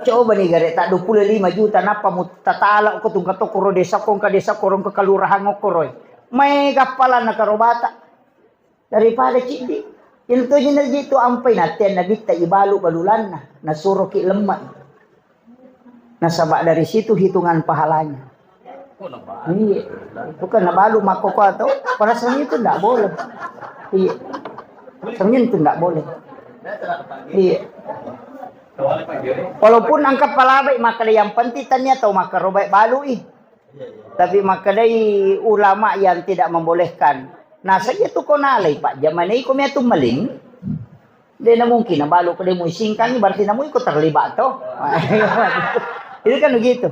Coba ni gare ta dua puluh lima juta nappa mutatala ko tungka to koro desa ko engka desa koro engka kelurahan okkoro. Mai gappalanna karobata daripada ciddi. Intu ji naji tu ampai naten nabitta ibalu balulanna nasuro ki lemma. Nasaba dari situ hitungan pahalanya. Iya. Bukan nabalu makkoko atau perasaan itu ndak boleh. Iya. Senin itu ndak boleh. Iya. Walaupun engka palabai makkeda yang penting tania tau makkarobai balui. Tapi makkedai ulama yang tidak membolehkan. Nah, saja tu ko nalai Pak, jamanai ko mia tu maling. De na mungkin nabalu ko de muisingkangi berarti namu iko terlibat toh. Itu kan begitu.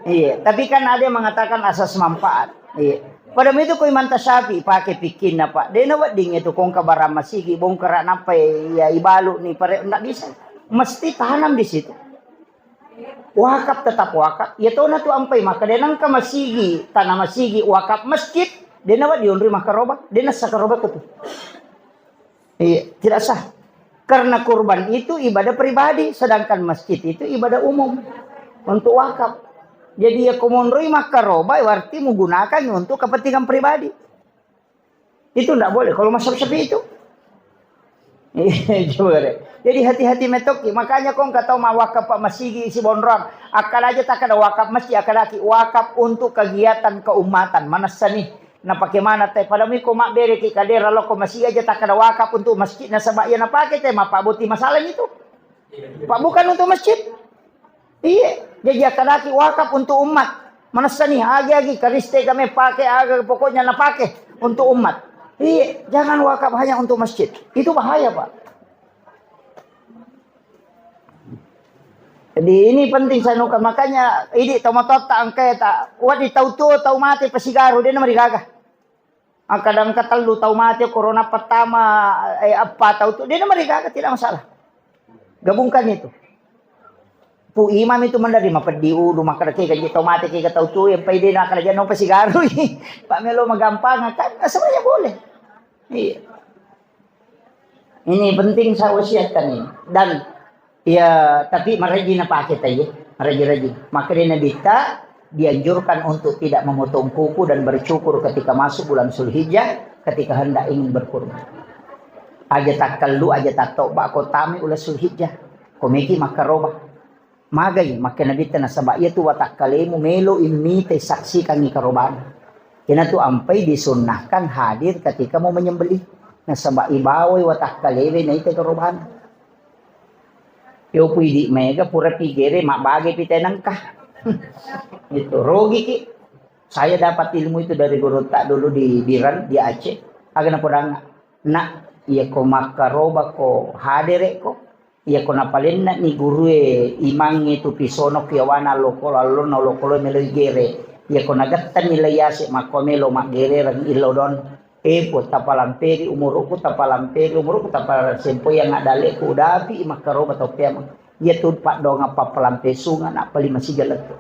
Iya, tapi kan ada yang mengatakan asas manfaat. Iya. Pada itu ko Imam Syafi'i pakai pikinna Pak. De na wedding itu kongka barang masigi bongkara nappa ya ibalu ni pare ndak bisa. Mesti tanam di situ. Wakaf tetap wakaf. Ya tona tu ampai maka de nangka masigi, tanah masigi, wakaf masjid, de na wedding onri makaroba, de na sakaroba ko tu. Iya, tidak sah. Karena kurban itu ibadah pribadi, sedangkan masjid itu ibadah umum untuk wakaf. Jadi ya komonroi makkaroba berarti menggunakan untuk kepentingan pribadi. Itu ndak boleh kalau masuk sepi itu. Coba deh. Jadi hati-hati metoki. Makanya kong kata mau wakaf Pak Masigi isi bonrong. Akal aja tak ada wakaf masjid, akal lagi wakaf untuk kegiatan keumatan. Mana seni? Napake mana teh? Pada miko mabbere ki kadera loko masigi aja takkada wakaf untuk masjid nasaba iya napake teh mappaboti masalah itu. Pak bukan untuk masjid. Iya, jadi akkadaki wakaf untuk umat. Manessani agi-agi kariste kami pakai aga pokoknya napake untuk umat. Iya, jangan wakaf hanya untuk masjid. Itu bahaya, Pak. Jadi ini penting saya nuka. Makanya idi tau matotta angkai ta wadi tau tuo tau mate pasigaru de namarigaga. Angkadang katellu tau mate corona pertama, eh, apa tau tu de namarigaga tidak masalah. Gabungkan itu. Pu imam itu mendari mapeddi ulu makkada ke gaji tau mate ke tau tu yang pai de nakala jano pasigarui. Pak melo magampang kan semuanya boleh. Iya. Ini penting saya wasiatkan ini. Dan ya, tapi maraji napake tadi, maraji-raji. Maka dia Nabi ta dianjurkan untuk tidak memotong kuku dan bercukur ketika masuk bulan Zulhijjah, ketika hendak ingin berkurban. Aja takkallu, aja tattoba ko tami ula Zulhijjah. Komeki makkaroba. Magai makkeda Nabitta nasaba iyatu watakkalemu melo immitai saksikangngi karobana. Iyanatu ampai disunnahkan hadir ketika mau menyembelih. Nasaba ibawai watakkalewe naitai karobana. Yopu idi mega pura pigere mabbage pi tenengka. Itu rogiki. Saya dapat ilmu itu dari guru tak dulu di Biran di Aceh. Aga napodangnga. Nak, iya ko makkaroba ko hadere ko. Iyako napalennani gurue imangnge tu pisono ku yawana allokolo allonna olokolo meloi gere. Iyako nagettanni lai yase makko melo maggerereng illo don. E Puang, tapalamperi umuruku, tapalamperi umuruku, tapalamperi sempoyang adaleku udapi makkaroba tau peameng. Iyatu paddoangeng pappalampe sunga nappa lima siga lettu.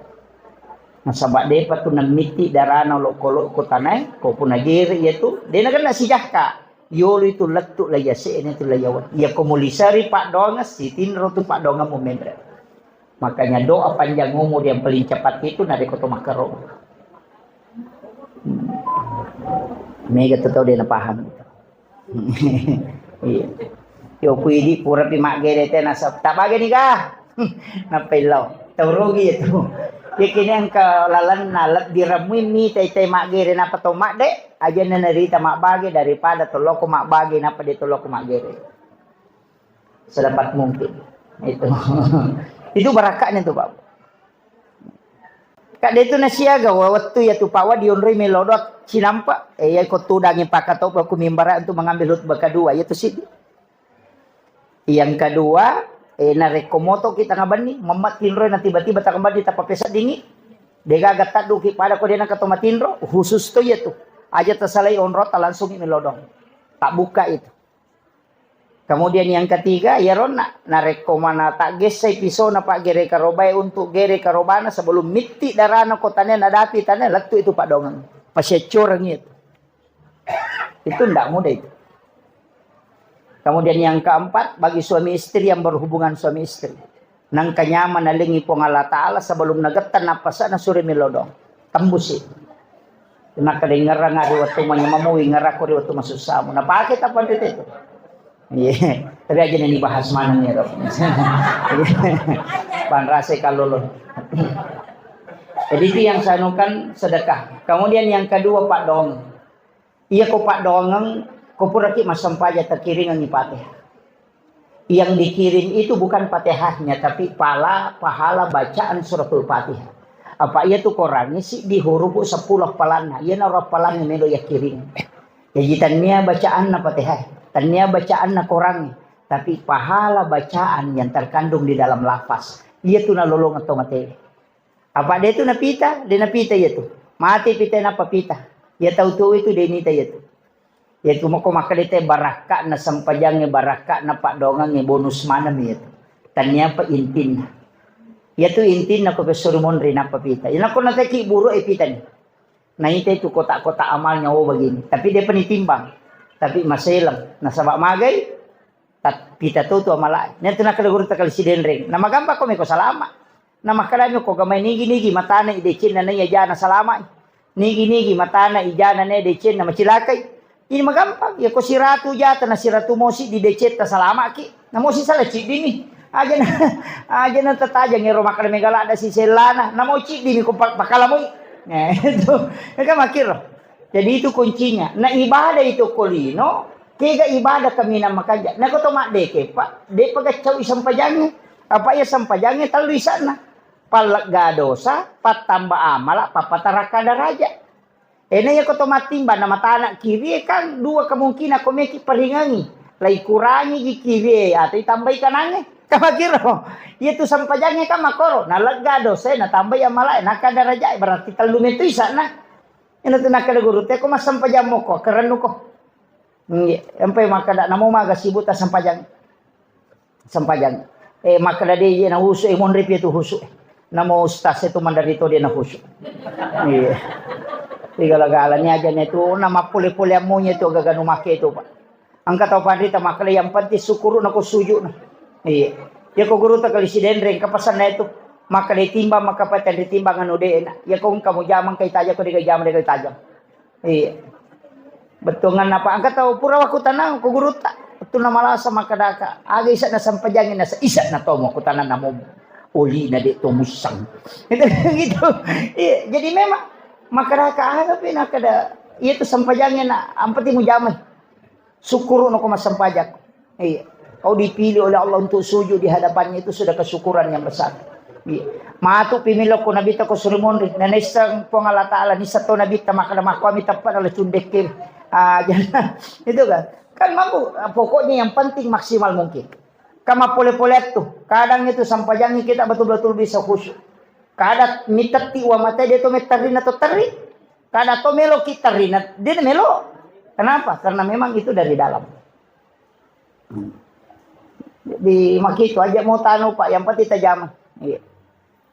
Nasaba depa tu nammitti darana olokolo ku tanae, ko puna gere iyatu, de nagenna sijakka. Yolo itu lettu la yase'na itu la yawa. Iya ko mulisari paddoangeng sitinro tu paddoangemmu memre. Makanya doa panjang umur yang paling cepat itu narekko to makkaro. Hmm. Mega tu tau de napaham. Iya. Yo ku idi pura pi maggere te nasab. Tak bage ni ga? Nappa illau. Tau rugi itu. Yakini engka lalenna lebbi ramui mi tai tai maggere napa to madde. Aja na narita mabbage daripada toloko mabbage napa de toloko maggere. sedapat mungkin. Itu. Itu barakaknya tuh, Pak. Kak, de tu nasiaga wa-, wettu ya tu, Pak, wa dionroi melo doang cinampa. Eh, ya ko tudangi pakatau ku mimbara untuk mengambil khutbah kedua, ya tu sih. Yang kedua, eh, narekko moto kita ngabenni, memmat tinroi na tiba-tiba tak kembali tak papesadingi. Degaga tadduki pada ko dena kato matinro, khusus to iya tu. Aja tasalai onrota langsung ini lodong. Tak buka itu. Kemudian yang ketiga, ya ronna, narekko mana tak gesai pisona pak gere karobai untuk gere karobana sebelum mitti darana ko tane nadapi tane lettu itu pak dongeng. Pasiaccoreng itu. Itu ndak mudah itu. Kemudian yang keempat, bagi suami istri yang berhubungan suami istri. Nangka nyaman nalengi Puang Allah Ta'ala sebelum nagettang nappasana suri milodong. Tembusi. Nakadengarang ri wettu manyamamu, ingarakko ri wettu masussamu. Napake tapandite itu. Iya. Tapi aja nih bahas mana nih, Rob. Panrase kalau lo. Jadi itu yang saya anukan sedekah. Kemudian yang kedua, Pak Dong. Iya ko paddoangeng, ko puraki massempajang takiringengngi Fatihah. Yang dikirim itu bukan Fatihahnya, tapi pala, pahala bacaan suratul Fatihah. Apa iya tu korangnge siddi hurupu seppulo appalanna, iyanaro appalangnge melo yakkiring. Jaji tannia bacaanna Fatihah, tannia bacaanna korangnge, tapi pahala bacaan yang terkandung di dalam lafaz. Iya tu nalolongeng to mate. Apa de tu napita, de napita iya tu. Mate pita nappa pita. Iya tau tuo itu de nita iya tu. Iya tu mako makkeda te barakka na sempajangnge, barakka na paddoangengnge, bonus maneng iya tu. Tannia pa intinna. Iya tu intinna ko pessuri monri nappa pita. Iya nako nateki buru e pita ni. Naita itu kotak-kotak amalnya, oh begini. Tapi de pa nitimbang. Tapi maseleng. Nasaba magai? Tat-, pita to tu amalae. Natu nakkeda gurutta kali Sidenreng. Na magampang ko meko salama. Na makkedami ko gamai nigi-nigi matana i decenna naiya jana salama i. Nigi-nigi matana i jana naiya decenna macilakai. Ini magampang. Ya ko siratu jata na siratu mosi di decetta salamaki. Na mosi sala ciddini. Aja na, aja na tatajang ero makkeda mega ladda sisellana. Na mo ciddini ko pa-, pakalamoi. Eh, itu. Mega makiro. Jadi itu kuncinya. Na ibadah itu ko lino, kega ibadah kaminang makanja. Nako to maddeke, Pak, de pagaccau i sempajangnge. Apa iya sempajangnge tellu isanna. Pallegga dosa, pattamba amala, pappatarakka daraja. Ena iya ko to mattimba na matana kirie kan dua kemungkinan ko meki paringangi. Lai kurangi gi kirie atau itambai kanangnge. Kamakiro. Iya tu sempajangnge kan makoro. Na legga dosa, na tambai amala, na ka daraja, berarti tellu metu isanna. Ina tu nakkeda gurutta, ko massempajang moko, kerennuko. Nggih, empai makkeda, namo maga sibuk ta sempajang. Sempajang. Eh, makkeda de, iya na husu, eh, monri pi tu husu. Namo ustaz itu mandari to de na husu. Iya. Digala-galani aja ne tu, na mappole-pole ammonya tu, gaga nu make tu, Pak. Engka tau panrita makkeda, yang penting syukuruna ko sujudna. Iya. Ya ko gurutta kali Sidenreng, engka pasanna itu. Makkeda timbang, maka patenri timbang anu de na. Ya ko engka mujama, engka itajang, ko de jama, de itajang. Iya. Bettuanganna apa? Engka tau pura wakkutanang ko gurutta. Wettunna malasa makkedaka, aga ise'na sempajangnge nasa ise'na to mo kutanang namo olina de to mussang. Gitu, gitu. Iya, jadi memang makkedaka aga pi nakkeda iya tu sempajangnge na ampe ti mujamai. Syukuru'no ko massempajang. Iya. Kau dipilih oleh Allah untuk sujud di hadapannya, itu sudah kesyukuran yang besar. Iya. Matu pi millau ko Nabitta ko suri monri. Na naisseng Puang Allah Ta'ala, nisseng to Nabitta makkeda makkuami teppa na lecundekke. Ah, jangan. Itu kan. Kan mampu, pokoknya yang penting maksimal mungkin. Kama pole-pole tu. Kadang itu sempajangngi kita betul-betul bisa khusyuk. Kada mitetti wa mate de to metterri na to terri. Kada to melo ki terri na de melo. Kenapa? Karena memang itu dari dalam. Di makitu aja mau tanu, Pak, yang penting tajama. Iya.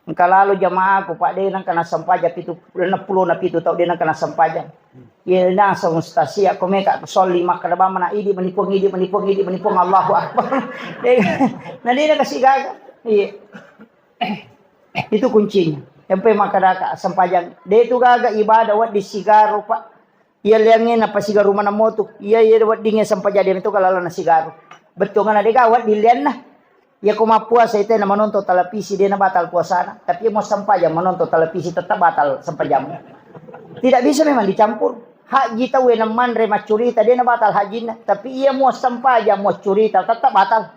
Engka lalo jamaaku, Pak, de nengka nassempajang pitu, enam puluh na pitu tau de nengka nassempajang. Iya, nasa mustasia, ko meka solli makkeda bamana, idi menipuang, idi menipuang, idi menipuang, Allahu Akbar. De, na de nengka sigaga. Iya. Itu kuncinya. Empe makkedaka sempajang. De tu gaga ibadah wedding sigaru, Pak. Iya liangnge napasigaru maneng motu. Iya, iya weddingnge sempajang de metu galalana sigaru. Bettuanna de gaga wedding lianna. Iya ko mappuasa ite na menonton televisi de na batal puasana. Tapi iya mau sempajang menonton televisi tetap batal sempajang. Tidak bisa memang dicampur. Haji tau na manre maccurita de na batal hajinna. Tapi iya mau sempajang mau curita tetap batal.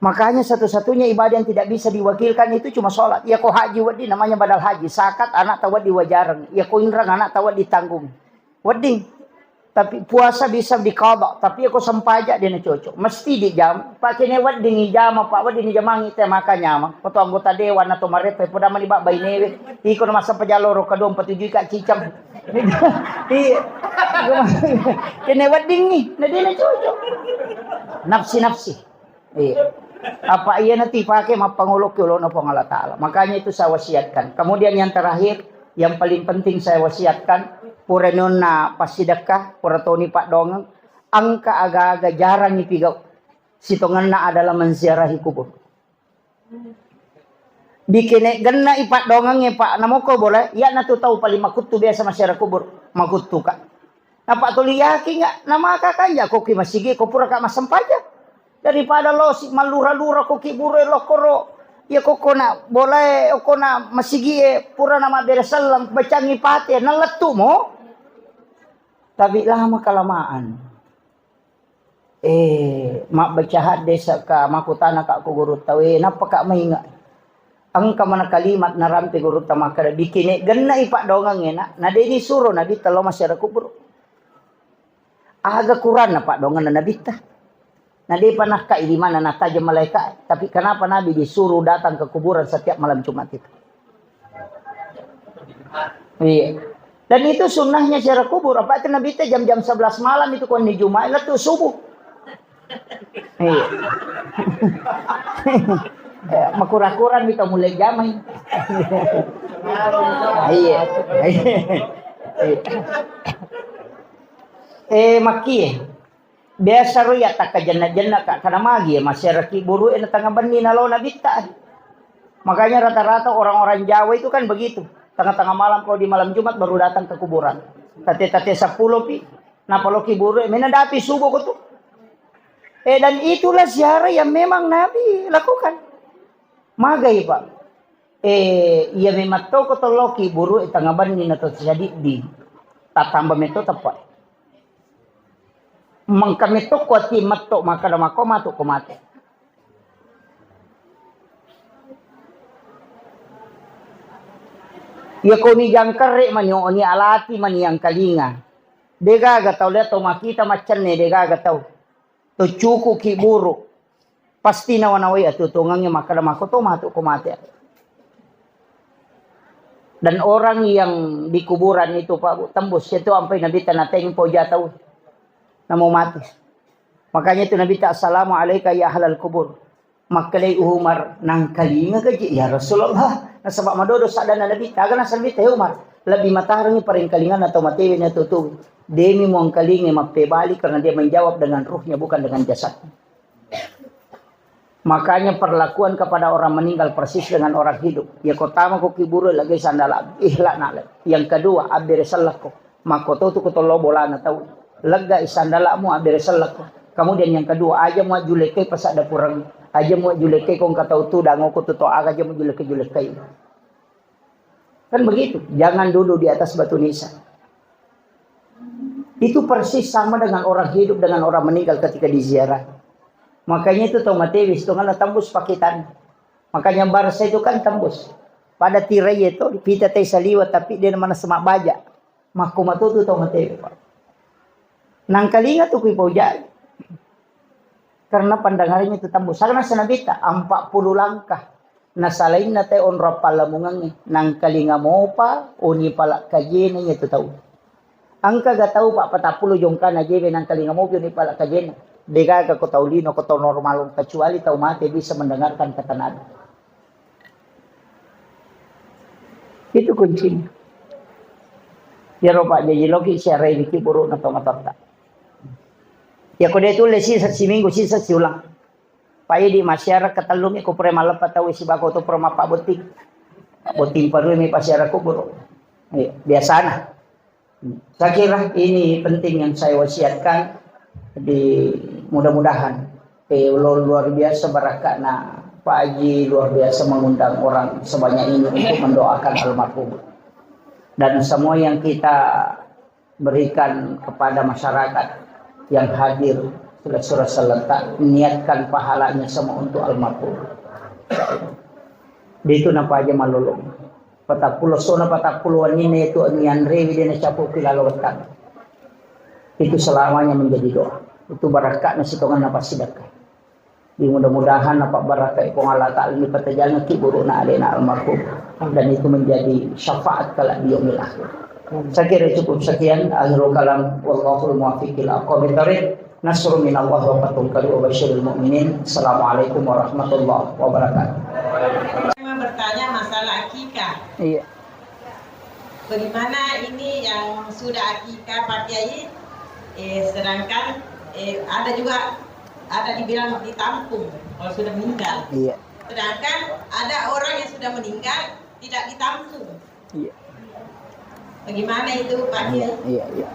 Makanya satu-satunya ibadah yang tidak bisa diwakilkan itu cuma sholat. Ya ko haji wedding namanya badal haji, zakat anak tahu wedding wajareng, ya ko inrang anak tahu wedding tanggung. Wedding. Tapi puasa bisa diqadha, tapi ya ko sempajang de' na cocok. Mesti dijama. Pak kene wedding ijama, Pak wedding ijamangi te maka nyameng. Ko to anggota dewan atau marepe poda mani bak bainewe. Iko na massempajang loro kedua empat tujuh ka cicang. Iya. Kene wedding ni, na de' na cocok. Nafsi-nafsi. Iya. Apa iya nanti pakai mappangoloki olona Puang Allah Ta'ala. Makanya itu saya wasiatkan. Kemudian yang terakhir, yang paling penting saya wasiatkan, puranionna passidekka, puratoni paddoangeng, engka aga-aga jarang ipigau. Sitongenna adalah menziarahi kubur. Dikene genna ipaddoangengnge, Pak, namoko boleh, iya natu tau paling makuttu biasa masyarakat kubur, makuttu, Kak. Napa tuli yakin nggak? Namaka kan jako ki masigi ko pura ka massempajang. Daripada lo si mallura-lura ko ki buru e lokoro. Ya koko na bolae, koko na masigi e pura na mabbere selleng, bacangi pate, na lettu mo. Tapi lama kelamaan. Eh, mabbaca hadde saka makutana ka ko guru tawe, napa ka mainga? Engka mana kalimat narampe guru ta makkeda, dikene genna ipaddoangengnge, Nak, na deni suro Nabi tello masyarakat kubur. Aga Quran na paddoangenna Nabitta? Na depa nakkai di mana natajeng malaika, tapi kenapa Nabi disuruh datang ke kuburan setiap malam Jumat itu? Iya. Dan itu sunnahnya ziarah kubur. Apa itu Nabitta jam-jam sebelas malam itu konni Jumat, lettu subuh. Iya. Ya, makura-kura kita mulai jamai. Iya. Iya. Eh, makkie. Biasa ro iya takkajenna-jenna ka, karena magi ya, masyarakat buru e na tengah benni nalo Nabitta. Makanya rata-rata orang-orang Jawa itu kan begitu. Tengah-tengah malam, kalau di malam Jumat baru datang ke kuburan. Tate-tate sepuluh pi, napaloki buru e, mena dapi subuh ko tu. Eh, dan itulah ziarah yang memang Nabi lakukan. Magai, Pak. Eh, iya memang to ko tolloki buru e tengah benni na to sadiddi. Tatamba metto tepa. Mengka metto ko ati metto makkeda mako matu ko mate. Iya ko ni jangkere mani, oni alati mani yang kalinga. Degaga tau lihat to makita maccenne, degaga tau. To cukuki buru. Pasti nawa-nawai atuo-tuongengnge makkeda mako to matu ko mate. Dan orang yang di kuburan itu, Pak, Bu, tembus itu ampai Nabitta natempo ja tau. Namo mati. Makanya itu Nabitta, "Assalamu alaika ya ahlal kubur." Makkedai Umar, "Nangkalinga gaji, ya Rasulullah." Nasaba madodo saddanna Nabitta, aga nasaba Nabitta, "He Umar, lebbi matarengngi parengkalinganna tau matewe na tuo-tuo. Demi muangkalinga mappebali karena dia menjawab dengan ruhnya, bukan dengan jasad." Makanya perlakuan kepada orang meninggal persis dengan orang hidup. Ya, kotama ko kiburu lagi sandala, ikhlas nale. Yang kedua, abbere sellekko. Makko to tu ko tollo bolana tau. Lega sandalamu, abbere sellekko. Kemudian yang kedua, aja mu julekkai pasada kurang. Aja mu julekkai ko engka tau tu dango ko tu to aga aja mu julekkai-julekkai. Kan begitu, jangan duduk di atas batu nisan. Itu persis sama dengan orang hidup dengan orang meninggal ketika diziarah. Makanya itu tau matewe, sitongenna tembus pakitan. Makanya barsa itu kan tembus. Pada tirai itu, pita tai saliwa, tapi dia mana semak baja. Makko matutu tau matewe, Pak. Nangkalinga tu kui paujai. Karena pandangannya itu tembus. Karena senabita empat puluh langkah. Nasalainna te onro pallamungengnge. Nangkalinga mopa, oni pala kajena iya tu tau. Engka ga tau pa patappulo jongkana jebe nangkalinga mopi oni pala kajena. Degaga ko tau lino, ko tau normal, kecuali tau mate bisa mendengarkan kata Nabi. Itu kuncinya. Iyaro Pak jaji loki siarai niki burukna tomatoatta. Ya ko de tulle sisa siminggu sisa siulang. Pak idi masyarakat tellumi ko pura malleppa tau sibako to pura mappa botting. Botting parui mi pasiara kubur. Iya, biasana. Saya kira ini penting yang saya wasiatkan. Di mudah-mudahan, eh, lu-, luar biasa barakatna Pak Haji, luar biasa mengundang orang sebanyak ini untuk mendoakan almarhum. Dan semua yang kita berikan kepada masyarakat yang hadir, Sura-sura saletta, niatkan pahalanya semua untuk almarhum. Dia itu napa aja malolong. Patappulo sona patappulo wenninna itu nianrewi dia nacapu kilalo wettang. Itu selamanya menjadi doa. Itu barakatna sitonganna passidekka. Di mudah-mudahan apa barakah Puang Allah Ta'ala ini patajalna ki burukna alena almarhum. Dan itu menjadi syafaat kelak di yaumil akhir. Saya kira cukup sekian. Akhirul kalam. Wallahul muwaffiq ila aqwamit thariq. Nasrun minallah wa fathun qarib wa basyiril mu'minin. Assalamualaikum warahmatullahi wabarakatuh. Saya mau bertanya masalah akikah. Iya. Bagaimana ini yang sudah akikah, Pak Kiai? Eh, sedangkan, eh, ada juga, ada dibilang ditampung kalau sudah meninggal. Iya. Sedangkan ada orang yang sudah meninggal tidak ditampung. Iya. Bagaimana itu, Pak Kiai? Iya, iya, iya.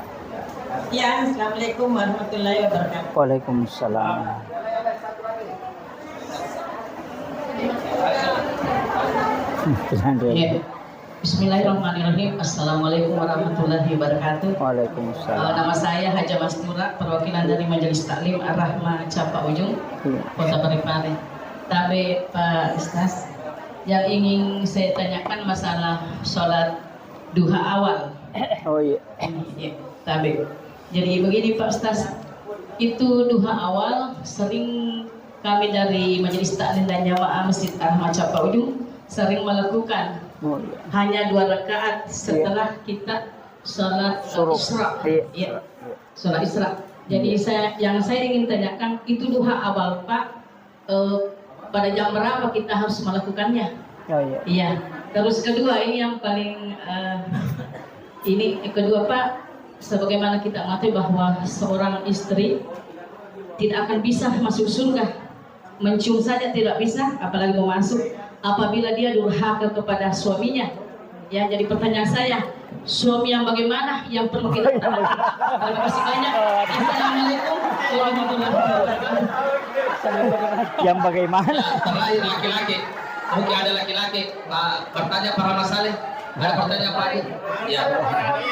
Ya, assalamualaikum warahmatullahi wabarakatuh. Waalaikumsalam. Iya. Bismillahirrahmanirrahim. Assalamualaikum warahmatullahi wabarakatuh. Waalaikumsalam. Eh, nama saya Haja Mastura, perwakilan dari Majelis Taklim Ar-Rahmah Capa Ujung, iya, Kota Parepare. Tabe, Pak Ustaz, yang ingin saya tanyakan masalah sholat duha awal. Oh iya. Iya, tabe. Jadi begini, Pak Ustaz, itu duha awal sering kami dari Majelis Taklim dan Jamaah Masjid Ar-Rahmah Capa Ujung sering melakukan. Oh, iya. Hanya dua rakaat setelah, iya, kita sholat Isra. Iya. Iya. Sholat Isra. Jadi, iya, saya, yang saya ingin tanyakan, itu duha awal, Pak, eh, pada jam berapa kita harus melakukannya? Oh, iya. Iya. Terus kedua, ini yang paling, eh, ini, eh, kedua, Pak, sebagaimana kita mengetahui bahwa seorang istri tidak akan bisa masuk surga, mencium saja tidak bisa, apalagi mau masuk, apabila dia durhaka kepada suaminya. Ya, jadi pertanyaan saya, suami yang bagaimana yang perlu kita... Terima kasih banyak. Assalamualaikum warahmatullahi wabarakatuh. Yang bagaimana? Terakhir, laki-laki. Mungkin ada laki-laki, Pak, bertanya para masalah. Ada pertanyaan apa lagi? Ya.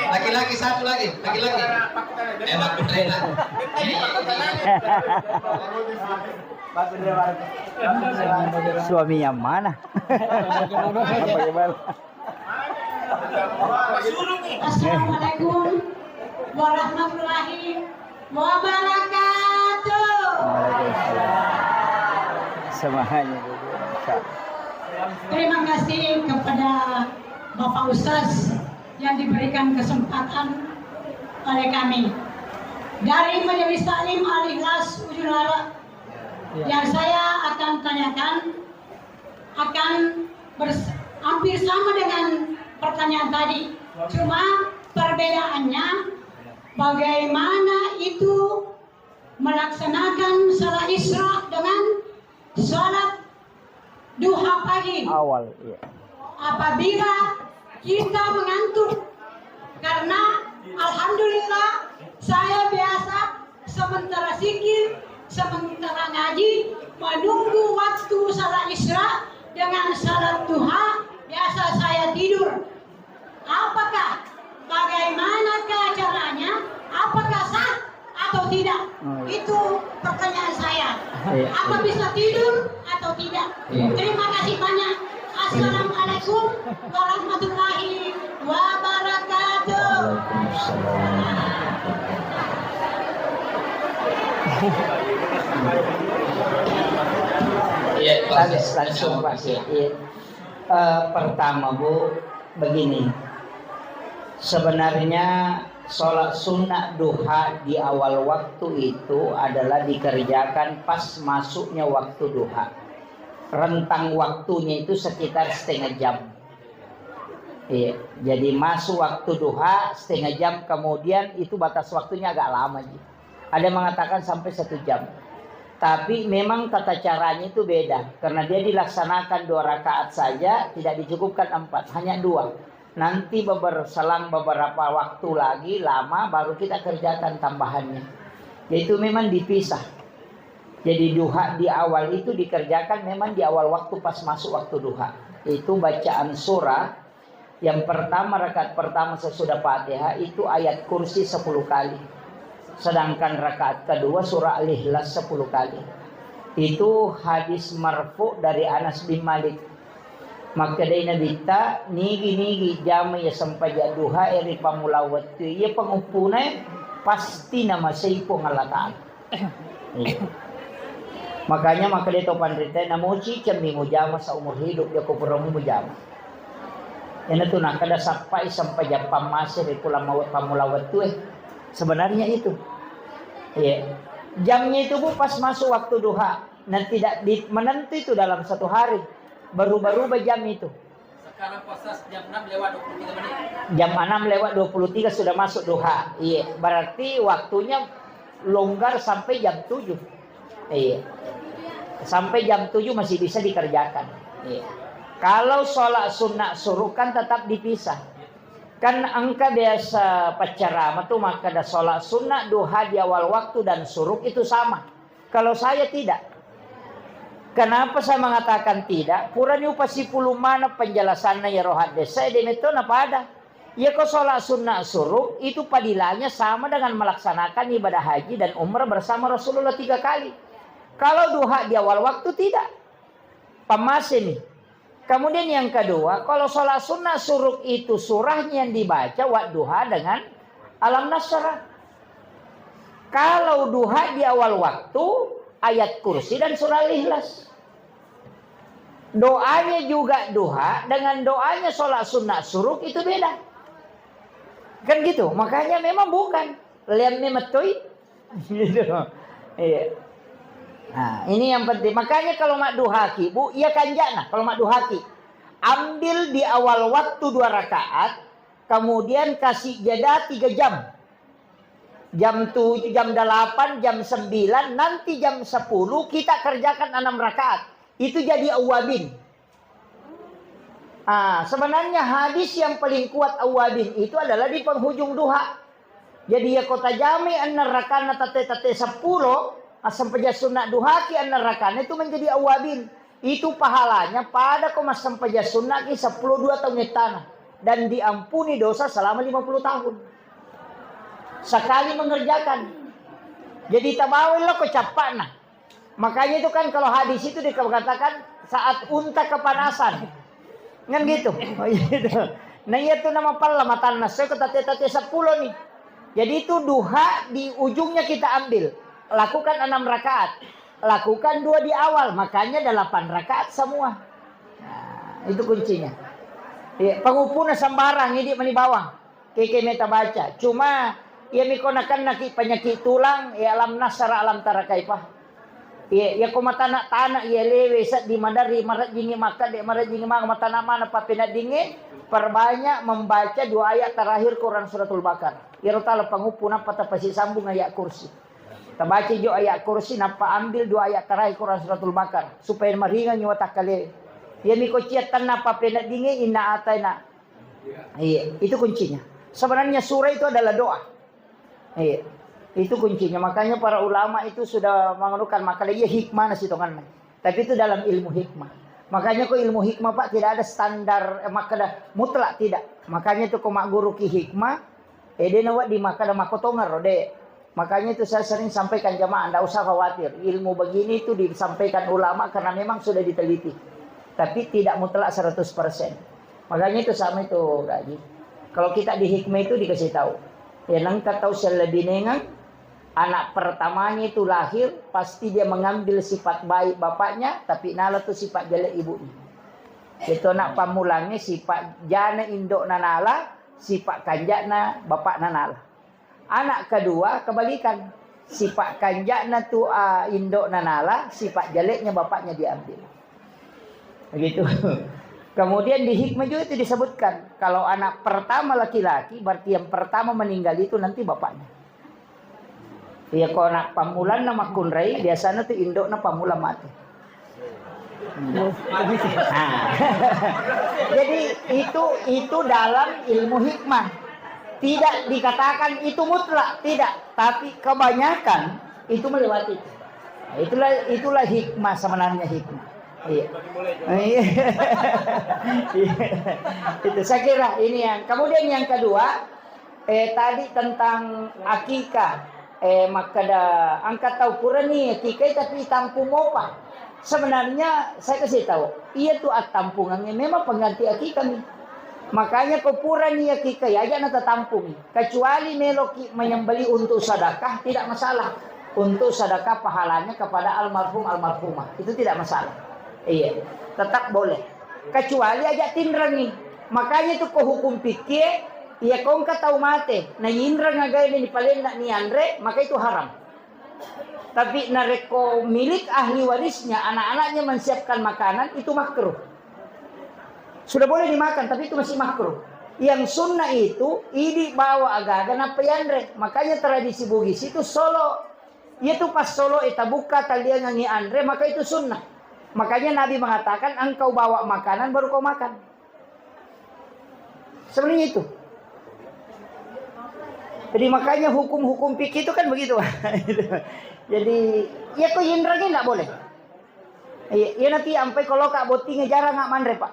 Laki-laki satu lagi, laki-laki. Enak, Putrena. Suami yang mana? Bagaimana? Assalamualaikum warahmatullahi wabarakatuh. Waalaikumsalam. Semuanya, Bu. Masya Allah. Terima kasih kepada Bapak Ustaz yang diberikan kesempatan oleh kami. Dari Majelis Taklim Al-Ikhlas Ujung Lara, yang saya akan tanyakan akan bers-, hampir sama dengan pertanyaan tadi. Cuma perbedaannya bagaimana itu melaksanakan salat Isra dengan salat duha pagi. Awal, iya. Apabila kita mengantuk, karena alhamdulillah saya biasa sementara zikir, sementara ngaji, menunggu waktu salat Isra dengan salat duha, biasa saya tidur. Apakah, bagaimanakah caranya? Apakah sah atau tidak? Oh, iya. Itu pertanyaan saya. Iya, iya. Apa bisa tidur atau tidak? Iya. Terima kasih banyak. Assalamualaikum warahmatullahi wabarakatuh. Waalaikumsalam. Iya, Pak. Langsung, langsung, Pak. Iya. Eh, pertama, Bu, begini. Sebenarnya sholat sunnah duha di awal waktu itu adalah dikerjakan pas masuknya waktu duha. Rentang waktunya itu sekitar setengah jam. Iya, jadi masuk waktu duha setengah jam, kemudian itu batas waktunya agak lama ji. Ada yang mengatakan sampai satu jam. Tapi memang tata caranya itu beda, karena dia dilaksanakan dua rakaat saja, tidak dicukupkan empat, hanya dua. Nanti beber-, selang beberapa waktu lagi, lama, baru kita kerjakan tambahannya. Yaitu memang dipisah. Jadi duha di awal itu dikerjakan memang di awal waktu pas masuk waktu duha. Itu bacaan surah yang pertama, rakaat pertama sesudah Fatihah itu ayat kursi sepuluh kali. Sedangkan rakaat kedua surah Al-Ikhlas sepuluh kali. Itu hadis marfu dari Anas bin Malik. Makkedai Nabitta, nigi-nigi jama iya sempajang duha e ri pammula wettu iya panguppunae, pasti namasei Puang Allah Ta'ala. Iya. Makanya makkedai to panrita, namoci cemmi mujama seumur hidup, joko purami mujama. Iyana tu nakkeda sappai sempajang pammase ri pulang mawe-, pammula wettu e. Sebenarnya itu. Iya. Jamnya itu, Bu, pas masuk waktu duha. Dan tidak di-, menentu itu dalam satu hari. Berubah-ubah jam itu. Sekarang puasa jam enam lewat dua puluh tiga menit. Jam enam lewat dua puluh tiga sudah masuk duha. Iya, berarti waktunya longgar sampai jam tujuh. Iya. Sampai jam tujuh masih bisa dikerjakan. Iya. Kalau sholat sunnah suruk kan tetap dipisah. Kan engka biasa paccarama tu makkeda sholat sunnah duha di awal waktu dan suruk itu sama. Kalau saya tidak. Kenapa saya mengatakan tidak? Purani upasipulung maneng penjelasanna iyaro haddesa, de metto napada. Iyako sholat sunnah suruk itu padilanya sama dengan melaksanakan ibadah haji dan umrah bersama Rasulullah tiga kali. Kalau duha di awal waktu tidak. Pammaseni. Kemudian yang kedua, kalau sholat sunnah suruk itu surahnya yang dibaca wadduha dengan alam nasrah. Kalau duha di awal waktu, ayat kursi dan surah Al-Ikhlas. Doanya juga duha dengan doanya sholat sunnah suruk itu beda. Kan gitu, makanya memang bukan. Lihat memettoi. Gitu. Iya. Nah, ini yang penting. Makanya kalau madduhaki, Bu, iya kanjana kalau madduhaki. Ambil di awal waktu dua rakaat, kemudian kasih jeda tiga jam. Jam tujuh, jam delapan, jam sembilan, nanti jam sepuluh kita kerjakan enam rakaat. Itu jadi awwabin. Ah, sebenarnya hadis yang paling kuat awwabin itu adalah di penghujung duha. Jadi, ya, ko tajami enneng rakanna tette-tette seppulo, assempajang sunna duhaki enneng rakanna itu menjadi awwabin. Itu pahalanya pada ko massempajang sunnaki seppulo dua taung ettana dan diampuni dosa selama lima puluh tahun. Sekali mengerjakan. Jadi, tabawai lo ko cappa'na. Makanya itu kan kalau hadis itu dikatakan saat unta kepanasan. Kan gitu. Oh, iya, gitu. Nah, iya tuh nama palla matanna. Saya ke tate-tate sepuluh nih. Jadi itu duha di ujungnya kita ambil. Lakukan enam rakaat. Lakukan dua di awal. Makanya delapan rakaat semua. Nah, itu kuncinya. Iya, pangupuna sembarang, ini meni bawang. Keke meta baca. Cuma, iya miko nakennaki penyakit tulang, ya alam nasara alam tara kaifa. Iya, iya ko matana-tana, iya lewe seddi maderri, marejjingi makkadde, marejjingi ma-, matana mana pappeneddingnge, perbanyak membaca dua ayat terakhir Quran Suratul Baqarah. Iyaro tala panguppu nappa tapasi sambung ayat kursi. Tabaca jo ayat kursi, nappa ambil dua ayat terakhir Quran Suratul Baqarah, supaya maringangi watakkale. Iya miko ciattanna pappeneddingnge, inna ataina. Iya, itu kuncinya. Sebenarnya surah itu adalah doa. Iya, itu kuncinya. Makanya para ulama itu sudah mengeluhkan, maka iya hikmah nasi tonganna. Tapi itu dalam ilmu hikmah. Makanya kok ilmu hikmah, Pak, tidak ada standar, eh, makkada mutlak, tidak. Makanya itu kok magguru ki hikmah, eh, dia nawa di makkada makkotongaro, deh. Makanya itu saya sering sampaikan jamaah, ndak usah khawatir. Ilmu begini itu disampaikan ulama karena memang sudah diteliti. Tapi tidak mutlak seratus persen. Makanya itu sama itu, Kak Haji. Kalau kita di hikmah itu dikasih tahu. Ya, nengka tau sellebinengang, anak pertamanya itu lahir, pasti dia mengambil sifat baik bapaknya, tapi nala tu sifat jelek ibunya. Itu anak pammulangnya sifat jana indokna nala, sifat kanjakna bapakna nala. Anak kedua kebalikan. Sifat kanjakna tu, ah, indokna nala, sifat jeleknya bapaknya diambil. Begitu. Kemudian di hikmah juga itu disebutkan, kalau anak pertama laki-laki, berarti yang pertama meninggal itu nanti bapaknya. Iya, kalau anak pammulanna makkunrai, biasanya tu indokna pammula mati. Nah. Jadi itu, itu dalam ilmu hikmah. Tidak dikatakan itu mutlak, tidak. Tapi kebanyakan itu melewati. Nah, itulah, itulah hikmah, sebenarnya hikmah. Iya. Iya. Itu saya kira ini yang. Kemudian yang kedua, eh, tadi tentang akikah. Eh, makkeda engka tau purani akikai tapi tampung mopa. Sebenarnya saya kasih tahu, iya tu attampungannya memang pengganti akikah mi. Makanya ko purani akikai aja na tatampungi. Kecuali meloki menyembeli untuk sedekah, tidak masalah. Untuk sedekah pahalanya kepada almarhum almarhumah, itu tidak masalah. Iya, tetap boleh. Kecuali aja tinrengi. Makanya itu ko hukum fikih, iya ko engka tau mate, na yinreng agae ni palenna ni anre, maka itu haram. Tapi narekko milik ahli warisnya, anak-anaknya menyiapkan makanan, itu makruh. Sudah boleh dimakan, tapi itu masih makruh. Yang sunnah itu, idi bawa agaga nappa yanre. Makanya tradisi Bugis itu solo. Iya tu pas solo e tabukka taliangangi anre, maka itu sunnah. Makanya Nabi mengatakan, engkau bawa makanan baru kau makan. Sebenarnya itu. Jadi makanya hukum-hukum fikih itu kan begitu. Jadi, iya ko yinrengi ndak boleh. Iya, iya nanti ampai kalau kak bottingnya jarang nggak manre, Pak.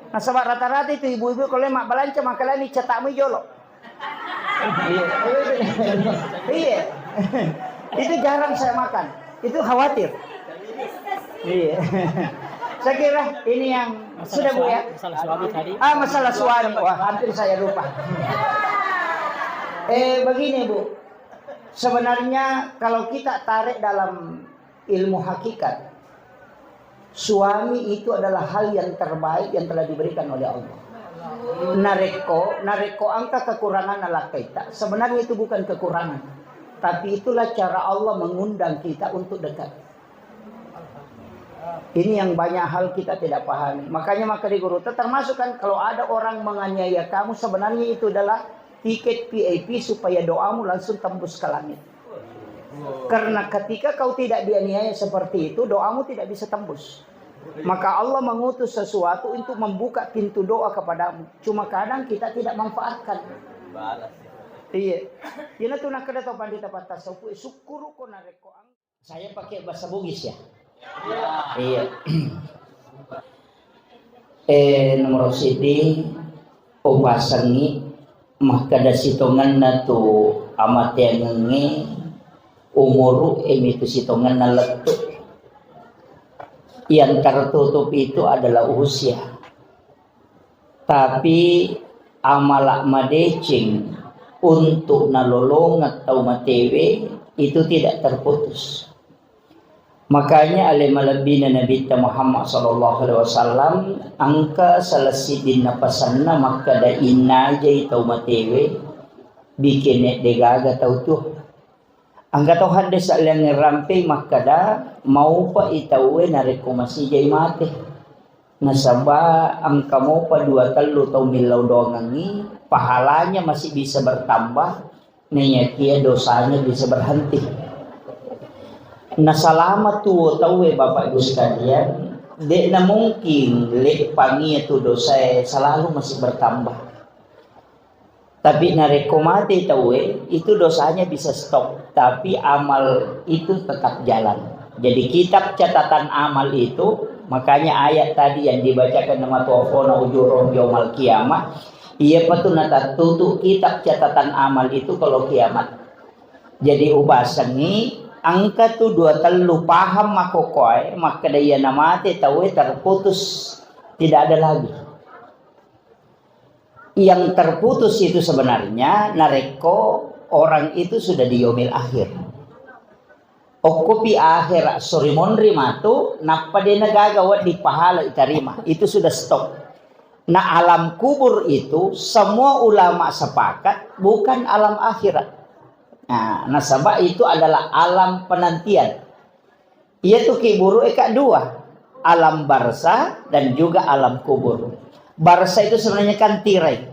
Nasaba rata-rata itu ibu-ibu kalau mak belanja makalani cetakmu jolo. Iya. Iya. Itu jarang saya makan. Itu khawatir. Iya. Saya kira ini yang sudah, Bu, ya? Masalah suami tadi. Ah, masalah suami. Wah, hampir saya lupa. Eh, begini, Bu. Sebenarnya kalau kita tarik dalam ilmu hakikat, suami itu adalah hal yang terbaik yang telah diberikan oleh Allah. Narekko, narekko engka kekurangan lakkaita, sebenarnya itu bukan kekurangan, tapi itulah cara Allah mengundang kita untuk dekat. Ini yang banyak hal kita tidak pahami. Makanya maka di guru, termasuk kan kalau ada orang menganiaya kamu, sebenarnya itu adalah tiket V I P supaya doamu langsung tembus ke langit. Karena ketika kau tidak dianiaya seperti itu, doamu tidak bisa tembus. Maka Allah mengutus sesuatu untuk membuka pintu doa kepadamu. Cuma kadang kita tidak manfaatkan. Iya. Ina tu nakkeda tau pandita pattasawuf, syukuruko narekko ang- Saya pakai bahasa Bugis ya. Iya. Eh, nomor sidi, upasengi makkeda sitongenna tu amateangengnge, umuru e mitu sitongenna lettu. Yang tertutup itu adalah usia. Tapi amala madeceng untuk nalolongeng tau matewe itu tidak terputus. Makanya ale malebbina Nabitta Muhammad sallallahu alaihi wasallam engka salah siddinna pasenna makkeda, innajai tau matewe bikene degaga tau tuo. Engka to hadde salliangnge rampei makkeda, maupa i tauwe narekko masijai mate. Nasaba engka mopa dua tellu tau millau doangengngi, pahalanya masih bisa bertambah, naiyakia dosanya bisa berhenti. Nasalama tuo tauwe, Bapak Ibu sekalian, de'na mungkin leppangi tu dosae selalu masih bertambah. Tapi narekko mate tauwe, itu dosanya bisa stop, tapi amal itu tetap jalan. Jadi kitab catatan amal itu, makanya ayat tadi yang dibacakan nama tuafona ujurahum yaumal qiyamah, iya patu natattutu kitab catatan amal itu kalau kiamat. Jadi ubasengi, engka tu dua tellu paham makkokkoe, makkeda iya namate tauwe terputus, tidak ada lagi. Yang terputus itu sebenarnya narekko orang itu sudah di yaumil akhir. Okkopi akhera sori monri matu, nappa de nagaga wedding pahala itarima. Itu sudah stop. Nah, alam kubur itu semua ulama sepakat bukan alam akhirat. Nah, nasaba itu adalah alam penantian. Iyatu kiburu eka dua, alam barzah dan juga alam kubur. Barzah itu sebenarnya kan tirai.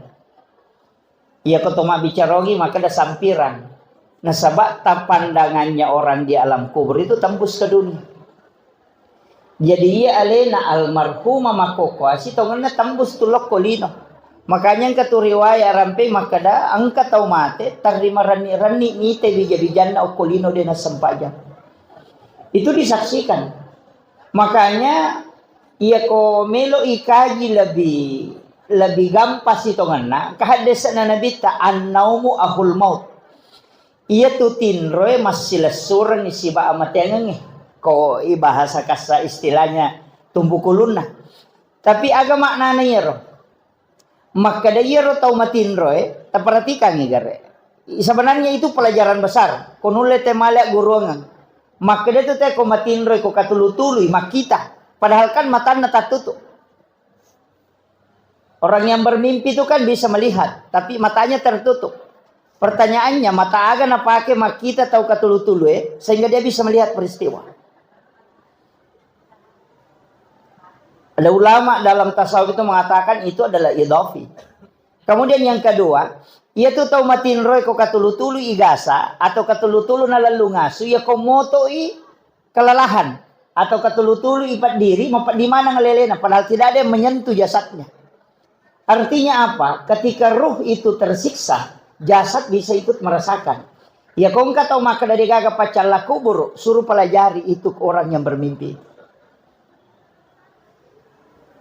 Iya ko to mabbicara ogi makkeda sampirang. Nasaba tapandangannya orang di alam kubur itu tembus ke dunia. Jadi iya alena almarhumah makkokkoe sitongenna tembus tu lokko lino. Makanya engka tu riwaya rampe makkeda engka tau mate tarrima renni-renni mite bija-bijanna okko lino de nassempajang. Itu disaksikan. Makanya iya ko melo ikaji lebih, lebih gampang sitongenna, kahaddesana Nabitta, "Annaumu ahul maut." Iyatu tinroe massilessurengngi sibawa amateangengnge. Ko i bahasa kassa istilahnya tumbukulunna. Tapi aga maknana iyaro? Makkeda iyaro tau matinroe, taperhatikangngi gare. Sebenarnya itu pelajaran besar. Ko nulle te male agguruangeng. Makkeda tu te ko matinroe ko katulu-tului, makkita. Padahal kan matanna tattutu. Orang yang bermimpi itu kan bisa melihat, tapi matanya tertutup. Pertanyaannya, mata aga napake makkita tau katulu-tulu, eh, sehingga dia bisa melihat peristiwa. Ada ulama dalam tasawuf itu mengatakan itu adalah idafi. Kemudian yang kedua, iyatu tau matinroe ko katulu-tulu igasa atau katulu-tulu nalellung asu, iya ko motoi kelelahan atau katulu-tulu ipeddiri, mapeddi maneng alelena, padahal tidak ada yang menyentuh jasadnya. Artinya apa? Ketika ruh itu tersiksa, jasad bisa ikut merasakan. Ya, ko engka tau makkeda degaga paccalla kubur, suruh pelajari itu ke orang yang bermimpi.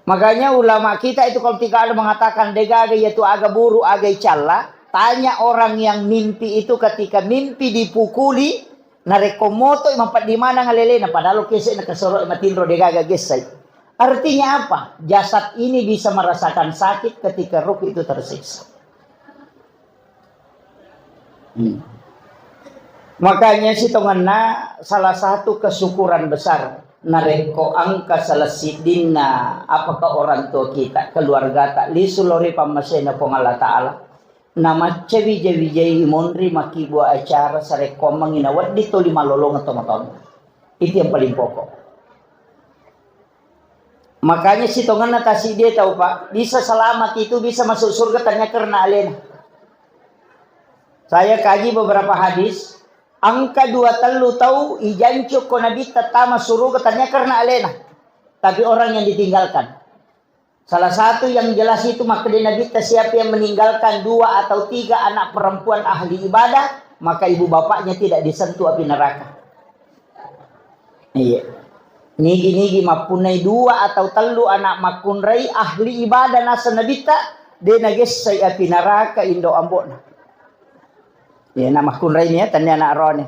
Makanya ulama kita itu kalau tidak ada mengatakan degaga iyatu aga buru, aga icalla, tanya orang yang mimpi itu ketika mimpi dipukuli, narekko motoi mapeddi maneng alelena, padahal kese nakasoro matinro degaga gessai. Artinya apa? Jasad ini bisa merasakan sakit ketika ruh itu tersiksa. Hmm. Makanya sitongenna salah satu kesyukuran besar narekko engka salah siddinna apakah orang tua kita, keluargata, lisu lao ri pammasena Puang Allah Ta'ala, namacca wija-wijai monri makkibua acara sarekkoammengngi nawedding toli malolongeng tomatoanna. Itu yang paling pokok. Makanya sitongenna tasiddi tau, Pak, bisa selamat itu, bisa masuk surga tanya karena alena. Saya kaji beberapa hadis, engka dua tellu tau ijancu ko Nabitta tama suruga tanya karena alena. Tapi orang yang ditinggalkan. Salah satu yang jelas itu makkeda Nabitta, siapa yang meninggalkan dua atau tiga anak perempuan ahli ibadah, maka ibu bapaknya tidak disentuh api neraka. Iya. Nigi-nigi mappunnai dua atau tellu anak makkunrai ahli ibadah naseng Nabitta, de nagessai api neraka indo ambo'na. Iya, na makkunrai ni ya, tania anak rohani.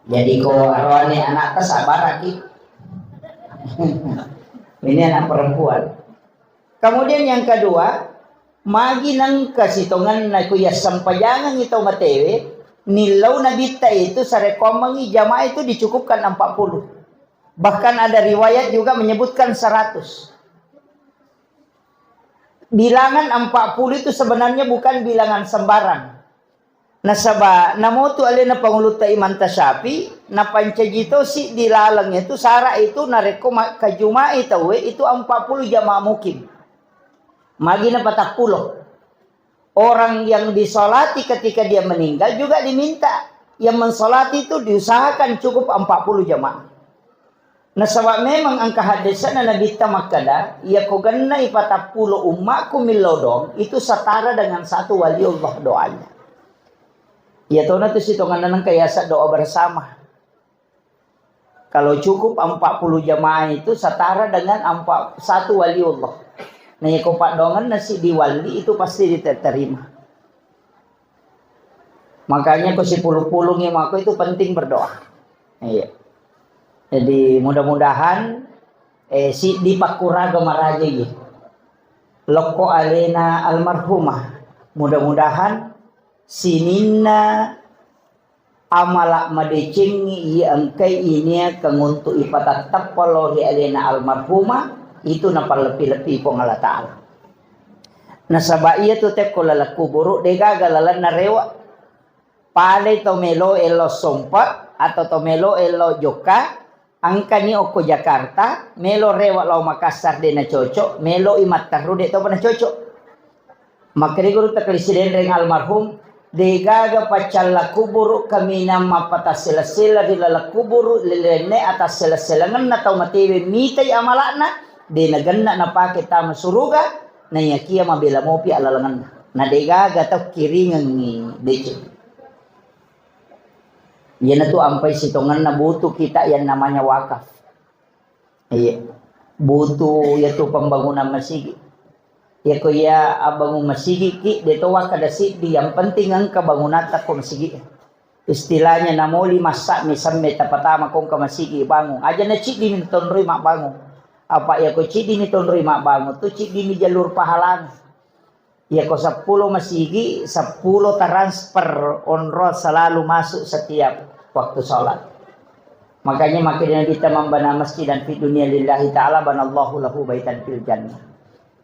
Jadi ko aroane anakta sabaraki. Ini anak perempuan. Kemudian yang kedua, magi nengka sitongenna ku iya sempajangengngi tau matewe, nillau Nabitta itu sarekkoammengngi jamaah itu dicukupkan empat puluh. Bahkan ada riwayat juga menyebutkan seratus. Bilangan empat puluh itu sebenarnya bukan bilangan sembarang. Nasaba namotu alena pangulutta Imam Tasyafi, napancaji to siddi laleng itu sara itu narekko makkajumai tauwe itu empat puluh jamaah mukim. Magi na patappulo. Orang yang disolati ketika dia meninggal juga diminta. Yang mensolati itu diusahakan cukup empat puluh jamaah. Nasaba memang engka haddese'na Nabitta makkeda, iya ko gennai patappulo ummakku millau doang, itu setara dengan satu waliullah doanya. Iya tona tu sitongenna nengka yaseng doa bersama. Kalau cukup empat puluh jamaah itu setara dengan empat, satu waliullah. Nah, iya ko paddoangenna siddi wali itu pasti diterima. Makanya ko sipulung-pulungi mako itu penting berdoa. Iya. Jadi mudah-mudahan, eh, siddi pakkuraga maraja iya. Lokko alena almarhumah. Mudah-mudahan sininna amala madecengngi iya engkai iniakeng untuk ipatattappa lao ri alena almarhumah itu napallepi-lepi Puang Allah Ta'ala. Nasaba iya tu tekko laleng kuburu degaga lalenna rewa. Palei to melo elo sompa atau to melo elo jokka, engkani okko Jakarta, melo rewa lao Makassar de nacocok, melo i matteru de topa nacocok. Makkeda guru takkali sidenreng almarhum, degaga paccalla kuburu kaminang mappatassela-sela ri laleng kuburu, lilenne atassela-selangenna tau matewe mitai amala'na, de nagenna napake tama suruga, naiyakia mabela mopi alalengenna. Na degaga tau kiringengngi deceng. Iyanatu ampai sitongenna butuh kita yang namanya wakaf. Iya. Butuh yatu pembangunan masigi. Iya ko iya abbangung masigi ki, de to wakkada siddi, yang penting engka bangunatta ko masigi. Istilahnya namoli massa mi semme tapatama ko engka masigi bangung. Aja na ciddi mi tonroi mabbangung. Apa iya ko ciddi mi tonroi mabbangung tu ciddi mi jalur pahalana. Iya ko seppulo masigi, seppulo transfer onro selalu masuk setiap waktu sholat. Makanya makin Nabi kita membana masjid dan fi dunia lillahi ta'ala banallahu lahu baitan fil jannah.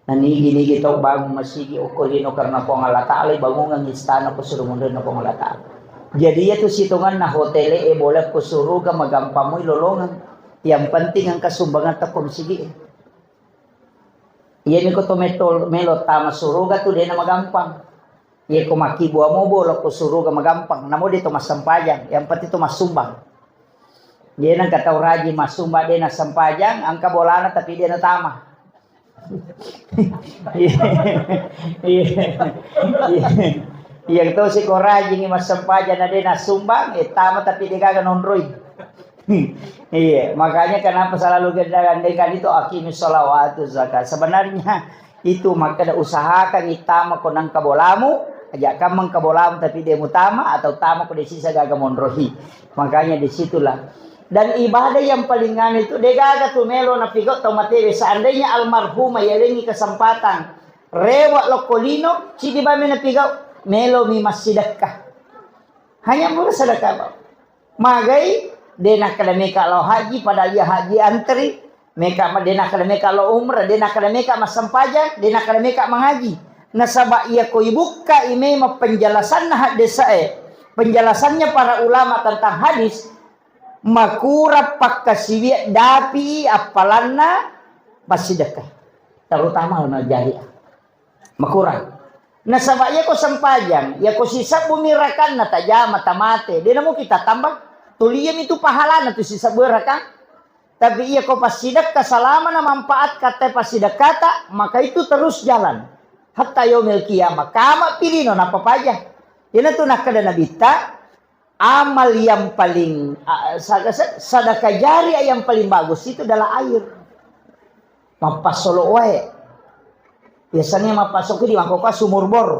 Nah, nigi-nigi tau bangun masigi okko lino karena Puang Allah Ta'ala, bangungan istana ko suruh mundur na Puang Allah Ta'ala. Jadi iya tu sitonganna hotel e boleh ko suruga magampang moi lolongan. Yang penting engka sumbangan teko masigi. Iya niko to metol melo tama suruga tu dena magampang. Iya ko makkibua mobo lokko suruga magampang. Namo de to massempajang. Yang penting to massumbang. Dia nang kata raji massumbang dena sempajang, angka bolana tapi dena tama. Iya. Iya. Iya. Iya, to si ko rajingi massempajang na de nassumbang, eh, tama tapi de gaga nonroi. Iya, makanya kenapa selalu kita andaikan itu aqimis sholawatu zakat. Sebenarnya itu makkeda usahakan itama ko nang kabolamu, aja kammang kabolamu tapi de mutama atau tama ko de sisa gaga monrohi. Makanya disitulah dan ibadah yang paling anu itu degaga tu melo napigau tau matewe. Seandainya almarhumah yalengi kesempatan rewa lokko lino, cidi bame napigau melo mi massidekka. Hanya mura sedekah bang. Magai de nakkeda meka lao haji, padahal iya haji antri. Meka ma-, de nakkeda meka lao umrah, de nakkeda meka massempajang, de nakkeda meka mangaji. Nasaba iya ko ibukka i memang penjelasanna haddesae, penjelasannya para ulama tentang hadis, makurang pakkasiwiang dapi appalanna passidekka, terutama amal jariah. Makurang. Nasaba iya ko sempajang, iya ko sisebbu mi rakanna tajama tamate, de namo kita tambah. Tulia mi tu pahalana tu sisebbu rakang. Tapi iya ko passidekka selama na manfaat kata passidekkata, maka itu terus jalan. Hatta yaumil qiyamah. Kama pilino napapaja. Ina tu nakkeda nabitta, amal yang paling, a, sa-, sa-, sadaka jariah yang paling bagus itu adalah air. Mappassolo wae. Biasanya mappassolo di mangkoko sumur bor.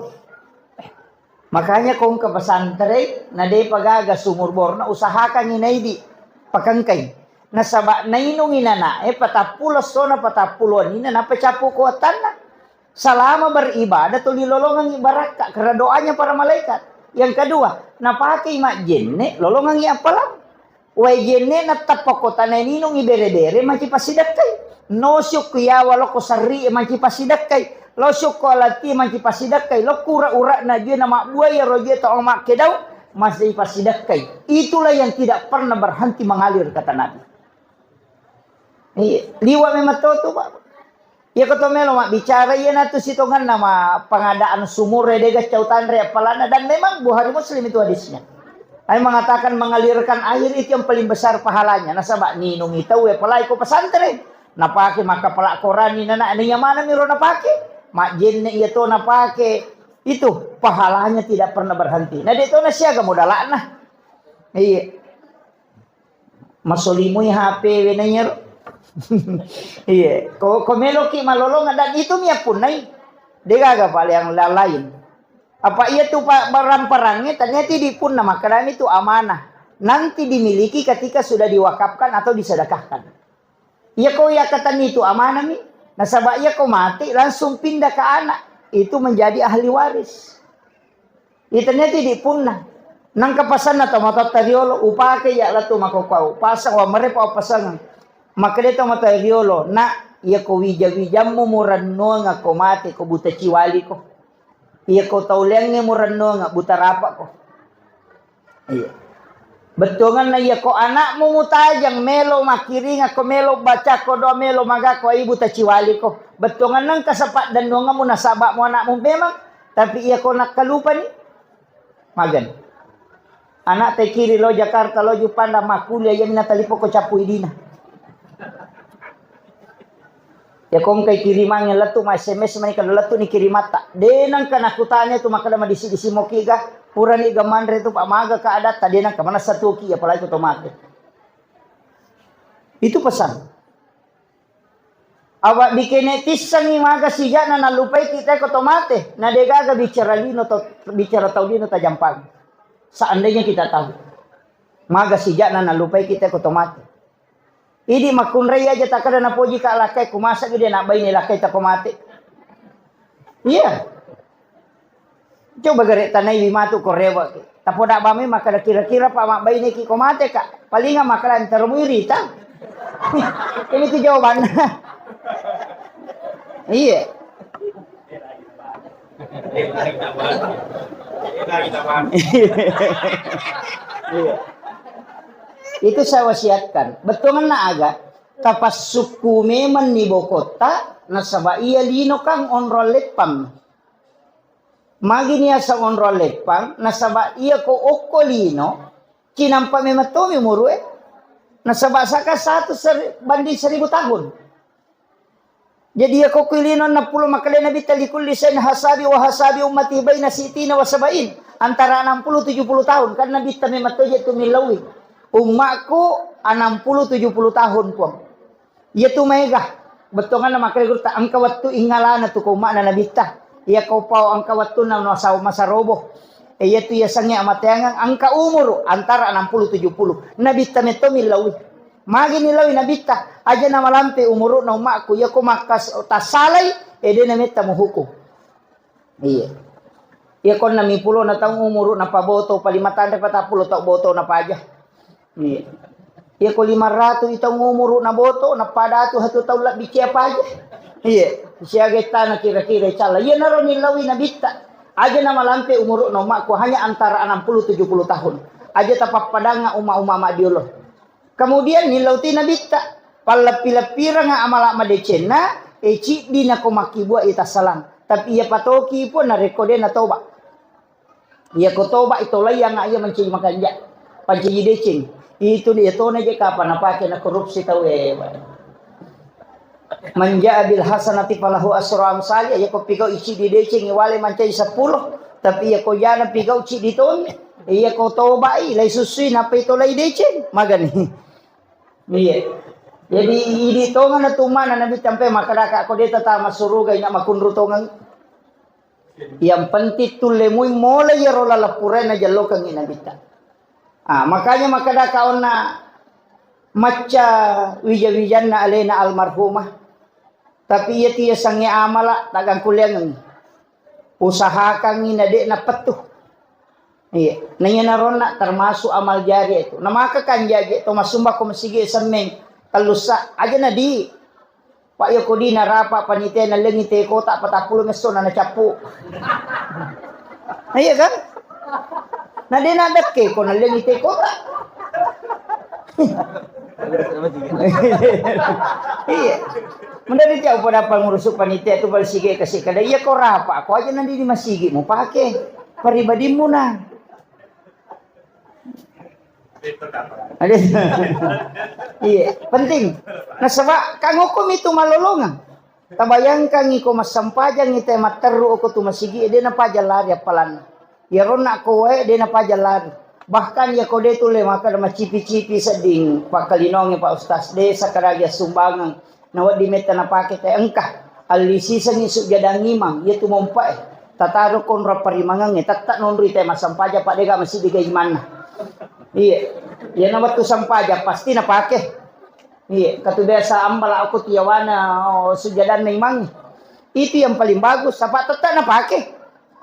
Makanya kong ke pesantren, na depa gaga sumur bor, na usahakan ini di pakengkai. Nasaba nainung inana, eh, patappulo sona patappulo nina, napa capu kuatanna. Selama beribadah tuli lolongang barakka karena doanya para malaikat. Yang kedua, napakai majjenne lolongang appalang. Wae jenne na tappa kota na ninung ibere-bere maci pasidakkai. No siukku yawa loko sarri maci pasidakkai. Lo siukku alati maci pasidakkai. Lo kura-ura na jue na mabbua ya roje to makkedau masih pasidakkai. Itulah yang tidak pernah berhenti mengalir kata Nabi. Iya, liwa memang to tu, Pak. Iya, ko to melo mabbicara, iya natu sitonganna ma pengadaan sumur, ya, dega cau tanre, apalana, dan memang Bukhari Muslim itu hadisnya. Ai mengatakan mengalirkan air itu yang paling besar pahalanya. Nasaba ninung itau, ya, apalagi ko pesantren. Napake maka pelak Quran ini, nah, ini yang mana miro napake? Majenne iya to napake. Itu pahalanya tidak pernah berhenti. Nah, dia to nasiaga modalakna. Iya. Masolimoi H P we na iyaro. Iya, ko, ko meloki malolong dan itu mi appunnai. Degaga pale yang la-, lain. Apa iya tu pa-, barang-barangnya ternyata dipunna makkedami itu amanah. Nanti dimiliki ketika sudah diwakafkan atau disedekahkan. Iya ko iya katani itu amanah mi. Nasaba iya ko mati langsung pindah ke anak. Itu menjadi ahli waris. Iteneti di punna. Nangka pasanna tomatoatta riolo, upake ya latu makokau. Pasang wa merepa pasang. Makede tomatoa riolo, nak, iya ko wija-wijammu murennuanga ko mate ko buta ciwali ko. Iya ko tauleangnge murennuanga buta rapa ko. Iya. Bettuanganna iya ko anakmu mutajang melo makkiringa ko melo baca ko doa melo magako ai buta ciwali ko. Bettuanganna engka sepat dennuangamu nasabakmu anakmu memang. Tapi iya ko nakkalupani, magen. Anak te kiri lo Jakarta, lo Jupanda makkuliah, iya mina talipo ko cappu idina. Ya kongkai kirimangnge lettu ma S M S mani kalau lettu ni kirimatta. De nangka nakutanya tu makkeda madisi-disi moki ga, purani ga manre tu Pak maga ka adatta, de nangka manessa tuki apalagi ko to mate. Itu pesan. Awa dikene tissengi maga sija'na nallupaiki te ko to mate, na degaga bicara lino to, bicara tau lino tajampang. Seandainya kita tahu, maga sija'na nallupaiki te ko to mate. Idi makkunrai aja takkada napoji ka lakkai, ku masa gede nak baine lakkai tako mate. Iya. Coba gare tanaiwi matu ko rewe'ki. Tapoda bammi makkada kira-kira pa mabbaineki ko mateka. Palinga makkada entar muirita. Ini tu jawabanna. Iya. Iya. Itu saya wasiatkan. Bettuanna aga? Tapassukku memang ni bokotta, nasaba iya lino kan onrong leppang. Magi niaseng onrong leppang, nasaba iya ko okko lino, cinampa memang tomi umuru e. Nasaba saka satu seri-, banding seribu tahun. Jadi iya ko okko lino enam puluh, makkedai Nabitta, "Likulli syai'in hasabi wa hasabi ummati baina sitina wa sabain." Antara enam puluh tujuh puluh tahun, kan Nabitta memang toje tu millaui. Ummakku enam puluh tujuh puluh tahun, Puang. Iya tu maega, bettuanna makkeda gurutta, engka wettu ingngalana tu ko umma'na Nabitta. Iya ko pau engka wettunna no sau masa robo. E, iya tu iya sange amateangeng engka umuru antara enam puluh tujuh puluh. Nabitta metto millaui. Magi nillaui Nabitta, aja namalampe umuru'na ummakku, iya ko makkas tassalai, e, de nametta muhukum. Iya. Iya konna mi pulo na taung umuru na paboto, palima tanre patappulo tau boto na paja. Iya. Iya ko lima ratu i taung umuru na boto, na padatu hatu tau labbi cia paja. Iya. Siaga tana kira-kira calla. Iya naro nillaui Nabitta. Aja namalampe umuru na ummakku hanya antara enam puluh tujuh puluh tahun. Aja tapappadanga umma-umma madiolo. Kemudian nillau ti Nabitta, palleppi-leppiranga amala madecenna, e, ciddi nako makkibua i tassalang. Tapi iya patoki pun narekko de natoba. Iya ko toba i tolai yang iya mancaji makanja. Pancaji deceng. Itu dia tona je kapang napake na korupsi tau e. Man jaa bil hasanati falahu asru amsali, iya ko pigau i ciddi deceng i wale mancaji seppulo, tapi iya ko jana pigau ciddi toni, iya ko tobai, lai sussui, nappa i tolai deceng, magani. Iya. Jadi idi tongeng na tu mana Nabi sampai makkadaka ko de tama suruga ina makunru tongeng. Yang penting tullemui mola iyaro laleng purae najellokengngi Nabitta. Ah, makanya makkadaka onna macca wija-wijanna alena almarhumah. Tapi iya tu iya sange amala tagangkuleangengngi. Usahakangngi na de napettu. Iya, naiya naronna termasuk amal jariah itu. Namaka kan jaji to masumba ko masigi semmeng tellussa aja na di Pak, iya ko di narapa panitia nallengi te kota patappulo messo na nacappu. Nah, iya kan? Na de nadekke ko nallengi te kota. Iya. Mendari tiap pada apa ngurusu panitia tu bal sige kasih kada iya ko rapa ko aja nanti di masigi mau pakai pribadimu nah. Ada. Iya, penting. Nasaba kan hukum itu malolongang. Tabayangkangngi ko massampajang ite matterru ko tu masigi de napaja lari appalanna. Iyaronna ko wae de napaja lari. Bahkan ya ko de tulle maka macipi-cipi sedding pakkalinonge Pak Ustaz de sakaragi sumbangan. Nawedding metta napake te engka. Alli sisengngi sujjadang imang, iyatu mompae. Tataro konro parimangengnge, tetta nonroi te massampajang, pa dega masigi ga imanna. Iya. Iyana wettu sampajang pasti napake. Iya, katu biasa ambala aku tiyawana, oh, sujjadanna imangnge. Itu yang paling bagus, apa tetta napake.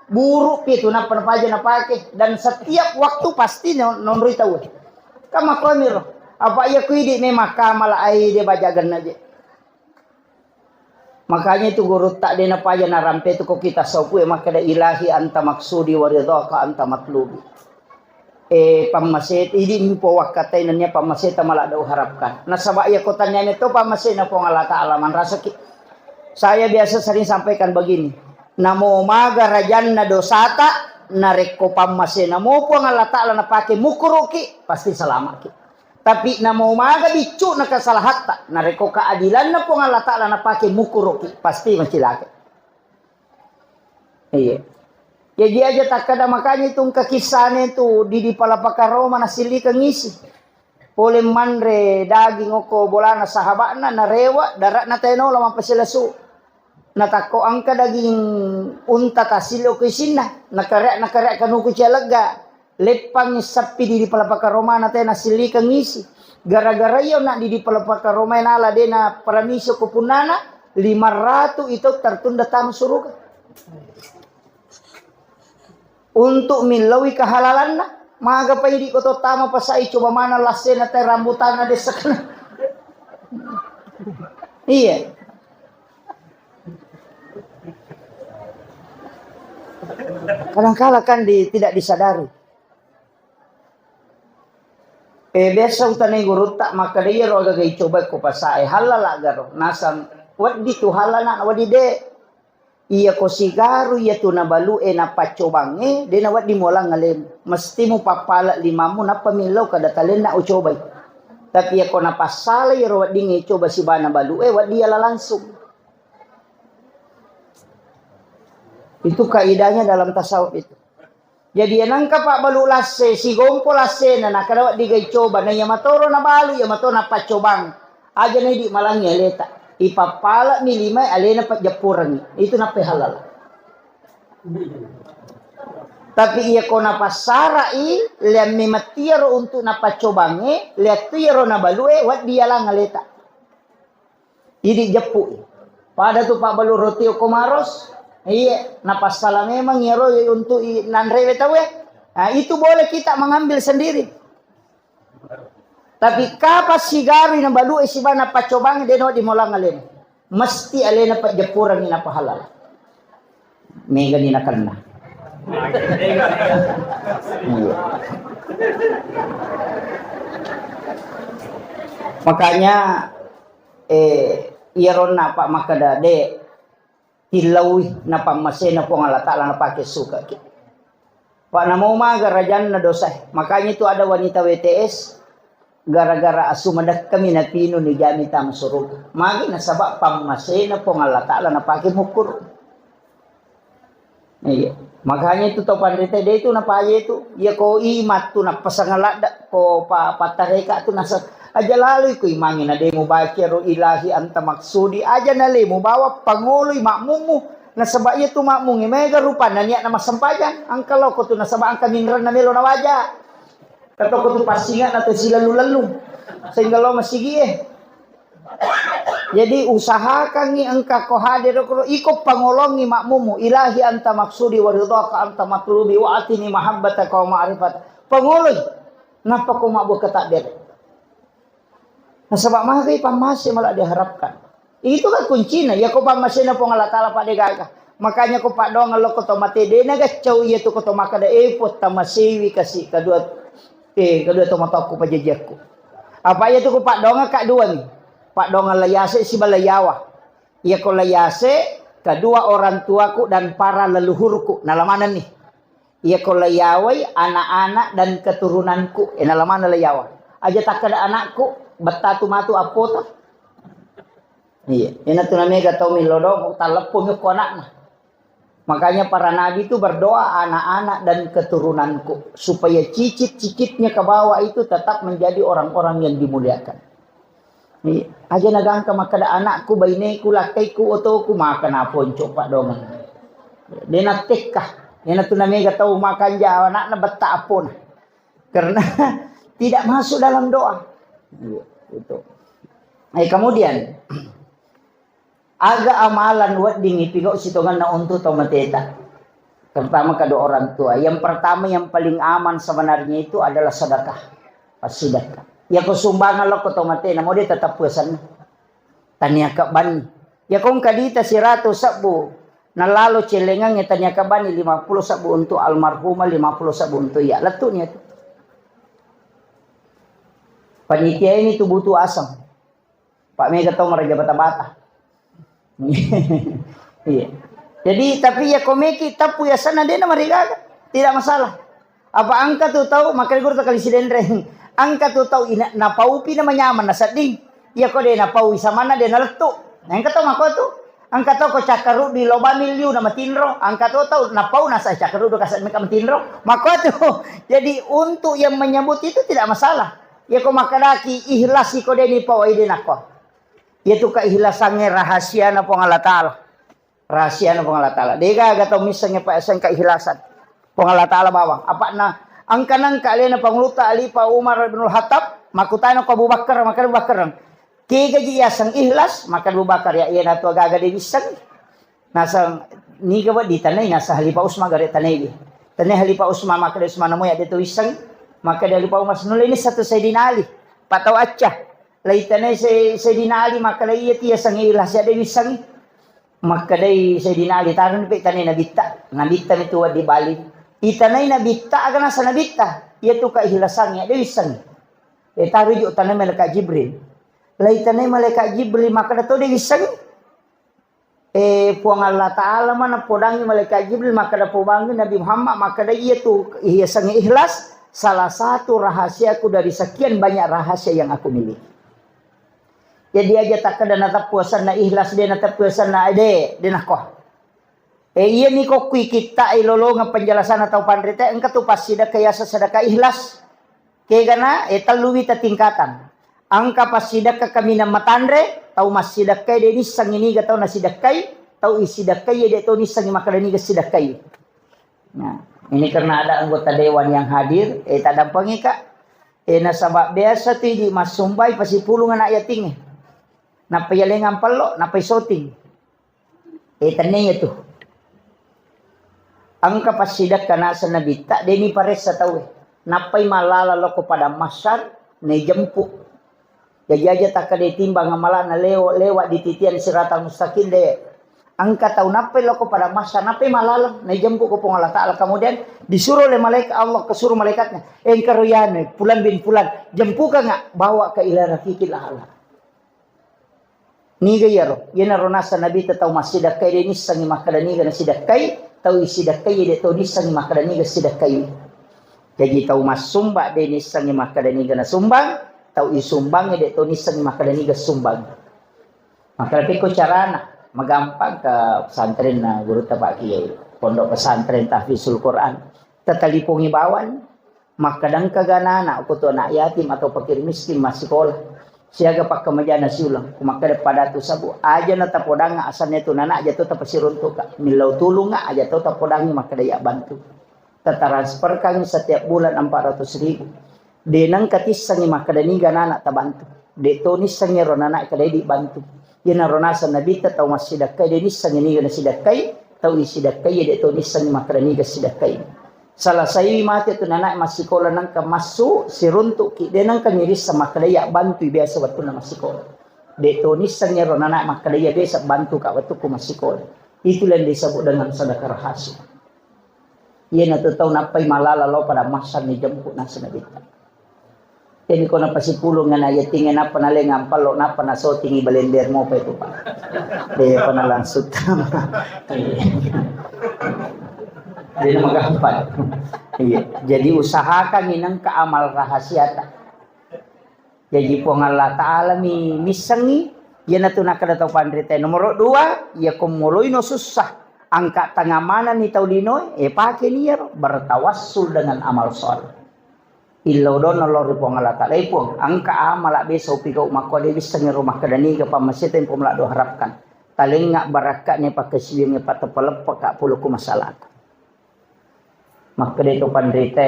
Buru pi tu nappa napaja napake dan setiap waktu pasti non-, nonroi tau. Kama kuamiro. Apa iya ku idi memang kamala ai de bajaganna je. Makanya itu gurutta de napaja narampe tu ko kita sopue makkeda, "Ilahi anta maksudi wa ridhaka anta matlubi." Eh, pammase idi mpo wakkatai nennia pammaseta maladde uharapkan. Nasaba iya ko taniane to pammasena Puang Allah Taala manrasaki. Saya biasa sering sampaikan begini, namo maga rajanna dosata, narekko pammasena mo Puang Allah Taala napake mukuruki, pasti salamaki. Tapi namo maga biccu'na kesalahatta, narekko keadilanna Puang Allah Taala napake mukuruki, pasti macilaka. Iya. Jaji aja takkada makanya itu engka kissane tu di, di Palapaka Roma nasillikeng isi. Pole manre daging okko bolana sahaba'na, narewa, dara'na tae naola mappasilesu. Natakko engka daging unta tasillo ko isinna, nakareak-nakareak kanuku cialegga. Leppangngi sappi di, di palapaka romana tae nasillikeng isi. Gara-gara iyo na di, di palapaka romae nala de na paramisi ko punnana, lima ratu itu tertunda tama suruga. Untuk millaui kehalalanna, maga pa idi ko to tama pasai coba mana lassena tae rambutanna dessakna. Iya. Kadangkala kan di, tidak disadari. Eh, biasa utanai gurutta, makkeda iyaro agaga icoba ko pasae, halala garo. Nasang weddi tu halala, weddi de. Iya ko sigaru iya tu nabalu'e napaccobangnge, de nawedding mualang alemu. Mesti mupappala limammu nappa millau kada talenna ucobai. Tapi iya ko napassala iyaro weddingnge icoba sibana balu'e, wedding yala langsung. Itu kaidahnya dalam tasawuf itu. Jadi, iya nengka pabbalu lasse, sigompo lassena, nakada wedding ga icoba, na iya matoro nabalu, iya mato napaccobang. Aja na idi malangi aleta. Ipappala'mi limae alena pajjappurengngi. Itu nappa halal. Tapi iya ko napassarai, leamme mattiaro untuk napaccobangnge, leattu iyaro nabalue, wedding yalang aleta. Idi jeppu. Pada tu pabbalu roti okko maros. Iya, napassala memang iyaro untuk i-, nanrewe tauwe. Nah, itu boleh kita mengambil sendiri. Tapi kapan sigaru nabalu e sibana paccobangnge, de no di molang alena. Mesti alena pajjeppurengngi napahalal. Megani nakenna. Iya. Makanya, eh, iyaronna apa makkeda, de, tillaui napammasena Puang Allah Ta'ala napake sukaki. Pak namo maga rajanna dosae. Makanya itu ada wanita W T S, gara-gara asu madekkami napinu nijami tama suruga. Magi nasaba pammasena Puang Allah Ta'ala napake mukkuru. Iya. Makanya itu tau panrita de itu napaja itu. Iya ko imat tu napasang ladda ko pa-, pattareka tu nasa aja lalui ko imangi na de mubaca ro ilahi anta maksudi aja na le mubawa pangoloi makmummu. Nasaba iya tu makmungi mega rupanna niatna massempajang. Angka loko tu nasaba angka minrenna melo nawaja. Katoko tu passinga na tu silalu-lalu. Sehingga lo masigi e. Jadi usahakangngi engka ko hadir ko iko pangolongi makmumu. Ilahi anta maksudi wa ridhaka anta matlubi wa atini mahabbataka wa ma'rifat. Pangoloi. Nappa ko mabbuka takdir. Nasaba magai pammase malah diharapkan. Itu kan kuncina. Ya ko pammasena Puang Allah Ta'ala pada gaga. Makanya ko paddoangeng lo ko to mate de na gaccau iya tu ko to makkeda e Puang tamasewi kasi kedua, eh, kedua to mataku pajajiakku. Apa iya tu ko paddoangeng ka dua ni. Paddoangeng layase siba layawa. Iya ko layase kedua orang tuaku dan para leluhurku nalamanenni. Iya ko layawai anak-anak dan keturunanku, eh, nalamana layawa. Aja takkeda anakku, bettatu matu appota. Iya, ina tu namega tau milodong, talleppo mi ko anakna. Makanya para nabi itu berdoa anak-anak dan keturunanku supaya cicit-cicitnya ke bawah itu tetap menjadi orang-orang yang dimuliakan. Iya. Aja nagangka makkeda anakku, baineku, lakkaiku, otoku, maka naponco paddoangeng. De nattekka. Ina tu namega tau makanja anakna betta appona. Karena tidak masuk dalam doa. Iya, itu. Eh, kemudian Aga amalan wedding ipigau sitongenna untu tau mateta. Terutama kedua orang tua. Yang pertama, yang paling aman sebenarnya itu adalah sedekah. Passidekka. Yako sumbangan lo ko tau matena, mau dia tetap puasanna. Tania kebanni. Yako engka dita siratu sebbu, nalalo celengangnge tania kebanni lima puluh sebbu untuk almarhumah, lima puluh sebbu untuk iya. Lettu nia tu. Panitia ini tu butuh asam. Pak mega tau maraja bata-bata. Iya. Jadi, tapi ya komeki tapu ya sana dena marigaga. Tidak masalah. Apa angka tu tau, makanya guru kali sidenreng. Angka tu tau ina, napaupi na manyaman na sedding. Iya ko de napau isamana de nalettu. Nah, angka tau mako tu. Angka tau ko cakkaruddi loba miliu na matinro. Angka tu tau napau nasa cakkaruddi kasa meka matinro. Mako tu. Jadi untuk yang menyebut itu tidak masalah. Iyako makkedaki ikhlas iko deni pau, ide nako. Iyatu keikhlasangnge rahasiana Puang Allah Ta'ala. Rahasiana Puang Allah Ta'ala. Degaga tau missengnge pa seng keikhlasan Puang Allah Ta'ala bawang. Apa'na engka nengka alena Pangulutta Khalifah Umar bin Khattab, makkutana ko Abu Bakar, makkeda Abu Bakar, kegaji yaseng ikhlas? Makkeda Abu Bakar, ya, iyanatu agaga de wisseng. Naseng, niga wedding tanai, naseng Khalifah Utsman gare tanai. Tanai Khalifah Utsman, makkeda Utsman, namu ya de to wisseng. Makkeda Khalifah Umar, nulle ni satu Sayyidina Ali. Patau acca. Lai tanai Say-, Sayyidina Ali, makkeda iya ti yaseng ikhlas ya de wisseng. Makkedai Sayyidina Ali, taroni pe tanai nabitta. Nabitta mitu wedding bali. Itanai nabitta, aga naseng nabitta. Iyatu keikhlasangnge, de wisseng. E, taruju tanai malaikat Jibril. Lai tanai malaikat Jibril, makkeda to de wisseng. E, Puang Allah Ta'ala mana podangi malaikat Jibril, makkeda pobangi Nabi Muhammad, makkeda iyatu iyasengnge ikhlas, salah satu rahasiaku dari sekian banyak rahasia yang aku miliki. Jadi aja takkeda nateppu asenna ikhlas, de nateppu asenna, de, de nako. E, iyani ko kui kitta ilolongeng penjelasanna tau panrita, engka tu passidekka yaseng sedekah ikhlas. Kegana, e, tellu wita tingkatan. Engka passidekka kaminang matanre, tau massidekkai de nissengngi niga tau nasidekkai, tau isidekkai de to nissengngi makkeda niga sidekkai. Nah, ini karena ada anggota dewan yang hadir, e, taddampengika. E, nasaba biasa tu idi massumbai pasipulung anak yatingnge. Nappa yalengang pello, nappa isoting. E, tennia tu. Engka passidekka naseng nabitta, de niparessa tauwe. Nappai mallala loko padang mahsyar, naijempu. Jaji aja takkeda timbang amalana lewo-, lewat di titian siratal mustaqim, de. Engka tau nappai loko padang mahsyar, nappai mallala, naijempu ko Puang Allah Ta'ala. Kemudian disuruh oleh malaikat Allah, kesuruh malaikatnya, engkaro yanu, pulan bin pulan, jempukanga, bawa ke ila rafiqil a'la. Niga iyaro? Iyanaro naseng nabitta tau massidekkai de nissengngi makkeda niga nasidekkai, tau isidekkai de to nissengngi makkeda niga sidekkai. Jaji tau massumba de nissengngi makkeda niga nasumbang, tau isumbang de to nissengngi makkeda niga sumbang. Makkeda pekko carana, magampang ke pesantrenna gurutta Pak Kiai, Pondok Pesantren Tahfizul Quran. Tatalipongi bawang, makkeda engka ganana, ko tu anak yatim atau fakir miskin massikola. Siaga pakkamajana siuleng, ko makkeda padatu sabu, aja na tapodang asanna tu nana, aja to tapasiruntuka. Millau tulunga, aja to tapodangi makkeda ya bantu. Tatransferkan setiap bulan empat ratus ribu. De nengka tissengngi makkeda niga nana tabantu. De to nissengngi ro nana kedai dibantu. Iyanaro naseng nabitta tau massidekkai de nissengngi niga nasidekkai, tau isidekkai de to nissengngi makkeda niga sidekkai. Salasaiwi mate tu nana massikola nengka massu siruntuki, de nengka mirisseng makkeda iya bantui biasa wettunna massikola. De to nissengngi ro nana makkeda iya biasa bantuka wettukku massikola. Itulah yang disebut dengan sedekah rahasia. Iyanatu tau nappai malala lao pada massang ni jemput naseng nabitta. Jadi ko napasipulung ngana yatingnge nappa nalengang pallo nappa nasotingi balember mopa itu, Pak. De pa nalangsung tama. Iya. Jadi magampang. Iya. Jadi usahakan inengka amal rahasiata. Jaji Puang Allah Ta'ala mi missengngi, iyanatu nakkeda tau panrita. Nomoro dua, iya ko moloino sussa, angka tengah manenni tau linoe, e pakeni iyaro, bertawassul dengan amal soleh. Illau donna lao ri Puang Allah Ta'ala, e Puang, angka amala biasa upigau makko de wissengngi ro makkeda niga pammaseta yang Puang Allah harapkan. Talengnga barakka'na pakkasiwiangnge pateppa-leppa ka pulokku masalahku. Makkeda to panrita,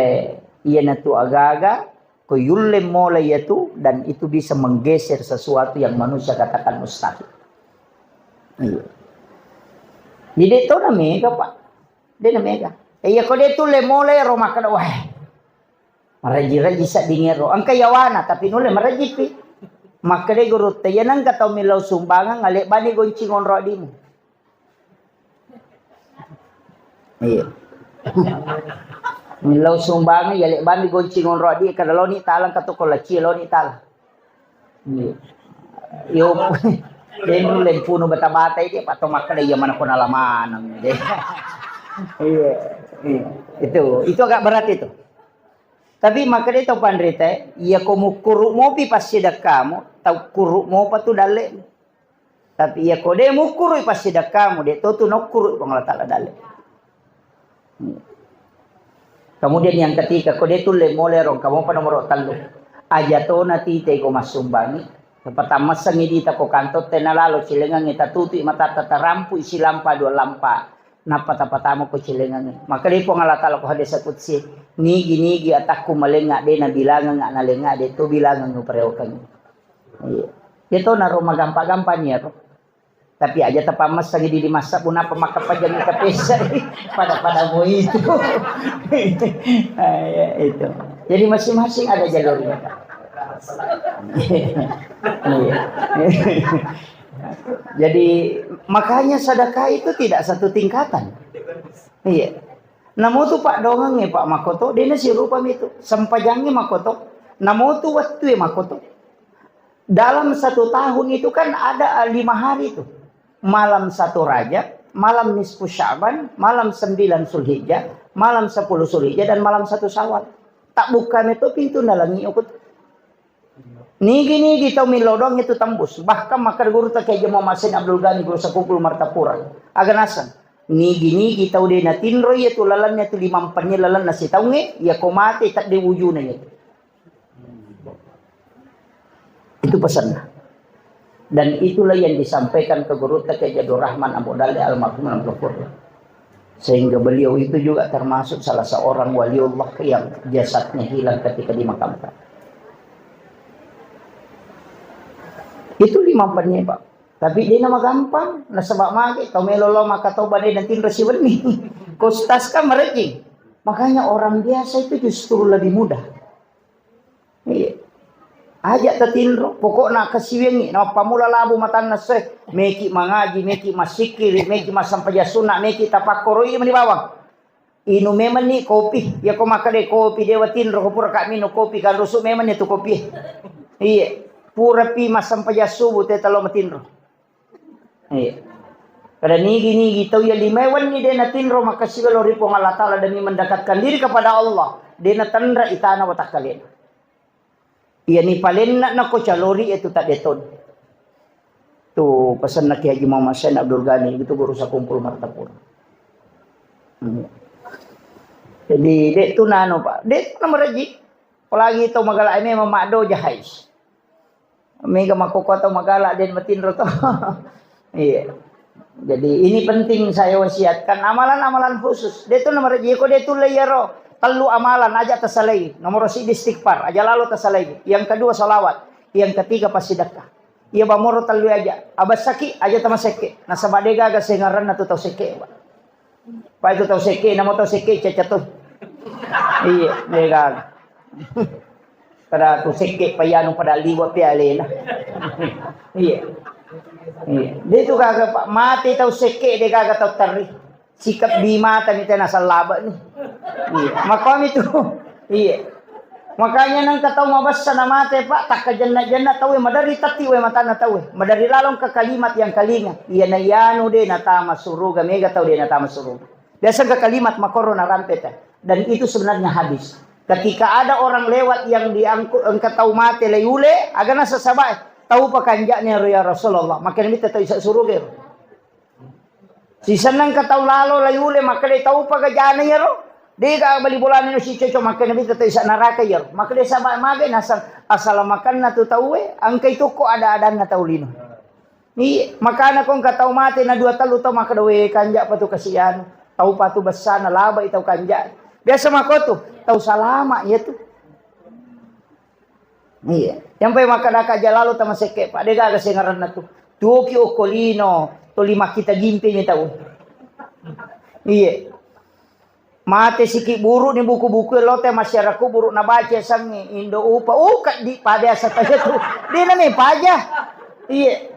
iyanatu agaga ko yulle mola iyatu, dan itu bisa menggeser sesuatu yang manusia katakan mustahil. Iya. Jadi de to na mega, Pak. De na mega. E, iya ko de tulle mola ro makkeda, wah. Maraji-raji sedding ero. Engka yawana, tapi nulle marajipi. Makkeda gurutta, iya nengka tau millau sumbangan, ale bani gonci ngonro adimu. Iya. Millau sumbangan, iya, lebbami gonci ngonro adi, kada loni talang, katu kola cie loni talang. Iya. Yo, denu len punu bata-bata ini, pato makkeda iya mana kona lamanang. Iya. Iya. Itu, itu agak berat itu. Tapi makkeda tau panrita, iya ko mukkuru mopi passidekkamu, tau kuru mopa tu dalle. Tapi iya ko de mukkurui passidekkamu, de to tu nokkurui Puang Allah Ta'ala dalle. Kemudian yang ketiga, ko de tulle mole rong, kamu apa nomor tellu? Aja tona tite ko massumbangi. Tapatammassengi dita ko kantotte nalalo cilengangnge, tatutui matatta, tarampui silampa dua lampa, nappa tapatama ko cilengangnge. Maka de Puang Allah Taala ko hadis qudsi, nigi-nigi atakku malenga de nabilangang analenga de to bilangang uparewakengngi. Iya. Iya to naro magampa-gampani iyaro. Tapi aja tapammessangi di masa pun apa maka pajangi kapesa pada-pada mau itu. Eh, itu. Jadi masing-masing ada jalurnya. Iya. Jadi makanya sedekah itu tidak satu tingkatan. Iya. Namo tu pak dongangnge pak makoto, dena sirupa itu. Sempajangnge makoto. Namo tu wettu makoto. Dalam satu tahun itu kan ada, eh, lima hari itu. Malam satu Rajab, malam nisfu Sya'ban, malam sembilan Zulhijjah, malam sepuluh Zulhijjah, dan malam satu Syawal. Tak buka itu pintu nalangi ukut. Nigi-nigi tau milodong itu tembus. Bahkan maka guru tak kayak mau masin Abdul Ghani guru Sakumpul Martapura. Aga naseng. Nigi-nigi tau de natinro iya tu lalannya tu lima empat lalanna sitaunge, iya ko mate tak de wujuna itu. Itu pesannya. Dan itulah yang disampaikan ke guru Teke Jadul Rahman Abu Dali almarhum Abdul Qurra. Sehingga beliau itu juga termasuk salah seorang waliullah yang jasadnya hilang ketika dimakamkan. Itu lima penye, Pak. Tapi dia nama gampang, nasaba mage tau melo lo maka tau bade nanti resi wenni. Kostas kan merejing. Makanya orang biasa itu justru lebih mudah. Iya. Aja tatinro, pokokna kasiwengi, napammula labu matanna se, meki mangaji, meki massikkiri, meki massampajang sunna, meki tapakkoroi mani bawang. Inu memenni kopi, ya ko makkeda kopi dewa tinro, ko pura ka minum kopi, kan rusu memenni tu kopi. Iya, pura pi massampajang subuh te talo matinro. Iya. Kada nigi-nigi tau iya lima wenni de natinro makkasiwiang lao ri Puang Allah Taala demi mendekatkan diri kepada Allah, de natenra itana watakkalena. Iya ni palenna nako calori itu tak deton. Tu pesanna Kiai Haji Muhammad Said Abdul Ghani itu guru Sakumpul Martapura. Hmm. Jadi dek tu nano Pak, dek tu nama reji. Apalagi tau magalak memang makdo jahais. Mega makkokko tau magalak den matinro to. Iya. Jadi ini penting saya wasiatkan amalan-amalan khusus. De tu nomor jeko de tu leyaro tellu amalan aja tasalai. Nomor siji istighfar, aja lalo tasalai. Yang kedua salawat, yang ketiga pasidakka. Iya bamoro tellu aja. Abassaki aja tamasekke. Nasaba de gaga sengaranna tu tau sekke, Pak. Pai tu tau sekke, namo tau sekke caca tu. Iya, de gaga. Pada tu sekke payanu pada liwa pi alena. Iya. Iya. De tu gaga Pak, mate tau sekke de gaga tau terri. Sikap bimata ni tena salaba ni. Iya. Makomi tu. Iya. Makanya nengka tau mabessa na mate Pak, takka jenna-jenna tau maderri tatti we matanna tau. Maderri lalong ke kalimat yang kalinga. Iya na iyanu de natama suruga, mega tau de natama suruga. Biasa engka kalimat makoro narampe ta. Dan itu sebenarnya hadis. Ketika ada orang lewat yang diangkut, engka tau mate laiule, agana sasabae, tau pakanja'na ro ya Rasulullah. Makkeda mitta tau isa suruga ro. Sisenna engka tau lalo laiule, makkeda tau pagajana iyaro. Dega bali bolana no sicoco, makkeda mitta tau isa naraka iyaro. Makkeda sabae mage nasang asalamakanna tu tauwe, engka itu ko ada-adanna tau lino. Iya, makana ko engka tau mate na dua tellu tau makkeda, "We, kanja pa tu kasihan. Tau pa tu bessana, labai tau kanja." Biasa mako tu, tau salama iya tu. Iya. Yang pai makkeda ka jalalo tama sekke, Pak, de gaga sengaranna tu. Tuoki okko lino, toli makkita gimpe mi tau. Iya. Mate siki buru ni buku-buku lo te masyarakat buru na baca sangi indo upa. Uh, kaddi pa biasa tanya tu. Dina ni paja. Iya.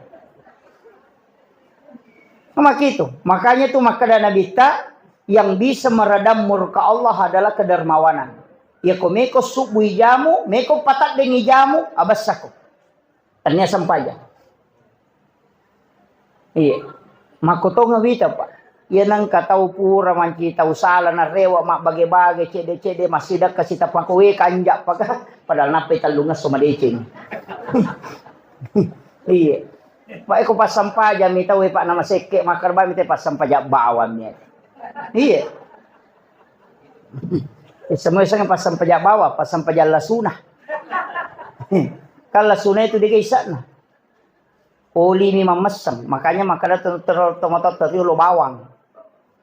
Makitu. Makanya tu makkeda Nabi ta, yang bisa meredam murka Allah adalah kedermawanan. Ya ko meko subuh ijamu, meko pataddengi jamu, abassako. Tania sampaja. Iya. Makkotongeng wita, Pak. Iya nengka tau pura manci tau sala narewa mabbage-bage cede-cede massidekka sitappa ko we kanja paka padahal nappai tellungesso madeceng. Iya. Pak eko passampajang mi tau e Pak nama sekke makkarbami te passampajang bawang mi. Iya. Semua sanga passampajang bawang, passampajang lasuna. Kan lasuna itu dega isa'na. Oli mi mammesseng, makanya makkeda to-, to-, tomatoa tariolo bawang.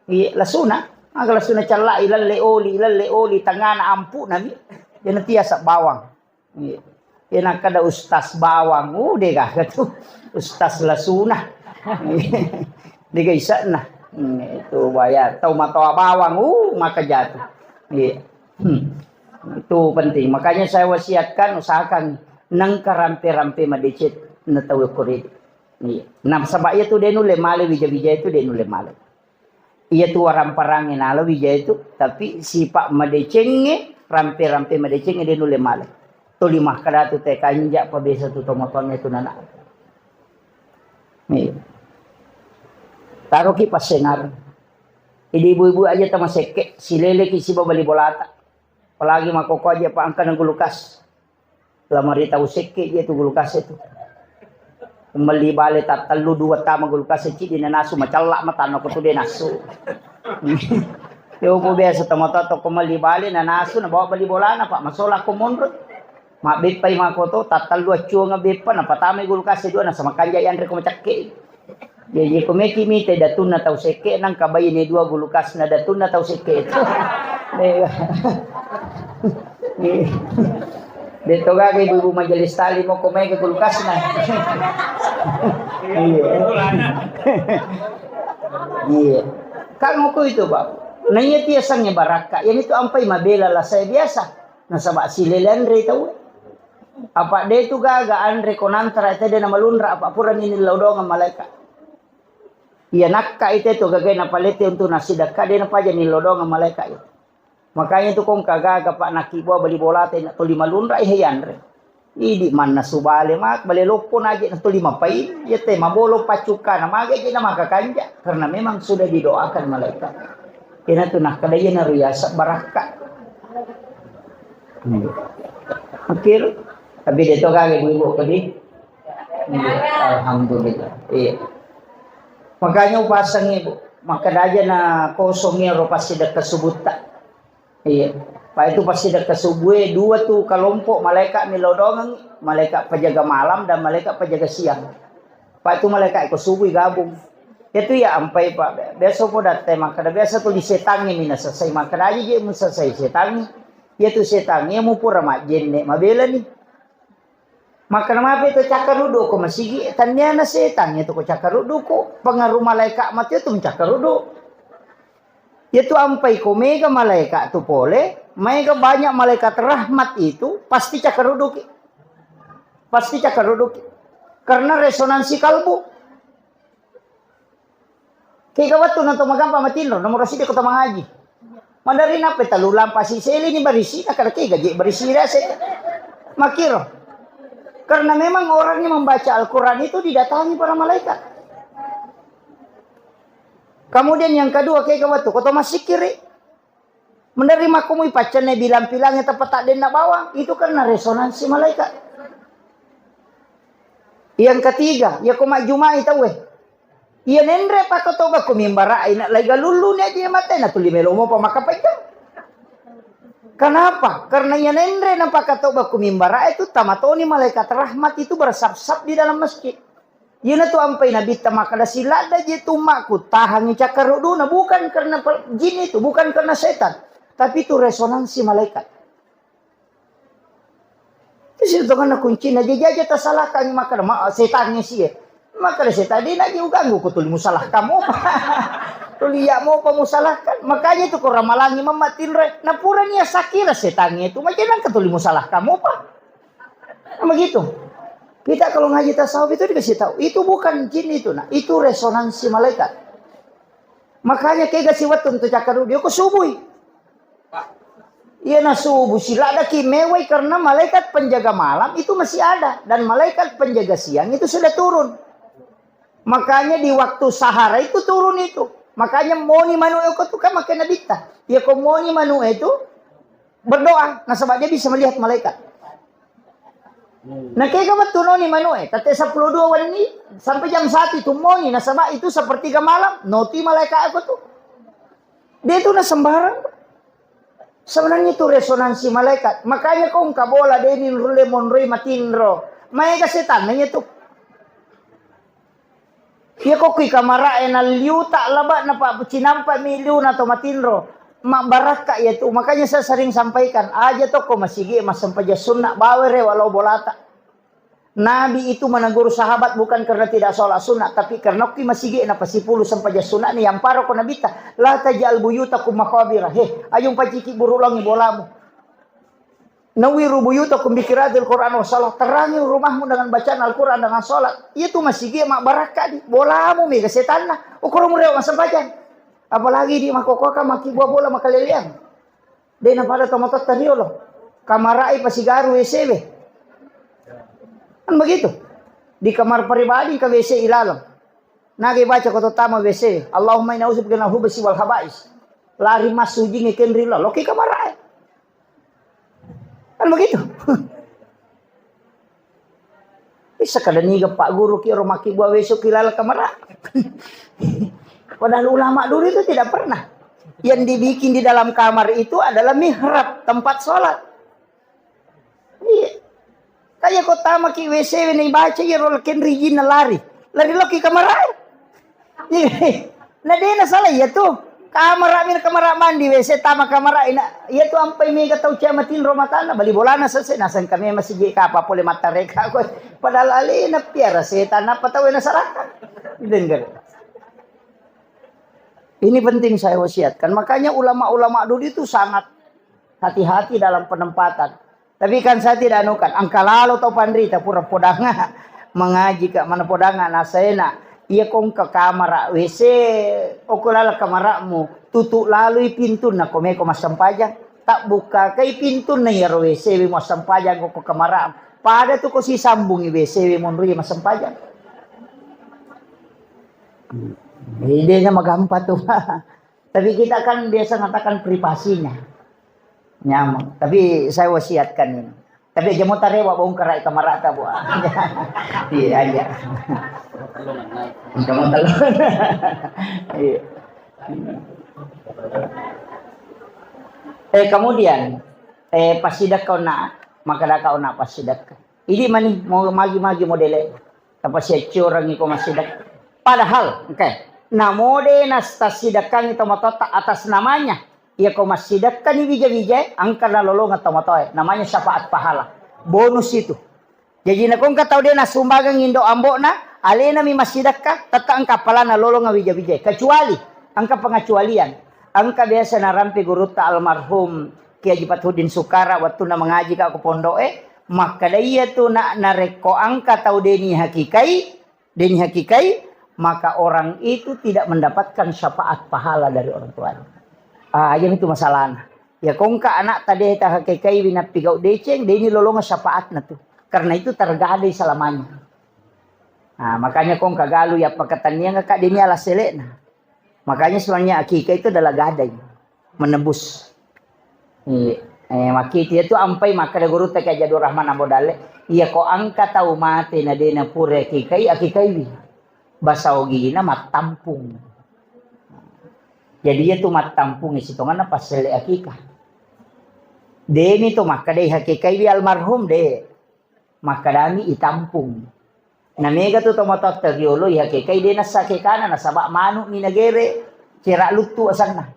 Iya, lasuna, aga lasuna cella, ilalle oli, ilalle oli, tengana ampu'na mi. Jadi tiasa bawang. Iya. Iya, nakkeda ustaz bawang, uh, dega tu. Ustaz lasuna. Dega isa'na. Hmm, itu bahaya. Tau matoa bawang, uh, maka jatuh. Iya. Hmm. Itu penting. Makanya saya wasiatkan, usahakan nengka rampe-rampe madeceng na tau kore. Iya. Nah, sebab iya tu de nulle male, wija-wija itu de nulle male. Iya tu waramparang nala wija itu, tapi sifat madecengnge, rampe-rampe madecengnge de nulle male. Tuli makkeda tu te kanja pa biasa tu tomatoangnge tu nana. Iya. Taroki passengar. Jadi ibu-ibu aja tamasekke, sileleki siba bali bolata. Apalagi makkokko aja pa engka na gulukas. Lamari tau sekke je tu gulukas itu. Melli bale tattellu dua tama gulukas ciddi nanasu macella matanna ko tu de nasu. Yo po biasa tomatoa to ko melli bale nanasu nabawa bali bolana, Pak, masola ko monro. Mabbeppai mako to tattellu accuang beppa napatamai gulukas dua nasaba kanja yanre ko macakke. Jadi ko meki mite datunna tau sekke nangka baine dua gulukasna datunna tau sekke itu. Iya. Iya. De to gaga ibu-ibu majelis taklim ko mega gulukasna. Iya. Iya. Kan moko itu, Pak. Nah, iya tiasangnge barakka. Yang itu ampai mabela lah saya biasa. Nasaba silele anre tau. Apa de tu gaga anre ko nantara tede na malunra apa purani nillau doang malaika. Iya nakka ite tu gagai napalete untuk nasidakka de napaja nillau doang malaika itu. Makanya tu kong kagaga pak nakibua bali bolata ina tuli malunra ihe yanre. Idi manna subale mak bale loppo naje na tuli mapai iya te mabolo pacukka na mage je na maka kanja karena memang sudah didoakan malaikat. Ina tu nakkada iya na riyasa barakka. Hmm. Akhir, tapi de to gaga ibu-ibu kedi. Iya, alhamdulillah. Iya. Makanya upasang ibu, maka daja na kosong iyaro passidekka subutta. Iya. Pa itu passidekka subue dua tu kalompok malaikat mi lodongengi, malaikat penjaga malam dan malaikat penjaga siang. Pa itu malaikat ko subui gabung. Itu ya ampai pak. Biasa po datte makkada biasa tu di setangi mina selesai makkada aja je mu selesai setangi. Iya tu setangi mu pura majjenne mabela ni. Makkada mape to cakkaruddu ko masigi, tanniana setang iya tu ko cakkaruddu ko, pengaruh malaikat mati tu mencakkaruddu. Iya tu ampai ko mega malaikat tu pole, mega banyak malaikat rahmat itu pasti cakkarudduki. Pasti cakkarudduki. Karena resonansi kalbu. Kega wettu na to magampa matinro, nomoro sidi ko to mangaji. Madari nappe talu lampa siseli ni barisi, na kada kega je barisi rese. Makiro. Karena memang orang yang membaca Al-Quran itu didatangi para malaikat. Kemudian yang kedua, kega wettu ko to masikiri. Menerima kumui paccanna bilang-pilangnya tepat tak denna bawang, itu karena resonansi malaikat. Yang ketiga, ya ko majjumai tauwe. Iya nenre pakatoba ku mimbara ina lai galullu ni aja mate na tuli melo mopa maka pajjang. Kenapa? Karena iya nenre na pakatoba ku mimbara itu tamatoni malaikat rahmat itu bersap-sap di dalam masjid. Iyana tu ampai nabitta makkada siladda je tu ummakku tahangi cakkaruduna bukan karena pe-, jin itu, bukan karena setan, tapi itu resonansi malaikat. Itu tonganna kuncina je jaja tasalahkan makkada ma setannya sie. Makkada setan de naji uganggu ko tuli musalahkan mopa. Tuli ya mopa musalahkan. Makanya itu ko ramalangi mamma tinre. Napura nia sakira setannya itu macam nang tuli musalahkan mopa. Kan begitu. Kita kalau ngaji tasawuf itu dikasih tahu, itu bukan jin itu, nah, itu resonansi malaikat. Makanya kega si wettu tu cakkaruddu, ko subui. Iya na subuh siladaki mewai karena malaikat penjaga malam itu masih ada dan malaikat penjaga siang itu sudah turun. Makanya di waktu sahara itu turun itu. Makanya moni manu eko tu kan makai nabitta. Ya ko moni manu itu berdoa, nasaba dia bisa melihat malaikat. Nah, kega wettu noni manu e, tette seppulo dua wenni sampai jam satu itu moni, nasaba itu sepertiga malam, noti malaikat aku tu. Dia itu na sembarang. Sebenarnya itu resonansi malaikat. Makanya ko engka bola deni nulle monroi matinro. Maega setanna itu. Iya ko kui kamara e nalliuta laba napa cinampa mi liuna to matinro. Mabbarakka iya tu. Makanya saya sering sampaikan, aja to ko masigi massempajang sunna bawa rewa lao bolata. Nabi itu menegur sahabat bukan karena tidak sholat sunnah, tapi karena okki masigi na pasipulu sempajang sunnah ni yang paro ko Nabitta, la taj'al buyutakum maqabira. He, ayo paciki buru longi bolamu. Nawwiru buyutakum bi qiraatil Qur'an wa shalah. Terangi rumahmu dengan bacaan Al-Quran, dengan sholat. Itu masigi mabbarakka di. Bolamu mega setanna. Ukuro mureo masempajang. Apalagi di makokoka maki buah bola makaleleang. De napada tomatoatta riolo. Kamarai pasigaru W C we. Kan begitu. Di kamar pribadi ke W C ilaleng. Nage baca ko tama W C. Allahumma inna a'udzubika minal khubusi wal khaba'is. Lari masujing kenri lo. Loki kamarai. Kan begitu. Bisa kada niga Pak Guru ki ro maki buah besok ki lala kamara. Padahal ulama dulu itu tidak pernah. Yang dibikin di dalam kamar itu adalah mihrab, tempat sholat. Iya. Kayak kota maki W C ini baca ya roll ken rijin lari. Lari loki kamar. Iya. Nah, dia na salah ya tuh. Kamar min kamar mandi W C tama kamar ina. Iya tuh ampai mega tau cia matin rumah tanah bali bolana selesai nasang kami masih je kapa pole mata reka ko. Padahal alena piara setan apa tau na salah. Dengar. Ini penting saya wasiatkan. Makanya ulama-ulama dulu itu sangat hati-hati dalam penempatan. Tapi kan saya tidak anukan, engka lalo tau panrita pura podanga mengaji ka mana podanga nasena. Iya kong ke kamar W C, oko lala kamarmu, tutup lalui pintu na komeko massempajang. Tak buka kai pintu na iya W C we massempajang ko kamar. Pada tu ko sisambungi W C we monrui massempajang. Idenya magampa tu. Tapi kita kan biasa mengatakan privasinya. Nyameng. Tapi saya wasiatkan ini. Tapi aja mau tarewa bongkar kamarata buah. Iya aja. Kamu tahu. Iya. Eh, kemudian, eh, pasidakka ona, maka daka ona pasidakka. Ini mani mau magi-magi modele. Tapasiaccorangngi ko massidekka. Padahal, oke, namo de nastassidekkangi tomatoatta atas namanya. Iya ko massidekkani wija-wija, engka nalolongeng tomatoae. Namanya syafaat pahala. Bonus itu. Jadi nakongka tau de nasumbangang indo ambo'na, alena mi massidekka, tetta engka apalana lolongeng wija-wija. Kecuali, engka pengecualian. Engka biasa narampe gurutta almarhum Kiai Haji Fathuddin Sukara, wettunna mengaji ka ko pondo'e, makkeda iya tu na, narekko engka tau deni hakikai, deni hakikai, maka orang itu tidak mendapatkan syafaat pahala dari orang tuanya. Ah, yang itu masalahnya. Ya kongka anak tadi tahakikai winappigau deceng, deni lolonga syafaatna tu. Karena itu tergadai selamanya. Nah, makanya kongka galu ya pakataniang ka deni ala selekna. Makanya sebenarnya akikah itu adalah gadai, menebus. Iya. Eh, makkitu itu ampai makkeda gurutta Kiai Haji Abdul Rahman Ambo Dalle, iya ko engka tau mate na dena pura akikai, akikaiwi. Basa ogina mattampung. Jadi iya tu mattampung sitonganna passelle akikah. Demi tu makkedai hakikaiwi almarhum de. Makkedami itampung. Na mega tu tomatoatta riolo ihakekai de nassa kekana nasaba manu mi nagere cera luttu asanna.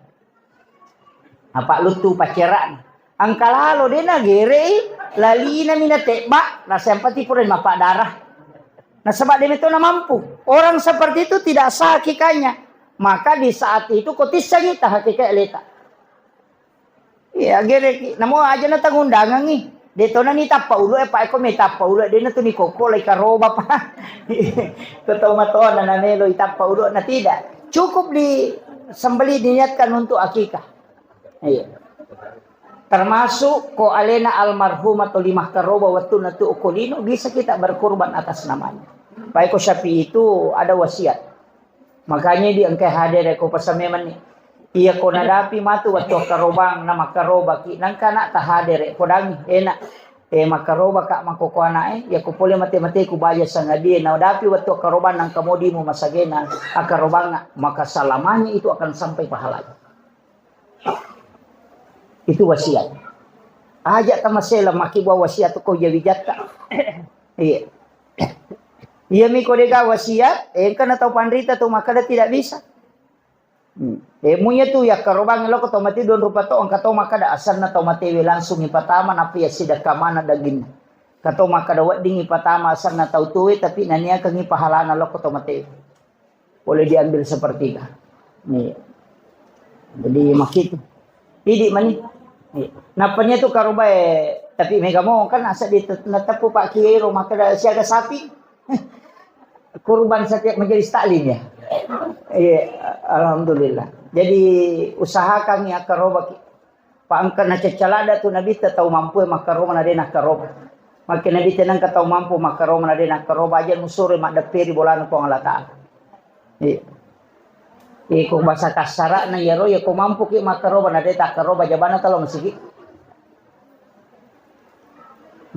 Apa luttu paccerana. Engka lalo de nagerei lalina mi natebba nasempati pura mappadarah. Nasaba de metona mampu. Orang seperti itu tidak sah akikahnya. Maka di saat itu ko tissangi tahakekai aleta. Iya, gereki. Namo aja na tangundangangi. De tona ni tappa ulu e, pa eko me tappa ulu e, de na tu ni kokko lai karoba pa. Ko tau matona na melo i tappa ulu na tidak. Cukup di sembelih diniatkan untuk akikah. Iya. Termasuk ko alena almarhum atau lima karoba waktu na tu okolino bisa kita berkorban atas namanya. Pa eko Syafi'i itu ada wasiat. Makanya di engkai hadere ko pasame mani. Iya ko nadapi matu wattu akkarobang na makkarobaki nangka na tahadere podangi enak. Eh makkarobaka makoko anak eh iya ko pole mate-mate ku baja sangadie na dapi wattu akkarobang nangka modimu masagena akkarobang maka selamanya itu akan sampai pahalanya. Itu wasiat. Aja tamasela makkibua wasiat ko jawi jatta. Iya. Iya mi ko dega wasiat, engka na tau panrita tu makkada tidak bisa. Hmm. Eh, munya tu yakkarobang loko tau mate don rupa to, engka tau makkada asanna tau matewe langsung ipatama, nappa ya sidakka mana daging. Ka tau makkada wedding ipatama asanna tau tuwe, tapi naniakangi pahalana loko tau matewe. Boleh diambil sepertiga. Nih. Jadi makitu. Pidi mani. Nih. Napanya tu karobae, tapi mega mo kan asa di nateppu Pak Kiai ro makkada siaga sapi. Kurban setiap majelis taklim ya. Iya, alhamdulillah. Jadi usahakan ya karoba. Pa engka nacecca ladda tu Nabitta tau mampu e makkaroba na de nakkaroba. Makke Nabitta nengka tau mampu makkaroba na de nakkaroba, aja musuro maddepperi bolana Puang Allah Taala. Iya. Iko bahasa kasarana iyaro, ya ko mampu ki makkaroba na de takkaroba, jabana talo masigi.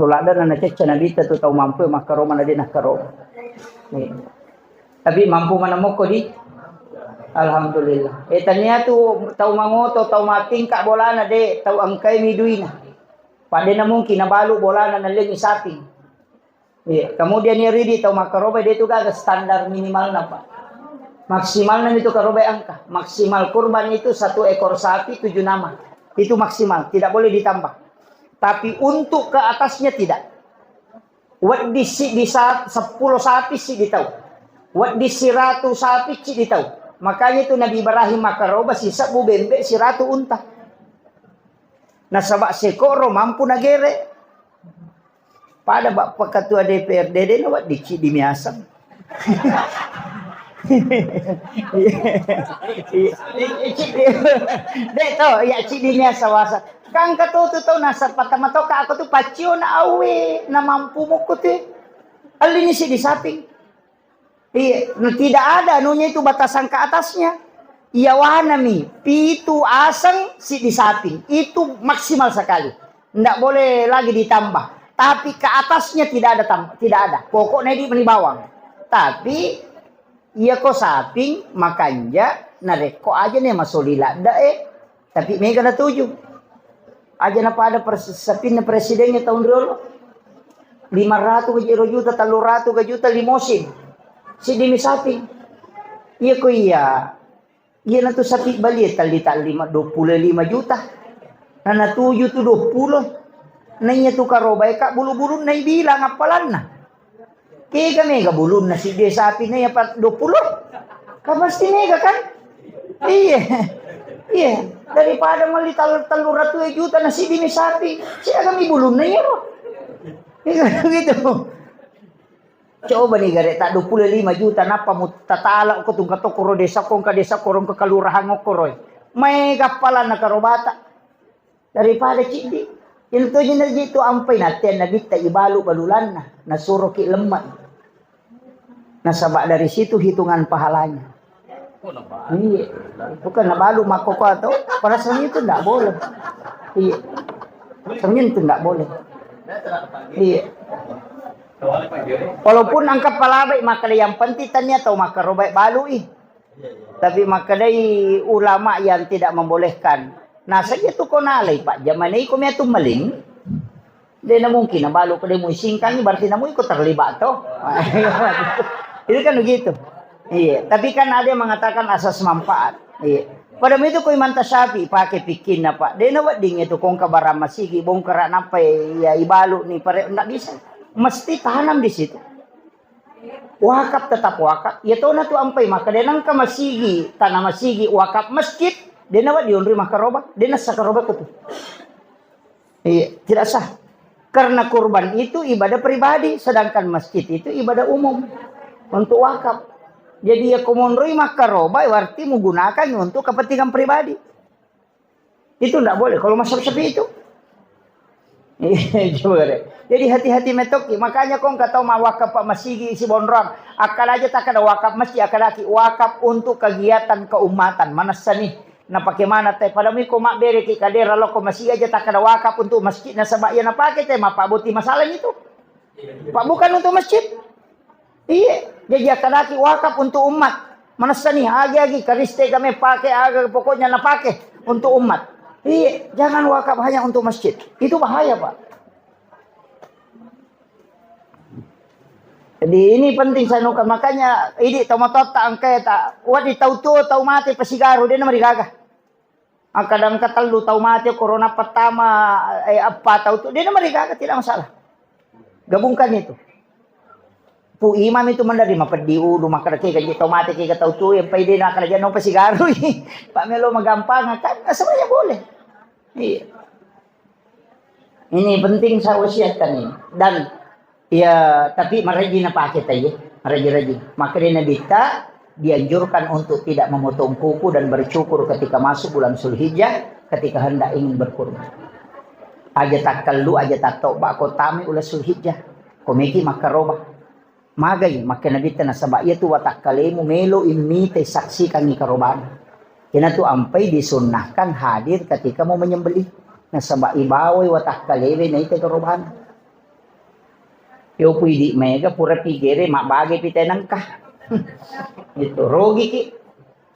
Lo ladda na nacecca Nabitta tu tau mampu e makkaroba na de nakkaroba. Iya. Tapi mampu mana mokko di? Alhamdulillah. Eh, tania tu tau mangoto, tau matingka bolana de, tau engkai mi duina. Padena mungkin nabalu bolana nallengi sapi. Iya, kemudian ya ridi tau makkaroba de tu gaga standar minimalna, Pak. Maksimalna itu karoba angka. Maksimal kurban itu satu ekor sapi tujuh nama. Itu maksimal, tidak boleh ditambah. Tapi untuk ke atasnya tidak. Wedding siddi sa-, seppulo sapi siddi tau. Wedding siratu sapi siddi tau. Makanya itu Nabi Ibrahim makkaroba sisebbu bembe siratu unta. Nasaba sekoro mampu nagere. Pada bapak ketua D P R D de na wedding siddi miaseng. Dek to, ya siddi miaseng wasa. Kang katotu tau nasaba tama toka aku tu paccio na awe na mampu mukku tu. Allini siddi sapi. Iya, nah, tidak ada anunya itu batasan ke atasnya. Iya wanami, pitu aseng siddi sapi. Itu maksimal sekali. Ndak boleh lagi ditambah. Tapi ke atasnya tidak ada tambah, tidak ada. Pokoknya di meni bawang. Tapi iya ko saping makanja narekko aja ne masoli ladda e. Tapi mega natuju. Aja na pada pres-, sapinna presidennya tahun riolo. Lima ratu ga juta, tellu ratu ga juta limosin. Siddi mi sapi. Iya ko iya. Iya na tu sapi bali talli talli dua puluh lima juta. Na natuju tu dua puluh. Na iya tu karoba e ka bulu-bulunna ibilang appalanna. Kega mega bulunna siddi sapi na iya pa dua puluh. Kan pasti mega kan? Iya. Iya. Daripada mali tal-, tellu ratu juta na siddi mi sapi. Siaga mi bulunna iya ro. Gitu. Coba ni gare ta dua puluh lima juta nappa mu tatala ko tungka tokoro desa ko engka desa korong ke kelurahan okoroi. Mega appalanna karobata. Daripada ciddi. Intu ji naji tu ampai natte nabitta ibalu balulanna, nasuroki lemma. Nasaba dari situ hitungan pahalanya. Iya. Bukan nabalu makkoko atau perasaan itu ndak boleh. Iya. Sebenarnya itu ndak boleh. Iya. Walaupun angka palabai maka yang penting tania tau makarobai balui. Tapi makkedai ulama yang tidak membolehkan. Nah, saja tu kau nalai, Pak. Zaman ini kau miatu maling. Dia na mungkin, nah, balu kau dia muisingkangi, berarti namu ikut terlibat, toh. Itu kan begitu. Iya. Tapi kan ada yang mengatakan asas manfaat. Iya. Pada itu kau imanta sapi pakai pikinna, Pak. Dia na wedding itu kongka barang masigi, bongkar apa ya ibalu nih, pare, nggak bisa. Mesti tanam di situ. Wakaf tetap wakaf. Iya tona tu ampai maka de nangka masigi, tanah masigi, wakaf masjid, de nawa dionri makaroba, de nasa karoba kutu. Iya, tidak sah. Karena kurban itu ibadah pribadi, sedangkan masjid itu ibadah umum untuk wakaf. Jadi ya komonroi makaroba berarti menggunakan untuk kepentingan pribadi. Itu ndak boleh kalau mazhab Syafi'i itu. Coba deh. Jadi hati-hati metoki. Makanya kong kata mau wakaf pak masigi isi bonrong. Akal aja tak ada wakaf masjid, akal lagi wakaf untuk kegiatan keumatan. Mana seni? Nah, bagaimana teh? Pada miko mak beri ki kadera loko masih aja tak ada wakaf untuk masjid nasaba iya napake teh mapa boti masalah itu. Pak bukan untuk masjid. Iya, jadi akadaki wakaf untuk umat. Manessani agi-agi kariste kami pakai aga pokoknya napake untuk umat. Iya, jangan wakaf hanya untuk masjid. Itu bahaya, Pak. Jadi ini penting saya nuka. Makanya ini tau matotta angka ta, wadi tau tuo, tau mate pasigaru, de namarigaga. Angka dangka tellu tau mate corona pertama, eh, apa tau tu, de namarigaga, tidak masalah. Gabungkan itu. Pu imam itu mendari mapeddi ulu, makkeda ke gaji tau mate ke tau tu, yang pai de nakala jangan pasigarui. Pak melo magampang kan, sebenarnya boleh. Iya. Ini penting saya wasiatkan ini. Dan ya, tapi maraji napake tadi, maraji-raji. Maka dia Nabi ta dianjurkan untuk tidak memotong kuku dan bercukur ketika masuk bulan Zulhijjah, ketika hendak ingin berkurban. Aja takkallu, aja tattoba ko tami ula Zulhijjah. Komeki makkaroba. Magai, makkeda Nabitta, nasaba iyatu watakkalemu melo immitai saksikangngi karobana. Iyanatu ampai disunnahkan hadir ketika mau menyembelih. Nasaba ibawai watakkalewe naitai karobana. Yo puidi mega pura pigere mabbage pita nengka. Itu rogiki.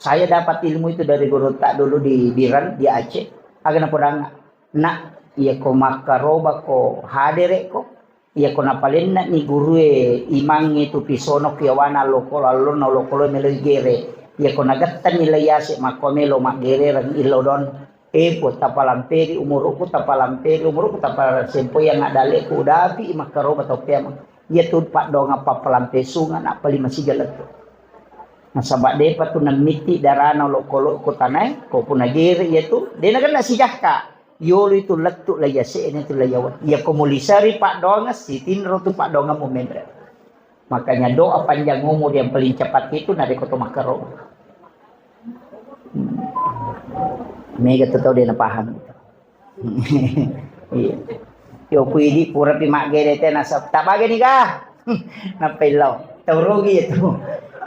Saya dapat ilmu itu dari guru tak dulu di Biran, di Aceh. Aga napodanga. Nak, iya ko makkaroba ko hadere ko. Iyako napalenne'ni gurue imangnge tu pisono ku yawana allokolo, allonna olokolo meloi gere. Iyako nagettenni lai ase makko melo maggerereng illodong. E Puang, tapalamperi umuruku, tapalamperi umuruku, tapala-, sempoyang adaleku udapi makkaroba tau peameng. Iyatu paddoangeng pappalampe sunga nappa lima siga lettu. Nasaba depa tu nammitti darana olokolo ko tanae, ko punagere iyatu, de nagenna sijakka. Yolo itu lettu la yase'na itu la yawa. Iya ko mulisari paddoangeng sitinro tu paddoangemmu menre. Makanya doa panjang umur yang paling cepat itu narekko to makkaro. Hmm. Mega tu tau de napahang. Iya. Yo kuidi pura pi maggere te nasab. Tak bage ni ga? Nappa illau. Tau rugi itu.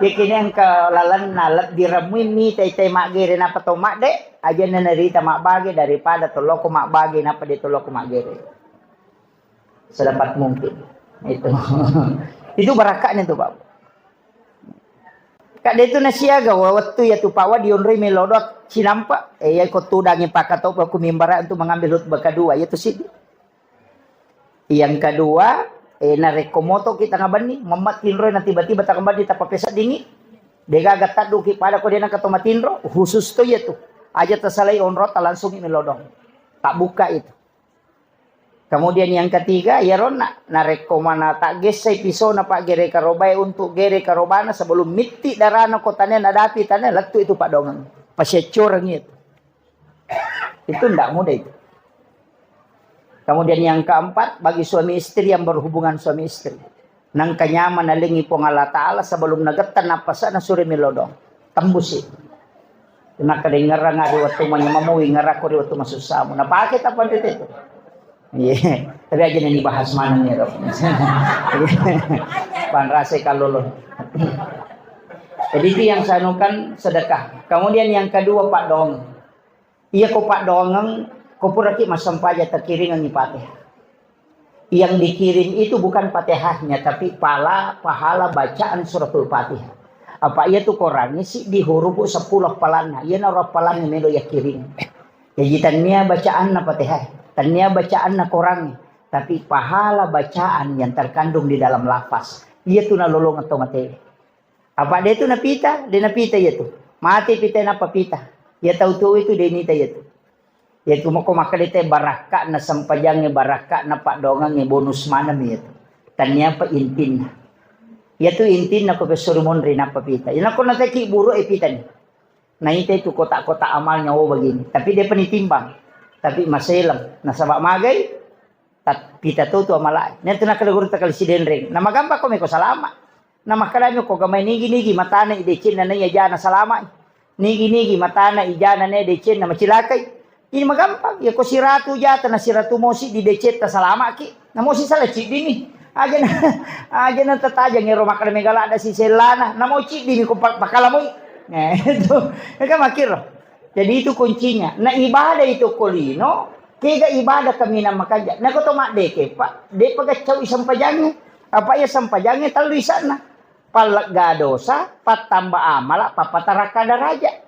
Yakini engka lalenna lebbi remui mi tai tai maggere napa to madde. Aja na narita mabbage daripada toloko mabbage napa de toloko maggere. Sedapat mungkin. Itu. Itu barakaknya tuh, Pak. Kak de tu nasiaga wa-, wettu ya tu pawa dionroi melodot sinampa. Eh, ya ko tudangi pakatoba ku mimbara untuk mengambil khutbah kedua, ya tu sidi. Yang kedua, eh, narekko moto kita ngabenni, memmat tinroi na tiba-tiba tangabenni tappa peseddingi. Degaga tadduki pada ko dena kato matinro, khusus to iya tu. Aja tasalai onrota langsung melodong. Tak buka itu. Kemudian yang ketiga, iyaronna narekko mana tak gessai pisona pak gere karobae untuk gere karobana sebelum mitti darana ko tane nadapi tane lettu itu pak dongeng. Pasiaccoreng itu. Itu ndak mudah itu. Kemudian yang keempat, bagi suami istri yang berhubungan suami istri. Nangka nyamang nalengi Puang Allah Ta'ala sebelum nagetta nappasana sure melodong. Tembusi. Nakkadengngerang ri wettu manyamammu, wingerakko ri wettu masussamu. Napake tappa tete tu. Iya. Tapi aja nani bahas maneng ya, Rob. Panrase kalolo. Jadi itu yang saya anukan sedekah. Kemudian yang kedua, Pak Dong. Iya ko paddoangeng, ko puraki massempajang takiringengngi Fatihah. Yang dikirim itu bukan Fatihahnya, tapi pala-, pahala bacaan suratul Fatihah. Apa iya tu korangnge siddi hurupu seppulo appalanna, iyanaro appalangnge melo yakkiring. Jaji tannia bacaanna Fatihah, tannia bacaanna korangnge, tapi pahala bacaan yang terkandung di dalam lafaz. Iya tu nalolongeng to mate. Apa de tu napita, de napita iya tu. Mate pita nappa pita. Iya tau tuo itu de nita iya tu. Iya tu mako makkeda te barakka na sempajangnge, barakka na paddoangengnge bonus maneng iya tu. Tania apa intinna. Iya tu intinna ko pesuri monri nappa pita. Iya nako nateki buru e pita ni. Naita itu kotak-kotak amalnya, oh begini. Tapi de pa nitimbang. Tapi maseleng. Nasaba magai, Tat-, pita to tu amalae. Natu nakkeda guru takali sidenreng. Na magampang ko meko salama. Na makkedami ko gamai nigi-nigi matana i decenna naiya jana salama. Nigi-nigi matana i jana naiya decenna macilakai. Ini magampang. Ya ko siratu jata na siratu mosi di decetta salamaki. Na mosi sala ciddimi. Aja na, aja na tatajang ero makkeda mega ladda sisellana. Na mo ciddimi ko pa-, pakalamoi. Eh, itu. Mega makiro. Jadi itu kuncinya. Na ibadah itu ko lino, kega ibadah kaminang makanja. Nako to maddeke, Pak, depa gaccau sempajangnge. Apa iya sempajangnge tellu isanna. Pallegga dosa, pattamba amala, pappatarakka daraja.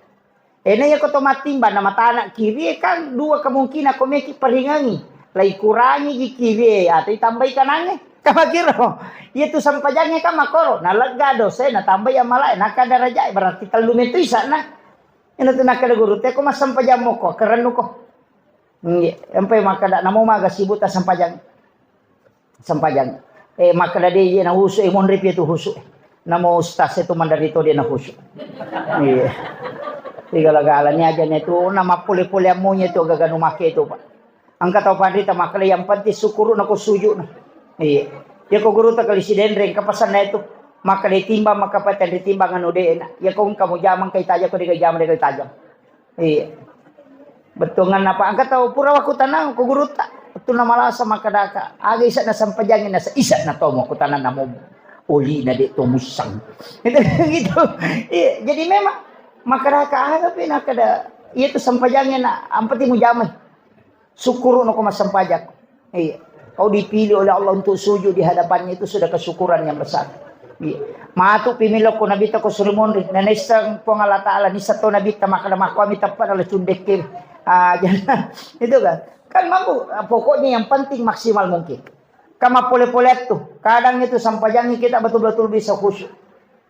Ena iya ko to mattimbang na matana kiri e kan dua kemungkinan ko meki paringengi. Lai kurangi gi kiri e atau itambai kanange. Kamakiro. Iya tu sempajangnge kan makoro. Na lega dosa e, na tambai amala e, na kada raja e, berarti tellu metu isana. Ina tu nakkeda guru te ko massempajang moko, kerennu ko. Nggih, empai makkeda namo maga sibuk ta sempajang. Sempajang. Eh, makkeda de iye na husu e, monri pi tu husu. Namo ustaz itu mandari to dia na husu. Iya. Igala-gala ni aja ne tu na mappole-pole ammonya tu gaga nu make tu, Pak. Engka tau panrita makkeda yang penting syukuru na ko sujud na. Iya. Ya ko guru ta kali sidenreng kapasanna itu. Makkeda timbang maka paten ditimbang anu de na. Ya ko engka mujamang kai tajang ko de jamang de kai tajang. Iya. Bettuanganna, Pak, engka tau pura wakkutanang ko gurutta. Wettunna malasa makkedaka, aga isa'na sempajangnge nasa isa'na to makkutanang namo olina de to mussang. Gitu, gitu. Iya, jadi memang makkedaka aga pi nakkeda iya tu sempajangnge na ampe ti mujamai. Syukuru'no ko massempajang. Iya. Kau dipilih oleh Allah untuk sujud di hadapannya itu sudah kesyukuran yang besar. Iya. Matu pi millau ko Nabitta ko suri monri. Na naisseng Puang Allah Ta'ala, naisseng to Nabitta makkeda makkuami teppa dalam cundekke. Ah, jangan. Itu kan. Kan mampu, ah, pokoknya yang penting maksimal mungkin. Kama pole-pole tu. Kadang itu sempajangi kita betul-betul bisa khusyuk.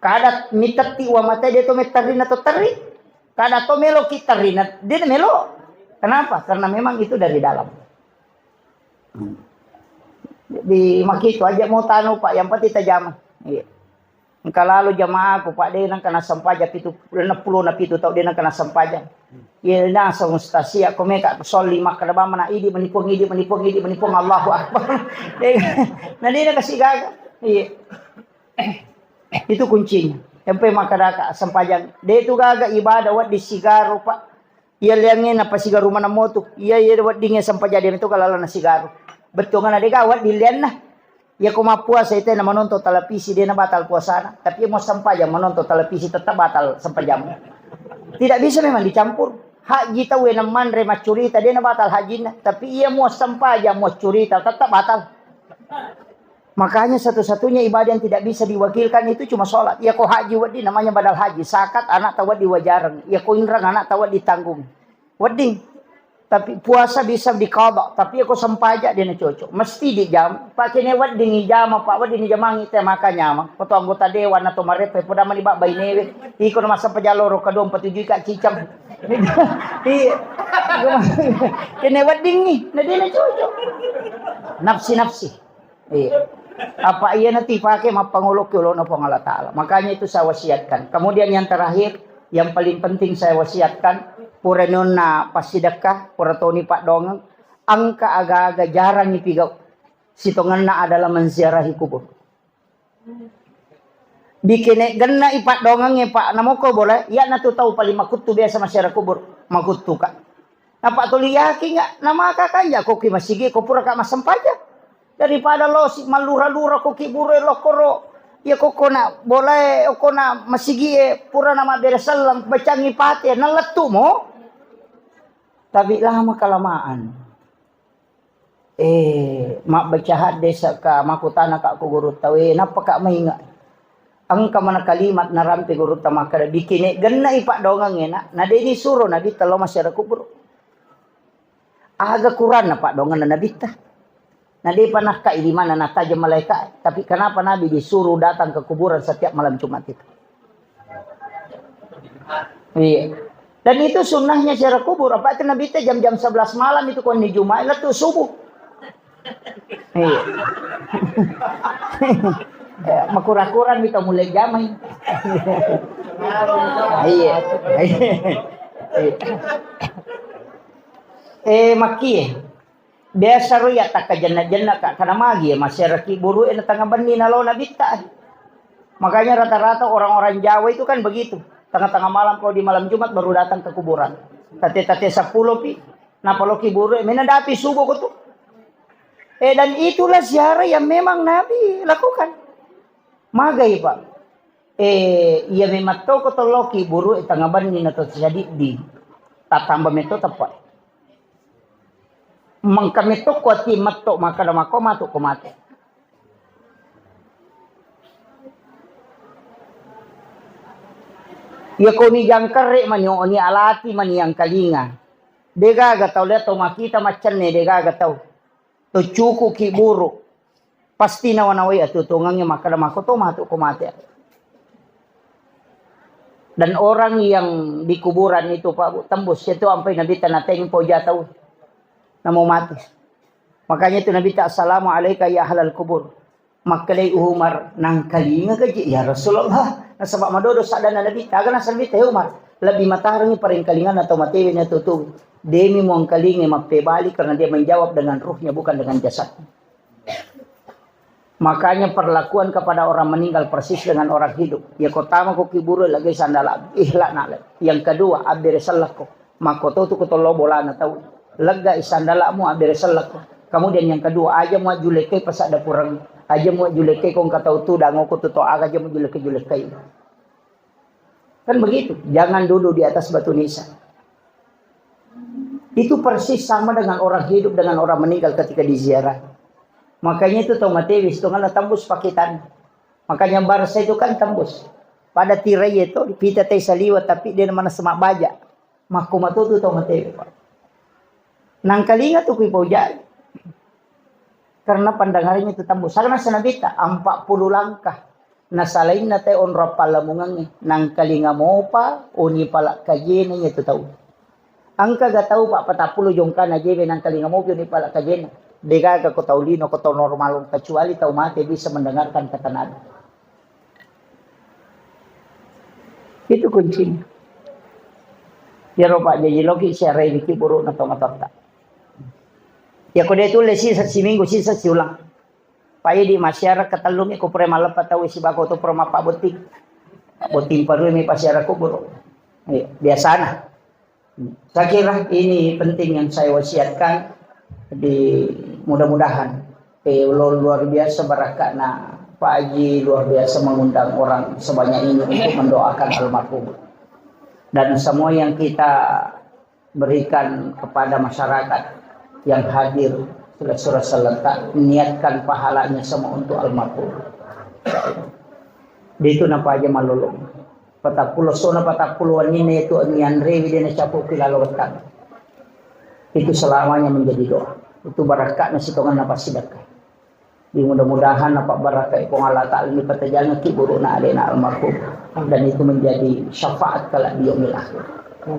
Kada mitetti wa mate dia tu metterinna to terri. Kada to melo kita rina, dia melo. Kenapa? Karena memang itu dari dalam. Di makitu aja mau tanu, Pak, yang penting tajam. Iya. Engka lalo jamaahku, Pak, de nengka nassempajang pitu, enam puluh na pitu tau de nengka nassempajang. Iya, na ustasia ko meka solli makkeda bamana idi menipuang idi menipuang idi menipuang Allahu Akbar. De, na de nakasi gaga. Iya. Itu kuncinya. Empe makkedaka sempajang. De tu gaga ibadah wedding sigaru, Pak. Iya liangnge napasigaru maneng motu. Iya, iya weddingnge sempajang de metu galalana sigaru. Bettuanna de gaga wedding lianna. Iya ko mappuasa ite na menonton televisi de na batal puasana. Tapi iya mau sempajang menonton televisi tetap batal sempajang. Tidak bisa memang dicampur. Haji tau e na manre maccurita de na batal hajinna. Tapi iya mau sempajang mau curita tetap batal. Makanya satu-satunya ibadah yang tidak bisa diwakilkan itu cuma sholat. Iya ko haji wedding namanya badal haji, sakat anak ta wedding wajareng. Iya ko inreng anak ta wedding tanggung. Wedding. Tapi puasa bisa diqadha, tapi iya ko sempajang de na cocok. Mesti dijam, Pak, kene wedding ijama, Pak, wedding ijamangi te maka nyamang. Ko to anggota dewan atau marepe poda mani bak bainewe. Iko na massempajang loro kadong patujui ka cicang. Iya. Kene wedding ni, na de na cocok. Nafsi-nafsi. Iya. Apa iya nanti pakai mappangoloki olona Puang Allah Ta'ala. Makanya itu saya wasiatkan. Kemudian yang terakhir, yang paling penting saya wasiatkan, pura nonna passidekka, pura toni paddongeng, engka aga-aga jarang ipigau. Sitongenna adalah menziarahi kubur. Bikene genna ipaddongengnge, Pak, namoko boleh, iya natu tau paling makuttu biasa masyarakat kubur, makuttu, Kak. Napa tuli yakin nggak? Namaka kan jako ki masigi ko pura ka massempajang. Daripada lo si mallura-lura ko ki buru e lokoro. Ya koko na bolae, koko na masigi e pura na mabbere selleng, bacangi pate, na lettu mo. Tapi lama kelamaan. Eh, mabbaca hadde saka makutana ka ko guru tawe, napa ka mainga? Engka mana kalimat narampe gurutta makkeda, "Bikine genna ipaddongeng ena, na deni suro Nabitta lo masyarakat kubur." Aga Quran na paddongeng Nabitta? Na depa nakka di mana natajeng malaika, tapi kenapa Nabi disuruh datang ke kuburan setiap malam Jumat itu? Iya. Dan itu sunnahnya ziarah kubur. Apa itu Nabitta jam-jam sebelas malam itu konni Jumat, lettu subuh. Iya. Ya, makura-kura mita mulai jamai. Iya. Iya. Eh, makkie. Biasa ro iya takkajenna-jenna ka, karena magi ya masyarakat buru e na tengah benni na lo Nabitta. Makanya rata-rata orang-orang Jawa itu kan begitu. Tengah-tengah malam kalau di malam Jumat baru datang ke kuburan. Tate-tate sepuluh pi, napaloki buru e, mena dapi subuh ko tu. Eh, dan itulah ziarah yang memang Nabi lakukan. Magai, Pak. Eh, iya memang to ko toloki buru e tengah benni na to sadiddi. Tatamba metto tepat. Mengka metto ko ati metto maka da mako matu ko mate. Iya ko ni jangkarre mani, oni alati mani yang kalinga. Degaga tau lihat tau makita maccenne, degaga tau. To cukuki buru. Pasti nawa-nawai atuo-tuongengnge makkeda, "Mako to matu ko mate." Dan orang yang di kuburan itu, Pak, Bu, tembus itu ampai Nabitta nateng poja tau. Namo mati. Makanya itu Nabitta, "Assalamu alaika ya ahlal kubur." Makkelai Umar, "Nangkalinga gaji, ya Rasulullah." Nasaba madodo sadana Nabitta, aga nasaba Nabitta, "Ya Umar, lebih matarangi parengkalinganna tau matewe na tutu. Demi muangkalinga mappebali karena dia menjawab dengan ruhnya bukan dengan jasad." Makanya perlakuan kepada orang meninggal persis dengan orang hidup. Ya, ko tama ko kiburu lagi sandala, ikhlas nak. Yang kedua, abbere sellakko. Makkototu ko tollo bolana tau. Lega isandalamu abbere sellakko. Kemudian yang kedua, aja mu julekkai pasadda pureng. Aja mu julekkai ko engka tau tu dango ko tu to aga aja mu julekkai-julekkai. Kan begitu, jangan duduk di atas batu nisan. Itu persis sama dengan orang hidup dengan orang meninggal ketika diziarah. Makanya itu tau mate wis tongana tembus paketan. Makanya barsa itu kan tembus. Pada tirai itu pita tai saliwa tapi dia mana semak baja. Makko matotu tau mate, Pak. Nangkalinga tu kui paujai. Karena pandangannya itu tembus. Karena senabita empat puluh langkah. Nasalainna te onrong pallamungengnge, nangkalinga mopa, oni pala kajena iya tu tau. Engka ga tau pa patappulo jongkana jebe nangkalinga mopi oni pala kajena. Degaga ko tau lino, ko tau normal, kecuali tau mate bisa mendengarkan kata Nabi. Itu kuncinya. Iyaro Pak jaji loki siarai diki burukna tau matotta. Ya ko de tulle sisa siminggu, sisa siulang. Pai di masyarakat tellumi ko pura malleppa tau sibako to pura mappa botting. Botting parui mi pasiara kubur. Iya, biasana. Saya kira ini penting yang saya wasiatkan di mudah-mudahan eh, lu- luar biasa barakatna Pak Haji, luar biasa mengundang orang sebanyak ini untuk mendoakan almarhum. Dan semua yang kita berikan kepada masyarakat yang hadir, saudara-saudara serentak, niatkan pahalanya semua untuk almarhum. Di itu napa aja malolong. Patappulo sona patappulo wenninna itu nianrewi de nacapuki lalo wettang. Itu selamanya menjadi doa. Itu barakatna sitongenna passidekka. Di mudah-mudahan apa barakai Puang Allah Ta'ala ini patajangki burukna alena almarhum. Dan itu menjadi syafaat kelak di yaumil akhir.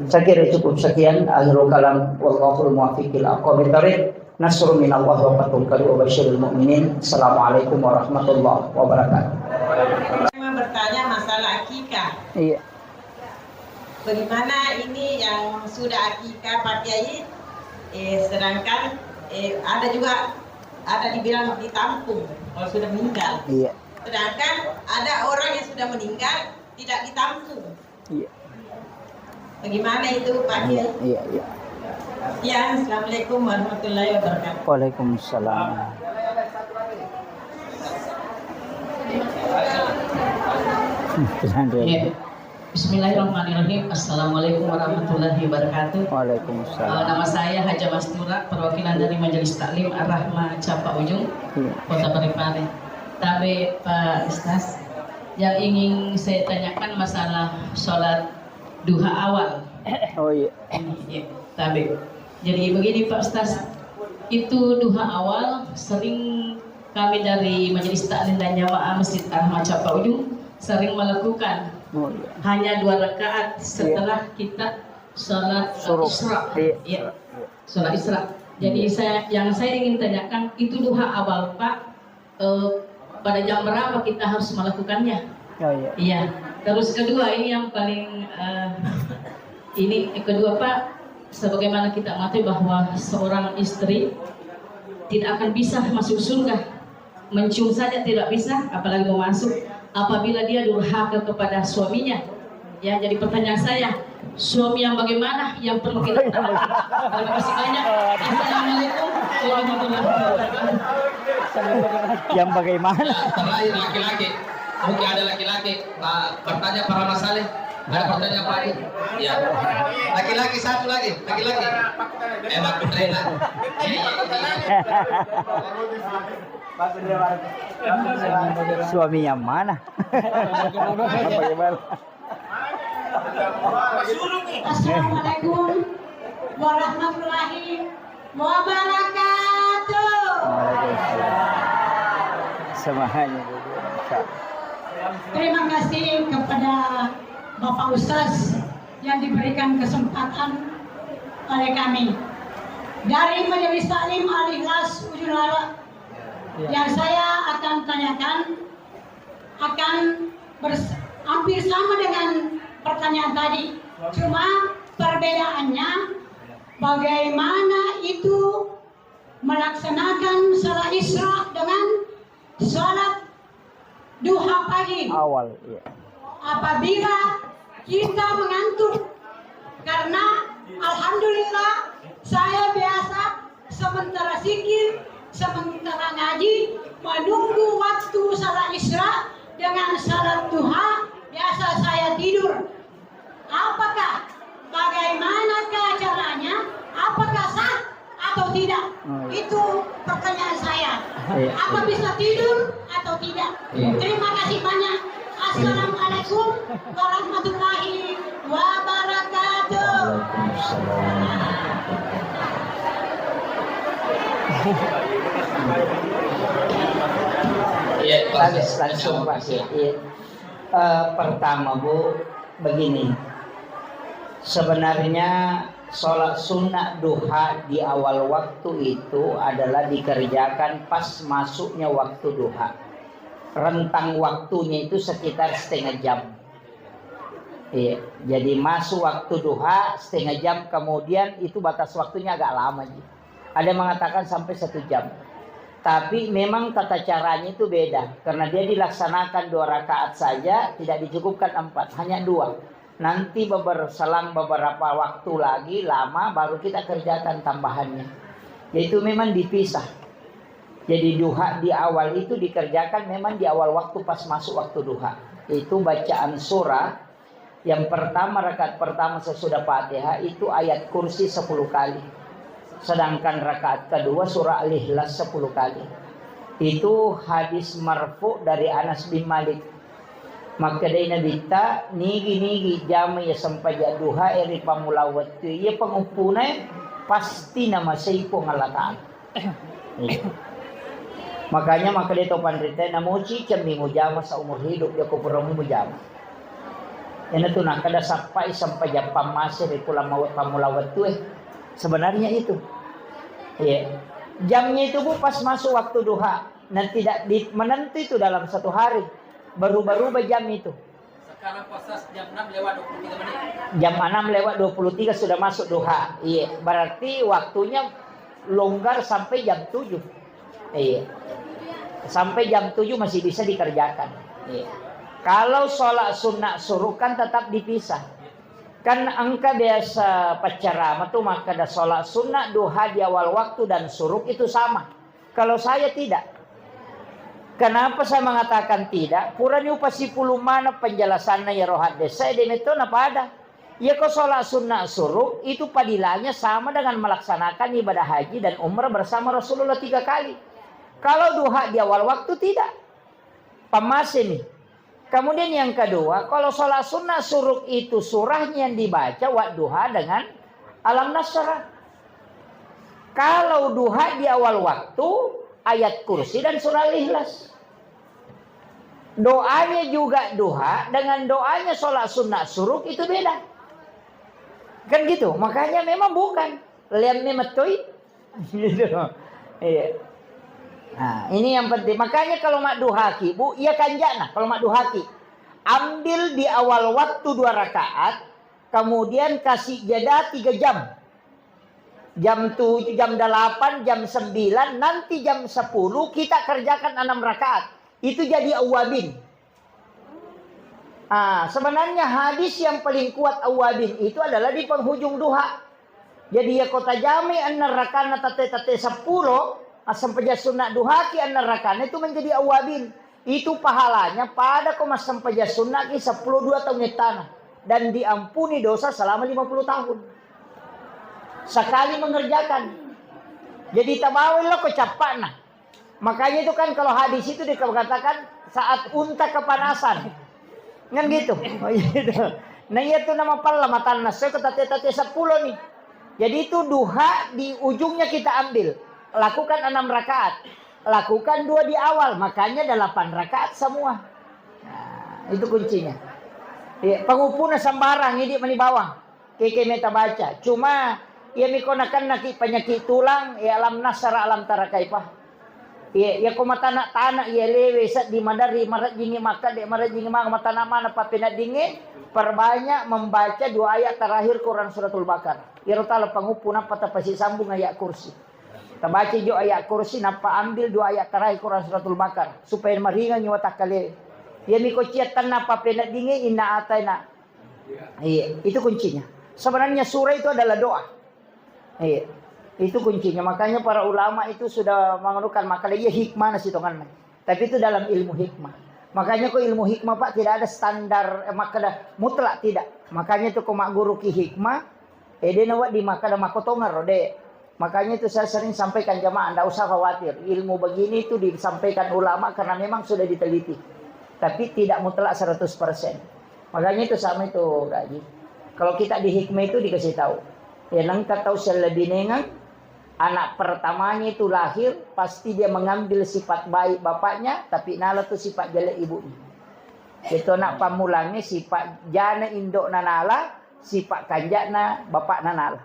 Saya kira cukup sekian. Akhirul kalam. Wallahul muwaffiq ila aqwamit thariq. Nasrun minallah wa fathun qarib wa basyiril mu'minin. Assalamualaikum warahmatullahi wabarakatuh. Saya mau bertanya masalah akikah. Iya. Bagaimana ini yang sudah akikah, Pak Kiai? Eh, sedangkan eh, ada juga ada dibilang ditampung kalau sudah meninggal. Iya. Sedangkan ada orang yang sudah meninggal tidak ditampung. Iya. Bagaimana itu, Pak Kiai? Iya, iya, iya. Ya, assalamualaikum warahmatullahi wabarakatuh. Waalaikumsalam. Hmm, tenang dulu. Iya. Bismillahirrahmanirrahim. Assalamualaikum warahmatullahi wabarakatuh. Waalaikumsalam. Eh, nama saya Haja Mastura, perwakilan dari Majelis Taklim Ar-Rahmah Capa Ujung, iya, Kota Parepare. Tabe, Pak Ustaz, yang ingin saya tanyakan masalah sholat duha awal. Oh iya. Iya, tabe. Jadi begini, Pak Ustaz, itu duha awal sering kami dari Majelis Taklim dan Jamaah Masjid Ar-Rahmah Capa Ujung sering melakukan. Oh iya. Hanya dua rakaat setelah kita sholat Syuruk. Isra. Iya. Iya. Sholat Isra. Jadi, iya, saya, yang saya ingin tanyakan, itu duha awal, Pak, eh, pada jam berapa kita harus melakukannya? Oh, iya. Iya. Terus kedua, ini yang paling, eh, ini kedua, Pak, sebagaimana kita mengetahui bahwa seorang istri tidak akan bisa masuk surga, mencium saja tidak bisa, apalagi mau masuk, apabila dia durhaka kepada suaminya. Ya, jadi pertanyaan saya, suami yang bagaimana yang perlu kita taati? Terima kasih banyak. Assalamualaikum warahmatullahi wabarakatuh. Yang bagaimana? Terakhir, laki-laki. Mungkin ada laki-laki. Pak, bertanya Pak Rahmat Saleh. Ada pertanyaan, Pak? Ya. Laki-laki satu lagi, laki-laki. Eh, Pak Putra. Suami yang mana? Bagaimana? Assalamualaikum warahmatullahi wabarakatuh. Semuanya. Terima kasih kepada Bapak Ustaz yang diberikan kesempatan oleh kami. Dari Majelis Taklim Al-Ikhlas Ujung Larang, yang saya akan tanyakan akan bers-, hampir sama dengan pertanyaan tadi. Cuma perbedaannya bagaimana itu melaksanakan salat Isra dengan salat duha pagi. Awal, iya. Apabila kita mengantuk, karena alhamdulillah saya biasa sementara zikir, sementara ngaji, menunggu waktu salat Isra dengan salat duha, biasa saya tidur. Apakah, bagaimanakah caranya? Apakah sah atau tidak? Hmm. Itu pertanyaan saya. Iya. Apa bisa tidur atau tidak? Iya. Terima kasih banyak. Assalamualaikum warahmatullahi wabarakatuh. Waalaikumsalam. Iya, Pak. Langsung, Pak. Iya. Eh, pertama, Bu, begini. Sebenarnya sholat sunnah duha di awal waktu itu adalah dikerjakan pas masuknya waktu duha. Rentang waktunya itu sekitar setengah jam. Iya, jadi masuk waktu duha setengah jam, kemudian itu batas waktunya agak lama ji. Ada yang mengatakan sampai satu jam. Tapi memang tata caranya itu beda, karena dia dilaksanakan dua rakaat saja, tidak dicukupkan empat, hanya dua. Nanti beber-, selang beberapa waktu lagi, lama, baru kita kerjakan tambahannya. Yaitu memang dipisah. Jadi duha di awal itu dikerjakan memang di awal waktu pas masuk waktu duha. Itu bacaan surah yang pertama, rakaat pertama sesudah Fatihah itu ayat kursi sepuluh kali. Sedangkan rakaat kedua surah Al-Ikhlas sepuluh kali. Itu hadis marfu dari Anas bin Malik. Makkedai Nabitta, nigi-nigi jama iya sempajang duha e ri pammula wettu iya panguppunae, pasti namasei Puang Allah Ta'ala. Iya. Makanya makkeda to panrita, namoci cemmi mujama seumur hidup, joko pura mujama. Ena tu nakkeda sappai sempajang pammase ri pulang mawe-, pammula wettu e. Sebenarnya itu. Iya. Jamnya itu, Bu, pas masuk waktu duha. Dan tidak di-, menentu itu dalam satu hari. Berubah-ubah jam itu. Sekarang pas jam enam lewat dua puluh tiga menit. Jam enam lewat dua puluh tiga sudah masuk duha. Iya, berarti waktunya longgar sampai jam tujuh. Iya. Sampai jam tujuh masih bisa dikerjakan. Iya. Kalau sholat sunnah suruk kan tetap dipisah. Kan engka biasa paccarama tu makkeda sholat sunnah duha di awal waktu dan suruk itu sama. Kalau saya tidak. Kenapa saya mengatakan tidak? Purani upasipulung maneng penjelasanna iyaro haddese, de metto napada. Iyako sholat sunnah suruk itu padilanya sama dengan melaksanakan ibadah haji dan umrah bersama Rasulullah tiga kali. Kalau duha di awal waktu tidak. Pammaseni. Kemudian yang kedua, kalau sholat sunnah suruk itu surahnya yang dibaca wadduha dengan alam nasrah. Kalau duha di awal waktu, ayat kursi dan surah Al-Ikhlas. Doanya juga duha dengan doanya sholat sunnah suruk itu beda. Kan gitu, makanya memang bukan. Lihat nih metoi. Gitu. Iya. Nah, ini yang penting. Makanya kalau madduhaki, Bu, iya kanjana kalau madduhaki. Ambil di awal waktu dua rakaat, kemudian kasih jeda tiga jam. Jam tujuh, jam delapan, jam sembilan, nanti jam sepuluh kita kerjakan enam rakaat. Itu jadi awabin. Ah, sebenarnya hadis yang paling kuat awabin itu adalah di penghujung duha. Jadi, ya, kota jami enam rakaat tette-tette sepuluh, asam peja sunat duhaki enam rakaat itu menjadi awabin. Itu pahalanya pada ko massempajang sunnaki sepuluh dua tahun ettana dan diampuni dosa selama lima puluh tahun. Sekali mengerjakan. Jadi, tabawai lo ko cappana. Makanya itu kan kalau hadis itu dikatakan saat unta kepanasan. Kan gitu. Oh, gitu. Nah, iya tu nama palla matanna, saya ke tate-tate sepuluh nih. Jadi itu duha di ujungnya kita ambil. Lakukan enam rakaat. Lakukan dua di awal, makanya delapan rakaat semua. Nah, itu kuncinya. Iya, pangupuna sembarang, ini meni bawang. Keke meta baca. Cuma, iya miko nakennaki penyakit tulang, ya alam nasara, alam tara kaifa. Iya, iya ko matana-tana, iya lewe seddi maderri, marejjingi makkede, marejjingi ma-, matana mana papeneddinge, perbanyak membaca dua ayat terakhir Quran Suratul Baqarah. Iyaro tala panguppu nappa tapasi sambung ayat kursi. Tabaca jo ayat kursi, nappa ambil dua ayat terakhir Quran Suratul Baqarah, supaya maringangi watakkale. Iya miko cia tenna papeneddinge, inna ataina. Iya, itu kuncinya. Sebenarnya surah itu adalah doa. Iya. Itu kuncinya. Makanya para ulama itu sudah mengeluhkan, maka iya hikmah nasi tonganna. Tapi itu dalam ilmu hikmah. Makanya kok ilmu hikmah, Pak, tidak ada standar, eh, makkeda mutlak, tidak. Makanya itu kok magguru ki hikmah, eh, de nawa di makkeda makkotongero, de. Makanya itu saya sering sampaikan jamaah, ndak usah khawatir. Ilmu begini itu disampaikan ulama karena memang sudah diteliti. Tapi tidak mutlak seratus persen. Makanya itu sama itu, Kak Haji. Kalau kita di hikmah itu dikasih tahu. Ya, nengka tau sellebinengang, anak pertamanya itu lahir, pasti dia mengambil sifat baik bapaknya, tapi nala tu sifat jelek ibunya. Itu anak pammulangnya sifat jana indokna nala, sifat kanjakna bapakna nala.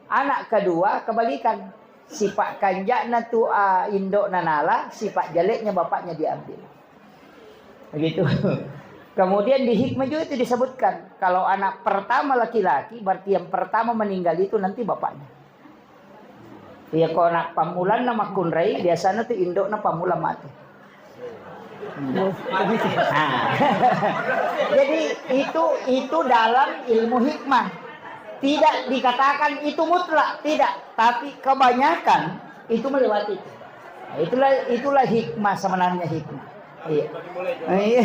Anak kedua kebalikan. Sifat kanjakna tu, ah, indokna nala, sifat jeleknya bapaknya diambil. Begitu. Kemudian di hikmah juga itu disebutkan, kalau anak pertama laki-laki, berarti yang pertama meninggal itu nanti bapaknya. Iya, kalau anak pammulanna makkunrai, biasanya tu indokna pammulang mati. Nah. Jadi itu, itu dalam ilmu hikmah. Tidak dikatakan itu mutlak, tidak. Tapi kebanyakan itu melewati. Nah, itulah, itulah hikmah, sebenarnya hikmah. Iya. Iya.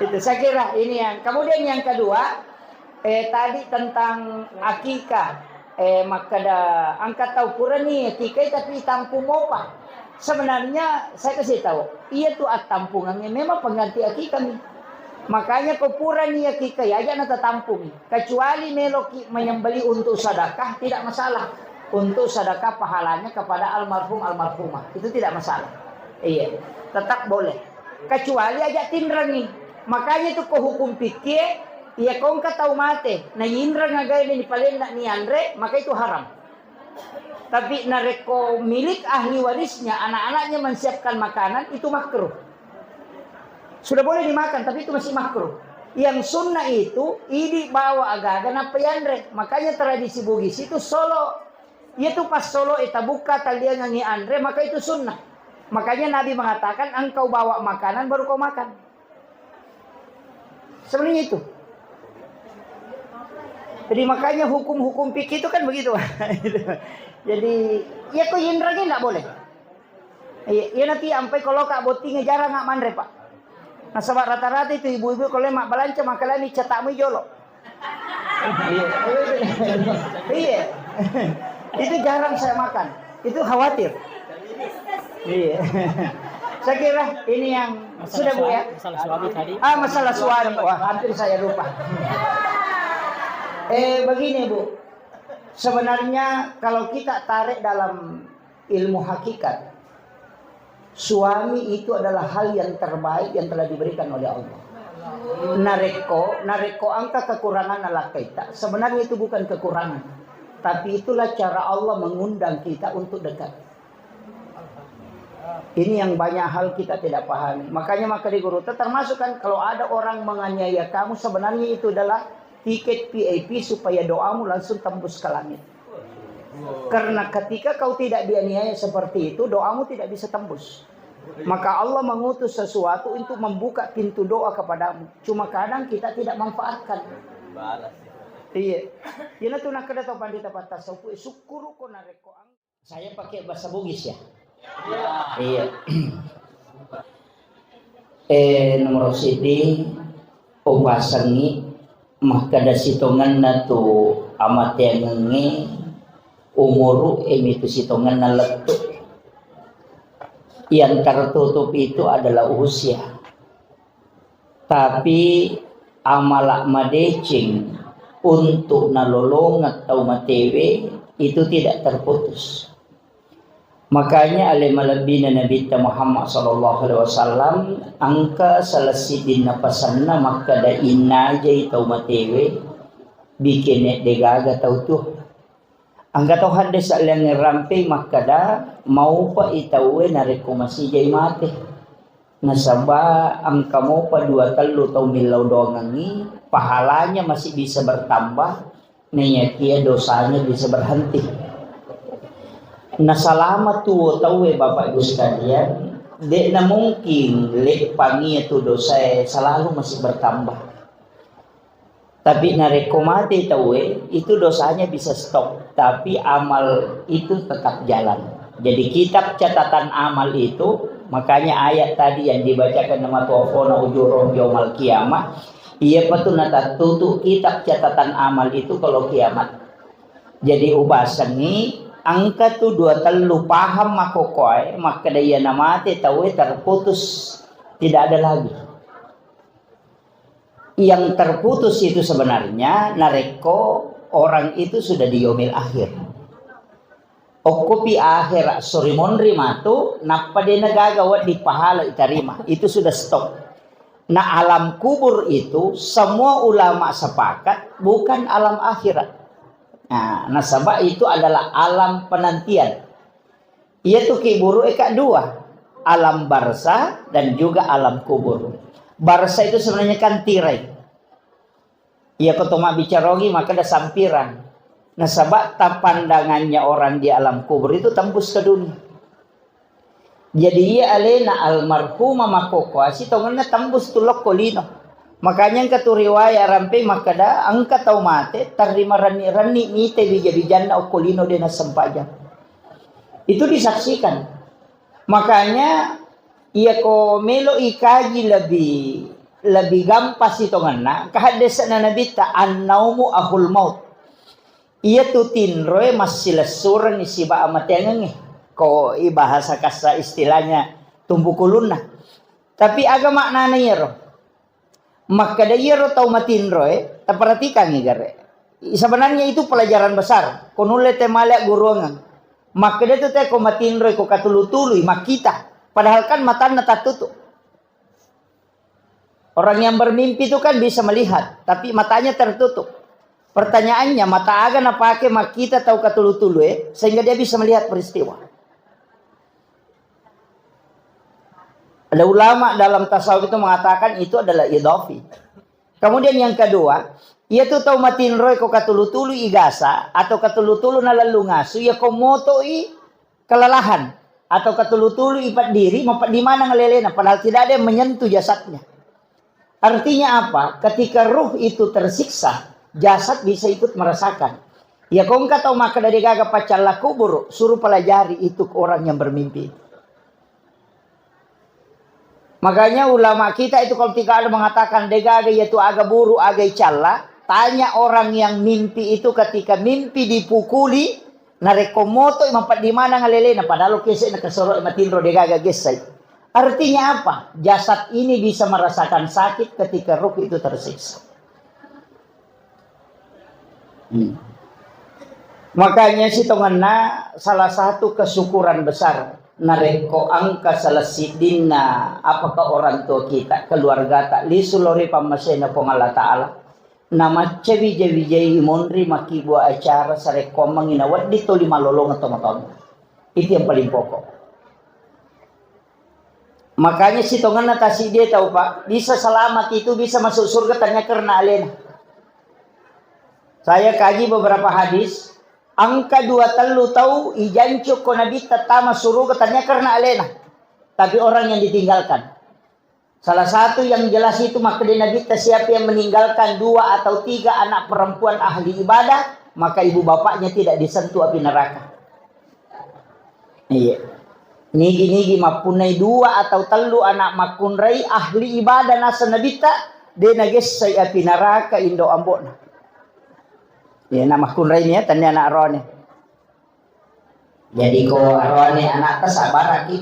Itu saya kira ini yang. Kemudian yang kedua, eh, tadi tentang akikah, eh, makkeda engka tau purani akikah tapi tampung mopa. Sebenarnya saya kasih tahu, iya tu attampungannya memang pengganti akikah mi. Makanya ko purani akikah, ya aja na tatampungi. Kecuali meloki menyembeli untuk sedekah, tidak masalah. Untuk sedekah pahalanya kepada almarhum almarhumah, itu tidak masalah. Iya, tetap boleh. Kecuali aja tinrengi. Makanya itu ko hukum fikih, iya ko engka tau mate, na inreng agae ni palenna ni anre, maka itu haram. Tapi narekko milik ahli warisnya, anak-anaknya menyiapkan makanan, itu makruh. Sudah boleh dimakan, tapi itu masih makruh. Yang sunnah itu, idi bawa aga-aga nappa yanre. Makanya tradisi Bugis itu solo. Iya tu pas solo e tabukka taliangangi anre, maka itu sunnah. Makanya Nabi mengatakan, engkau bawa makanan baru kau makan. Sebenarnya itu. Jadi makanya hukum-hukum fikih itu kan begitu. Jadi, iya ko inreng ini ndak boleh. Iya, iya nanti ampai kalau kak bottingnya jarang nggak manre, Pak. Nasaba rata-rata itu ibu-ibu kalau mak belanja makalani cetakmu jolo. Iya. Iya. Itu jarang saya makan. Itu khawatir. Iya. Saya kira ini yang sudah, Bu, ya. Masalah suami tadi. Ah, masalah suami. Wah, hampir saya lupa. Eh, begini, Bu. Sebenarnya kalau kita tarik dalam ilmu hakikat, suami itu adalah hal yang terbaik yang telah diberikan oleh Allah. Narekko, narekko engka kekurangan lakkaita, sebenarnya itu bukan kekurangan, tapi itulah cara Allah mengundang kita untuk dekat. Ini yang banyak hal kita tidak pahami. Makanya maka di guru, termasuk kan kalau ada orang menganiaya kamu, sebenarnya itu adalah tiket V I P supaya doamu langsung tembus ke langit. Karena ketika kau tidak dianiaya seperti itu, doamu tidak bisa tembus. Maka Allah mengutus sesuatu untuk membuka pintu doa kepadamu. Cuma kadang kita tidak manfaatkan. Iya. Iyana tu nakkeda tau pandita pattasawuf, syukuruko narekko ang-, saya pakai bahasa Bugis ya. Iya. Eh, nomor sidi, upasengi makkeda sitongenna tu amateangengnge, umuru e mitu sitongenna lettu. Yang tertutup itu adalah usia. Tapi Amala madeceng untuk nalolongeng tau matewe itu tidak terputus. Makanya ale malebbina Nabitta Muhammad sallallahu alaihi wasallam engka salah siddinna pasenna makkeda innajai tau matewe bikene degaga tau tuo. Engka to hadde salliangnge rampe makkeda, maupa i tauwe narekko masijai mate. Nasaba engka mopa dua tellu tau millau doangengngi, pahalanya masih bisa bertambah, naiyakia dosanya bisa berhenti. Nasalama tuo tauwe, Bapak Ibu sekalian, de'na mungkin leppangi tu dosae selalu masih bertambah. Tapi narekko mate tauwe, itu dosanya bisa stop, tapi amal itu tetap jalan. Jadi kitab catatan amal itu, makanya ayat tadi yang dibacakan nama tuafona ujurahum yaumal qiyamah, iya patu natattutu kitab catatan amal itu kalau kiamat. Jadi ubasengi engka tu dua tellu paham makokoe makkeda iya namate tauwe terputus, tidak ada lagi. Yang terputus itu sebenarnya narekko orang itu sudah di yaumil akhir. Okkopi akhera sori monri matu, nappa de nagaga wedding pahala itarima. Itu sudah stop. Nah, alam kubur itu semua ulama sepakat bukan alam akhirat. Nah, nasaba itu adalah alam penantian. Iyatu kiburu eka dua, alam barzah dan juga alam kubur. Barzah itu sebenarnya kan tirai. Iya ko to mabbicarogi maka ada sampiran. Nasaba tapandangannya orang di alam kubur itu tembus ke dunia. Jadi iya alena almarhumah makkokkoe sitongenna tembus tu lokko lino. Makanya engka tu riwayat rampe makkeda engka tau mate tarrima renni-renni mite bija-bijanna okko lino de nassempajang. Itu disaksikan. Makanya iya ko melo ikaji lebih lebih gampang sitongenna, engka haddesana nabitta annaumu ahul maut. Iyatu tinroe massilessurengngi sibawa amateangengnge. Ko i bahasa kassa istilahnya tumbukulunna. Tapi aga maknana iyaro? Makkeda iyaro tau matinroe, taperhatikangngi gare. Sebenarnya itu pelajaran besar. Ko nulle te male agguruangeng. Makkeda tu te ko matinroe ko katulu-tului makkita. Padahal kan matanna tattutu. Orang yang bermimpi itu kan bisa melihat, tapi matanya tertutup. Pertanyaannya, mata aga napake makkita tau katulu-tulu, eh, sehingga dia bisa melihat peristiwa? Ada ulama dalam tasawuf itu mengatakan itu adalah idhafi. Kemudian yang kedua, iya tu tau matinroe ko katulu-tulu igasa atau katulu-tulu nalellung asu, iya ko motoi kelelahan atau katulu-tulu ipeddiri, mapeddi maneng alelena, padahal tidak ada yang menyentuh jasadnya. Artinya apa? Ketika ruh itu tersiksa, jasad bisa ikut merasakan. Ya, ko engka tau makkeda degaga paccalla kubur, suruh pelajari itu ke orang yang bermimpi itu. Makanya ulama kita itu kalau tidak ada mengatakan degaga yaitu aga buru, aga icalla, tanya orang yang mimpi itu ketika mimpi dipukuli, narekko moto mapeddi maneng alelena, padahal kese na kesoro matinro degaga gessai. Artinya apa? Jasad ini bisa merasakan sakit ketika ruh itu tersiksa. Hmm. Makanya sitongenna salah satu kesyukuran besar narekko engka salah siddinna apakah orang tua kita, keluarga ta lisu lori pammasena Puang Allah Ta'ala, namacca wija-wijai monri makkibua acara sarekkoammengi nawedding toli malolongeng tomatoanna. Itu yang paling pokok. Makanya sitongenna tasidie tau, Pak, bisa selamat itu, bisa masuk surga, tanya karena alena. Saya kaji beberapa hadis, engka dua tellu tau ijancu ko Nabitta tama suruga, tanya karena alena. Tapi orang yang ditinggalkan. Salah satu yang jelas itu makkeda Nabitta, siapa yang meninggalkan dua atau tiga anak perempuan ahli ibadah, maka ibu bapaknya tidak disentuh api neraka. Iya. Nigi-nigi mappunnai dua atau tellu anak makkunrai ahli ibadah naseng Nabitta, de nagessai api neraka indo ambo'na. Iya, anak makkunrai ni ya, tania anak rohani. Jadi ko aroane anakta sabaraki.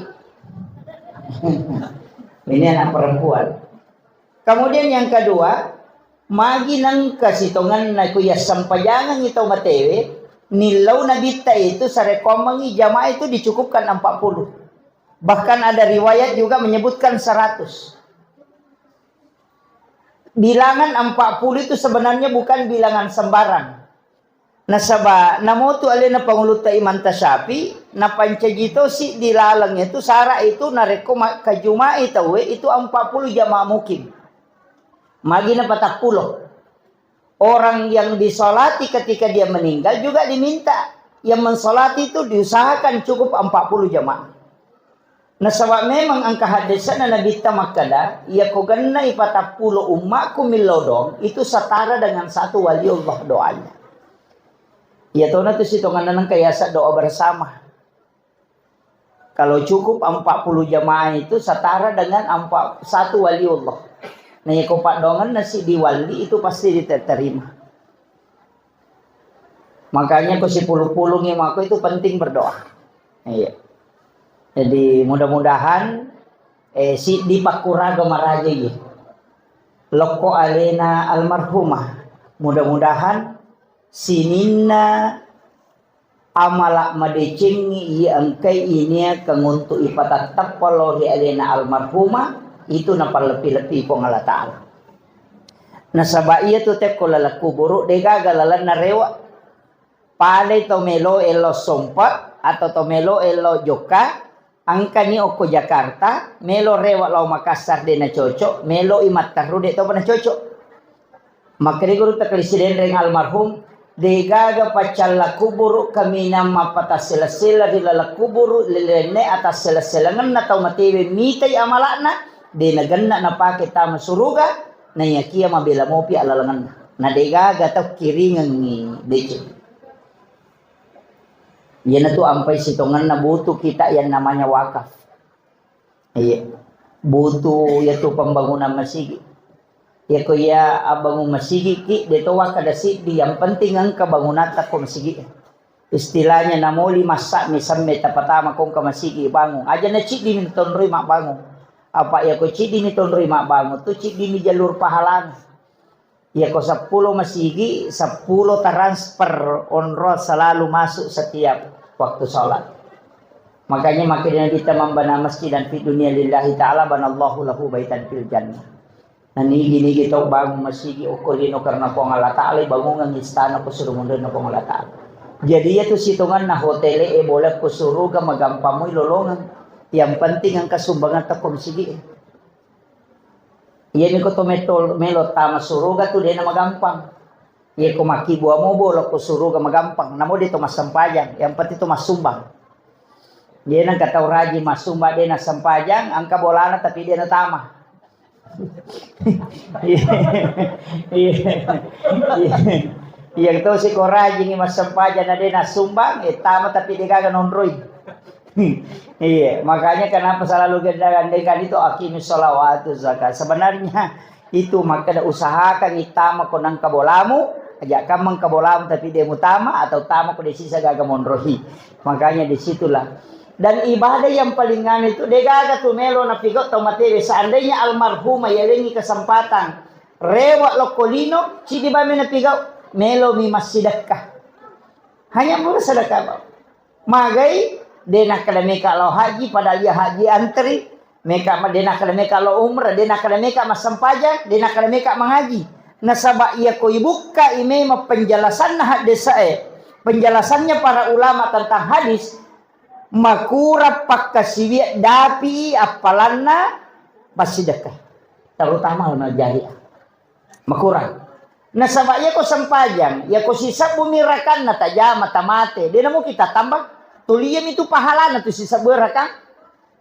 Ini anak perempuan. Kemudian yang kedua, Magi nengka sitongenna ku yassempajangengngi tau matewe, nillau Nabitta itu sarekkoammengngi jamaah itu dicukupkan empat puluh. Bahkan ada riwayat juga menyebutkan seratus. Bilangan empat puluh itu sebenarnya bukan bilangan sembarang. Nasaba namotu alena pangulutta Imam Tasyafi, napancaji to siddi laleng itu sara itu narekko makkajumai tauwe itu empat puluh jamaah mukim. Magi na patappulo. Orang yang disolati ketika dia meninggal juga diminta. Yang mensolati itu diusahakan cukup empat puluh jamaah. Nasaba memang engka haddese'na Nabitta makkeda, "Iyako gennai patappulo ummakku millau doang, itu setara dengan satu waliullah doanya." Iya tona tu sitongenna nengka yaseng doa bersama. Kalau cukup empat puluh jamaah itu setara dengan empat, satu waliullah. Nah, iyako paddoangenna siddi wali itu pasti diterima. Makanya ko sipulung-pulungi mako itu penting berdoa. Iya. Jadi mudah-mudahan, eh, siddi pakkuraga maraja iya. Lokko alena almarhumah. Mudah-mudahan sininna amala madecengngi iya engkai iniakeng untuk ipatattappa lao ri alena almarhumah itu napalleppi-leppi Puang Allah Ta'ala. Nasaba iya tu tekko laleng kuburu, degaga lalenna rewa. Palei to melo elo sompa atau to melo elo jokka, engkani okko Jakarta, melo rewa lao Makassar de nacocok, melo i matteru de topa nacocok. Makkeda guru takkali sidenreng almarhum, degaga paccalla kuburu kaminang mappatassela-sela ri laleng kuburu, lilenne atassela-selangenna tau matewe mitai amala'na, de nagenna napake tama suruga, naiyakia mabela mopi alalengenna. Na degaga tau kiringengngi deceng. Iyanatu ampai sitongenna butuh kita yang namanya wakaf. Iya. Butuh yatu pembangunan masigi. Yako iya abbangun masigi ki, de to wakkada siddi, yang penting engka bangunatta ko masigi. Istilahnya namoli massa mi semme tapatama ko engka masigi bangun. Aja na ciddi mi tonroi mabbangun. Apa yako ciddi mi tonroi mabbangun tu ciddi mi jalur pahalana. Iyako seppulo masigi, seppulo transfer onrong selalu masuk setiap waktu sholat. Makanya makkeda Nabitta, "Man bana masjidan fid dunya lillahi ta'ala banallahu lahu baitan fil jannah." Nah, nigi-nigi tau bangun masigi okko lino karena Puang Allah Ta'ala, bangungan istana ko suruh mundur Puang Allah Ta'ala. Jadi iya tu sitonganna hotel e boleh ko suruga magampang mui lolongan. Yang penting engka sumbangan teko masigi. Iyami ko to metol-, melo tama suruga tu dena magampang. Iya ko makkibua mobo lokko suruga magampang. Namo de to massempajang, yang penting to massumbang. Dia nang kata raji massumbang dena sempajang, angka bolana tapi dena tama. Iya. Iya. Iya. Iya to si ko rajingi massempajang na dena sumbang, eh, tama tapi de gaga nonroi. Iya, makanya kenapa selalu gandeng-gandengkan itu aqimis sholawatu zakat. Sebenarnya itu makkeda usahakan itama ko nangka bolamu, aja kammang ka bolamu tapi de mutama atau tama ko de sisa gaga monrohi. Makanya disitulah. Dan ibadah yang paling anu itu de gaga tu melo napigau tau matewe. Seandainya almarhumah yalengi kesempatan rewa lokko lino, cidi bame napigau, melo mi massidekka. Hanya murah sedekah, Pak. Magai, de nakkeda meka lao haji, padahal iya haji antri, meka ma-, de nakkeda meka lao umrah, de nakkeda meka massempajang, de nakkeda meka mangaji. Nasaba iya ko ibukka i memang penjelasanna haddesae, penjelasannya para ulama tentang hadis, makurang pakkasiwiang dapi appalanna passidekka, terutama amal jariah. Makurang. Nasaba iyako sempajang, iyako sisebbumi rakanna tajama tamate, de namo kita tambah. Tuli iyami tu pahalana tu sisebbu rakang.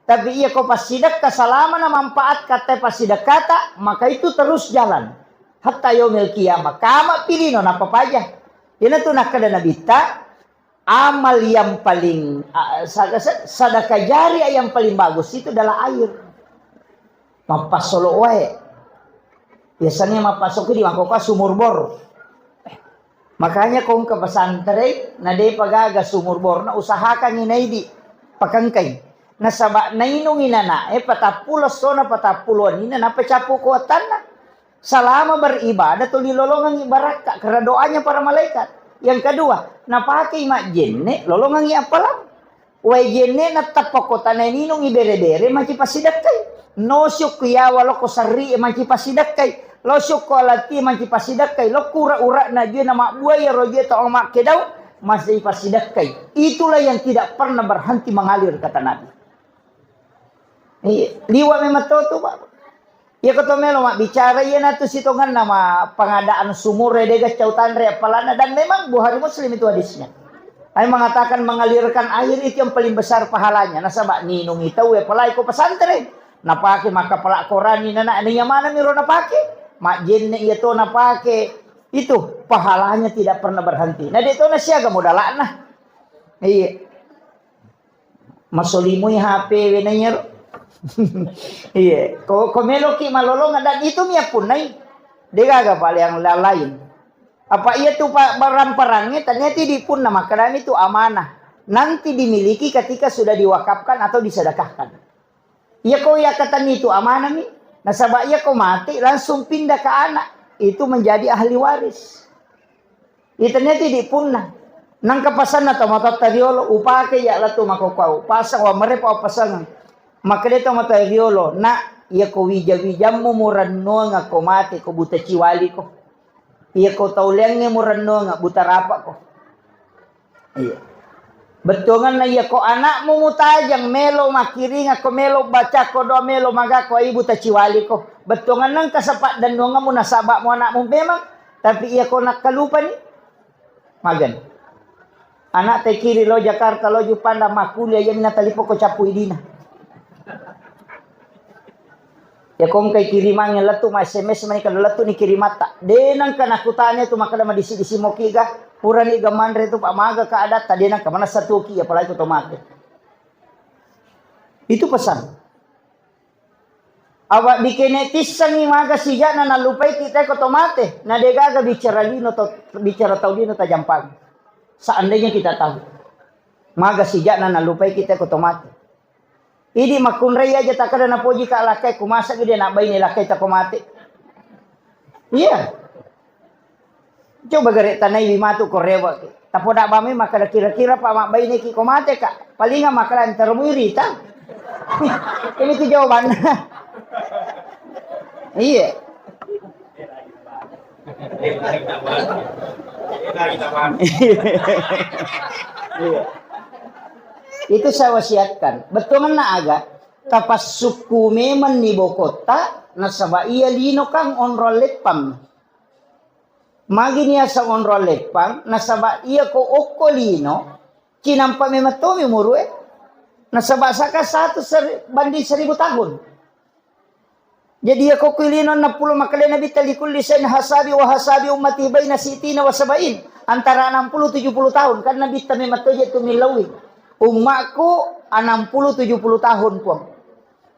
Tapi iyako passidekka salama na manfaat kata passidekkata, maka itu terus jalan. Hatta yaumil qiyamah, kama pilino napapaja. Iyana tu nakkeda Nabitta, amal yang paling, a, sa-, sa-, sadaka jariah yang paling bagus itu adalah air. Mappassolo wae. Biasanya mappassolo di mangkoka sumur bor. Makanya kong ke pesantren, na depa gaga sumur bor, na usahakan inaidi pakengkai. Nasaba nainung inana, eh, patappulo sona, patappulo nina, napa capu kuatanna. Selama beribadah tuli lolongangi barakka karena doanya para malaikat. Yang kedua, napakei majjenne lolongangi appalang. Wae jenne nattappa kotana ninungi bere-bere manci passidekkai. No syukku yawa loko sarri manci passidekkai. Lo syukku alati manci passidekkai. Lo kura-ura na jue na mabbua ya roje to makkedau masih passidekkai. Itulah yang tidak pernah berhenti mengalir kata Nabi. Iya, liwa memang to tu, Pak. Iya, ko to melo mabbicara, iya natu sitonganna ma pengadaan sumur, ya, dega cau tanre, apalana, dan memang Bukhari Muslim itu hadisnya. Ai mengatakan mengalirkan air itu yang paling besar pahalanya. Nasaba ninungi tau, ya, apalagi ko pesantren. Napake maka pelak korani nana, iya mana miro napake? Majjenne iya to napake. Itu pahalanya tidak pernah berhenti. Nah, dia to nasiaga modalakna. Iya. Masolimoi H P we na iyaro. Iya, ko, ko meloki malolong dan itu mi appunnai. Degaga pale yang la-, lain. Apa iya tu pa-, barang-barangnya ternyata di punna makkedami tu amanah. Nanti dimiliki ketika sudah diwakafkan atau disedekahkan. Iya ko iya katani tu amanah mi. Nasaba iya ko mati langsung pindah ke anak. Itu menjadi ahli waris. Itennia tidi punna. Nangka pasanna tomatoatta riolo, upake iya lettu makkokkoe, pasang wa merepa wa pasangeng. Makkeda tomatoa riolo, "Nak, iya ko wija-wijammu murennuang ko mate ko buta ciwali ko. Iya ko tau leangnge murennuang buta rapa ko." Iya. Bettuanganna iya ko anakmu mutajang melo makkiringa ko melo baca ko doa melo maga ko ai buta ciwali ko. Bettuanganna engka sepa dennuangamu nasaba mu anakmu memang, tapi iya ko nakkalupani. Magen. Anak te kiri lo Jakarta, lo Jupanda makkuliah, iya mina talipo ko cappu idina. Ya ko engkai kirimangnge lettu ma S M S mani kada lettu ni kirimatta. De nangka nakutanya tu makkeda madisi-disi moki ga, purani ga manre tu pa maga ka adatta, de nangka manessa tuki apalagi ko to mate. Itu pesan. Awa dikene tissangi maga sijana nalupai kita ko to mate, na de gaga bicara lino to, bicara tau lino tajampang. Seandainya kita tahu. Maga sijana nalupai kita ko to mate. Idi makkunrai aja takkeda napoji ka lakkai, ku masa gede nak baine lakkai tako mate. Iya. Coba gare tanai wi matu ko rewa. Tapoda bame makkeda kira-kira pa mabbaine ki ko mate ka. Palinga makkeda antara muirita. Ini tu jawabannya. Iya. Itu saya wasiatkan. Bettuanna aga, tapassukku memang ni bokotta, nasaba iya lino kang onrong leppang. Magi niaseng onrong leppang, nasaba iya ko okko lino, cinampa memang tomi umuru e. Nasaba saka satu seri-, banding seribu tahun. Jadi, iya ko kuilino enneng pulo makkedai Nabitta, "Likulli syai'in hasabi wa hasabi ummati baina sittina wa sabain." Antara enam puluh tujuh puluh tahun. Kan Nabitta memang toje tu millauwi. Ummakku enam puluh tujuh puluh tahun, Puang.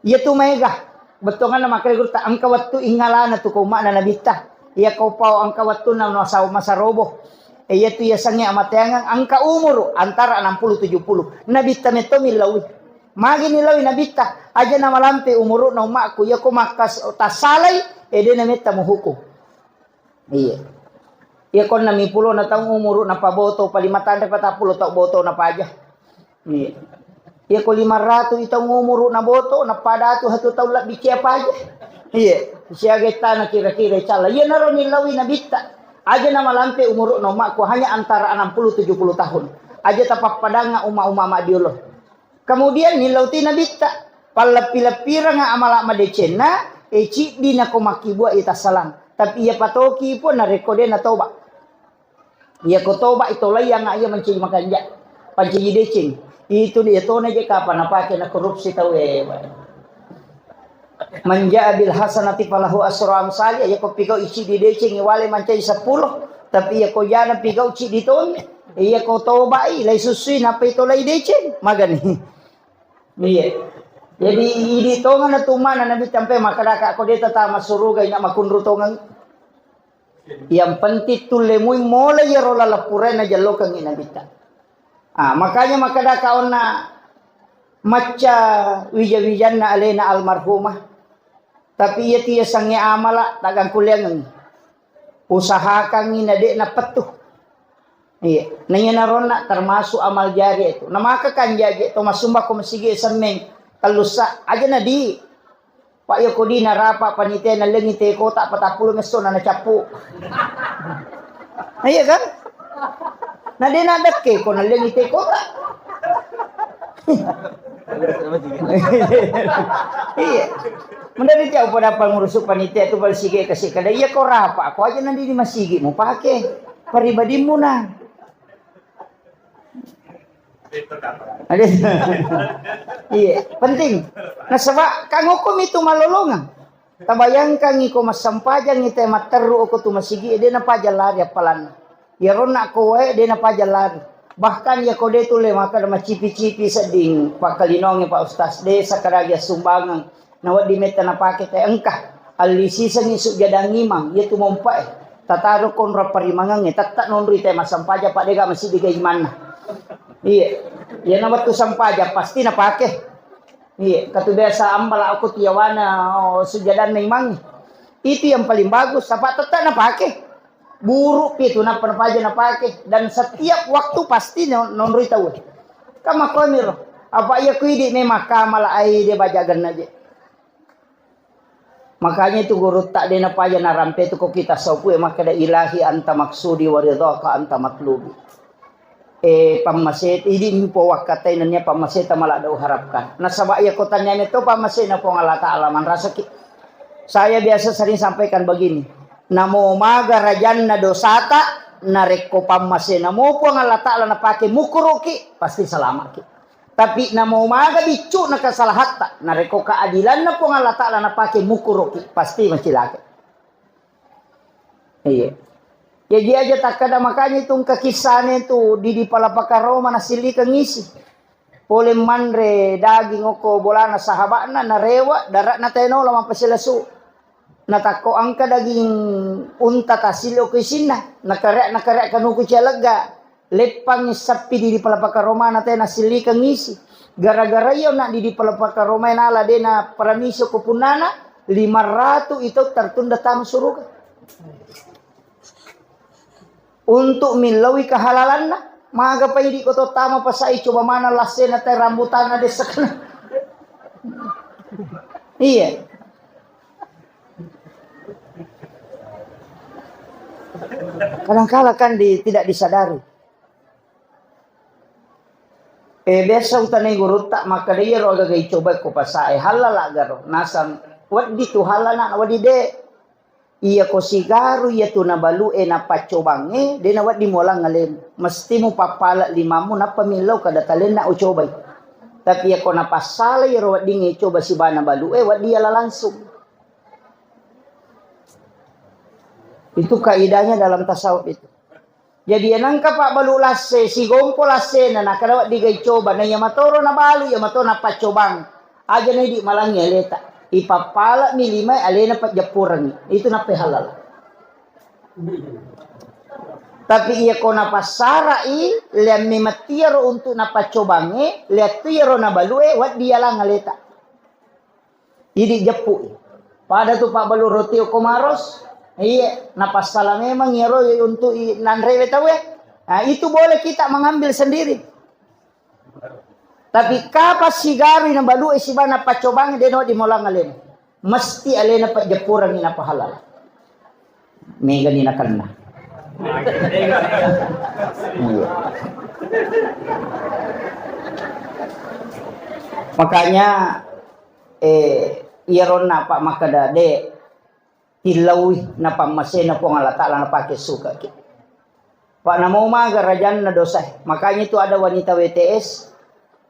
Iya tu maega. Bettuanganna makkeda gurutta, engka wettu ingalana tu ko umma'na Nabitta. Iya ko pao engka wettunna no sau masarobo. E, iya tu iya sangi amateangang engka umuru antara enam puluh tujuh puluh. Nabitta metto millauwi. Magi nilaui Nabitta, aja namalampe umuru'na ummakku, iya ko makkas-, tassalai, e, de nametta muhukum. Iya. Iya ko enneng pulo na taung umuru'na paboto, palima tanre patappulo tau boto na paja. Iya. Iya ko lima ratu i taung umuru'na boto, na pada tu hatu taung labbi cia paja. Iya. Siaga tana kira-kira cala. Iya naro nilaui Nabitta. Aja namalampe umuru'na ummakku hanya antara enam puluh tujuh puluh tahun. Aja tapappadanga umma-umma madiolo. Kemudian nillau ti Nabitta, palleppi-leppiranga amala madecenna, e, ciddi nako makkibua i tassalang. Tapi iya patoki pun narekko de natoba. Iya ko toba i tolai yang iya mancaji makanja, pancaji deceng. Itu dia tona je kapan napake na korupsi tau e. Manja bil hasanati falahu asru amsali, iya ko pigau i ciddi deceng i wale mancaji seppulo. Tapi iya ko jana pigau ciddi toni, iya ko toba i lai susui napai tolai deceng. Magani. Iya. Jadi idi tongeng na tumana Nabi tampe makkadaka ko de tama suruga ina makunru tongeng. Yang penting tullemui mola iyaro laleng purae najellokengngi Nabitta. Ah, makanya makkadaka onna macca wija-wijanna alena almarhumah. Tapi iya tu yasengnge amala, taggangkulleangengngi. Usahakangngi na de' napettu. Iya. Na iyanaronna termasuk amal jariah itu. Na maka kan jaji to masumba ko masigi semmeng tellussa aja na di. Pak, iya ko di narapa panitia nallengi te kota patappulo messo na nacappu. Nah, iya kan? Na de' nadekke ko nallengi te kota. Iya. Menurut ya upada pengurus panitia tu bal sige kasih kada iya ko rapa ko aja nanti di masigi mu pake pribadimmu na. Ada. Iya, penting. Nasaba kan hukum itu malolongang. Tabayangkangngi ko massampajangngi te matterru ko tu masigi de' napaja lari appalanna. Iyaronna ko wae de' napaja lari. Bahkan iya ko de' tulle maka macipi-cipi sedding pakkalinongnge Pak Ustaz de' sakadagi assumbangeng. Na wedding metta napake te engka. Alli sisengngi sujjadang imang, iya tu mompae. Tataro konro parimangengnge, tetta nonroi te massampajang pa de' ga masigi ga imanna. Iya. Iya na wettu sampajang pasti napake. Iya, katu biasa ambala aku tiawana oh, sujadanna imangnge. Itu yang paling bagus, sapa tetta napake. Buruk pi tu nappa napaja napake dan setiap waktu pasti non- nonroi tau. Kama komiro. Apa iya ku idi memang kamala ai de' bajaganna je. Makanya itu gurutta de' napaja narampe tu ko kita sopu e makkeda ilahi anta maksudi wa ridhaka anta matlubi. Eh, pammase idi mpo wakkatai nennia pammaseta maladde' uharapkan. Nasaba iya ko tania meto pammasena Puang Allah Taala manrasaki. Saya biasa sering sampaikan begini. Namo maga rajanna dosata, narekko pammasena mo Puang Allah Taala napake mukuruki, pasti salamaki. Tapi namo maga biccu'na kesalahatta, narekko keadilanna Puang Allah Taala napake mukuruki, pasti macilaka. Iya. Jaji aja takkada makanya itu engka kissane tu di di palapaka Roma nasilikeng isi. Pole manre daging okko bolana sahaba'na narewa dara'na tenola mappasilesu. Natakko engka daging unta tasillo ko isinna, nakareak nakareak kanuku cialegga. Leppangngi sappi di di palapaka Romana te nasilikeng isi. Gara-gara iyo na di di palapaka Roma nala de na paramisi ko punnana lima ratu itu tertunda tama suruga. Untuk millaui kehalalanna, maga pa idi ko to tama pasai coba mana lassena te rambutanna desakna. Iya. Kadangkala kan di, tidak disadari. Eh, biasa utanai gurutta makkeda iyaro agaga icoba ko pasae hallala garo nasang weddi tu hallana weddi de. Iya ko sigaru iya tu nabalu'e napaccobangnge de nawedding mualang alemu. Mesti mupappala limammu nappa millau kada talenna ucobai. Tapi iya ko napassala iyaro weddingnge icoba sibana balu'e weddi yala langsung. Itu kaidahnya dalam tasawuf itu. Jadi, iya nengka pabbalu lasse, sigompo lassena, nakada wedding ga icoba, na iya matoro nabalu, iya mato napaccobang. Aja na idi malangi aleta. Ipappalami limai alena pajjappurengngi. Itu nappa halal. Tapi iya ko napassarai, leamme mattiaro untuk napaccobangnge, leattu iyaro nabalue, wedding yalang aleta. Idi jeppu. Pada tu pabbalu roti okko maros. Iya, napassala memang iyaro untuk i-, nanrewe tauwe. Nah, itu boleh kita mengambil sendiri. Tapi kapan sigarui nabalu e sibana paccobangnge de no di molang alena. Mesti alena pajjeppurengngi napahalal. Megani nakenna. Iya. Makanya, eh, iyaronna apa makkeda, de, tillaui napammasena Puang Allah Ta'ala napake sukaki. Pak namo maga rajanna dosa. Makanya itu ada wanita W T S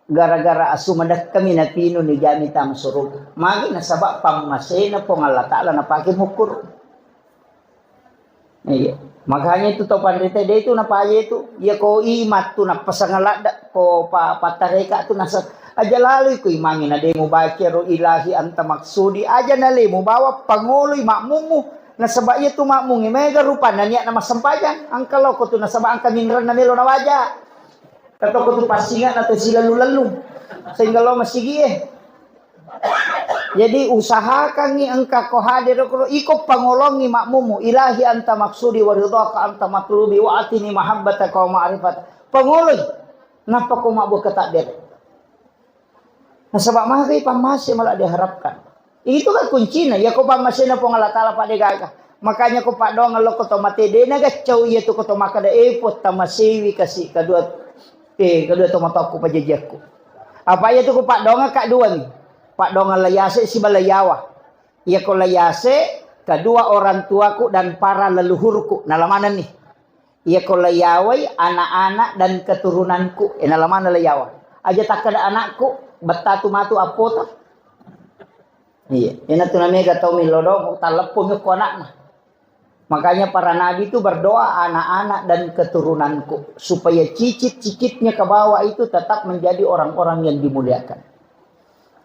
gara-gara asu madekkami napinu nijami tama suruga. Magi nasaba pammasena Puang Allah Ta'ala napake mukuru. Iya. Makanya itu tau panrita de itu napaja itu. Iya ko imat tu napasang ladda ko pa patareka tu nasa aja lalu iku imangi na demo baca ro ilahi anta maksudi aja na lemo bawa pangoloi makmummu. Nasaba iya tu makmungi mega rupanna niat na masempajang angka loko tu nasaba angka minrenna melo na waja. Katoko tu passinga na tu silalu-lalu sehingga lo masigi eh. Jadi usahakangngi engka ko hadir ko iko pangolongi makmummu, "Ilahi anta maksudi wa ridhaka anta matlubi wa atini mahabbataka wa ma'rifata." Pangoloi. Nappa ko mabbuka takbir. Nasaba magai pammase malah diharapkan. Itu kan kuncina. Ya ko pammasena Puang Allah Taala pada gaga. Makanya ko paddoangeng lo ko to mate, de nagaccau iya tu ko to makkeda, "Eh, Puang, tamasewi kasi kedua, eh, kedua to mataku pajajiakku." Apa iya tu ko paddoangeng ka dua ni. Paddoangeng layase siba layawa. Iya ko layase kedua orang tuaku dan para leluhurku. Nalamanenni. Iya ko layawai anak-anak dan keturunanku. Eh, nalamana layawa. Aja takkeda anakku, bettatu matu appota. Iya, ina tu namega tau milodong, talleppo mi ko anakna. Makanya para nabi itu berdoa anak-anak dan keturunanku supaya cicit-cicitnya ke bawah itu tetap menjadi orang-orang yang dimuliakan.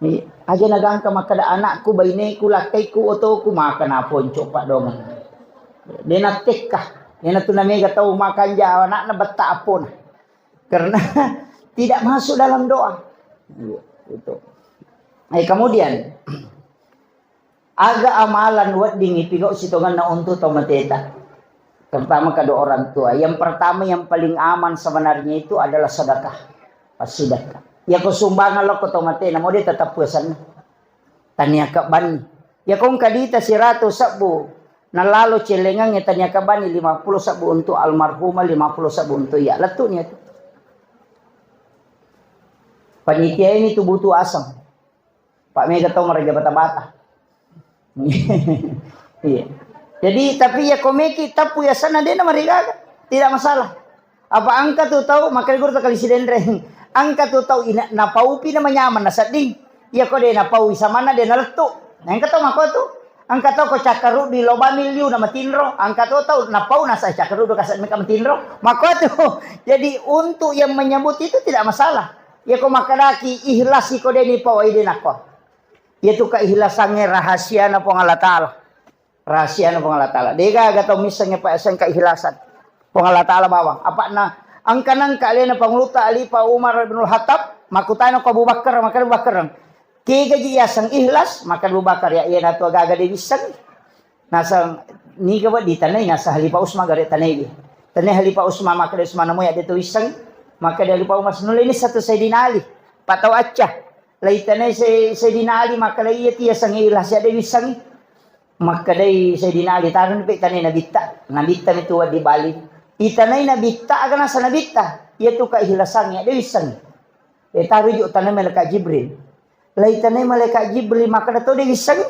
Iya, aja nagangka makkeda anakku, baineku, lakkaiku, otoku, maka naponco paddoangeng. De nattekka, ina tu namega tau makanja anakna betta appona. Karena tidak masuk dalam doa. Iya, itu. Eh, kemudian Aga amalan wedding ipigau sitongenna untu tau mateta. Terutama kedua orang tua. Yang pertama, yang paling aman sebenarnya itu adalah sedekah. Passidekka. Iya ko sumbangan lo ko tau matena, mau dia tetap puasanna. Tania kebani. Iya ko engka dita siratu sebbu. Nalalo celengang ya tania kebani lima puluh sebbu untuk almarhumah, lima puluh sebbu untuk iya. Letunya tu. Panitia ini tu butuh asam. Pak mega tau maraja bata-bata. Iya. Jadi, tapi ya komeki tapu ya sana dena marigaga. Tidak masalah. Apa angka tu tau, makanya guru kali sidenreng. Angka tu tau ina, napaupi na manyaman na sedding. Iya ko de napau isamanna de nalettu. Nah, angka tau mako tu. Angka tau ko cakkaruddu lobami liu na matinro. Angka tu tau napau nasa cakkaruddu kasa meka matinro. Mako tu. Jadi untuk yang menyebut itu tidak masalah. Iya ko makkadaki ikhlas iko de ni pau ai de nako. Iyatu keikhlasangnge rahasiana Puang Allah Taala. Rahasiana Puang Allah Taala. Degaga tau missengnge pa yaseng keikhlasan Puang Allah Taala bawang. Apa'na engka nengka alena Pangulutta Alipa Umar bin Khattab, makkutana ko Abu Bakar, makkeda Abu Bakar, "Kegaji yaseng ikhlas?" Makkeda Abu Bakar, "Ya, iyanatu agaga de wissengngi." Naseng niga weddi tanai, naseng Khalifah Utsman gare tanai. Tanai Khalifah Utsman, makkeda Utsman, "Namu ya de to wissengngi?" Makkeda Khalifah Umar, "Nulle ni satu Sayyidina Ali, patau acca." Laitanai Sai-, Sayyidina Ali, makkeda, "Iya ti yaseng ikhlas ya de wissengngi." Makkedai Sayyidina Ali, "Taroni pe itanai nabitta." Nabitta mitu weddi bali. Itanai nabitta, aga nasa nabitta? Iyatu keikhlasangnge, de wissengngi. E, taruju tanai malaikat Jibril. Laitanai malaikat Jibril, makkeda to de wissengngi.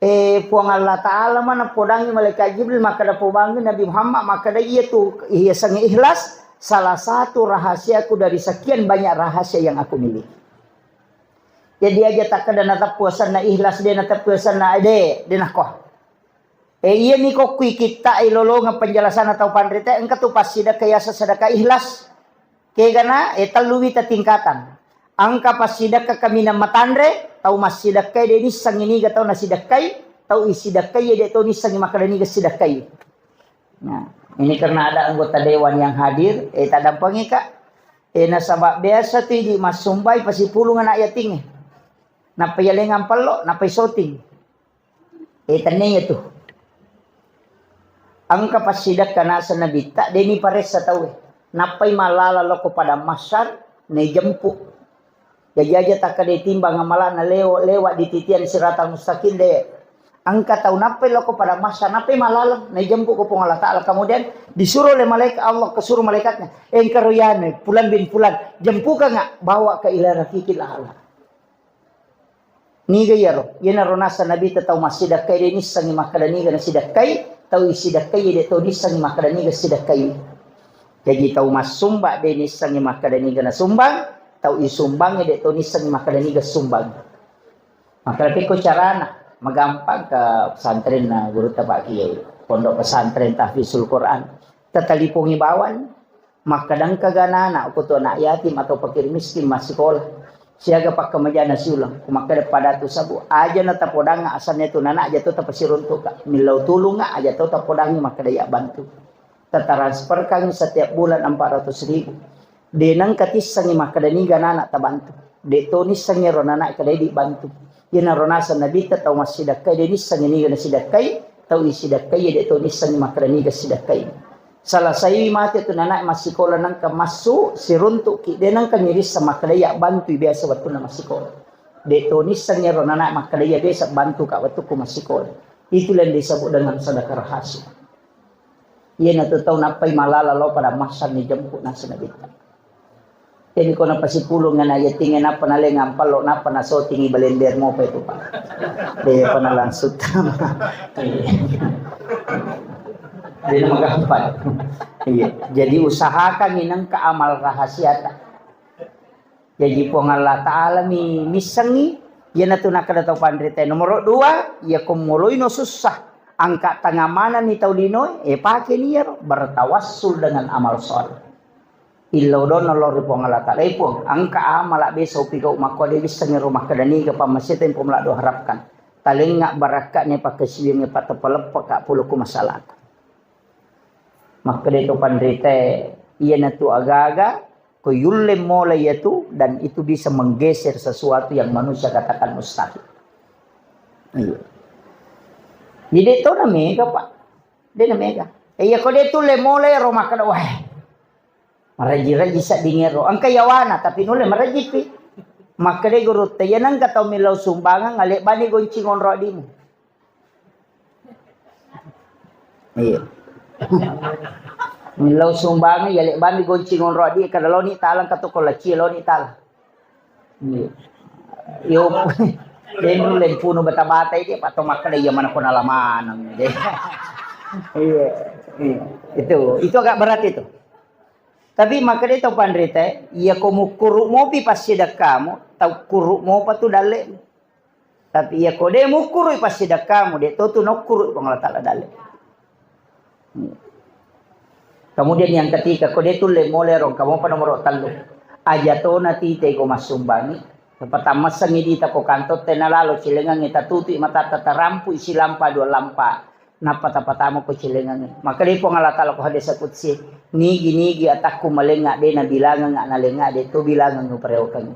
E, Puang Allah Taala mana podangi malaikat Jibril, makkeda pobangi Nabi Muhammad, makkeda iyatu yasengnge ikhlas, salah satu rahasiaku dari sekian banyak rahasia yang aku miliki. Jadi aja takkeda nateppu asenna ikhlas, de nateppu asenna, de, de nakko. E, iya ni kokkui kitta ilolongeng penjelasanna tau panrita, engka tu passidekka yaseng sedekah ikhlas. Kegana, e, tellu wita tingkatan. Engka passidekka kaminang matanre, tau massidekkai de nissengngi niga tau nasidekkai, tau isidekkai de to nissengngi makkeda niga sidekkai. Nah, ini karena ada anggota dewan yang hadir, e, tadampengi, Kak. E, nasaba biasa tu idi massumbai pasipulung anak yatingnge. Nappa yalengang pello, nappa isoting. E, tennia tu. Engka passidekka naseng nabitta, de ni paressa tauwe. Nappai mallala loko padang mahsyar, naijempu. Jaji aja takkeda timbang amalana lewo-, lewat di titian siratal mustaqim, de. Engka tau nappai loko padang mahsyar, nappai mallaleng, naijempu ko Puang Allah Taala. Kemudian disuruh oleh malaikat Allah, kesuruh malaikatnya, "Engka ro yanu, Fulan bin Fulan, jempukanga, bawa ke ila rafiqil a'la." Niga iyaro? Iyanaro naseng nabitta tau massidekkai de nissengngi makkeda niga nasidekkai, tau isidekkai de to nissengngi makkeda niga sidekkai. Jaji tau massumba de nissengngi makkeda niga nasumbang, tau isumbangnge de to nissengngi makkeda niga sumbang. Makkeda pekko carana, magampang ke pesantrenna gurutta Pak Kiai, Pondok Pesantren Tahfizul Quran. Tatalipongi bawang, makkeda engka ga nana, ko tu anak yatim atau fakir miskin massikola. Siaga pakkamajana siuleng, ko makkeda padatu sabu, aja na tapodangnga asanna tu nana, aja to tapasiruntuka. Millau tulungnga, aja to tapodangngi makkeda iya bantu. Tatransferkangngi setiap bulan empat ratus ribu. De nengka tissengngi makkeda niga nana tabantu. De to nissengngi ro nana kedai dibantu. Iyanaro naseng Nabitta tau massidekkai, de nissengngi niga nasidekkai, tau isidekkai, de to nissengngi makkeda niga sidekkai. Selesai mate tu nana massikola nengka massu, siruntuki, de nengka nirisseng makkeda iya bantui biasa wettunna massikola. De to nissengngi ro nana makkeda iya biasa bantuka wettukku massikola. Itulah yang disebut dengan sedekah rahasia. Iyanatu tau nappai malala lao pada massanni jemput naseng Nabitta. Jadi ko napasipulung ana yatingnge nappa naleng ampallo nappa nasotingi balender mopa itu, Pak. De pa nalangsung tama. Iya. Jadi magampang. Iya. Jadi usahakan inengka amal rahasiata. Jaji Puang Allah Ta'ala mi missengngi, iyanatu nakkeda tau panrita. Nomor dua, iya ko moloino sussa, angka tengah manenni tau linoe, eh, pakeni iyaro, bertawassul dengan amal soleh. Illau donna lao ri Puang Allah Ta'ala, eh, Puang, angka amala biasa upigau makko de wissengngi ro makkeda niga pammaseta yang Puang Allah doharapkan. Talengnga barakka'na pakkasiwiangnge pateppa-leppaka pulukku masalahku. Makkeda to panrita, iyanatu aga-aga ko yulle mola iyatu dan itu bisa menggeser sesuatu yang manusia katakan mustahil. Iya. Jadi de to na mega, Pak. De na mega. Eh, iya ko de tulle mola ro makkeda, wah. Maraji-raji sedding ero. Engka yawana tapi nulle maraji pi. Makkeda gurutta, iya nengka tau millau sumbangan, ale bani gonci ngonro adimu. Iya. Millau sumbangan, ya lek bani gonci ngonro adi, kada loni talang katu ko laci loni talang. Iya. Yo, denru lempunu bata-bata ini, Pak Tomak kada iya mana kona lamanang. Iya. Iya. Itu, itu agak berat itu. Tapi makkeda tau panrita, iya ko mukkuru mopi passidekkamu, tau kuru mopa tu dalle. Tapi iya ko de mukkurui passidekkamu, de to tu nokkurui Puang Allah Ta'ala dalle. Hmm. Kemudian yang ketiga, ko de tulle mole rong kamu apa nomor tellu. Aja to na tite ko massumbangi. Pertama sengi dita ko kantor tena lalo cilengangi tatutui mata tatarampu isi lampa dua lampa. Nappa tapatama ko cilengangnge. Makkeda Puang Allah Ta'ala ko hadis qudsi, nigi-nigi atakku malengnga de nabilangengnga nalengnga de to bilangengngi upareokeng.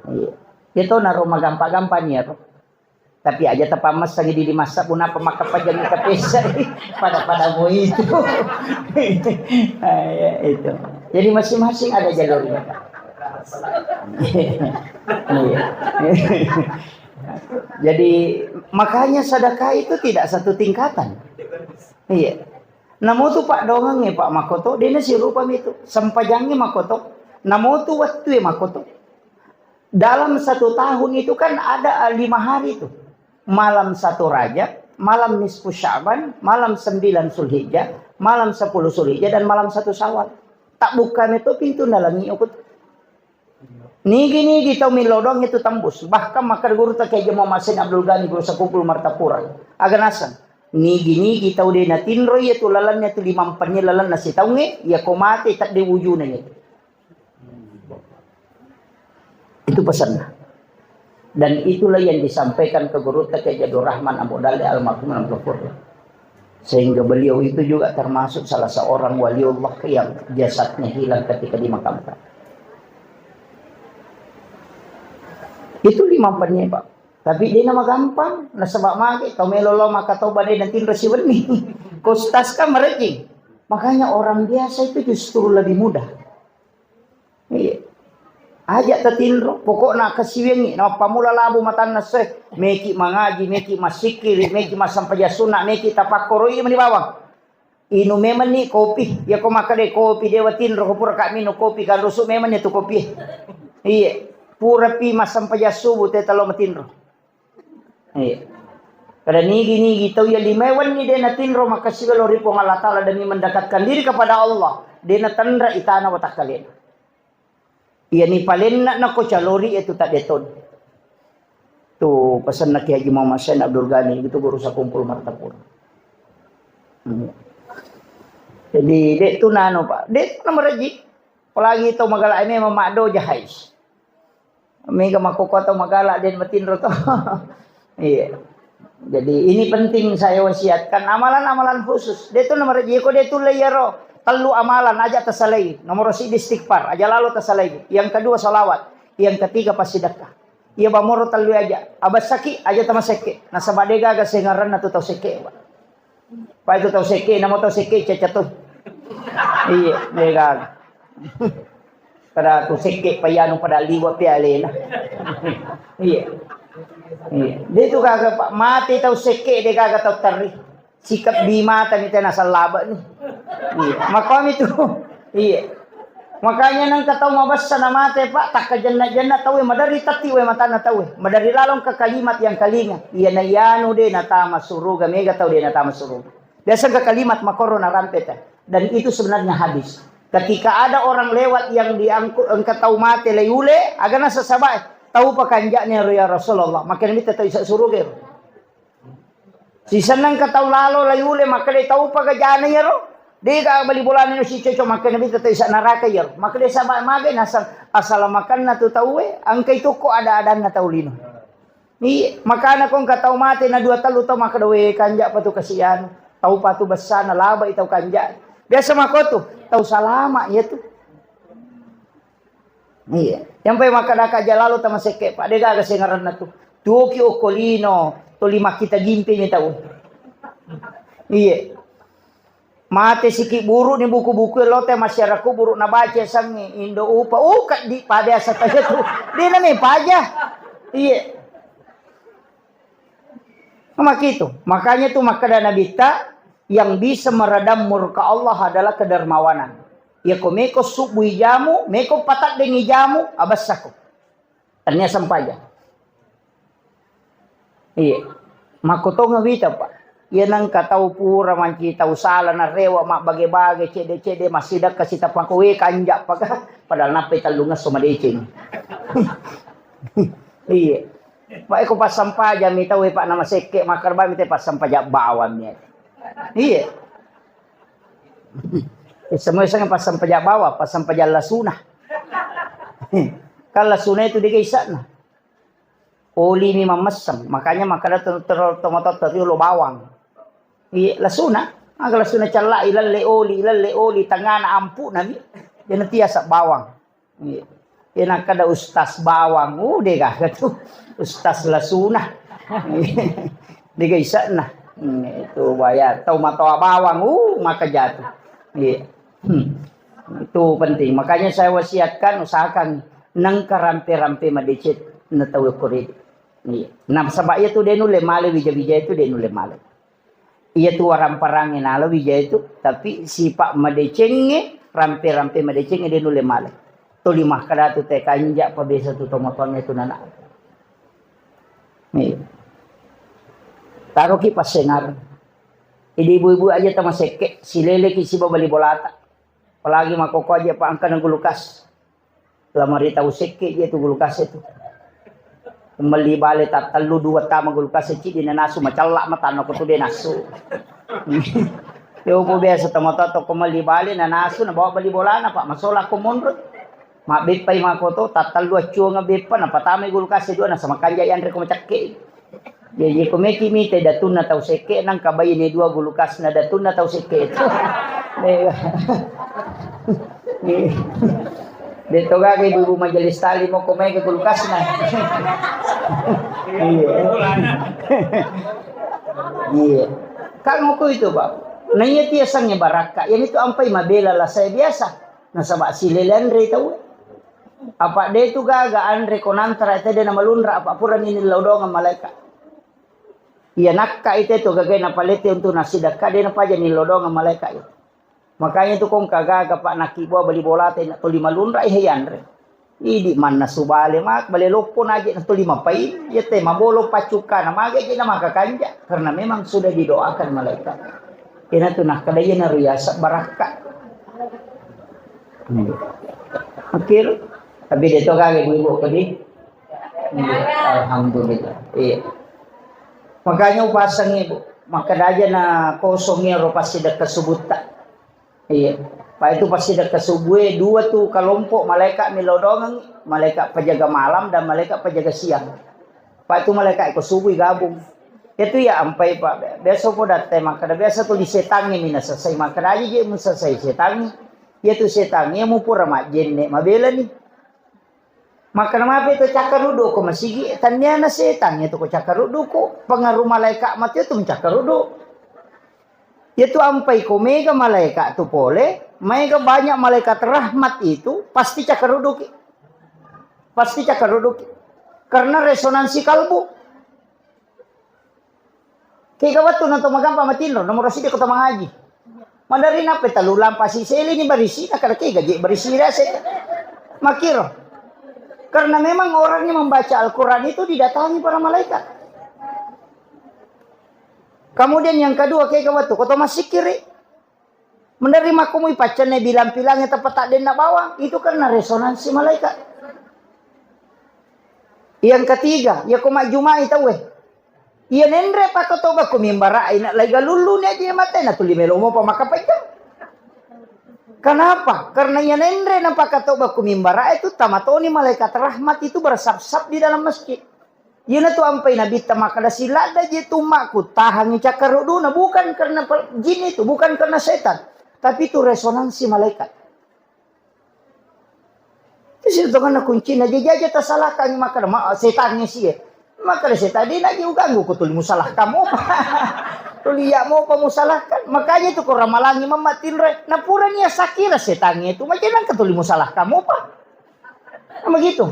Iya. Iya to naro magampa-gampa ni ero. Tapi aja tapammessangi di masa pun apa maka pajangi tapessa pada-pada mu itu. Ah, ya, itu. Jadi masing-masing ada jalurnya. Iya. Jadi makanya sedekah itu tidak satu tingkatan. Iya. Namotu paddoangengnge, Pak, makkoto, dena sirupa mitu. Sempajangnge makkoto. Namotu wettue makkoto. Dalam satu tahun itu kan ada, eh, lima hari itu. Malam satu Rajab, malam nisfu Sya'ban, malam sembilan Zulhijjah, malam sepuluh Zulhijjah, dan malam satu Syawal. Tak buka itu pintu nalangi ukut. Nigi-nigi tau millau doang itu tembus. Bahkan makkeda gurutta Kiai Haji Muhammad Said Abdul Ghani Guru Sakumpul Martapura. Aga naseng. Nigi-nigi tau de natinro iya tu lalenna tu limampenni lalenna sitaungnge, iya ko mate tedde wujuna iya. Itu pesanna. Dan itulah yang disampaikan ke gurutta Kiai Haji Abdul Rahman Abu Dalle almarhum Al-Ghafur. Sehingga beliau itu juga termasuk salah seorang waliullah yang jasadnya hilang ketika dimakamkan. Itu lima penyebab. Tapi dia nama gampang, nasaba mage tau melo lo maka tau bade nanti resi wenni. Kostas kan merejing. Makanya orang biasa itu justru lebih mudah. Iya. Aja tatinro, pokokna kasiwiangngi, napammula labu matanna se, meki mangaji, meki massikkiri, meki massampajang sunna, meki tapakkoro iya mani bawang. Inung memenni kopi, iya ko makkeda kopi dewa tinro, ko pura ka minung kopi, kan rusu memenni tu kopi. Iya, purapi massampajang subuh teta lo matinro. Iya. Kada nigi-nigi tau iya lima wenni de natinro makkasiwiang lao ri Puang Allah Ta'ala demi mendekatkan diri kepada Allah. De natenra itana watakkalena. Iya ni palenna nako calori itu tak deton. Tu pesanna Kiai Haji Muhammad Said Abdul Ghani itu guru Sakumpul Martapura. Hmm. Jadi dek tu nano Pak, dek tu nama reji. Apalagi tau magala memang makdo jahais. Mega makkokko tau magala den matinro to. Iya. Jadi ini penting saya wasiatkan amalan-amalan khusus. De tu nomor jiko de tu leyaro tellu amalan aja tasalai. Nomor siji istighfar, aja lalo tasalai. Yang kedua salawat, yang ketiga passidekka. Iya, bamoro tellu aja. Abessaki aja tama sekke. Nasaba de gaga sengaranna tu tau sekke, Pak. Pak, itu tau sekke, namo tau sekke caca tu. Iya, de gaga. Pada tu sekke payanu pada liwa pi alena. Iya. Iya. De tu gaga, Pak, mate tau sekke de gaga tau terri. Sikap bimata ni tena sallaba ni. Iya, makomi tu. Iya. Makanya nengka tau mabessa na mate, Pak, takkajenna-jenna tau e maderri tatti we matanna tau e. Maderri lalong ke kalimat yang kalinga. Iya na iyanu de natama suruga, mega tau de natama suruga. Biasa ke kalimat makoro na rampe ta. Dan itu sebenarnya hadis. Ketika ada orang lewat yang diangkut engka tau mate lai ule, agana sesabae. Tau pakanjane ro ya Rasulullah. Makanya minta tau isa suruga. Sisenna engka tau lalo lai ule, makkeda tau pagajana iyaro. Dega bali bolana no sicoco, makkeda mita tau isa naraka iyaro. Makkeda saba magai nasang asala makanna tu tau e, engkai tu ko ada-adanna tau lino. Iya, makana ko engka tau mate na dua tellu tau makkeda we kanja pa tu kasihan. Tau pa tu bessana labai tau kanja. Biasa makotu, tau salama iya tu. Iya. Yang pai makkadaka aja lalo tama sekke, Pak. De gaga sengaranna tu. Tuoki okko lino, toli makkita gimpi mi tau. Iya. Mate siki buru ni buku-buku lo te masyarakat buru na baca sangi indo upa. Oh, kaddi pa biasa taja tu. De na me paja. Iya. Makitu. Makanya tu makkada Nabitta, yang bisa meredam murka Allah adalah kedermawanan. Ya ko meko subbui jamu, meko pataddengi jamu, abessako. Tania sempaja. Iya. Makko tonga wita, Pak. Iya nengka tau pura manci tau sala narewa mabbage-bage cede-cede massidakka sitapako we kanja paka padahal nappai tellungesso madeceng. Iya. Pak, eko passampajang mi tau, Pak, nama sekke, makkarbami te passampajang bawang mi. Iya. Semua sanga passampajang bawang, passampajang lasuna. Kan lasuna itu degaisana. Oli mi mammesseng, makanya makkada to-, to-, tomatoa tariolo bawang. Iya, lasuna. Aga lasuna calla ilalle oli, ilalle oli tangana ampu nami. Dena tiasa bawang. Iya. Iya, nakkada Ustaz Bawang, uh, de gaga tu. Ustaz Lasuna. De gaisana. Hmm, itu bahaya. Tau matoa bawang, uh, maka jatuh. Iya. Hmm. Itu penting. Makanya saya wasiatkan, usahakan nengka rampe-rampe madeceng na tau kore. Iya. Nah, sebab itu de nulle male wija-wija itu de nulle male. Iya tu waramparang nalo wija itu, tapi sipa madecengnge, rampe-rampe madecengnge de nulle male. Tuli makkada tu te kanja pa biasa tu tomatoangnge tu nana. Nih. Taroki passengar. Jadi ibu-ibu aja tama sekke, sileleki siba bali bolata. Apalagi makkoko aja pa engka na gulukas. Lamari tau sekke je tu gulukas itu. Melli bale tattellu dua tama gulukas ciddi nanasu macella matanna ko tu de nasu. Yopo biasa tomatoa to ko melli bale nanasu nabawa bali bolana, Pak, masola ko monro. Mabbeppai makoto tattellu accuanga beppa napatamai gulukas dua nasama kanja yanre ko macakke. Jaji ko meki mite datunna tau sekke nangka baine dua gulukasna datunna tau sekke itu. Iya. De to gaga ibu-ibu majelis taklim ko mega gulukasna. Iya. Iya. Kan moko itu, Pak. Nah, iya tiasangnge barakka. Yang itu ampai mabela lah saya biasa. Nasaba silele anre tau. Apa de tu gaga anre ko nantara tede na malunra apa pura ni nillau doang malaika. Iya nakka ite tu gaga napalete untuk nasidakka de napaja nillau doang malaika itu. Makanya tu kong kagaga Pak nakki bawa beli bola te na toli malunra ihe yanre. Idi manna subale mak bale loppo naje na toli mapai ya te mabolo pacukka na mage je na maka kanja karena memang sudah didoakan malaikat. Ina tu nakkada iyana riasa barakka. Hmm. Akhir, tapi de to gaga ibu-ibu kedi. Iya, alhamdulillah. Iya. Makanya upasang ibu, makkada aja na kosong iyaro passidekka subutta. Iya. Pa itu passidekka subue dua tu kalompok malaikat milodongeng, malaikat penjaga malam dan malaikat penjaga siang. Pa itu malaikat ko subui gabung. Itu ya ampai Pak. Biasa po datte makkada biasa tu di setangi mina selesai makkada aja je mun selesai setangi. Iya tu setangi mu pura majjenne mabela ni. Makkeda mapi tu cakkaruddu ko masigi, tanniana setang itu ko cakkaruddu ko, pengaruh malaikat mati itu mencakkaruddu. Itu ampai ko mega malaikat tu pole, mega banyak malaikat rahmat itu pasti cakkarudduki. Pasti cakkarudduki. Karena resonansi kalbu. Kega wettu na to magampa matinro, nomor sidi ko to mangaji. Madari nape talu lampa siseli ni barisi, na kada kega je barisi rase. Makiro. Karena memang orang yang membaca Al-Quran itu didatangi para malaikat. Kemudian yang kedua, kega wettu ko to masikiri. Menerima komu ipaccanne bilang-pilangnya tepat tak denna bawang, itu karena resonansi malaikat. Yang ketiga, ya ko majjumai tauwe. Iya nenre pakatoba ku mimbara ina lai galullu ni aja mate na tuli melo mopa maka pajang. Kenapa? Karena iya nenre na pakatoba ku mimbara itu tamatoni malaikat rahmat itu bersap-sap di dalam masjid. Iyanatu ampai Nabitta makkeda, "Siladda je tu ummaku tahangi cakkaruduna, bukan karena pe-, jin itu, bukan karena setan, tapi itu resonansi malaikat." Itu sitongenna kuncina, je jaja tasalahkan makkeda, "Ma-, setannya sie." Makkeda setan, "Dena je uganggu ko tuli musalahkan mopa." Tuli iya mopa musalahkan. Makanya itu ko ramalangi mamma tinro, napurani asakira setannya itu, macam nangka tuli musalahkan mopa. Nah, begitu.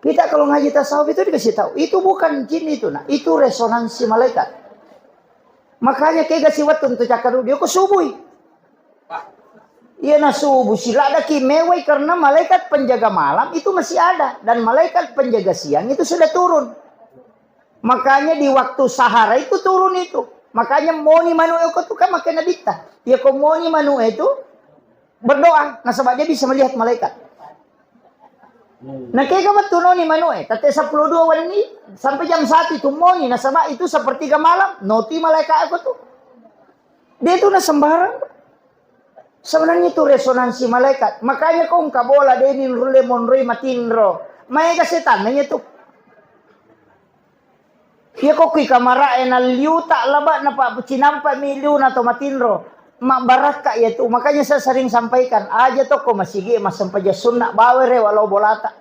Kita kalau ngaji tasawuf itu dikasih tahu, itu bukan jin itu, nah, itu resonansi malaikat. Makanya kega si wettu tu cakkaru dia ko subui. Iya na subuh siladaki mewai karena malaikat penjaga malam itu masih ada dan malaikat penjaga siang itu sudah turun. Makanya di waktu sahara itu turun itu. Makanya moni manu eko tu kan makai nabitta. Iya ko moni manu itu berdoa, nasaba dia bisa melihat malaikat. Nah, kega wettu noni manu e, tette seppulo dua wenni sampai jam satu itu moni, nasaba itu sepertiga malam, noti malaikat aku tu. Dia itu na sembarang. Sebenarnya itu resonansi malaikat. Makanya kau engka bola deni rulle monroi matinro. Maega setan nanya tu. Iya ko kui kamara e nalliuta laba napa cinampa mi liuna to matinro. Mabbarakka iya tu. Makanya saya sering sampaikan, aja to ko masigi massempajang sunna bawa rewa lao bolata.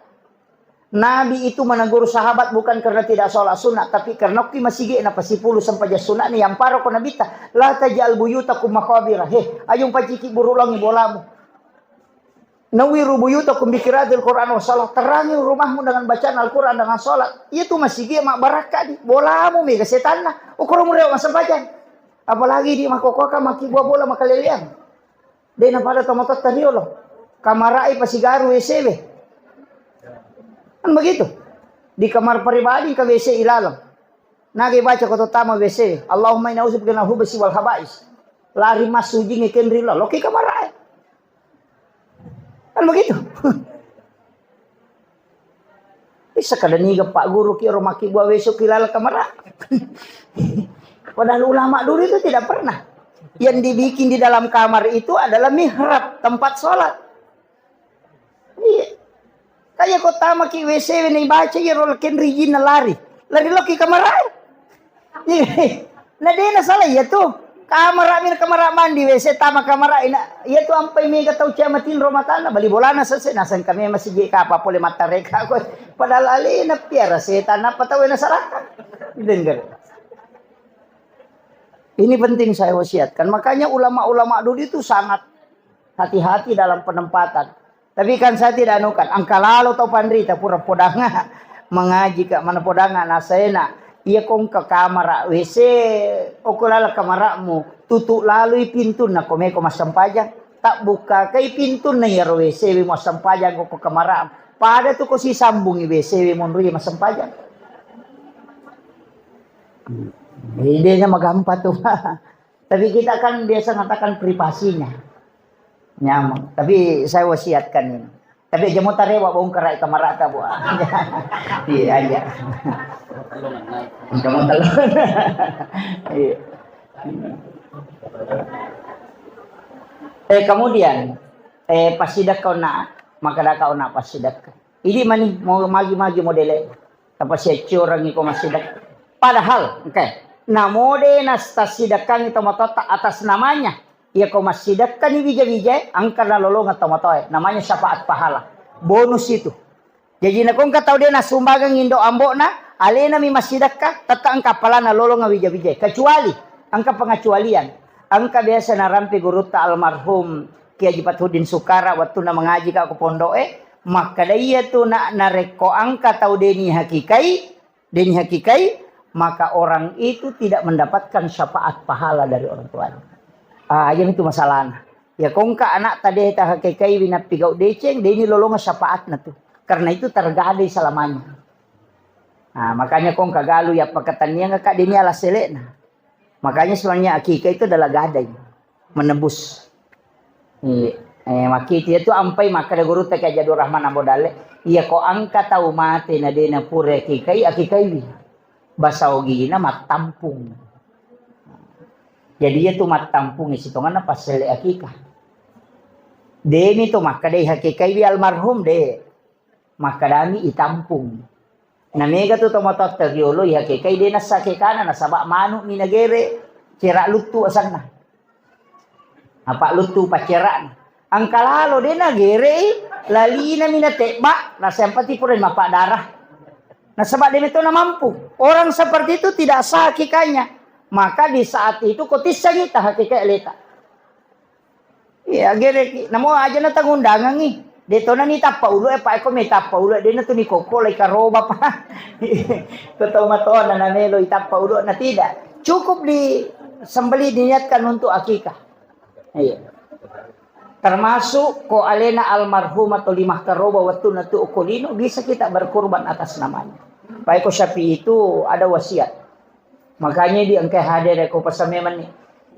Nabi itu menegur sahabat bukan karena tidak sholat sunnah, tapi karena kui masigi napa sipulu sempajang sunna ni yang paro ko nabitta, la tajal buyutakum maqabira. He, ayo paciki burulongi bolamu. Nawwiru buyutakum bi qiraatil Qur'an was shalah. Terangi rumahmu dengan bacaan Al-Quran, dengan sholat. Iya tu masigi mabbarakka di. Bolamu mega setanna. Ukuramu rewa massempajang. Apalagi di makokoka maki buah bola makaleleang. De na pada tomatotta riolo. Kamarai pasigaru W C we. Kan begitu. Di kamar pribadi ke W C ilalang. Nage baca ko tama W C. Allahumma inna a'udzubika minal hubsi wal habais. Lari masujing kenri lo. Loki kamarai. Kan begitu. Bisa kada niga Pak Guru ki ro maki buah besok ki lala kamara. Padahal ulama dulu itu tidak pernah. Yang dibikin di dalam kamar itu adalah mihrab, tempat sholat. Iya. Kayak kota maki W C ini baca ya roll kenri jin lari. Lari loki kamar. Iya. Nah, dia na salah ya tuh. Kamar min kamar mandi W C tama kamar ina. Iya tuh ampai mega tau cema tin rumah tangga bali bolana selesai nasang kami masih je kapa pole mata reka ko. Padahal alena piara setan apa tau na salah. Dengar. Ini penting saya wasiatkan. Makanya ulama-ulama dulu itu sangat hati-hati dalam penempatan. Tapi kan saya tidak anukan, engka lalo tau panrita pura podanga mengaji ka mana podanga nasena. Iya kong ke kamar W C, oko lala kamarmu, tutup lalui pintunna ko meko massempajang. Tak buka kai pintunna iya ro W C we massempajang ko kamar. Pada tu ko sisambungi W C we monrui massempajang. Idenya magampa tu. Tapi kita kan biasa mengatakan privasinya. Nyameng. Tapi saya wasiatkan ini. Tapi aja mau tarewa bongkar kamarata, Bu. Iya aja. Kamu tahu. Iya. Eh, kemudian, eh, pasidakka ona, maka daka ona pasidakka. Ini mani mau magi-magi modele. Apa siacurangi ko masidakka. Padahal, oke. Namode nastasidakangi tomatotta atas namanya. Iya ko masidakkani wija-wija, engka nalolongeng tomatoe. Namanya syafaat pahala. Bonus itu. Jaji, nakongka tau de' nasumbangang indo' ambo'na, alenami massidekka, tette' engka appalana lolonga wija-wijae. Kecuali, engka pengecualian. Engka biasa narampe gurutta almarhum Kiai Haji Fathuddin Sukara, wettunna mangajika ko pondo'e, makkeda iyatu na-, narekko engka tau de' nihakikai, de' nihakikai, maka orang itu tidak mendapatkan syafaat pahala dari orang tuanya. Ah, iya mitu masalahna. Ya, kongka anakta de' tahakikaiwi nappigau' deceng, de' ni lolonga syafaatna tu. Karena itu tergadai selamanya. Nah, makanya kongka galu ya pakatanniang ka de' ni ala sele'na. Makanya sebenarnya akikah itu adalah gadai, menebus. Iya. Eh, makkitu itu ampai makkeda gurutta Kiai Haji Abdul Rahman Ambo Dalle, iya ko engka tau mate na de' na pura akikai, akikaiwi. Basa ogina mattampung. Jadi iya tu mattampung sitongenna passele akikah. De' mi to makkedai hakikaiwi almarhum de'. Makkedami itampung. Na mega tu tomatoatta riolo ihakikai de' nassa akikana nasaba' manu' mi nagere' cera' luttu asanna. Apa' luttu paccera'na. Engka lalo de' nagere'i, lalina mi natebba', nasempati pura mappadarah. Nasaba' de' metto namampu. Orang seperti itu tidak sah akikanya. Maka di saat itu ko tissangi ta hakikai aleta. Iya, gereki. Namo aja na tangundangangi. De' tona ni tappa ulu e, pa' eko me tappa ulu e, de' na tu ni kokko lai karoba pa. Ko tau matona na melo i tappa ulu na tidak. Cukup di sembelih diniatkan untuk akikah. Iya. Termasuk ko alena almarhum atau lima karoba waktu na tu ko lino bisa kita berkorban atas namanya. Pa' eko Syafi'i itu ada wasiat. Makanya di engkai hadere ko pesan memang ni.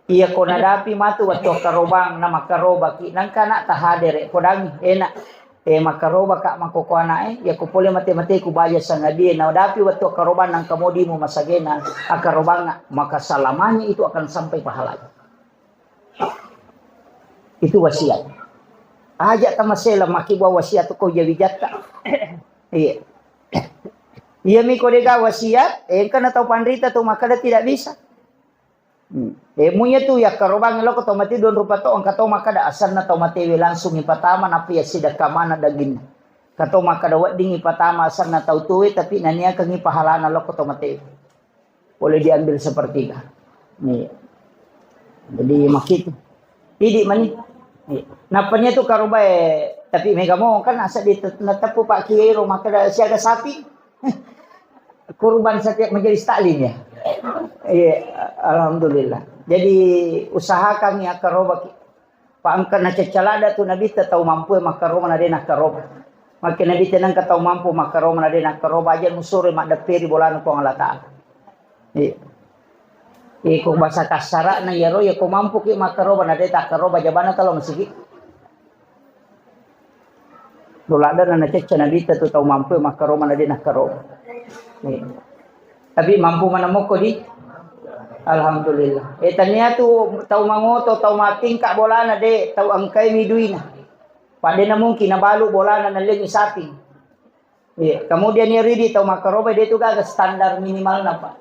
Iya ko nadapi matu wattu akkarobang na makkarobaki nangka na tahadere ko dangi enak. Eh, makkarobaka mako ko anak e, iya ko pole mate-mate ku baja sangadie nadapi wattu akkarobang nangka modimu masagena akkarobang maka selamanya itu akan sampai pahalanya. Itu wasiat. Aja tamasela maki buah wasiat ko jawi jatta. Iya. Iya mi ko dega wasiat, engka na tau panrita tu makkeda tidak bisa. Hmm. Eh, munya tu yakkarobang loko tau mate dua rupa to, engka tau makkeda asanna tau matewe langsung ipatama, nappa iya sidakka mana daginna. Ka tau makkeda wedding ipatama asanna tau tuwe, tapi naniakangi pahalana loko tau matewe. Boleh diambil sepertiga. Iya. Jadi makitu. Idi mani. Iya. Napanya tu karubae, tapi mega mo kan asa di nateppu Pak Kiai ro makkeda siaga sapi. Kurban setiap majelis taklim ya. Iya, alhamdulillah. Jadi usahakan ya karoba ki. Pa engka nacaccalada tu Nabitta tau mampu e makkaroba na de nakkaroba. Makke Nabitta nengka tau mampu makkaroba na de nakkaroba, aja musuro maddepperi bolana Puang Allah Ta'ala. Iya. Iko bahasa kasarana iyaro, iya ko mampu ki makkaroba na de takkaroba jabana talo masigi. Doladana nacecca Nabitta tu tau mampu makkaroba na de nakkaroba. Iya. Tapi mampu manamokko di. Alhamdulillah. Eh, tania tu tau mangoto, tau matingka bolana de, tau engkai mi duina. Padena mungkin nabalu bolana nallengi sapi. Iya. Kemudian ya ridi tau makkaroba de tu gaga standar minimalna, Pak.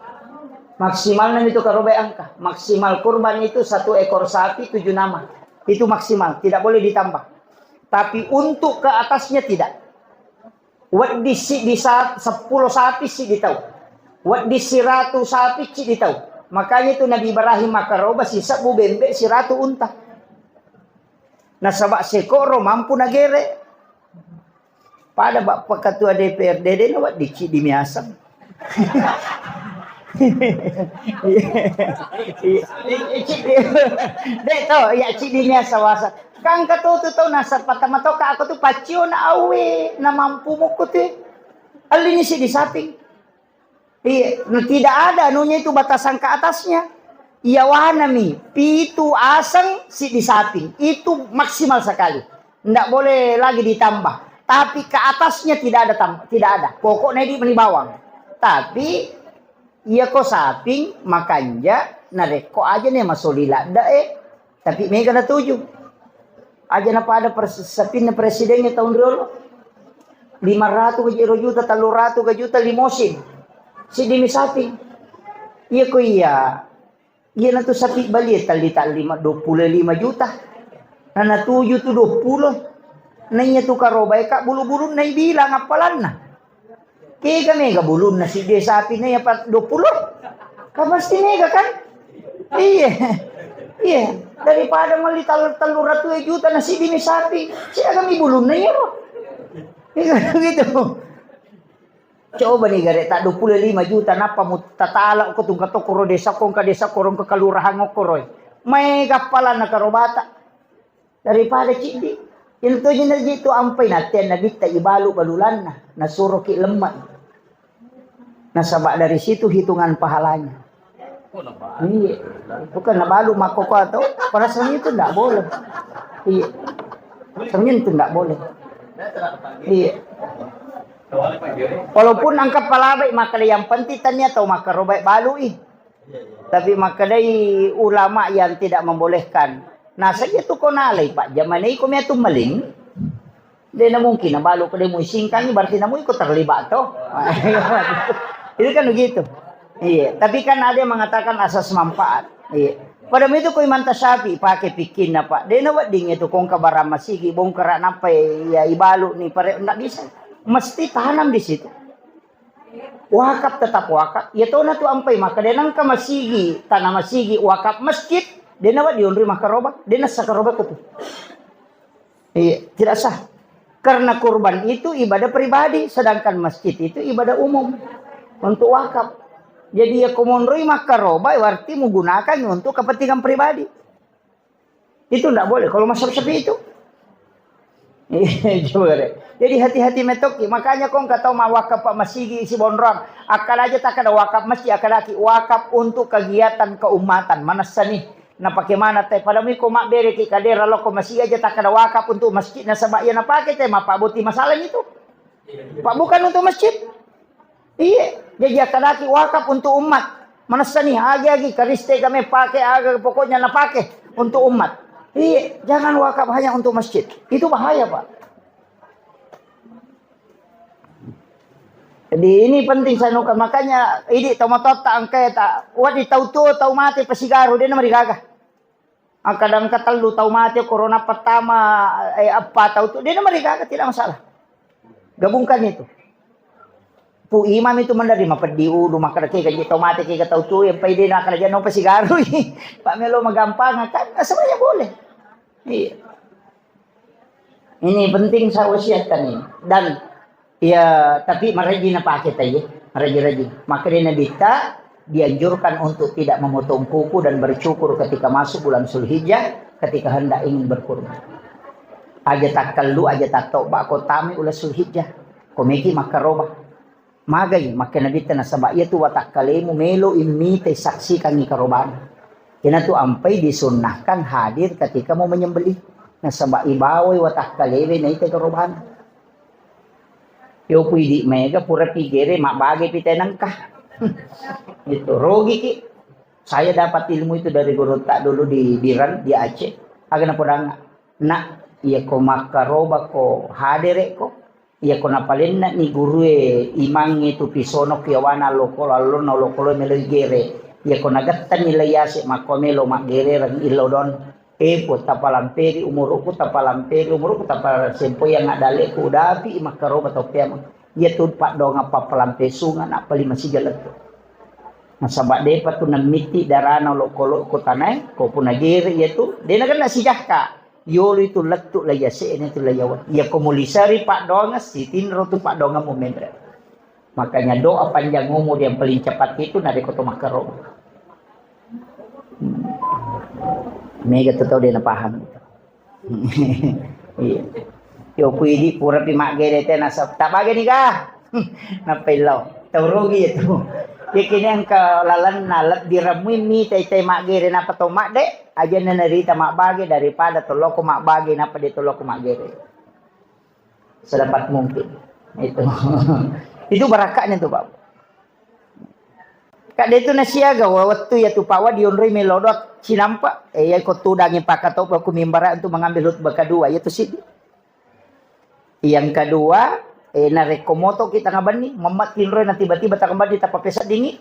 Maksimalna itu karoba angka. Maksimal kurban itu satu ekor sapi tujuh nama. Itu maksimal, tidak boleh ditambah. Tapi untuk ke atasnya tidak. Wedding siddi sa-, seppulo sapi siddi tau. Wedding siratu sapi siddi tau. Makanya itu Nabi Ibrahim makkaroba sisebbu bembe siratu unta. Nasaba sekoro mampu nagere. Pada bapak ketua D P R D de na wedding siddi miaseng. Iya. Iya. Iya, ciddi. Dek to, ya ciddi miasa wasa. Kang katotu tau nasa patama tau ka aku tu pacio na awe na mampu muku tu. Alini si di samping. Iya, nah, tidak ada anunya itu batasan ke atasnya. Iya wanami, pitu aseng si di samping. Itu maksimal sekali. Ndak boleh lagi ditambah. Tapi ke atasnya tidak ada tambah, tidak ada. Pokoknya di meni bawang. Tapi iya ko saping makanja narekko aja ne masoli ladda e, tapi mega natuju. Aja na pada pres-, sapinna presidennya tahun riolo. Lima ratu ga juta, telu ratu ga juta limosin. Siddi mi saping. Iya ko iya. Iyanatu sapi balie talli-talli ma-, dua puluh lima juta. Nana tuju tu dua puluh. Naiya tu karobae ka bulu-bulunna ibilang appalanna. Kega mega bulunna siddi sapi naiya pa dua puluh? Kan pasti mega kan? Iya. Iya. Daripada melli tal-, tellu ratu juta na siddi mi sapi, siaga mi bulunna iyaro. Iya, gitu. Coba ni gare tak dua puluh lima juta, nappa mu tatala ko tungka tokoro desa ko, engka desa korong ke kelurahan okoroi. Mega appalanna karobata. Daripada ciddi. Iyana toji naji tu ampai natea nabitta ibalu balulanna, nasuroki lemma. Nasaba dari situ hitungan pahalanya. Iya. Bukan nabalu makkoko atau perasaan itu ndak boleh. Iya. Sebenarnya itu ndak boleh. Iya. Walaupun engka palabai, maka yang penting tania tau makkarobai balui. Tapi makkedai ulama yang tidak membolehkan. Nah, saja tu ko nalai, Pak. Zaman iko mia tu maling. Dia na mungkin, nah, balu ko dia muisingkangi, berarti namu iko terlibat toh. Itu kan begitu. Iya, tapi kan ada yang mengatakan asas manfaat. Iya. Pada itu ko imanta sapi pakai pikinna, Pak. Dia na wedding itu kongka barang masigi, bongkar apa ya ibalu ni pare, ndak bisa. Mesti tanam di situ. Wakaf tetap wakaf. Iya tona tu ampai maka de nengka masigi, tanah masigi, wakaf masjid, de nawa dionroi makkaroba, de nassa karoba ko tu. Iya, tidak sah. Karena kurban itu ibadah pribadi, sedangkan masjid itu ibadah umum untuk wakaf. Jadi ya komonroi makkaroba berarti menggunakan untuk kepentingan pribadi. Itu ndak boleh kalau mazhab Syafi'i itu. Coba deh. Jadi hati-hati metoki. Makanya kong kata ma wakaf pak masigi isi bonrong. Akal aja tak ada wakaf masjid, akal lagi wakaf untuk kegiatan keumatan. Mana seni? Nah, bagaimana teh? Pada miko mak bere ki kadera loko masigi aja tak ada wakaf untuk masjid. Nasaba iya napake teh, ma pak boti masalah itu. Pak bukan untuk masjid. Iya, jadi akadaki wakaf untuk umat. Manessani agi-agi kariste kami pakai aga pokoknya napake untuk umat. Iya, jangan wakaf hanya untuk masjid. Itu bahaya, Pak. Jadi ini penting saya nuka. Makanya ini tau matotta angkai tak wadi tau tuo tau mate pasigaru dia nama digaga. Akkadang engka tellu tau mate, corona pertama, eh, eppa tau tu, de namarigaga, tidak masalah. Gabungkan itu. Pu imam itu mendari mapeddi ulu, makkada kega je tau mate, kega tau tu, yang pai de nakkada jangan pasigarui. Pak melo magampang kan, semuanya boleh. Iya. Ini penting saya wasiatkan ini. Dan ya, tapi maraji napake taiye, maraji-raji. Maka dia Nabitta dianjurkan untuk tidak memotong kuku dan bercukur ketika masuk bulan Zulhijjah, ketika hendak ingin berkurban. Aja takkallu, aja tattoba ko tami ula Zulhijjah. Komeki makkaroba. Magai makkeda Nabitta nasaba iyatu watakkalemu melo immitai saksikangngi karobana. Iyanatu ampai disunnahkan hadir ketika mau menyembelih. Nasaba ibawai watakkalewe naita karobana. Yo puidi maega pura pigere mabbage pitenengka. Itu rogiki. Saya dapat ilmu itu dari guru tak dulu di Biran di Aceh. Aga napodang, nak, iya ko makkaroba ko hadere ko. Iyako napalenne'ni gurue imangnge tu pisono ki yawana lokolo allonna lokolo meloi gere. Iyako nagettanni lai ase makko melo maggerereng illo don. E Puang, tapalamperi umuruku, tapalamperi umuruku, tapalamperi sempoyang adaleku udapi makkaroba tau peameng. Iyatu paddoangeng pappalampesunga nappa lima siga lettu. Nasaba depa tu nammitti darana lokolo ko tanae, ko puna gere iyatu, de nagenna sijakka. Yolo itu lettu la yase'na itu la yawa. Iya ko mulisari paddoangeng sitinro tu paddoangemmu menre. Makanya doa panjang umur yang paling cepat itu narekko to makkaro. Hmm. Mega tu tau de napaham. Iya. Yo puidi purapi maggere te nasab. Tak bage ni ga? Nappa illau. Tau rugi itu. Yakini engka lalenna lebbi ramui mi tai tai maggere napa to madde. Ajanna narita mabbage daripada toloko mabbage napa de toloko maggere. Sedapat mungkin. Itu. Itu barakaknya tuh, Pak. Kak de tu nasiaga wa-, wettu ya tu Pak wa dionroi melodok sinampa. Eh, ya ko tudangi pakatoba ku mimbara untuk mengambil khutbah kedua. Ya tu sih. Yang kedua, eh, narekko moto kita ngabenni, memmat tinroi na tiba-tiba tak ngabenni tak papeseddingi.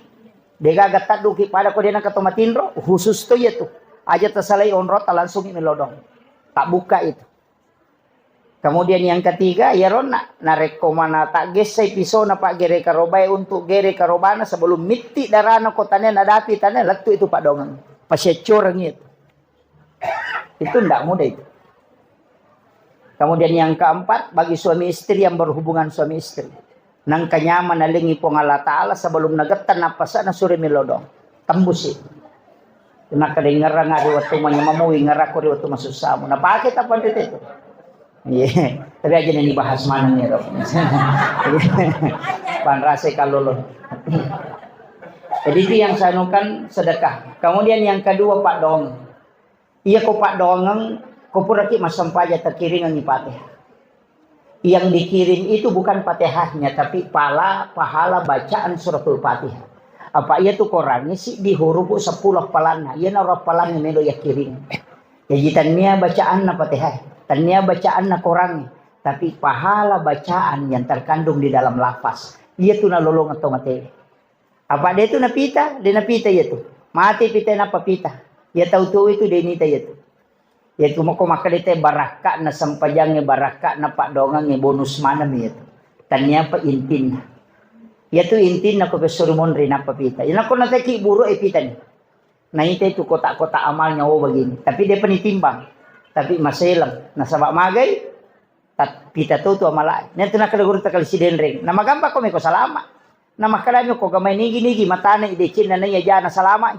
Degaga tadduki pada ko dena kato matinro, khusus to iya tu. Aja tasalai onrota langsung ini lodong. Tak buka itu. Kemudian yang ketiga, iyaronna narekko mana taggessai pisona paggere karobae untuk gere karobana sebelum mitti darana ko tane nadapi tane lettu itu paddongeng. Pasiaccoreng itu. Itu ndak mudah itu. Kemudian yang keempat, bagi suami istri yang berhubungan suami istri. Nangka nyaman nalengi Puang Allah Ta'ala sebelum nagetta nappasana suri milodong. Tembusi. Nakkadengerang ri wettu manyamammu, wingerakko ri wettu masussamu. Napake tappa ri tetu. Iya. Tapi aja nih bahas mana nih, Rob. Panrase kalau lo. Jadi itu yang saya anukan sedekah. Kemudian yang kedua, Pak Dong. Iya ko paddoangeng, ko puraki massempaja takiringengngi Fatihah. Yang dikirim itu bukan Fatihahnya, tapi pala, pahala bacaan suratul Fatihah. Apa iya tu Korangnge siddi hurupu seppulo appalanna, iyanaro appalangnge melo yakkiring. Jaji tannia bacaanna Fatihah, tannia bacaanna Korangnge, tapi pahala bacaan yang terkandung di dalam lafaz. Iya tu nalolongeng to mate. Apa de tu napita, de napita iya tu. Mate pita nappa pita. Iya tau tuo itu de nita iya tu. Iya tu mako makkeda te barakka'na sempajangnge, barakka'na paddoangengnge, bonus maneng iya tu. Tannia pa intinna. Iya tu intinna ko pessuri monri nappa pita. Iya nako nateki buru e pita ni. Naita itu kotak-kotak amalnya, oh begini. Tapi de pa nitimbang. Tapi maseleng. Nasaba magai Tat-, pita to tu amalae. Natu nakkeda gurutta kali Sidenreng. Namagampang ko meko salama. Namakkedami ko gamai nigi-nigi matana i decenna naiya jana salama i.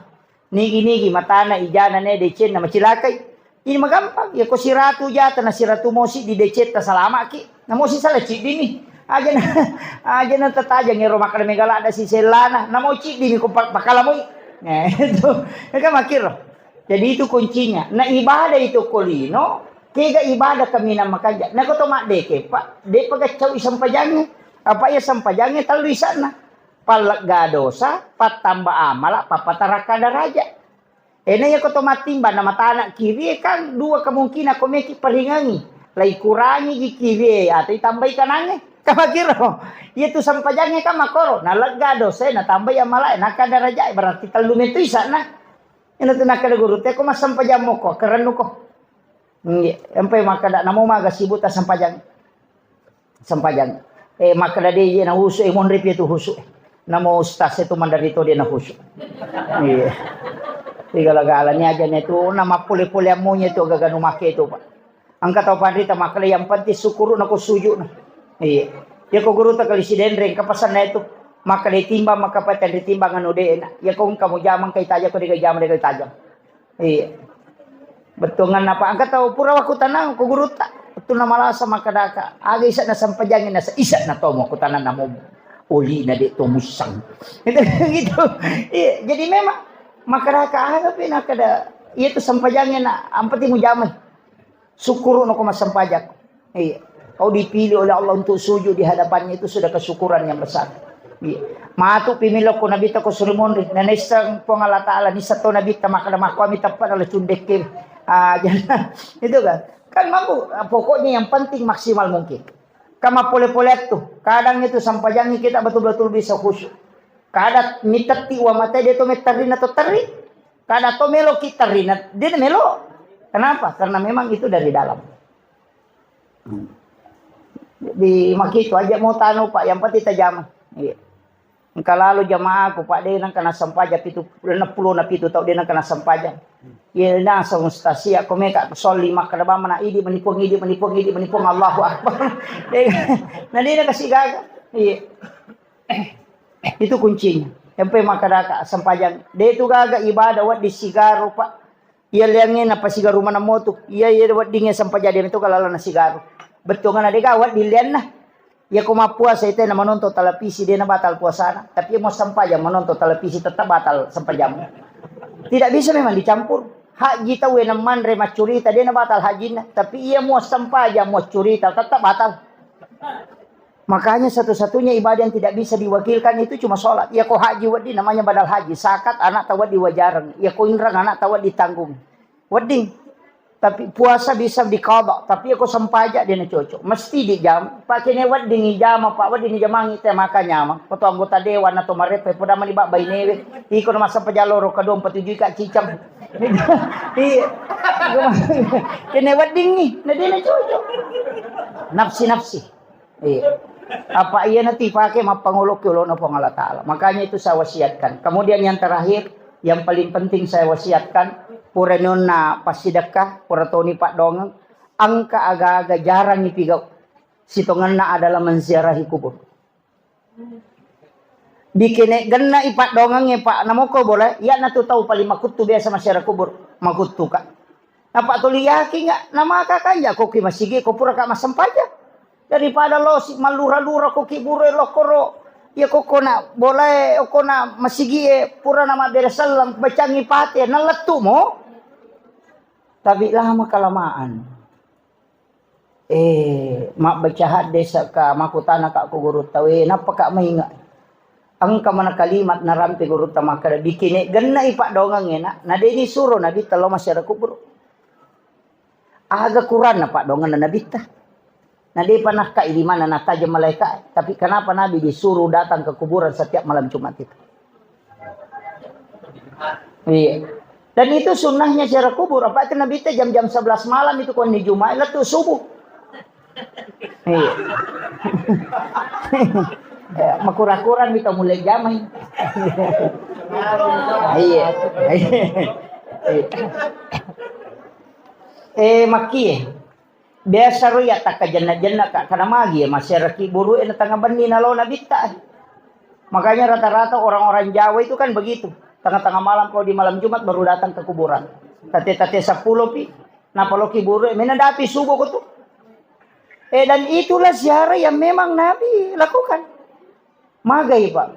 Nigi-nigi matana i jana naiya decenna macilakai. Ini magampang. Ya ko siratu jata na siratu mosi di decetta salamaki. Na mosi sala ciddini. Aja na, aja na tatajang ero makkeda mega ladda sisellana. Na mo ciddini ko pa-, pakalamoi. Eh, itu. Kan makkiro. Jadi itu kuncinya. Na ibadah itu ko lino, kega ibadah kaminang makanja. Nako to maddeke, Pak, depa gaccau i sempajangnge. Apa iya sempajangnge tellu isa'na. Pallegga dosa, pattamba amala, pappatarakka daraja. Ena iya ko to mattimbang na matana kirie kan dua kemungkinan ko meki paringengi. Lai kurangi gi kirie atau itambai kanangnge. Kamakiro. Iya tu sempajangnge kan makoro. Na legga dosa, na tambai amala, na ka daraja, berarti tellu metu isa'na. Ina tu nakkeda gurutta, ko massempajang moko, kerennuko. Nggih, empai makkeda, namo maga sibuk ta sempajang. Sempajang. Eh, makkeda de, iya na husu, eh, monri pi tu husu. Namo ustaz itu mandari to dia na husu. Iya. Igala-galani aja ne tu, na mappole-pole ammonya tu, gaga nu make itu, Pak. Engka tau panrita makkeda, yang penting syukuruna ko sujudna. Iya. Ya ko gurutta kali Sidenreng, engka pasanna itu. Makkeda timbang, maka paten ditimbang anu de na. Ya ko engka mujama, engka itajang, ko dega jama, dega itajang. Iya. Bettuanganna apa? Engka tau pura wakkutanang ko gurutta. Wettunna malasa makkedaka, aga isa'na sempajangnge nasa isa'na to mo kutanang namo. Olina de to mussang. Gitu, gitu. Iya, jadi memang makkedaka aga pi nakkeda, iya tu sempajangnge na, ampati mujamai. Syukuru'no ko massempajang. Iya. Kau dipilih oleh Allah untuk sujud di hadapannya, itu sudah kesyukuran yang besar. Iya. Matu pi millau ko Nabitta ko suri monri. Na naisseng Puang Allah Ta'ala, naisseng to Nabitta makkeda makkuami teppa dalam cundekke. Ah, jangan. Itu kan. Kan mampu, pokoknya yang penting maksimal mungkin. Kama pole-pole tu. Kadang itu sempajangngi kita betul-betul bisa khusyuk. Kada mitetti wa mate de to metterri na to terri. Kada to melo ki terri na, de melo. Kenapa? Karena memang itu dari dalam. Hmm. Di makitu aja mau tanu, Pak, yang penting tajam. Iya. Engka lalo jamaahku, Pak, de nengka nassempajang pitu, enam puluh na pitu tau de nengka nassempajang. Iya, na ustaz sia ko meka solli makkeda bamana, idi menipuang, idi menipuang, idi menipuang, Allahu Akbar. De, na de nakasi gaga. Iya. Itu kuncinya. Empai makkedaka sempajang. De tu gaga ibadah wedding sigaru, Pak. Iya liangnge napasigaru maneng motu. Iya, iya weddingnge sempajang de metu kalalana sigaru. Bettuanna de gaga wedding lianna. Iya ko mappuasa ite na menonton televisi de na batal puasana. Tapi iya mau sempajang menonton televisi tetap batal sempajang. Tidak bisa memang dicampur. Haji tau na manre maccurita de na batal hajinna. Tapi iya mau sempajang mau curita tetap batal. Makanya satu-satunya ibadah yang tidak bisa diwakilkan itu cuma sholat. Iya ko haji wedding namanya badal haji, zakat anak tahu wedding wajareng. Iya ko inreng anak tahu wedding tanggung. Wedding. Tapi puasa bisa diqadha, tapi iya ko sempajang de na cocok. Mesti dijam, pakai ne wedding jama, Pak, wedding jamangi te maka nyamang. Ko to anggota dewan atau marepe, poda mani bak bainewe. Iko na massempajang loro kadua patujui ka cicang. Iya. Kene wedding nih, na dena cocok. Nafsi-nafsi. Iya. Apa iya nanti pakai mappangoloki olona Puang Allah Ta'ala. Makanya itu saya wasiatkan. Kemudian yang terakhir, yang paling penting saya wasiatkan, pura nonna passidekka, pura toni paddongeng, engka aga-aga jarang ipigau. Sitongenna adalah menziarahi kubur. Dikene genna ipaddongengnge, Pak, namoko boleh, iya natu tau paling makuttu biasa masyarakat kubur, makuttu, Kak. Apa tuli yakin nggak? Nama kakak nggak koki masigi, ko pura kak masempajang. Daripada lo si malura-lura koki buru lokoro, ya koko na boleh, koko na masigi e, pura nama beres sellang, bacangi pate, nalettu mo. Tapi lama kelamaan. Eh, mabbaca hadde saka makutana ka ko guru tau, eh, nappa ka mainga. Engka mana kalimat narampe gurutta makkeda, "Bikine genna ipaddongeng enak, na de nisuro Nabitta lao masyarakat kubur." Aga Quran na paddongeng Nabitta. Na depa nakka di mana natajeng malaika, tapi kenapa Nabi disuruh datang ke kuburan setiap malam Jumat itu? Iya. Dan itu sunnahnya ziarah kubur. Apa itu Nabitta jam-jam sebelas malam itu konni Jumat, lettu subuh. Iya. Eh, makura-kura kita mulai jamai. Iya. Eh, makkie. Biasa ro iya takkajenna-jenna ka, karena magi ya masyarakat buru e na tengah benni na lo Nabitta. Makanya rata-rata orang-orang Jawa itu kan begitu. Tengah-tengah malam, kalau di malam Jumat baru datang ke kuburan. Tate-tate sepuluh pi, napa loki buru e, mena dapi subuh ko tu. Eh, dan itulah ziarah yang memang Nabi lakukan. Magai, Pak.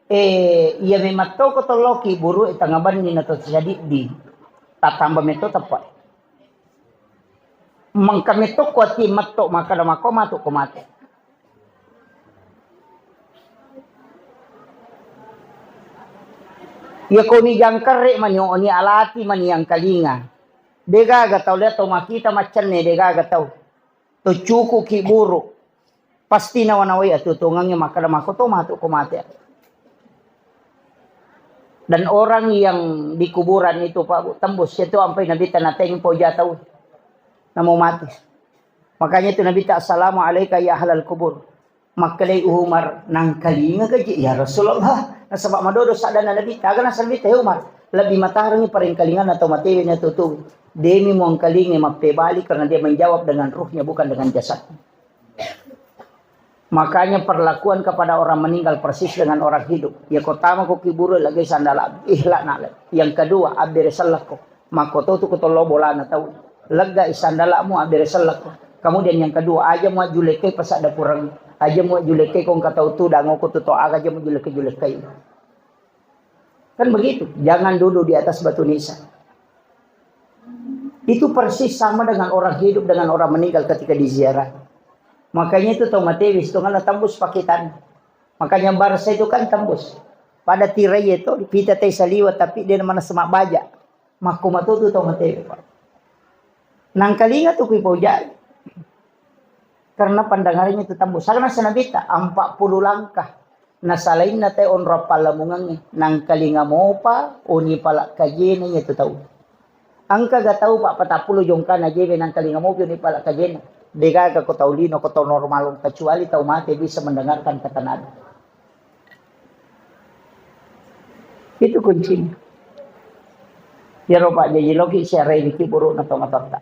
Eh, iya memang toko tolloki buru e tengah benni na to sadiddi. Tatamba metto tepa. Mengka metto ko ati metto makkeda mako matu ko mate. Iya ko ni jangkarre mani, oni alati mani yang kalinga. Degaga tau lihat tau makita maccenne, degaga tau. To cuku ki buru. Pasti nawa-nawai atutungangnge makkeda mako to matu ko mate. Dan orang yang di kuburan itu, Pak, Bu, tembus itu ampai Nabitta nateng poja tau. Namo mati. Makanya itu Nabitta, "Assalamu alaika ya ahlal kubur." Makkelai Umar, "Nangkalinga gaji, ya Rasulullah." Nasaba madodo sadana Nabitta, aga nasaba Nabitta, "Ya Umar, lebih matarangi parengkalinganna tau matewe na tutu. Demi muangkalinga mappebali karena dia menjawab dengan ruhnya bukan dengan jasad." Makanya perlakuan kepada orang meninggal persis dengan orang hidup. Ya, ko tama ko kiburu lagi sandala, ikhlas nak. Yang kedua, abbere sellakko. Makko to tu ko tollo bolana tau. Lega sandalamu, abbere sellakko. Kemudian yang kedua, aja mu julekkai pasada purang. Aja mu julekkai ko engka tau tu dango ko tu to aga, aja mu julekkai-julekkai. Kan begitu, jangan duduk di atas batu nisan. Itu persis sama dengan orang hidup dengan orang meninggal ketika diziarah. Makanya itu tau matewi, itu kan tembus pakitan. Makanya barsa itu kan tembus. Pada tirai itu, pita tai saliwa, tapi dia mana semak baja. Makku matu tu tau matewi, Pak. Nangkalinga tu kui pojai. Karena pandangannya itu tembus. Sana senabita, empat puluh langkah. Nasalainna te onrong pallamungengnge, nangkalinga mopa, oni pala kajena iya tu tau. Engka ga tau pa patappulo jongkana jewe nangkalinga mopi oni pala kajena. Degaga ko tau lino, ko tau normal, kecuali tau mate bisa mendengarkan kata Nabi. Itu kuncinya. Ya roba jaji loki siarai diki buruk na tau matotta.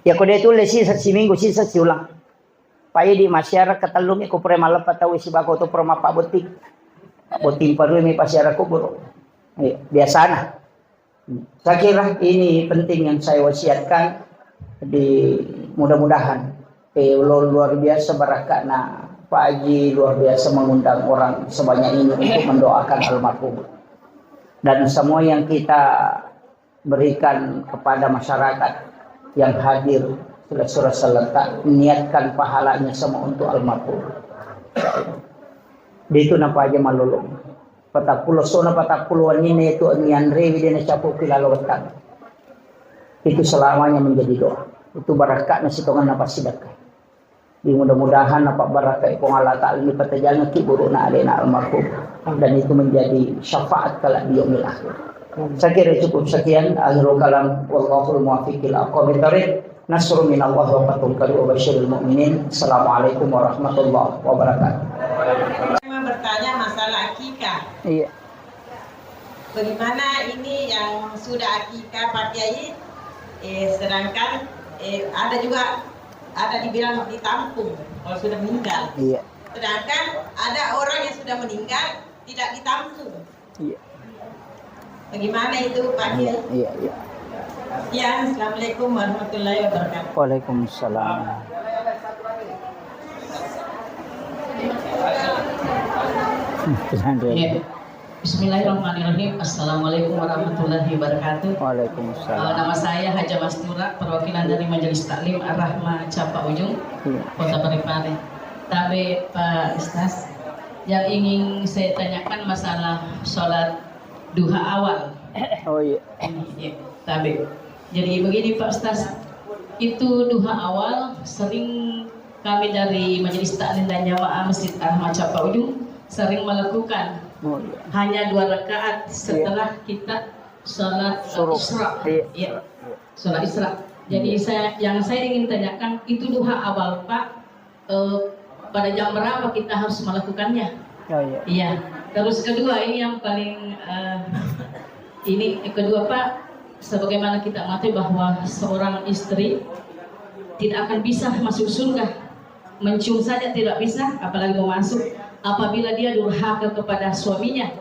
Ya ko dia tulis sisa siminggu, sisa siulang. Pai di masyarakat tellumi ko pura malleppa tau sibako to pura mappabotting. Botting parui mi pasiara kubur. Iya, biasana. Saya kira ini penting yang saya wasiatkan. Di mudah-mudahan eh, lu- luar biasa barakatna Pak Haji, luar biasa mengundang orang sebanyak ini untuk mendoakan almarhum. Dan semua yang kita berikan kepada masyarakat yang hadir, surah-surah serentak, niatkan pahalanya semua untuk almarhum. Di itu napa aja malolong. Patappulo sona patappulo wenninna itu nianrewi dena capuki lalo wettang. Itu selamanya menjadi doa. Itu barakatna sitongenna passidekka. Di mudah-mudahan apa barakai Puang Allah Ta'ala ini patajangki burukna alena almarhum. dan itu menjadi syafaat kelak di yaumil akhir. Saya kira cukup sekian, akhirul kalam, wallahul muwaffiq ila aqwamit thariq. Nasrun minallah wa fathun qarib wa basyiril mu'minin. Assalamualaikum warahmatullahi wabarakatuh. Saya mau bertanya masalah akikah. Iya. Bagaimana ini yang sudah akikah, Pak Kiai? Eh, sedangkan, eh, ada juga, ada dibilang ditampung kalau sudah meninggal. Iya. Sedangkan ada orang yang sudah meninggal tidak ditampung. Iya. Bagaimana itu, Pak Kiai? Iya, iya, iya. Ya, assalamualaikum warahmatullahi wabarakatuh. Waalaikumsalam. Iya. Bismillahirrahmanirrahim. Assalamualaikum warahmatullahi wabarakatuh. Waalaikumsalam. Eh, nama saya Haja Mastura, perwakilan dari Majelis Taklim Ar-Rahmah Capa Ujung, iya, Kota Parepare. Tapi, Pak Ustaz, yang ingin saya tanyakan masalah sholat duha awal. Oh, iya. Iya, tabe. Jadi begini, Pak Ustaz, itu duha awal sering kami dari Majelis Taklim dan Jamaah Masjid Ar-Rahmah Capa Ujung sering melakukan. Oh, iya. Hanya dua rakaat, iya, setelah kita sholat, eh, Isra. Iya. Iya. Sholat Isra. Jadi, iya, saya, yang saya ingin tanyakan, itu duha awal, Pak, eh, pada jam berapa kita harus melakukannya? Oh, iya. Iya. Terus kedua, ini yang paling, eh, ini kedua, Pak, sebagaimana kita mengetahui bahwa seorang istri tidak akan bisa masuk surga, mencium saja tidak bisa, apalagi mau masuk, apabila dia durhaka kepada suaminya.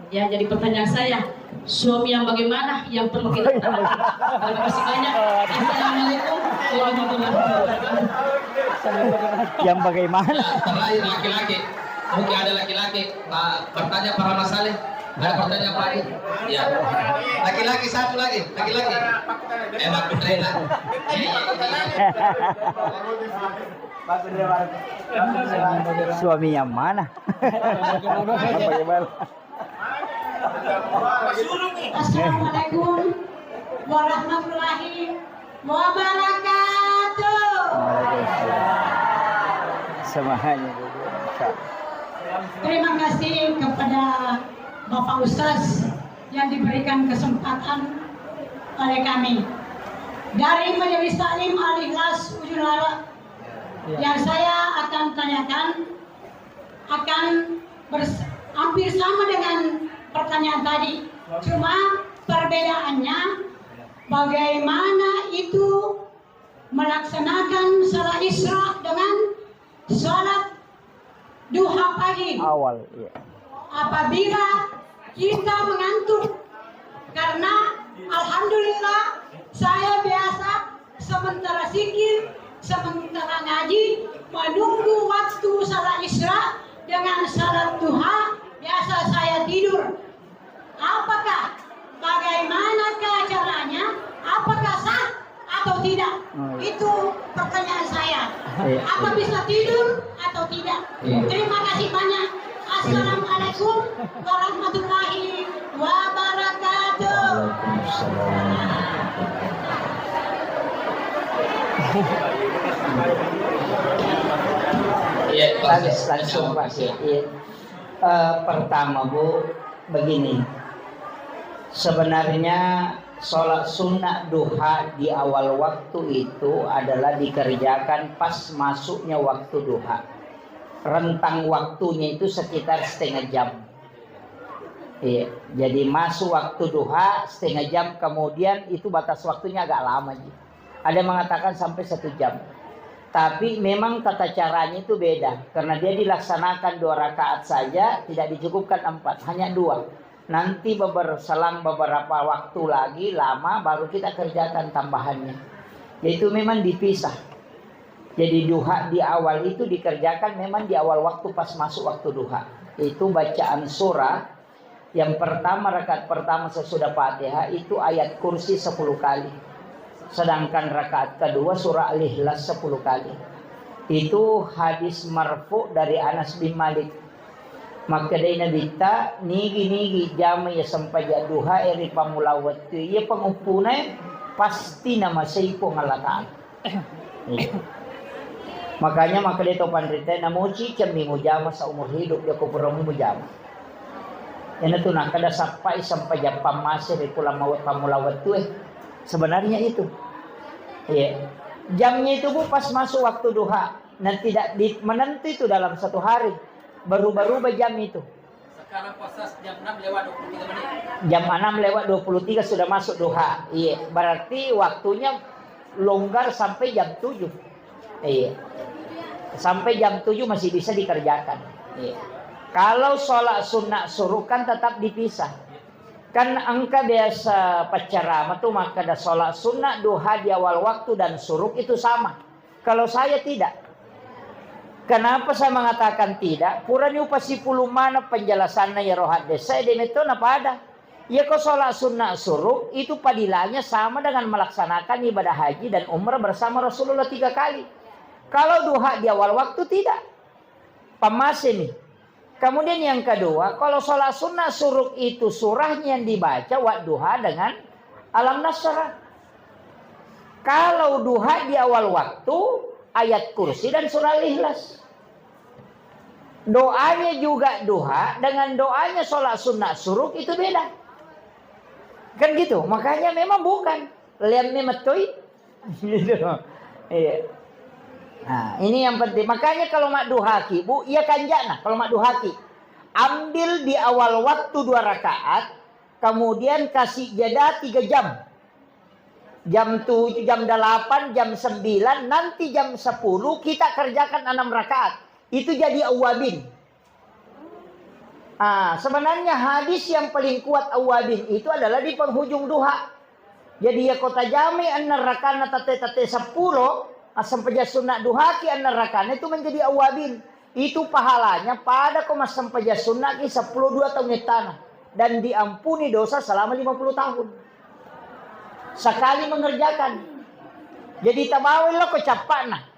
Ya, jadi pertanyaan saya, suami yang bagaimana yang perlu kita taati? Terima kasih banyak. Assalamualaikum warahmatullahi wabarakatuh. Yang bagaimana? Terakhir, laki-laki. Mungkin ada laki-laki, Pak, bertanya, Pak Rahmat Saleh. Ada pertanyaan, Pak? Ya. Laki-laki satu lagi, laki-laki. Eh, Pak Putra, Pak. Suami yang mana? Bagaimana? Assalamualaikum warahmatullahi wabarakatuh. Waalaikumsalam. Semuanya dulu. Terima kasih kepada Bapak Ustaz yang diberikan kesempatan oleh kami. Dari Majelis Taklim Al-Ikhlas Ujung Larang, yang saya akan tanyakan akan bers-, hampir sama dengan pertanyaan tadi. Cuma perbedaannya bagaimana itu melaksanakan salat Isra dengan salat duha pagi. Awal, iya. Apabila kita mengantuk, karena alhamdulillah saya biasa sementara zikir, sementara ngaji, menunggu waktu salat Isra dengan salat duha, biasa saya tidur. Apakah, bagaimanakah caranya? Apakah sah atau tidak? Oh, iya. Itu pertanyaan saya. Iya, apa iya. Bisa tidur atau tidak? Iya. Terima kasih banyak. Assalamualaikum warahmatullahi wabarakatuh. Waalaikumsalam. Iya, Pak. Langsung, Pak. Iya. Eh, pertama, Bu, begini. Sebenarnya sholat sunnah duha di awal waktu itu adalah dikerjakan pas masuknya waktu duha. Rentang waktunya itu sekitar setengah jam. Iya, jadi masuk waktu duha setengah jam, kemudian itu batas waktunya agak lama ji. Ada yang mengatakan sampai satu jam. Tapi memang tata caranya itu beda, karena dia dilaksanakan dua rakaat saja, tidak dicukupkan empat, hanya dua. Nanti beber-, selang beberapa waktu lagi, lama, baru kita kerjakan tambahannya. Yaitu memang dipisah. Jadi duha di awal itu dikerjakan memang di awal waktu pas masuk waktu duha. Itu bacaan surah yang pertama, rakaat pertama sesudah Fatihah itu ayat kursi sepuluh kali. Sedangkan rakaat kedua surah Al-Ikhlas sepuluh kali. Itu hadis marfu dari Anas bin Malik. Makkedai Nabitta, nigi-nigi jama iya sempajang duha e ri pammula wettu iya panguppuna e, pasti namasei Puang Allah Ta'ala. Iya. Makanya makkeda to panrita, namuci cemmi mujama seumur hidup, joko pura mujama. Ena tu nakada sappai sempajang pammase ri pulang mawe-, pammula wettue. Sebenarnya itu. Iya. Jamnya itu, Bu, pas masuk waktu duha. Dan tidak di-, menentu itu dalam satu hari. Berubah-ubah jam itu. Sekarang pas jam enam lewat dua puluh tiga menit. Jam enam lewat dua puluh tiga sudah masuk duha. Iya, berarti waktunya longgar sampai jam tujuh. Iya. Sampai jam tujuh masih bisa dikerjakan. Iya. Kalau sholat sunnah suruk kan tetap dipisah. Kan engka biasa paccarama tu makkada sholat sunnah duha di awal waktu dan suruk itu sama. Kalau saya tidak. Kenapa saya mengatakan tidak? Purani upasipulung maneng penjelasanna iyaro haddese, de metto napada. Iyako sholat sunnah suruk itu padilanya sama dengan melaksanakan ibadah haji dan umrah bersama Rasulullah tiga kali. Kalau duha di awal waktu tidak. Pammaseni. Kemudian yang kedua, kalau sholat sunnah suruk itu surahnya yang dibaca wadduha dengan alam nasrah. Kalau duha di awal waktu, ayat kursi dan surah al-ikhlas. Doanya juga duha dengan doanya sholat sunnah suruk itu beda. Kan gitu, makanya memang bukan. Liam memettoi. Gitu. Iya. Nah, ini yang penting. Makanya kalau madduhaki, Bu, iya kanjana kalau madduhaki. Ambil di awal waktu dua rakaat, kemudian kasih jeda tiga jam. Jam tujuh, jam delapan, jam sembilan, nanti jam sepuluh kita kerjakan enam rakaat. Itu jadi awabin. Ah, sebenarnya hadis yang paling kuat awabin itu adalah di penghujung duha. Jadi, ya, kota jami enna rakana tate-tate sepuluh, asam peja sunna duhaki enna rakana itu menjadi awabin. Itu pahalanya pada ko massempajang sunnaki sepuluh dua taung ettana dan diampuni dosa selama lima puluh tahun. Sekali mengerjakan. Jadi, tabawai lo ko cappana.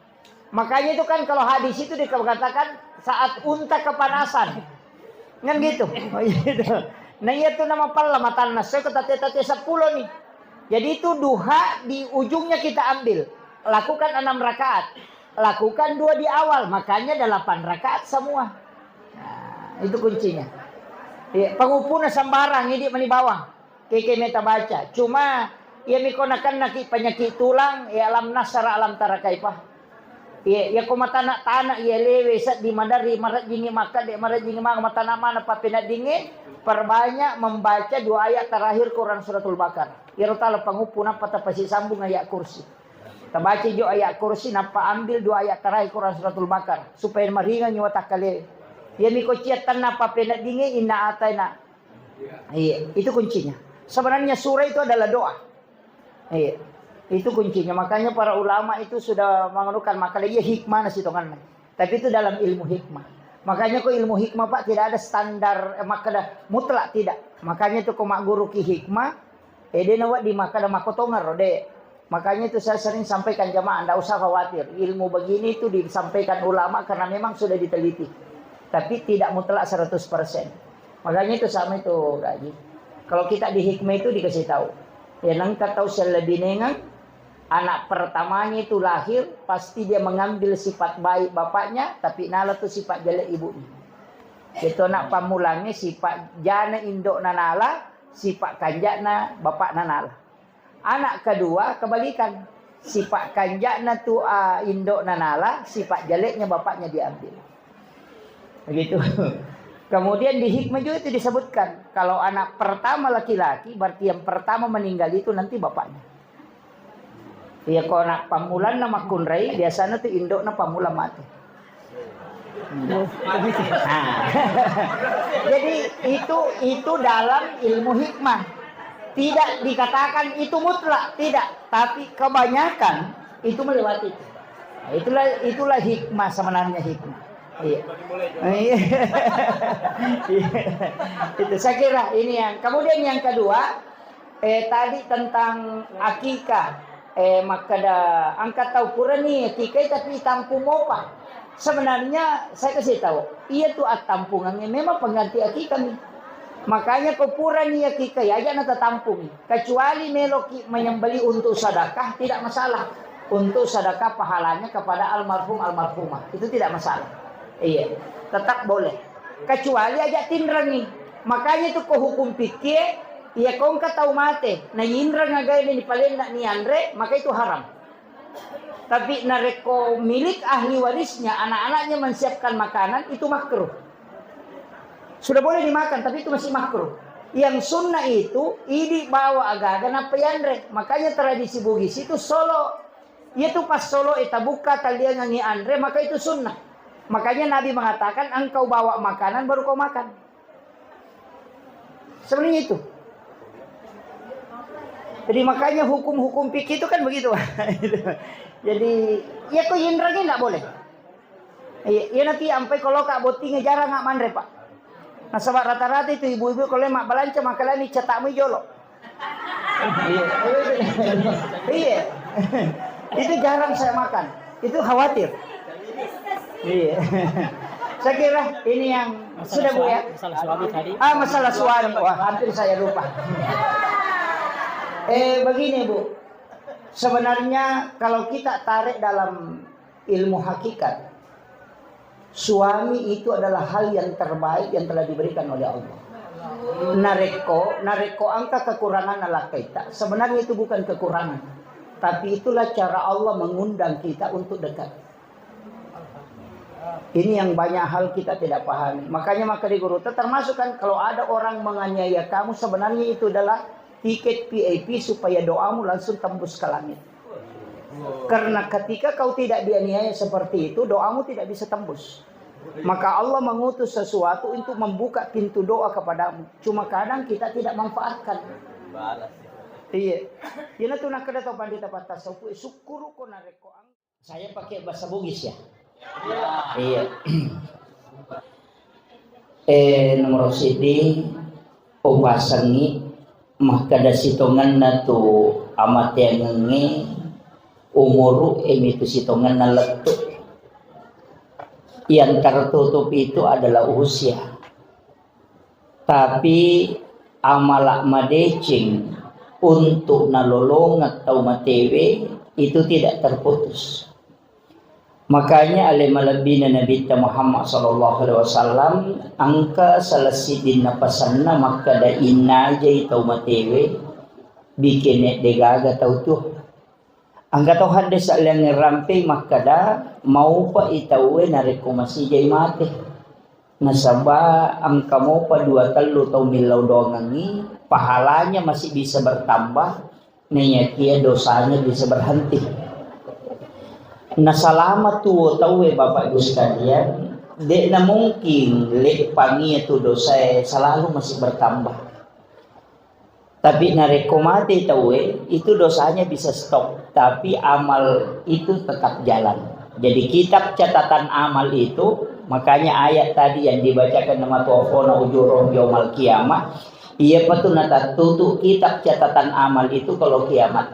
Makanya itu kan kalau hadis itu dikatakan saat unta kepanasan. Kan gitu. Oh, iya itu. Nah, iya tuh nama palla matanna. Saya kata tete sepuluh nih. Jadi itu duha di ujungnya kita ambil. Lakukan enam rakaat. Lakukan dua di awal. Makanya delapan rakaat semua. Nah, itu kuncinya. Iya, pangupuna sembarang, ini meni bawang. Keke meta baca. Cuma, iya miko nakennaki penyakit tulang, iya alam nasara alam tara kaifa. Iya, iya ko matana-tana, iya lewe seddi madari, marejjingi makkadde, marejjingi maka matana mana papeneddinge, perbanyak membaca dua ayat terakhir Quran Suratul Baqarah. Iyaro tala panguppu nappa tapasi sambung ayat kursi. Tabaca jo ayat kursi, nappa ambil dua ayat terakhir Quran Suratul Baqarah, supaya maringangi watakkale. Iya miko cia tenna papeneddinge, inna ataina. Iya, itu kuncinya. Sebenarnya surah itu adalah doa. Iya, itu kuncinya. Makanya para ulama itu sudah mengeluhkan, maka iya hikmah nasi tonganna. Tapi itu dalam ilmu hikmah. Makanya kok ilmu hikmah, Pak, tidak ada standar, eh, makkada mutlak, tidak. Makanya itu kok magguru ki hikmah, eh, dia nawa di makkada makotongar, deh. Makanya itu saya sering sampaikan jamaah, ndak usah khawatir. Ilmu begini itu disampaikan ulama karena memang sudah diteliti. Tapi tidak mutlak seratus persen. Makanya itu sama itu, Kak Haji. Kalau kita di hikmah itu dikasih tahu. Ya, nengka tahu sellebinengan, anak pertamanya itu lahir, pasti dia mengambil sifat baik bapaknya, tapi nala tuh sifat jelek ibunya. Itu anak pamulangi sifat jana indok nanala, sifat kanjakna bapak nanala. Anak kedua kebalikan. Sifat kanjakna tu, ah, indok nanala, sifat jeleknya bapaknya diambil. Begitu. Kemudian di hikmah juga itu disebutkan, kalau anak pertama laki-laki, berarti yang pertama meninggal itu nanti bapaknya. Iya, kalau anak pamulanna makkunrai, biasanya tu indokna pamulang mati. Nah. Jadi itu, itu dalam ilmu hikmah. Tidak dikatakan itu mutlak, tidak. Tapi kebanyakan itu melewati. Nah, itulah, itulah hikmah, sebenarnya hikmah. Iya. Iya. Itu saya kira ini yang. Kemudian yang kedua, Eh, tadi tentang akikah, eh, makkeda engka tau purani akikai tapi tampung mopa. Sebenarnya saya kasih tahu, iya tu attampungannya memang pengganti akikah mi. Makanya ko purani akikai aja na tatampungi. Kecuali meloki menyembelih untuk sedekah, tidak masalah. Untuk sedekah pahalanya kepada almarhum almarhumah, itu tidak masalah. Iya, tetap boleh. Kecuali aja tinrengi. Makanya itu ko hukum fikih, iya ko engka tau mate, na yinreng agae ni palenna ni anre, maka itu haram. Tapi narekko milik ahli warisnya, anak-anaknya menyiapkan makanan, itu makruh. Sudah boleh dimakan, tapi itu masih makruh. Yang sunnah itu, idi bawa aga-aga nappa yanre. Makanya tradisi Bugis itu solo. Iya tu pas solo e tabuka taliangangi anre, maka itu sunnah. Makanya Nabi mengatakan, engkau bawa makanan baru kau makan. Sebenarnya itu. Jadi makanya hukum-hukum fikih itu kan begitu. Jadi, ya ko yinreng ini nggak boleh. Iya, iya nanti ampai kalau kak bottingnya jarang nggak manre, Pak. Nasaba rata-rata itu ibu-ibu kalau mak belanja makalani cetakmu jolo. Iya. Iya. Itu jarang saya makan. Itu khawatir. Iya. Saya kira ini yang sudah, Bu, ya. Masalah suami tadi. Ah, masalah suami. Wah, hampir saya lupa. Eh, begini, Bu. Sebenarnya kalau kita tarik dalam ilmu hakikat, suami itu adalah hal yang terbaik yang telah diberikan oleh Allah. Narekko, narekko engka kekurangan lakkaita, sebenarnya itu bukan kekurangan. Tapi itulah cara Allah mengundang kita untuk dekat. Ini yang banyak hal kita tidak pahami. Makanya maka di guru, termasuk kan kalau ada orang menganiaya kamu, sebenarnya itu adalah tiket V I P supaya doamu langsung tembus ke langit. Karena ketika kau tidak dianiaya seperti itu, doamu tidak bisa tembus. Maka Allah mengutus sesuatu untuk membuka pintu doa kepadamu. Cuma kadang kita tidak manfaatkan. Iya. Ina tu nakkeda tau pandita pattasawuf, syukuruko narekko ang- Saya pakai bahasa Bugis ya. Iya. Eh, nomor sidi, upasengi makkeda sitongenna tu amateangengnge, umuru e mitu sitongenna lettu. Yang tertutup itu adalah usia. Tapi amala madeceng untuk nalolongeng tau matewe itu tidak terputus. Makanya ale malebbina Nabitta Muhammad sallallahu alaihi wasallam engka salah siddinna pasenna makkeda, innajai tau matewe bikene degaga tau tuo. Engka to hadde salliangnge rampei makkeda, maupa i tauwe narekko masijai mate. Nasaba engka mopa dua tellu tau millau doangengngi, pahalanya masih bisa bertambah, naiyakia dosanya bisa berhenti. Nasalama tuo tauwe, Bapak Ibu sekalian, de'na mungkin leppangi tu dosae selalu masih bertambah. Tapi narekko mate tauwe, itu dosanya bisa stop, tapi amal itu tetap jalan. Jadi kitab catatan amal itu, makanya ayat tadi yang dibacakan nama tuafona ujurahum yaumal qiyamah, iyapa tu natattutu kitab catatan amal itu kalau kiamat.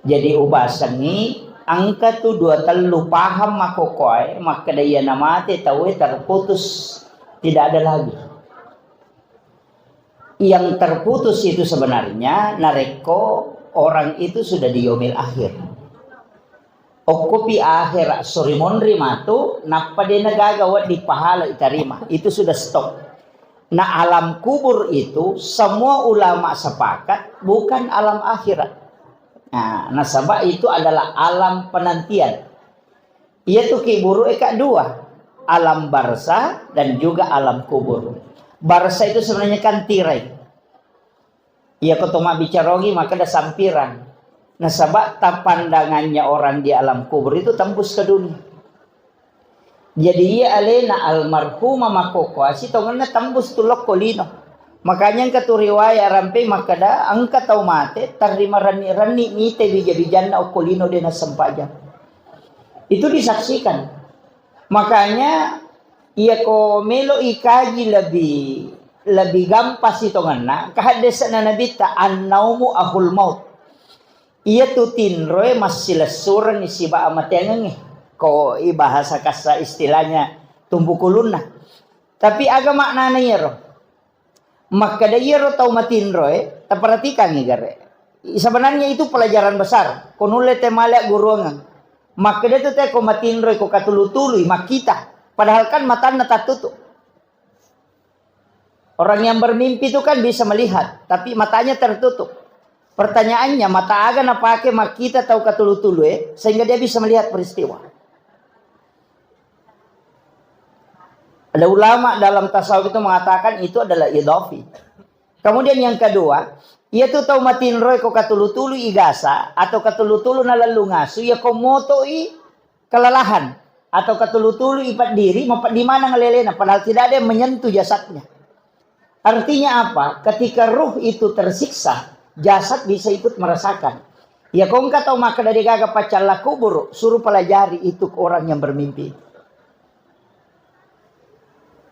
Jadi upasengi engka tu dua tellu paham makkokkoe, makkeda iya namate tauwe terputus, tidak ada lagi. Yang terputus itu sebenarnya narekko orang itu sudah di yaumil akhir. Okkopi akhera sori monri matu, nappa de nagaga wedding pahala itarima. Itu sudah stop. Nah, alam kubur itu semua ulama sepakat bukan alam akhirat. Nah, nasaba itu adalah alam penantian. Iya tu kiburu eka dua, alam barzah dan juga alam kubur. Barzah itu sebenarnya kan tirai. Iya ko toma bicarogi maka ada sampiran. Nasaba tapandangannya orang di alam kubur itu tembus ke dunia. Jadi iya alena almarhumah makkokkoe sitongenna tembus tu lokko lino. Makanya engka tu riwayat rampe makkeda engka tau mate tarrima renni-renni mite bija-bijanna okko lino de nassempajang. Itu disaksikan. Makanya iya ko melo ikaji lebih lebih gampang sitongenna, kahaddesana nabitta annaumu ahul maut. Iyatu tinroe massilessurengngi sibawa amateangengnge. Ko ibahasa kassa istilahnya tumbukulunna. Tapi aga maknana iyaro? Makkeda iyaro tau matinroe, taperhatikangngi gare. Sebenarnya itu pelajaran besar. Ko nulle te male agguruangeng. Makkeda tu te ko matinroe ko katulu-tului makkita. Padahal kan matanna tattutu. Orang yang bermimpi itu kan bisa melihat, tapi matanya tertutup. Pertanyaannya, mata aga napake makkita tau katulu-tulu, eh, sehingga dia bisa melihat peristiwa? Ada ulama dalam tasawuf itu mengatakan itu adalah idhafi. Kemudian yang kedua, iya tu tau matinro ko katulu-tulu igasa atau katulu-tulu nalellung asu, iya ko moto i kelelahan atau katulu-tulu ipaddiri, mapeddimana ngalelena, padahal tidak ada yang menyentuh jasadnya. Artinya apa? Ketika ruh itu tersiksa, jasad bisa ikut merasakan. Ya, kau engka tau makkeda degaga paccalla kubur, suruh pelajari itu ke orang yang bermimpi.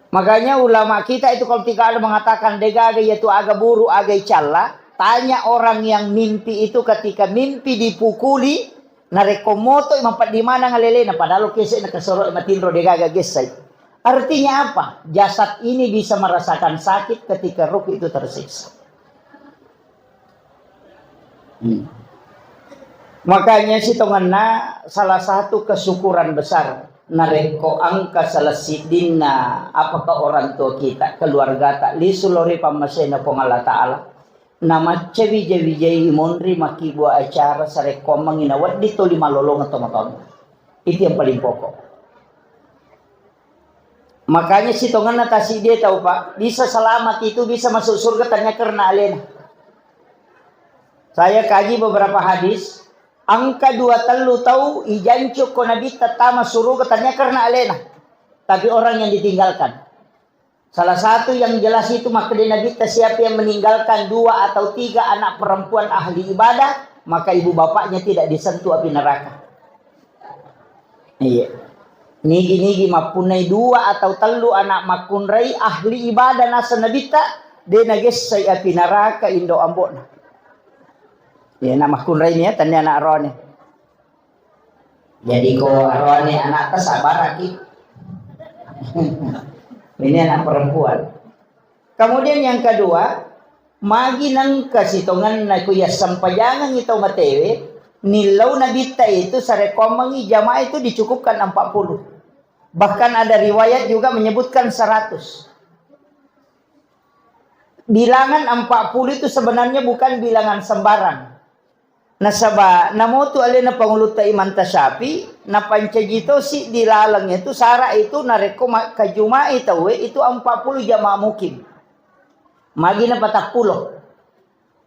Makanya ulama kita itu kalau tidak ada mengatakan degaga yaitu aga buru, aga icalla, tanya orang yang mimpi itu ketika mimpi dipukuli, narekko moto mapeddimana ngalelena, padahal kese na kesoro matinro degaga gessai. Artinya apa? Jasad ini bisa merasakan sakit ketika ruh itu tersiksa. Hmm. Makanya sitongenna salah satu kesyukuran besar narekko engka salah siddinna apakah orang tua kita, keluargata, lisu lori pammasena Puang Allah Ta'ala, namacca wija-wijai monri makkibua acara sarekkoammengi nawedding toli malolongeng tomatoanna. Itu yang paling pokok. Makanya sitongenna tasiddie tau, Pak, bisa selamat itu, bisa masuk surga tanya karena alena. Saya kaji beberapa hadis, engka dua tellu tau ijancu ko Nabitta tama suruga tanya karena alena. Tapi orang yang ditinggalkan. Salah satu yang jelas itu makkeda Nabitta, siapa yang meninggalkan dua atau tiga anak perempuan ahli ibadah, maka ibu bapaknya tidak disentuh api neraka. Iya. Nigi-nigi mappunnai dua atau tellu anak makkunrai ahli ibadah naseng Nabitta, de nagessai api neraka indo ambo'na. Iya, anak makkunrai ni ya, tania anak rohani. Jadi ko arone anakta sabaraki. Ini anak perempuan. Kemudian yang kedua, magi nengka sitongenna ku ya sempajangan itu matewe, nillau Nabitta itu sarekommengi jamaah itu dicukupkan empat puluh. Bahkan ada riwayat juga menyebutkan seratus. Bilangan empat puluh itu sebenarnya bukan bilangan sembarang. Nasaba namotu alena pangulutta Imam Tasyafi, napancaji to siddi laleng itu sara itu narekko ma-, kajumai tauwe itu empat puluh jamaah mukim. Magi na patappulo.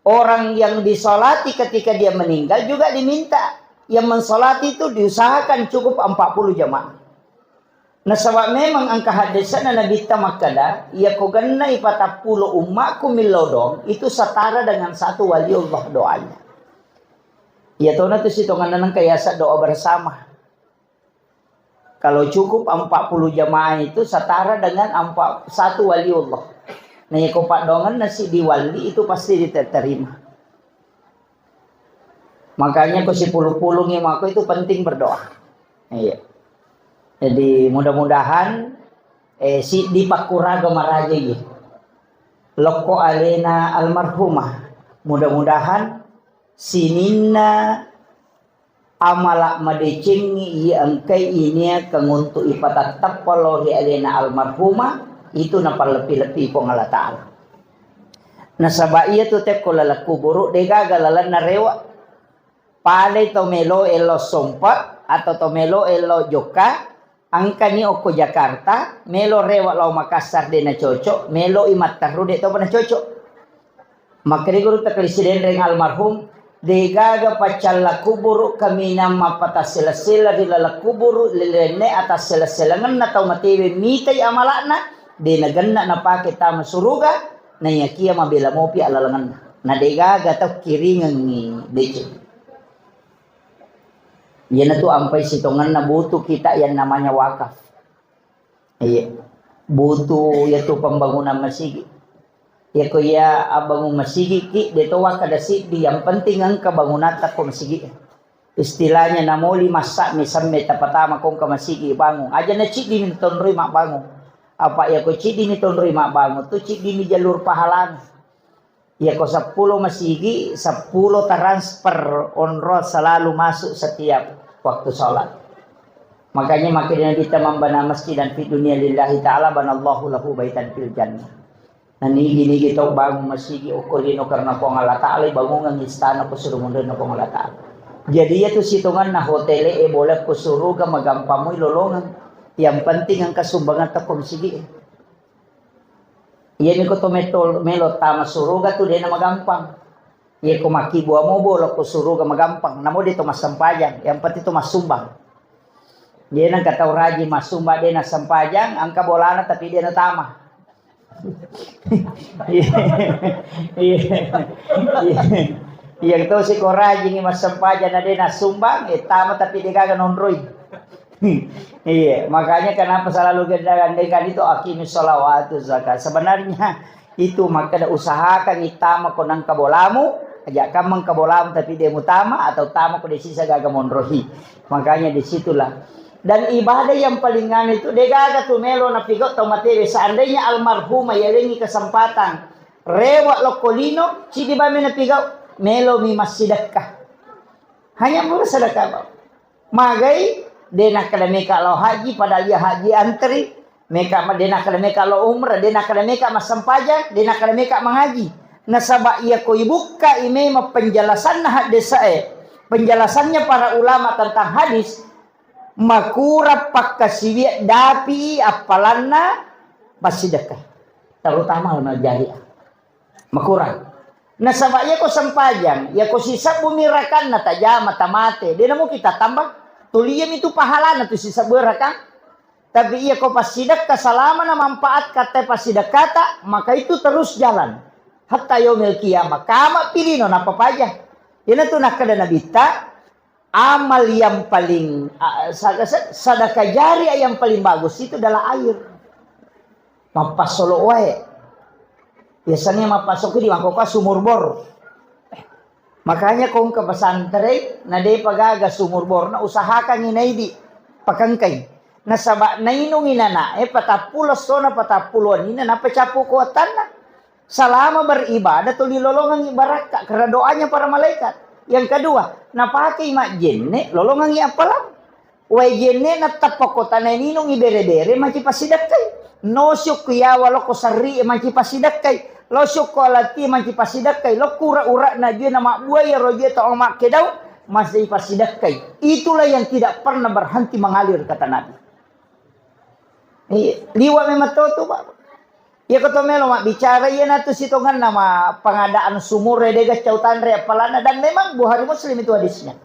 Orang yang disolati ketika dia meninggal juga diminta. Yang mensolati itu diusahakan cukup empat puluh jamaah. Nasaba memang engka haddesana Nabitta makkada, iya ko gennai patappulo ummakku millau doang, itu setara dengan satu waliullah doanya. Iya tona tu sitongenna nengka yaseng doa bersama. Kalau cukup empat puluh jamaah itu setara dengan empat, satu waliullah. Nah, iya ko paddoangenna siddi wali itu pasti diterima. Makanya ko sipulung-pulungi mako itu penting berdoa. Iya. Jadi mudah-mudahan, eh, siddi pakkuraga maraja iya. Lokko alena almarhumah. Mudah-mudahan sininna amala madecengngi iya engkai inia kang untuk ipatattappa lao ri alena almarhumah itu napalleppi-leppi Puang Allah Ta'ala. Nasaba iya tu tekko laleng kuburu degaga lalenna rewa. Palei to melo elo sompa atau to melo elo jokka, engkani okko Jakarta, melo rewa lao Makassar de nacocok, melo i matteru de topa nacocok. Makkeda guru takali sidenreng almarhum, degaga paccalla kuburu kaminang mappatassela-sela ri laleng kuburu, lenne atassela-selangenna tau matewe mitai amala'na, de nagenna napake tama suruga, naiyakia mabela mopi alalengenna. Na degaga tau kiringengngi deceng. Iyanatu ampai sitongenna butuh kita yang namanya wakaf. Iya. Butuh yatu pembangunan masigi. Yako iya abbangun masigi ki, de to wakkada siddi, yang penting engka bangunatta ko masigi. Istilahnya namoli massa mi semme tapatama ko engka masigi bangun. Aja na ciddi mi tonroi mabbangun. Apa yako ciddi mi tonroi mabbangun tu ciddi mi jalur pahalana. Iya ko seppulo masigi, seppulo transfer onrol selalu masuk setiap waktu sholat. Makanya makin Nabi kita membana masjid dan fi dunia lillahi ta'ala banallahu lahu baitan fil jannah. Nanigi-nigi tau bangun masigi okko lino karena Puang Allah Ta'ala, bangungan istana ko suruh mundur na Puang Allah Ta'ala. Jadi iya tu sitonganna hotel e boleh ko suruga magampamui lolongan. Yang penting engka sumbangan teko masigi e. Iya niko to meto-, melo tama suruga tu dena magampang. Iya ko makkibua mo bolo ko suruga magampang. Namo de to massempajang, yang penting to massumbang. Dia nengka tau rajin massumbang, dia nassempajang, engka bolana tapi dia natama. Iya. Iya. Iya. Iya, to si ko rajin massempajang na de nassumbang, eh, tama tapi de gaga nonroi. Iya, makanya kenapa selalu kita gandengkan itu aqimis sholawatu zakat. Sebenarnya itu makkeda usahakan tama ko nengka bolamu, aja kamu engka bolamu tapi de mutama atau tama ko de sisa gaga monroi. Makanya disitulah. Dan ibadah yang paling anu itu, degaga tu melo napigau tau matewe. Seandainya almarhumah yalengi kesempatan, rewa lokko lino, cidi bame napigau, melo mi massidekka. Hanya melo sedekah, Pak. Magai, de nakkeda meka lao haji, padahal iya haji antri. Meka ma-, de nakkeda meka lao umrah, de nakkeda meka massempajang, de nakkeda meka mangaji. Nasaba iya ko ibukka i memang penjelasanna haddesae, penjelasannya para ulama tentang hadis, makurang pakkasiwiang dapi appalanna passidekka, terutama amal jariah. Makurang. Nasaba iya ko sempajang, iya ko sisebbu mi rakanna tajama tamate, de namuki tatamba. Tuli iya mi tu pahalana tu sisebbu rakang. Tapi iya ko passidekka selama na manfaat kata passidekkata, maka itu terus jalan. Hatta yaumil qiyamah. Kama pilino napapaja. Iyana tu nakkeda Nabitta, amal yang paling, a, sa-, sa-, sedekah jariah yang paling bagus itu adalah air. Mappassolo wae. Biasanya mappassolo di mangkoko sumur bor. Makanya kong ke pesantren, na depa gaga sumur bor, na usahakan ini di pakengkai. Nasaba nainung inana, eh, patappulo sona patappulo nina, napa capu kuatanna. Selama beribadah tuli lolongan barakka karena doanya para malaikat. Yang kedua, napakai majjenne lolongan appalang. Wae jenne na tappa kota na ninung ibere-bere manci passidekkai. No syukku yawa loko sarri manci passidekkai. Lo syukku alati manci passidekkai. Lo kura-ura na jue na mabbua ya roje to makkedau masih passidekkai. Itulah yang tidak pernah berhenti mengalir kata Nabi. Iya, liwa memang to tu, Pak. Iya, ko to melo mabbicara, iya natu sitonganna ma pengadaan sumur, ya, dega cau tanre, apalana, dan memang Bukhari Muslim itu hadisnya.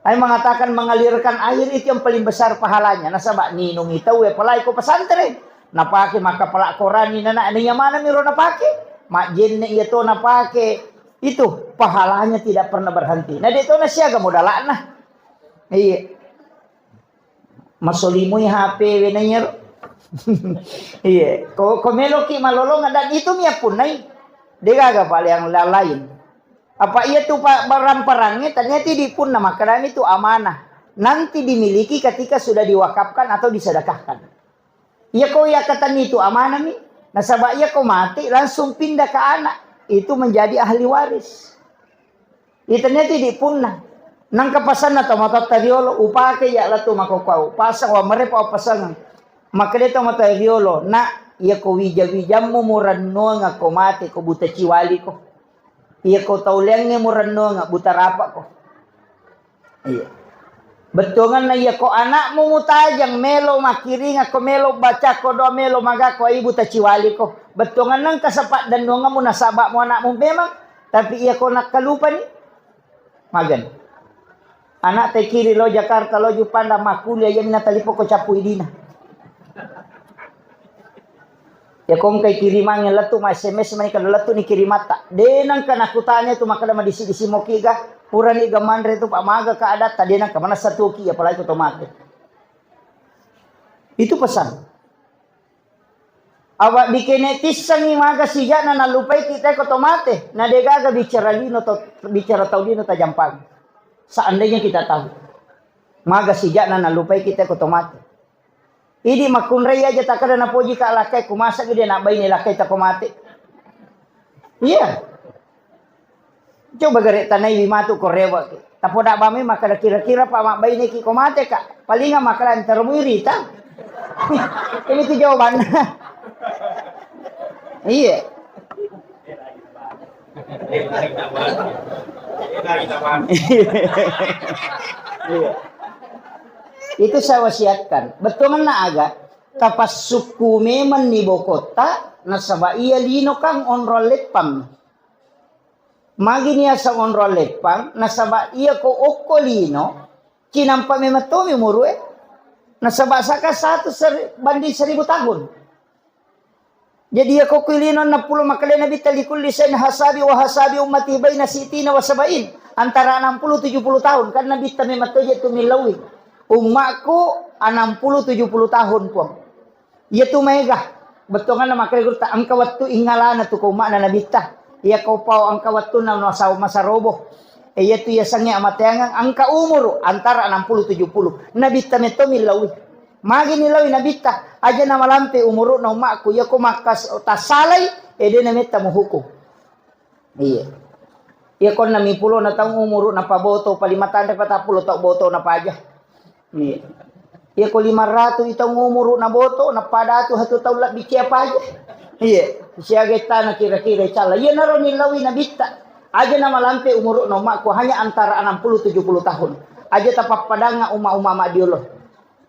Ai mengatakan mengalirkan air itu yang paling besar pahalanya. Nasaba ninung itau, ya, apalagi ko pesantren. Napake maka pelak korani nana, ini yang mana miro napake? Majenne iya to napake. Itu pahalanya tidak pernah berhenti. Nah, dia to nasiaga modalakna. Iya. Masolimui H P we na iyaro. Iya, ko, ko meloki malolong dan itu mi appunnai. Degaga pale yang la-, lain. Apa iya tu pa-, barang-parangnya ternyata di punna makkedami tu amanah. Nanti dimiliki ketika sudah diwakafkan atau disedekahkan. Iya ko iya katani tu amanah mi. Nasaba iya ko mati langsung pindah ke anak. Itu menjadi ahli waris. Itennia tu idi punna. Nangka pasanna tomatoatta riolo, upake iya lettu makkokkoe, pasang wa marepa wa pasangeng. Makkeda tomatoatta riolo, "Nak, iya ko wija-wijammu murennuanga ko mate ko buta ciwaliko. Iya ko tau leangnge murennuanga buta rapako." Iya. Bettuanganna iya ko anakmu mutajang melo makkiringa ko melo baca ko doa melo magako ai buta ciwaliko. Bettuanganna engka sepaddennuangamu nasaba'mu anakmu memang, tapi iya ko nakkalupani. Magen. Anak te kiri lo Jakarta, lo Jupanda, makkuliah, iya minna talipo ko cappu idina. Ya kongkai kirimangnge lettu ma S M S mani kada lettu ni kirimatta. De nangka nakutanya tu makkeda madisi-disi moki ga, purani ga manre tu Pak maga ka adatta, de nangka manessa tuki, apalagi ko to mate. Itu pesan. Awak dikene tissengi maga sijakna nallupai kita ko to mate, na degaga bicara lino to, bicara tau lino tajampang. Seandainya kita tahu, maga sijakna nallupai kita ko to mate. Idi makkunrai aja takkeda napoji ka lakkai, ku masa gede nak baine lakkai tako mate. Iya. Coba gare tanaiwi matu ko rewe. Tapoda bame makkeda kira-kira pa mabbaineki ko mate ka. Palinga makkeda entar muirita. Ini tu jawabanna. Iya. Iya. Itu saya wasiatkan. Betul mana aga? Tapassukku memang ni bokotta, nasaba iya lino kan onrong leppang. Magi niaseng onrong leppang, nasaba iya ko okko lino, cinampa memang tomi umuru e. Nasaba saka satu seri-, banding seribu tahun. Jadi iya ko kui lino enam puluh, makkedai Nabitta, "Likulli sain hasabi wa hasabi ummati baina sitina wa sabain." Antara enam puluh tujuh puluh tahun. Kan Nabitta memang toje tu millaui. Ummakku enam puluh tujuh puluh tahun, Puang. Iya tu maega. Bettuanna makkeda gurutta, engka wettu ingalana tu ko umma'na Nabitta. Iya ko pao engka wettunna nasau masarobo. E, iya tu yasengnge amateangeng engka umuru antara enam puluh tujuh puluh. Nabitta metto millaui. Magi nillaui Nabitta? Aja namalampe umuru'na umma'ku. Iya ko makkas-, tassalai, e, de nametta muhukum. Iya. Iya konna mipulona taung umuru napaboto, palima tanre patappulo tau boto napaja. Iya. Iya ko lima ratu i taung umuru naboto, napadatu hatu taung labbi cia paja. Iya. Siaga tana kira-kira icalla. Iya naro nillaui Nabitta. Aja namalampe umuru na umma'ku hanya antara enam puluh tujuh puluh tahun. Aja tapappadanga umma-umma madiolo.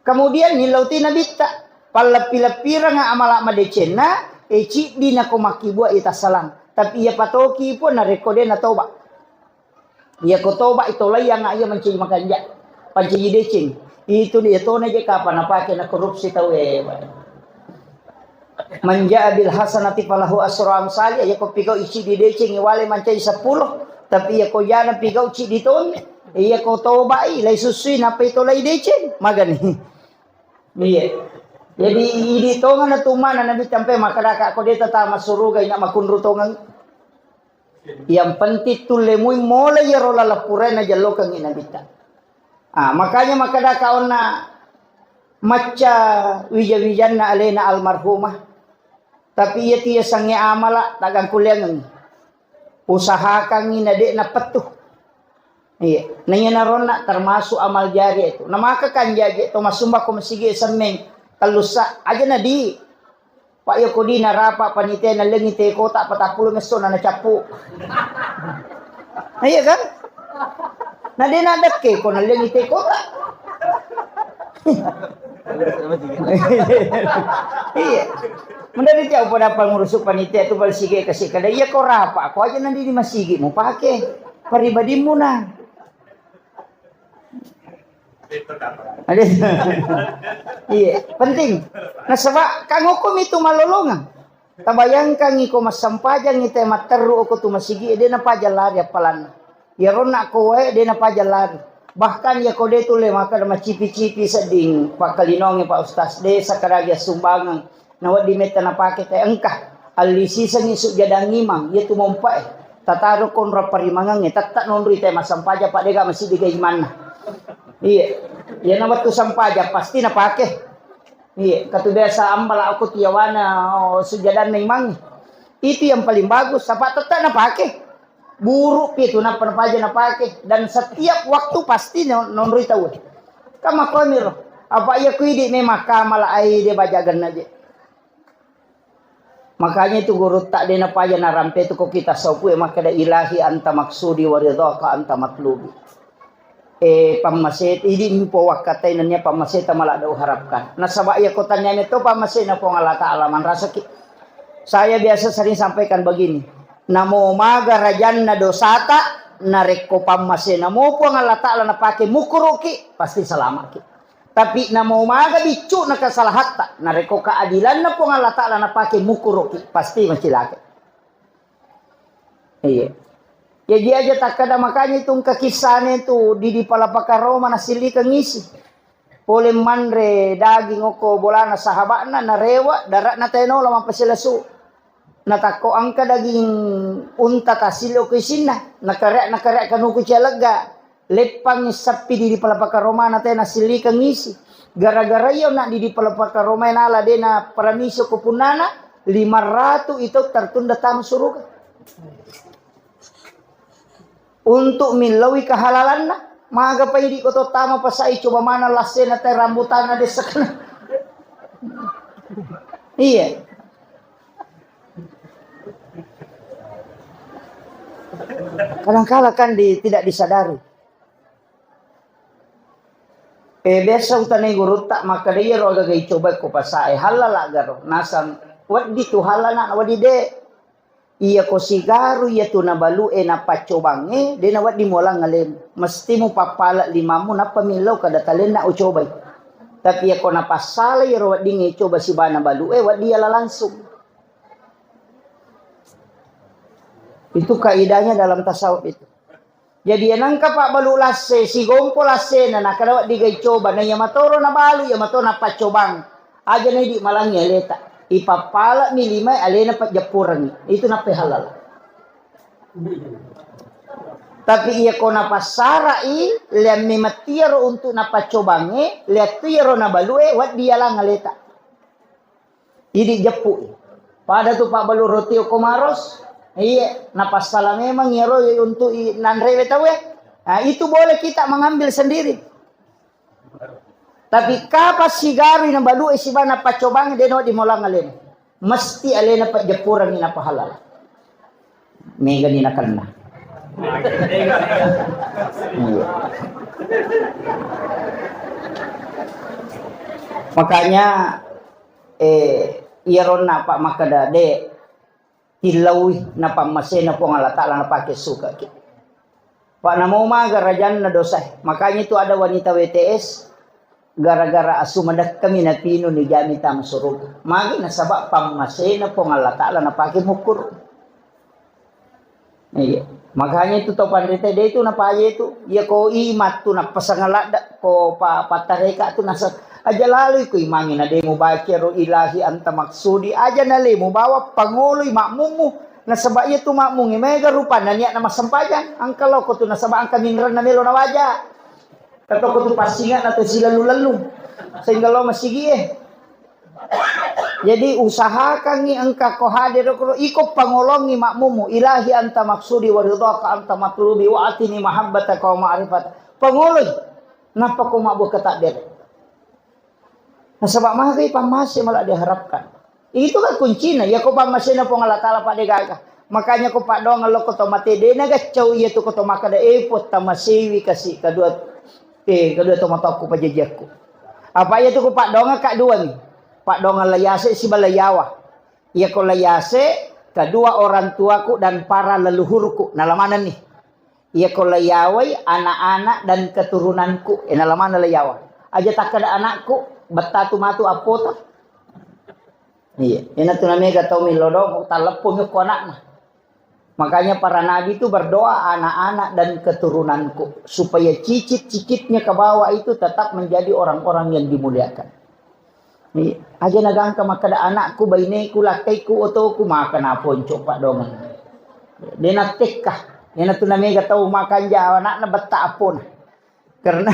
Kemudian nillauti Nabitta, palleppi-leppiranga amala madecenna, e, ciddi nako makkibua i tassalang. Tapi iya patoki pun narekko de natoba. Iya ko toba i tolaianga iya mancaji makanja, pancaji deceng. Itu dia tona je kapang napake na korupsi tau e. Man jaa bil hasanati falahu asru amsali, iya ko pigau i ciddi deceng i wale mancaji seppulo, tapi iya ko jana pigau ciddi toni, iya ko tobai lai sussui nappa itolai deceng, magani. Iya. Jadi idi tongeng na tumana Nabi campe makkadaka ko de tatama suruga ina makunru tongeng. Yang penting tullemui mole iyaro laleng purae najellokengngi Nabitta. Ah, makanya makkadaka onna macca wija-wijanna alena almarhumah. Tapi iya tu yasengnge amala, taggangkulleangengngi. Usahakangngi na de' napettu. Iya. Na iyanaronna termasuk amal jariah itu. Na maka kan jaji to massumba ko masigi semmeng tellussa aja na di. Pak, iya ko di narapa panitia nallengi te kota patappulo messo na nacappu. Nah, iya kan? Na de' nadekke ko nallengi te kota. Iya. Mendari jauh pada pengurus panitia tu bal sige kasih kada. Iya ko rapa, ko aja nanti di masigi mu pake paribadimmu na. Ada. Iya, penting. Nasaba kan hukum itu malolongang. Tabayangkangngi ko massampajangngi te matterru oko tu masigi, de' napaja lari appalanna. Iyaronna ko wae de' napaja lari. Bahkan iya ko de' tulle makkeda macipi-cipi sedding pakkalinongnge Pak Ustaz, de' sakkadagi assumbangeng. Nawedding metta napake te engka. Alli sisengngi sujjadang imang, iya tu mompae. Tataro konro parimangengnge, tetta nonroi te massampaja, Pak, de' ga masigi ga imanna. Iya. Iya na wettu sampaja pasti napake. Iya, katu biasa ambala aku tiawana, oh, sujadanna imangnge. Itu yang paling bagus, sapa tetta napake. Buru pi tu nappa napaja napake dan setiap waktu pasti non-, nonroi tau. Kama komiro. Apa iya ku idi memang kamala ai de' bajaganna je. Makanya itu gurutta de' napaja narampe tu ko kita saupue makkeda, "Ilahi anta maksudi wa ridhaka anta matlubi." E, pammase, idi mupo wakkatai nennia pammaseta maladde uharapkan. Nasaba iya ko tania metto pammasena Puang Allah Ta'ala manrasaki. Saya biasa sering sampaikan begini, namo maga rajanna dosata, narekko pammasena mo Puang Allah Ta'ala napake mukuruki, pasti salamaki. Tapi namo maga biccu'na kesalahatta, narekko keadilanna Puang Allah Ta'ala napake mukuruki, pasti macilaka. Iya. Jaji aja takkeda makanya itu engka kissane tu di, di Palapaka Roma nasillikeng isi. Pole manre daging okko bolana sahaba'na narewa dara'na tenola mappasilesu. Natakko engka daging unta tasilli okko isinna. Nakarea-, nakarea kanuku cialegga. Leppang sappi di, di Palapaka Romana te nasillikeng isi. Gara-gara iyo na di, di Palapaka Roma nala de na paramisi ko punnana, lima ratu itu tertunda tama suruga. Untuk millaui kehalalanna, maga pa idi ko to tama pasai coba mana lassena te rambutanna dessakna. Iya. Kadangkala kan di, tidak disadari. Eh, biasa utanai gurutta, makkeda iyaro agaga icobai ko pasae, hallala garo. Nasang, wedding tu hallala, wedding de. Iyako sigaru iyatu nabalu'e napaccobangnge, de nawedding mualang alemu. Mesti mupappala limammu, nappa millau kada talenna ucobai. Tapi iyako napassala iyaro weddingnge icoba sibawa nabalu'e, wedding yala langsung. Itu kaidahnya dalam tasawuf itu. Jadi, iya nengka pabbalu lasse, sigompo lassena, nakada wedding ga icoba, na iya matoro nabalu, iya mato napaccobang. Aja na idi malangi aleta. Ipappalami limae alena pajjappurengngi. Itu nappa halal. Tapi iya ko napassarai, leamme mattiaro untuk napaccobangnge, leattu iyaro nabalue, wedding yalang aleta. Idi jeppu. Pada tu pabbalu roti okko maros. Iya, napassala memang iyaro untuk i-, nanrewe tauwe. Nah, itu boleh kita mengambil sendiri. Tapi kapang sigarui nabalu'e sibawa napaccobang, de no dimolang alena. Mesti alena pajjappurengngi napahalal. Megani nakenna. Iya. Makanya, eh, iyaronna apa makkeda, de, tillaui napammasena Puang Allah Ta'ala napake sukaki. Pak namo maga rajanna dosae. Makanya itu ada wanita W T S, gara-gara asu madekkami napinu nijami tama suruga. Magi nasaba pammasena Puang Allah Ta'ala napake mukkur. Iya. Makanya itu tau panrita de itu napaja itu. Iya ko imat tu napasang ladda ko pa, pattareka tu nasa aja lalu iku imangi na de mubaca ro ilahi anta maksudi aja na le mubawa pangoloi makmummu. Nasaba iya tu makmungi mega rupanna niat na massempajang. Angka loko tu nasaba angka minrenna melo nawaja. Katoko tu passinga na tu silalu-lalu. Sehingga lo masigi eh. Jadi usahakangngi engka ko hadir ko iko pangolongi makmumu ilahi anta maksudi wa ridhaka anta matlubi wa atini mahabbataka wa ma'rifat. Pangoloi. Nappa ko mabbu ketakdir. Nasaba magai pammase malah diharapkan. Itu kan kuncina. Ya ko pammasena Puang Allah Ta'ala pada gaga. Makanya ko paddoang lokko to mate de nagaccau iya tu ko to makkeda e potta masewi kasi kedua eh kedua to matokku pajajiakku. Apa iya tu ko paddoang ka dua ni. Paddoang layase siba layawa. Iya ko layase kedua orang tuaku dan para leluhurku nalamanenni. Iya ko layawai anak-anak dan keturunanku eh nalamana layawa. Aja takkeda anakku bettatu matu appota. Iya, ina tu namega tau milodong talleppo mukko anakna. Makanya para nabi itu berdoa anak-anak dan keturunanku supaya cicit-cicitnya ke bawah itu tetap menjadi orang-orang yang dimuliakan. Iya, aja nagangka makkeda anakku, baineku, lakkaiku, otoku maka naponco paddoangeng. De nattekka, ina tu namega tau makanja anakna betta appona. Karena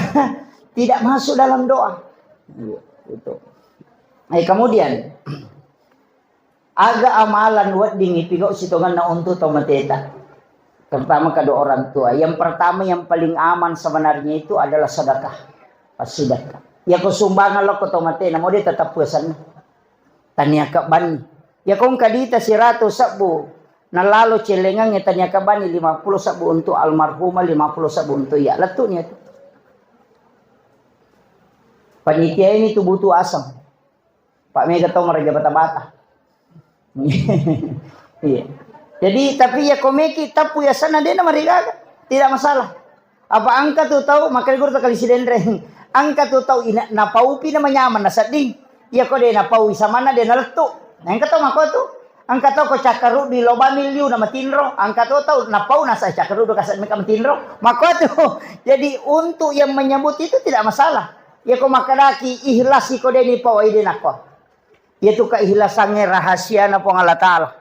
tidak masuk dalam doa. Iya, itu. Eh, kemudian Aga amalan wedding ipigau sitongenna untu tau mateta. Terutama kedua orang tua. Yang pertama yang paling aman sebenarnya itu adalah sedekah. Sedekah. Iya ko sumbangan lo ko tau matena, mau dia tetap puasanna. Tania kebani. Iya ko engka dita siratu sebbu. Nalalo celengang tania kebani lima puluh sebbu untuk almarhumah, lima puluh sebbu untuk iya. Letunya itu. Panitia ini tuh butuh asam. Pak mega tau maraja bata-bata. Iya. Jadi tapi ya komeki tapu ya sana dena marigaga. Tidak masalah. Apa angka tu tau makkeda guru kali sidenreng. Angka tu tau ina napaupi na manyaman na sedding. Iya ko de napau samanna de nalettu. Nah, angka tau mako tu. Angka tau ko cakkaruddu loba miliu na matinro. Angka tu tau napau nasa cakkaruddu kasa meka matinro. Mako tu. Jadi untuk yang menyebut itu tidak masalah. Iya ko makkedaki ikhlas iko de ni pau ide nako. Iyatu keikhlasangnge rahasiana Puang Allah Ta'ala.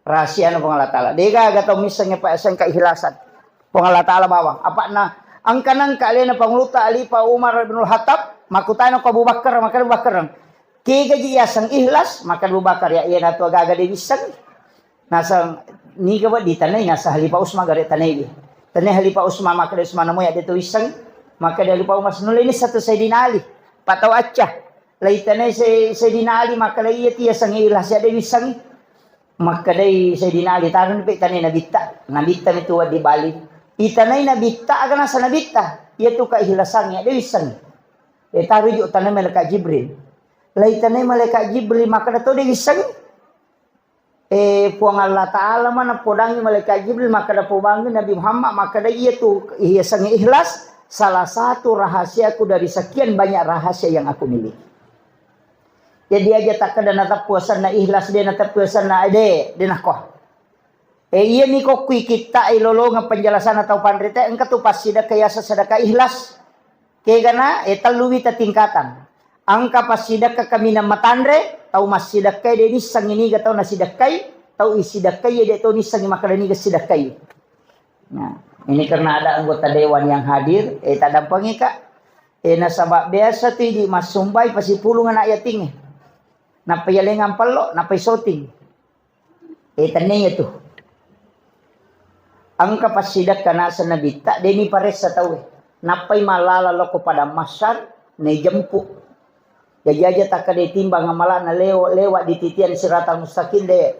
Rahasiana Puang Allah Ta'ala. Degaga tau missengnge pa seng keikhlasan. Puang Allah Ta'ala bawang. Apa'na engka nengka alena Pangulutta Khalifah Umar bin Khattab, makkutana ko Abu Bakar, maka Abu Bakar. Kegaji yaseng ikhlas, maka Abu Bakar ya, iya natu agaga de wisseng. Naseng niga weddi tanai, naseng Khalifah Usman gare tanai di. Tanai Khalifah Usman, maka de Usman namo ya de tu wisseng. Maka de Khalifah Umar nulle ni satu Sayyidina Ali. Patau acca. Lai tanai se-, Sayyidina Ali, maka lai iya tia sangi ikhlas ya de wisseng. Makkedai Sayyidina Ali, "Taroni pe itanai nabitta." Nabitta mitu wedding bali. "Itanai nabitta, aga nasa nabitta?" "Iyatu kaihlasangnge, de wissengngi." E, taruju tanai malaikat Jibril. Laitanai malaikat Jibril, makkeda to de wissengngi. E, Puang Allah Ta'ala ma napodangi malaikat Jibril, makkeda pobangi Nabi Muhammad, makkeda iyatu iyasengnge ikhlas, salah satu rahasiaku dari sekian banyak rahasia yang aku miliki. Jadi aja takkeda nateppu asenna ikhlas, de nateppu asenna, de, de nakko. E, iyani kokkui kitta ilolongeng penjelasanna tau panrita, engka tu passidekka yaseng sedekah ikhlas. Kegana, e, tellu wita tingkatan. Engka passidekka kaminang matanre, tau massidekkai de nissengngi niga tau nasidekkai, tau isidekkai de to nissengngi makkeda niga sidekkai. Nah, ini karena ada anggota dewan yang hadir, e, tadampengi, Kak. E, nasaba biasa tu idi massumbai pasipulung anak yatingnge. Nappa yalengang pello, nappa isoting. E, tennia tu. Engka passidekka naseng nabitta, de niparessa tauwe. Nappai mallala loko padang mahsyar, naijempu. Jaji aja takkeda timbang amalana lewo-, lewat di titian siratal mustaqim de.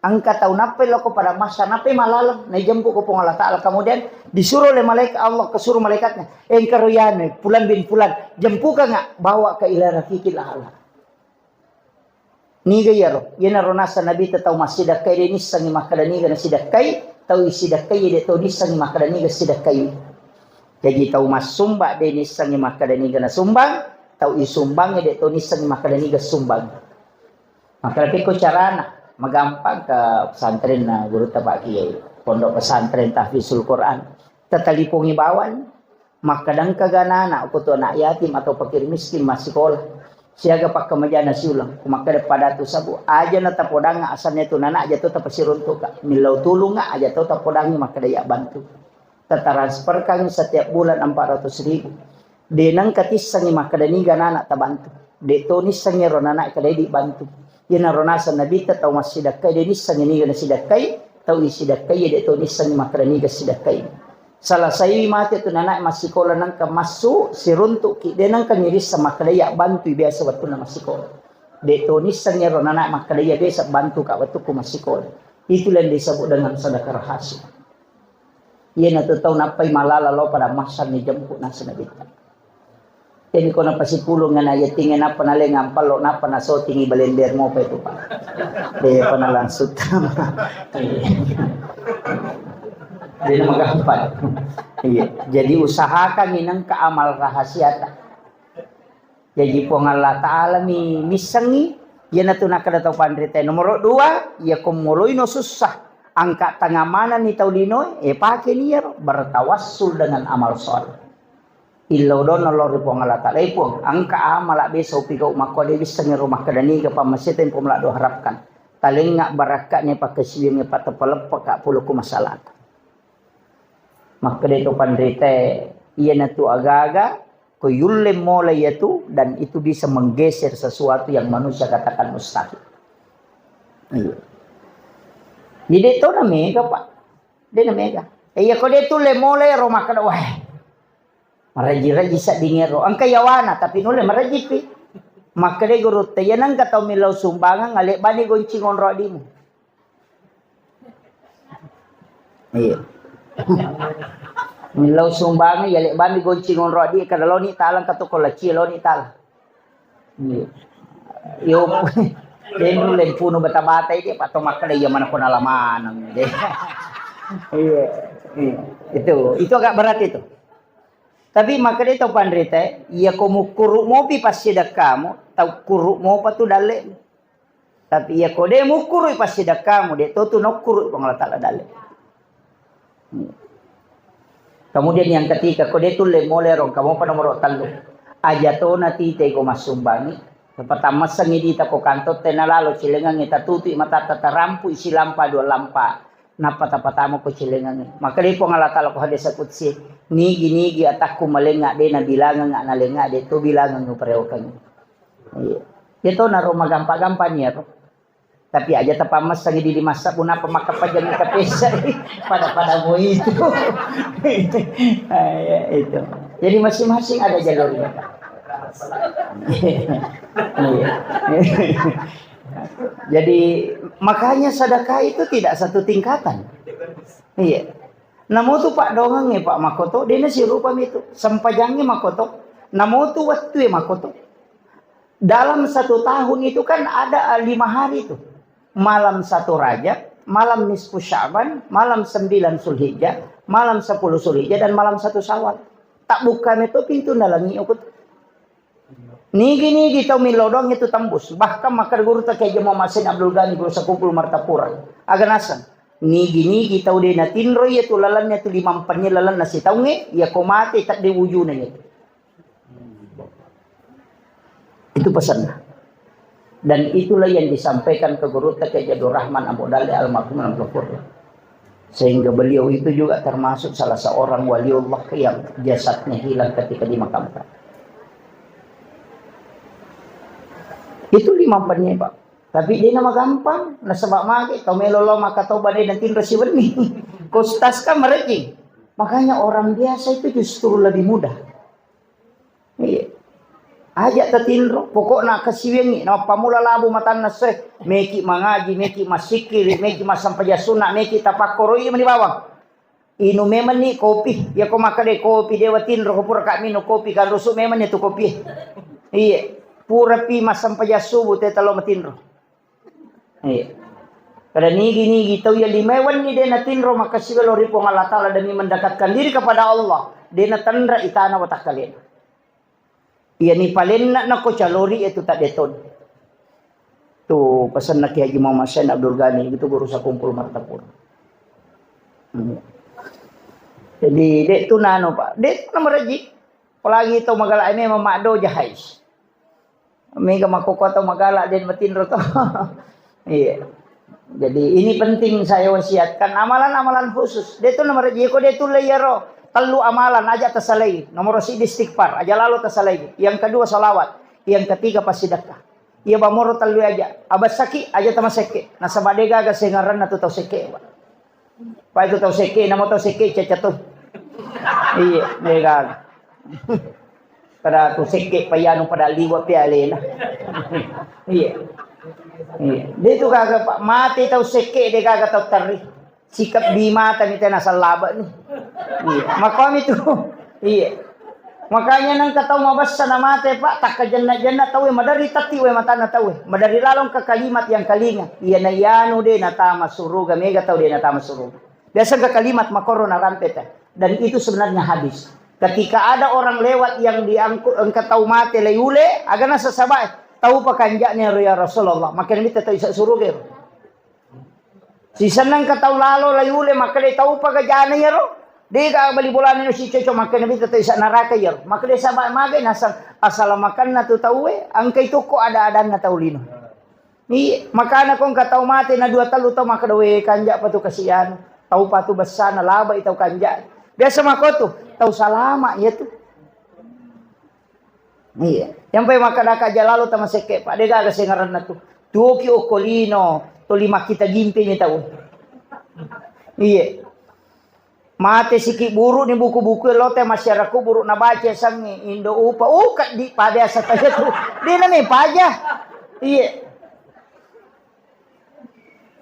Engka tau nappai loko padang mahsyar, nappai mallala, naijempu ko Puang Allah Ta'ala. Kemudian disuruh oleh malaikat Allah, kesuruh malaikatnya, "Engkaro yanu, pulan bin pulan, jempuka nga, bawa ke ila rafiqil a'la." Niga iyaro? Iyanaro naseng nabitta tau massidekkai de nissengngi makkeda niga nasidekkai, tau isidekkai de to nissengngi makkeda niga sidekkai. Jaji tau massumba de nissengngi makkeda niga nasumbang, tau isumbang de to nissengngi makkeda niga sumbang. Makkeda pekko carana, magampang ke pesantrenna gurutta Pak Kiai, Pondok Pesantren Tahfizul Quran. Tatalipongi bawang. Makkeda engka ganana, ko tu anak yatim atau fakir miskin massikola. Siaga pakkamajana siuleng. Ko makkeda padatu sabu, aja na tapodangnga asanna tu nana aja to tapasiruntuka. Millau tulunga aja to tapodangngi makkeda iya bantu. Tatransferkangngi setiap bulan empat ratus ribu. De nengka tissengngi makkeda niga nana tabantu. De to nissengngi ro nana kedai dibantu. Iyanaro naseng nabitta tau massidekkai de nissengngi niga nasidekkai, tau isidekkai de to nissengngi makkeda niga sidekkai. Salasaiwi mate tu nanae massikola nengka massu siruntuki, de nengka nirisseng makkeda iya bantui biasa wettunna massikola. De to nissengngi ro nanae makkeda iya biasa bantuka wettukku massikola. Itulah yang disebut dengan sedekah rahasia. Iyanatu tau nappai malala lao pada massanni jempu naseng nabitta. Jadi ko napasipulung ngana yatingnge nappa nalengang pello nappa nasotingi balender mopa itu, Pak. De pa nalangsung tama. Iya. Jadi magampang. Iya. Jadi usahakan inengka amal rahasiata. Jaji Puang Allah Ta'ala mi missengngi, iyanatu nakkeda tau panrita. Nomoro dua, iya ko moloino sussa, angka tangang manenni tau linoe, e, pakeni iyaro, bertawassul dengan amal soleh. Illau donna lao ri Puang Allah Ta'ala, "E Puang, engka amala biasa upigau makko de wissengngi ro makkeda niga pammaseta yang pemala doharapkan. Talengnga barakka'na pakkasiwiangnge patapaleppaka pulokku masalata." Makkeda to panrita, iyanatu agaga ko yulle mola iyatu dan itu bisa menggeser sesuatu yang manusia katakan mustahil. Iya. Jadi de to na mega, Pak. De na mega. E, iya ko de tulle mola ro makkeda, wah. Maraji-raji sedding ero. Engka yawana tapi nulle marajipi. Makkeda gurutta, iya nengka tau millau sumbangan, alebbani goncing onro adimu. Iya. Millau sumbangan, iya lebbani goncing onro adi, kada loni talang katuko laci loni talang. Iya. Yo, denru lempunu bata-bata ini, patto makkeda iya mana kona lamanang. Iya. Iya. Itu, itu agak berat itu. Tapi makkeda tau panrita, iya ko mukkuru mopi passidekkamu, tau kuru mopa tu dalle. Tapi iya ko de mukkuru passidekkamu, de to tu nokkuru Puang Allah Ta'ala dalle. Kemudian yang ketiga, ko de tulle mole rong, kamu apa nomor tellu? Aja to na tite ko massumbangi. Patammassengi dita ko kantor tena lalo cilengangi tatutui matatta tarampui silampa dua lampa. Nappa tapatama ko cilengangnge. Makkeda Puang Allah Ta'ala ko hadis qudsi, "Nigi-nigi atakku malengnga de nabilangengnga nalengnga de to bilangengnge upareokengnge." Iya. Iya to naro magampa-gampa ni aro. Tapi aja tapammessangi di lima sabbu nappa makkapajang tapessa pada-pada mo itu. Iya, itu. Jadi masing-masing ada jalurnya. Iya. Jadi, makanya sedekah itu tidak satu tingkatan. Iya. Namotu paddoangengnge, Pak, makoto, dena sirupa mitu. Sempajangnge makoto. Namotu wettue makoto. Dalam satu tahun itu kan ada lima hari tuh. Malam satu Rajab, malam nisfu Sya'ban, malam sembilan Zulhijjah, malam sepuluh Zulhijjah, dan malam satu Syawal. Tak buka meto pintu nalangi okut. Nigi-nigi tau millau doang itu tembus. Bahkan makkeda guru ta Kiai Haji Muhammad Said Abdul Ghani, guru sakumpul Martapura. Aga naseng. Nigi-nigi tau de natinro iya tu lalenna tu lima empannya lalenna sitaungnge, iya ko mate tadde wujuna iya. Itu pesannya. Dan itulah yang disampaikan ke guru ta Kiai Haji Abdul Rahman Abu Dalle almarhum dalam Al-Qur'an. Sehingga beliau itu juga termasuk salah seorang waliullah yang jasadnya hilang ketika dimakamkan. Itu lima empannya, Pak. Tapi dia nama gampang, nasaba mage tau melo lo maka tau bade nanti resi wenni. Kostas kan merejing. Makanya orang biasa itu justru lebih mudah. Iya. Aja tatinro, pokokna kasiwiangngi, napammula labu matanna se, meki mangaji, meki massikkiri, meki massampajang sunna, meki tapakkoro, iya mani bawang. Inung memenni kopi, iya ko makkeda kopi dewa tinro, ko pura ka minung kopi, kan rusu memenni tu kopi. Iya. Pura pi massampajang subuh teta lo matinro. Iya. Kada nigi-nigi tau iya lima wenni de natinro makkasiwiang lao ri Puang Allah Ta'ala demi mendekatkan diri kepada Allah, de natenra itana watakkalena. Iya ni palenna nako calori itu tak deton. Tu pesanna Kiai Haji Muhammad Said Abdul Ghani itu guru sakumpul Martapura. Hmm. Jadi dek tu nano, Pak, dek tu nama reji. Apalagi tau magala memang maddo jahais. Mega makkokko tau magala den matinro to. Iya. Jadi ini penting saya wasiatkan amalan-amalan khusus. De tu nomor jiko de tu le iyaro tellu amalan aja tasalai. Nomor siji istighfar, aja lalo tasalai. Yang kedua salawat, yang ketiga pasidekka. Iya bamoro tellu aja. Abessaki aja tamasekke. Nasaba de gaga sengaranna tu tau sekke, Pak. Pai tu tau sekke, namo tau sekke caca tu. Iya, de gaga. Pada tu sekke payanu pada liwa pi alena. Iya. Iya. De tu gaga, Pak, mate tau sekke de gaga tau terri. Sikap bimata ni tena salaba ni. Iya. Makomi tu. Iya. Makanya nengka tau mabessa na mate, Pak, takka jenna-jenna tau e, madari tatti we matanna tau e. Madari lalong ke kalimat yang kalinga. Iya na iyanu de natama suruga, mega tau de natama suruga. Biasa ke kalimat makoro na rampe ta. Dan itu sebenarnya hadis. Ketika ada orang lewat yang diangkut engka tau mate lai ule, agana sesabae. Tau pakanja'na ro ya Rasulullah. Makkeda mitta tau isa suruga ro. Sisenna engka tau lalo lai ule, makkeda tau pagajana iyaro. De ga bali bolana no sicoco, makkeda mitta tau isa naraka iyaro. Makkeda saba magai nasang asalamakanna tu tau e, engka itu ko ada-adanna tau lino. Iya, makana ko engka tau mate na dua tellu tau makkeda, "We, kanja pa tu kasihan, tau pa tu bessana, labai tau kanja." Biasa makotu, tau salama iya tu. Iya, yang pai makkeda ka jalalo tama sekke, Pak, de gaga sengaranna tu. Tuoki okko lino, toli makkita gimpe mi tau. Iya. Mate siki buru ni buku-buku lo te masyarakat buru nabaca sangi Indo Upa. Oh, kaddi pada asa tanya tu. Dia namanya paja. Iya.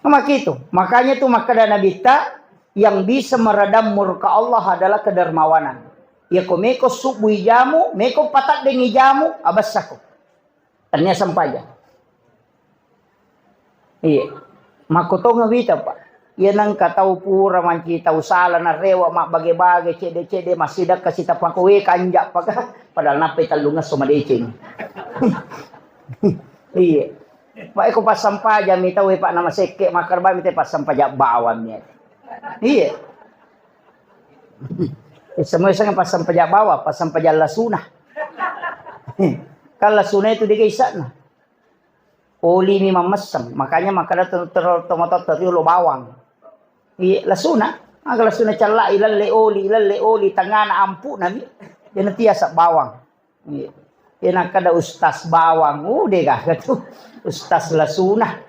Makitu. Makanya tu makkeda Nabitta, yang bisa meredam murka Allah adalah kedermawanan. Ya ko meko subuh ijamu, meko pataddengi jamu, abessako. Tania sempaja. Iya. Makkotonga wita, Pak. Iya nengka tau pura manci tau sala narewa mabbage-bage cedde-cedde massidakka sitapako we kanja paka padahal nappai tellungesso madeceng. Iya. Pak eko passampajang mi tau e, Pak, nama sekke makkarbami te passampajang bawang mi. Iya. Semua sanga passampajang bawang, passampajang lasuna. Kan lasuna itu degaga isa'na. Oli mi mammesseng, makanya makkeda to-, to-, tomatoa tariolo bawang. Iya, lasuna. Aga lasuna cella ilalle oli, ilalle oli tengana ampu'na mi. Jadi tiasa bawang. Iya. Iya, nakkeda ustaz bawang, uh, degaga tu. Ustaz lasuna.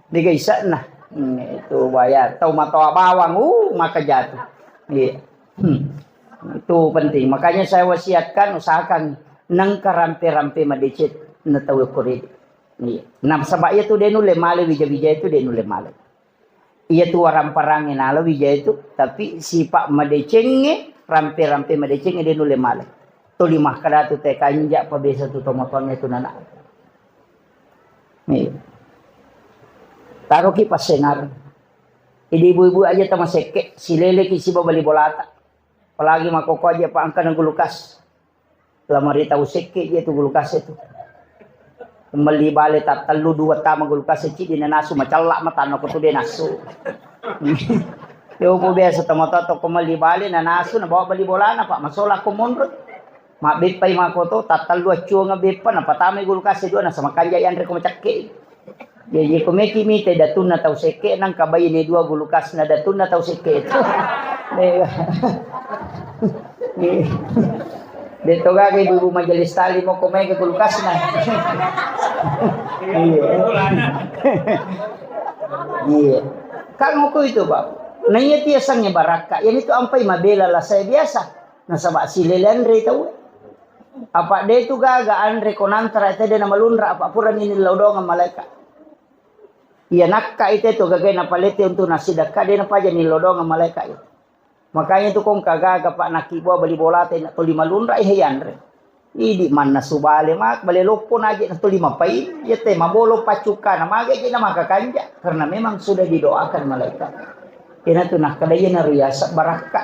Degaga isa'na. Hmm, itu bayar. Tau matoa bawang, uh, maka jatuh. Iya. Hmm. Itu penting. Makanya saya wasiatkan, usahakan nengka rampe-rampe madeceng na tau ko rede. Iya. Nasaba iyatu de nulle male, wija-wija itu de nulle male. Iyatu waramparang nala wija itu, tapi sipa madecengnge, rampe-rampe madecengnge de nulle male. Tuli makkada tu te kanja pa biasa tu tomatoangnge tu nana. Iya. Taroki passengar. Jadi ibu-ibu aja tamasekke, sileleki siba bali bolata. Apalagi makkokko aja pa engkana gulukas. Lamari tau sekke je tu gulukas itu. Melli bale tattellu dua tama gulukas cidi nanasu macella matanna ko tu de nasu. Yopo biasa tomatoa ko melli bale nanasu nabawa bali bolana, Pak, masola ko monro. Mabbeppai makoto tattellu accuanga beppa napatamai gulukas dua nasama kanja yanre ko macakke. Jaji ko meki mite datunna tau sekke nangka baine dua gulukasna datunna tau sekke itu. Iya. Iya. De to gaga ibu-ibu majelis taklim ko mega gulukasna. Iya. Iya. Kan moko itu, Pak. Nah, iya tiasangnge barakka. Yang itu ampai mabela lah saya biasa. Nasaba silele anre tau. Apa de tu gaga anre ko nantara tede na malunra apa purani nillau doang malaika. Iya nakka ite tu gagai napalete untuk nasidakka de napaja nillau doang malaika itu. Makanya tu kong kagaga pak nakibua bali bola te na tuli malunra ihe yanre. Idi manna subale mak bale loppo naje na tuli mapai ya te mabolo pacukka na mage je na maka kanja karena memang sudah didoakan malaikat. Ina tu nakkada iya na riasa barakka.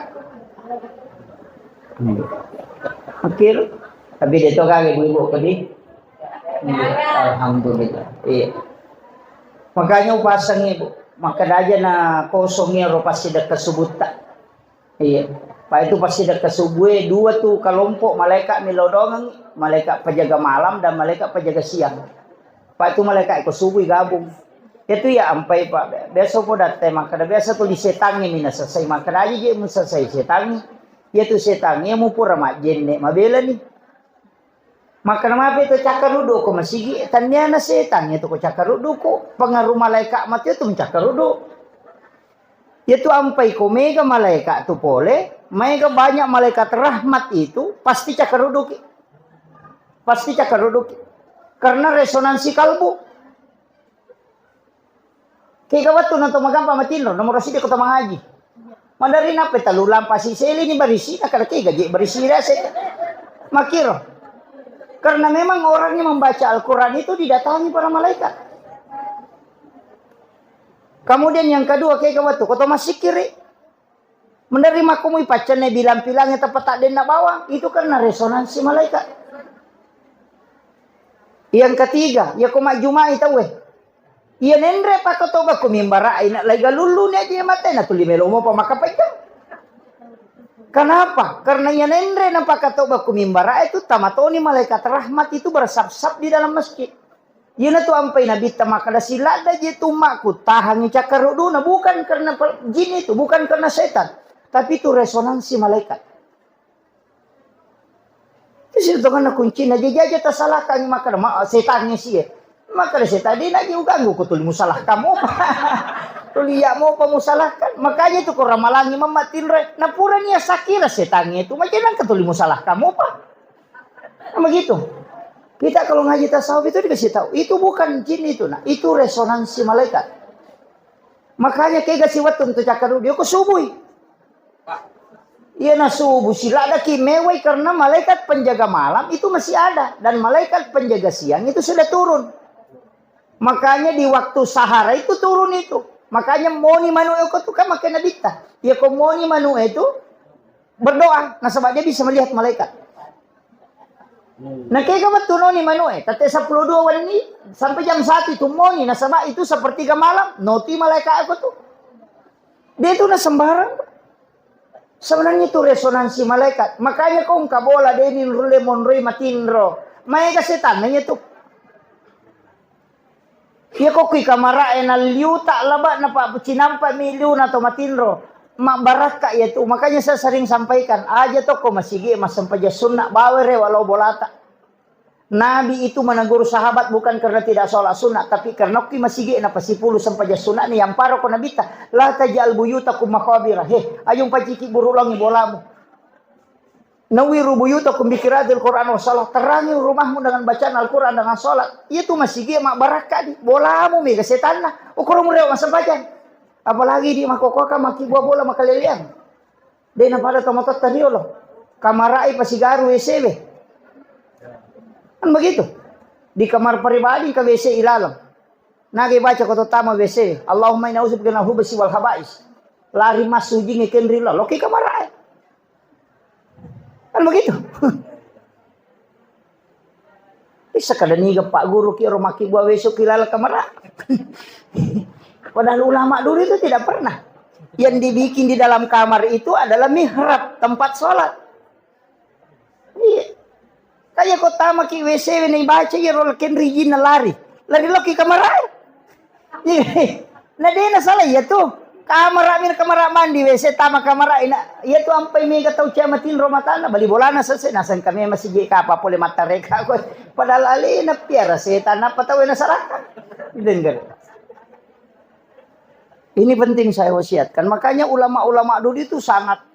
Akhir, tapi de to gaga ibu-ibu kedi. Iya, alhamdulillah. Iya. Makanya upasang ibu. Maka aja na kosong ya ro pasti dekat subutta. Iya. Pak itu pasti dekat subuh dua tu kelompok malaikat milodongang, malaikat penjaga malam dan malaikat penjaga siang. Pak itu malaikat ko subuh gabung. Itu ya ampai pak. Biasa po datte maka biasa tu di setangi mina selesai maka aja je mun selesai setangi. Ya tu setangi ya mu pura majenne mabela ni. Makkeda mapi to cakkaruddu ko masigi, tanniana setang itu ko cakkaruddu ko pengaruh malaikat mati itu mencakkaruddu. Itu ampai ko mega malaikat tu pole, mega banyak malaikat rahmat itu pasti cakkarudduki. Pasti cakkarudduki. Karena resonansi kalbu. Kega wettu na to magampa matinro, nomoro sidi ko to mangaji. Mandari nappe talu lampa siseli ni barisi, na kada kega je barisi rese. Makiro. Karena memang orang yang membaca Al-Quran itu didatangi para malaikat. Kemudian yang kedua, kega wettu ko to masikiri. Menerima kumui paccanne bilang-pilangnya tepat tak denna bawang, itu karena resonansi malaikat. Yang ketiga, ya ko majjumai tauwe. Iya nenre pakatoba ku mimbara ina lai galullu ni aja mate na tuli melo mopa maka pajang. Kenapa? Karena iya nenre na pakatoba ku mimbara itu tamatoni malaikat rahmat itu bersap-sap di dalam masjid. Iyana tu ampai nabitta makkada siladda je tu makku tahangi cakkaruduna bukan karena jin itu, bukan karena setan, tapi itu resonansi malaikat. Itu sitonganna kuncina je jaja tasalahkan makkada ma setangnge sie. Makkada setan de naji uganggu ko tuli musalahkan mopa. Tuli iya mopa musalahkan. Makanya itu ko ramalangi mamma tinro. Napura nia sakira setangnge itu majenang ke tuli musalahkan mopa. Nah, begitu. Kita kalau ngaji tasawuf itu dikasih tahu, itu bukan jin itu, nah, itu resonansi malaikat. Makanya kega si wettu untuk cakar dia ke subuh. Iya na subuh siladaki mewai karena malaikat penjaga malam itu masih ada dan malaikat penjaga siang itu sudah turun. Makanya di waktu sahara itu turun itu. Makanya moni manu eko tu kan makai nabitta. Iya ko moni manu itu berdoa nasaba dia bisa melihat malaikat. Nah, kega wettu noni manu e, tette sepuluh dua wenni sampai jam satu itu moni nasaba itu sepertiga malam, noti malaikat aku tu. Dia itu na sembarang. Sebenarnya itu resonansi malaikat. Makanya kau engka bola deni rulle monroi matinro. Maega setan nanya tu. Iya ko kui kamara e nalliuta laba napa cinampa mi liuna to matinro. Mabbarakka iya tu. Makanya saya sering sampaikan, aja to ko masigi massempajang sunna bawere walau bolata. Nabi itu menegur sahabat bukan karena tidak sholat sunnah, tapi karena kui masigi napa sipulu sempajang sunna ni yang paro ko nabita, la tajal buyutakum maqabira. He, ayo paciki buru langi bolamu. Nawwiru buyutakum bi qiraatil Qur'an was shalah, terangi rumahmu dengan bacaan Al-Quran, dengan sholat. Iya tu masigi mabbarakka di. Bolamu mega setanna. Ukromu rewa massempajang. Apalagi di makkokkoe kan makkibua bola makaleleang. De na pada tomatoatta riolo. Kamarai pasigaru W C we. Kan begitu. Di kamar pribadi ka W C ilaleng. Nage baca ko tama W C we. Allahumma inna a'udzubika minal khubusi wal khaba'is. Lari massujingi kenri lo. Loki kamarai. Kan begitu. Bisa kada niga Pak Guru ki ro makkibua W C ki laleng kamara. Padahal ulama dulu itu tidak pernah. Yang dibikin di dalam kamar itu adalah mihrab, tempat sholat. Iya. Kaya ko tama ki W C we na ibaca iya ro kenri jinna lari. Lari loki kamara. Iya. Na de na salah iya tu. Kamara mi na kamara mandi W C tama kamara ina. Iya tu ampai mega tau cia matinro matana bali bolana sese naseng kami masigi kapa pole mattareka ko. Padahal alena piara setan apa tau na salah. Dengar. Ini penting saya wasiatkan. Makanya ulama-ulama dulu itu sangat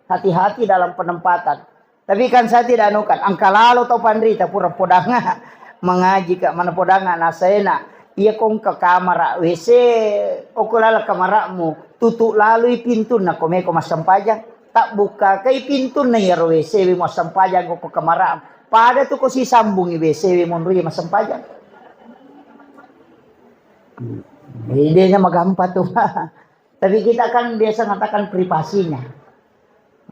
hati-hati dalam penempatan. Tapi kan saya tidak anukan, engka lalo tau panrita pura podanga mengaji ka mana podanga nasaena. Iya kongka kamara W C, oko lala kamara'mu, tutu lalui pintunna komeko massempajang. Tak buka kai pintunna iyaro W C we massempajang ko kamara'mu. Pada tu ko sisambungi W C we monrui massempajang. Idenya magampa tu. Tapi kita kan biasa mengatakan privasinya.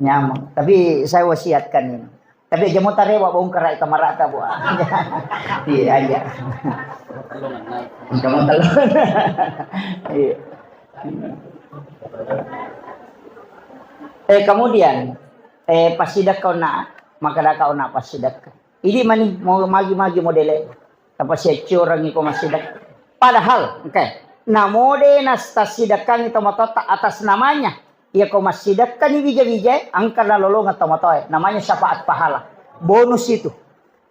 Nyaman. Tapi saya wasiatkan ini. Tapi aja mau tarewa bongkar kamar rata, Bu. Iya aja. Kamu tolong. Iya. Eh, kemudian, eh, pasidakka ona, maka daka ona pasidakka. Ini mani mau magi-magi modele. Apa siaccorangi ko massidakka. Padahal, oke. Namode nastasidakkangi tomatoatta atas namanya. Iya ko massidakkani wija-wija, engka nalolongeng tomatoae. Namanya syafaat pahala. Bonus itu.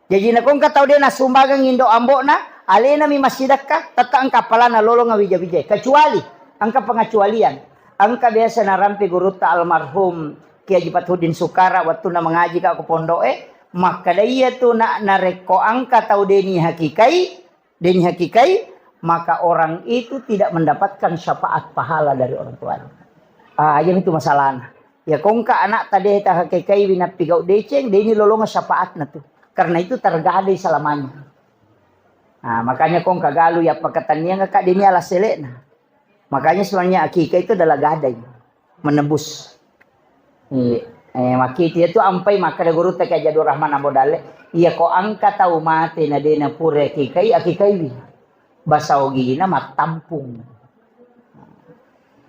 Jadi nakongka tau de nasumbangeng indo ambokna, alena mi massidakka, tetta engka apalana lolongeng wija-wija. Kecuali, engka pengecualian. Engka biasa narampe gurutta almarhum Kiai Haji Fathuddin Sukara wattuna mengaji ka ko pondoe, makkada iya tu na, narekko engka tau deni hakikai, deni hakikai, maka orang itu tidak mendapatkan syafaat pahala dari orang tuanya. Ah, iya itu masalahna. Ya kongka anak tadi ta hakikai winappigau deceng, deni lolonga syafaatna tu. Karena itu tergadai selamanya. Nah, makanya kongka galu ya pakataniang ka deni ala selekna. Makanya sebenarnya akikah itu adalah gadai, menebus. Iya. Eh, makkitu itu ampai makkada gurutta Kiai Haji Abdul Rahman Ambo Dalle, iya ko engka tau mate na de na pura akikai, akikaiwi. Basa ogina mattampung.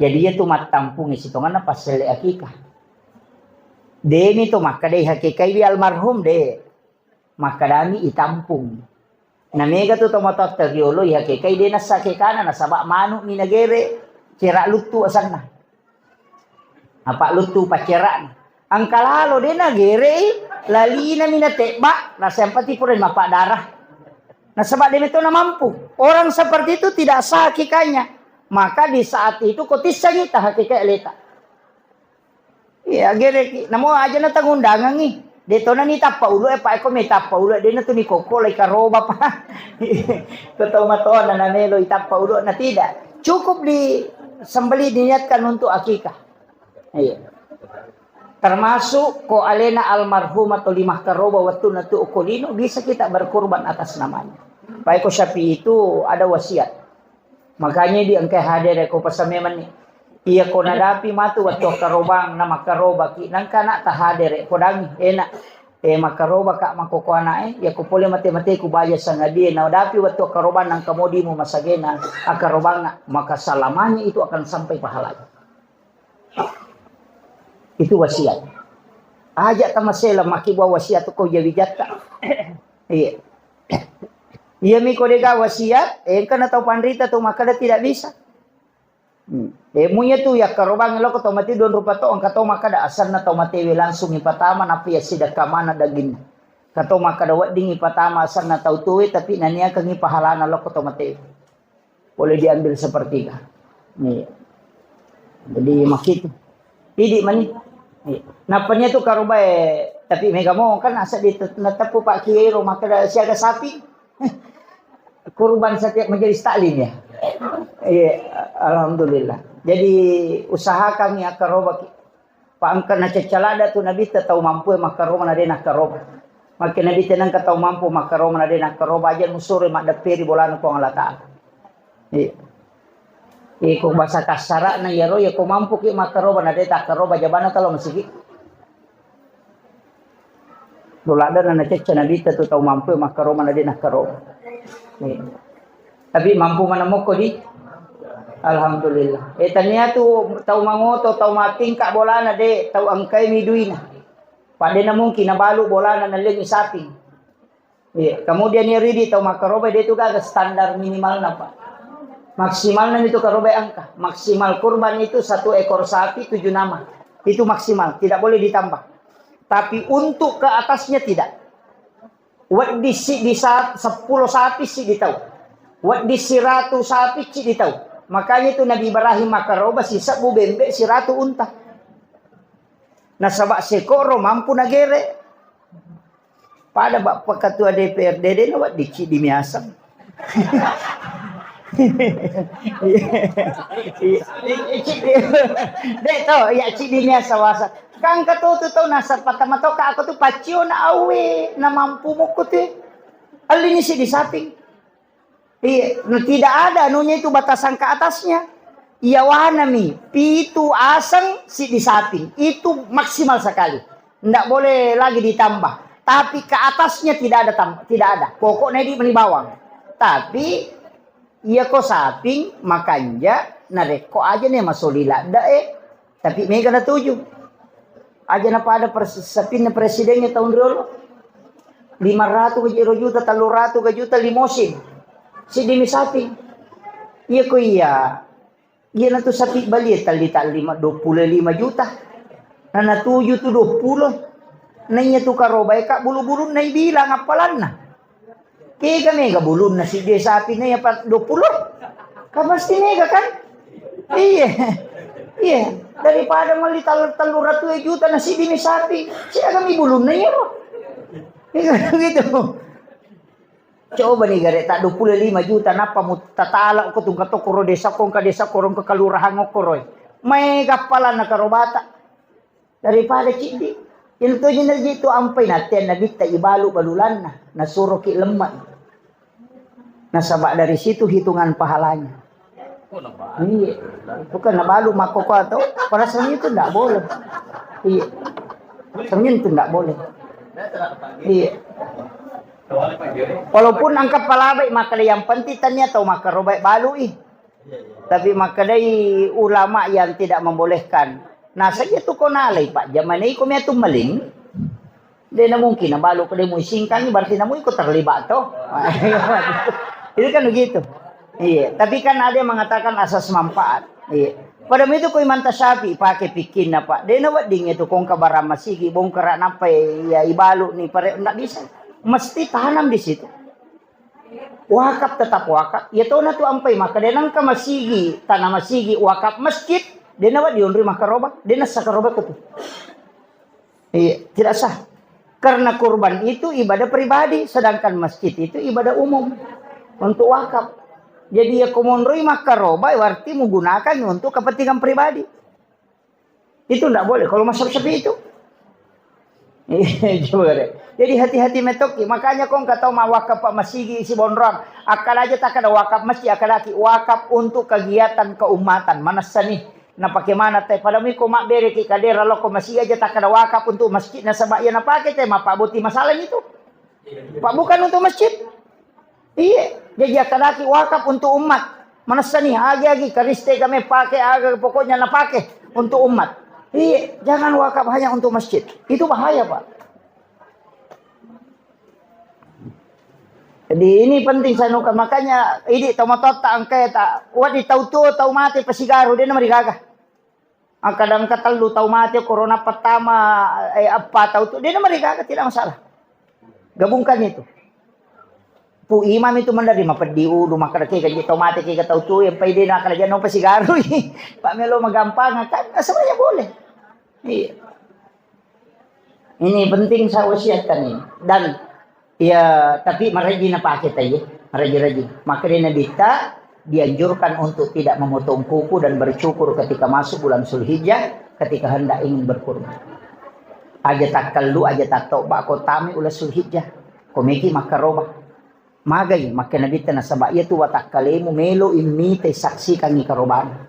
Jadi iya tu mattampung sitonganna passelle akikah. Demi tu makkadai hakikaiwi almarhum de. Makkadami itampung. Na mega tu tomatoatta riolo ihakekai de nassa kekana nasaba manu mi nagere cera luttu asanna. Apa luttu paccerana. Engka lalo de nagerei lalina mi natebba nasempati pura mappa darah. Nasaba de metona mampu. Orang seperti itu tidak sah akikahnya. Maka di saat itu ko tissangi ta hakikai aleta. Iya, gereki. Namo aja na tangundangangi. De tona ni tappa ulu e, pa eko me tappa ulu e, de na tu ni koko lai karoba pa. Ko tau matona na melo i tappa ulu na tidak. Cukup di sembelih diniatkan untuk akikah. Iya. Termasuk ko alena almarhum atau lima karoba waktu na tu okolino bisa kita berkorban atas namanya. Pa eko Syafi'i itu ada wasiat. Makanya di engkai hadere ko pasame mani. Iya ko nadapi matu wattu akkarobang na makkarobaki nangka anak ta hadere ko dangi enak. Eh makkaroba ka makoko anak e, iya ko pole mate-mate ku baja sangadie na dapi wattu akkarobang nangka modimu masagena akkarobang maka selamanya itu akan sampai pahalanya. Itu wasiat. Aja tamasela makkibua wasiat ko jawi jatta. Iya. Iya mi ko dega wasiat, engka na tau panrita tu makkada tidak bisa. Hmm. Eh, munya tu yakkarobang loko tau mate don rupa to, engka tau makkada asanna tau matewe langsung ipatama nappa ya sidakka mana daging. Ka tau makkada wedding ipatama asanna tau tuwe tapi naniakangi pahalana loko tau matewe. Boleh diambil sepertiga. Iya. Jadi makkitu. Idi mani. Iya. Nappanya tu karobae Tapi mega mo kan asa di te-, nateppu Pak Kiai ro makkeda siaga sapi. Kurban setiap majelis taklim ya. Iya, alhamdulillah. Jadi usahakan ya karobaki. Pak engka nacecca ladda tu Nabitta tau mampu makkaroba na de nakkaroba. Makke Nabitta nengka tau mampu makkaroba na de nakkaroba aja nusuro maddepperi bolana Puang Allah Ta'ala. Iya. Iko bahasa kasarana iyaro, ya ko mampu ki makkaroba na de takkaroba jabana talo masigi. Lo ladda na nacecca Nabitta tu tau mampu makkaroba na de nakkaroba. Iya. Tapi mampu mana mokko di? Alhamdulillah. Eh, tania tu tau mangoto, tau matingka bolana de, tau engkai mi duina. Padena mungkin nabalu bolana nallengi sapi. Iya, kemudian ya ridi tau makkaroba de tu gaga standar minimalna, Pak. Maksimalna itu karoba angka. Maksimal kurban itu satu ekor sapi tujuh nama. Itu maksimal, tidak boleh ditambah. Tapi untuk ke atasnya tidak. Wedding siddi sa-, seppulo sapi siddi tau. Wedding siratu sapi siddi tau. Makanya itu Nabi Ibrahim makkaroba sisebbu bembe siratu unta. Nasaba sekoro mampu nagere. Pada Bapak Ketua D P R D de na wedding siddi miaseng. Dek to, ya cidi ni sawasa. Kang katotu tau nasa patama toka aku tu pacio na awe na mampu mukku tu. Alini si di samping. Iya, nah, tidak ada anunya itu batasan ke atasnya. Iya wanami pitu aseng si di samping itu maksimal sekali. Ndak boleh lagi ditambah. Tapi ke atasnya tidak ada tam-, tidak ada. Pokoknya di meni bawang. Tapi iya ko saping makanja narekko aja ne masoli ladda e. Tapi mega natuju. Aja na pada pres-, sapinna presidennya tahun riolo. Lima ratu ka jero juta, tellu ratu ka juta limosin. Siddi mi saping. Iya ko iya. Iyanatu sapi balie talli-talli ma-, dua puluh lima juta. Na natuju tu dua puluh. Na iya tu karobae ka bulu-bulunna ibilang appalanna. Kega mega bulunna siddi sapi na iya pa dua puluh. Kan pasti mega kan? Iya. Iya. Daripada melli tal-, tellu ratu juta na siddi ni sapi. Siaga mi bulunna iya ro. Gitu. Coba ni gare ta dua puluh lima juta nappa mutatala ko tungka to koro desa ko engka desa koro engka kelurahan okoro. Mai gappalanna karobata daripada ciddi. Itu jenis itu ampai naten nabitta ibalu balulanna nasuro ki lemma. Nasaba dari situ hitungan pahalanya. Iya. Bukan nabalu makkoko atau perasaan itu ndak boleh. Iya. Sebenarnya itu ndak boleh. Iya. Walaupun angka palabai makkeda yang penting tania tau makkarobai balui. Tapi makkedai ulama yang tidak membolehkan. Nah, saja tu kau nalai pak zaman ini kau miatu maling. De na mungkin nabalu ko de muisingkangi berarti namu iko terlibat to. Itu kan begitu. Iya, tapi kan ada yang mengatakan asas manfaat. Iya. Pada itu ko imanta sapi pakai pikinna pak. De na wedding itu kongka barang masigi bongkara nampai ya ibalu ni pare ndak bisa. Mesti tanam di situ. Wakaf tetap wakaf. Ya tona tu ampai maka de nangka masigi, tanah masigi wakaf masjid. De na wedding onri makaroba. De na sakaroba ko tu. Iya, tidak sah. Karena kurban itu ibadah pribadi, sedangkan masjid itu ibadah umum untuk wakaf. Jadi ya komonroi makkaroba berarti menggunakan untuk kepentingan pribadi. Itu ndak boleh kalau masuk seperti itu. Coba deh. Jadi hati-hati metoki. Makanya kau nggak tahu mau wakaf pak masigi isi bonrong. Akal aja tak ada wakaf masjid, akal lagi wakaf untuk kegiatan keumatan. Mana seni? Napake mana teh? Pada miko mabbere ki kadera loko masigi aja tak ada wakaf untuk masjid nasaba iya napake teh mapaboti masalah itu. Pak bukan untuk masjid. Iya, jadi akadaki wakaf untuk umat. Manessani agi-agi kariste kami pakai aga pokoknya napake untuk umat. Iya, jangan wakaf hanya untuk masjid. Itu bahaya pak. Jadi ini penting saya nuka. Makanya ini tau matotta angkai tak. Wadi tau tuo tau mati pasigaru dia nama digaga. Angka dangka tellu tau mati corona pertama, eh, apa tau tu dia nama digaga tidak masalah. Gabungkan itu. Pu imam itu menerima peddi ulu maka ke gaji tau mati ke tau tu yang pai dia nakala jangan pasigaru. Pak melo magampang kan semuanya boleh. Iya. Ini penting saya wasiatkan ini. Dan ya, tapi maraji napake taye, maraji-raji. Maka dia Nabi ta dianjurkan untuk tidak memotong kuku dan bercukur ketika masuk bulan Zulhijjah, ketika hendak ingin berkurban. Aja takkallu, aja tattoba ko tami ula Zulhijjah. Komeki makaroba. Magai, makkeda Nabitta, nasaba iyatu watakkalemu melo immitai saksikangngi karobana.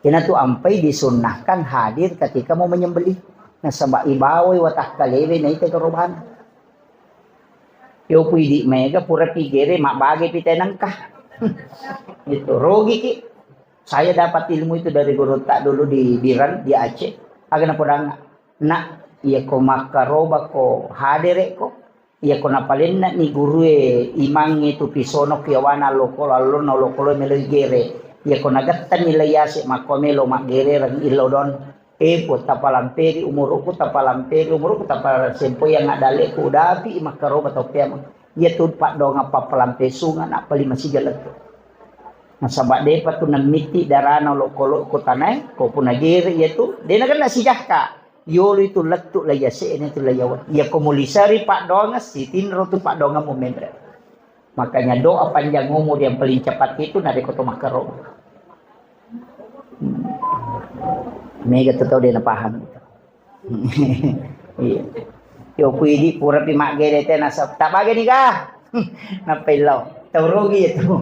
Iyanatu ampai disunnahkan hadir ketika mau menyembelih. Nasaba ibawai watakkalewe naitai karobana. Yopu idi mega pura pigere mabbage pita nengka. Itu rogiki. Saya dapat ilmu itu dari guru tak dulu di Biran, di Aceh. Aga napodanga, nak, iya ko makkaroba ko hadere ko, Iyako napalenne'ni gurue imangnge tu pisono ku yawana allokolo, allonna olokolo meloi gere. Iyako nagettenni lai ase makko melo maggerereng illodong. E Puang, tapalamperi umuruku, tapalamperi umuruku, tapalasempoiang adaleku, udapi makkaroba tau peameng. Iyatu paddoangeng pappalampe sunga nappa lima siga lettu. Nasaba depa tu nammitti darana olokolo ko tanae, ko punagere iyatu, de nagenna sijakka. Yolo itu lettu lai yase'na itu lai yawa. Iya ko mulisari paddoangeng, sitinro tu paddoangemmu menre. Makanya doa panjang umur yang paling cepat itu narekko to makkaro. Hmm. Mega tu tau de napaham. Iya. Yo ku idi purapi maggere te nasab. Tak bage ni ga? Nappa illau. Tau rugi itu.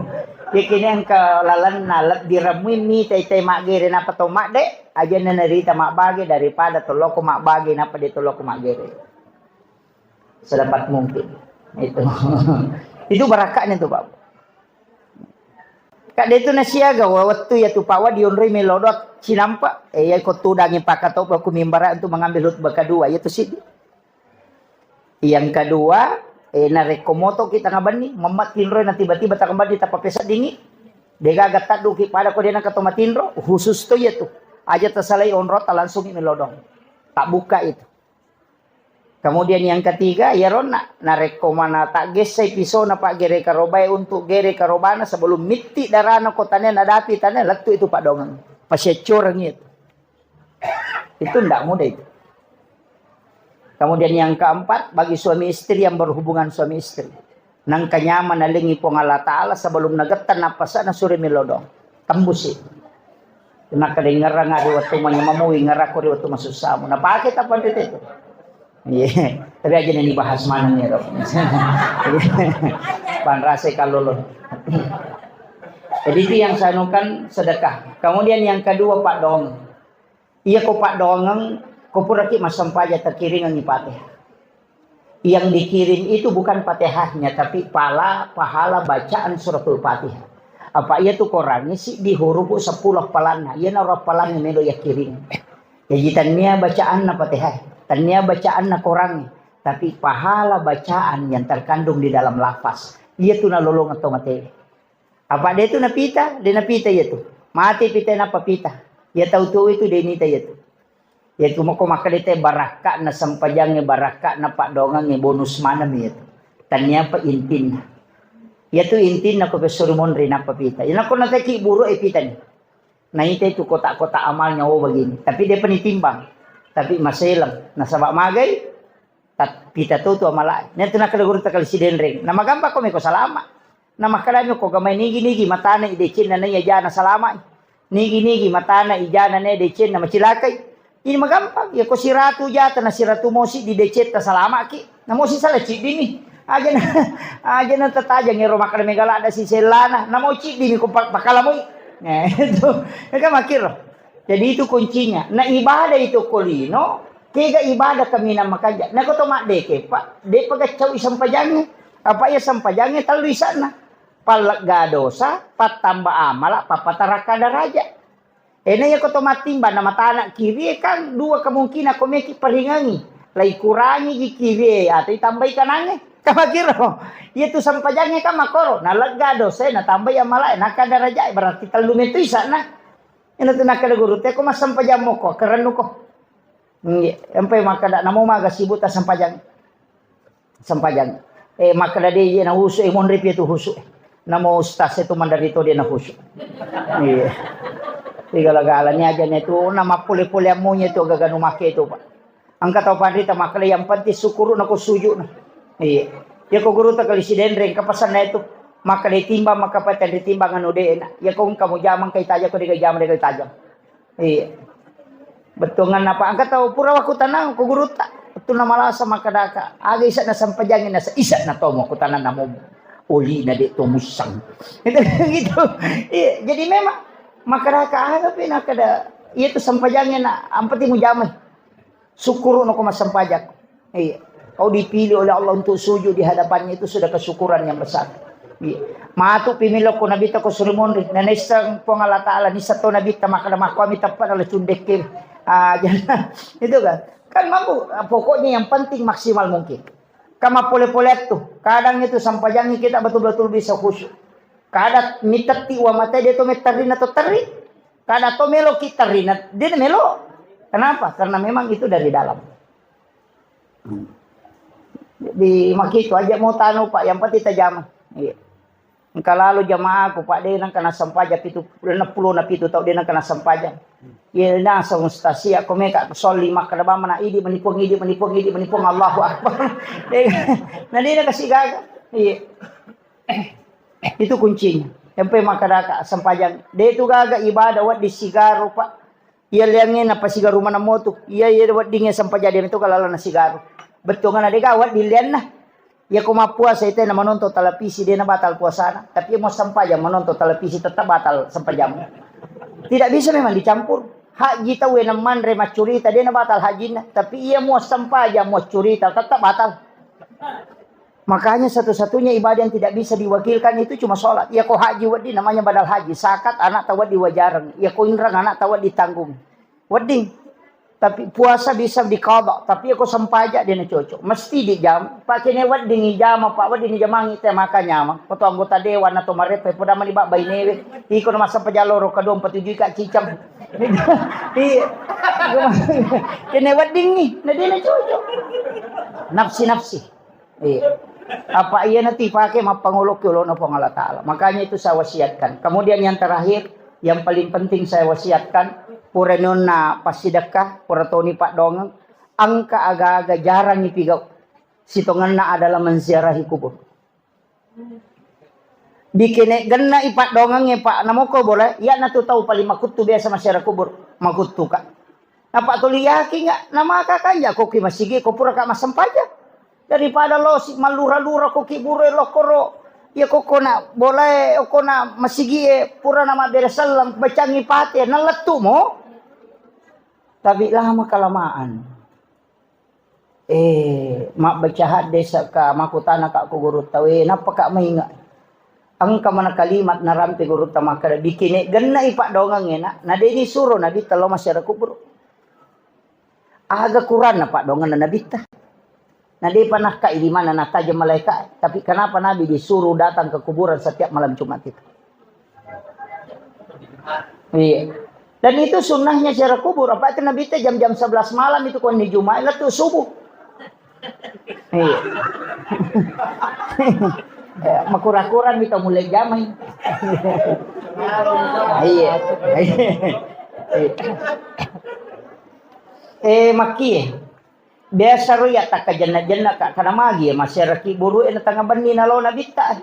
Yakini engka lalenna lebbi remui mi tai-tai maggere napa to madde. Ajanna narita mabbage daripada toloko mabbage napa de toloko maggere. Sedapat mungkin. Itu. Itu barakaknya tuh, Pak. Kak de tu nasiaga wa wettu ya tu Pak wa dionroi melodo sinampa. Eh, ya ko tudangi pakatoba ku mimbara untuk mengambil khutbah kedua, ya tu sidi. Yang kedua, eh, narekko moto kita ngabenni, memmat tinroi na tiba-tiba tangabenni tapapesa dingi. Degaga tadduki pada ko dena kato matinro, khusus to iya tu. Aja tasalai onrota langsung melodong. Tak buka itu. Kemudian yang ketiga, iyaronna narekko mana taggessai pisona paggere karobae untuk gere karobana sebelum mitti darana ko tane nadapi tane lettu itu paddoangeng. Pasiaccoreng itu. Itu ndak mudah itu. Kemudian yang keempat, bagi suami istri yang berhubungan suami istri. Nengka nyaman nalengi Puang Allah Ta'ala sebelum nagettang nappasana suri melodong. Tembusi. Nakkeda ingerang ri wettu manyamammu, ingerakko ri wettu masussamu. Napake tappa ri tetu. Iya. Tapi aja nani bahas maneng ya, Dok. Panrasa kalau lo. Jadi itu yang saya anukan sedekah. Kemudian yang kedua, Pak Dong. Iya ko paddoangeng, ko puraki massempajang takiringengngi Fatihah. Yang dikirim itu bukan Fatihahnya, tapi pala, pahala bacaan suratul Fatihah. Apa iya tu Qurangnge siddi hurufu seppulo appalanna, iyanaro appalangnge melo yakkiring. Jaji tannia bacaanna Fatihah, tannia bacaanna Qurangnge, tapi pahala bacaan yang terkandung di dalam lafaz. Iya tu nalolongeng to mate. Apa de tu napita, de napita iya tu. Mate pita nappa pita. Iya tau tuo itu de nita iya tu. Iya tu mako makkeda te barakka'na sempajangnge, barakka'na paddoangengnge, bonus maneng iya tu. Tannia pa intinna. Iya tu intinna ko pessuri monri nappa pita. Iya nako nateki buru e pita ni. Naita itu kotak-kotak amalnya, oh begini. Tapi de pa nitimbang. Tapi maseleng. Nasaba magai? Tat-, pita to tu amalae. Natu nakkeda gurutta kali Sidenreng. Na magampang ko meko salama. Na makkedami ko gamai nigi-nigi matana i decenna naiya jana salama'i. Nigi-nigi matana i jana naiya decenna macilakai. Ini magampang. Ya ko siratu jata na siratu mosi di decetta salamaki. Na mosi sala ciddimi. Aja na, aja na tatajang ero makkeda mega ladda sisellana. Na mo ciddimi ko pa-, pakalamoi. Eh, itu. Ya kan makkiro. Jadi itu kuncinya. Na ibadah itu ko lino, kega ibadah kaminang makanja. Nako to maddeke, Pak, depa gaccau i sempajangnge. Apa iya sempajangnge tellu isanna. Pallegga dosa, pattamba amala, papatarakka daraja. Ena iya ko to mattimbang na matana kiri kan dua kemungkinan ko meki paringengi. Lai kurangi gi kiri atau tambai kanangnge. Kamakiro. Iya tu sempajangnge kan makoro. Na legga dosa, na tambai amala, na ka daraja berarti tellu metu isanna. Ina tu nakkeda guru, te ko massempajang moko, kerennu ko. Nggih, empai makkeda namo maga sibuk ta sempajang. Sempajang. Eh, makkeda de ye na husu, eh, monri pi tu husu. Namo ustaz itu mandari to de na husu. Iya. Igala-gala ni aja ne tu, na mappole-pole ammonya tu gaga nu make tu, Pak. Engka tau panrita makkeda yang penting sukuru nako suju na. Iya. Ya ko guru ta kali sidenreng, engka pasanna itu. Makkeda timbang, maka paten timbang anu de na. Ya ko engka mujama engka itajang, ko de jama de itajang. Iya. Bettuangan apa? Engka tau pura wakutanang ko gurutta. Bettuanna malasa makkedaka, aga isa na sampajangi na isa na tomo kutanang namu. Oli na de to musang. Gitu, gitu. Iya, jadi memang makkedaka aga pe na kada iya tu sampajangi na ampe ti mujama. Syukuru nako massempajang. Iya. Kau dipilih oleh Allah untuk sujud di hadapannya itu sudah kesyukuran yang besar. Iya. Matu pimilokko Nabi tako suri monri. Nanessang Puang Allah Ta'ala nissa to Nabi ta makkeda makkuami teppa dalam cundekkim. Ah, jangan. Itu kan. Kan mampu. Pokoknya yang penting maksimal mungkin. Kama pole-pole tu. Kadang itu sampajangi kita betul-betul bisa khusyuk. Kada mitetti wa mate dia to metterina to terri. Kada to melo ki terina. Dia melo. Kenapa? Karena memang itu dari dalam. Hmm. Jadi makitu aja mau tanu, Pak, yang penting tajama. Iya. Engka lalo jamaahku, Pak, de nengka nassempajang pitu, enam puluh na pitu tau de nengka nassempajang. Iya, naseng ustaz sia ko meka solli makkeda bamana idi menipuang, idi menipuang, idi menipuang, Allahu Akbar. De, na de nakasi gaga. Iya. Itu kuncinya. Yang pe makkeda ka sempajang. De tu gaga ibadah wedding sigaro, Pak. Iya liangnge napasigaru maneng motu. Iya, iya weddingnge sempajang de metu kalala nasigaru. Bettuanna de ga wedding lianna. Iya ko mappuasa itu na menonton televisi de na batal puasana. Tapi iya mau sempajang menonton televisi tetap batal sempajang. Tidak bisa memang dicampur. Haji tau na manre maccurita de na batal hajinna. Tapi iya mau sempajang mau curita tetap batal. Makanya satu-satunya ibadah yang tidak bisa diwakilkan itu cuma sholat. Ya ko haji wedding namanya badal haji, zakat anak tahu wedding wajareng. Ya ko inrang anak tahu wedding tanggung. Wedding. Tapi puasa bisa diqadha, tapi ya ko sempajang de na cocok. Mesti dijam, Pak, kene wedding ijama, Pak, wedding ijamangi te maka nyamang. Ko to anggota dewan atau marepe poda mani bak bainewe. Iko na massempajang loro kadua patujui ka cicam. Iya. Kene wedding ni, na de na cocok. Nafsi-nafsi. Iya. Apa iya nanti pakai mappangoloki olona Puang Allah Ta'ala. Makanya itu saya wasiatkan. Kemudian yang terakhir, yang paling penting saya wasiatkan, pura nonna passidekka, pura toni paddongeng, engka aga-aga jarang ipigau. Sitongenna adalah menziarahi kubur. Dikene genna ipaddongengnge, Pak, namoko boleh, iya natu tau paling makuttu biasa masyarakat kubur, makuttu, Kak. Napa tuli yakin nggak? Namaka kan ya koki masigi ko pura ka massempajang. Daripada lo si mallura-lura koki buru lokoro. Ya koko na boleh, koko na masigi e pura nama bere selleng bacangi pate na lettu mo. Tapi lama kelamaan. Eh, mabbaca hadde saka makutana ka ko guru tawe, nappa ka mainga. Engka mana kalimat narampe gurutta makkeda, dikene genna ipaddongengnge na, na de nisuro Nabitta lao masyarakat kubur. Aga Quran na paddongenna Nabitta. Na depa nakkai di mana natajeng malaika, tapi kenapa Nabi disuruh datang ke kuburan setiap malam Jumat itu? Iya. Dan itu sunnahnya ziarah kubur. Apa itu Nabi teh jam-jam sebelas malam itu konni Jumat, lettu subuh. Iya. Eh, makura-kura kita mulai jamai. Iya. Iya. Eh, makkie. Biasa ro iya takkajenna-jenna ka, kana magi ya masyarakat buru e na tengah benni nalo Nabitta.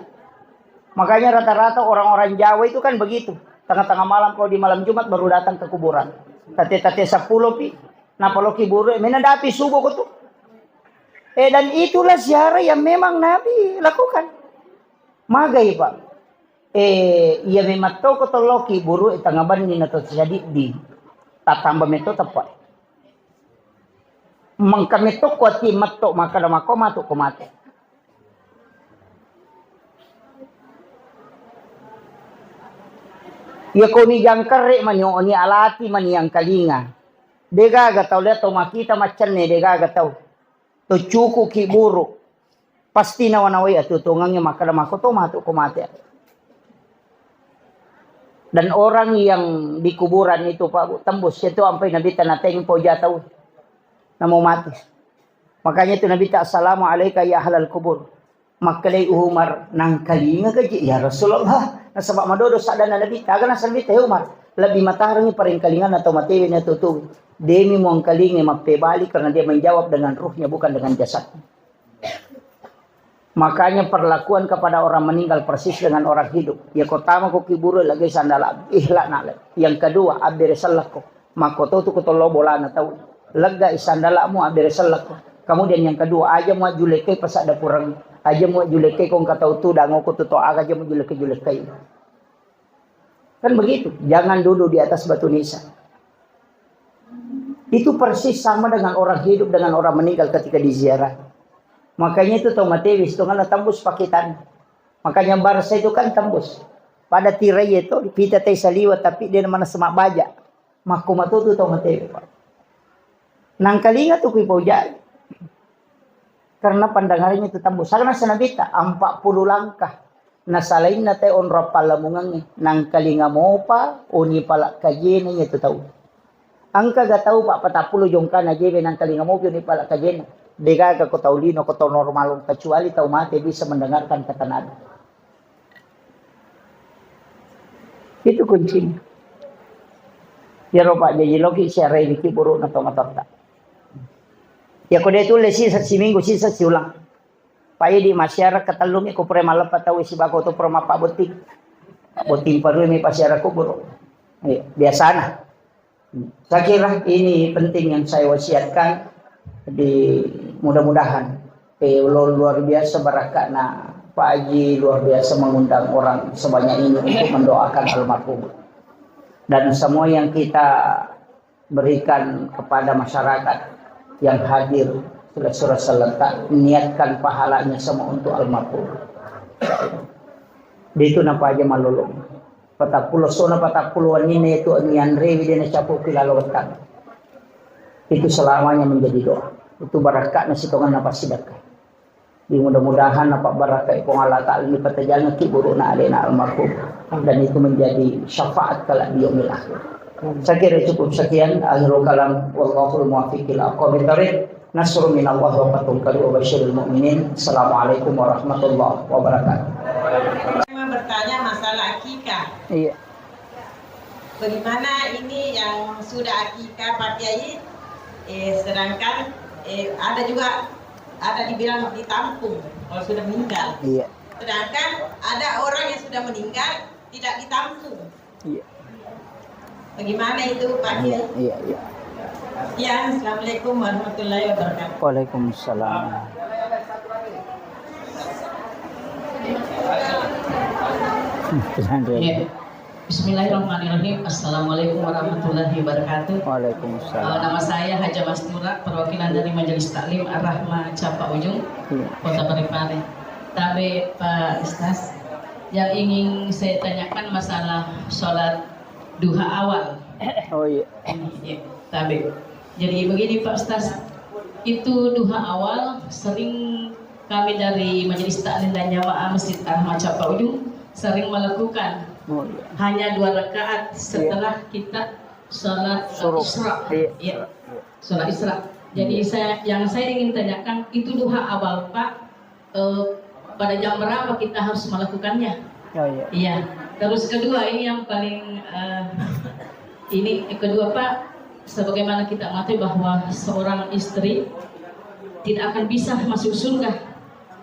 Makanya rata-rata orang-orang Jawa itu kan begitu. Tengah-tengah malam kalau di malam Jumat baru datang ke kuburan. Tate-tate sepuluh pi, napa loki buru e, mena dapi subuh ko tu. Eh, dan itulah ziarah yang memang Nabi lakukan. Magai, Pak. Eh, iya memang toko toloki buru e tengah benni na to sadiddi. Tatamba metto tepa. Mengka metto ko ati metto makkeda mako matu ko mate. Iya ko ni jangkare mani, oni alati mani yang kalinga. Degaga tau lihat tau makita maccenne, degaga tau. To cuku ki buru. Pasti nawa-nawai atuo-tuongengnge makkeda mako to matu ko mate. Dan orang yang di kuburan itu, Pak, Bu, tembus itu ampai Nabi tanah tempo jatau. Namo mati. Makanya itu Nabi tak, "Assalamu alaika ya ahlal kubur." Makkedai Umar, "Nangkalinga gaji, ya Rasulullah?" Nasaba madodo saddanna Nabitta. Aga nasaba Nabitta, "He Umar, lebbi matarengngi parengkalinganna tau matewe na tau tuwe. Demi muangkalinga mappebali karena dia menjawab dengan ruhnya, bukan dengan jasadnya." Makanya perlakuan kepada orang meninggal persis dengan orang hidup. Ya, ko tama ko kiburu, lagai sandala, ikhlas na le. Yang kedua, abbere sellekko. Makkototu ko tollo bolana tau. Lega sandalamu, abbere sellekko. Kemudian yang kedua, aja mu ajulekkai pasadda pureng. Aja mu ajulekkai ko engka tau tu dangoko tu to aga, aja mu julekkai-julekkai. Kan begitu. Jangan duduk di atas batu nisan. Itu persis sama dengan orang hidup dengan orang meninggal ketika diziarah. Makanya itu tau matewe sitonganna tembus paketan. Makanya barsa itu kan tembus. Pada tirai itu, pita tai saliwa, tapi dia mana semak baja. Makko matutu tau matewe, Pak. Nangkalinga tu kui paujai. Karena pandangannya itu tembus. Karena senabita empat puluh langkah. Nasalainna te onrong pallamungengnge, nangkalinga mopa, oni pala kajena iya tu tau. Engka ga tau pa patappulo jongkana jebe nangkalinga mopi oni pala kajena. Degaga ko tau lino, ko tau normal, kecuali tau mate bisa mendengarkan kata Nabi. Itu kuncinya. Iyaro Pak jaji loki siarai niki burukna tau matotta. Ya ko de tulle sisa siminggu, sisa siulang. Pai di masyarakat tellumi ko pura malleppa tau sibako tu pura mappabbotting. Botting parui mi pasiara kubur. Iya, biasana. Saya kira ini penting yang saya wasiatkan di mudah-mudahan eh, lu- luar biasa barakatna Pak Haji, luar biasa mengundang orang sebanyak ini untuk mendoakan almarhum. Dan semua yang kita berikan kepada masyarakat yang hadir, sudah-sudah serentak, niatkan pahalanya semua untuk almarhum. Di itu napa aja malolong. Patappulo sona patappulo wenninna itu nianrewi dia nacapu kilalo wettang. Itu selamanya menjadi doa. Itu barakatna sitonganna passidakka. Di mudah-mudahan apa barakai Puang Allah Ta'ala ini patajangki burukna alena almarhum. Dan itu menjadi syafaat kelak di yaumil akhir. Saya kira cukup sekian. Akhirul kalam. Wallahul muwaffiq ila aqwamit thariq. Nasrun minallah wa fathun qarib wa basyiril mu'minin. Assalamualaikum warahmatullahi wabarakatuh. Saya mau bertanya masalah akikah. Iya. Bagaimana ini yang sudah akikah, Pak Kiai? Eh, sedangkan eh, ada juga ada dibilang ditampung kalau sudah meninggal. Iya. Sedangkan ada orang yang sudah meninggal tidak ditampung. Iya. Bagaimana itu, Pak Kiai? Iya, iya, iya. Ya, assalamualaikum warahmatullahi wabarakatuh. Waalaikumsalam. Iya. Bismillahirrahmanirrahim. Assalamualaikum warahmatullahi wabarakatuh. Waalaikumsalam. Eh, nama saya Haja Mastura, perwakilan dari Majelis Taklim Ar-Rahmah Capa Ujung, iya, Kota Parepare. Tabe, Pak Ustaz, yang ingin saya tanyakan masalah sholat duha awal. Oh iya. Iya, tabe. Jadi begini, Pak Ustaz, itu duha awal sering kami dari Majelis Taklim dan Jamaah Masjid Ar-Rahmah Capa Ujung sering melakukan, oh, iya, hanya dua rakaat, iya, setelah kita sholat, suruh, Isra. Iya, iya, sholat Isra. Sholat Isra. Jadi, iya, saya, yang saya ingin tanyakan, itu duha awal, Pak, eh, pada jam berapa kita harus melakukannya? Oh, iya. Iya. Terus kedua, ini yang paling, eh, ini kedua, Pak, sebagaimana kita mengetahui bahwa seorang istri tidak akan bisa masuk surga,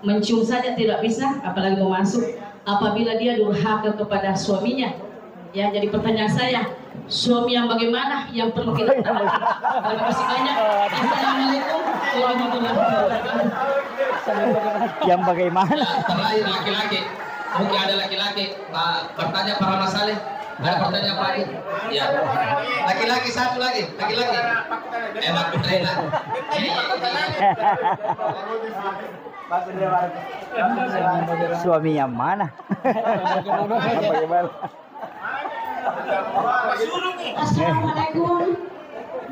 mencium saja tidak bisa, apalagi mau masuk, apabila dia durhaka kepada suaminya. Ya, jadi pertanyaan saya, suami yang bagaimana yang perlu kita taati? Terima kasih banyak. Assalamualaikum warahmatullahi wabarakatuh. Yang bagaimana? Terakhir, laki-laki. Mungkin ada laki-laki, Pak, bertanya, Pak Ramasaleh. Ada pertanyaan, Pak? Ya. Laki-laki satu lagi, laki-laki. Eh, Pak Putra. Suami yang mana? Bagaimana? Assalamualaikum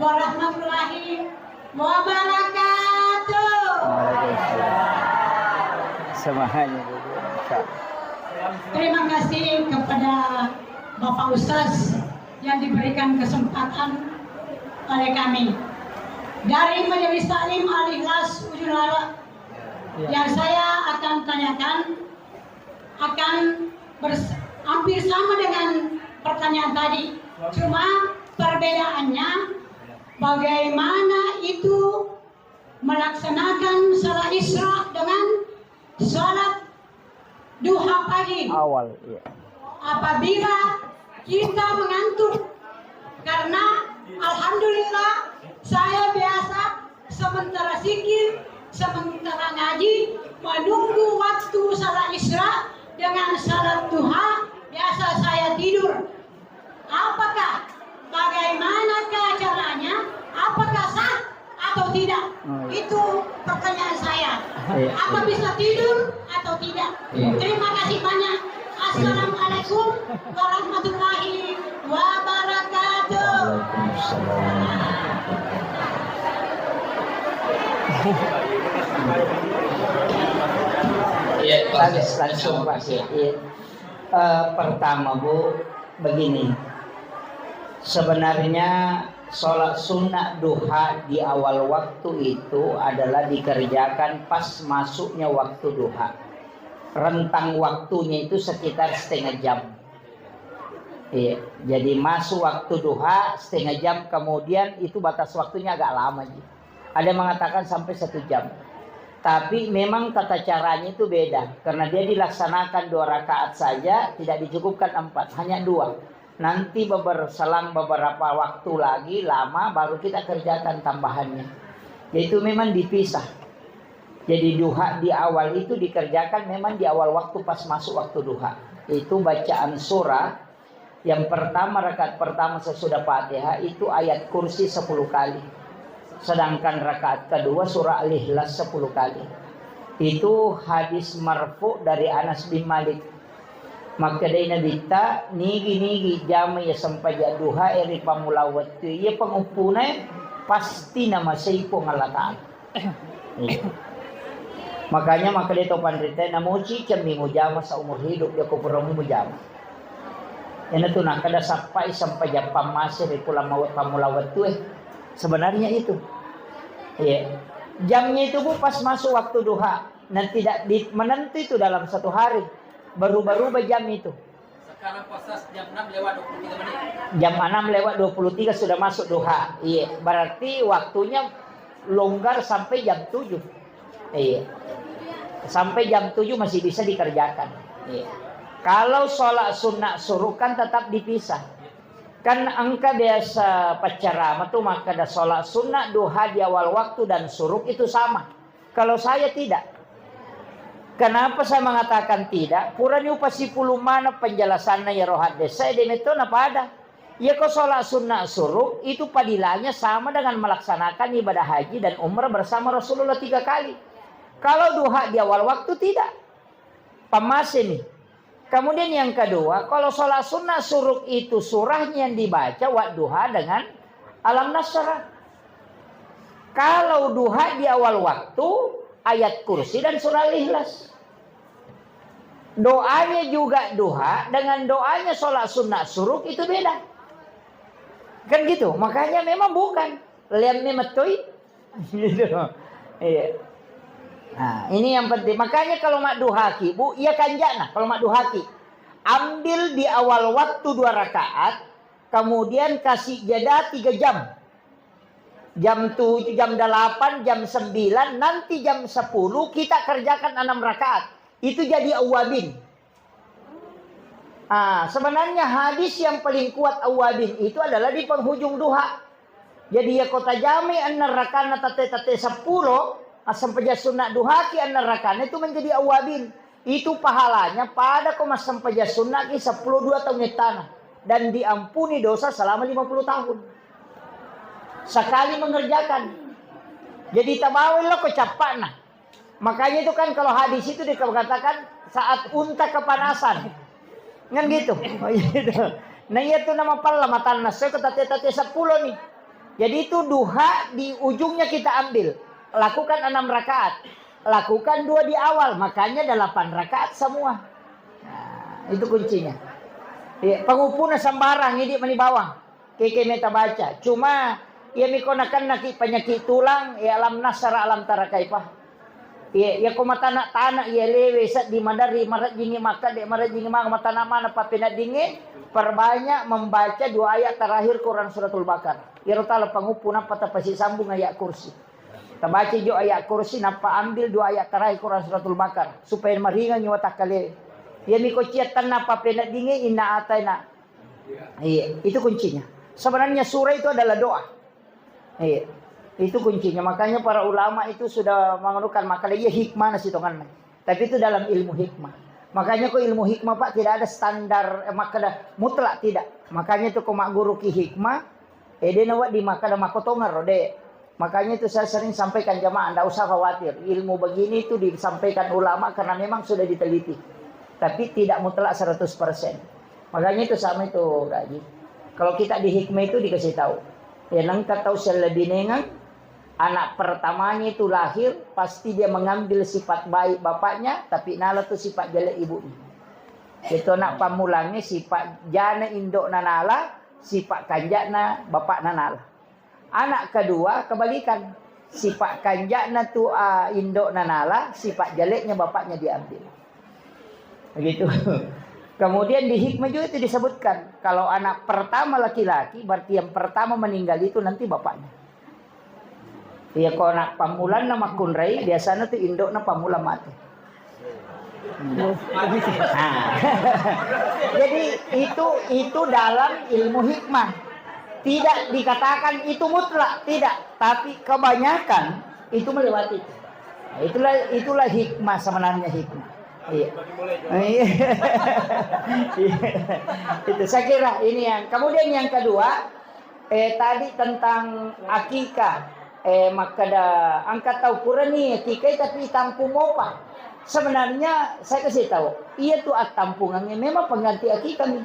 warahmatullahi wabarakatuh. Waalaikumsalam. Semuanya, Bu. Terima kasih kepada Bapak Ustaz yang diberikan kesempatan oleh kami. Dari Majelis Taklim Al-Ikhlas Ujung Lawak, yang saya akan tanya akan, akan bers-, hampir sama dengan pertanyaan tadi. Cuma perbedaannya bagaimana itu melaksanakan salat Isra dengan salat duha pagi. Awal, iya. Apabila kita mengantuk, karena alhamdulillah saya biasa sementara zikir, sementara ngaji, menunggu waktu salat Isra dengan salat duha, biasa saya tidur. Apakah, bagaimanakah caranya? Apakah sah atau tidak? Oh, iya. Itu pertanyaan saya. Iya, apa iya. Bisa tidur atau tidak? Iya. Terima kasih banyak. Assalamualaikum warahmatullahi wabarakatuh. Waalaikumsalam. Iya, Pak. Lanjut, langsung, Pak. Iya. Eh, pertama, Bu, begini. Sebenarnya sholat sunnah duha di awal waktu itu adalah dikerjakan pas masuknya waktu duha. Rentang waktunya itu sekitar setengah jam. Iya, jadi masuk waktu duha setengah jam, kemudian itu batas waktunya agak lama ji. Ada yang mengatakan sampai satu jam. Tapi memang tata caranya itu beda, karena dia dilaksanakan dua rakaat saja, tidak dicukupkan empat, hanya dua. Nanti beber-, selang beberapa waktu lagi, lama, baru kita kerjakan tambahannya. Yaitu memang dipisah. Jadi duha di awal itu dikerjakan memang di awal waktu pas masuk waktu duha. Itu bacaan surah yang pertama, rakaat pertama sesudah Fatihah itu ayat kursi sepuluh kali. Sedangkan rakaat kedua surah Al-Ikhlas sepuluh kali. Itu hadis marfu dari Anas bin Malik. Makkedai Nabitta, nigi-nigi jama iya sempajang duha e ri pammula wettu iya panguppunae, pasti namasei Puang Allah Ta'ala. Iya. Makanya makkeda to panrita, namoci cemmi mujama seumur hidup, joko pura mujama. Iyanatu nakkeda sappai sempajang pammase ri pulang mawe-, pammula wettu e. Sebenarnya itu. Iya. Jamnya itu, Bu, pas masuk waktu duha. Dan tidak di-, menentu itu dalam satu hari. Berubah-ubah jam itu. Sekarang pas jam enam lewat dua puluh tiga menit. Jam enam lewat dua puluh tiga sudah masuk duha. Iya, berarti waktunya longgar sampai jam tujuh. Iya. Sampai jam tujuh masih bisa dikerjakan. Iya. Kalau sholat sunnah suruk kan tetap dipisah. Kan engka biasa paccarama tuh makkeda sholat sunnah duha di awal waktu dan suruk itu sama. Kalau saya tidak. Kenapa saya mengatakan tidak? Purani upasipulung maneng penjelasanna iyaro haddese, de metto napada. Iyako sholat sunnah suruk itu padilanya sama dengan melaksanakan ibadah haji dan umrah bersama Rasulullah tiga kali. Kalau duha di awal waktu tidak. Pammaseni. Kemudian yang kedua, kalau sholat sunnah suruk itu surahnya yang dibaca wadduha dengan Alam Nasrah. Kalau duha di awal waktu, ayat kursi dan surah Al-Ikhlas. Doanya juga duha dengan doanya sholat sunnah suruk itu beda. Kan gitu, makanya memang bukan. Liam ni metoi. Gitu. Iya. Nah, ini yang penting. Makanya kalau madduhaki, Bu, iya kanjana kalau madduhaki. Ambil di awal waktu dua rakaat, kemudian kasih jeda tiga jam. Jam tujuh, jam delapan, jam sembilan, nanti jam sepuluh kita kerjakan enam rakaat. Itu jadi awabin. Ah, sebenarnya hadis yang paling kuat awabin itu adalah di penghujung duha. Jadi, iya ko tajami enneng rakanna tette-tette seppulo, massempajang sunna duhaki enneng rakanna itu menjadi awabin. Itu pahalanya pada ko massempajang sunnaki seppulo dua taung ettana dan diampuni dosa selama lima puluh tahun. Sekali mengerjakan. Jadi, tabawai lo ko cappa'na. Makanya itu kan kalau hadis itu dikatakan saat unta kepanasan. Kan gitu. Oh, iya, gitu. Nah, iya tuh nama palla matanna. Saya ke tate-tate sepuluh nih. Jadi itu duha di ujungnya kita ambil. Lakukan enam rakaat. Lakukan dua di awal. Makanya delapan rakaat semua. Nah, itu kuncinya. Iya, pangupuna sembarang, ini meni bawang. Keke meta baca. Cuma, iya miko nakennaki penyakit tulang, ya alam nasara alam tara kaifa. Iya, iya ko matana-tana iya lewe seddi maderri marejjingi makkadde marejjingi maka matana mana pappeneddingnge, perbanyak membaca dua ayat terakhir Quran Suratul Baqarah. Iyaro tala panguppu nappa tapasi sambung ayat kursi. Tabaca jo ayat kursi nappa ambil dua ayat terakhir Quran Suratul Baqarah supaya maringangi watakkale. Iya miko cia tenna pappeneddingnge inna ataina. Iya, itu kuncinya. Sebenarnya surah itu adalah doa. Iya. Itu kuncinya. Makanya para ulama itu sudah mengeluhkan maka iya hikmah nasi tonganna. Tapi itu dalam ilmu hikmah. Makanya kok ilmu hikmah Pak tidak ada standar eh, maka mutlak tidak. Makanya itu kok mak guru ki hikmah, eh dia nawa di maka ada mako tongan rode. Makanya itu saya sering sampaikan jamaah, ndak usah khawatir. Ilmu begini itu disampaikan ulama karena memang sudah diteliti. Tapi tidak mutlak seratus persen. Makanya itu sama itu, Kak Haji. Kalau kita di hikmah itu dikasih tahu. Ya, nengka tahu selebinengan, anak pertamanya itu lahir, pasti dia mengambil sifat baik bapaknya, tapi nala tuh sifat jelek ibunya. Itu anak pamulannya sifat jana indok nanala, sifat kanjakna bapak nanala. Anak kedua kebalikan. Sifat kanjakna tu ah, indok nanala, sifat jeleknya bapaknya diambil. Begitu. Kemudian di hikmah juga itu disebutkan, kalau anak pertama laki-laki, berarti yang pertama meninggal itu nanti bapaknya. Iya, kalau anak pamulanna makkunrai, biasanya tuh indokna pamulan mati. Nah. Jadi itu itu dalam ilmu hikmah. Tidak dikatakan itu mutlak, tidak. Tapi kebanyakan itu melewati. Nah, itulah itulah hikmah sebenarnya hikmah. Iya. Iya. Itu saya kira ini yang kemudian yang kedua Eh, tadi tentang akikah, eh, makkeda engka tau purani akikah tapi tampung mopa. Sebenarnya saya kasih tahu, iya tu attampungannya memang pengganti akikah mi.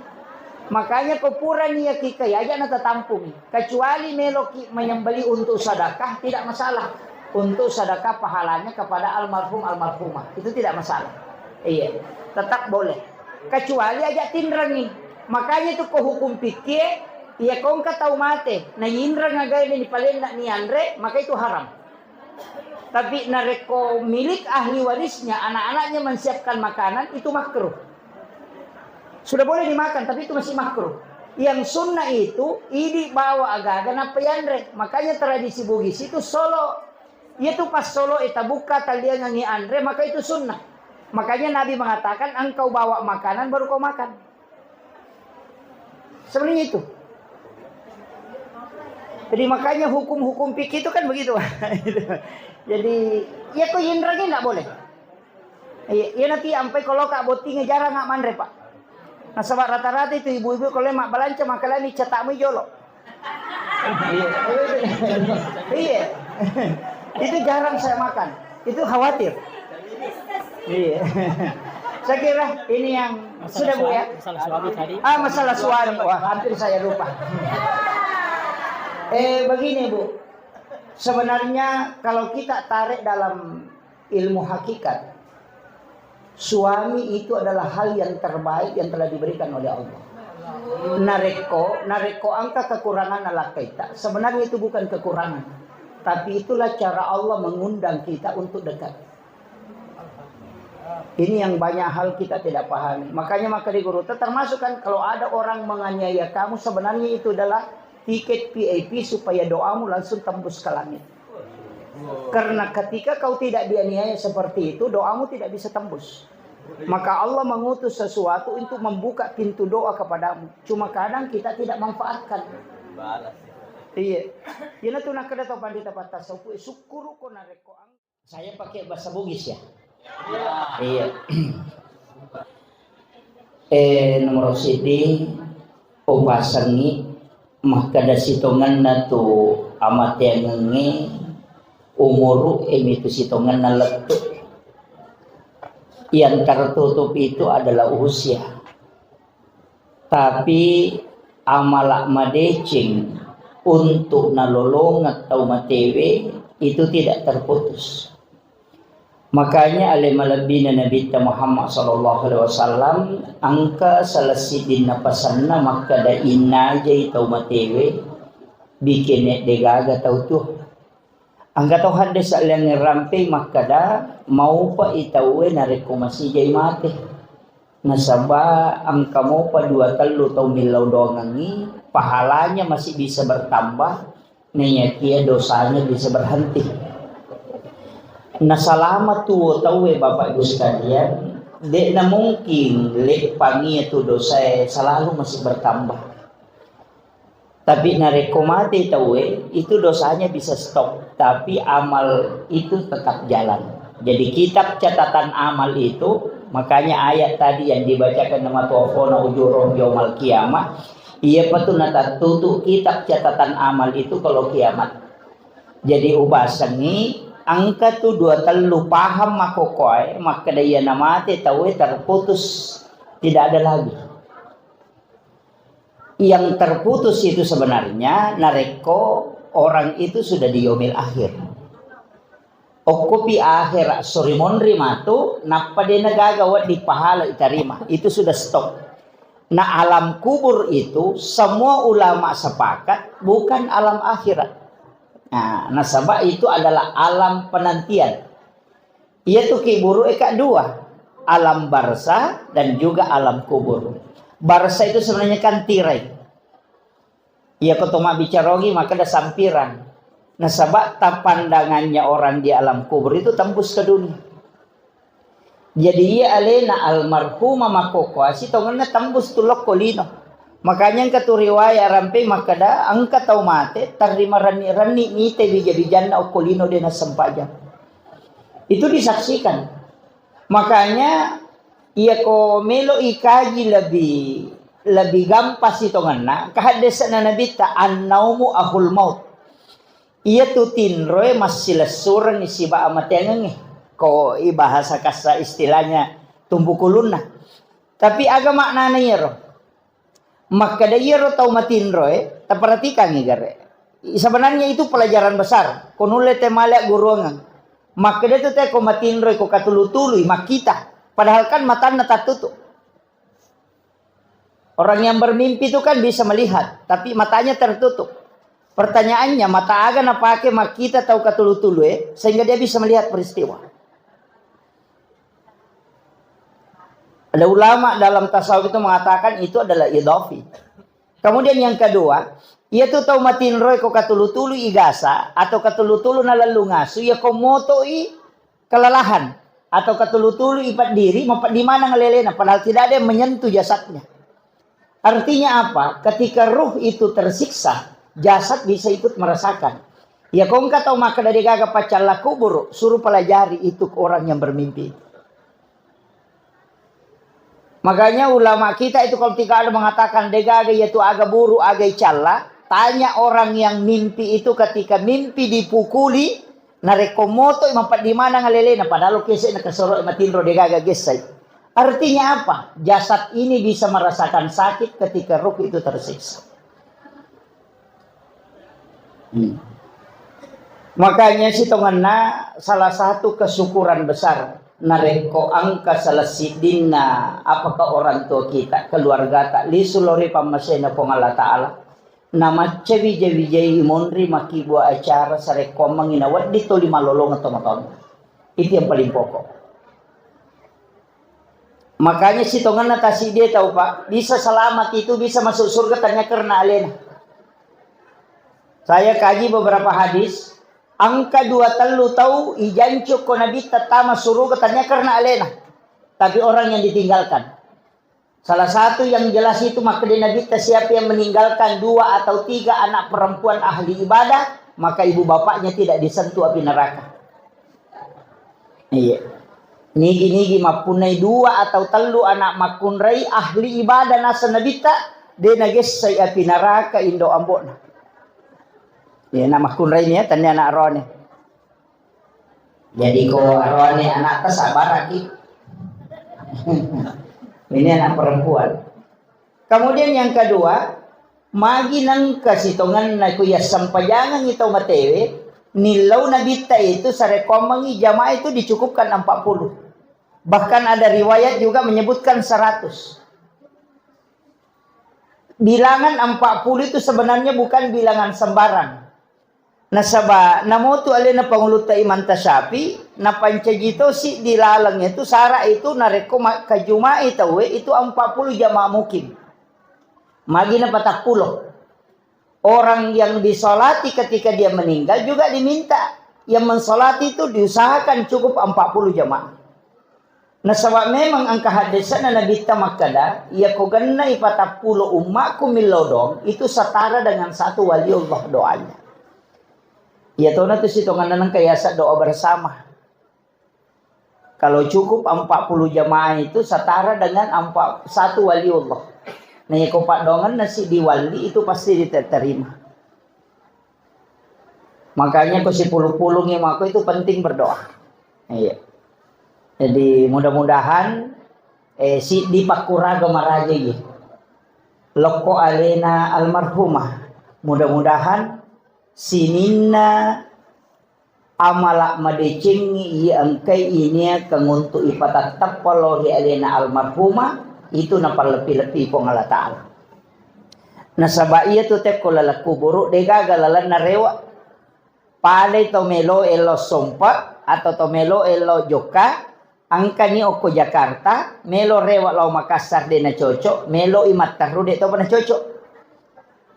Makanya ko purani akikah ya aja natatampungi. Kecuali meloki menyembeli untuk sedekah tidak masalah. Untuk sedekah pahalanya kepada almarhum almarhumah itu tidak masalah. Iya, tetap boleh. Kecuali aja tinrengi. Makanya itu ko hukum fikih, iya ko engka tau mate, na yinreng agae ni palenna ni anre, maka itu haram. Tapi narekko milik ahli warisnya, anak-anaknya menyiapkan makanan, itu makruh. Sudah boleh dimakan, tapi itu masih makruh. Yang sunnah itu, idi bawa agaga napa yanre. Makanya tradisi Bugis itu solo. Iya tu pas solo eta buka taliangangi anre, maka itu sunnah. Makanya Nabi mengatakan, engkau bawa makanan baru kau makan. Sebenarnya itu. Jadi makanya hukum-hukum fikih itu kan begitu. Jadi ya kok yinrengnya nggak boleh. Iya, iya nanti sampai kalau kak bottingnya jarang nggak manre pak. Nasaba rata-rata itu ibu-ibu kalau mak belanja makalani cetak mui jolo. Iya. Iya. Itu jarang saya makan. Itu khawatir. Iya. Saya kira ini yang masalah sudah bu ya. Masalah suami tadi. Ah masalah suami. Wah hampir saya lupa. Eh begini bu. Sebenarnya kalau kita tarik dalam ilmu hakikat, suami itu adalah hal yang terbaik yang telah diberikan oleh Allah. Narekko, narekko engka kekurangan lakkaita, sebenarnya itu bukan kekurangan, tapi itulah cara Allah mengundang kita untuk dekat. Ini yang banyak hal kita tidak pahami. Makanya maka di guru termasuk kan kalau ada orang menganiaya kamu sebenarnya itu adalah tiket V I P supaya doamu langsung tembus ke langit. Karena ketika kau tidak dianiaya seperti itu, doamu tidak bisa tembus. Maka Allah mengutus sesuatu untuk membuka pintu doa kepadamu. Cuma kadang kita tidak manfaatkan. Iya. Ina tu nakkeda tau pandita patasawuf, syukuruko narekko ang- Saya pakai bahasa Bugis ya. Iya. Eh nomor sidi upasengi makkeda sitongenna tu amateangengnge umuru emitu sitongenna lettu. Yang tertutup itu adalah usia. Tapi amala madeceng untuk nalolongeng tau matewe itu tidak terputus. Makanya ale malebbina Nabitta Muhammad sallallahu alaihi wasallam engka salah siddinna pasanna makkeda innajai tau matewe bikene degaga tau tuo. Engka to hadis salliangnge rampei makkeda, maupa i tauwe narekko masijai mate. Nasaba engka mopa dua tellu tau millau doangengngi, pahalanya masih bisa bertambah, naiyakia dosanya bisa berhenti. Nasalama tuo tauwe, Bapak Ibu sekalian, de'na mungkin leppangi tu dosae selalu masih bertambah. Tapi narekko mate tauwe, itu dosanya bisa stop, tapi amal itu tetap jalan. Jadi kitab catatan amal itu, makanya ayat tadi yang dibacakan nama tuafona ujurahum yaumal qiyamah, iya patu natattutu kitab catatan amal itu kalau kiamat. Jadi ubasengi engka tu dua tellu paham makkokkoe, makkeda iya namate tauwe terputus, tidak ada lagi. Yang terputus itu sebenarnya narekko orang itu sudah di yaumil akhir. Okkopi akhera sori monri matu, nappa de nagaga wedding pahala itarima. Itu sudah stop. Nah, alam kubur itu semua ulama sepakat bukan alam akhirat. Nah, nasaba itu adalah alam penantian. Iyatu ki buru eka dua, alam barzah dan juga alam kubur. Barzah itu sebenarnya kan tirai. Iya ko to mabbicara ogi maka ada sampiran. Nasaba tapandangannya orang di alam kubur itu tembus ke dunia. Jadi iya alena almarhumah makkokkoe sitongenna tembus tu lokko lino. Makanya engka tu riwayat rampe makkeda engka tau mate tarrima renni-renni mite bija-bijanna okko lino de nassempajang. Itu disaksikan. Makanya iya ko melo ikaji lebih lebih gampang sitongenna, kahaddesana nabitta annaumu ahul maut. Iya tu tinroe massilessurengngi siba amateangengnge. Ko i bahasa kassa istilahnya tumbukulunna. Tapi aga maknana iyaro? Makkeda iyaro tau matinroe, taperhatikangngi gare. Sebenarnya itu pelajaran besar. Ko nulle te male agguruangeng. Makkeda tu te ko matinroi ko katulu-tului makkita. Padahal kan matanna tattutu. Orang yang bermimpi itu kan bisa melihat, tapi matanya tertutup. Pertanyaannya, mata aga napake makkita tau katulu-tulu, eh, sehingga dia bisa melihat peristiwa. Ada ulama dalam tasawuf itu mengatakan itu adalah idafi. Kemudian yang kedua, iya tu tau matinroi ko katulu-tulu igasa atau katulu-tulu nalallu ngasu, iya ko motoi kelelahan atau katulu-tulu ipeddiri, mapeddi maneng alelena, padahal tidak ada yang menyentuh jasadnya. Artinya apa? Ketika ruh itu tersiksa, jasad bisa ikut merasakan. Ya, ko engka tau makkeda degaga paccalla kubur, suruh pelajari itu ke orang yang bermimpi itu. Makanya ulama kita itu kalau tidak ada mengatakan degaga yaitu aga buru, aga icalla, tanya orang yang mimpi itu ketika mimpi dipukuli, narekko moto mapeddi maneng alelena, padahal kese na kasoro matinro degaga gessai. Artinya apa? Jasad ini bisa merasakan sakit ketika ruh itu tersiksa. Hmm. Makanya sitongenna salah satu kesyukuran besar narekko engka salah siddinna apakah orang tua kita, keluarga ta, lisu lori pammasena Puang Allah Ta'ala. Namacca wija-wijai monri makkibua acara sarekkoammengngi nawedding toli malolongeng tomatoanna. Itu yang paling pokok. Makanya sitongenna tasiddie tau, Pak, bisa selamat itu, bisa masuk surga tanya karena alena. Saya kaji beberapa hadis, engka dua tellu tau ijancuk ko Nabitta tama suruga tanya karena alena. Tapi orang yang ditinggalkan. Salah satu yang jelas itu makkeda Nabitta, siapa yang meninggalkan dua atau tiga anak perempuan ahli ibadah, maka ibu bapaknya tidak disentuh api neraka. Iya. Nigi-nigi mappunnai dua atau tellu anak makkunrai ahli ibadah nasa Nabitta, de nagessai api neraka indo ambo'na. Iya, anak makkunrai ni ya, tania anak rohani. Jadi ko aroane anakta sabaraki. Ini anak perempuan. Kemudian yang kedua, magi nengka sitongenna ku ya sempajangan itu matewe, nilau nabitta itu sarekomengi jamaah itu dicukupkan empat puluh. Bahkan ada riwayat juga menyebutkan seratus. Bilangan empat puluh itu sebenarnya bukan bilangan sembarang. Nasaba namotu alena pangulutta Imam Tasyafi, napancaji tosi di laleng itu sara itu narekko makkajumai tauwe itu empat puluh jamaah mukim. Magi na patappulo. Orang yang disolati ketika dia meninggal juga diminta. Yang mensolati itu diusahakan cukup empat puluh jamaah. Nasaba memang engka haddese'na Nabitta makkeda, "Iyako gennai patappulo ummakku millau doang, itu setara dengan satu waliullah doanya." Iya tona tu sitonganna nengka yaseng doa bersama. Kalau cukup empat puluh jamaah itu setara dengan empat, satu waliullah. Nah, iyako paddoangenna siddi wali itu pasti diterima. Makanya ko sipulung-pulungi mako itu penting berdoa. Iya. Jadi mudah-mudahan, eh, siddi pakkuraga maraja, iya. Lokko alena almarhumah. Mudah-mudahan sininna amala madecengngi iya engkai iniakeng untuk ipatattappa lao ri alena almarhumah, itu napallepi-lepi Puang Allah Ta'ala. Nasaba iyatu tekko laleng kuburu, degaga lalenna rewa. Palei to melo elo sompa atau to melo elo jokka, engkani okko Jakarta, melo rewa lao Makassar de nacocok, melo i matteru de topa nacocok.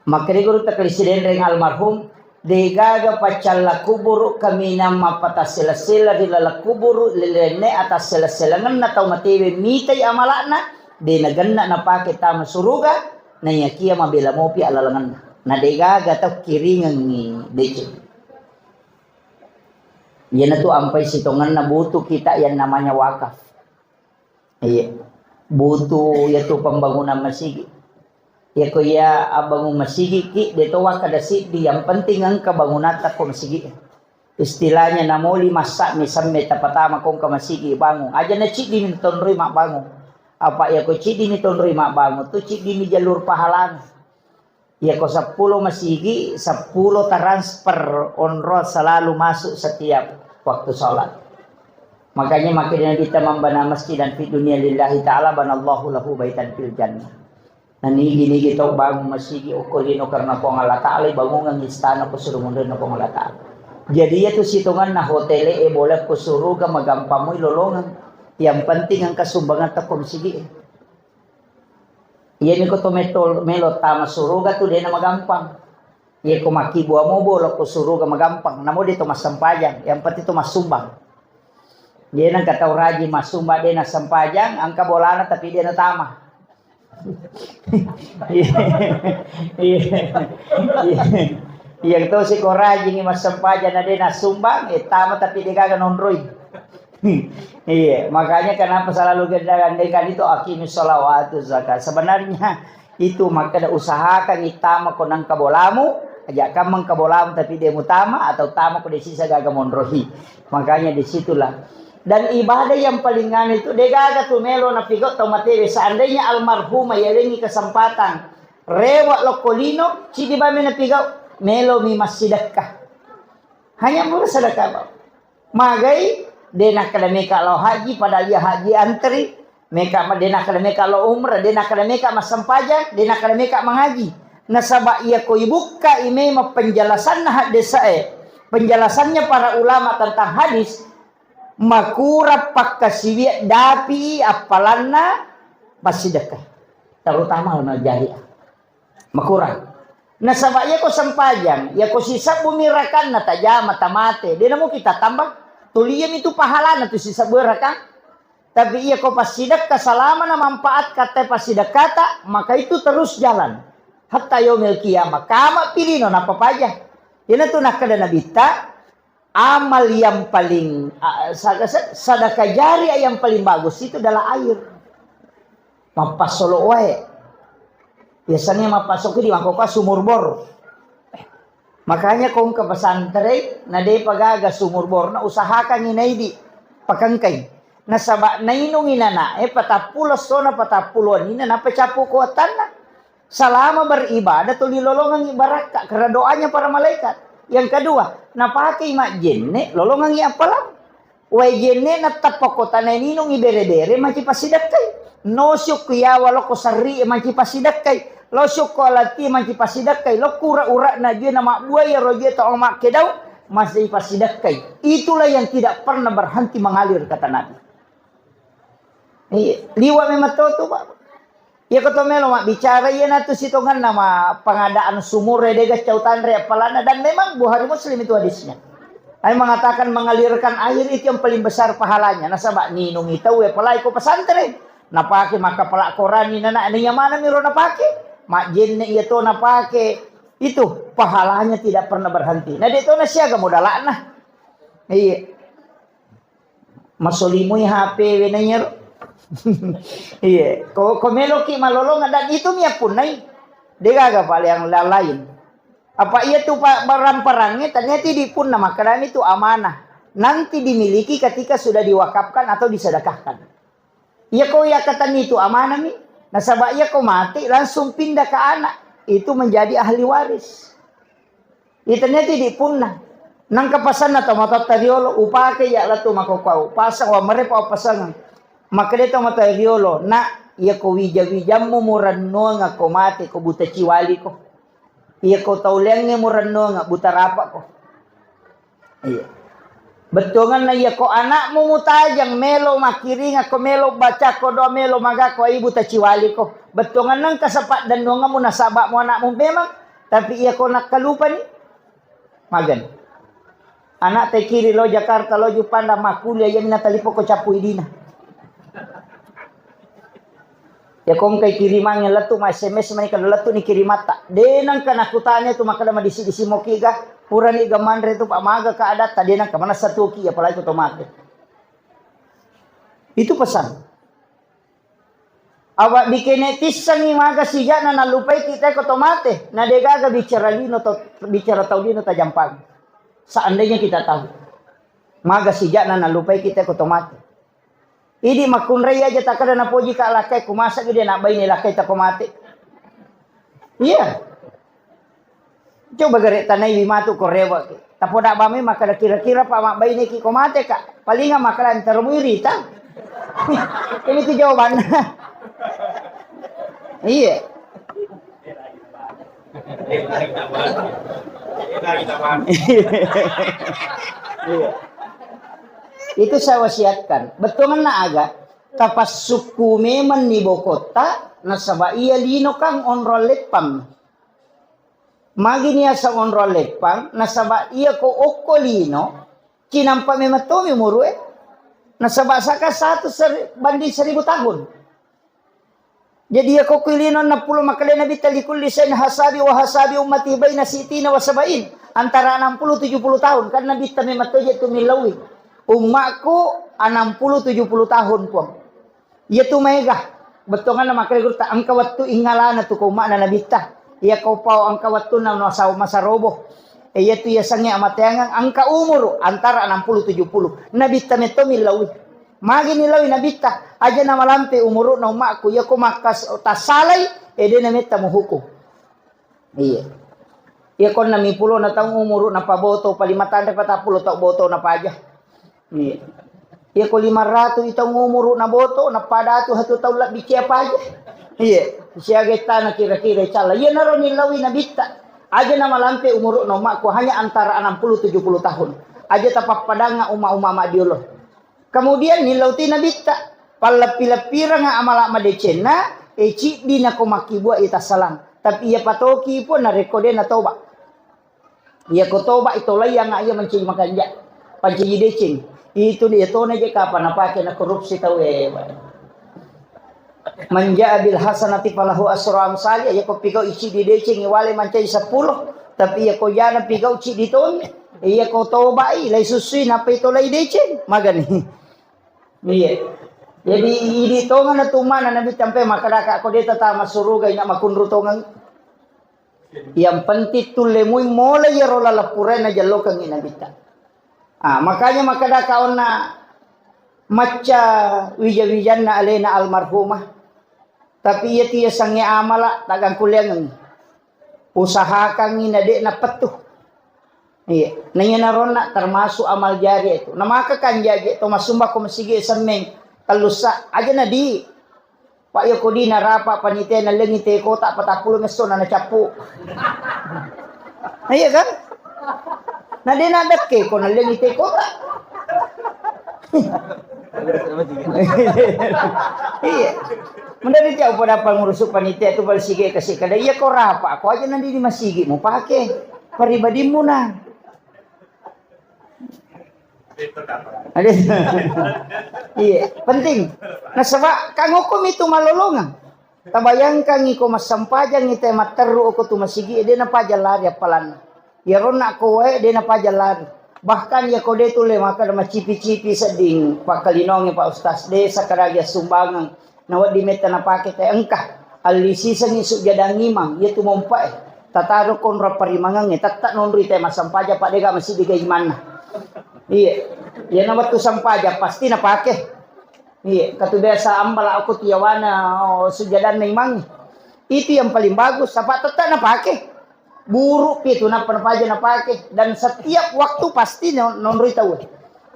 Makkeda guru takkali sidenreng almarhum, degaga paccalla kuburu kaminang mappatassela-sela ri laleng kuburu, lilenne atassela-selangenna tau matewe mitai amala'na, de nagenna napake tama suruga, naiyakia mabela mopi alalengenna. Na degaga tau kiringengngi deceng. Iyanatu ampai sitongenna butuh kita yang namanya wakaf. Iya. Butuh yatu pembangunan masigi. Yako iya abbangung masigi ki, de to wakkada siddi, yang penting engka bangunatta ko masigi. Istilahnya namoli massa mi semme tapatama ko engka masigi bangung. Aja na ciddi mi tonroi mabbangung. Apa yako ciddi mi tonroi mabbangung tu ciddi mi jalur pahalana. Iyako seppulo masigi, seppulo transfer onrong selalu masuk setiap waktu sholat. Makanya makkeda Nabitta, "Man bana masjidan fid dunya lillahi ta'ala banallahu lahu baitan fil jannah." Nah, nigi-nigi tau bangun masigi okko lino karena Puang Allah Ta'ala, bangungan istana ko suruh mundur Puang Allah Ta'ala. Jadi iyatu sitonganna hotel e boleh ko suruga magampang moi lolongan. Yang penting engka sumbangan teko masigi. Iyami ko to metol-, melo tama suruga tu dena magampang. Iya ko makkibua mobo lo ko suruga magampang. Namo de to massempajang, yang penting to massumbang. Dia nang kata raji massumbang dena sempajang, angka bolana tapi dena tama. Iya. Iya. Iya. Iya to si ko rajingi massempajang na dena sumbang, eh, tama tapi de gaga nonroi. Iya, makanya kenapa selalu kita andaikan itu aqimis sholawat wa atuz zakat. Sebenarnya itu makkeda usahakan itama ko nang kabolamu, aja kamang kabolamu tapi de mutama atau tama ko de sisa gaga monrohi. Makanya disitulah. Dan ibadah yang paling anu itu de gaga tu melo napigau tau matewe. Seandainya almarhumah yalengi kesempatan rewa lokko lino, cidi bame napigau, melo mi massidekka. Hanya mura sedekah, Pak. Magai, de nakkeda meka lao haji, padahal iya haji antri, meka ma-, de nakkeda meka lao umrah, de nakkeda meka massempajang, de nakkeda meka mangaji. Nasaba iya ko ibukka i memang penjelasanna haddesae, penjelasannya para ulama tentang hadis, makurang pakkasiwiang dapi appalanna passidekka, terutama amal jariah. Makurang. Nasaba iyako sempajang, iyako sisebbumi rakanna tajama tamate, de namo kita tambah. Tuli iyami tu pahalana tu sisebbu rakang. Tapi iyako passidekka salama na manfaat katta passidekkata, maka itu terus jalan. Hatta yaumil qiyamah, kama pilino napapaja. Iyanatu nakkeda Nabitta, amal yang paling, a, sa-, sa-, sadaka jariah yang paling bagus itu adalah air. Mappassolo wae. Biasanya mappassolo di mangkoko sumur bor. Makanya kong ke pesantren, na depa gaga sumur bor, na usahakan inaidi pakengkai. Nasaba nainung inana, eh, patappulo sona patappulo nina, napa capu kuatanna. Salama beribadah tuli lolongangngi barakka karena doanya para malaikat. Yang kedua, napakai majjenne lolongangngi appalang. Wae jenne na tappa kota na ninungngi bere-bere maci passidekkai. Nosuk ku yawa loko sarri maci passidekkai. Lo syukko alati manci passidekkai, lo kura-ura'na jue na mabbua iyaro jue tau makkedau, masih passidekkai. Itulah yang tidak pernah berhenti mengalir, kata Nabi. Iya, liwa memang to tu, Pak. Iya, ko to melo mabbicara, iya natu sitonganna ma pengadaan sumur, ya, dega cau tanre, apalana, dan memang Bukhari Muslim itu hadisnya. Ai mengatakan mengalirkan air itu yang paling besar pahalanya. Nasaba ninungi tau, apalagi ko pesantren. Napake maka pala Korani nana, iya mana miro napake. Majenne iya to napake. Itu pahalanya tidak pernah berhenti. Nah, dia to nasiaga modalakna. Iya. Masolimui H P we na iyaro. Iya, ko, ko meloki malolong dan itu mi appunnai. Degaga pale yang la-, lain. Apa iya tu pa-, barang-barangnya ternyata di punna makkadami itu amanah. Nanti dimiliki ketika sudah diwakafkan atau disedekahkan. Iya ko iya katani itu amanah mi. Nasaba iya ko mati langsung pindah ke anak. Itu menjadi ahli waris. Itennia ti di punna. Nangka pasanna tomatoatta riolo, upake ya lettu makkokkoe, pasang wa merepa pasangeng. Makkeda tomatoa riolo, "Nak, iya ko wija-wijammu murennuanga ko mate ko buta ciwaliko. Iya ko tau leangnge murennuanga buta rapako." Iya. Bettuanganna iya ko anakmu mutajang melo makkiringa ko melo baca ko doa melo magako ai buta ciwaliko. Bettuanganna engka sepa dennuangamu nasabakmu anakmu memang, tapi iya ko nakkalupani. Magen. Anak te kiri lo Jakarta, lo Jupanda makkuliah, iya mina talipo ko cappu idina. Ya ko engkai kirimangnge lettu ma S M S mani kada lettu ni kirimatta. De nangka nakutanya tu makkeda madisi-disi moki ga, purani ga manre tu Pak, maga ka adatta, de nangka manessa tuki apalagi ko to mate. Itu pesan. Awak dikene tissengi maga sijakna nallupai kita ko to mate, na degaga bicara lino to, bicara tau lino tajampang. Seandainya kita tahu. Maga sijakna nallupai kita ko to mate. Idi makkunrai aja takkeda napoji ka lakkai ku masa gede nak baine lakkai tako mate. Iya. Coba gare tanaiwi matu ko rewe. Tapoda bame makkeda kira-kira pa mabbaineki ko mate ka. Palinga makkeda entar muirita. Ini tu jawabannya. Iya. Itu saya wasiatkan. Bettuanna aga, tapassukku memang ni bokotta, nasaba iya lino kang onrong leppang. Magi niaseng onrong leppang, nasaba iya ko okko lino, cinampa memang tomi umuru e. Nasaba saka satu seri-, banding seribu tahun. Jadi, iya ko kuilino enneng pulo makkeda Nabitta, "Likulli syai'in hasabi wa hasabi ummati baina sittina wa sabain." Antara enam puluh tujuh puluh tahun. Kan Nabitta memang toje tu millaui. Ummakku enam puluh tujuh puluh tahun, Puang. Iya tu maega. Bettuanna makkeda gurutta, engka wettu ingalana tu ko ummakna Nabitta. Iya ko pao engka wettunna no sau masarobo. E, iya tu iya sange amateangang engka umuru antara enam puluh tujuh puluh. Nabitta metto millaui. Magi nilaui Nabitta, aja namalampe umuru'na ummakku, iyako makkas-, tassalai, e, de nametta muhukum. Iya. Iyako enneng pulona taung umuru'na paboto, palima tanre patappulo tau boto napaja. Iya. Iyako lima ratu i taung umuru'na boto, napada tu hatu taung labbi cia paja. Iya. Siaga tana kira-kira calla. Iyanaro nilaui Nabitta. Aja namalampe umuru'na ummakku, hanya antara enam puluh tujuh puluh tahun. Aja tapappadanga umma-umma madiolo. Kemudian nillau ti Nabitta, palleppi-leppiranga amala madecenna, e, ciddi nako makkibua i tassalang. Tapi iya patoki pun narekko de natoba. Iya ko toba i tolai yang iya mancaji makanja, pancaji deceng. Itu dia tona je kapa napake na korupsi tau e. Man jaa bil hasanati falahu asru amsali, iya ko pigau i ciddi deceng i wale mancaji seppulo, tapi iya ko jana pigau ciddi toni, iya ko toba i, lai susui, nappa i tolai deceng, magani. Iya. Jadi, idi tongeng na tu mana Nabi sampai makkadaka ko de tama suruga ina makunru tongeng. Yang penting tullemui mola iyaro laleng purae najellokengngi Nabitta. Ah, makanya makkadaka onna macca wija-wijanna alena almarhumah. Tapi iya tu yasengnge amala, taggangkulleangengngi. Usahakangngi na de napettu. Iya, na iya naronna termasuk amal jariah itu. Na maka kan jaji to masumba ko masigi semmeng tellussa aja na di. Pak, iya ko dina rapa panitia nallengi teh kotak patappulo messo na nacappu. Iya kan? Na de' nadekke ko nallengi teh kotak. Iya. Mendadak jauh pada pengurus panitia tu bal sige kasih kada iya ko rapa ko aja nanti di masigi mu pake pribadimu na. Ada. Iya, penting. Nasaba kan hukum itu malolongang. Tabayangkangngi ko massampajang ite matterru ko tu masigi de' napaja lari appalanna. Iyaronna ko wae de' napaja lari. Bahkan ya ko de' tulle maka macipi-cipi sedding pakkalinonge Pak Ustaz de' sakadagi sumbangan. Nawedding metta napake te engka. Alli sisengngi sujjadang imang, iya tu mompae. Tataro konro parimangengnge, tetta nonroi te massampajang, pa dega masigi ga imanna. Iya. Iya na wettu sampajang pasti napake. Iya, katu biasa ambala aku tiawana, oh, sujjadanna imang. Itu yang paling bagus, apa tetta napake. Buru pi tu nappa napaja napake dan setiap waktu pasti non- nonroi tau.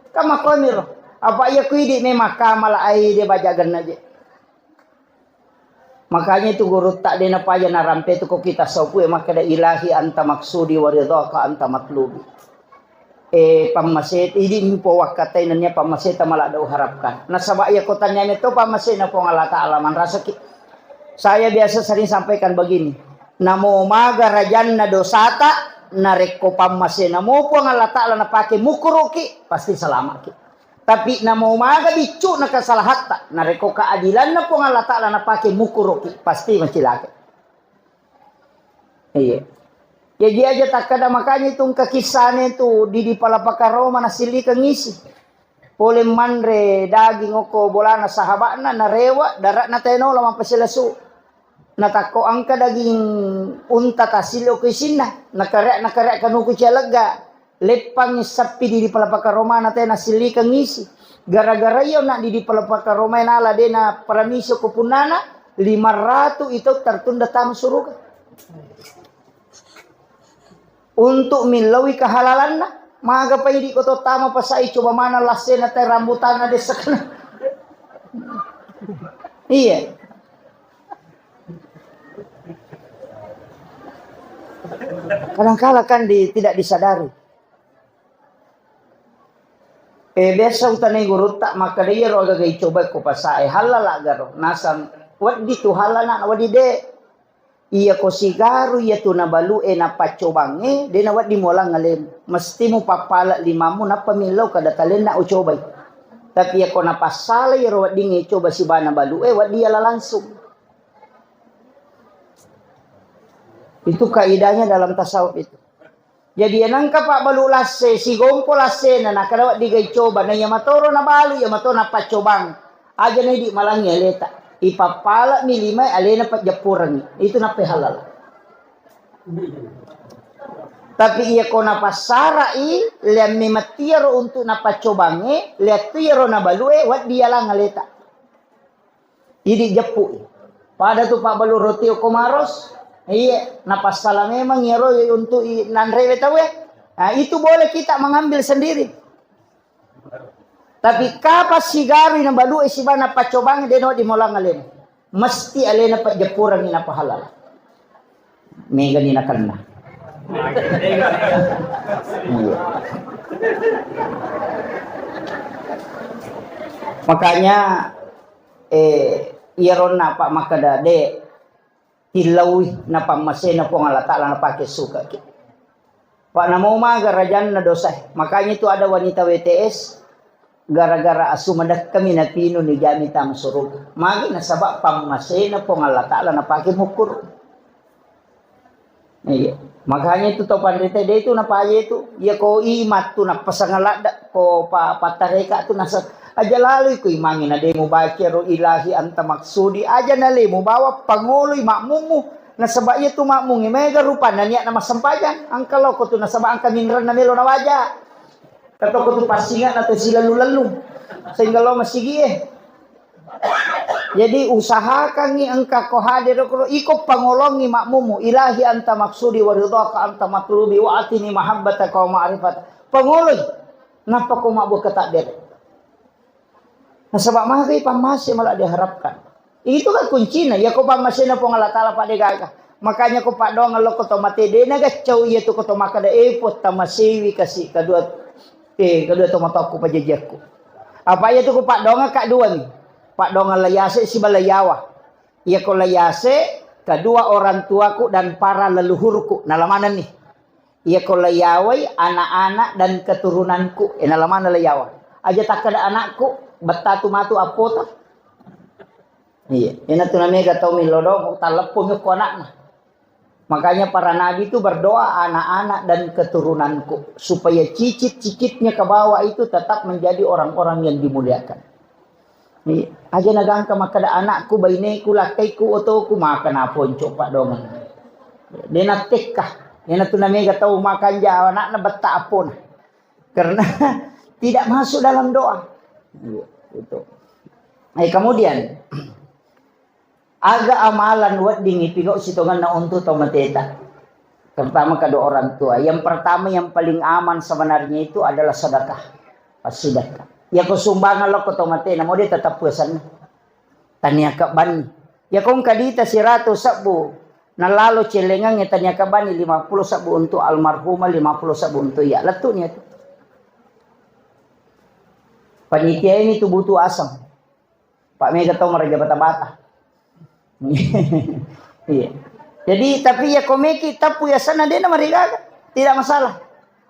Kama komiro. Apa iya ku idi memang kamala ai de' baja genna je. Makanya itu gurutta de' napaja narampe tu ko kita sopu e makkeda ilahi anta maksudi wa ridhaka anta matlubi. Eh, pammase idi mpo wakkatai nennia pammase ta maladda uharapkan. Nasaba iya ko tania meto pammase na Puang Allah Taala manrasaki. Saya biasa sering sampaikan begini. Namo maga rajanna dosata narekko pammase namo Puang Allah Taala napake mukuruki pasti salamaki. Tapi namo maga biccu'na kesalahatta, narekko keadilanna Puang Allah Taala napake mukuruki, pasti macilaka. Iya. Jaji aja takkada makanya itu engka kissane tu di di palapaka Roma nasilikeng isi. Pole manre daging oko bolana sahaba'na narewa dara'na teno la mappasilesu. Natakko engka daging unta tasillo ko isinna, nakareak nakareak kanuku cialegga. Leppangngi sappi di palapaka Romana te nasilikeng isi. Gara-gara iyo na di palapaka Roma nala de na paramisi ko punnana, lima ratu itu tertunda tama suruga. Untuk millaui kehalalanna, maga pa idi ko to tama pasai coba mana lassena te rambutanna dessakna. Iya. Kadangkala kan di, tidak disadari. Eh, biasa utanai gurutta makkeda iyaro agaga icoba ko pasae halala garo. Nasang weddi tu halala na weddi de. Iya ko sigaru iya tu nabalu'e napaccobangnge, de na weddi mualang alemu. Mesti mupappala limamu nappa millau kada talenna ucobai. Tapi iya ko napassala iyaro weddingnge icoba sibana balu'e, weddi yala langsung. Itu kaidahnya dalam tasawuf itu. Jadi, iya nengka pabbalu lasse, sigompo lassena, nakada wedding ga icoba, na iya matoro nabalu, iya mato napaccobang. Aja na idi malangi aleta. Ipappala'mi limae alena pajjappurengngi. Itu nappa halal. Tapi iya ko napassara'i, leamme mattiaro untuk napaccobangnge, leattu iyaro nabalue, wedding yalang aleta. Idi jeppu. Pada tu pabbalu roti okko maros. Iya, napassala memang iyaro untuk i- nanrewe tauwe. Nah, itu boleh kita mengambil sendiri. Tapi kapan sigaru nabalu e sibana pacobang de no di molang alena. Mesti alena pajeppurangi napahalal. Megani nakenna. Iya. Makanya, eh, iyaronna apa makkeda de tillaui napammasena Puang Allah Taala napake sukaki. Pak namo maga rajanna dosa. Makanya itu ada wanita W T S gara-gara asu madekkami napinu nijami tama suruga. Magi nasaba pammasena Puang Allah Taala napake mukuru. Iya. Makanya itu tau panrita de itu napaja itu. Iya ko imat tu napasang ladda ko pa pattareka tu nasa aja lalu iku imangi na de mubaca ro ilahi anta maksudi aja na le mubawa pangoloi makmummu. Nasaba iya tu makmungi mega rupanna niat na massempajang. Angka loko tu nasaba angka minrenna melo nawaja. Katoko tu passinga na tu silalu-lalu. Sehingga lo masigi eh. Jadi usahakangngi engka ko hadir ko iko pangolongi makmumu ilahi anta maksudi wa ridhaka anta matlubi wa atini mahabbataka wa ma'rifat. Pangoloi nappa ko mabbuka takdir. Nasaba magai pammase malah diharapkan. Itu kan kuncina. Ya ko pammasena Puang Allah Ta'ala pada gaga. Makanya ko paddoangeng lokko to mate, de' nagaccau iya tu ko to makkeda, "Eh, Puang, tamasewi kasi kedua, eh, kedua to matoakku pajajiakku." Apa iya tu ko paddoangeng ka dua ni. Paddoangeng layase siba layawa. Iya ko layase kedua orang tuaku dan para leluhurku. Nalamanenni. Iya ko layawai anak-anak dan keturunanku. Eh, nalamana layawa. Aja takkeda anakku, bettatu matu appota. Iya, ina tu namega tau milodong, talleppo mi ko anakna. Makanya para nabi itu berdoa anak-anak dan keturunanku supaya cicit-cicitnya ke bawah itu tetap menjadi orang-orang yang dimuliakan. Iya, aja nagangka makkeda anakku, baineku, lakkaiku, otoku, maka naponco paddoangeng. De' nattekka. Ina tu namega tau makanja anakna betta appona. Karena tidak masuk dalam doa. Iya, itu. Eh, kemudian Aga amalan wedding ipigau sitongenna untu tau mateta. Terutama kedua orang tua. Yang pertama, yang paling aman sebenarnya itu adalah sedekah. Passidekka. Yako sumbangan lokko tau matena, mau dia tetap puasanna. Tania kebanni. Yako engka dita siratu sebbu, nalalo celengangnge tania kebanni lima puluh sebbu untuk almarhumah, lima puluh sebbu untuk iya. Lettu'ni itu. Panitia ini tuh butuh asam. Pak mega tau maraja bata-bata. Iya. Jadi, tapi ya komeki tapu ya sana dena marigaga. Tidak masalah.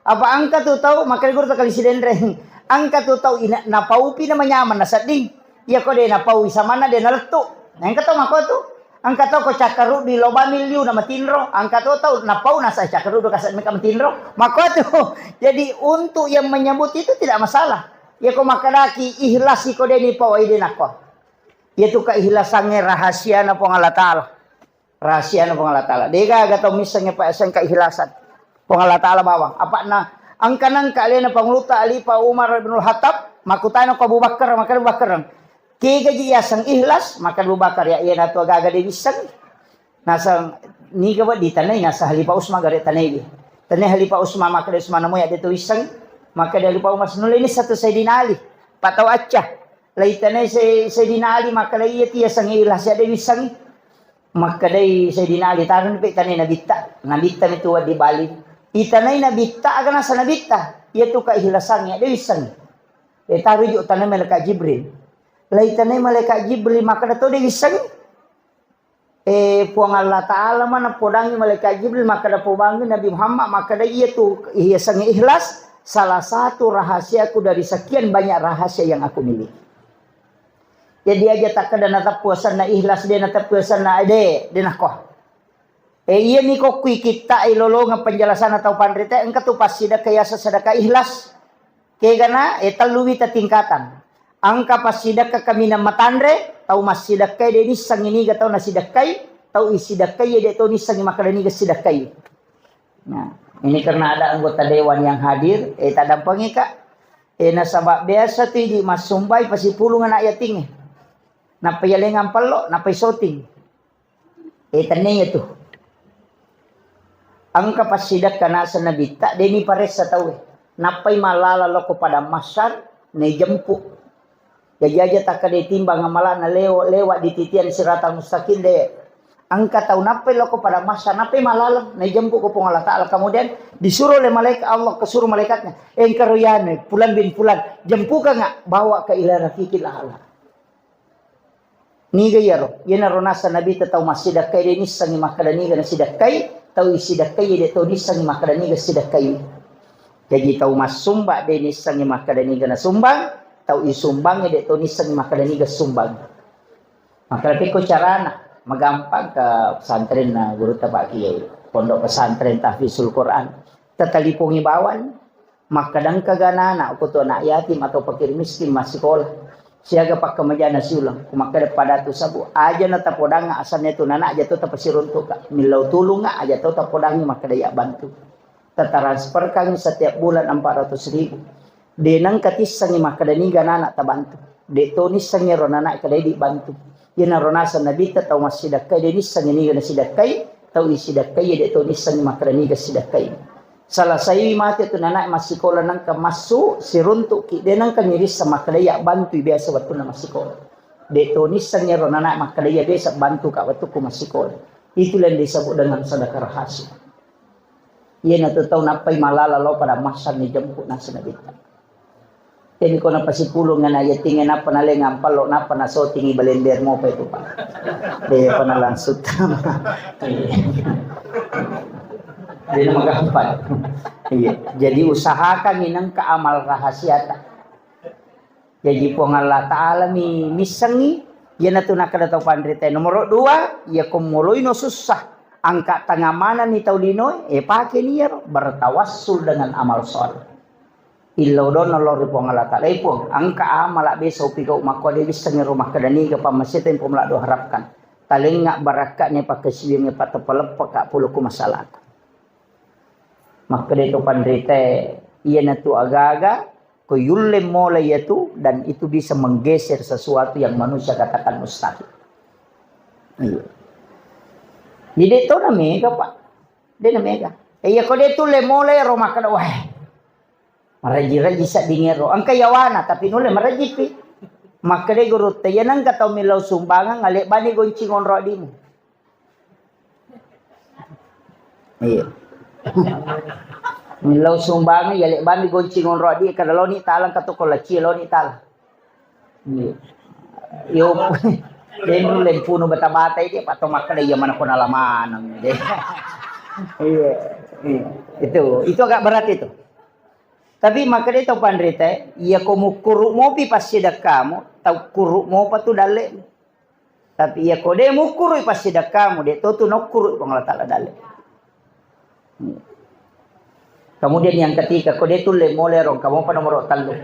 Apa engka tu tau, makanya guru kali sidenreng. Engka tu tau ina, napaupi na manyaman na sedding. Iya ko de napau isamana de nalettu. Nah, engka tau mako tu. Engka tau ko cakkaruddu lobami liu na matinro. Engka tu tau napau nasa cakkaruddu kasa meka matinro. Mako tu. Jadi, untuk yang menyebut itu tidak masalah. Iya ko makkedaki ikhlas iko de ni pau ide nako. Iya tu keikhlasangnge rahasiana Puang Allah Ta'ala. Rahasiana Puang Allah Ta'ala. Dega aga tau missengnge pa seng keikhlasan Puang Allah Ta'ala bawang. Apa'na engka nengka alena Pangulutta Alipa Umar bin Khattab, makkutana ko Abu Bakar, maka Abu Bakar, "Kega ji yaseng ikhlas?" Maka Abu Bakar, "Ya, iya natu aga-aga de wisseng." Naseng niga weddi tanai, naseng Halifah Usman gare tanai di. Tanai Halifah Usman, maka de Usman namu ya de tu wisseng. Maka de Halifah Umar, "Nulle ni satu Sayyidina Ali. Patau acca." Lai tanai Say-, Sayyidina Ali, maka lai iya tiya sangi ikhlas ya de wisseng. Makkedai Sayyidina Ali, "Taroni pe tanai nabitta." Nabitta mitu di Bali. Itanai nabitta, aga nasa nabitta? Iya tu keikhlasangnge, de wisseng. E, taruju tanai malaikat Jibril. Lai tanai malaikat Jibril, makkeda to de wisseng. E, Puang Allah Ta'ala mana podangi malaikat Jibril, makkeda pobangi Nabi Muhammad, makkeda iya tu, iya sangi ikhlas, salah satu rahasiaku dari sekian banyak rahasia yang aku miliki. Jadi aja takkeda nateppu asenna ikhlas, de nateppu asenna, de, de nakko. E, iya ni ko kui kitta e lolongeng penjelasanna tau panrita, engka tu passidekka yasa sedekah ikhlas. Kegana, e, tellu wita tingkatan. Engka passidekka kaminang matanre, tau massidekkai de nissengi niga tau nasidekkai, tau isidekkai de to nissengi makkeda niga sidekkai. Nah, ini karena ada anggota dewan yang hadir, e, tadampengi ka. E, nasaba biasa tu idi massumbai pasipulung anak yatingnge. Nappa yalengang pello, nappa isoting. E, tennia tu. Engka passidekka naseng nabitta, de niparessa tauwe. Nappai mallala loko padang mahsyar, naijempu. Jaji aja takkeda timbang amalana lewo-, lewat di titian siratal mustaqim de. Engka tau nappai loko padang mahsyar, nappai mallala, naijempu ko Puang Allah Ta'ala. Kemudian disuruh oleh malaikat Allah, kesuruh malaikatnya, "Engkaro yane, pulan bin pulan, jempukanga, bawa ke ila rafiqil a'la." Niga iyaro? Iyanaro nasa Nabitta tau massidekkai de nissengi makkeda niga nasidekkai, tau isidekkai de to nissengi makkeda niga sidekkai. Jaji tau massumba de nissengi makkeda niga nasumbang, tau isumbang de to nissengi makkeda niga sumbang. Makkeda pekko carana, magampang ke pesantrenna gurutta Pak Kiai, pondok pesantren Tahfizul Quran. Tatalipongi bawang, makkeda engka ganana, ko tu anak yatim atau fakir miskin massikola. Siaga pakkamajana siuleng, ko makkeda padatu sabu, aja na tapodangnga asanna tu nana aja to tapasiruntuka. Millau tulungnga aja to tapodangngi makkeda ya bantu. Tatransferkangngi setiap bulan empat ratus ribu. De nengka tissengi makkeda niga nana tabantu. De to nissengi ro nana kedai dibantu. Iyanaro naseng Nabitta tau massidekkai de nissengi niga nasidekkai, tau isidekkai de to nissengi makkeda niga sidekkai. Salah saiwi mate tu nana massikola nengka massu siruntuki de nengka nirissa makkeda ya bantui biasa wettunna massikola. De' to nisseng ero nana' makkeda iya biasa bantu ka' wettukku massikola. Itu yang disebut dengan sedekah rahasia. Iyanatu tau nappai malala lao pada massang ni jemput nasa Nabitta. Jadi ko napasipulung ngana yatinge napa nalenga ampallo napa nasotingi balender mopa itu, Pak. De' pernah langsung. Jadi magampang. Iya. Jadi usahakan inengka amal rahasiata. Jaji Puang Allah Ta'ala mi missengngi, iyanatu nakkeda tau panrita. Nomoro dua, iya ko moloino sussa, angka tengah manenni tau linoe, eh, pakeni iyaro, bertawassul dengan amal soleh. Illau donna lao ri Puang Allah Ta'ala, eh, Puang, angka amala biasa upigau makko de' wissengngi ro makkeda niga pammaseta yang Puang Allah doharapkan. Talengnga barakka'ni pakkasiwiangnge pateppa-leppa ka' pulukku masalahku. Makkeda to panrita, iyanatu agaga ko yulle mola iyatu dan itu bisa menggeser sesuatu yang manusia katakan mustahil. Iya. Jadi de' to na mega, Pak. De' na mega. Eh, iya ko de' tulle mola ero makkeda, wah. Maraji-raji sedding ero. Engka yawana tapi nulle maraji pi. Makkeda gurutta, iya nengka tau millau sumbangan, ale bani goncing onro adimu. Iya. Millau sumbangan, iya, lebbami goncing onro adi, kada loni talang, katu ko laci loni talang. Iya. Yo, denu lempunu bata-bata ini, Pak Tomak kada iya mana kona lamanang. Iya. Iya. Itu, itu agak berat itu. Tapi makkeda tau panrita, iya ko mukkuru mopi passidekkamu, tau kuru mopa tu dalle. Tapi iya ko de' mukkurui passidekkamu, de' to tu naukkuru Puang Allah Ta'ala dalle. Kemudian yang ketiga, ko de' tulle mole rong, kamu apa nomor tellu?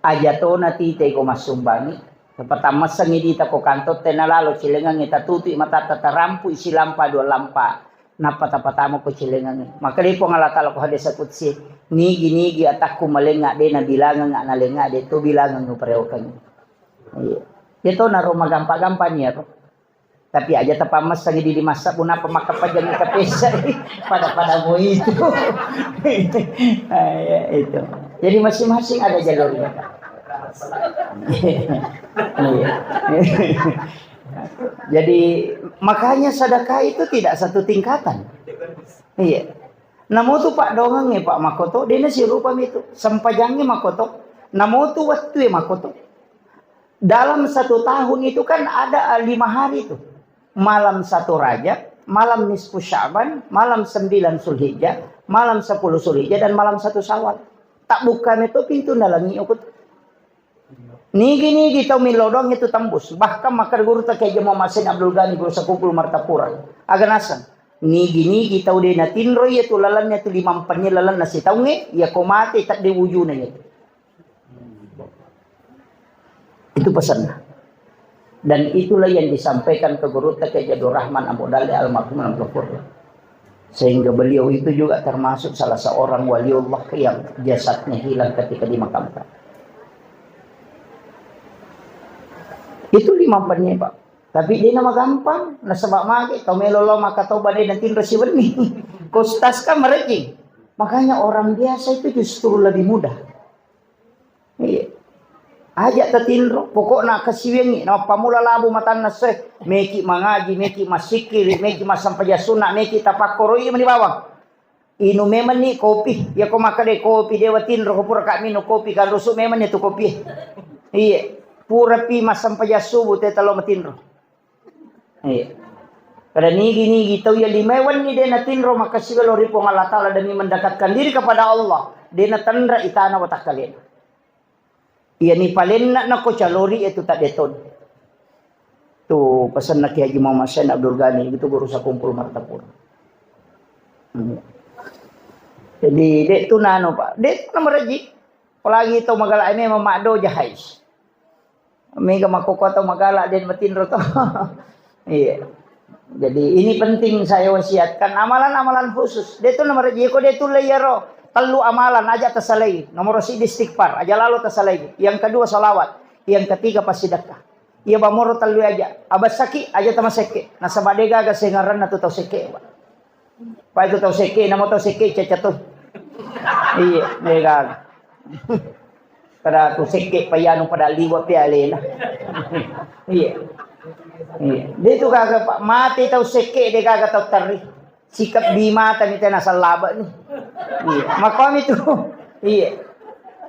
Aja to na tite ko massumbangi. Patammassengi dita ko kantor tena lalo cilengangi tatutui matatta tarampui silampa dua lampa. Nappa tapatama ko cilengangi. Makkeda Puang Allah Ta'ala ko hadis qudsi, nigi-nigi atakku malenga de' nabilangang, nalenga de' to bilangang upareokangi. Iya. Iya to naro magampa-gampa ni aro. Tapi aja tapammessangi di masa pun apa maka pajangi kapesa pada-pada mau itu. Ah, ya, itu. Jadi masing-masing ada jalurnya. Iya. Jadi makanya sedekah itu tidak satu tingkatan. Iya. Namo tu Pak dongang ya Pak makoto, dia nasi rupa itu. Sempajangnya makoto. Namo tu waktu ya makoto. Dalam satu tahun itu kan ada, eh, lima hari itu. Malam satu Rajab, malam nisfu Sya'ban, malam sembilan Zulhijjah, malam sepuluh Zulhijjah, dan malam satu Syawal. Tak buka itu pintu nalangi ukut. Nigi-nigi tau millau doang itu tembus. Bahkan makkeda guru tak kayak jemaah Masen Abdul Ghani guru Sakupul Martapura. Aga naseng. Nigi-nigi tau de natinro iya tu lalanna tu limampenni lalanna sitaungnge, iya ko mate tadde wujuna iya tu. Itu pesanna. Dan itulah yang disampaikan ke gurutta Kiai Jadul Rahman Abu Dalle almarhum dalam Ghafur. Sehingga beliau itu juga termasuk salah seorang waliullah yang jasadnya hilang ketika dimakamkan. Itu lima penyebab. Tapi dia nama gampang, nasaba mage tau melo lo maka tau bade nanti resi wenni. Kostas kan merejing. Makanya orang biasa itu justru lebih mudah. Iya. Aja tatinro, pokokna kasiwiangngi, napammula labu matanna se, meki mangaji, meki massikkiri, meki massampaja sunna, meki tapakkoroi mani bawang. Inung memenni kopi, iya ko makkeda kopi dewa tinro, ko pura ka minung kopi, kan rusu memenni tu kopi. Iya, pura pi massampaja subuh teta lo matinro. Iya. Kada nigi-nigi tau iya lima wenni de natinro makkasiwiang lao ri Puang Allah Ta'ala demi mendekatkan diri kepada Allah. De natenra itana watakkalena. Iya ni palenna nako calori itu tak deton. Tu pesanna Kiai Haji Muhammad Sain Abdul Ghani itu guru Sakumpul Martapura. Hmm. Jadi de tu nano Pak, de tu nama reji. Apalagi tau magala memang maddo jahais. Mega makkokko tau magala de matinro to. Iya. Jadi ini penting saya wasiatkan amalan-amalan khusus. De tu nomor jiko de tu iyaro tellu amalan aja tasalai. Nomor siji istighfar, aja lalo tasalai. Yang kedua salawat, yang ketiga passidekka. Iya bamoro tellu aja. Abasaki aja tamasekke. Nasaba de gaga sengaranna tu tau sekke, Pak. Pai tu tau sekke, namo tau sekke caca tu. Iya, de gaga. Pada tu sekke payanu pada liwa pi alena. Iya. Iya. De' tu gaga, Pak, mate tau sekke, de' gaga tau terri. Sikap di mata ni tena sallaba ni. Iya. Makanya tu. Iya.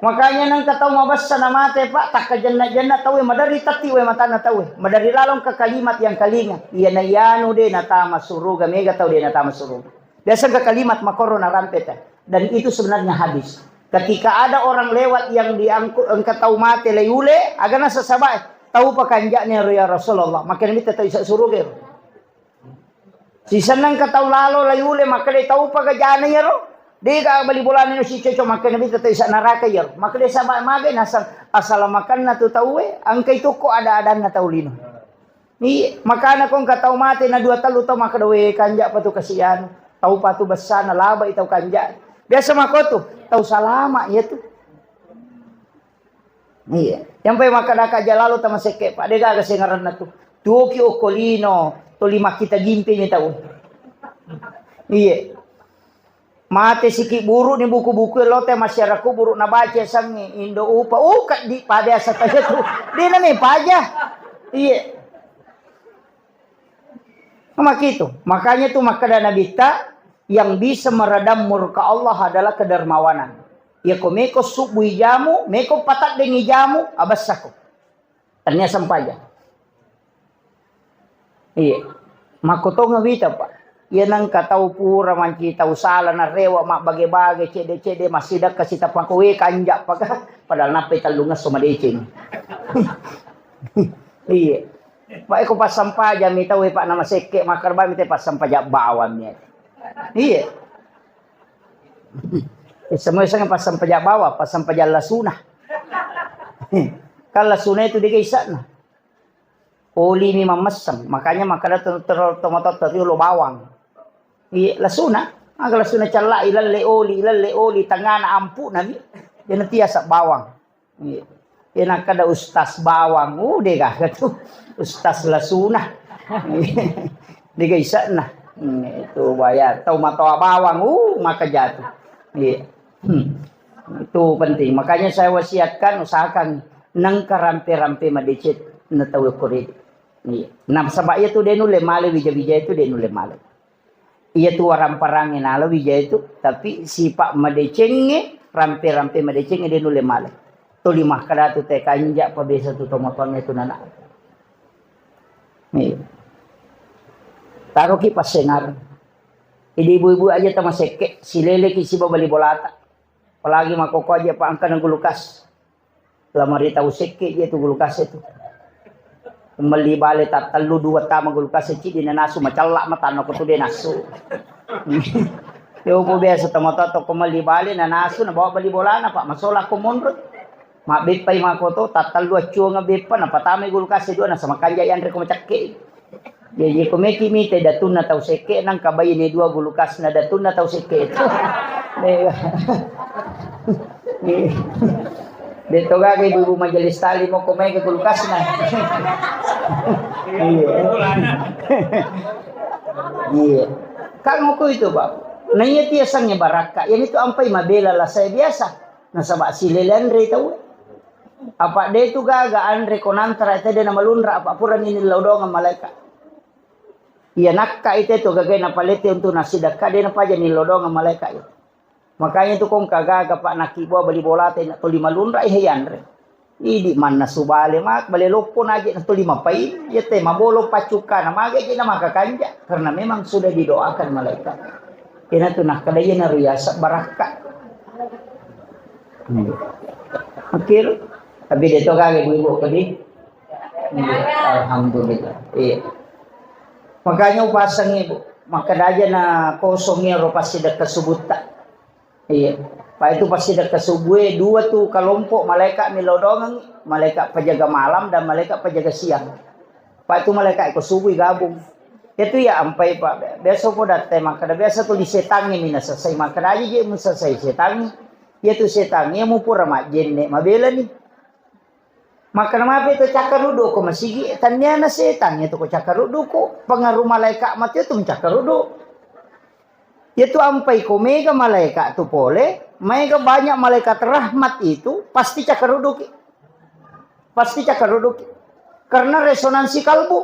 Makanya nengka tau mabessa na mate, Pak, takka jenna-jenna tau, maderri tatti we matanna tau. Maderri lalong ke kalimat yang kalinga. Iya na iyanu de' natama suruga, mega tau de' natama suruga. Biasa engka kalimat makoro narampe ta. Dan itu sebenarnya hadis. Ketika ada orang lewat yang diangkut, engka tau mate lai ule, aga naseng sahabat, tau pakanja'na ero ya Rasulullah. Makkeda Nabitta tau isa suruga ero. Sisenna engka tau lalo lai ule, makkeda tau pagajana ero. De' ga bali bolana ero sicoco, makkeda Nabitta tau isa naraka ero. Makkeda sahabat, magai naseng asalamakanna tu tau e, engka itu ko ada-adanna tau lino. Iya, makana ko engka tau mate na dua tellu tau makkeda, "We, kanja pa tu kasi anu, tau pa tu bessana, labai tau kanja." Biasa mako tu, tau salama iya tu. Iya, yang pai makkeda ka jalalo tama sekke, Pak, de' gaga sengaranna tu. Tuoki okko lino, toli makkita gimpe mi tau. Iya. Mate siki buru ni buku-buku lo te masyarakat buru na baca sangi Indo Upa. Oh, kaddi pa biasa tanya tu. De' na me paja. Iya. Makitu. Makanya tu makkeda Nabitta, yang bisa meredam murka Allah adalah kedermawanan. Ya ko meko subbu ijamu, meko pataddengi jamu, abessako. Tania sempajang. Iya. Makkotongeng wita, Pak. Iya nengka tau pura manci tau sala narewa mabbage-bage cedde-cedde massidekka sitappa ko we kanja paka padahal nappai tellungesso madeceng. Iya. Pak, eko passempajang mi tau, Pak, nama sekke makkarbami te passempajang bawang mi. Iya. Semua sanga passempajang bawang, passempajang lasuna. Kan lasuna itu de' ga isa'na. Oli mi mammesseng, makanya makkeda to-, to-, tomatoa tariolo bawang. Iya, lasuna. Aga lasuna cella ilalle oli, ilalle oli tangana ampu'na mi. Jadi tiasa bawang. Iya. Iya, nakkeda ustaz bawang, uh, de' gaga tu. Ustaz lasuna. De' ga isa'na. Hmm, itu bahaya. Tau matoa bawang, uh, maka jatuh. Iya. Hmm. Itu penting. Makanya saya wasiatkan, usahakan nengka rampe-rampe madeceng na tau ko ri. Iya. Nasaba iya tu de' nulle male, wija-wija itu de' nulle male. Iya tu waramparang nala wija itu, tapi sipa madecengnge, rampe-rampe madecengnge de' nulle male. Tuli makkeda tu te kanja pa biasa tu tomatoangnge tu nana. Iya. Taroki passengar. Jadi ibu-ibu aja tamasekke, sileleki siba bali bolata. Apalagi makkokko aja pa engka na gulukas. Lamari tau sekke je tu gulukas itu. Melli bale tattellu dua tama gulukas ciddi nanasu macella matanna ko tu de' nasu. Yo po biasa tomatoa to ko melli bale nanasu nabawa bali bolana, Pak, masola ko monro. Mabbeppai mako to tattellu accuang beppa napatamai gulukas dua nasama kanja yanre ko macakke. Jaji ko meki mite datunna tau sekke nangka baine dua gulukasna datunna tau sekke itu. De' to gaga ibu-ibu majelis taklim ko mega gulukasna. Iya. Iya. Kan ko itu, Pak. Nah, iya tiasangnge barakka. Yang itu ampai mabela lah saya biasa. Nasaba silele anre tau. Apa de' tu gaga anre ko nantara te de' namalunra apa purani nillau doang malaika. Iya nakka ite tu gagai napalette untuk nasidakka de' napaja nillau doang malaika itu. Makanya tu kong kagaga, Pak, nakibua bali bolata na tuli malunra, eh, yanre. Idi mannasu bale, mak, bale loppo naje na tuli mapai, iya te mabolo paccukka na mage je na maka kanja, karena memang sudah didoakan malaikat. Ina tu nakkeda iyana riaseng barakka. Hmm. Akhir, tapi de' to gaga ibu-ibu kedi. Iya, alhamdulillah. Iya. Makanya upasang ibu, makkeda aja na kosong ero passidekka subutta. Iya. Pa itu passidekka subue dua tu kalompok malaikat millau doang, malaikat penjaga malam dan malaikat penjaga siang. Pa itu malaikat ko subui gabung. Itu ya ampai, Pak. Biasa po datte makkeda biasa tu di setangi mina selesai makkeda aja je mun selesai setangi. Ya tu setangi ya mu pura majjenne mabela ni. Makkeda mape to cakkaruddu ko masigi, tanniana setang itu ko cakkaruddu ko pengaruh malaikat mati itu mencakkaruddu. Itu ampai ko mega malaikat tu pole, mega banyak malaikat rahmat itu pasti cakkarudduki. Pasti cakkarudduki. Karena resonansi kalbu.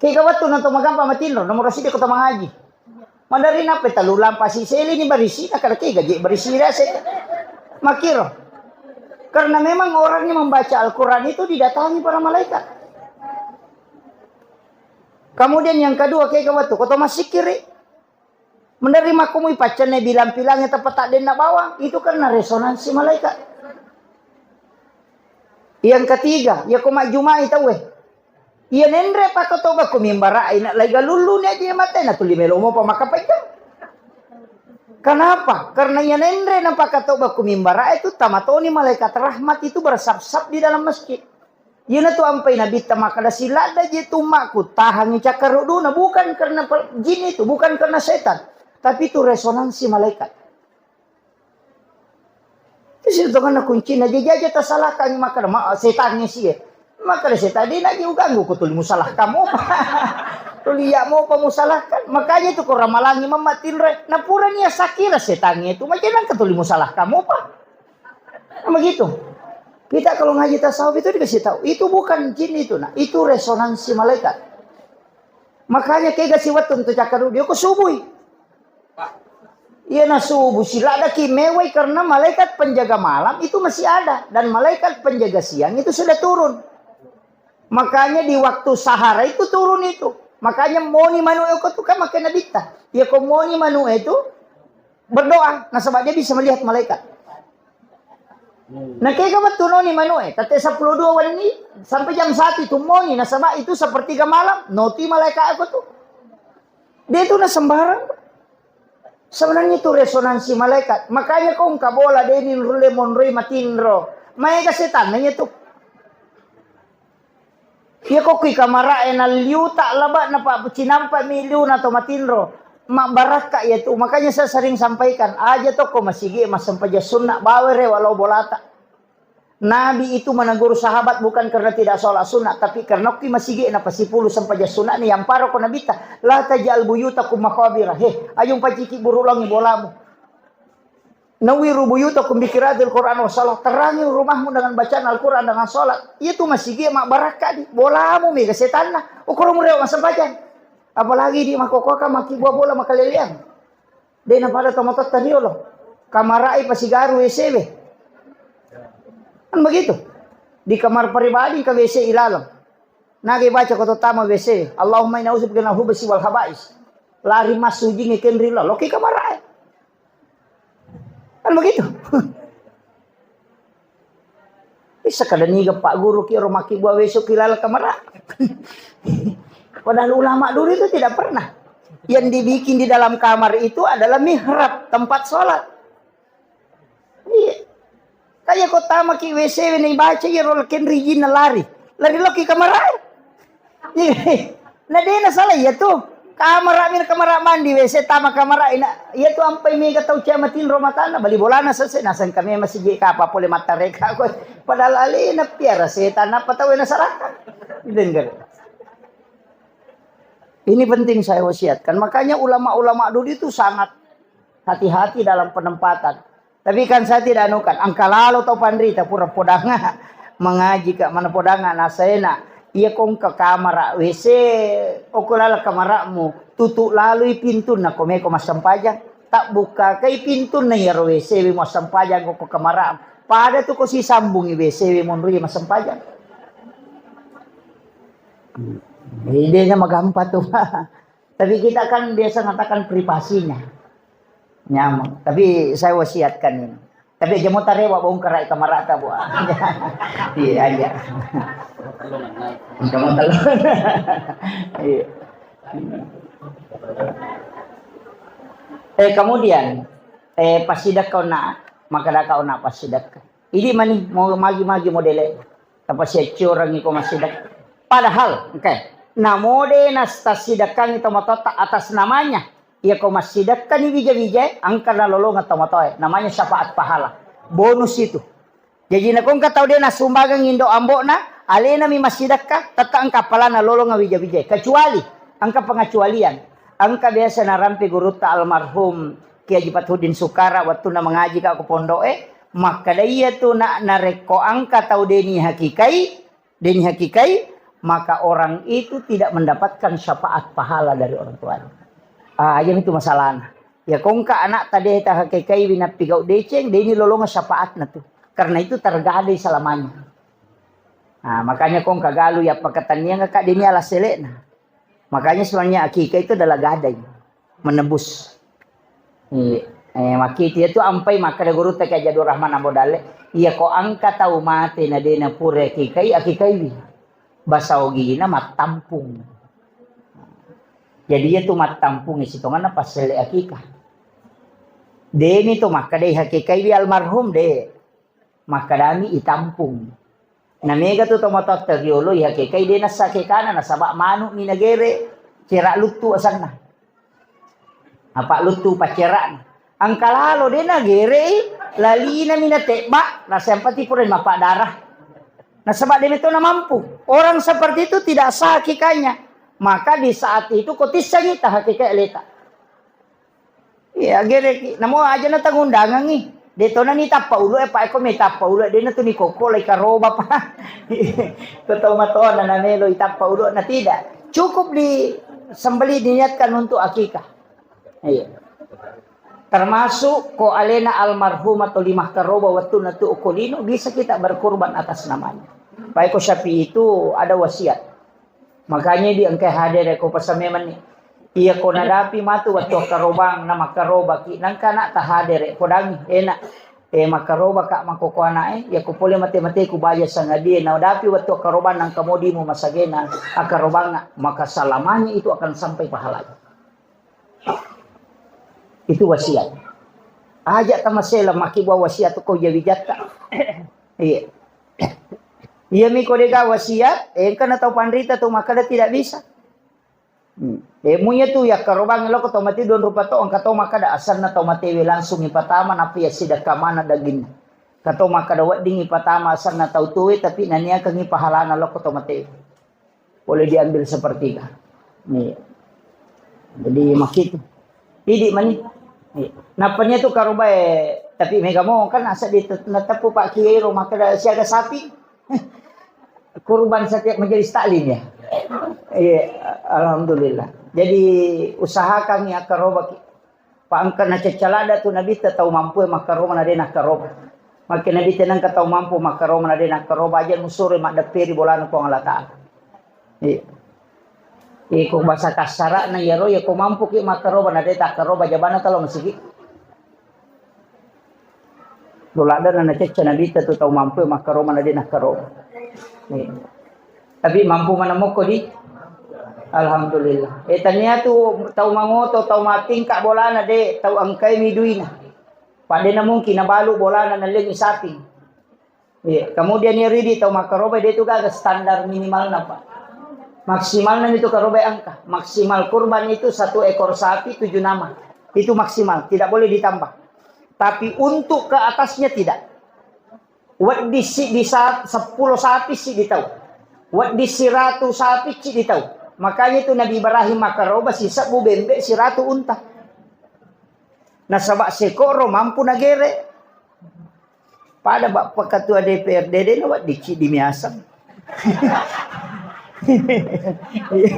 Kega wettu na to magampa matinro, nomor sidi ko to mangaji. Madari nape talu lampa siseli ni barisi, na kada kega je barisi rese. Makiro. Karena memang orang yang membaca Al-Quran itu didatangi para malaikat. Kemudian yang kedua, kega wettu ko to masikiri. Menerima kumui paccanne bilang-pilangnya tepat tak denna bawang, itu karena resonansi malaikat. Yang ketiga, ya ko majjumai tauwe. Iya nenre pakatoba ku mimbara ina lai galullu ni aja mate na tuli melo mopa maka pajang. Kenapa? Karena iya nenre na pakatoba ku mimbara itu tamatoni malaikat rahmat itu bersap-sap di dalam masjid. Iyanatu ampai Nabitta makkeda, "Siladda je tu ummakku tahangi cakkaruduna, bukan karena pe-, jin itu, bukan karena setan, tapi itu resonansi malaikat." Itu sitongenna kuncina, je jaja tasalahkan makkeda, "Ma-, setannya sie." Makkeda setan, "De naji uganggu ko tuli musalahkan mopa." Tuli iya mopa musalahkan. Makanya itu ko ramalangi mamma tinro, napurani asakira setannya itu, macam nangka tuli musalahkan mopa. Nah, begitu. Kita kalau ngaji tasawuf itu dikasih tahu, itu bukan jin itu, nah, itu resonansi malaikat. Makanya kega si wettu tu cakkaru dia ko subui. Iya na subuh siladaki mewai karena malaikat penjaga malam itu masih ada dan malaikat penjaga siang itu sudah turun. Makanya di waktu sahara itu turun itu. Makanya moni manu eko tu kan makai nabitta. Ya ko moni manu itu berdoa, nasaba dia bisa melihat malaikat. Nah, kega wettu noni manu e, tette sepuluh dua wenni sampai jam satu itu moni, nasaba itu sepertiga malam, noti malaikat aku tuh. Dia itu na sembarang. Sebenarnya itu resonansi malaikat. Makanya kau engka bola deni rulle monroi matinro. Maega setan nanya tuh. Iya ko kui kamara e nalliuta laba napa cinampa mi liuna to matinro. Mabbarakka iya tu. Makanya saya sering sampaikan, aja to ko masigi massempajang sunna bawa rewa lao bolata. Nabi itu menegur sahabat bukan karena tidak sholat sunat, tapi karena kui masigi napa sipulu sempajang sunat ni yang paro ko nabitta, la tajal buyutakum maqabira. He, ayo paciki buru longi bolamu. Nawwiru buyutakum bi qiraatil Qur'an wa shalah. Terangi rumahmu dengan bacaan Al-Quran, dengan sholat. Iya tu masigi mabbarakka di. Bolamu mega setanna. Ukuramu rewa massempajang. Apalagi di makokoka maki buah bola makaleleang. De na pada tomatoatta riolo. Kamarai pasigaru W C we. Kan begitu. Di kamar pribadi ke W C ilaleng. Nage baca ko tama W C. Allahumma inna a'udzubika minal hubsi wal khabais. Lari masujing kenri lo. Loki kamarai. Kan begitu. Bisa kada niga Pak Guru ki ro maki buah besok kilala kamar. Padahal ulama dulu itu tidak pernah. Yang dibikin di dalam kamar itu adalah mihrab, tempat sholat. Iya. Kayak kota maki W C ini baca ya roll kenri jin lari. Lari loki kamar. Iya. Nah, de na salah iya tu. Kamara mi kamara mandi W C tama kamara ina. Iya tu ampai mega tau cia matinro matana bali bolana sese naseng kami masigi kapa pole mattareka ko. Padahal alena piara setan apa tau na salahkan. Dengar. Ini penting saya wasiatkan. Makanya ulama-ulama dulu itu sangat hati-hati dalam penempatan. Tapi kan saya tidak anukan, engka lalo tau panrita pura podanga mengaji ka mana podanga nasena. Iya kongka kamara W C, oko lala kamaramu, tutu lalui pintunna ko meko massempajang. Tak buka kai pintunna iyaro W C we massempajang ko kamaramu. Pada tu ko sisambungi W C we monrui massempajang. Idenya magampa tu. Tapi kita kan biasa mengatakan privasinya. Nyaman. Tapi saya wasiatkan ini. Tapi aja mau tarewa bongkar rai kamarata, Bu. Iya aja. Kamu tahu. Iya. Eh, kemudian, eh, pasidakka ona, maka daka ona pasidakka. Idi mani mau magi-magi modele. Tapasiaccorangi ko massidekka. Padahal, oke, namode nastasidekkangi tomatoatta atas namanya. Iya ko massidekkani wija-wija, engka nalolongeng tomatoae. Namanya syafaat pahala. Bonus itu. Jaji nakongka tau de nasumbangang indo ambo'na, alenami massidekka, tette engka apalana lolonga wija-wija. Kecuali engka pengecualian. Engka biasa narampe gurutta almarhum Kiai Haji Fathuddin Sukara, wettunna mengaji ka ko pondo'e, Makkeda iyatu na-, narekko engka tau deni hakikai, deni hakikai, maka orang itu tidak mendapatkan syafaat pahala dari orang tuanya. Ah, iya itu masalahnya. Ya kongka anak tadi ta hakikai winappigau deceng, deni lolonga syafaatna tu. Karena itu tergadai selamanya. Nah, makanya kongka galu ya pakataniang ka deni ala selekna. Makanya sebenarnya akikah itu adalah gadai, menebus. Iya. Eh, makkitu itu ampai makkeda gurutta Kiai Haji Abdul Rahman Ambo Dalle, iya ko engka tau mate na dena pura akikai, akikaiwi. Basa ogina mattampung. Jadi iya tu mattampung sitonganna passele akikah. Demi tu makkedai hakikaiwi almarhum de. Makkedami itampung. Na mega tu tomatoatta riolo ihakekai de nassa kekana nasaba manu mi nagere cera luttu asanna. Apa luttu paccerana. Engka lalo de nagerei lalina mi natebba nasempati pura mappa darah. Nasaba de meto namampu. Orang seperti itu tidak sah hakikanya. Maka di saat itu ko tissangi ta hakikai aleta. Iya, gereki. Namo aja na tangundangangi. De tona ni tappa ulo e, pa eko me tappa ulo e, de na tu ni koko lai karoba pa. Ko tau matona na melo i tappa ulo na tidak. Cukup di sembelih diniatkan untuk akikah. Iya. Termasuk ko alena almarhum atau lima karoba waktu na tu okolino bisa kita berkorban atas namanya. Pa eko Syafi'i itu ada wasiat. Makanya di engkai hadere ko pasamemanni. Iya ko nadapi matu wattu akkarobang na makkarobaki nangka na tahadere podangi enak. Eh makkaroba ka makoko anak eh ya ko pole mate-mate ku baja sangadie nadapi wattu akkarobang nangka modimu masagena akkarobang maka selamanya itu akan sampai pahalanya. Itu wasiat. Aja tamasela maki bawa wasiat ko jawi jatta. Iya. Iya mi ko dega wasiat, engka na tau panrita tu makkeda tidak bisa. Hmm. Eh, munya tu ya karobang loko tau mate don rupa to engka tau makkeda asanna tau matewe langsung ipatama napi ya sidakka mana daging. Kato makkeda wedding ipatama asanna tau tuwe tapi naniakangi pahalana loko tau mate. Boleh diambil sepertiga. Iya. Jadi makitu. Idi mani. Iya. Napanya tu karobae tapi mega mo kan asa di natepu Pak Kiai ro makkeda siaga sapi. Kurban setiap majelis taklim ya. Iya, alhamdulillah. Jadi usahakan ya karoba ki. Pa engka nacaccalada tu Nabitta tau mampu e makkaroba na de nakkaroba. Makke Nabitta nengka tau mampu makkaroba na de nakkaroba aja nusuro maddepperi bolana Puang Allah Ta'ala. Iya. Iko bahasa kasarana iyaro ya ko mampu ki makkaroba na de takkaroba jabana talo masigi. Doladda na nacecca Nabitta tu tau mampu e makkaroba na de nakkaroba. Iya. Tapi mampu manemmukko di? Alhamdulillah. Eh, tania tu tau mangoto, tau matingka bolana de, tau engkai mi duina. Padena mungkin nabalu bolana nallengi sapi. Iya. Kemudian ya ridi tau makkaroba de tu gaga standar minimalna, Pak. Maksimalna itu karoba engka. Maksimal kurban itu satu ekor sapi tujuh nama. Itu maksimal, tidak boleh ditambah. Tapi untuk ke atasnya tidak. Wedding siddi sa-, seppulo sapi siddi tau. Wedding siratu sapi siddi tau. Makanya itu Nabi Ibrahim makkaroba sisebbu bembe siratu unta. Nasaba sekoro mampu nagere. Pada bappa ketua D P R D de na wedding siddi miaseng. Iya. Iya.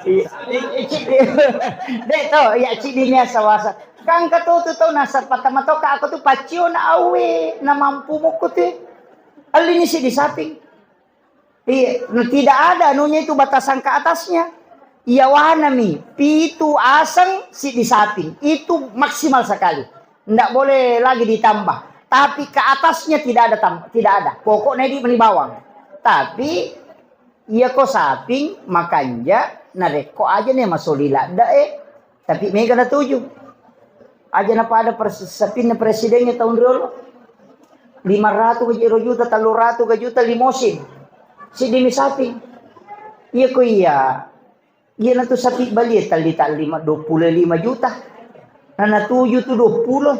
Iya, iya, iya. De to, ya siddi miaseng wasa. Kangka to tu tau nasa patama to ka aku tu paccio na awe na mampu mukku tu. Allini siddi sapi. Iya, tidak ada anunya itu batasan ke atasnya. Iya wanami, pitu aseng siddi sapi. Itu maksimal sekali. Ndak boleh lagi ditambah. Tapi ke atasnya tidak ada tam-, tidak ada. Pokoknya di meni bawang. Tapi iya ko saping makanja narekko aja ne masoli ladda e. Tapi mega natuju. Aja na pada pres-, sapinna presidennya tahun riolo. Lima ratu ga jero juta, tellu ratu ga juta limosin. Siddi mi sapi. Iya ko iya. Iya na tu sapi bali ya tali tak lima, dua puluh lima juta. Na natuju tu dua puluh.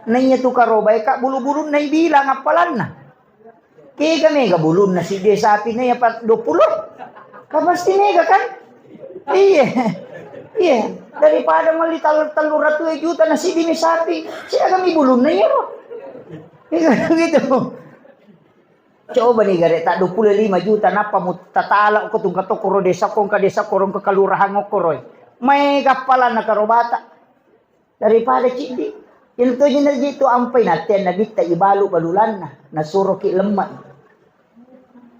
Na iya tu karoba e ka bulu-bulunna ibilang appalanna. Kega mega bulunna siddi sapi na iya pa dua puluh. Kan pasti mega kan? Iya. Iya. Daripada mali tal-, tellu ratu juta na siddi mi sapi. Siaga mi bulunna iya ro. Gitu. Coba nih gare tak dua puluh lima juta, napa mu tatala ko tungka tokoro desa, ko engka desa korong ke kelurahan okoroi. Mai gappalan na karobata. Daripada ciddi. Itu energi itu ampai naten nabitta ibalu balulanna. Nasuro ki lemma.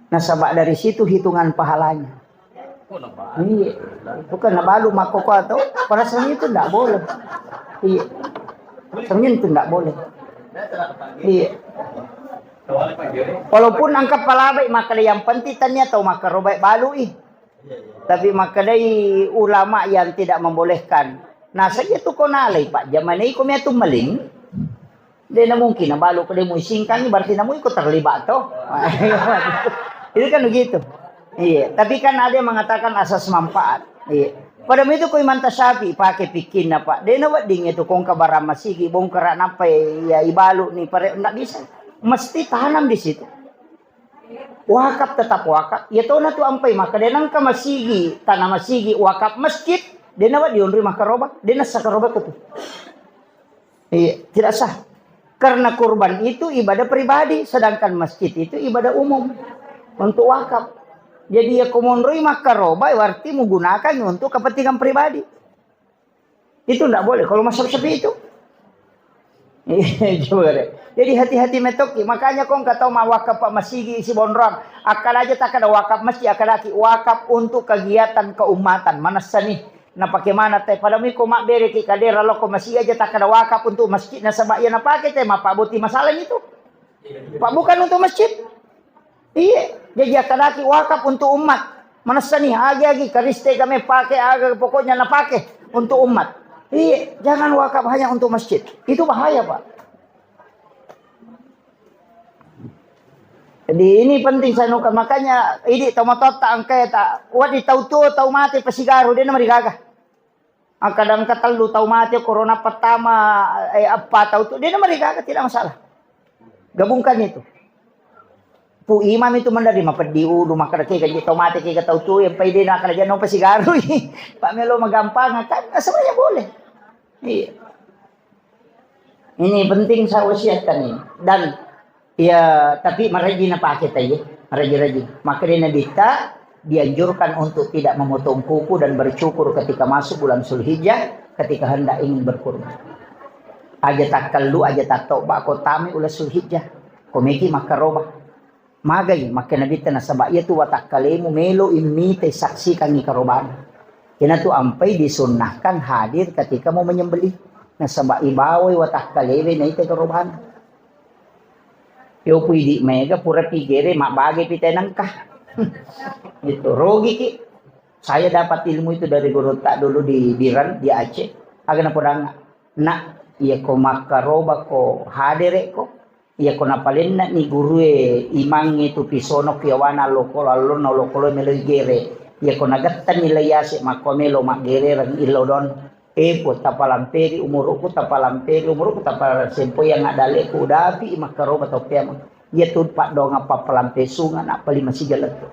Nasaba dari situ hitungan pahalanya. Iya. Bukan nabalu makkoko atau pada seni itu ndak boleh. Iya. Seni itu ndak boleh. Iya. Walaupun angka palabai makkeda yang penting tania tau makkarobai balui. Tapi makkedai ulama yang tidak membolehkan. Nah, saja tu kau nalai pak zaman ini kau miatu maling. Dena mungkin nabalu ko de muisingkangi berarti namu iko terlibat to. Itu kan begitu. Iya, tapi kan ada yang mengatakan asas manfaat. Iya. Pada itu ko imanta sapi pakai pikinna pak. Dena wedding itu kongka barang masigi bongkara nampai ya ibalu ni pare ndak bisa. Mesti tanam di situ. Wakaf tetap wakaf. Ya tona tu ampai maka dena engka masigi, tanah masigi wakaf masjid. Dena wedding onri makaroba. Dena sakaroba tu. Iya, tidak sah. Karena kurban itu ibadah pribadi, sedangkan masjid itu ibadah umum untuk wakaf. Jadi ya komonroi makkaroba berarti menggunakan untuk kepentingan pribadi. Itu ndak boleh kalau masuk seperti itu. Iya, coba deh. Jadi hati-hati metoki. Makanya kau nggak tahu mau wakaf pak masigi isi bonrong. Akal aja tak ada wakaf masjid, akal lagi wakaf untuk kegiatan keumatan. Mana seni? Napake mana te? Pada miko mabbereki kadera loko masjid aja takkada wakaf untuk masjid nasaba iya napake te mapaboti masalah itu. Pak bukan untuk masjid. Iya, jadi akkadaki wakaf untuk umat. Manessani agi-agi kariste kami pakai aga pokoknya napake untuk umat. Iya, jangan wakaf hanya untuk masjid. Itu bahaya, Pak. Jadi ini penting saya nuka. Makanya idi tau matotta engka ta wadi tau tuo tau mate pasigaru dena marigaga. Akkadang engka tellu tau mate corona pertama eh, apa tau tu dena marigaga tidak masalah. Gabungkan itu. Pu imam itu mendari mapeddi ulu makkada ke gaji tau mate ke tau tu yang pai dena akkada jangan pasigarui. Pak melo magampang kan sebenarnya boleh. Iya. Ini penting saya wasiatkan ini. Dan ya tapi maraji napake tadi, maraji-raji. Maka dia Nabi ta dianjurkan untuk tidak memotong kuku dan bercukur ketika masuk bulan Zulhijjah ketika hendak ingin berkurban. Aja takkallu, aja tattoba ko tami ula Zulhijjah. Komeki makkaroba. Magai makkeda Nabitta nasaba iyatu watakkalemu melo immitai saksikangngi karobana. Iyanatu ampai disunnahkan hadir ketika mau menyembelih. Nasaba ibawai watakkalewe naita karobana. Yopu idi mega pura pigere mabbage pita nengka. Itu rogiki. Saya dapat ilmu itu dari guru tak dulu di Biran di Aceh. Aga napodanga. Nak, iya ko makkaroba ko hadere ko. Iyako napalennani gurue imangnge tu pisono ki yawana lokolo allonna lokolo meloi gere. Iyako nagettani lai yase makko melo maggerereng illo don. E Puang tapalamperi umuruku tapalamperi umuruku tapalamperi sempoyang adaleku udapi makkaroba tau peang. Iyatu paddoang pappalampe sunga nappa lima siga lettu.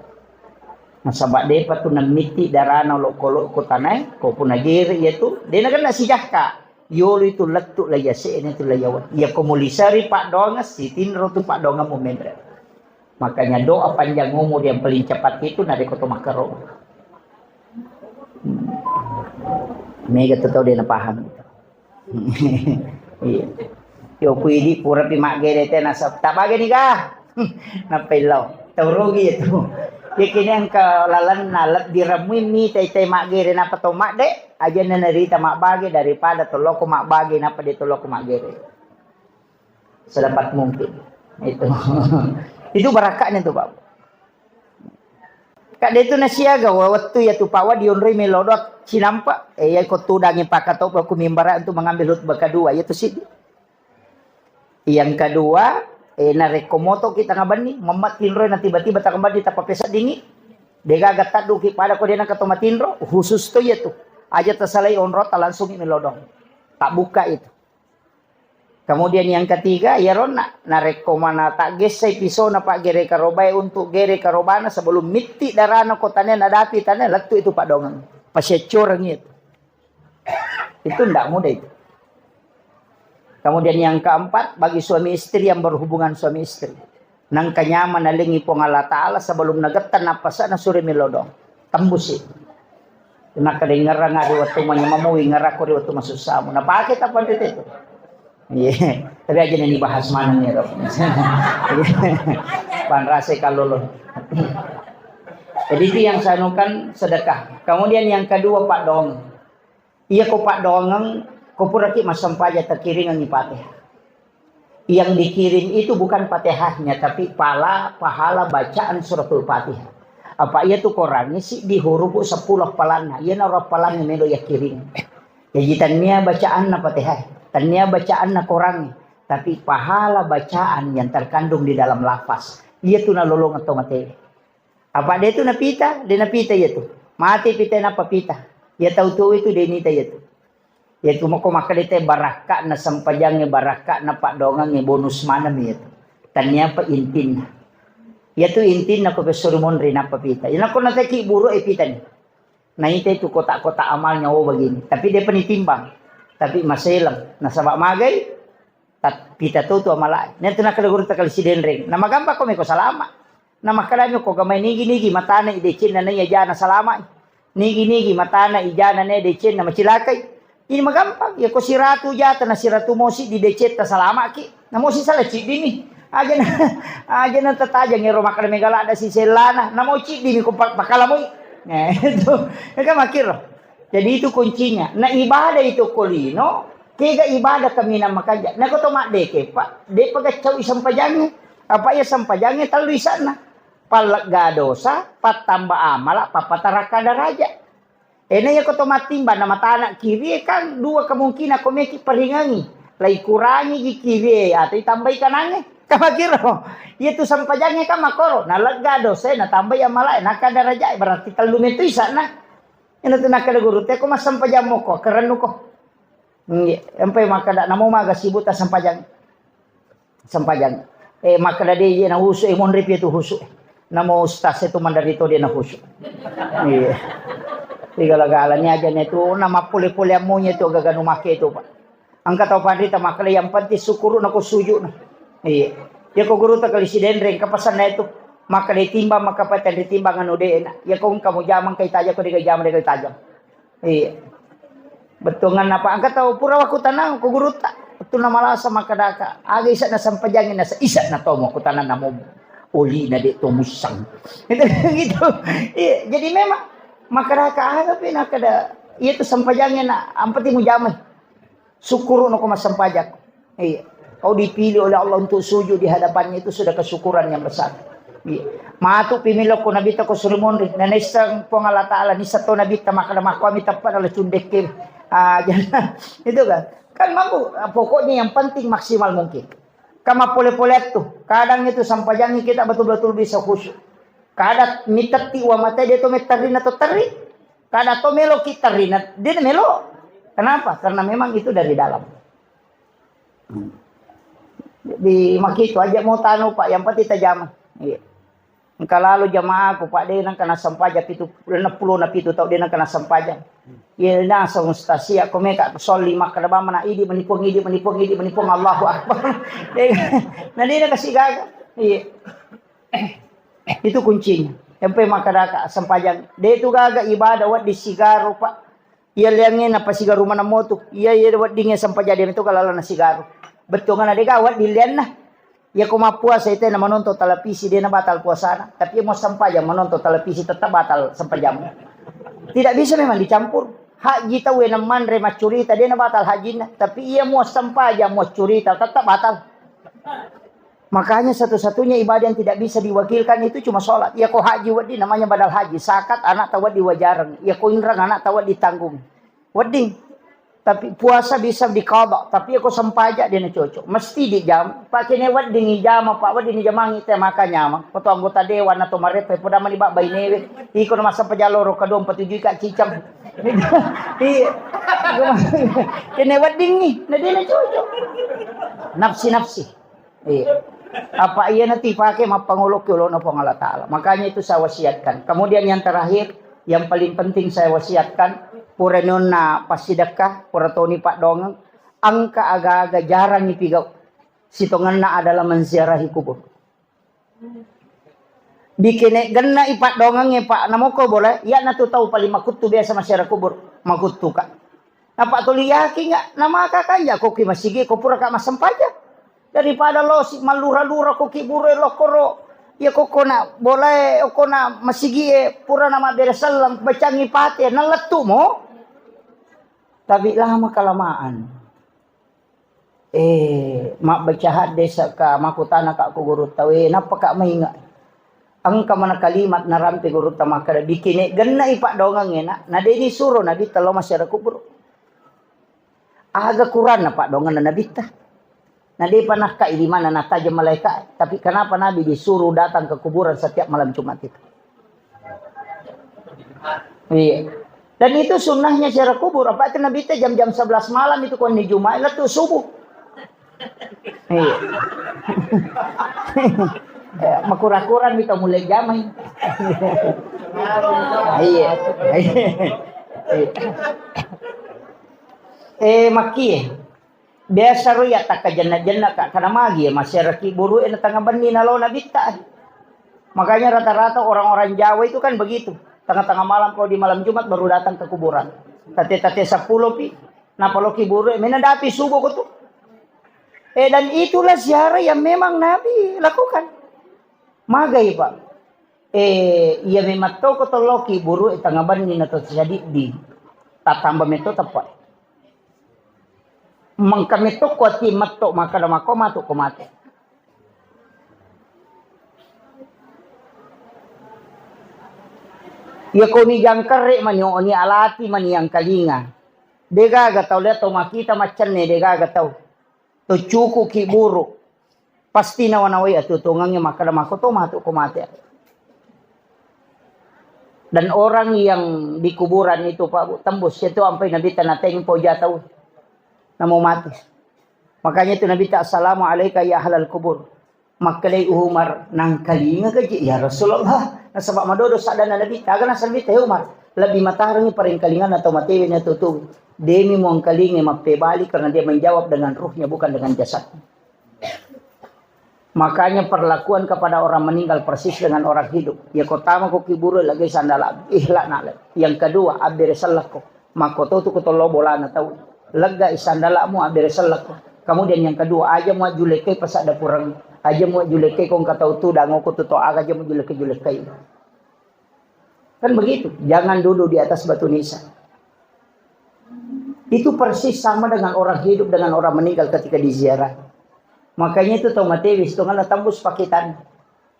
Nasaba depa tu nammitti darana lokolo ko tanae ko puna gere iyatu dena kena sijakka. Yolo itu lettu la yase'na itu la yawa. Iya ko mulisari paddoangeng sitinro tu paddoangemmu menre. Makanya doa panjang umur yang paling cepat itu narekko to makkaro. Hmm. Mega tu tau de napaham. Iya. Yo kuidi purapi maggere te nasab tabage ni ga. Nappa illau. Tau rugi itu. Yakini engka lalenna lebbi remui mi tai-tai maggere napa tau madde. Aja na narita mabbage daripada toloko mabbage napa de toloko maggere. Sedapat mungkin. Itu. Itu barakaknya tuh, Pak. Kak de tu nasiaga wettu ya tu Pak wa dionroi melodot sinampa. Eh ya ko tudangi pakatau ku mimbara untuk mengambil khutbah kedua ya tu sih. Yang kedua, eh, narekko moto ki tanga benni, memmat tinroi na tiba-tiba tanga benni tappa peseddingi, degaga tadduki pada ko dena kato matinro, khusus to iya tu. Aja tasalai onrota langsung mi lodong. Tak buka itu. Kemudian yang ketiga, ya ronna, narekko mana tak gessai pisona pak gere karobae untuk gere karobana sebelum mitti darana ko tane nadapi tane lettu itu pak dongeng. Paseccoreng itu. Itu ndak mudah itu. Kemudian yang keempat, bagi suami istri yang berhubungan suami istri. Nangka nyaman nalengi Puang Allah Ta'ala sebelum nagetta nappasana sure melodong. Tembusi. Naka dengarang ri wettu manyamammu, wingarakko ri wettu masussamu. Napake tappa itu. Iya. Tapi aja nih bahas mana nih, Rob. Panrase kalau lo. Jadi itu yang saya anukan sedekah. Kemudian yang kedua, Pak Dong. Iya, ko paddoangeng, ko puraki massempajang takiringengngi Fatihah. Yang dikirim itu bukan Fatihahnya, tapi pala, pahala bacaan suratul Fatihah. Apa iya tu Korangnge siddi hurufu seppulo appalanna, iyanaro appalangnge melo yakkiring. Jaji tannia bacaanna Fatihah, tannia bacaanna Korangnge, tapi pahala bacaan yang terkandung di dalam lafaz. Iya tu nalolongeng to mate. Apa de tu napita, de napita iya tu. Mate pita nappa pita. Iya tau tuo itu de nita iya tu. Iya tu mako makkeda te barakka'na sempajangnge, barakka'na paddoangengnge, bonus maneng iya tu. Tannia pa intinna. Iya tu intinna ko pessori monri nappa pita. Iya nako nateki buru e pita ni. Naita itu kotak-kotak amalnya, oh begini. Tapi de pa nitimbang. Tapi maseleng. Nasaba magai? Tat-, pita to tu amalae. Natu nakkeda gurutta kali Sidenreng. Na magampang ko meko salama. Na makkedami ko gamai nigi-nigi matana i decenna naiya jana salama i. Nigi-nigi matana i jana naiya decenna macilakai. Ini magampang. Ya ko siratu jata na siratu mosi di decetta salamaki. Na mosi sala ciddimi. Aja na, aja na tatajang ero makkeda mega ladda sisellana. Na mo ciddimi ko pa-, pakalamoi. Eh, itu. Ya kan makkiro. Jadi itu kuncinya. Na ibadah itu ko lino, kega ibadah kaminang makanja. Nako to maddeke, Pak, depa gaccau i sempajangnge. Apa iya sempajangnge tellu isanna. Pallegga dosa, pattamba amala, pappatarakka daraja. Ena iya ko to mattimba na matana kiri kan dua kemungkinan ko meki paringangi. Lai kurangi gi kiri atau itambai kanangnge. Kamakiro. Iya tu sempajangnge kan makoro. Na legga dosa, na tambai amala, na ka daraja, berarti tellu metu isanna. Ina tu nakkeda guru, "Te ko massempajang moko, kerennu ko." Nggih, empai makkeda, "Namo maga sibuk ta sempajang?" Sempajang. Eh, makkeda de, "Iya na husu, eh, monri piye tu husu." Namo ustaz itu mandari to dia na husu. Iya. Igala-gala ni aja ne tu, na mappole-pole ammonya tu gaga nu make tu, Pak. Engka tau panrita makkeda, "Yang penting syukuruna ko sujudna." Iya. Ya ko guru ta kali Sidenreng, engka pasanna itu. Makkeda timbang, maka paten timbang anu de na. Ya ko engka mujama, engka itajang, ko de jamang, de itajang. Iya. Bettuanna apa? Engka tau pura wakutanang ko guru ta. Bettuanna malasa makkedaka. Aga isa na sempajangi na isa na tomo kutanang namo. Oli na de to musang. Gitu, gitu. Iya. Jadi memang makkedaka aga pi nakkeda. Iya tu sempajangnya na. Ampati mujama. Syukuruna ko massempajang. Iya. Kau dipilih oleh Allah untuk sujud di hadapannya itu sudah kesyukuran yang besar. Iya. Matu pimilokko Nabitta ko suri monri. Na naisseng Puang Allah Ta'ala, nisseng to Nabitta makkeda makkuami teppa dalam cundekke. Ah, jangan. Itu kan. Kan mampu, ah, pokoknya yang penting maksimal mungkin. Kama pole-pole tu. Kadang itu sempajangi kita betul-betul bisa khusyuk. Kada mitetti wa mate dia to metterina to terri. Kada to melo ki terina, dia melo. Kenapa? Karena memang itu dari dalam. Di makitu aja mau tanu, Pak, yang penting tajama. Iya. Engka lalo jamaahku, Pak, de nengka nassempajang pitu, enam puluh na pitu tau de nengka nassempajang. Iya, naseng ustaz sia, ko meka solli makkeda bamana, idi menipuang, idi menipuang, idi menipuang, Allahu Akbar. De, na de nakasi gaga. Iya. Itu kuncinya. Empe makkedaka sempajang. De tu gaga ibadah wedding sigaru, Pak. Iya liangnge napasigaru maneng motu. Iya, iya weddingnge sempajang de metu kalalana sigaru. Bettuanna de gaga wedding lianna. Iya ko mappuasa itu na menonton televisi de na batal puasana. Tapi mau sempajang menonton televisi tetap batal sempajang. Tidak bisa memang dicampur. Haji tau na manre maccurita de na batal hajinna. Tapi iya mau sempajang mau curita tetap batal. Makanya satu-satunya ibadah yang tidak bisa diwakilkan itu cuma sholat. Ya ko haji wedding namanya badal haji, zakat anak tahu wedding wajareng. Ya ko inrang anak tahu wedding tanggung. Wedding. Tapi puasa bisa diqadha, tapi ya ko sempajang de na cocok. Mesti dijam, Pak, kene wedding jama, Pak, wedding jamangi te maka nyamang. Ko to anggota dewan atau marepe poda mani bak bainewe. Iko na massempajang loro kadong patujui ka cicang. Iya. Kene wedding ni, na de na cocok. Nafsi-nafsi. Iya. Apa iya nanti pakai mappangoloki olona Puang Allah Ta'ala. Makanya itu saya wasiatkan. Kemudian yang terakhir, yang paling penting saya wasiatkan, pura nonna passidekka, pura toni paddoangeng, Engka aga-aga jarang ipigau. Sitongenna adalah menziarahi kubur. Dikene genna ipaddoangengnge, Pak, namoko bola, iya natu tau paling makuttu biasa masyarakat kubur, makuttu ka. Napa tuli yakin nggak? Namaka kanja ko ki masigi ko pura ka massempajang. Daripada lo si mallura-lura ko ki buru e lokoro, iya ko kona bola e, kona masigi e, pura na mabbere selleng, bacangi pate, nalettu mo. Tapi lama kelamaan. Eh, mabbaca hadde saka makutana ka ko guru tau, eh, nappa ka mainga. Engka mana kalimat narampe gurutta makkeda, "Bikine genna ipaddoangengnge, Nak, na de nisuro Nabitta lao masyarakat kubur." Aga Quranna paddoangenna Nabitta. Na depa nakkai di mana natajeng malaika, tapi kenapa Nabi disuruh datang ke kuburan setiap malam Jumat itu? Iya. Dan itu sunnahnya ziarah kubur. Apa itu Nabitta jam-jam sebelas malam itu konni Jumat, lettu subuh. Iya. Eh, makura-kura mita mulai jamai. Iya. Eh, makkie. Biasa ro iya takkajenna-jenna ka, kana magi ya masyarakat buru e na tengah benni nalo Nabitta. Makanya rata-rata orang-orang Jawa itu kan begitu. Tengah-tengah malam, kalau di malam Jumat baru datang ke kuburan. Tate-tate sepuluh pi, napa loki buru e, mena dapi subuh ko tu. Eh, dan itulah ziarah yang memang Nabi lakukan. Magai, Pak. Eh, iya memang to ko tolloki buru e tengah benni na to sadiddi. Tattamba metto tepa. Mengka metto ko ati metto makkeda mako matu ko mate. Iya ko ni jangkarre mani, oni alati mani yang kalinga. Degaga tau lihat tau makita maccenne, degaga tau. To cuku ki buru. Pasti nawa-nawai atuo-tuongengnge makkeda mako to matu ko mate. Dan orang yang di kuburan itu, Pak, Bu, tembus itu ampai Nabitta natempo ja tau. Namo mati. Makanya itu Nabitta, "Assalamu alaika ya ahlal kubur." Makkelai Umar, "Nangkalinga gaji, ya Rasulullah." Nasaba madodo sadana Nabitta, aga nasaba Nabitta, "He Umar, lebih matarengi parengkalinganna tau matewe na tutu. Demi muangkalinga mappebali karena dia menjawab dengan ruhnya, bukan dengan jasad." Makanya perlakuan kepada orang meninggal persis dengan orang hidup. Ya, ko tama ko kiburu lagi sandala, ikhlas nak. Yang kedua, abbere sellekko. Makko to tu ko tollo bolana tau. Lega sandalamu, abbere sellekko. Kemudian yang kedua, aja mu julekkai pasadda pureng. Aja mu julekkai ko engka tau tu dango ko tu to aga, aja mu julekkai-julekkai. Kan begitu, jangan duduk di atas batu nisan. Itu persis sama dengan orang hidup dengan orang meninggal ketika diziarah. Makanya itu tau matewe sitongenna tembus paketan.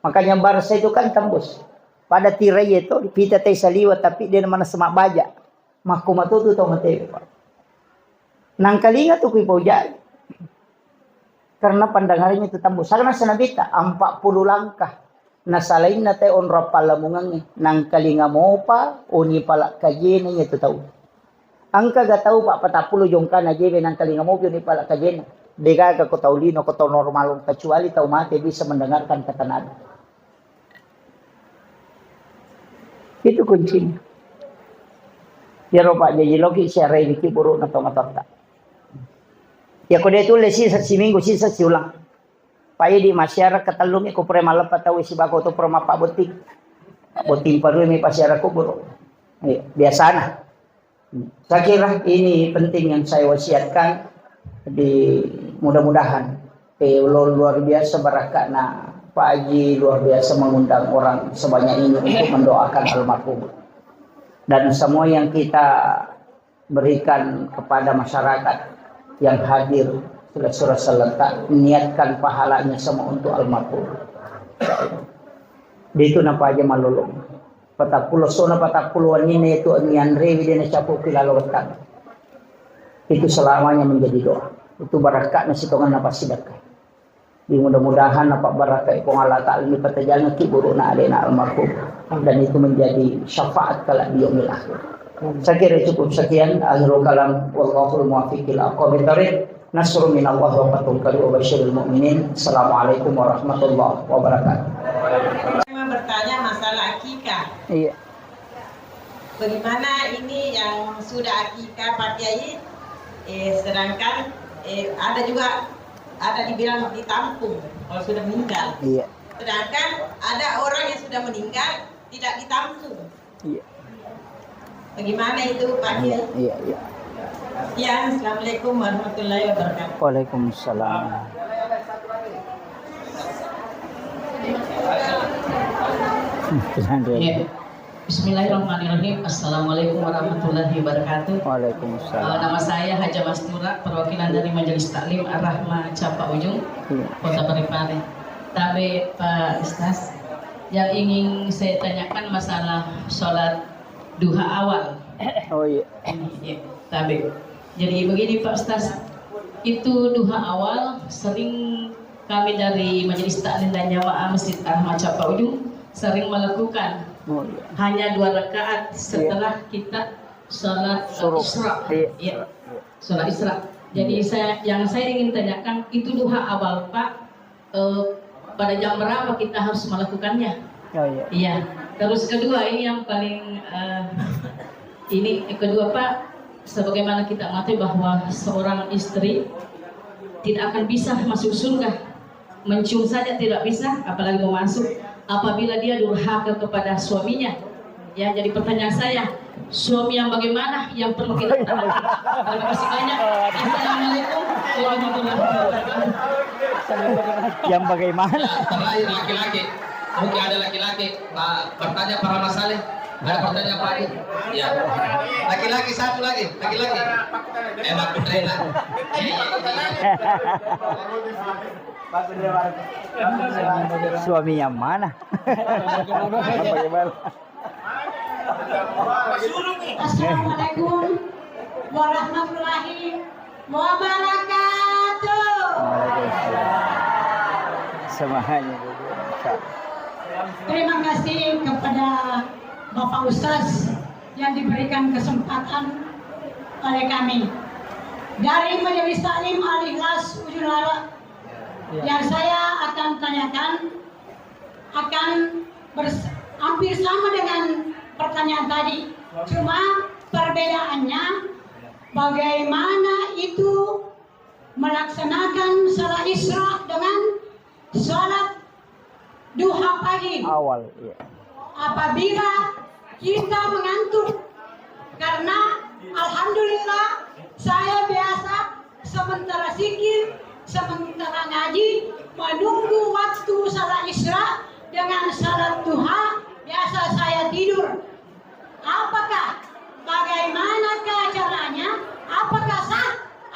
Makanya barsa itu kan tembus. Pada tirai itu, pita tai saliwa, tapi dia mana semak baja. Makko matotu tau matewe, Pak. Nangkalinga tu kui paujai. Karena pandangannya itu tembus. Karena senabita empat puluh langkah. Nasalainna te onro pallamungangnge. Nangkalinga mopa, oni pala kajena iya tu tau. Engka ga tau, Pak, patappulo jongkana jebe nangkalinga mopi oni pala kajena. Degaga ko tau lino, ko tau normal, kecuali tau mate bisa mendengarkan kata Nabi. Itu kuncinya. Iyaro, Pak, jaji loki siarai niki burukna tomatoatta. Ya ko de tulle sisa siminggu, sisa siulang. Pak, iya di masyarakat tellumi ko pura malleppa tau sibako to pura mappa botting. Botting parui mi pasiara kubur. Iya, biasana. Saya kira ini penting yang saya wasiatkan di, mudah-mudahan, eh, lu-, luar biasa barakatna Pak Haji, luar biasa mengundang orang sebanyak ini untuk mendoakan almarhum. Dan semua yang kita berikan kepada masyarakat yang hadir, sudah-sudah serentak, niatkan pahalanya semua untuk almarhum. Di itu napa aja malolong. Patappulo sona patappulo wenninna itu nianrewi de nacapuki lalo wettang. Itu selamanya menjadi doa. Itu barakatna sitongenna passidekka. Di mudah-mudahan apa barakai Puang Allah Ta'ala ini patajangki burukna alena almarhum. Dan itu menjadi syafaat kelak di yaumil akhir. Saya kira cukup sekian. Akhirul kalam. Wallahul muwaffiq ila aqwamit thariq. Nasrun minallah wa fathun qarib wa basyiril mu'minin. Assalamualaikum warahmatullahi wabarakatuh. Saya mau bertanya masalah akikah. Iya. Bagaimana ini yang sudah akikah, Pak Kiai? Eh, sedangkan Eh, ada juga, ada dibilang ditampung kalau sudah meninggal. Iya. Sedangkan ada orang yang sudah meninggal tidak ditampung. Iya. Bagaimana itu, Pak Kiai? Iya, iya, iya. Ya, assalamualaikum warahmatullahi wabarakatuh. Waalaikumsalam. Hmm, tenang dulu. Iya. Bismillahirrahmanirrahim. Assalamualaikum warahmatullahi wabarakatuh. Waalaikumsalam. Eh, nama saya Haja Mastura, perwakilan dari Majelis Taklim Ar-Rahmah Capa Ujung, iya, Kota Parepare. Tabe, Pak Ustaz, yang ingin saya tanyakan masalah sholat duha awal. Oh, iya. Iya, tabe. Jadi begini, Pak Ustaz, itu duha awal sering kami dari Majelis Taklim dan Jamaah Masjid Ar-Rahmah Capa Ujung sering melakukan, oh, iya, hanya dua rakaat, iya, setelah kita sholat, eh, Syuruk. Isra. Iya, iya, Isra, iya. Sholat Isra. Jadi, iya, saya, yang saya ingin tanyakan, itu duha awal, Pak, eh, pada jam berapa kita harus melakukannya? Oh, iya. Iya. Terus kedua, ini yang paling, eh, ini yang kedua, Pak, sebagaimana kita mengetahui bahwa seorang istri tidak akan bisa masuk surga, mencium saja tidak bisa, apalagi mau masuk, apabila dia durhaka kepada suaminya. Ya, jadi pertanyaan saya, suami yang bagaimana yang perlu kita taati? Terima kasih banyak. Assalamualaikum warahmatullahi wabarakatuh. Yang bagaimana? Ya, terakhir laki-laki. Mungkin ada laki-laki, Pak, bertanya Pak Rahmat Saleh. Ada pertanyaan, Pak? Ya. Laki-laki satu lagi, laki-laki. Eh, Pak Putra, Pak. Suami yang mana? Bagaimana? Assalamualaikum warahmatullahi wabarakatuh. Waalaikumsalam. Semuanya dulu. Terima kasih kepada Bapak Ustaz yang diberikan kesempatan oleh kami. Dari Majelis Taklim Al-Ikhlas Ujung Larang, yang saya akan tanyakan akan bers-, hampir sama dengan pertanyaan tadi. Cuma perbedaannya bagaimana itu melaksanakan salat Isra dengan salat duha pagi. Awal, iya. Apabila kita mengantuk, karena alhamdulillah saya biasa sementara zikir, sementara ngaji, menunggu waktu salat Isra dengan salat duha, biasa saya tidur. Apakah, bagaimanakah caranya? Apakah sah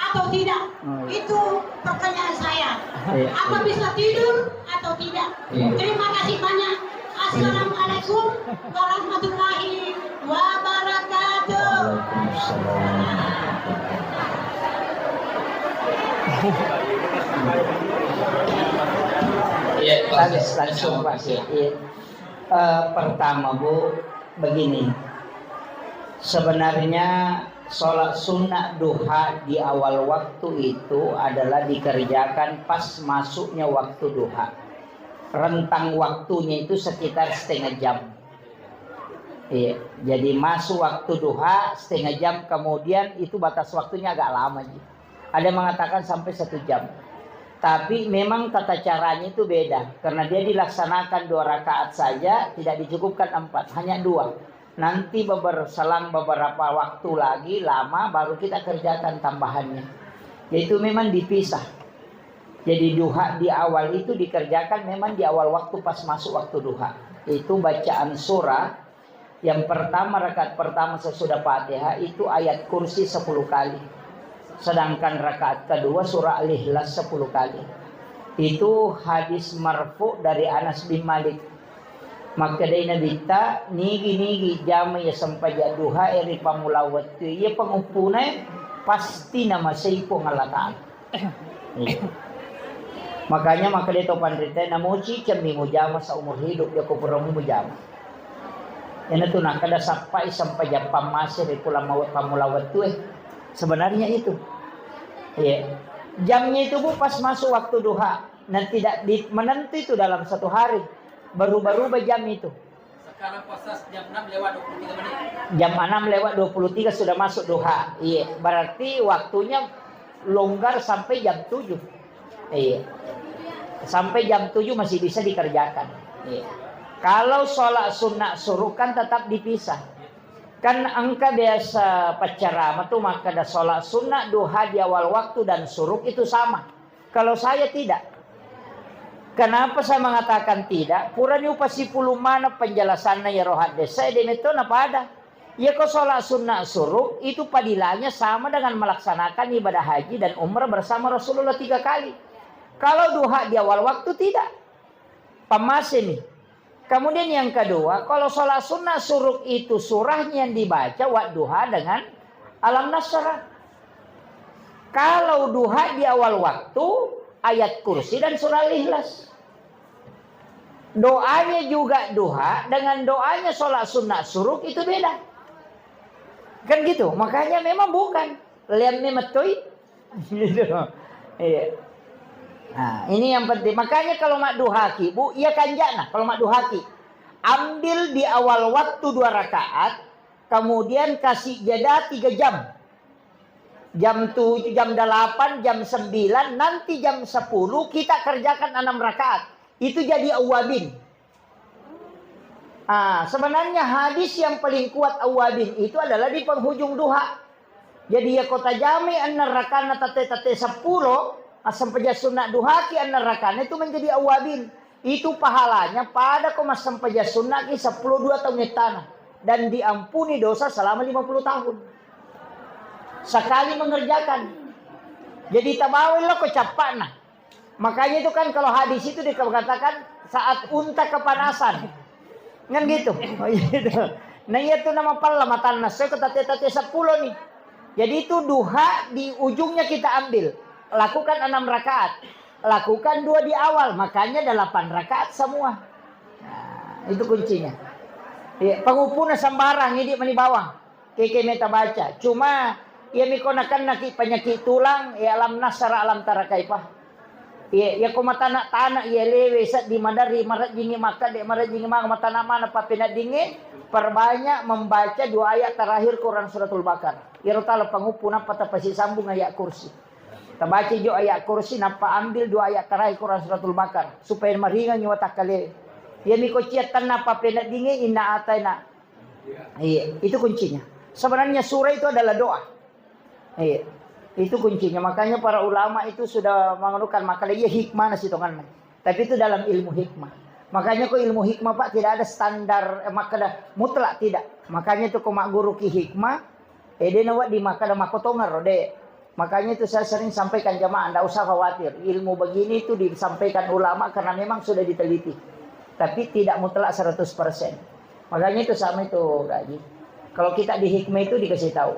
atau tidak? Hmm. Itu pertanyaan saya. Iya, iya. Apa bisa tidur atau tidak? Iya. Terima kasih banyak. Assalamualaikum warahmatullahi wabarakatuh. Waalaikumsalam. Iya, Pak. Lanjut, lanjut, Pak. Iya. Eh, pertama, Bu, begini. Sebenarnya sholat sunnah duha di awal waktu itu adalah dikerjakan pas masuknya waktu duha. Rentang waktunya itu sekitar setengah jam. Iya, jadi masuk waktu duha setengah jam, kemudian itu batas waktunya agak lama ji. Ada yang mengatakan sampai satu jam. Tapi memang tata caranya itu beda, karena dia dilaksanakan dua rakaat saja, tidak dicukupkan empat, hanya dua. Nanti beber-, selang beberapa waktu lagi, lama, baru kita kerjakan tambahannya. Yaitu memang dipisah. Jadi duha di awal itu dikerjakan memang di awal waktu pas masuk waktu duha. Itu bacaan surah yang pertama, rakaat pertama sesudah Fatihah itu ayat kursi sepuluh kali. Sedangkan rakaat kedua surah Al-Ikhlas sepuluh kali. Itu hadis marfu dari Anas bin Malik. Makkedai Nabitta, nigi-nigi jama iya sempajang duha e ri pammula wettu iya panguppunae, pasti namasei Puang Allah Ta'ala. Iya. Makanya makkeda to panrita, namoci cemmi mujama seumur hidup, joko pura mujama. Iyanatu nakkeda sappai sempajang pammase ri pulang mawe-, pammula wettue. Sebenarnya itu. Iya. Jamnya itu, Bu, pas masuk waktu duha. Dan tidak di-, menentu itu dalam satu hari. Berubah-ubah jam itu. Sekarang puasa jam enam lewat dua puluh tiga menit. Jam enam lewat dua puluh tiga sudah masuk duha. Iya, berarti waktunya longgar sampai jam tujuh. Iya. Sampai jam tujuh masih bisa dikerjakan. Iya. Kalau sholat sunnah suruk kan tetap dipisah. Kan engka biasa paccarama tu makkeda sholat sunnah duha di awal waktu dan suruk itu sama. Kalau saya tidak. Kenapa saya mengatakan tidak? Purani upasipulung maneng penjelasanna iyaro haddese, de metto napada. Iyako sholat sunnah suruk itu padilanya sama dengan melaksanakan ibadah haji dan umrah bersama Rasulullah tiga kali. Kalau duha di awal waktu tidak. Pammaseni. Kemudian yang kedua, kalau sholat sunnah suruk itu surahnya yang dibaca wadduha dengan alam nasrah. Kalau duha di awal waktu, ayat kursi dan surah al-ikhlas. Doanya juga duha dengan doanya sholat sunnah suruk itu beda. Kan gitu, makanya memang bukan. Lihat memettoi. Gitu. Iya. Nah, ini yang penting. Makanya kalau madduhaki, Bu, iya kanjana kalau madduhaki. Ambil di awal waktu dua rakaat, kemudian kasih jeda tiga jam. Jam tujuh, jam delapan, jam sembilan, nanti jam sepuluh kita kerjakan enam rakaat. Itu jadi awwabin. Ah, sebenarnya hadis yang paling kuat awwabin itu adalah di penghujung duha. Jadi, ya, ko tajami enneng rakana tette-tette seppulo, massempajang sunna duhaki enneng rakana itu menjadi awwabin. Itu pahalanya pada ko massempajang sunnaki seppulo dua taung ettana dan diampuni dosa selama lima puluh tahun. Sekali mengerjakan. Jadi, tabawai lo ko cappana. Makanya itu kan kalau hadis itu dikatakan saat unta kepanasan. Kan gitu. Oh, iya, gitu. Nah, iya tuh nama palla matanna. Saya ke tate-tate sepuluh nih. Jadi itu duha di ujungnya kita ambil. Lakukan enam rakaat. Lakukan dua di awal. Makanya delapan rakaat semua. Nah, itu kuncinya. Iya, pangupuna sembarang, ini mani bawang. Keke meta baca. Cuma, iya miko nakennaki penyakit tulang, iya alam nasara alam tarakaipa. Iya, iya ko matana-tana, iya lewe seddi madari, marejjingi makkadde, marejjingi maka matana mana papeneddingnge, perbanyak membaca dua ayat terakhir Quran Suratul Baqarah. Iyaro tala panguppu nappa tapasi sambung ayat kursi. Tabaca jo ayat kursi, nappa ambil dua ayat terakhir Quran Suratul Baqarah, supaya maringangi watakkale. Iya miko cia tenna papeneddingnge, inna ataina. Iya, itu kuncinya. Sebenarnya surah itu adalah doa. Iya, itu kuncinya. Makanya para ulama itu sudah mengeluhkan, maka iya hikmah nasi tonganna. Tapi itu dalam ilmu hikmah. Makanya kok ilmu hikmah, Pak, tidak ada standar, eh, makkada mutlak, tidak. Makanya itu kok magguru ki hikmah, eh, dia nawa di makkada makkotongaro, deh. Makanya itu saya sering sampaikan jamaah, ndak usah khawatir. Ilmu begini itu disampaikan ulama karena memang sudah diteliti. Tapi tidak mutlak seratus persen. Makanya itu sama itu, Kak Haji. Kalau kita di hikmah itu dikasih tahu.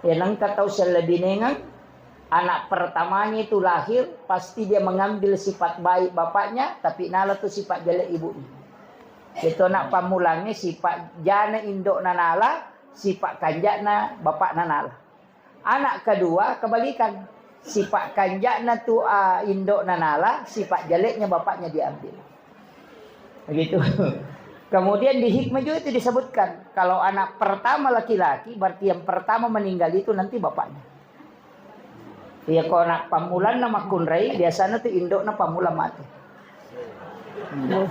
Ya, nengka tahu selebinengan, anak pertamanya itu lahir, pasti dia mengambil sifat baik bapaknya, tapi nala tuh sifat jelek ibunya. Itu anak pamulangi sifat jana indok nanala, sifat kanjakna bapak nanala. Anak kedua kebalikan. Sifat kanjakna tu, ah, indok nanala, sifat jeleknya bapaknya diambil. Begitu. Kemudian di hikmah juga itu disebutkan, kalau anak pertama laki-laki, berarti yang pertama meninggal itu nanti bapaknya. Iya, kalau anak pamulanna makkunrai, biasanya tuh indokna pamulang mati. Nah.